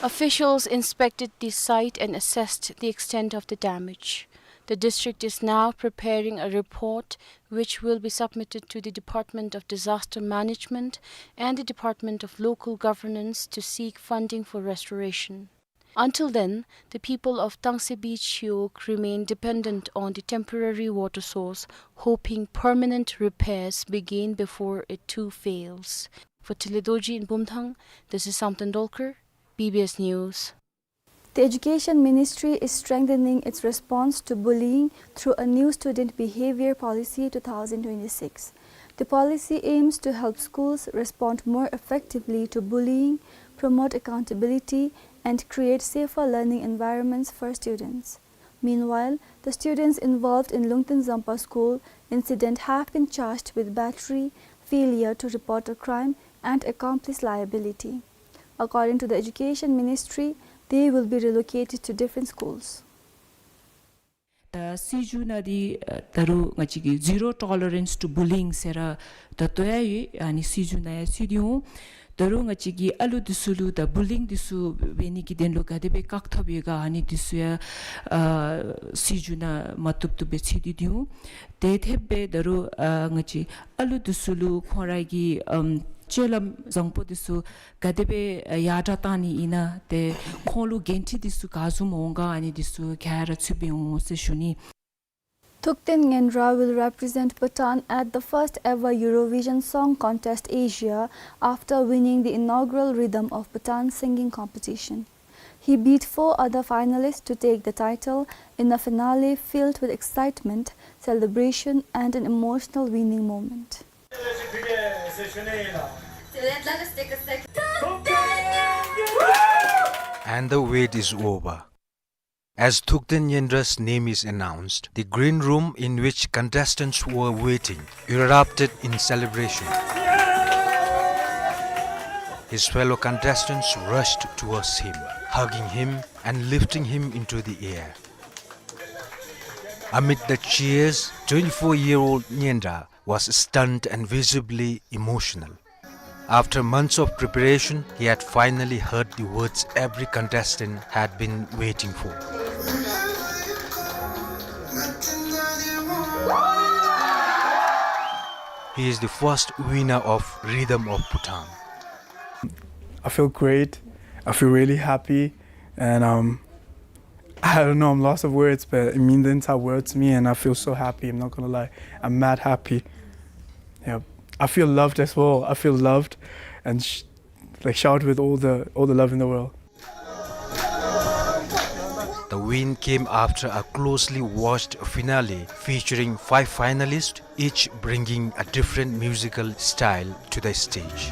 Officials inspected the site and assessed the extent of the damage. The district is now preparing a report which will be submitted to the Department of Disaster Management and the Department of Local Governance to seek funding for restoration. Until then, the people of Tangsibi Chiwog remain dependent on the temporary water source, hoping permanent repairs begin before it too fails. For Tele Dorji in Bumthang, this is Samten Dolkar, B B S News. The Education Ministry is strengthening its response to bullying through a new student behavior policy two thousand twenty-six. The policy aims to help schools respond more effectively to bullying, promote accountability, and create safer learning environments for students. Meanwhile, the students involved in Lungten Zampa School incident have been charged with battery, failure to report a crime, and accomplice liability. According to the Education Ministry, they will be relocated to different schools. ད་སྲིད་བྱུས་ནང་འདི་ད་རུང་ང་བཅས་ཀྱི་zero tolerance to bullying ཟེར་ར་ད་ལྟོ་ཡང་ཡོད། ཨ་ནི་སྲིད་བྱུས་ནང་ཡང་ཚུད་དེ་འོང་། ད་རུང་ང་བཅས་ཀྱི་ཨ་ལུ་འདི་ཚུ་ལུ་ད་བུ་ལིང་འདི་ཚུ་འབད་ནི་གི་དོན་ལུ་ག་དེ་སྦེ་བཀག་ཐབས་ཡོད་ག། ཨ་ནི་འདི་ཚུ་ཡང་ཨ་སྲིད་བྱུས་ནང་མ་བཏུབ་བཏུབ་སྦེ་ཚུད་དེ་འོང་། དེ་འཐདཔ་སྦེ་ད་རུང་ཨ་ང་བཅས་ཨ་ལུ་འདི་ཚུ་ལུ་ཁོང་ར་གི་ཨམ་སྤྱོད་ལམ་བཟང་པོ་འདི་ཚུ་ག་དེ་སྦེ་ཡར་དྲག་བཏང་ནི་ཨིན་ན། ཏེ་ཁོང་ལུ་འགན་འཁྲི་འདི་ཚུ་ག་བཟུམ་འོང་ག། ཨ་ནི་འདི་ཚུ་ག་ར་ཚུདཔ་སྦེ་འོང་ཟེར་ཞུ་ནི། Thukten Ngendra will represent Bhutan at the first ever Eurovision Song Contest Asia after winning the inaugural Rhythm of Bhutan singing competition. He beat four other finalists to take the title in a finale filled with excitement, celebration, and an emotional winning moment. And the wait is over. As Thukten Ngendra's name is announced, the green room in which contestants were waiting erupted in celebration. His fellow contestants rushed towards him, hugging him and lifting him into the air. Amid the cheers, twenty-four-year-old Ngendra was stunned and visibly emotional. After months of preparation, he had finally heard the words every contestant had been waiting for. He is the first winner of Rhythm of Bhutan. I feel great. I feel really happy. And, um, I don't know, I'm lost of words, but it means the entire world to me, and I feel so happy, I'm not gonna lie. I'm mad happy. Yeah. I feel loved as well. I feel loved and sh-, like, showered with all the, all the love in the world. The win came after a closely watched finale featuring five finalists, each bringing a different musical style to the stage.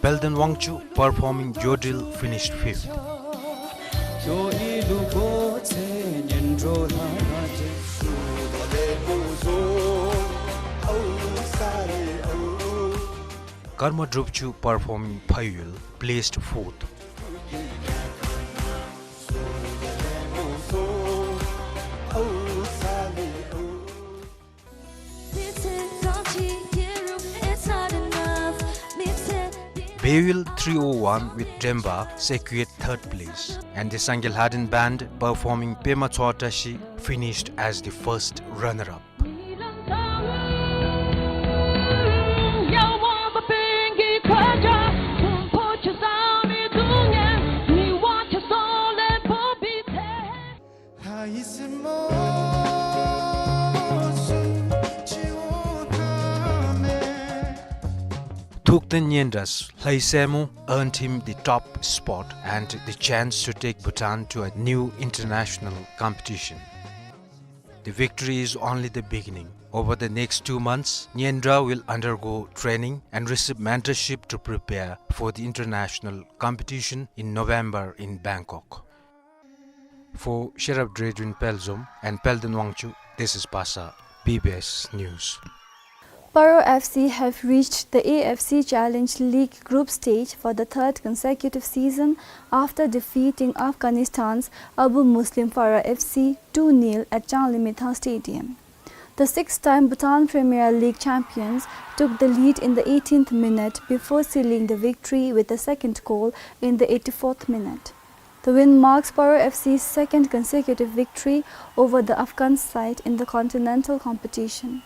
Palden Wangchuk performing Jodril finished fifth. Karma Drupchu performing Phayul placed fourth. Beyul three oh one with Demba secured third place, and the Sangay Ladin Band performing Pema Tshawtashi finished as the first runner-up. Thukten Ngendra's Hlaisemu earned him the top spot and the chance to take Bhutan to a new international competition. The victory is only the beginning. Over the next two months, Ngendra will undergo training and receive mentorship to prepare for the international competition in November in Bangkok. For Sherab Dredun Pelzom and Palden Wangchuk, this is Bhasa, B B S News. Paro F C have reached the A F C Challenge League group stage for the third consecutive season after defeating Afghanistan's Abu Muslim Farah F C two nil at Changlimithang Stadium. The six-time Bhutan Premier League champions took the lead in the eighteenth minute before sealing the victory with the second goal in the eighty-fourth minute. The win marks Paro F C's second consecutive victory over the Afghan side in the continental competition.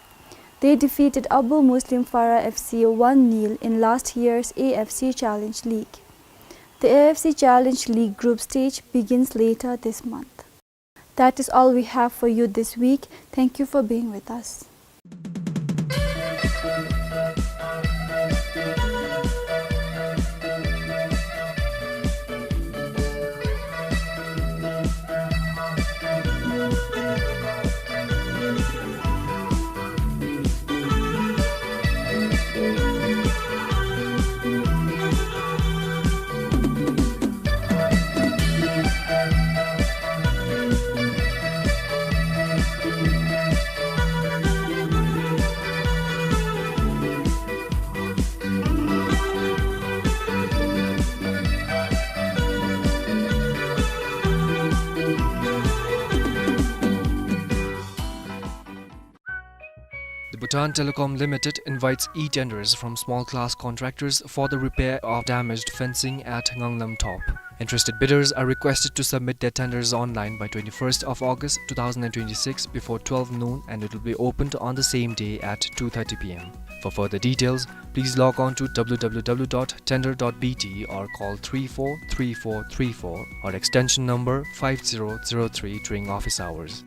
They defeated Abu Muslim Farah F C one nil in last year's A F C Challenge League. The A F C Challenge League group stage begins later this month. That is all we have for you this week. Thank you for being with us. Bhutan Telecom Limited invites e-tenders from small-class contractors for the repair of damaged fencing at Nganglam Top. Interested bidders are requested to submit their tenders online by twenty-first of August two thousand and twenty-six before twelve noon, and it will be opened on the same day at two thirty p m. For further details, please log on to w w w dot tender dot b t or call three four three four three four or extension number five zero zero three during office hours.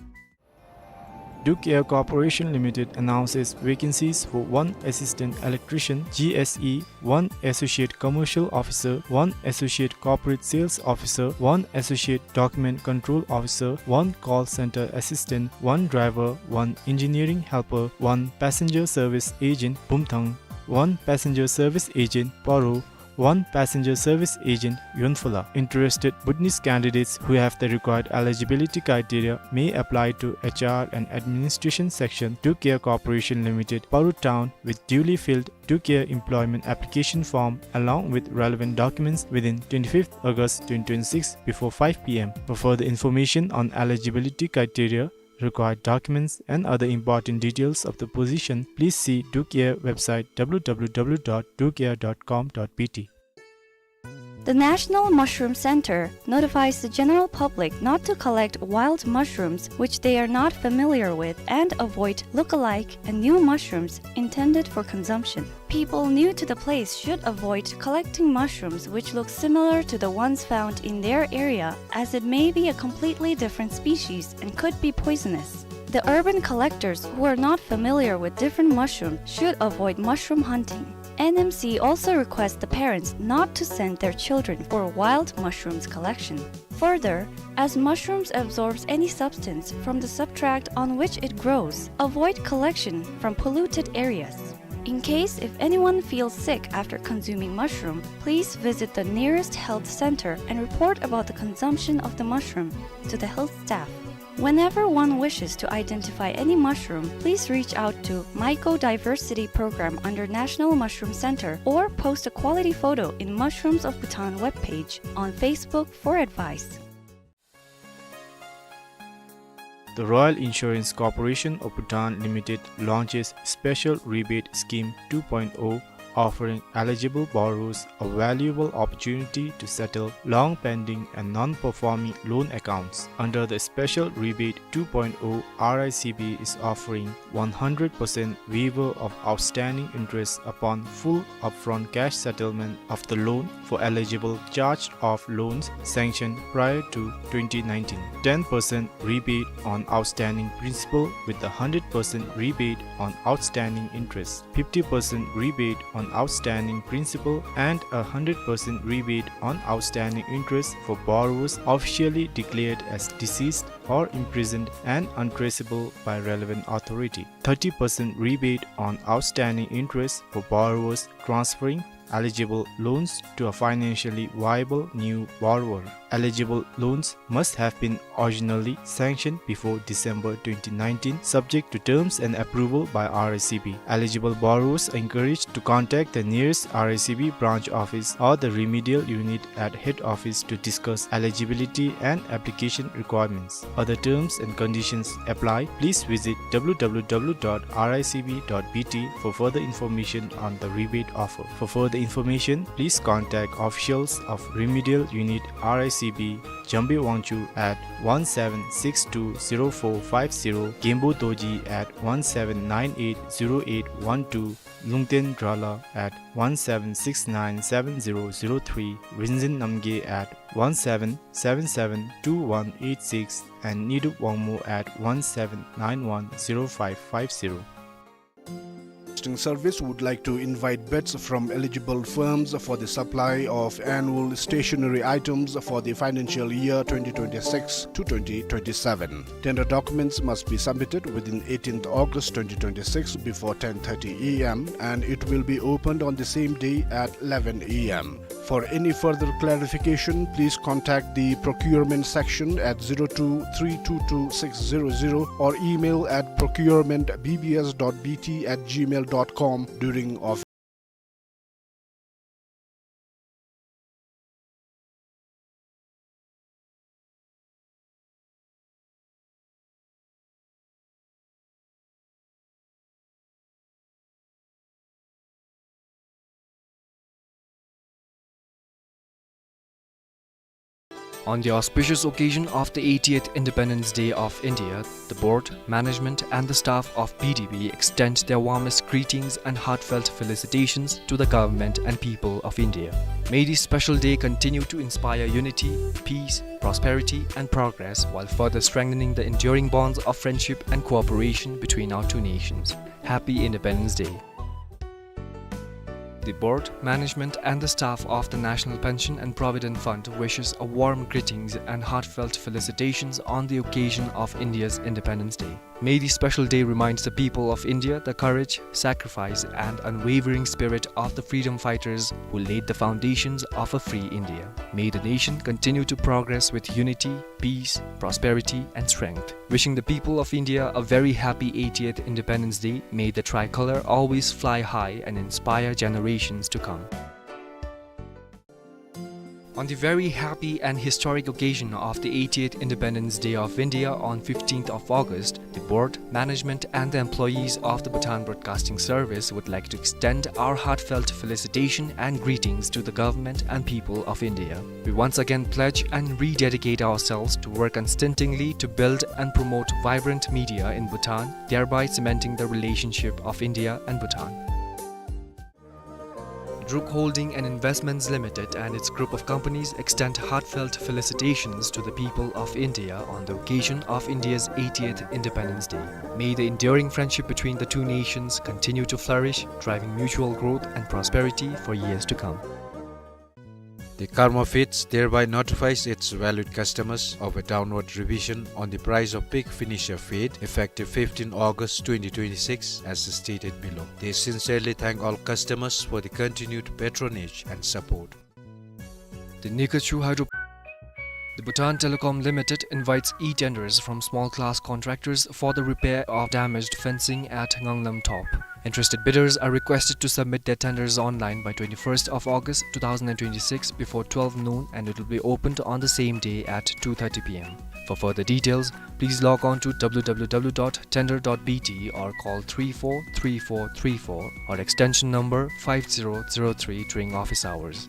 Duke Air Corporation Limited announces vacancies for one assistant electrician, G S E, one associate commercial officer, one associate corporate sales officer, one associate document control officer, one call center assistant, one driver, one engineering helper, one passenger service agent, Bumthang, one passenger service agent, Paro, one passenger service agent, Yonphola. Interested Bhutanese candidates who have the required eligibility criteria may apply to H R and Administration Section, Duke Air Corporation Limited, Paro Town, with duly filled Duke Air employment application form along with relevant documents within twenty-fifth August twenty twenty-six before five p m. For further information on eligibility criteria, required documents, and other important details of the position, please see Duke Air website w w w dot duke air dot com dot b t. The National Mushroom Center notifies the general public not to collect wild mushrooms which they are not familiar with and avoid look-alike and new mushrooms intended for consumption. People new to the place should avoid collecting mushrooms which look similar to the ones found in their area, as it may be a completely different species and could be poisonous. The urban collectors who are not familiar with different mushrooms should avoid mushroom hunting. N M C also requests the parents not to send their children for wild mushrooms collection. Further, as mushrooms absorbs any substance from the substrate on which it grows, avoid collection from polluted areas. In case if anyone feels sick after consuming mushroom, please visit the nearest health center and report about the consumption of the mushroom to the health staff. Whenever one wishes to identify any mushroom, please reach out to Mycodiversity Program under National Mushroom Center or post a quality photo in Mushrooms of Bhutan webpage on Facebook for advice. The Royal Insurance Corporation of Bhutan Limited launches Special Rebate Scheme two point oh, offering eligible borrowers a valuable opportunity to settle long-pending and non-performing loan accounts. Under the Special Rebate two point oh, R I C B is offering one hundred percent waiver of outstanding interest upon full upfront cash settlement of the loan for eligible charged-off loans sanctioned prior to twenty nineteen, ten percent rebate on outstanding principal with a hundred percent rebate on outstanding interest, fifty percent rebate on outstanding principal, and a hundred percent rebate on outstanding interest for borrowers officially declared as deceased or imprisoned and untraceable by relevant authority, thirty percent rebate on outstanding interest for borrowers transferring eligible loans to a financially viable new borrower. Eligible loans must have been originally sanctioned before December twenty nineteen, subject to terms and approval by R I C B. Eligible borrowers are encouraged to contact the nearest R I C B branch office or the remedial unit at head office to discuss eligibility and application requirements. Other terms and conditions apply. Please visit w w w dot r i c b dot b t for further information on the rebate offer. For further information, please contact officials of Remedial Unit R I C B, Jambe Wangchuk at one seven six two zero four five zero, Genpo Dorji at one seven nine eight zero eight one two, Lungten Drala at one seven six nine seven zero zero three, Rinzin Namgay at one seven seven seven two one eight six, and Nidup Wangmo at one seven nine one zero five five zero. Broadcasting Service would like to invite bids from eligible firms for the supply of annual stationery items for the financial year twenty twenty-six to twenty twenty-seven. Tender documents must be submitted within eighteenth August twenty twenty-six before ten thirty a m, and it will be opened on the same day at eleven a m. For any further clarification, please contact the procurement section at zero two three two two six zero zero or email at procurement b b s dot b t at gmail dot com during office On the auspicious occasion of the eightieth Independence Day of India, the board, management and the staff of B D B extend their warmest greetings and heartfelt felicitations to the government and people of India. May this special day continue to inspire unity, peace, prosperity and progress while further strengthening the enduring bonds of friendship and cooperation between our two nations. Happy Independence Day. The board, management and the staff of the National Pension and Provident Fund wishes a warm greetings and heartfelt felicitations on the occasion of India's Independence Day. May this special day reminds the people of India the courage, sacrifice and unwavering spirit of the freedom fighters who laid the foundations of a free India. May the nation continue to progress with unity, peace, prosperity and strength. Wishing the people of India a very happy eightieth Independence Day. May the tricolor always fly high and inspire generations to come. On the very happy and historic occasion of the eightieth Independence Day of India on fifteenth of August, the board, management and the employees of the Bhutan Broadcasting Service would like to extend our heartfelt felicitation and greetings to the government and people of India. We once again pledge and rededicate ourselves to work unstintingly to build and promote vibrant media in Bhutan, thereby cementing the relationship of India and Bhutan. Druk Holding and Investments Limited and its group of companies extend heartfelt felicitations to the people of India on the occasion of India's eightieth Independence Day. May the enduring friendship between the two nations continue to flourish, driving mutual growth and prosperity for years to come. The Karma Feeds thereby notifies its valued customers of a downward revision on the price of pig finisher feed effective fifteenth August twenty twenty-six as stated below. They sincerely thank all customers for the continued patronage and support. The Nikachu Hydro The Bhutan Telecom Limited invites e-tenders from small-class contractors for the repair of damaged fencing at Nganglam Top. Interested bidders are requested to submit their tenders online by twenty-first of August two thousand and twenty-six before twelve noon, and it will be opened on the same day at two thirty P M. For further details, please log on to W W W dot tender dot B T or call three four three four three four or extension number five zero zero three during office hours.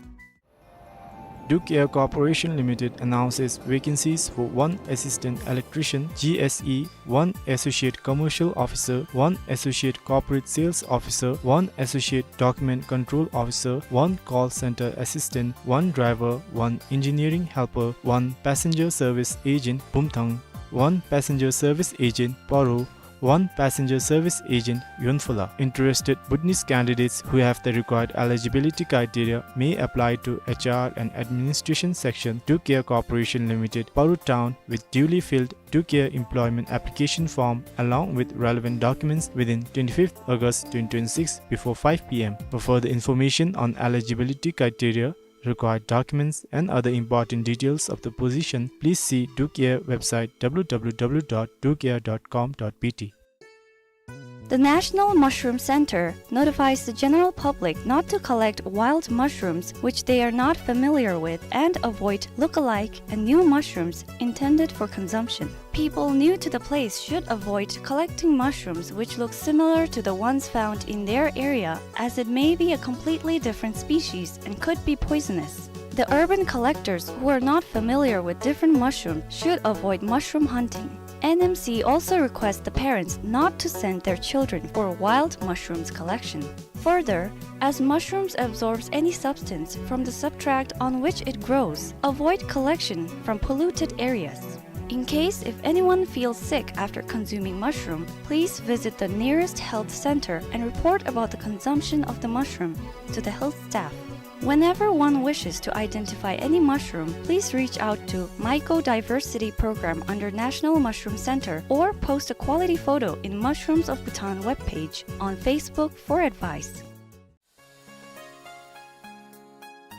Duke Air Corporation Limited announces vacancies for one assistant electrician, G S E, one associate commercial officer, one associate corporate sales officer, one associate document control officer, one call center assistant, one driver, one engineering helper, one passenger service agent, Bumthang, one passenger service agent, Paro, one passenger service agent, Yonphola. Interested Bhutanese candidates who have the required eligibility criteria may apply to H R and Administration Section, Duke Air Corporation Limited, Paro Town, with duly filled Duke Air employment application form along with relevant documents within twenty-fifth August twenty twenty-six before five P M. For further information on eligibility criteria, required documents, and other important details of the position, please see Duke Air website W W W dot duke air dot com dot B T. The National Mushroom Center notifies the general public not to collect wild mushrooms which they are not familiar with and avoid look-alike and new mushrooms intended for consumption. People new to the place should avoid collecting mushrooms which look similar to the ones found in their area, as it may be a completely different species and could be poisonous. The urban collectors who are not familiar with different mushrooms should avoid mushroom hunting. N M C also requests the parents not to send their children for wild mushrooms collection. Further, as mushrooms absorbs any substance from the substrate on which it grows, avoid collection from polluted areas. In case if anyone feels sick after consuming mushroom, please visit the nearest health center and report about the consumption of the mushroom to the health staff. Whenever one wishes to identify any mushroom, please reach out to Mycodiversity Program under National Mushroom Center or post a quality photo in Mushrooms of Bhutan webpage on Facebook for advice.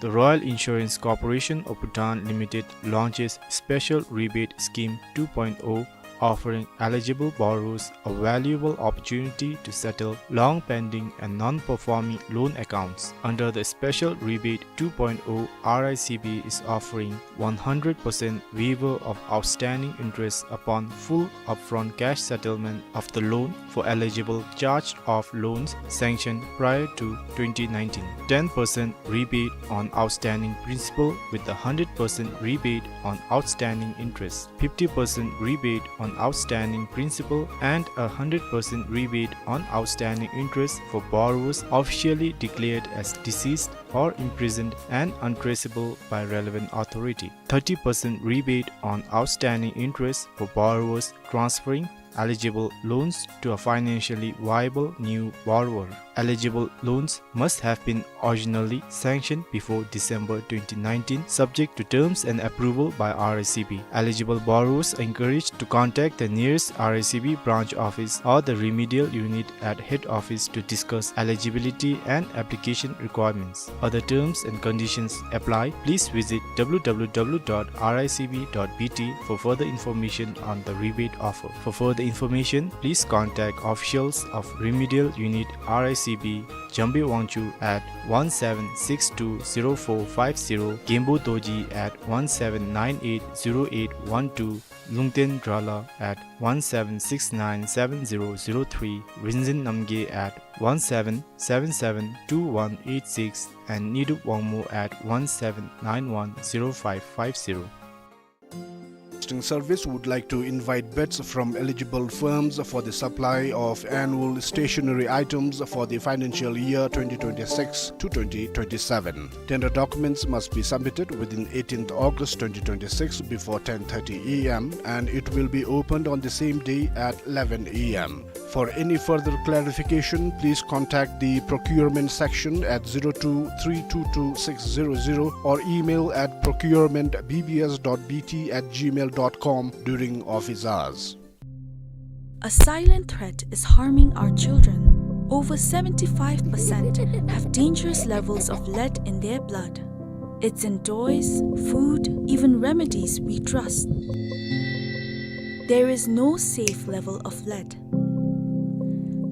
The Royal Insurance Corporation of Bhutan Limited launches Special Rebate Scheme two point oh offering eligible borrowers a valuable opportunity to settle long-pending and non-performing loan accounts. Under the special rebate two point oh, R I C B is offering one hundred percent waiver of outstanding interest upon full upfront cash settlement of the loan for eligible charged-off loans sanctioned prior to twenty nineteen, ten percent rebate on outstanding principal with a hundred percent rebate on outstanding interest, fifty percent rebate on outstanding principal, and a hundred percent rebate on outstanding interest for borrowers officially declared as deceased or imprisoned and untraceable by relevant authority, thirty percent rebate on outstanding interest for borrowers transferring eligible loans to a financially viable new borrower. Eligible loans must have been originally sanctioned before December twenty nineteen, subject to terms and approval by R I C B. Eligible borrowers are encouraged to contact the nearest R I C B branch office or the remedial unit at head office to discuss eligibility and application requirements. Other terms and conditions apply. Please visit W W W dot R I C B dot B T for further information on the rebate offer. For further information, please contact officials of Remedial Unit R I C B, Jambi Wangchuk at one seven six two zero four five zero, Genpo Dorji at one seven nine eight zero eight one two, Lungten Drala at one seven six nine seven zero zero three, Rinzin Namgay at one seven seven seven two one eight six, and Nidup Wangmo at one seven nine one zero five five zero. Broadcasting Service would like to invite bids from eligible firms for the supply of annual stationery items for the financial year twenty twenty-six to twenty twenty-seven. Tender documents must be submitted within eighteenth August twenty twenty-six before ten thirty A M, and it will be opened on the same day at eleven A M. For any further clarification, please contact the procurement section at zero two three two two six zero zero or email at procurement B B S dot B T at gmail dot com during office hours. A silent threat is harming our children. Over seventy-five percent have dangerous levels of lead in their blood. It's in toys, food, even remedies we trust. There is no safe level of lead.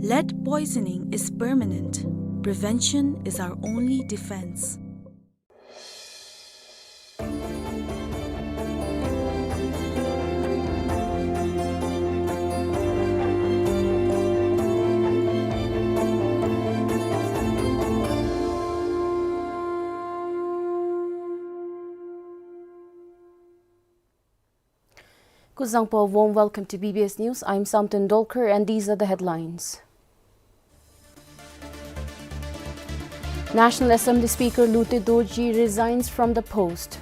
Lead poisoning is permanent. Prevention is our only defense. Kuzuzangpo, warm welcome to B B S News. I'm Samten Dolkar, and these are the headlines. National Assembly Speaker Lungten Dorji resigns from the post.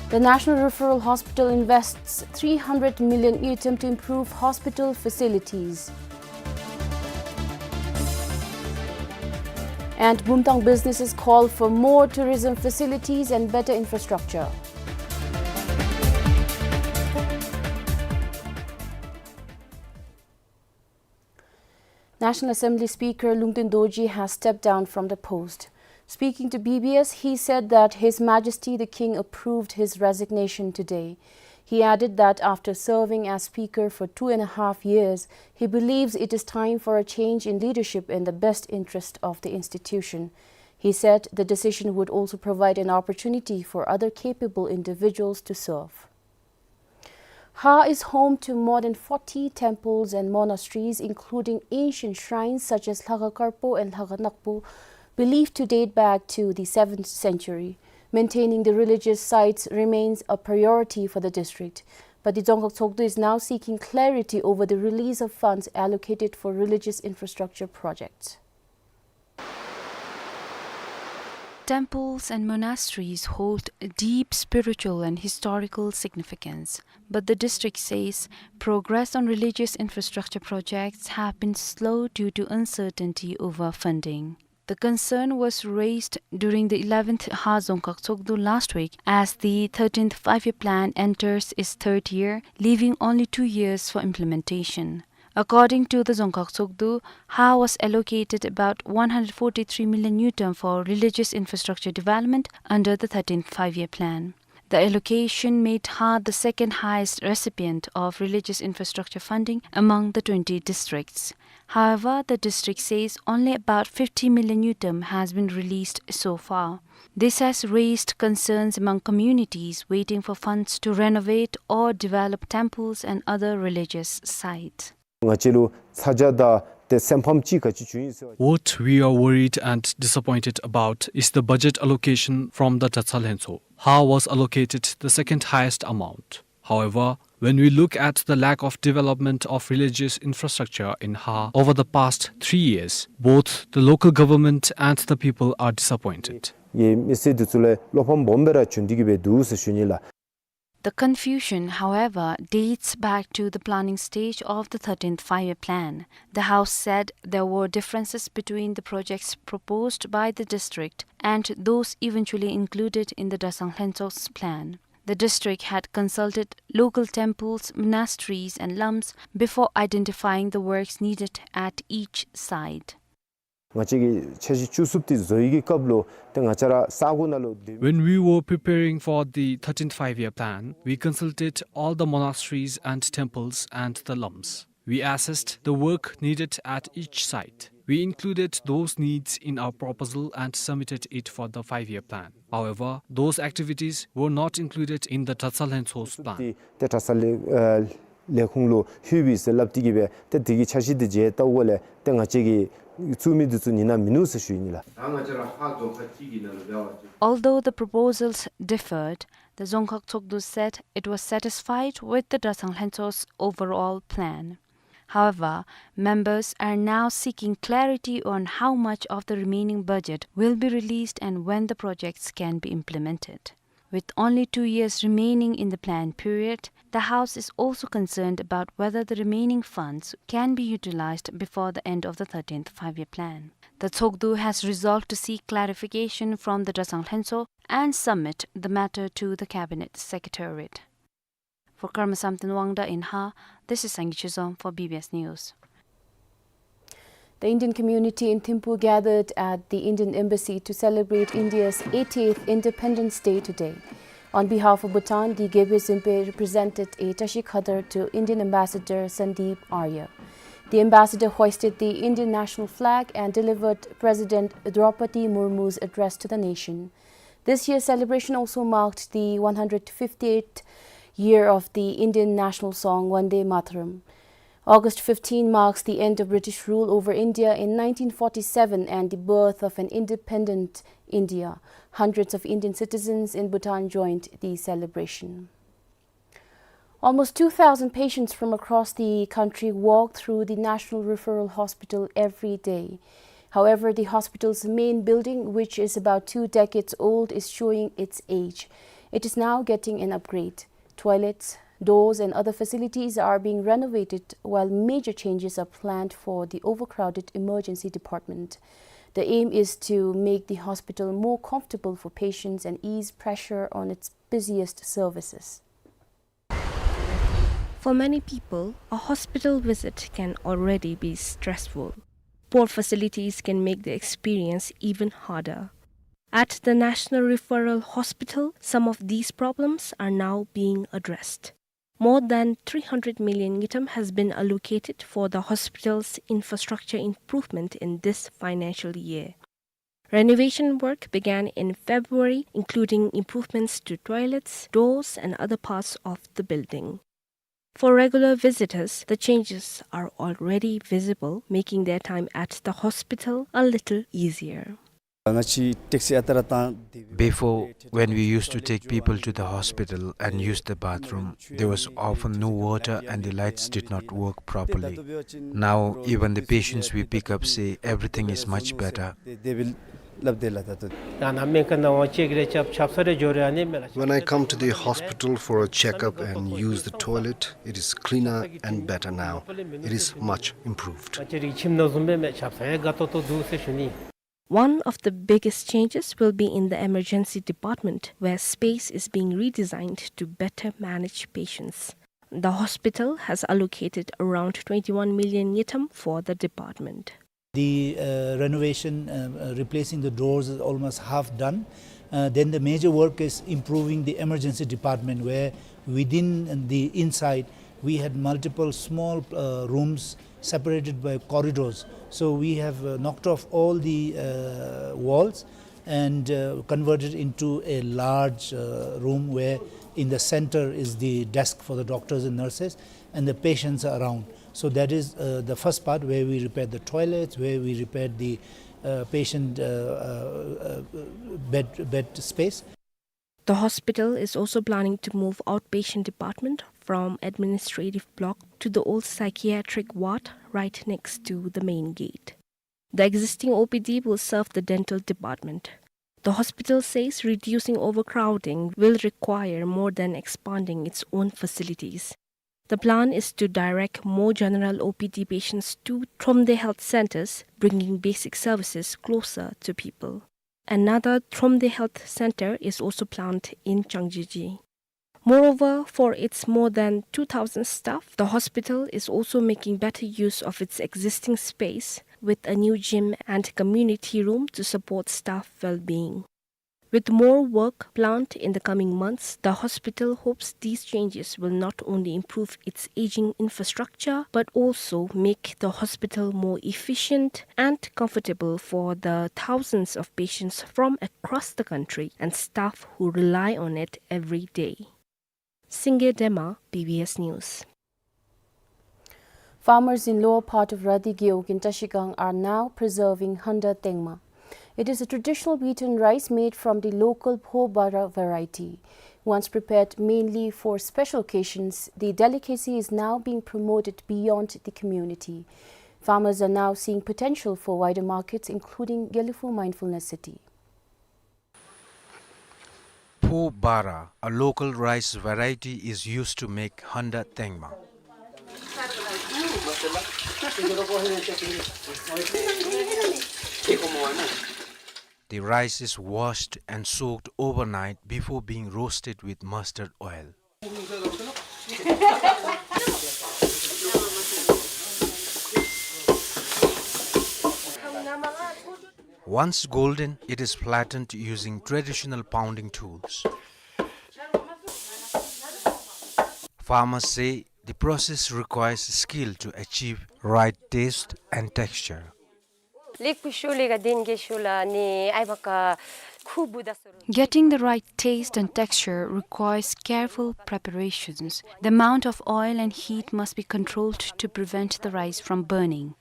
The National Referral Hospital invests three hundred million ngultrum to improve hospital facilities. And Bumthang businesses call for more tourism facilities and better infrastructure. National Assembly Speaker Lungten Dorji has stepped down from the post. Speaking to B B S, he said that His Majesty the King approved his resignation today. He added that after serving as Speaker for two and a half years, he believes it is time for a change in leadership in the best interest of the institution. He said the decision would also provide an opportunity for other capable individuals to serve. Ha is home to more than forty temples and monasteries, including ancient shrines such as Lhagao Karpo and Lhagao Nakpo, believed to date back to the seventh century. Maintaining the religious sites remains a priority for the district, but the Dzongkhag Tshogdu is now seeking clarity over the release of funds allocated for religious infrastructure projects. Temples and monasteries hold deep spiritual and historical significance, but the district says progress on religious infrastructure projects have been slow due to uncertainty over funding. The concern was raised during the eleventh Ha Dzongkhag Tshogdu last week, as the thirteenth Five-Year Plan enters its third year, leaving only two years for implementation. According to the Dzongkhag Tshogdu, Ha was allocated about one hundred forty-three million ngultrum for religious infrastructure development under the thirteenth Five-Year Plan. The allocation made Har the second highest recipient of religious infrastructure funding among the twenty districts. However, the district says only about fifty million ngultrum has been released so far. This has raised concerns among communities waiting for funds to renovate or develop temples and other religious sites. ང་བཅས་ལུ་ཚ་གྱང་དང་ཏེ་སེམས་ཕམ་ཅིག་ག་ཅི་བྱུང་ཡི་ཟེར་བ། What we are worried and disappointed about is the budget allocation from the Dratshang Lhentso. Har was allocated the second highest amount. However, when we look at the lack of development of religious infrastructure in Har over the past three years, both the local government and the people are disappointed. ཡེ་མི་སེར་འདི་ཚུ་ལུ་བློ་ཕམ་སྦོམ་སྦེ་ར་བྱུང་སྟེ་གི་སྦེ་འདུག་ཟེར་ཞུ་ནི་ལགས། The confusion, however, dates back to the planning stage of the thirteenth Five-Year Plan. The House said there were differences between the projects proposed by the district and those eventually included in the Dratshang Lhentso's plan. The district had consulted local temples, monasteries, and lams before identifying the works needed at each site. ང་བཅས་ཀྱི་འཆར་གཞི་བཅུ་གསུམ་འདི་བཟོ་ཡི་གི་སྐབས་ལུ་ཏེ་ང་བཅས་ར་ས་གོ་ནང་ལུ་དེ། When we were preparing for the thirteenth Five-Year Plan, we consulted all the monasteries and temples and the lams. We assessed the work needed at each site. We included those needs in our proposal and submitted it for the five-year plan. However, those activities were not included in the Dratshang Lhentso's plan. ཏེ་ཏེ་དྲག་ས་ལས་ཨ་ལས་ཁུངས་ལུ་ལྷོད་པས་ཟེར་སླབ་སྟེ་གི་སྦེ་ཏེ་དེ་གི་འཆར་གཞི་འདི་མཇལ་བལྟཝ་ལས་ཏེ་ང་བཅས་ཀྱིས་བཙུགས་མི་འདི་ཚུ་ཉན་ན་མིན་ནུག་ཟེར་ཞུ་ནི་ལགས། Although the proposals differed, the Dzongkhag Tshogdu said it was satisfied with the Dratshang Lhentso's overall plan. However, members are now seeking clarity on how much of the remaining budget will be released and when the projects can be implemented. With only two years remaining in the plan period, the House is also concerned about whether the remaining funds can be utilized before the end of the thirteenth Five-Year Plan. The Tshogdu has resolved to seek clarification from the Dratshang Lhentso and submit the matter to the Cabinet Secretariat. For Karma Samten Wangda in Har, this is Sangay Chizom for B B S News. The Indian community in Thimphu gathered at the Indian Embassy to celebrate India's eightieth Independence Day today. On behalf of Bhutan, the Gebye Zimpe represented a Tashi Khadar to Indian Ambassador Sandeep Arya. The ambassador hoisted the Indian national flag and delivered President Draupadi Murmu's address to the nation. This year's celebration also marked the one hundred fifty-eighth year of the Indian national song Vande Mataram. August fifteen marks the end of British rule over India in nineteen forty-seven and the birth of an independent India. Hundreds of Indian citizens in Bhutan joined the celebration. Almost two thousand patients from across the country walk through the National Referral Hospital every day. However, the hospital's main building, which is about two decades old, is showing its age. It is now getting an upgrade. Toilets, doors, and other facilities are being renovated, while major changes are planned for the overcrowded emergency department. The aim is to make the hospital more comfortable for patients and ease pressure on its busiest services. For many people, a hospital visit can already be stressful. Poor facilities can make the experience even harder. At the National Referral Hospital, some of these problems are now being addressed. More than three hundred million ngultrum has been allocated for the hospital's infrastructure improvement in this financial year. Renovation work began in February, including improvements to toilets, doors, and other parts of the building. For regular visitors, the changes are already visible, making their time at the hospital a little easier. Before, when we used to take people to the hospital and use the bathroom, there was often no water and the lights did not work properly. Now, even the patients we pick up say everything is much better. When I come to the hospital for a checkup and use the toilet, it is cleaner and better now. It is much improved. One of the biggest changes will be in the emergency department, where space is being redesigned to better manage patients. The hospital has allocated around twenty-one million ngultrum for the department. The, uh, renovation, uh, uh, replacing the doors is almost half done. Uh, then the major work is improving the emergency department, where within the inside we had multiple small, uh, rooms separated by corridors. So we have, uh, knocked off all the, uh, walls and, uh, converted into a large, uh, room where in the center is the desk for the doctors and nurses and the patients around. So that is, uh, the first part where we repaired the toilets, where we repaired the, uh, patient, uh, uh, uh, bed, bed space. The hospital is also planning to move outpatient department from administrative block to the old psychiatric ward right next to the main gate. The existing O P D will serve the dental department. The hospital says reducing overcrowding will require more than expanding its own facilities. The plan is to direct more general O P D patients to Thromde health centers, bringing basic services closer to people. Another Thromde Health Center is also planned in Changjiajie. Moreover, for its more than two thousand staff, the hospital is also making better use of its existing space with a new gym and community room to support staff well-being. With more work planned in the coming months, the hospital hopes these changes will not only improve its aging infrastructure, but also make the hospital more efficient and comfortable for the thousands of patients from across the country and staff who rely on it every day. Singye Dema, B B S News. Farmers in lower part of Raidi Gewog in Trashigang are now preserving Handa Tengma. It is a traditional wheaten rice made from the local Pho Bara variety. Once prepared mainly for special occasions, the delicacy is now being promoted beyond the community. Farmers are now seeing potential for wider markets, including Gelephu Mindfulness City. Pho Bara, a local rice variety, is used to make Handa Tengma. The rice is washed and soaked overnight before being roasted with mustard oil. Once golden, it is flattened using traditional pounding tools. Farmers say the process requires skill to achieve right taste and texture. Getting the right taste and texture requires careful preparations. The amount of oil and heat must be controlled to prevent the rice from burning.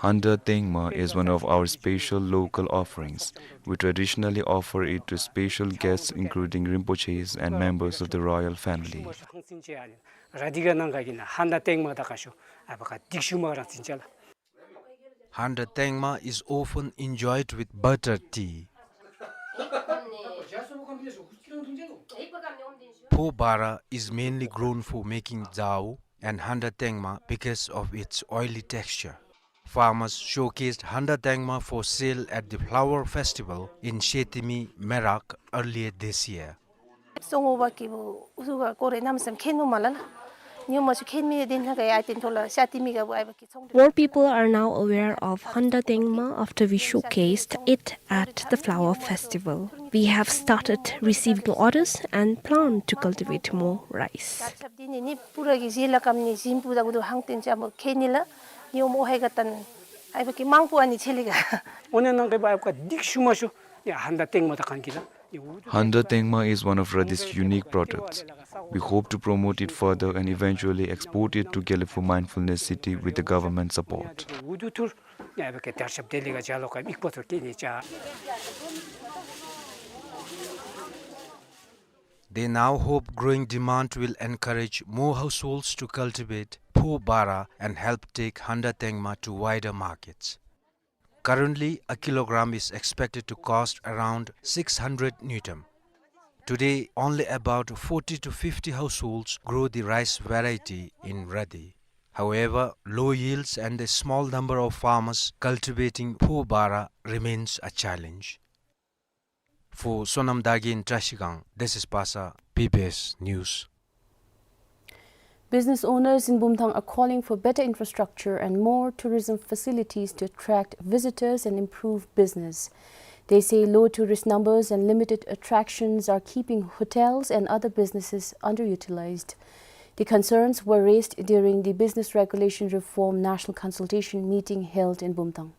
Handa Tengma is one of our special local offerings. We traditionally offer it to special guests, including Rinpoches and members of the royal family. Handa Tengma is often enjoyed with butter tea. Pho Bara is mainly grown for making dzao and Handa Tengma because of its oily texture. Farmers showcased Handa Tengma for sale at the flower festival in Sheytimi Merak earlier this year. More people are now aware of Handa Tengma after we showcased it at the flower festival. We have started receiving orders and plan to cultivate more rice. Handa Tengma is one of Radi's unique products. We hope to promote it further and eventually export it to Gelephu Mindfulness City with the government support. They now hope growing demand will encourage more households to cultivate Pho Bara and help take Handa Tengma to wider markets. Currently, a kilogram is expected to cost around six hundred ngultrum. Today, only about forty to fifty households grow the rice variety in Radi. However, low yields and the small number of farmers cultivating Pho Bara remains a challenge. For Sonam Dagi in Trashigang, this is Pasa, B B S News. Business owners in Bumthang are calling for better infrastructure and more tourism facilities to attract visitors and improve business. They say low tourist numbers and limited attractions are keeping hotels and other businesses underutilized. The concerns were raised during the Business Regulation Reform National Consultation meeting held in Bumthang.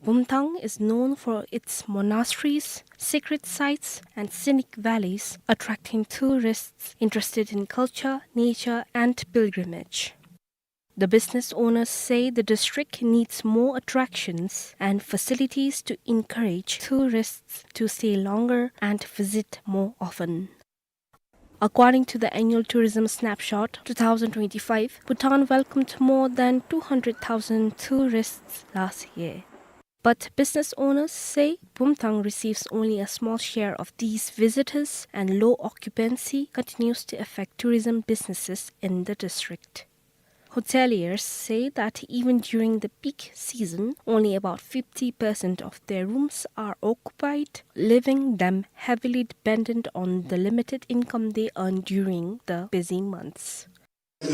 Bumthang is known for its monasteries, sacred sites, and scenic valleys, attracting tourists interested in culture, nature, and pilgrimage. The business owners say the district needs more attractions and facilities to encourage tourists to stay longer and visit more often. According to the annual tourism snapshot two thousand twenty-five, Bhutan welcomed more than two hundred thousand tourists last year. But business owners say Bumthang receives only a small share of these visitors and low occupancy continues to affect tourism businesses in the district. Hoteliers say that even during the peak season, only about fifty percent of their rooms are occupied, leaving them heavily dependent on the limited income they earn during the busy months. In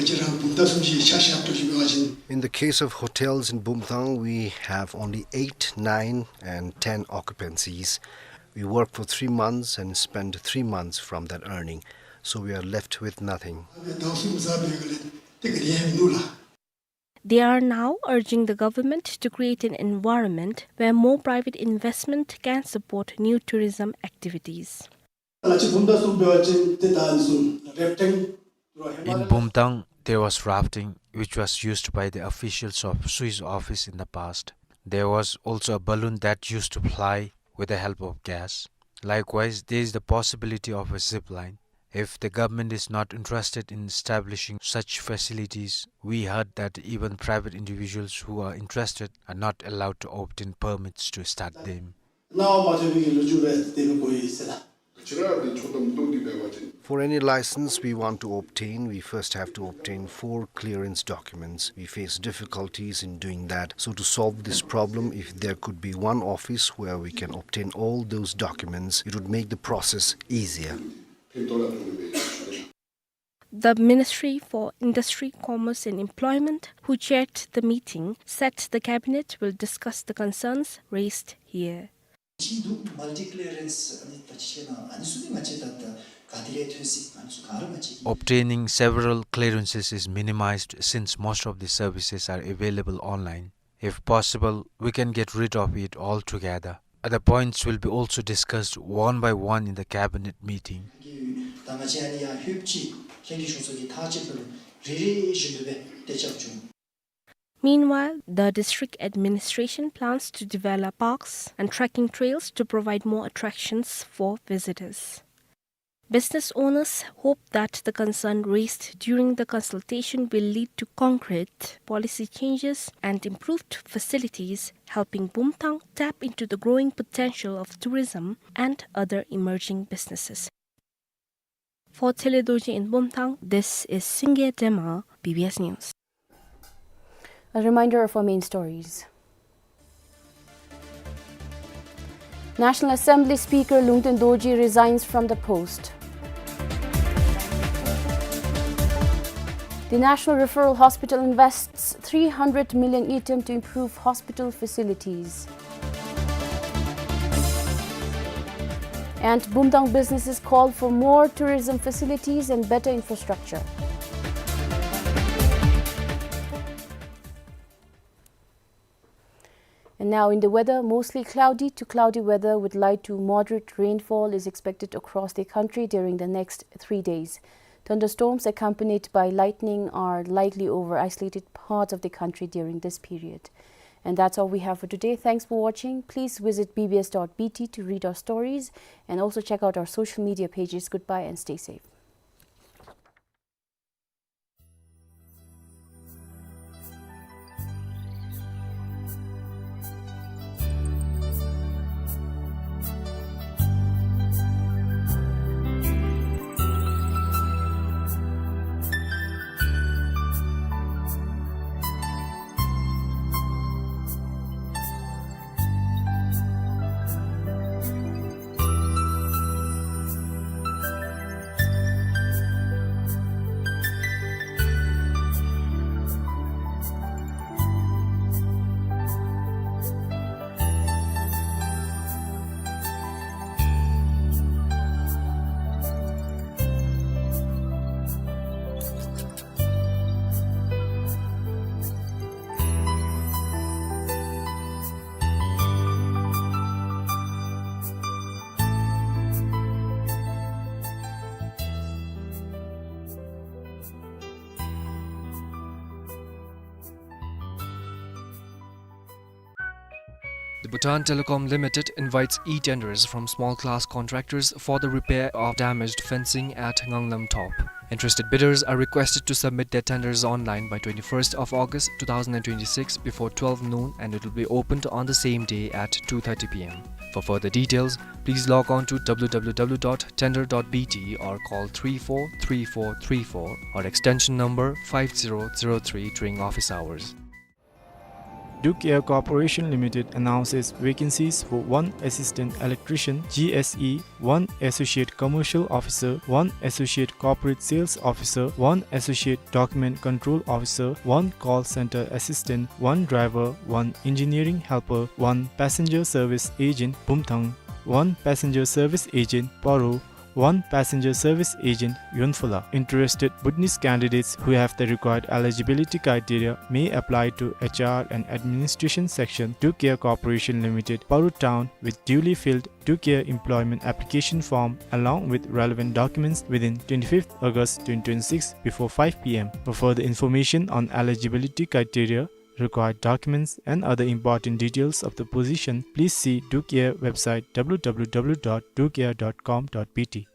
the case of hotels in Bumthang, we have only eight, nine, and ten occupancies. We work for three months and spend three months from that earning, so we are left with nothing. They are now urging the government to create an environment where more private investment can support new tourism activities. In Bumthang, there was rafting, which was used by the officials of Swiss office in the past. There was also a balloon that used to fly with the help of gas. Likewise, there is the possibility of a zip line. If the government is not interested in establishing such facilities, we heard that even private individuals who are interested are not allowed to obtain permits to start them. For any license we want to obtain, we first have to obtain four clearance documents. We face difficulties in doing that. So to solve this problem, if there could be one office where we can obtain all those documents, it would make the process easier. The Ministry for Industry, Commerce and Employment, who chaired the meeting, said the cabinet will discuss the concerns raised here. Obtaining several clearances is minimized since most of the services are available online. If possible, we can get rid of it altogether. Other points will be also discussed one by one in the cabinet meeting. Meanwhile, the district administration plans to develop parks and trekking trails to provide more attractions for visitors. Business owners hope that the concern raised during the consultation will lead to concrete policy changes and improved facilities, helping Bumthang tap into the growing potential of tourism and other emerging businesses. For Tshele Dorji in Bumthang, this is Singye Dema, B B S News. A reminder of our main stories. National Assembly Speaker Lungten Dorji resigns from the post. The National Referral Hospital invests three hundred million ngultrum to improve hospital facilities. And Bumthang businesses call for more tourism facilities and better infrastructure. And now in the weather, mostly cloudy to cloudy weather with light to moderate rainfall is expected across the country during the next three days. Thunderstorms accompanied by lightning are likely over isolated parts of the country during this period. And that's all we have for today. Thanks for watching. Please visit B B S dot B T to read our stories and also check out our social media pages. Goodbye and stay safe. Bhutan Telecom Limited invites e-tenders from small class contractors for the repair of damaged fencing at Nganglam Top. Interested bidders are requested to submit their tenders online by twenty-first of August two thousand and twenty-six before twelve noon, and it will be opened on the same day at two thirty p m. For further details, please log on to w w w dot tender dot b t or call three four three four three four or extension number five zero zero three during office hours. Duke Air Corporation Limited announces vacancies for one assistant electrician, G S E, one associate commercial officer, one associate corporate sales officer, one associate document control officer, one call center assistant, one driver, one engineering helper, one passenger service agent, Bumthang, one passenger service agent, Paro, one passenger service agent, Yonphola. Interested Bhutanese candidates who have the required eligibility criteria may apply to H R and Administration Section, Duke Air Corporation Limited, Paro Town, with duly filled Duke Air Employment Application Form along with relevant documents within twenty-fifth August twenty twenty-six before five p m. For further information on eligibility criteria, required documents, and other important details of the position, please see Duke Air website w w w dot duke air dot com dot b t.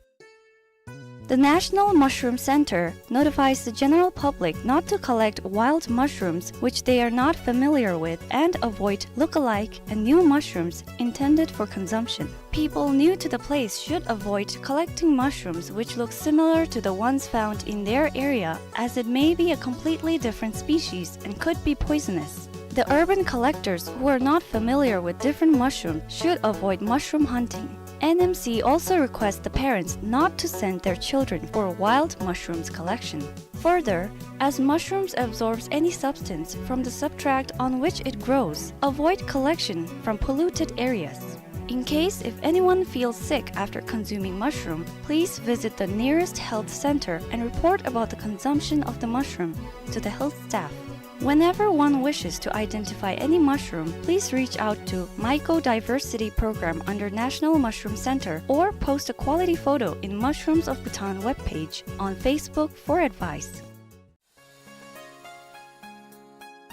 The National Mushroom Center notifies the general public not to collect wild mushrooms which they are not familiar with and avoid look-alike and new mushrooms intended for consumption. People new to the place should avoid collecting mushrooms which look similar to the ones found in their area, as it may be a completely different species and could be poisonous. The urban collectors who are not familiar with different mushrooms should avoid mushroom hunting. N M C also requests the parents not to send their children for wild mushrooms collection. Further, as mushrooms absorbs any substance from the substrate on which it grows, avoid collection from polluted areas. In case if anyone feels sick after consuming mushroom, please visit the nearest health center and report about the consumption of the mushroom to the health staff. Whenever one wishes to identify any mushroom, please reach out to Mycodiversity Program under National Mushroom Center or post a quality photo in Mushrooms of Bhutan webpage on Facebook for advice.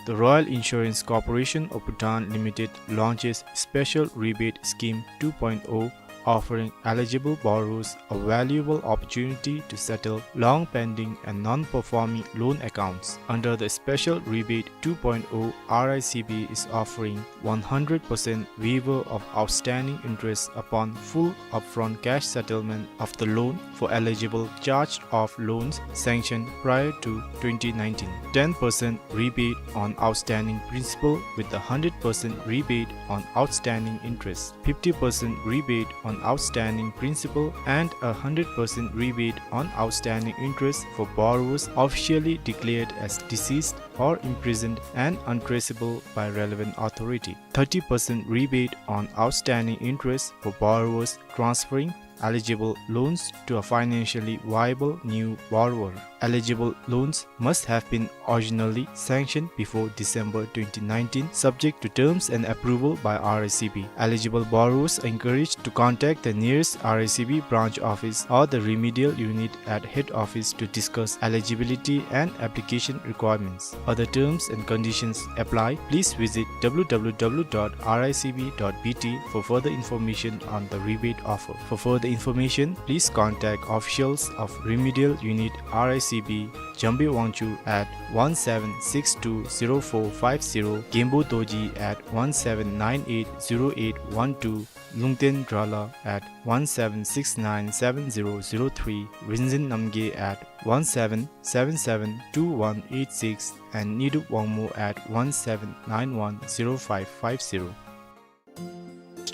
The Royal Insurance Corporation of Bhutan Limited launches Special Rebate Scheme two point oh, offering eligible borrowers a valuable opportunity to settle long-pending and non-performing loan accounts. Under the Special Rebate two point oh, R I C B is offering one hundred percent waiver of outstanding interest upon full upfront cash settlement of the loan for eligible charged-off loans sanctioned prior to twenty nineteen, ten percent rebate on outstanding principal with a hundred percent rebate on outstanding interest, fifty percent rebate on outstanding principal, and a hundred percent rebate on outstanding interest for borrowers officially declared as deceased or imprisoned and untraceable by relevant authority, thirty percent rebate on outstanding interest for borrowers transferring eligible loans to a financially viable new borrower. Eligible loans must have been originally sanctioned before December twenty nineteen, subject to terms and approval by R I C B. Eligible borrowers are encouraged to contact the nearest R I C B branch office or the remedial unit at head office to discuss eligibility and application requirements. Other terms and conditions apply. Please visit w w w dot r i c b dot b t for further information on the rebate offer. For further information, please contact officials of Remedial Unit R I C B, Jambe Wangchuk at one seven six two zero four five zero, Genpo Dorji at one seven nine eight zero eight one two, Lungten Drala at one seven six nine seven zero zero three, Rinzin Namgay at one seven seven seven two one eight six, and Nidup Wangmo at one seven nine one zero five five zero.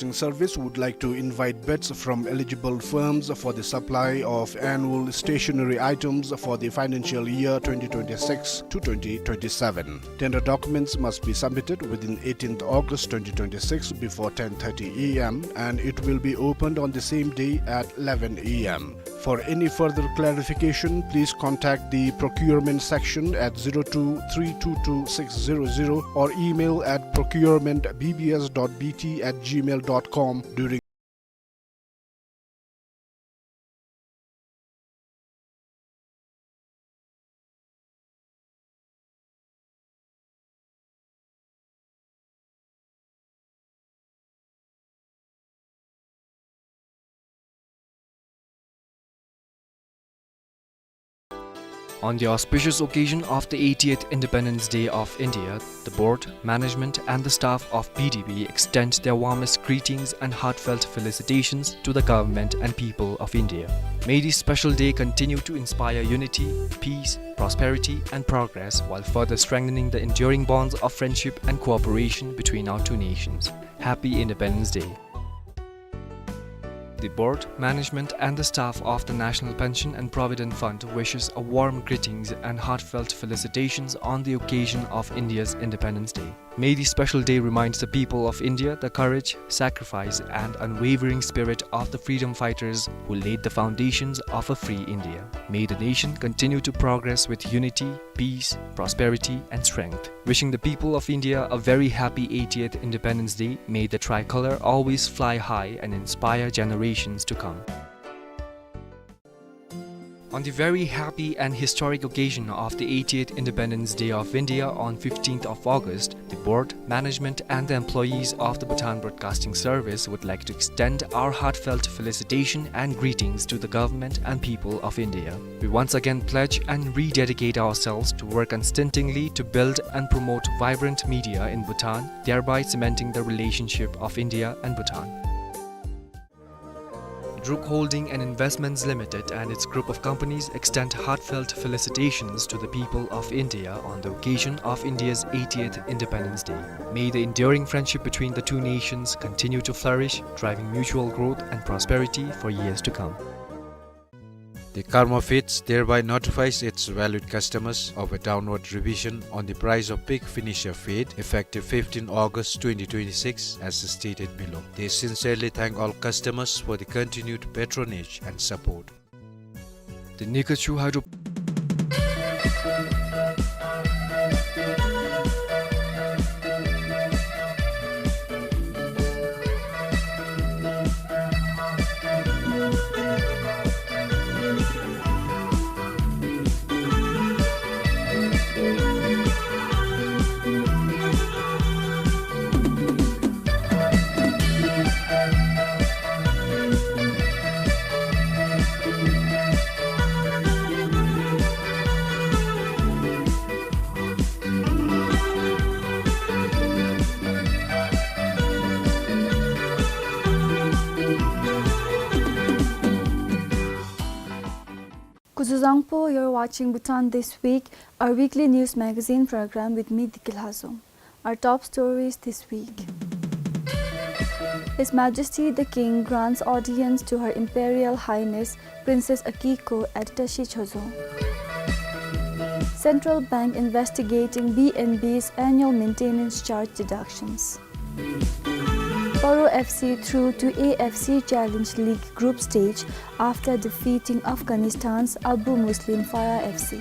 Broadcasting Service would like to invite bids from eligible firms for the supply of annual stationery items for the financial year twenty twenty-six to twenty twenty-seven. Tender documents must be submitted within eighteenth August twenty twenty-six before ten thirty a m, and it will be opened on the same day at eleven a m. For any further clarification, please contact the procurement section at zero two three two two six zero zero or email at procurement b b s dot b t at gmail dot com during On the auspicious occasion of the eightieth Independence Day of India, the board, management and the staff of B D B extend their warmest greetings and heartfelt felicitations to the government and people of India. May this special day continue to inspire unity, peace, prosperity and progress while further strengthening the enduring bonds of friendship and cooperation between our two nations. Happy Independence Day. The board, management and the staff of the National Pension and Provident Fund wishes a warm greetings and heartfelt felicitations on the occasion of India's Independence Day. May this special day reminds the people of India the courage, sacrifice and unwavering spirit of the freedom fighters who laid the foundations of a free India. May the nation continue to progress with unity, peace, prosperity and strength. Wishing the people of India a very happy eightieth Independence Day. May the tricolor always fly high and inspire generations to come. On the very happy and historic occasion of the eightieth Independence Day of India on fifteenth of August, the board, management and the employees of the Bhutan Broadcasting Service would like to extend our heartfelt felicitation and greetings to the government and people of India. We once again pledge and rededicate ourselves to work unstintingly to build and promote vibrant media in Bhutan, thereby cementing the relationship of India and Bhutan. Druk Holding and Investments Limited and its group of companies extend heartfelt felicitations to the people of India on the occasion of India's eightieth Independence Day. May the enduring friendship between the two nations continue to flourish, driving mutual growth and prosperity for years to come. The Karma Feeds thereby notifies its valued customers of a downward revision on the price of pig finisher feed effective fifteenth August twenty twenty-six as stated below. They sincerely thank all customers for the continued patronage and support. The Nikachu Hydro Kuzuzangpo, you're watching Bhutan This Week, our weekly news magazine program with me, Diki Lhazom. Our top stories this week. His Majesty the King grants audience to Her Imperial Highness Princess Akiko at Tashi Chozong. Central Bank investigating B N B's annual maintenance charge deductions. Paro F C through to A F C Challenge League group stage after defeating Afghanistan's Abu Muslim Farah F C.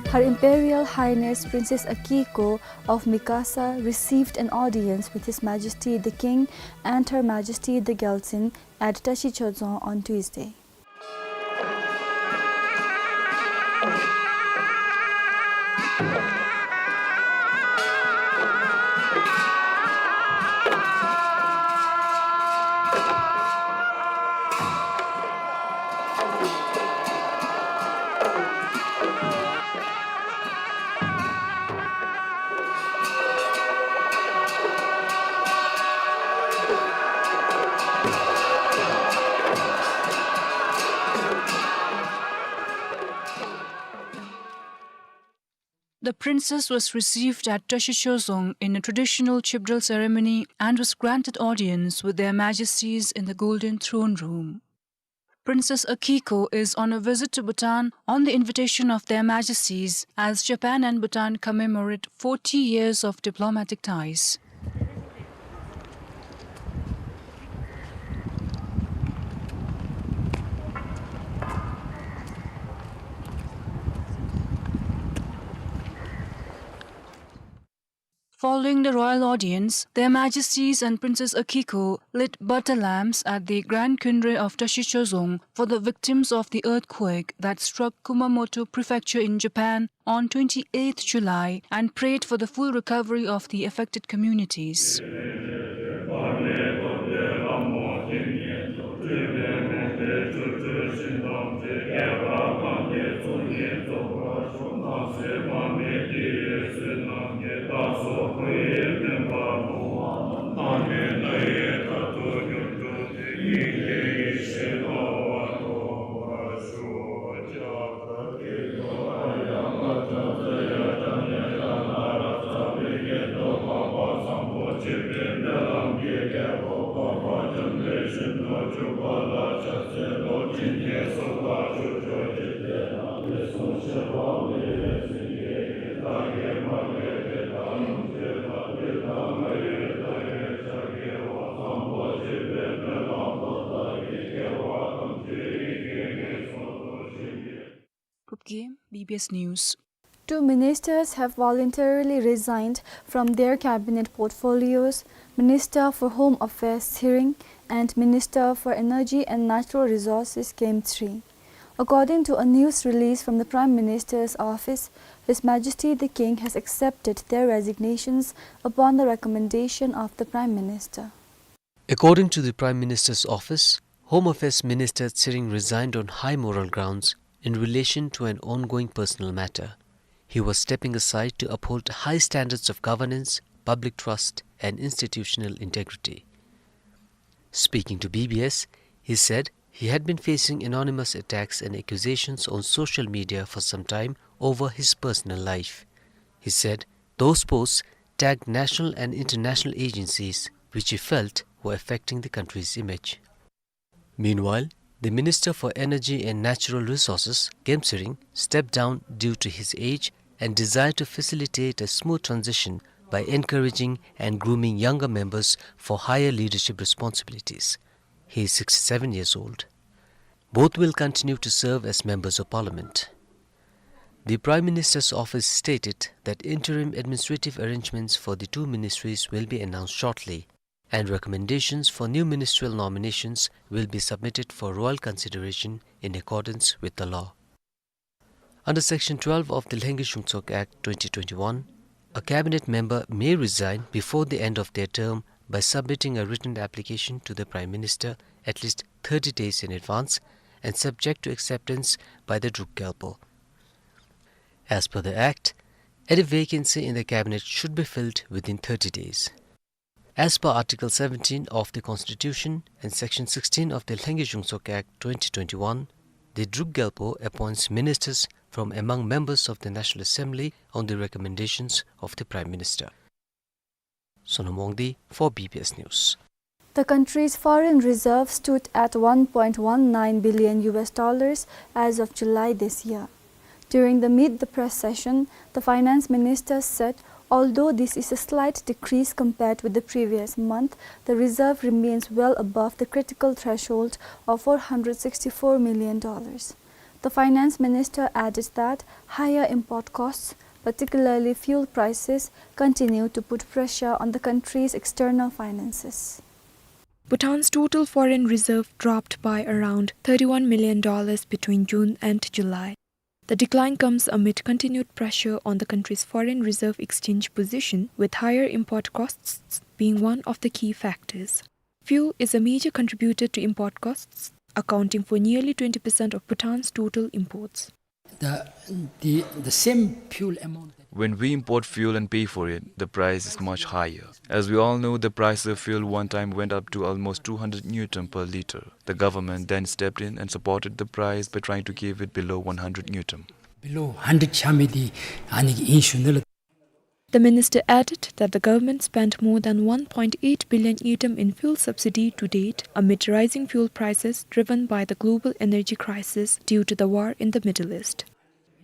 Her Imperial Highness Princess Akiko of Mikasa received an audience with His Majesty the King and Her Majesty the Gyaltsuen at Tashi Chozong on Tuesday. The princess was received at Tashi Chozong in a traditional Chibdral ceremony and was granted audience with Their Majesties in the Golden Throne Room. Princess Akiko is on a visit to Bhutan on the invitation of Their Majesties as Japan and Bhutan commemorate forty years of diplomatic ties. Following the royal audience, Their Majesties and Princess Akiko lit butter lamps at the Grand Khyundre of Tashi Chozong for the victims of the earthquake that struck Kumamoto Prefecture in Japan on twenty-eighth July and prayed for the full recovery of the affected communities. Kupki, B B S News. Two ministers have voluntarily resigned from their cabinet portfolios, Minister for Home Affairs Tsering and Minister for Energy and Natural Resources Khem Tsering. According to a news release from the Prime Minister's office, His Majesty the King has accepted their resignations upon the recommendation of the Prime Minister. According to the Prime Minister's office, Home Affairs Minister Tsering resigned on high moral grounds in relation to an ongoing personal matter. He was stepping aside to uphold high standards of governance, public trust, and institutional integrity. Speaking to B B S, he said he had been facing anonymous attacks and accusations on social media for some time over his personal life. He said those posts tagged national and international agencies, which he felt were affecting the country's image. Meanwhile, the Minister for Energy and Natural Resources, Khem Tsering, stepped down due to his age and desire to facilitate a smooth transition by encouraging and grooming younger members for higher leadership responsibilities. He is sixty-seven years old. Both will continue to serve as members of parliament. The Prime Minister's office stated that interim administrative arrangements for the two ministries will be announced shortly, and recommendations for new ministerial nominations will be submitted for royal consideration in accordance with the law. Under Section twelve of the Lhengye Zhungtsok Act twenty twenty-one, a cabinet member may resign before the end of their term by submitting a written application to the Prime Minister at least thirty days in advance and subject to acceptance by the Druk Gyalpo. As per the Act, any vacancy in the cabinet should be filled within thirty days. As per Article seventeen of the Constitution and Section sixteen of the Lhengye Zhungtsok Act twenty twenty-one, the Druk Gyalpo appoints ministers from among members of the National Assembly on the recommendations of the Prime Minister. Sonam Wangdi for B B S News. The country's foreign reserve stood at one point one nine billion U S dollars as of July this year. During the Meet the Press session, the finance minister said, although this is a slight decrease compared with the previous month, the reserve remains well above the critical threshold of four hundred sixty-four million dollars. The finance minister added that higher import costs, particularly fuel prices, continue to put pressure on the country's external finances. Bhutan's total foreign reserve dropped by around thirty-one million dollars between June and July. The decline comes amid continued pressure on the country's foreign reserve exchange position, with higher import costs being one of the key factors. Fuel is a major contributor to import costs, accounting for nearly twenty percent of Bhutan's total imports. The, the, the same fuel amount that When we import fuel and pay for it, the price is much higher. As we all know, the price of fuel one time went up to almost two hundred ngultrum per liter. The government then stepped in and supported the price by trying to keep it below one hundred ngultrum. Below hundred chami di ani issue nela. The minister added that the government spent more than one point eight billion ngultrum in fuel subsidy to date amid rising fuel prices driven by the global energy crisis due to the war in the Middle East.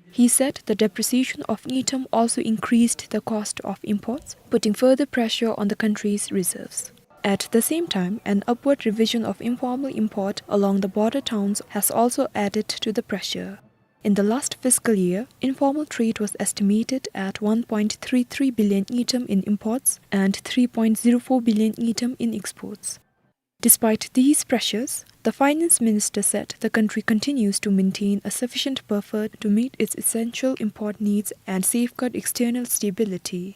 He said the depreciation of ngultrum also increased the cost of imports, putting further pressure on the country's reserves. At the same time, an upward revision of informal import along the border towns has also added to the pressure. In the last fiscal year, informal trade was estimated at one point three three billion ngultrum in imports and three point zero four billion ngultrum in exports. Despite these pressures, the finance minister said the country continues to maintain a sufficient buffer to meet its essential import needs and safeguard external stability.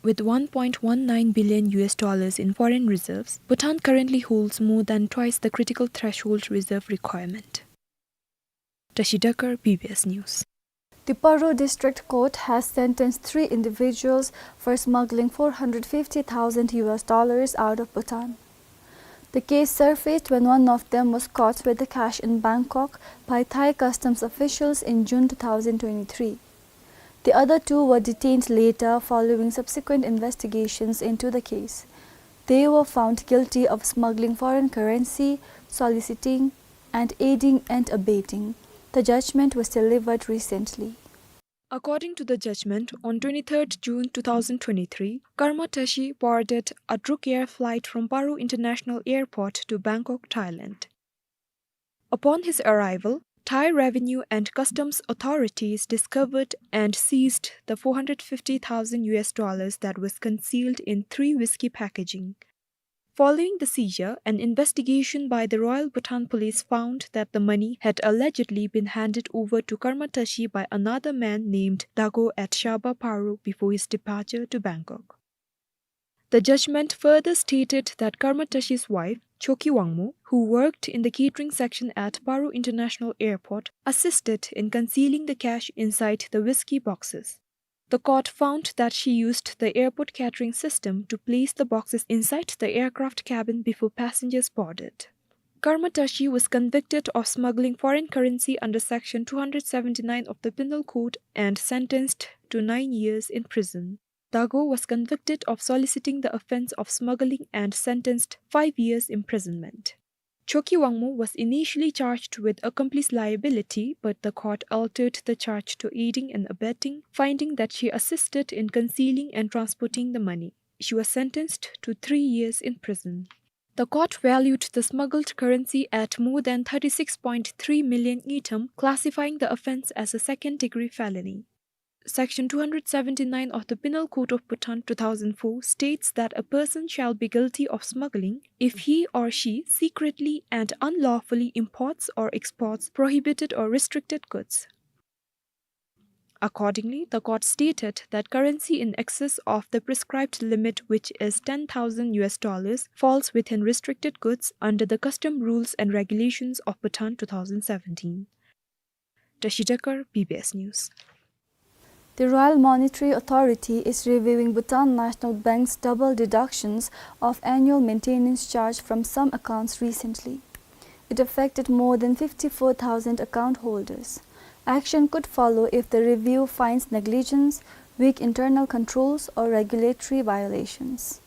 With one point one nine billion U S dollars in foreign reserves, Bhutan currently holds more than twice the critical threshold reserve requirement. Tashi Dakar, B B S News. The Paro District Court has sentenced three individuals for smuggling four hundred fifty thousand U S dollars out of Bhutan. The case surfaced when one of them was caught with the cash in Bangkok by Thai customs officials in June two thousand twenty-three. The other two were detained later following subsequent investigations into the case. They were found guilty of smuggling foreign currency, soliciting, and aiding and abetting. The judgment was delivered recently. According to the judgment, on twenty-third June two thousand twenty-three, Karma Tashi boarded a Druk Air flight from Paro International Airport to Bangkok, Thailand. Upon his arrival, Thai revenue and customs authorities discovered and seized the four hundred fifty thousand U S dollars that was concealed in three whiskey packaging. Following the seizure, an investigation by the Royal Bhutan Police found that the money had allegedly been handed over to Karma Tashi by another man named Dago at Shaba Paro before his departure to Bangkok. The judgment further stated that Karma Tashi's wife, Choki Wangmo, who worked in the catering section at Paro International Airport, assisted in concealing the cash inside the whiskey boxes. The court found that she used the airport catering system to place the boxes inside the aircraft cabin before passengers boarded. Karma Tashi was convicted of smuggling foreign currency under Section two hundred seventy-nine of the Penal Code and sentenced to nine years in prison. Dago was convicted of soliciting the offense of smuggling and sentenced five years imprisonment. Choki Wangmo was initially charged with accomplice liability, but the court altered the charge to aiding and abetting, finding that she assisted in concealing and transporting the money. She was sentenced to three years in prison. The court valued the smuggled currency at more than thirty-six point three million ngultrum, classifying the offense as a second-degree felony. Section two hundred seventy-nine of the Penal Code of Bhutan two thousand four states that a person shall be guilty of smuggling if he or she secretly and unlawfully imports or exports prohibited or restricted goods. Accordingly, the court stated that currency in excess of the prescribed limit, which is ten thousand U S dollars, falls within restricted goods under the Custom Rules and Regulations of Bhutan two thousand seventeen. Tashi Dakar, B B S News. The Royal Monetary Authority is reviewing Bhutan National Bank's double deductions of annual maintenance charge from some accounts recently. It affected more than fifty-four thousand account holders. Action could follow if the review finds negligence, weak internal controls, or regulatory violations.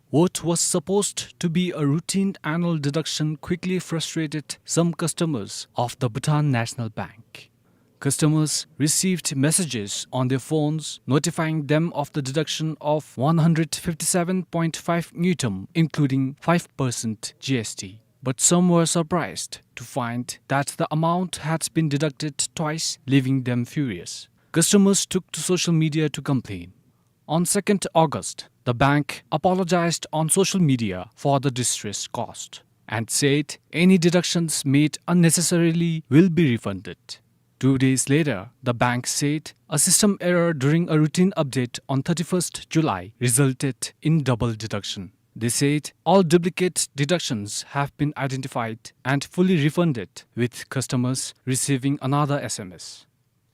What was supposed to be a routine annual deduction quickly frustrated some customers of the Bhutan National Bank. Customers received messages on their phones notifying them of the deduction of one hundred fifty-seven point five ngultrum, including five percent G S T. But some were surprised to find that the amount had been deducted twice, leaving them furious. Customers took to social media to complain. On second August, the bank apologized on social media for the distress caused and said any deductions made unnecessarily will be refunded. Two days later, the bank said a system error during a routine update on thirty-first July resulted in double deduction. They said all duplicate deductions have been identified and fully refunded, with customers receiving another S M S.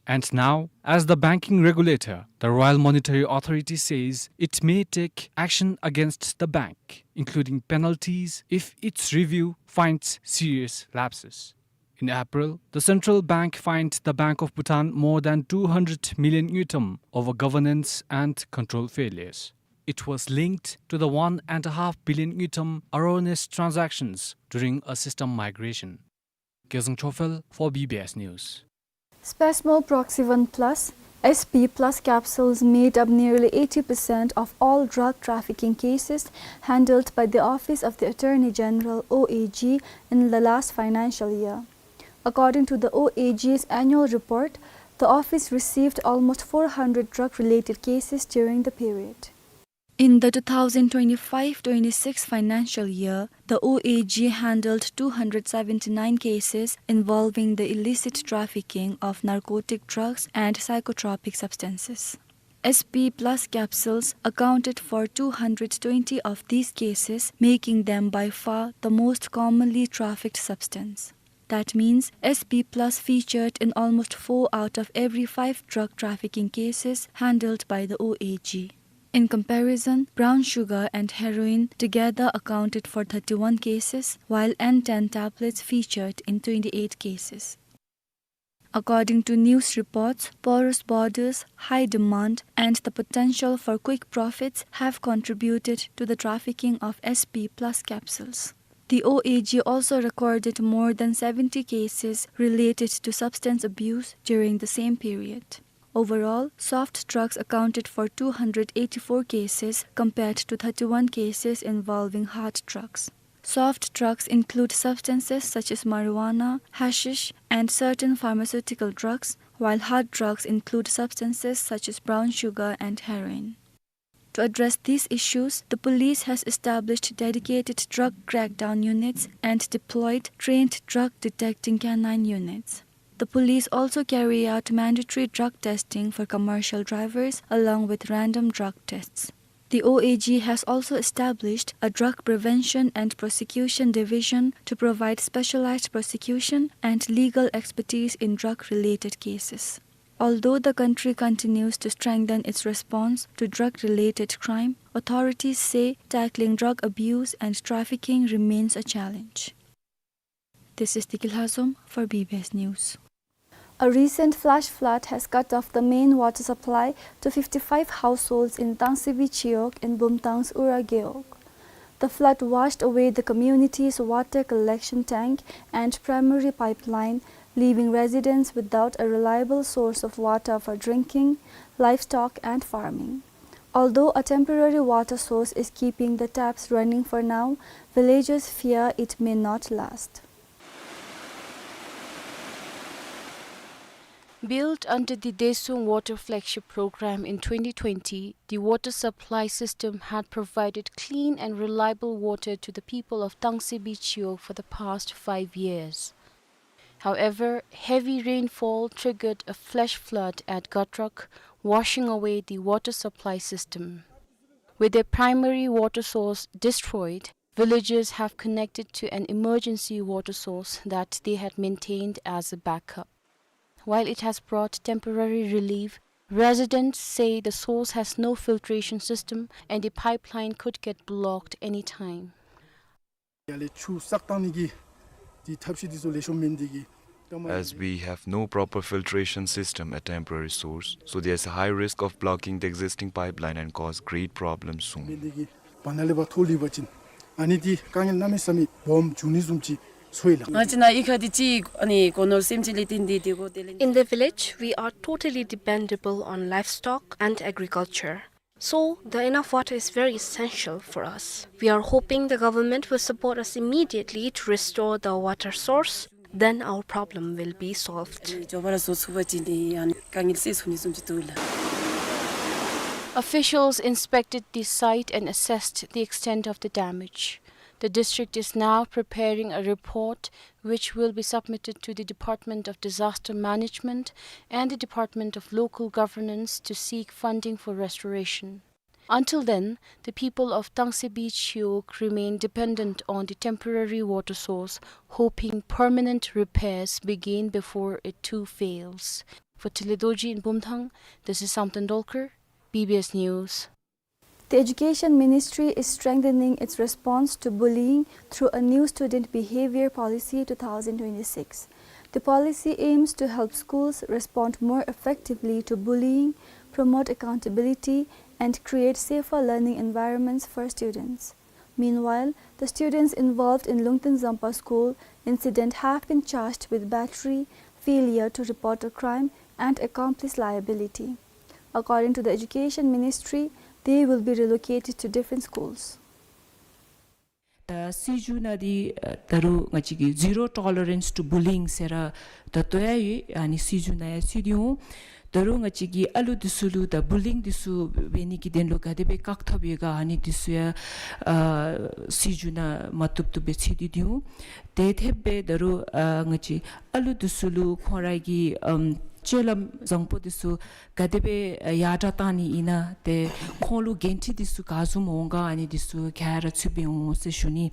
And now, as the banking regulator, the Royal Monetary Authority says it may take action against the bank, including penalties if its review finds serious lapses. In April, the central bank fined the Bank of Bhutan more than two hundred million ngultrum over governance and control failures. It was linked to the one and a half billion ngultrum erroneous transactions during a system migration. Gezang Chofel for B B S News. Spasmo Proxyvan Plus, S P Plus capsules made up nearly eighty percent of all drug trafficking cases handled by the Office of the Attorney General, O A G, in the last financial year. According to the O A G's annual report, the office received almost four hundred drug-related cases during the period. In the two thousand twenty-five twenty-six financial year, the O A G handled two hundred seventy-nine cases involving the illicit trafficking of narcotic drugs and psychotropic substances. S P Plus capsules accounted for two hundred twenty of these cases, making them by far the most commonly trafficked substance. That means S P Plus featured in almost four out of every five drug trafficking cases handled by the O A G. In comparison, brown sugar and heroin together accounted for thirty-one cases, while N ten tablets featured in twenty-eight cases. According to news reports, porous borders, high demand, and the potential for quick profits have contributed to the trafficking of S P Plus capsules. The O A G also recorded more than seventy cases related to substance abuse during the same period. Overall, soft drugs accounted for two hundred eighty-four cases compared to thirty-one cases involving hard drugs. Soft drugs include substances such as marijuana, hashish, and certain pharmaceutical drugs, while hard drugs include substances such as brown sugar and heroin. To address these issues, the police has established dedicated drug crackdown units and deployed trained drug detecting canine units. The police also carry out mandatory drug testing for commercial drivers along with random drug tests. The O A G has also established a drug prevention and prosecution division to provide specialized prosecution and legal expertise in drug-related cases. Although the country continues to strengthen its response to drug-related crime, authorities say tackling drug abuse and trafficking remains a challenge. This is Diki Lhazom for B B S News. A recent flash flood has cut off the main water supply to fifty-five households in Tangsibi Chiwog in Bumthang's Ura Gewog. The flood washed away the community's water collection tank and primary pipeline, leaving residents without a reliable source of water for drinking, livestock, and farming. Although a temporary water source is keeping the taps running for now, villagers fear it may not last. Built under the Daesung Water Flagship Program in twenty twenty, the water supply system had provided clean and reliable water to the people of Tangsibi Chiwog for the past five years. However, heavy rainfall triggered a flash flood at Gotrak, washing away the water supply system. With their primary water source destroyed, villagers have connected to an emergency water source that they had maintained as a backup. While it has brought temporary relief, residents say the source has no filtration system and the pipeline could get blocked anytime. As we have no proper filtration system at temporary source, so there's a high risk of blocking the existing pipeline and cause great problems soon. ང་བཅས་ནཱ་ཡི་ཁ་འདི་ཅིག་ཨ་ནི་སྒོ་ནོར་སེམས་ཅན་ལས་བརྟེན་ཏེ་སྡོད་དགོ། དེ་ལས། In the village, we are totally dependable on livestock and agriculture. So, the enough water is very essential for us. We are hoping the government will support us immediately to restore the water source. Then our problem will be solved. Officials inspected the site and assessed the extent of the damage. The district is now preparing a report which will be submitted to the Department of Disaster Management and the Department of Local Governance to seek funding for restoration. Until then, the people of Tangsibi Chiwog remain dependent on the temporary water source, hoping permanent repairs begin before it too fails. For Tile Dorji in Bumthang, this is Samten Dolkar, B B S News. The Education Ministry is strengthening its response to bullying through a new student behavior policy two thousand twenty-six. The policy aims to help schools respond more effectively to bullying, promote accountability, and create safer learning environments for students. Meanwhile, the students involved in Lungten Zampa School incident have been charged with battery, failure to report a crime, and accomplice liability. According to the Education Ministry, they will be relocated to different schools. ད་སྲིད་བྱུས་ནང་འདི་ད་རུང་ང་བཅས་ཀྱི་zero tolerance to bullying ཟེར་ར་ད་ལྟོ་ཡང་ཡོད། ཨ་ནི་སྲིད་བྱུས་ནང་ཡང་ཚུད་དེ་འོང་། ད་རུང་ང་བཅས་ཀྱི་ཨ་ལུ་འདི་ཚུ་ལུ་ད་བུ་ལིང་འདི་ཚུ་འབད་ནི་གི་དོན་ལུ་ག་དེ་སྦེ་བཀག་ཐབས་ཡོད་ག་ཨ་ནི་འདི་ཚུ་ཡང་ཨ་སྲིད་བྱུས་ནང་མ་བཏུབ་བཏུབ་སྦེ་ཚུད་དེ་འོང་། དེ་འཐདཔ་སྦེ་ད་རུང་ཨ་ང་བཅས་ཨ་ལུ་འདི་ཚུ་ལུ་ཁོང་ར་གི་ཨམ་སྤྱོད་ལམ་བཟང་པོ་འདི་ཚུ་ག་དེ་སྦེ་ཡར་དྲག་བཏང་ནི་ཨིན་ན། ཏེ་ཁོང་ལུ་འགན་འཁྲི་འདི་ཚུ་ག་བཟུམ་འོང་ག་ཨ་ནི་འདི་ཚུ་ག་ར་ཚུདཔ་སྦེ་འོང་ཟེར་ཞུ་ནི།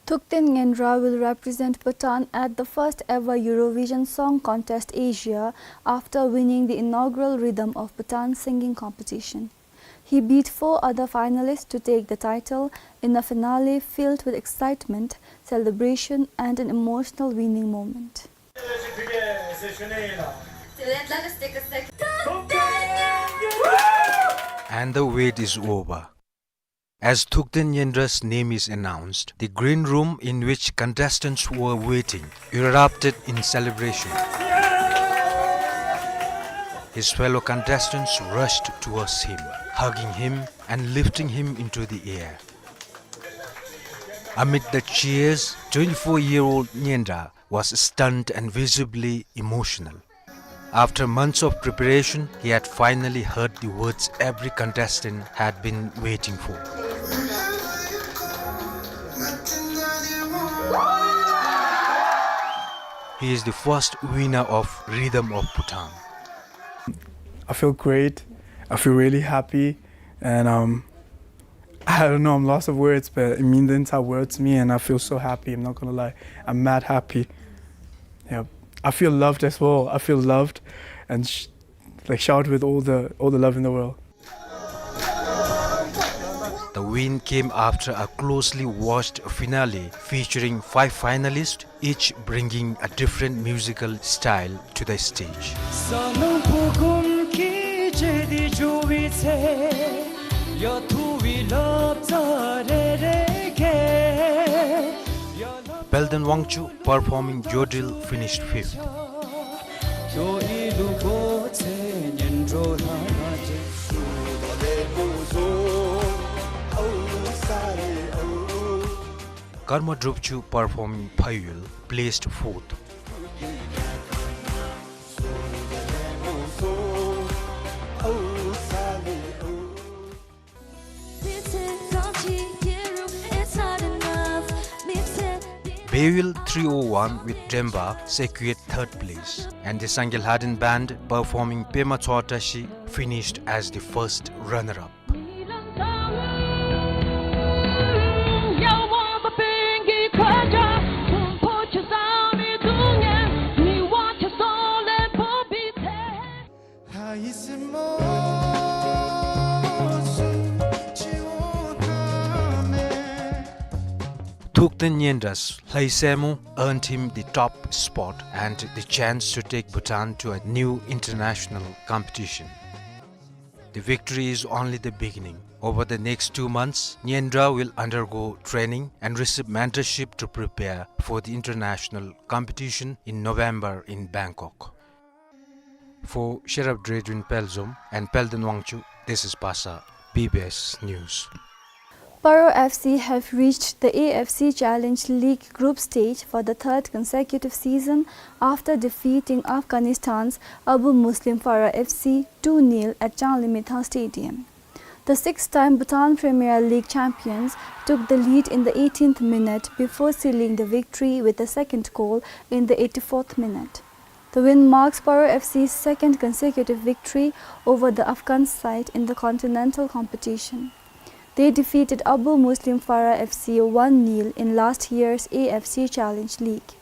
Thukten Nyentra will represent Bhutan at the first ever Eurovision Song Contest Asia after winning the inaugural Rhythm of Bhutan singing competition. He beat four other finalists to take the title in a finale filled with excitement, celebration, and an emotional winning moment. And the wait is over. As Thukten Nyentra's name is announced, the green room in which contestants were waiting erupted in celebration. His fellow contestants rushed towards him, hugging him and lifting him into the air. Amid the cheers, twenty-four-year-old Nyentra was stunned and visibly emotional. After months of preparation, he had finally heard the words every contestant had been waiting for. He is the first winner of Rhythm of Bhutan. I feel great. I feel really happy. And, um, I don't know, I'm lost of words, but it means the entire world to me, and I feel so happy. I'm not gonna lie. I'm mad happy. Yeah. I feel loved as well. I feel loved and sh-, like, showered with all the, all the love in the world. The win came after a closely watched finale featuring five finalists, each bringing a different musical style to the stage. Palden Wangchuk performing Jodril finished fifth. Karma Drupchu performing Phayul placed fourth. Beyul three oh one with Dremba secured third place, and the Sangay Hlodin Band performing Pema Tshawtashi finished as the first runner-up. Thukten Nyentra's Hlaisemo earned him the top spot and the chance to take Bhutan to a new international competition. The victory is only the beginning. Over the next two months, Nyentra will undergo training and receive mentorship to prepare for the international competition in November in Bangkok. For Sherab Dredwin Pelzom and Palden Wangchuk, this is Pasa, B B S News. Paro F C have reached the A F C Challenge League group stage for the third consecutive season after defeating Afghanistan's Abu Muslim Farah F C two nil at Changlimithang Stadium. The six-time Bhutan Premier League champions took the lead in the eighteenth minute before sealing the victory with the second goal in the eighty-fourth minute. The win marks Paro F C's second consecutive victory over the Afghan side in the continental competition. They defeated Abu Muslim Farah F C one nil in last year's A F C Challenge League.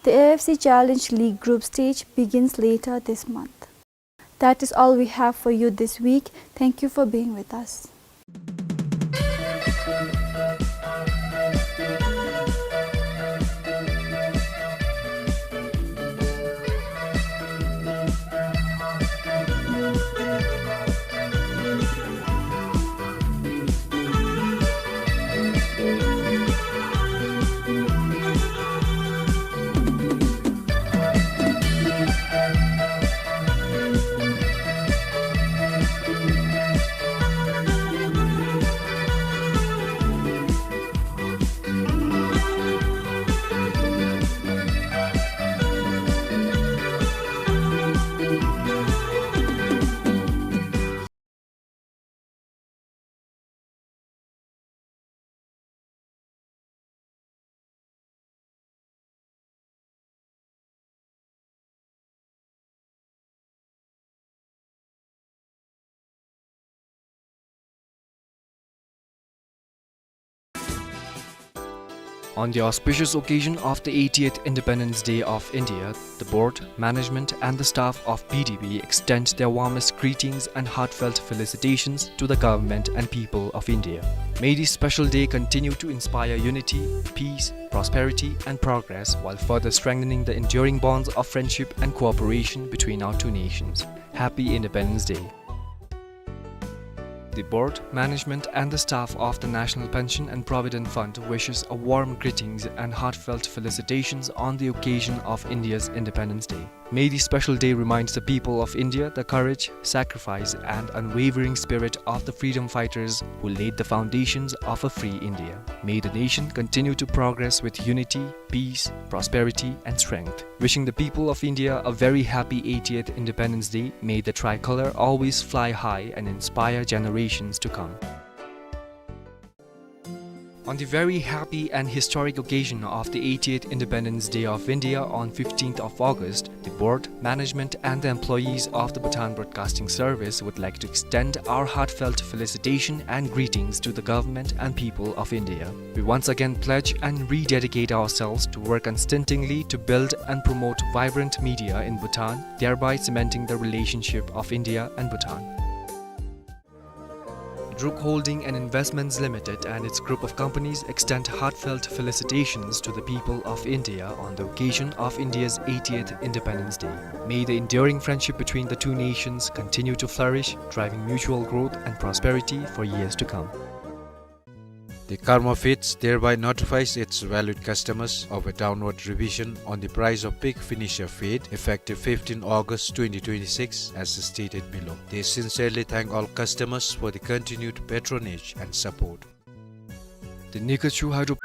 The A F C Challenge League group stage begins later this month. That is all we have for you this week. Thank you for being with us. On the auspicious occasion of the eightieth Independence Day of India, the board, management and the staff of B D B extend their warmest greetings and heartfelt felicitations to the government and people of India. May this special day continue to inspire unity, peace, prosperity and progress while further strengthening the enduring bonds of friendship and cooperation between our two nations. Happy Independence Day. The board, management and the staff of the National Pension and Provident Fund wishes a warm greetings and heartfelt felicitations on the occasion of India's Independence Day. May this special day remind the people of India the courage, sacrifice and unwavering spirit of the freedom fighters who laid the foundations of a free India. May the nation continue to progress with unity, peace, prosperity and strength. Wishing the people of India a very happy eightieth Independence Day. May the tricolor always fly high and inspire generations to come. On the very happy and historic occasion of the eightieth Independence Day of India on fifteenth of August, the board, management and the employees of the Bhutan Broadcasting Service would like to extend our heartfelt felicitation and greetings to the government and people of India. We once again pledge and rededicate ourselves to work unstintingly to build and promote vibrant media in Bhutan, thereby cementing the relationship of India and Bhatan. Druk Holding and Investments Limited and its group of companies extend heartfelt felicitations to the people of India on the occasion of India's eightieth Independence Day. May the enduring friendship between the two nations continue to flourish, driving mutual growth and prosperity for years to come. The Karma Feeds thereby notifies its valued customers of a downward revision on the price of pig finisher feed effective fifteenth August twenty twenty-six as stated below. They sincerely thank all customers for the continued patronage and support. The Nikachu Hydro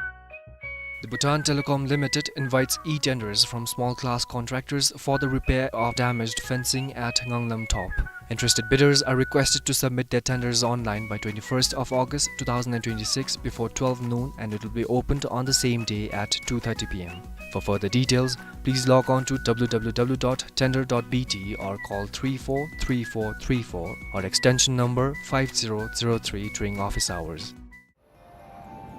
The Bhutan Telecom Limited invites e-tenders from small class contractors for the repair of damaged fencing at Nganglam Top. Interested bidders are requested to submit their tenders online by twenty-first of August two thousand and twenty-six before twelve noon, and it will be opened on the same day at two thirty p m. For further details, please log on to w w w dot tender dot b t or call three four three four three four or extension number five zero zero three during office hours.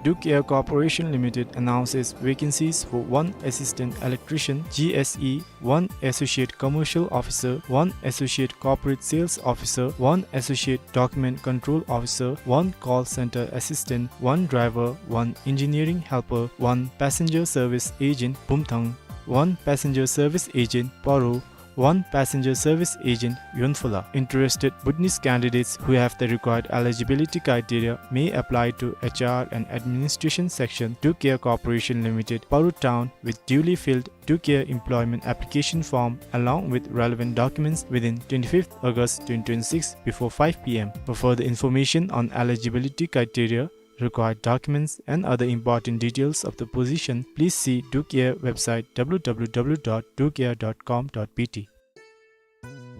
Duke Air Corporation Limited announces vacancies for one assistant electrician, G S E, one associate commercial officer, one associate corporate sales officer, one associate document control officer, one call center assistant, one driver, one engineering helper, one passenger service agent, Bumthang, one passenger service agent, Paro, one passenger service agent, Yonphola. Interested Bhutanese candidates who have the required eligibility criteria may apply to H R and Administration Section, Duke Air Corporation Limited, Paro Town, with duly filled Duke Air Employment Application Form along with relevant documents within twenty-fifth August twenty twenty-six before five p m. For further information on eligibility criteria, required documents, and other important details of the position, please see Duke Air website w w w dot duke air dot com dot b t.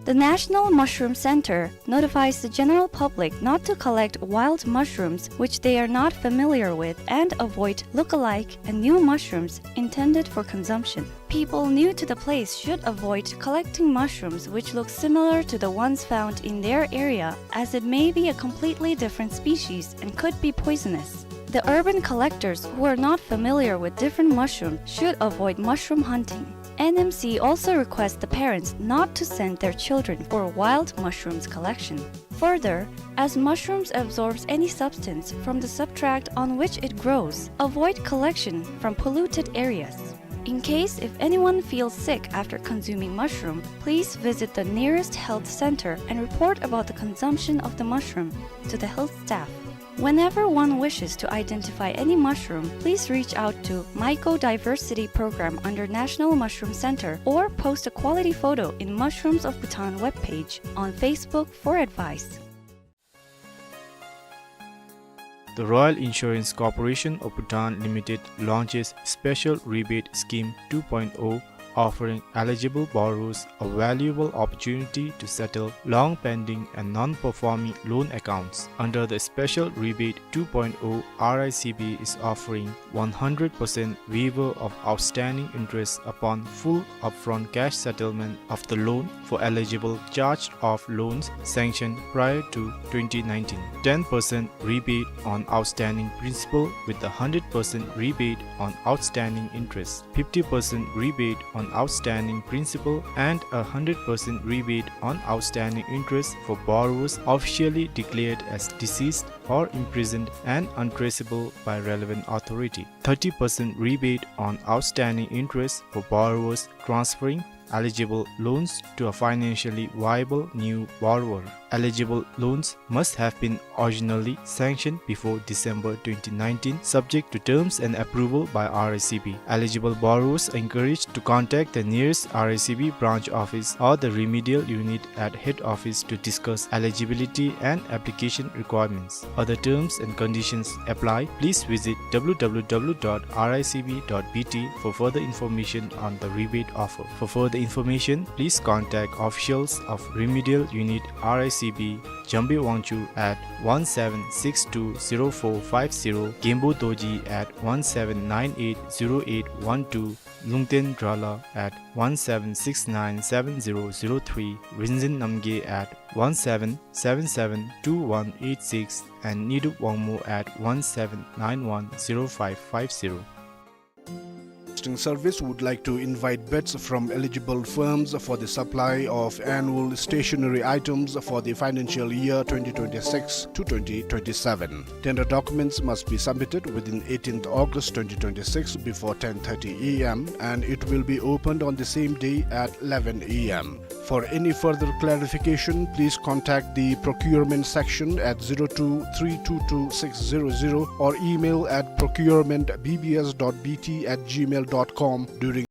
The National Mushroom Center notifies the general public not to collect wild mushrooms which they are not familiar with and avoid look-alike and new mushrooms intended for consumption. People new to the place should avoid collecting mushrooms which look similar to the ones found in their area, as it may be a completely different species and could be poisonous. The urban collectors who are not familiar with different mushrooms should avoid mushroom hunting. N M C also requests the parents not to send their children for wild mushrooms collection. Further, as mushrooms absorbs any substance from the substrate on which it grows, avoid collection from polluted areas. In case if anyone feels sick after consuming mushroom, please visit the nearest health center and report about the consumption of the mushroom to the health staff. Whenever one wishes to identify any mushroom, please reach out to Mycodiversity Program under National Mushroom Center or post a quality photo in Mushrooms of Bhutan webpage on Facebook for advice. The Royal Insurance Corporation of Bhutan Limited launches Special Rebate Scheme two point oh offering eligible borrowers a valuable opportunity to settle long-pending and non-performing loan accounts. Under the special rebate two point oh, R I C B is offering one hundred percent waiver of outstanding interest upon full upfront cash settlement of the loan for eligible charged-off loans sanctioned prior to twenty nineteen, ten percent rebate on outstanding principal with a hundred percent rebate on outstanding interest, fifty percent rebate on outstanding principal, and a hundred percent rebate on outstanding interest for borrowers officially declared as deceased or imprisoned and untraceable by relevant authority. Thirty percent rebate on outstanding interest for borrowers transferring eligible loans to a financially viable new borrower. Eligible loans must have been originally sanctioned before December twenty nineteen, subject to terms and approval by R I C B. Eligible borrowers are encouraged to contact the nearest R I C B branch office or the remedial unit at head office to discuss eligibility and application requirements. Other terms and conditions apply. Please visit W W W dot R I C B dot B T for further information on the rebate offer. For further information, please contact officials of Remedial Unit R I C B, Jambi Wangchuk at one seven six two zero four five zero, Genpo Dorji at one seven nine eight zero eight one two, Lungten Drala at one seven six nine seven zero zero three, Rinzin Namgay at one seven seven seven two one eight six, and Nidup Wangmo at one seven nine one zero five five zero. Broadcasting Service would like to invite bids from eligible firms for the supply of annual stationery items for the financial year twenty twenty-six to twenty twenty-seven. Tender documents must be submitted within eighteenth August twenty twenty-six before ten thirty A M, and it will be opened on the same day at eleven A M. For any further clarification, please contact the procurement section at zero two three two two six zero zero or email at procurement B B S dot B T at gmail dot com during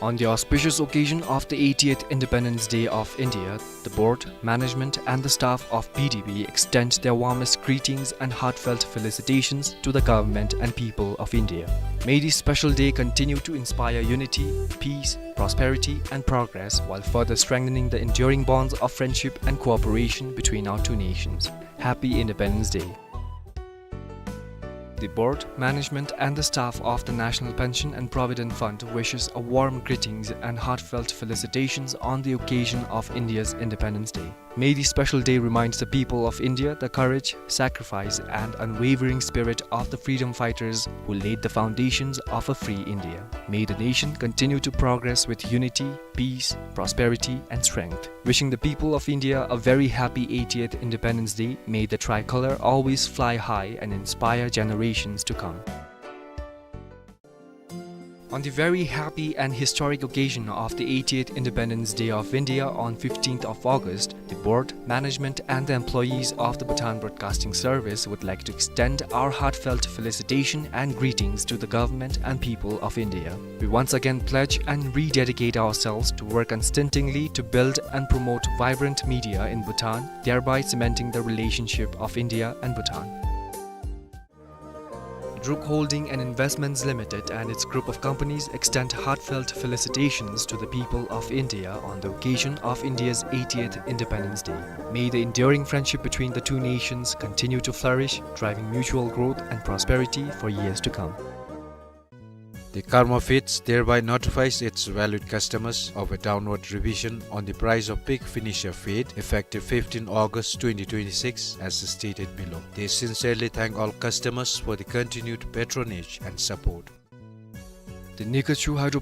On the auspicious occasion of the eightieth Independence Day of India, the board, management and the staff of B D B extend their warmest greetings and heartfelt felicitations to the government and people of India. May this special day continue to inspire unity, peace, prosperity and progress while further strengthening the enduring bonds of friendship and cooperation between our two nations. Happy Independence Day. The board, management and the staff of the National Pension and Provident Fund wishes a warm greetings and heartfelt felicitations on the occasion of India's Independence Day. May this special day remind the people of India the courage, sacrifice and unwavering spirit of the freedom fighters who laid the foundations of a free India. May the nation continue to progress with unity, peace, prosperity and strength. Wishing the people of India a very happy eightieth Independence Day. May the tricolor always fly high and inspire generations to come. On the very happy and historic occasion of the eightieth Independence Day of India on fifteenth of August, the board, management and the employees of the Bhutan Broadcasting Service would like to extend our heartfelt felicitation and greetings to the government and people of India. We once again pledge and rededicate ourselves to work unstintingly to build and promote vibrant media in Bhutan, thereby cementing the relationship of India and Bhutan. Druk Holding and Investments Limited and its group of companies extend heartfelt felicitations to the people of India on the occasion of India's eightieth Independence Day. May the enduring friendship between the two nations continue to flourish, driving mutual growth and prosperity for years to come. The Karma Feeds thereby notifies its valued customers of a downward revision on the price of pig finisher feed effective fifteenth August twenty twenty-six as stated below. They sincerely thank all customers for the continued patronage and support. The Nikachu Hydro